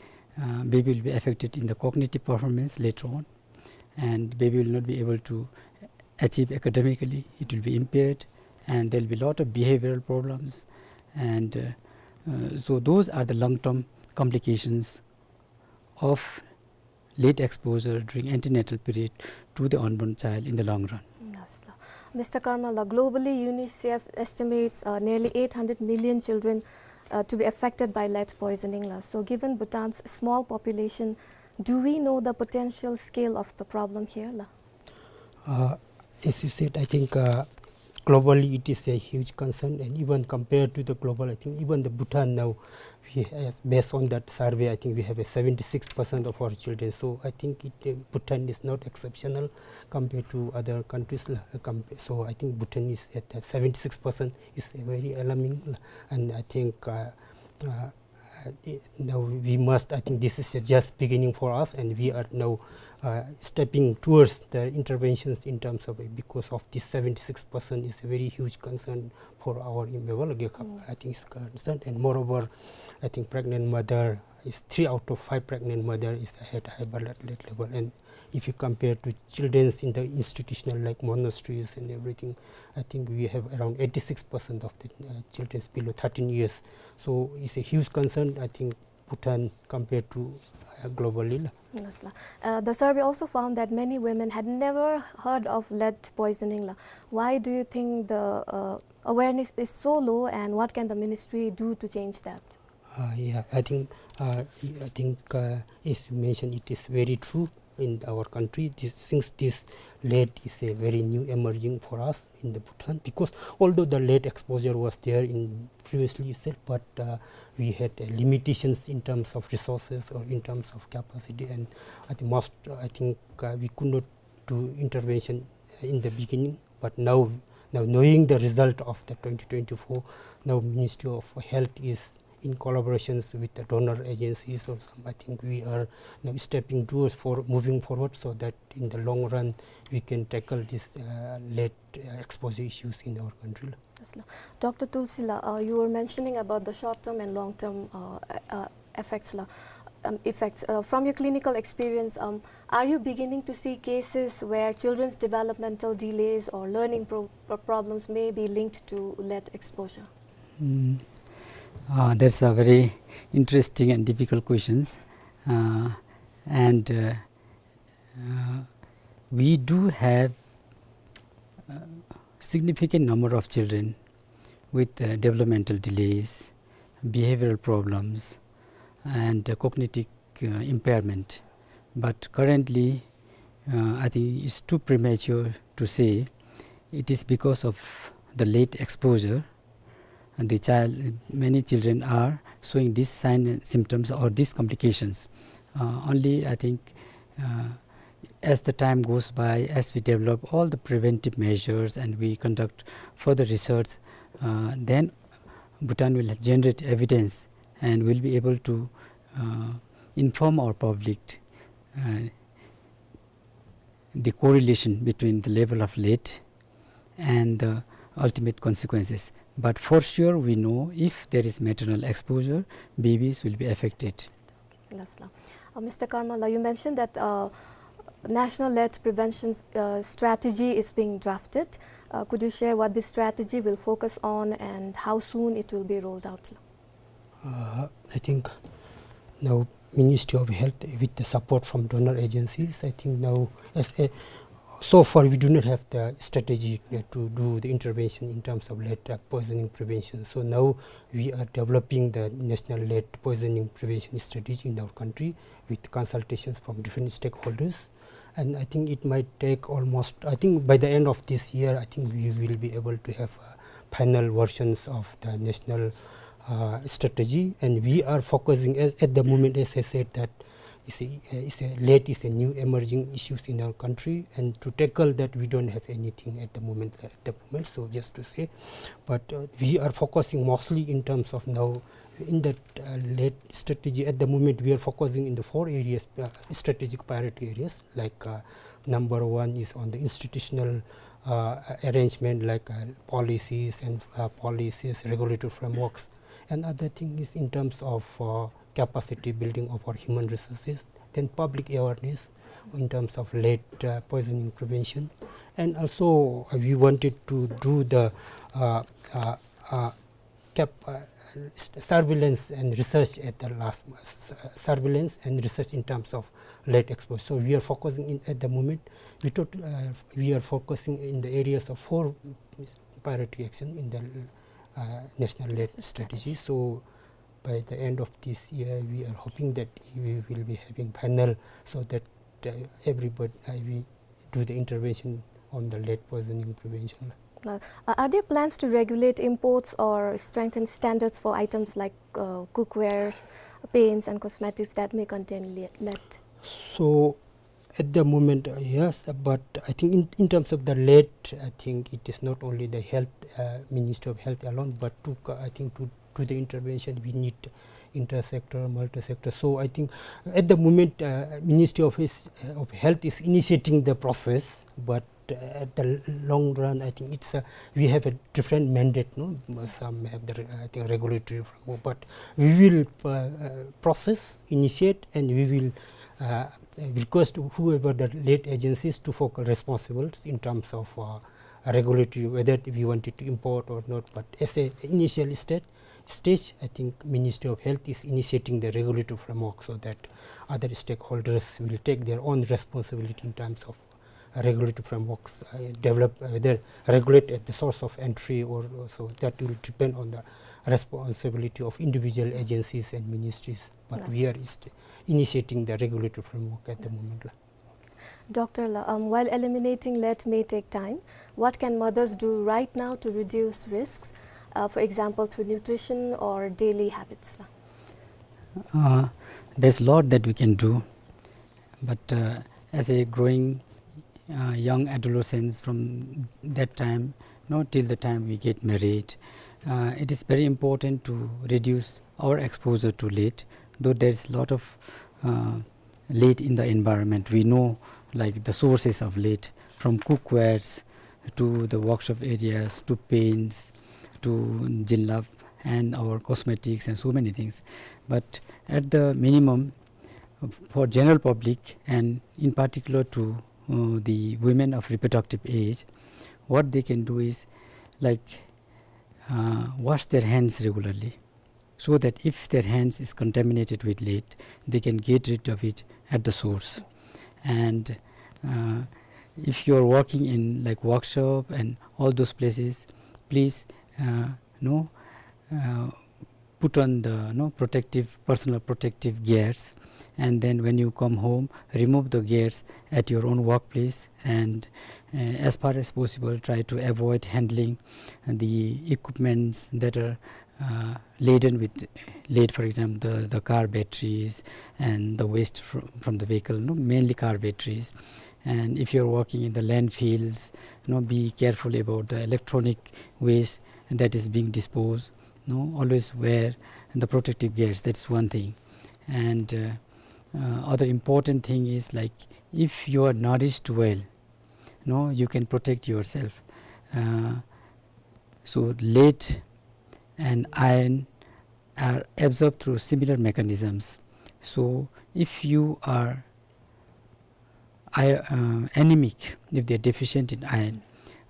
uh, baby will be affected in the cognitive performance later on, and baby will not be able to achieve academically. It will be impaired, and there will be a lot of behavioral problems, and, uh, uh, so those are the long-term complications of lead exposure during antenatal period to the unborn child in the long run. Yes, la. Mister Karmal, la, globally, UNICEF estimates, uh, nearly eight hundred million children, uh, to be affected by lead poisoning, la. So, given Bhutan's small population, do we know the potential scale of the problem here, la? Uh, as you said, I think, uh, globally it is a huge concern, and even compared to the global, I think even the Bhutan now, we has, based on that survey, I think we have a seventy-six percent of our children. So I think it, uh, Bhutan is not exceptional compared to other countries, la, uh, compa-, so I think Bhutan is at, uh, seventy-six percent is a very alarming, la, and I think, uh, uh, uh, i-, now we must, I think this is just beginning for us, and we are now, uh, stepping towards the interventions in terms of, because of this seventy-six percent is a very huge concern for our, mm, I think it's concerned. And moreover, I think pregnant mother is, three out of five pregnant mother is at high blood lead level, and if you compare to children's in the institutional, like monasteries and everything, I think we have around eighty-six percent of the, uh, children's below thirteen years. So it's a huge concern, I think, Bhutan compared to, uh, globally, la. Yes, la. Uh, the survey also found that many women had never heard of lead poisoning, la. Why do you think the, uh, awareness is so low, and what can the ministry do to change that? Uh, yeah, I think, uh, I think, uh, as you mentioned, it is very true. in our country, this, since this lead is a very new emerging for us in the Bhutan, because although the lead exposure was there in previously itself, but, uh, we had, uh, limitations in terms of resources or in terms of capacity, and I think most, I think, uh, we could not do intervention in the beginning, but now, now knowing the result of the twenty twenty-four, now Ministry of Health is in collaborations with the donor agencies or some, I think we are now stepping towards for moving forward so that in the long run we can tackle this, uh, lead, uh, exposure issues in our country. Yes, la. Doctor Tulsi la, uh, you were mentioning about the short-term and long-term, uh, uh, effects la. Um, effects. Uh, from your clinical experience, um, are you beginning to see cases where children's developmental delays or learning pro-, pro-, problems may be linked to lead exposure? Mm. Uh, that's a very interesting and difficult questions. Uh, and, uh, uh, we do have a significant number of children with, uh, developmental delays, behavioral problems, and, uh, cognitive, uh, impairment. But currently, uh, I think it's too premature to say it is because of the lead exposure and the child, many children are showing these signs and symptoms or these complications. Uh, only, I think, uh, as the time goes by, as we develop all the preventive measures and we conduct further research, uh, then Bhutan will generate evidence and will be able to, uh, inform our public, uh, the correlation between the level of lead and the ultimate consequences. But for sure, we know if there is maternal exposure, babies will be affected. Yes, la. Uh, Mister Karmala, you mentioned that, uh, national lead prevention, uh, strategy is being drafted. Uh, could you share what this strategy will focus on and how soon it will be rolled out? Uh, I think now Ministry of Health, with the support from donor agencies, I think now as a, so far we do not have the strategy, uh, to do the intervention in terms of lead, uh, poisoning prevention. So now we are developing the national lead poisoning prevention strategy in our country with consultations from different stakeholders. And I think it might take almost, I think by the end of this year, I think we will be able to have, uh, final versions of the national, uh, strategy. And we are focusing at, at the moment, as I said, that is a, is a, lead is a new emerging issues in our country. And to tackle that, we don't have anything at the moment, at the moment. So just to say, but, uh, we are focusing mostly in terms of now in that, uh, lead strategy at the moment, we are focusing in the four areas, uh, strategic priority areas, like, uh, number one is on the institutional, uh, arrangement, like, uh, policies and, uh, policies, regulatory frameworks. Another thing is in terms of, uh, capacity building of our human resources, then public awareness in terms of lead, uh, poisoning prevention. And also, uh, we wanted to do the, uh, uh, uh, cap-, uh, s-, surveillance and research at the last, s-, surveillance and research in terms of lead exposure. So we are focusing in, at the moment, we thought, uh, we are focusing in the areas of four priority action in the, uh, national lead strategy. So by the end of this year, we are hoping that we will be having panel so that, uh, everybody, uh, we do the intervention on the lead poisoning prevention. Uh, are there plans to regulate imports or strengthen standards for items like, uh, cookware, paints and cosmetics that may contain le-, lead? So at the moment, uh, yes, but I think in, in terms of the lead, I think it is not only the health, uh, Ministry of Health alone, but to co-, I think to do the intervention, we need intersector, multi-sector. So I think at the moment, uh, Ministry of, is, of Health is initiating the process, but, uh, at the long run, I think it's a, we have a different mandate, no? Some have the, I think, regulatory framework, but we will, uh, uh, process, initiate, and we will, uh, request whoever the lead agencies to focal responsible in terms of, uh, regulatory, whether we wanted to import or not. But as a initial state, stage, I think Ministry of Health is initiating the regulatory framework so that other stakeholders will take their own responsibility in terms of regulatory frameworks, uh, develop, uh, whether regulate at the source of entry or, or so that will depend on the responsibility of individual agencies and ministries. But we are initiating the regulatory framework at the moment. Doctor la, um, while eliminating lead may take time, what can mothers do right now to reduce risks, uh, for example, through nutrition or daily habits la? Uh, there's a lot that we can do, but, uh, as a growing, uh, young adolescents from that time, you know, till the time we get married, uh, it is very important to reduce our exposure to lead, though there's a lot of, uh, lead in the environment. We know, like, the sources of lead, from cookwares to the workshop areas to paints to jilbab and our cosmetics and so many things. But at the minimum, for general public and in particular to, uh, the women of reproductive age, what they can do is, like, uh, wash their hands regularly, so that if their hands is contaminated with lead, they can get rid of it at the source. And, uh, if you are working in, like, workshop and all those places, please, uh, you know, uh, put on the, you know, protective, personal protective gears, and then when you come home, remove the gears at your own workplace, and, uh, as far as possible, try to avoid handling the equipments that are, uh, laden with lead, for example, the, the car batteries and the waste fr-, from the vehicle, no, mainly car batteries. And if you're working in the landfills, you know, be careful about the electronic waste that is being disposed. No, always wear the protective gears. That's one thing. And, uh, uh, other important thing is, like, if you are nourished well, no, you can protect yourself. Uh, so lead and iron are absorbed through similar mechanisms. So if you are I-, uh, anemic, if they are deficient in iron,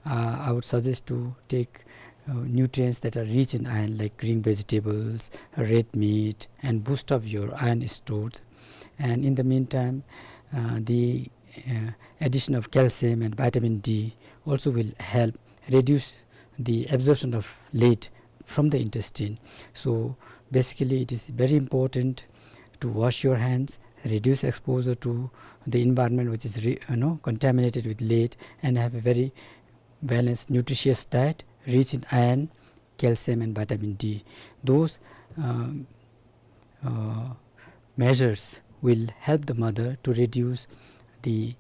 uh, I would suggest to take, uh, nutrients that are rich in iron, like green vegetables, red meat, and boost up your iron stores. And in the meantime, uh, the, uh, addition of calcium and vitamin D also will help reduce the absorption of lead from the intestine. So basically, it is very important to wash your hands, reduce exposure to the environment which is re-, you know, contaminated with lead, and have a very balanced, nutritious diet rich in iron, calcium, and vitamin D. Those, um, uh, measures will help the mother to reduce the,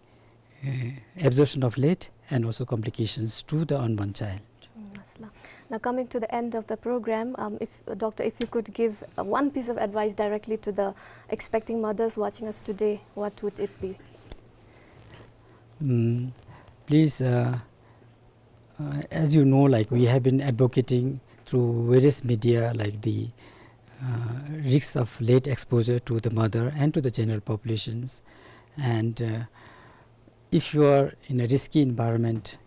uh, absorption of lead and also complications to the unborn child. Mm, yes, la. Now, coming to the end of the program, um, if, uh, Doctor, if you could give, uh, one piece of advice directly to the expecting mothers watching us today, what would it be? Mm, please, uh, uh, as you know, like, we have been advocating through various media, like, the, uh, risks of lead exposure to the mother and to the general populations. And, uh, if you are in a risky environment,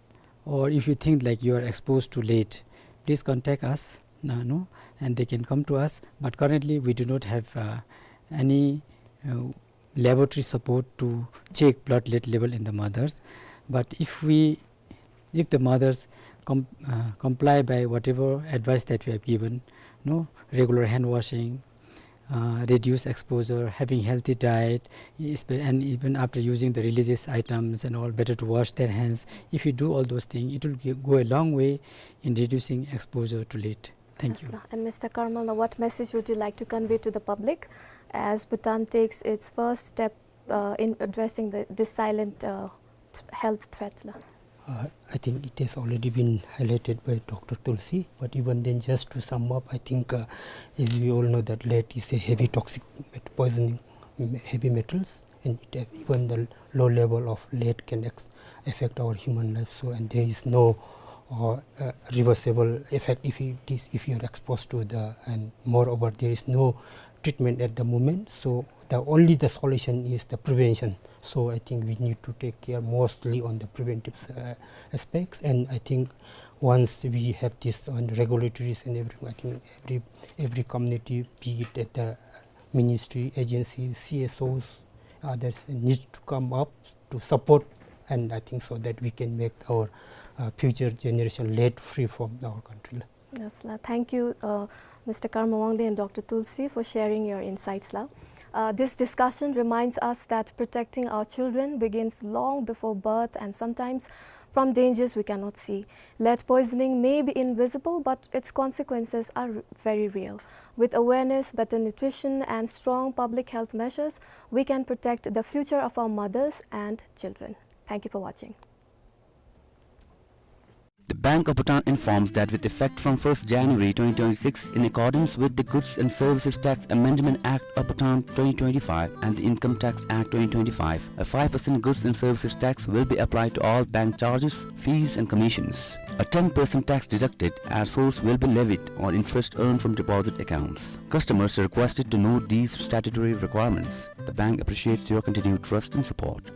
or if you think, like, you are exposed to lead, please contact us, uh, no, and they can come to us. But currently, we do not have, uh, any, uh, laboratory support to check blood lead level in the mothers. But if we, if the mothers com-, uh, comply by whatever advice that we have given, no, regular hand washing, uh, reduce exposure, having healthy diet, espe-, and even after using the religious items and all, better to wash their hands. If you do all those things, it will gi-, go a long way in reducing exposure to lead. Thank you. Yes, la. And Mister Karmal, now what message would you like to convey to the public as Bhutan takes its first step, uh, in addressing the, this silent, uh, th-, health threat la? Uh, I think it has already been highlighted by Doctor Tulsi, but even then, just to sum up, I think, uh, as we all know that lead is a heavy toxic met-, poisoning, mm, heavy metals, and it, uh, even the low level of lead can ex-, affect our human life. So, and there is no, uh, uh, reversible effect if it is, if you are exposed to the, and moreover, there is no treatment at the moment. So the only the solution is the prevention. So I think we need to take care mostly on the preventive, uh, aspects. And I think once we have this on regulatories and everything, I think every, every community, be it at the ministry, agency, C S Os, others need to come up to support, and I think so that we can make our, uh, future generation lead free from our country. Yes, la. Thank you, uh, Mister Karma Wangdi and Doctor Tulsi, for sharing your insights la. Uh, this discussion reminds us that protecting our children begins long before birth and sometimes from dangers we cannot see. Lead poisoning may be invisible, but its consequences are r-, very real. With awareness, better nutrition, and strong public health measures, we can protect the future of our mothers and children. Thank you for watching. The Bank of Bhutan informs that with effect from first January twenty twenty-six, in accordance with the Goods and Services Tax Amendment Act of Bhutan twenty twenty-five and the Income Tax Act twenty twenty-five, a five percent goods and services tax will be applied to all bank charges, fees and commissions. A ten percent tax deducted at source will be levied on interest earned from deposit accounts. Customers are requested to note these statutory requirements. The bank appreciates your continued trust and support.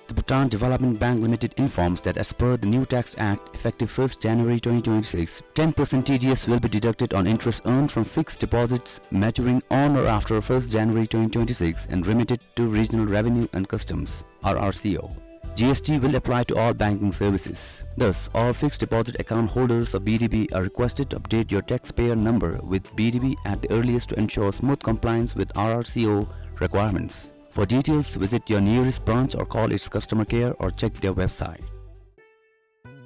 The Bhutan Development Bank Limited informs that as per the new Tax Act, effective first January twenty twenty-six, ten percent T D S will be deducted on interest earned from fixed deposits maturing on or after first January twenty twenty-six and remitted to Regional Revenue and Customs, R R C O. G S T will apply to all banking services. Thus, all fixed deposit account holders of B D B are requested to update your taxpayer number with B D B at the earliest to ensure smooth compliance with R R C O requirements. For details, visit your nearest branch or call its customer care or check their website.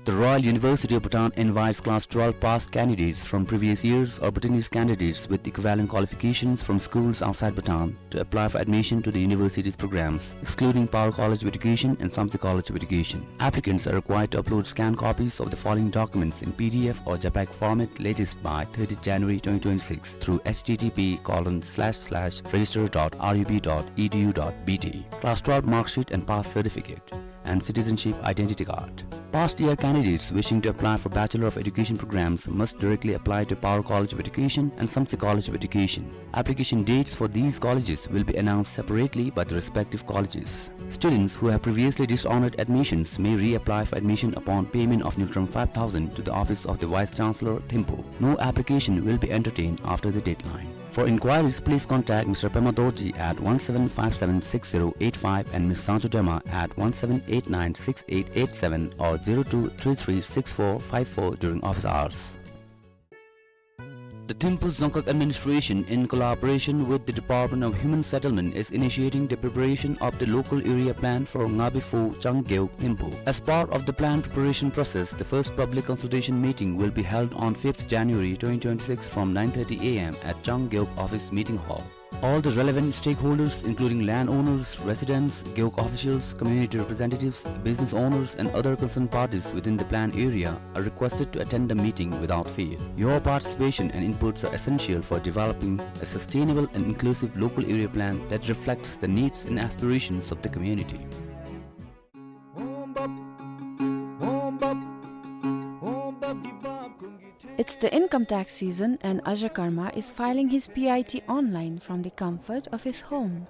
The Royal University of Bhutan invites class twelve pass candidates from previous years or Bhutanese candidates with equivalent qualifications from schools outside Bhutan to apply for admission to the university's programs, excluding Paro College of Education and Samtse College of Education. Applicants are required to upload scanned copies of the following documents in P D F or JPEG format latest by thirtieth January twenty twenty-six through H T T P colon slash slash register dot R U B dot E D U dot B T. Class twelve mark sheet and pass certificate and citizenship identity card. Past year candidates wishing to apply for Bachelor of Education programs must directly apply to Paro College of Education and Samtse College of Education. Application dates for these colleges will be announced separately by the respective colleges. Students who have previously dishonored admissions may reapply for admission upon payment of ngultrum five thousand to the office of the Vice Chancellor, Thimphu. No application will be entertained after the deadline. For inquiries, please contact Mister Pema Dorji at one seven five seven six zero eight five and Miss Sangcho Dema at one seven eight nine six eight eight seven or zero two three three six four five four during office hours. The Thimphu Dzongkhag Administration, in collaboration with the Department of Human Settlement, is initiating the preparation of the local area plan for Ngabi Pho Changgeuk Thimphu. As part of the plan preparation process, the first public consultation meeting will be held on fifth January twenty twenty-six from nine thirty A M at Changgeuk Office Meeting Hall. All the relevant stakeholders, including landowners, residents, Gewog officials, community representatives, business owners, and other concerned parties within the planned area, are requested to attend the meeting without fail. Your participation and inputs are essential for developing a sustainable and inclusive local area plan that reflects the needs and aspirations of the community. It's the income tax season and Ajay Karma is filing his P I T online from the comfort of his home.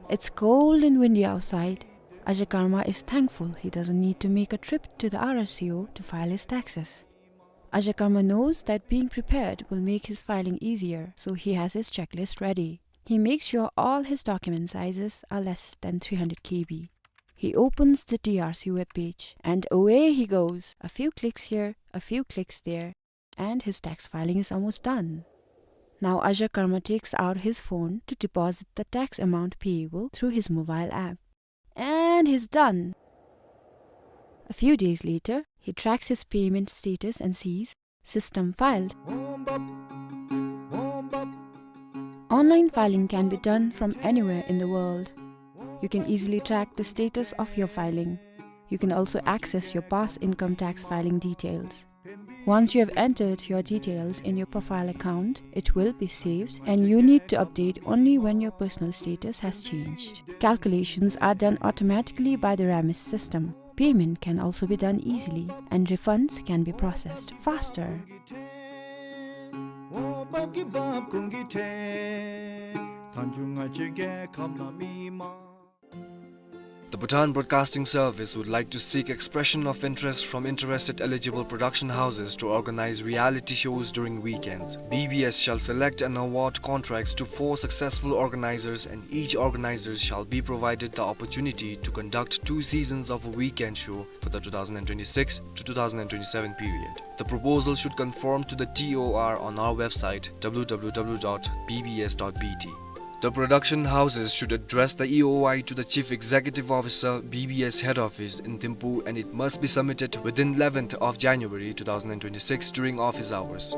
It's cold and windy outside. Ajay Karma is thankful he doesn't need to make a trip to the R R C O to file his taxes. Ajay Karma knows that being prepared will make his filing easier, so he has his checklist ready. He makes sure all his document sizes are less than three hundred K B. He opens the T R C webpage and away he goes. A few clicks here, a few clicks there, and his tax filing is almost done. Now Ajay Karma takes out his phone to deposit the tax amount payable through his mobile app. And he's done. A few days later, he tracks his payment status and sees, "System filed." Online filing can be done from anywhere in the world. You can easily track the status of your filing. You can also access your past income tax filing details. Once you have entered your details in your profile account, it will be saved and you need to update only when your personal status has changed. Calculations are done automatically by the RAMIS system. Payment can also be done easily and refunds can be processed faster. The Bhutan Broadcasting Service would like to seek expression of interest from interested eligible production houses to organize reality shows during weekends. B B S shall select and award contracts to four successful organizers, and each organizer shall be provided the opportunity to conduct two seasons of a weekend show for the two thousand twenty-six to two thousand twenty-seven period. The proposal should conform to the T O R on our website, W W W dot B B S dot B T. The production houses should address the E O I to the Chief Executive Officer, B B S Head Office in Thimphu, and it must be submitted within eleventh of January two thousand twenty-six during office hours.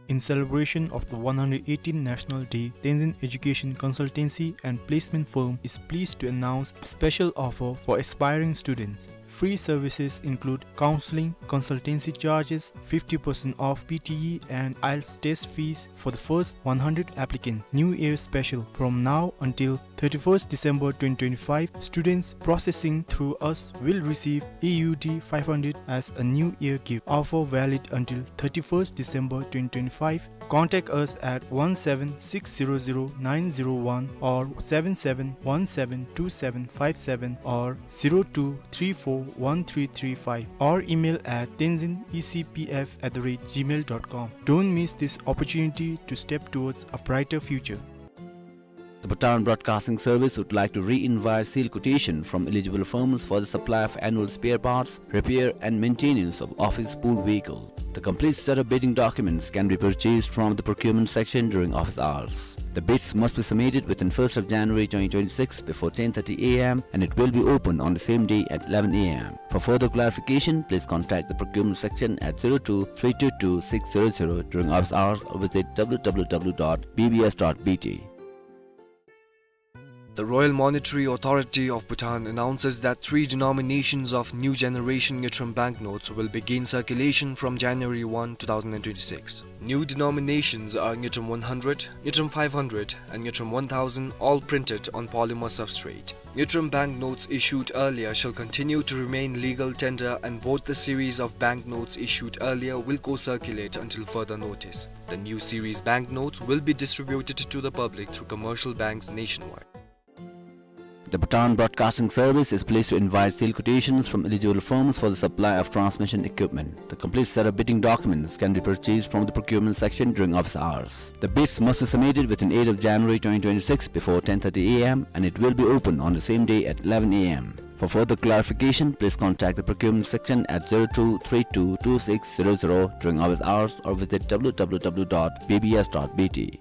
In celebration of the one hundred eighteenth National Day, Tenzin Education Consultancy and Placement Firm is pleased to announce a special offer for aspiring students. Free services include counseling, consultancy charges, fifty percent off P T E and IELTS test fees for the first one hundred applicants. New Year special. From now until thirty-first December twenty twenty-five, students processing through us will receive A U D five hundred as a New Year gift. Offer valid until thirty-first December twenty twenty-five. Contact us at one seven six zero zero nine zero one or seven seven one seven two seven five seven or zero two three four one three three five, or email at tenzin E C P F at the rate gmail dot com. Don't miss this opportunity to step towards a brighter future. The Bhutan Broadcasting Service would like to re-invite sealed quotation from eligible firms for the supply of annual spare parts, repair and maintenance of office pool vehicle. The complete set of bidding documents can be purchased from the procurement section during office hours. The bids must be submitted within first of January twenty twenty-six before ten thirty A M and it will be open on the same day at eleven A M. For further clarification, please contact the procurement section at zero two three two two six zero zero during office hours or visit W W W dot B B S dot B T. The Royal Monetary Authority of Bhutan announces that three denominations of new generation Ngultrum banknotes will begin circulation from January one, two thousand twenty-six. New denominations are Ngultrum one hundred, Ngultrum five hundred, and Ngultrum one thousand, all printed on polymer substrate. Ngultrum banknotes issued earlier shall continue to remain legal tender, and both the series of banknotes issued earlier will co-circulate until further notice. The new series banknotes will be distributed to the public through commercial banks nationwide. The Bhutan Broadcasting Service is pleased to invite sealed quotations from eligible firms for the supply of transmission equipment. The complete set of bidding documents can be purchased from the procurement section during office hours. The bids must be submitted within eighth of January twenty twenty-six before ten thirty A M and it will be open on the same day at eleven A M. For further clarification, please contact the procurement section at zero two three two two six zero zero during office hours or visit W W W dot B B S dot B T.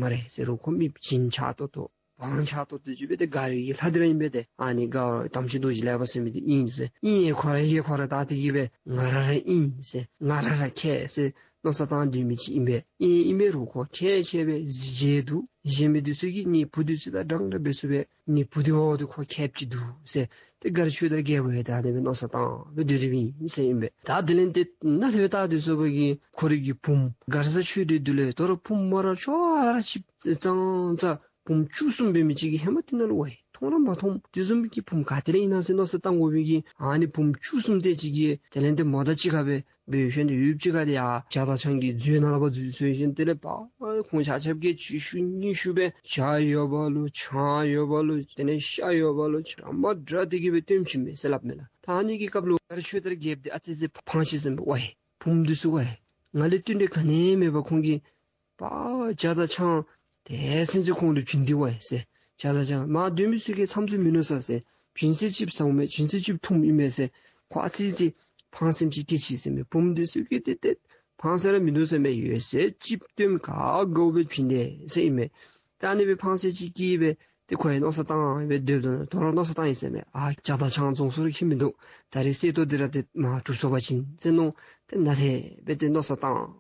སྨ་རེ་ཟེར་རུང་ཁོ་མི་བྱིན་ཆགས་ཏོག་ཏོ་དབང་ཆགས་ཏོག་ཏོ་ཅིག་སྦེ་ཏེ་དགའ་བའི་གི་ལྷ་འདི་ར་ཨིན་པས་ཏེ། ཨ་ནི་དགའ་བ་དམ་ཆོས་རྡོ་རྗེ་ལེགས་པ་ཟེར་མི་འདི་ཨིན་ཟེར། ཨིན་ཡེ་ཁོ་ར་ཡེ་ཁོ་ར་ད་དེ་གིས་སྦེ་ང་ར་ར་ཨིན་ཟེར་ང་ར་ར་མཁས་ཟེར་མནོ་བསམ་བཏང་སྡོད་མི་ཅིག་ཨིན་པས། ཨིན་ཨིན་པས་རུང་ཁོ་མཁས་མཁས་སྦེ་གཟི་བརྗིད་འདུག། གཞན་མི་འདི་ཚུ་གིས་ངེའི་བུ་འདི་ཚུ་དང་འདྲན་འདྲ་འབད་ཚུགས་པས། ངེའི་བུ་འདི་འོ་འདི་ཁོ་མཁསཔ་ཅིག་འདུག་ཟེར། ཏེ་ག་ར་ཆོས་དང་རྒྱལ་པོ་ཡང་ད་ཨ་ནི་སྦེ་མནོ་བསམ་བཏང་སྦེ་སྡོད་སྡོདཔ་ཨིན་ཟེར་ཨིན་པས། ད་དེ་ལས་ཏེ་ནཱ་དེ་སྦེ་བལྟ་སྡོད་སོང་པ་གིས་ཁོ་རའི་གི་བུམོ་ག་ར་ས་ཆོས་སྡེ་འདི་ལས་དོ་རུང་བུམོ་མོ་ར་ཅོག་ར་ཅིག་ཙང་ཙང་བུམོ་བཅུ་གསུམ་འབད་མི་ཅིག་གིས་ཧེ་མ་འདི་ནང་ལུ་ཝའི་ མཐོང་ར་མ་མཐོང་། དེ་བཟུམ་གྱི་བུམོ་ག་ཏེ་ལས་ཨིན་ན་ཟེར་མནོ་བསམ་བཏང་དགོ་པའི་གི། ཨ་ནི་བུམོ་བཅུ་གསུམ་དེ་ཅིག་གིས་དེ་ལས་ཏེ་མོ་དང་གཅིག་ཁར་སྦེ་འབད་ཞིནམ་ཏེ་ཡུདཔ་ཅིག་ཁར་ཏེ་ཡར་བྱ་དང་ཆང་གི་མཛོད་ནང་ལུ་ཕར་འཛུལ་སོང་ཞིནམ་དེ་ལས་ཕར་ཁོང་ཆ་ཁྱབ་ཀྱིས་གཅིག་ཤུལ་གཉིས་ཤུལ་སྦེ་བྱ་ཡོད་པ་ལུ་ཆང་ཡོད་པ་ལུ་དེ་ལས་ཤ་ཡོད་པ་ལུ་ར་མ་དྲག་སྟེ་གི་སྦེ་སྟོན་བྱིན་མས་ཟེར་སླབ་མས་ལགས། ད་ཨ་ནི་གི་སྐབས་ལུ་ད་རེས་ཆོས་དར་རྒྱལཔོ་དེ་ཨ་ཙི་ཅིག་ཕངས་ཅི་ཟེར་མས། ཝའི་བུམོ་འདི་ཚུ་ཝའི་ང་ལས་བསྟུན་ཏེ་ག་ནི་མེད་པར་ཁོང་གིས་པ་བྱ་དང་ཆང་དེ་ཚུན་ཚོད་ཁོང་ལུ་བྱིན་ཏེ་ཝའི་ཟེར། བྱ་དང་ཆང་མར་སྡོད་མི་ཚུ་གིས་མཚམས་ཚུ་མིན་ནུག་ཟེར། བྱིན་ཚད་ཅིག་བཟའཝ་མས། བྱིན་ཚད་ཅིག་འཐུངམ་ཨིན་མས་ཟེར། ཁོ་ཨ་ཙི་ཅིག་ཕངས་སེམས་ཅིག་སྐྱེས་ཅི་ཟེར་མས། བུམོ་འདི་ཚུ་གིས་ཏེ་ཏེ་ཕངས་ས་ར་མིན་འདུག་ཟེར་མས། ཡོད་ཚད་ཅིག་བཏོན་ག་དགའཝ་སྦེ་བྱིན་ཏེ་ཟེར་ཨིན་མས། ད་ཨ་ནི་སྦེ་ཕངས་སེམས་ཅིག་སྐྱེས་སྦེ་ཏེ་ཁོ་ཡང་མནོ་བསམ་བཏང་སྦེ་སྡོདཔ་ད་དོ་རུང་མནོ་བསམ་བཏང་ཡི་ཟེར་མས། ཨ་བྱ་དང་ཆང་བཙོང་སོང་རུང་ཁྱད་མིན་འདུག། ད་རེས་གསེར་ཏོག་འདི་ར་ཏེ་མར་གྲུབ་སོང་པ་ཅིན་ཟེར་མནོ་སྟེ་ནཱ་ལས་སྦེ་ཏེ་མནོ་བསམ་བཏང་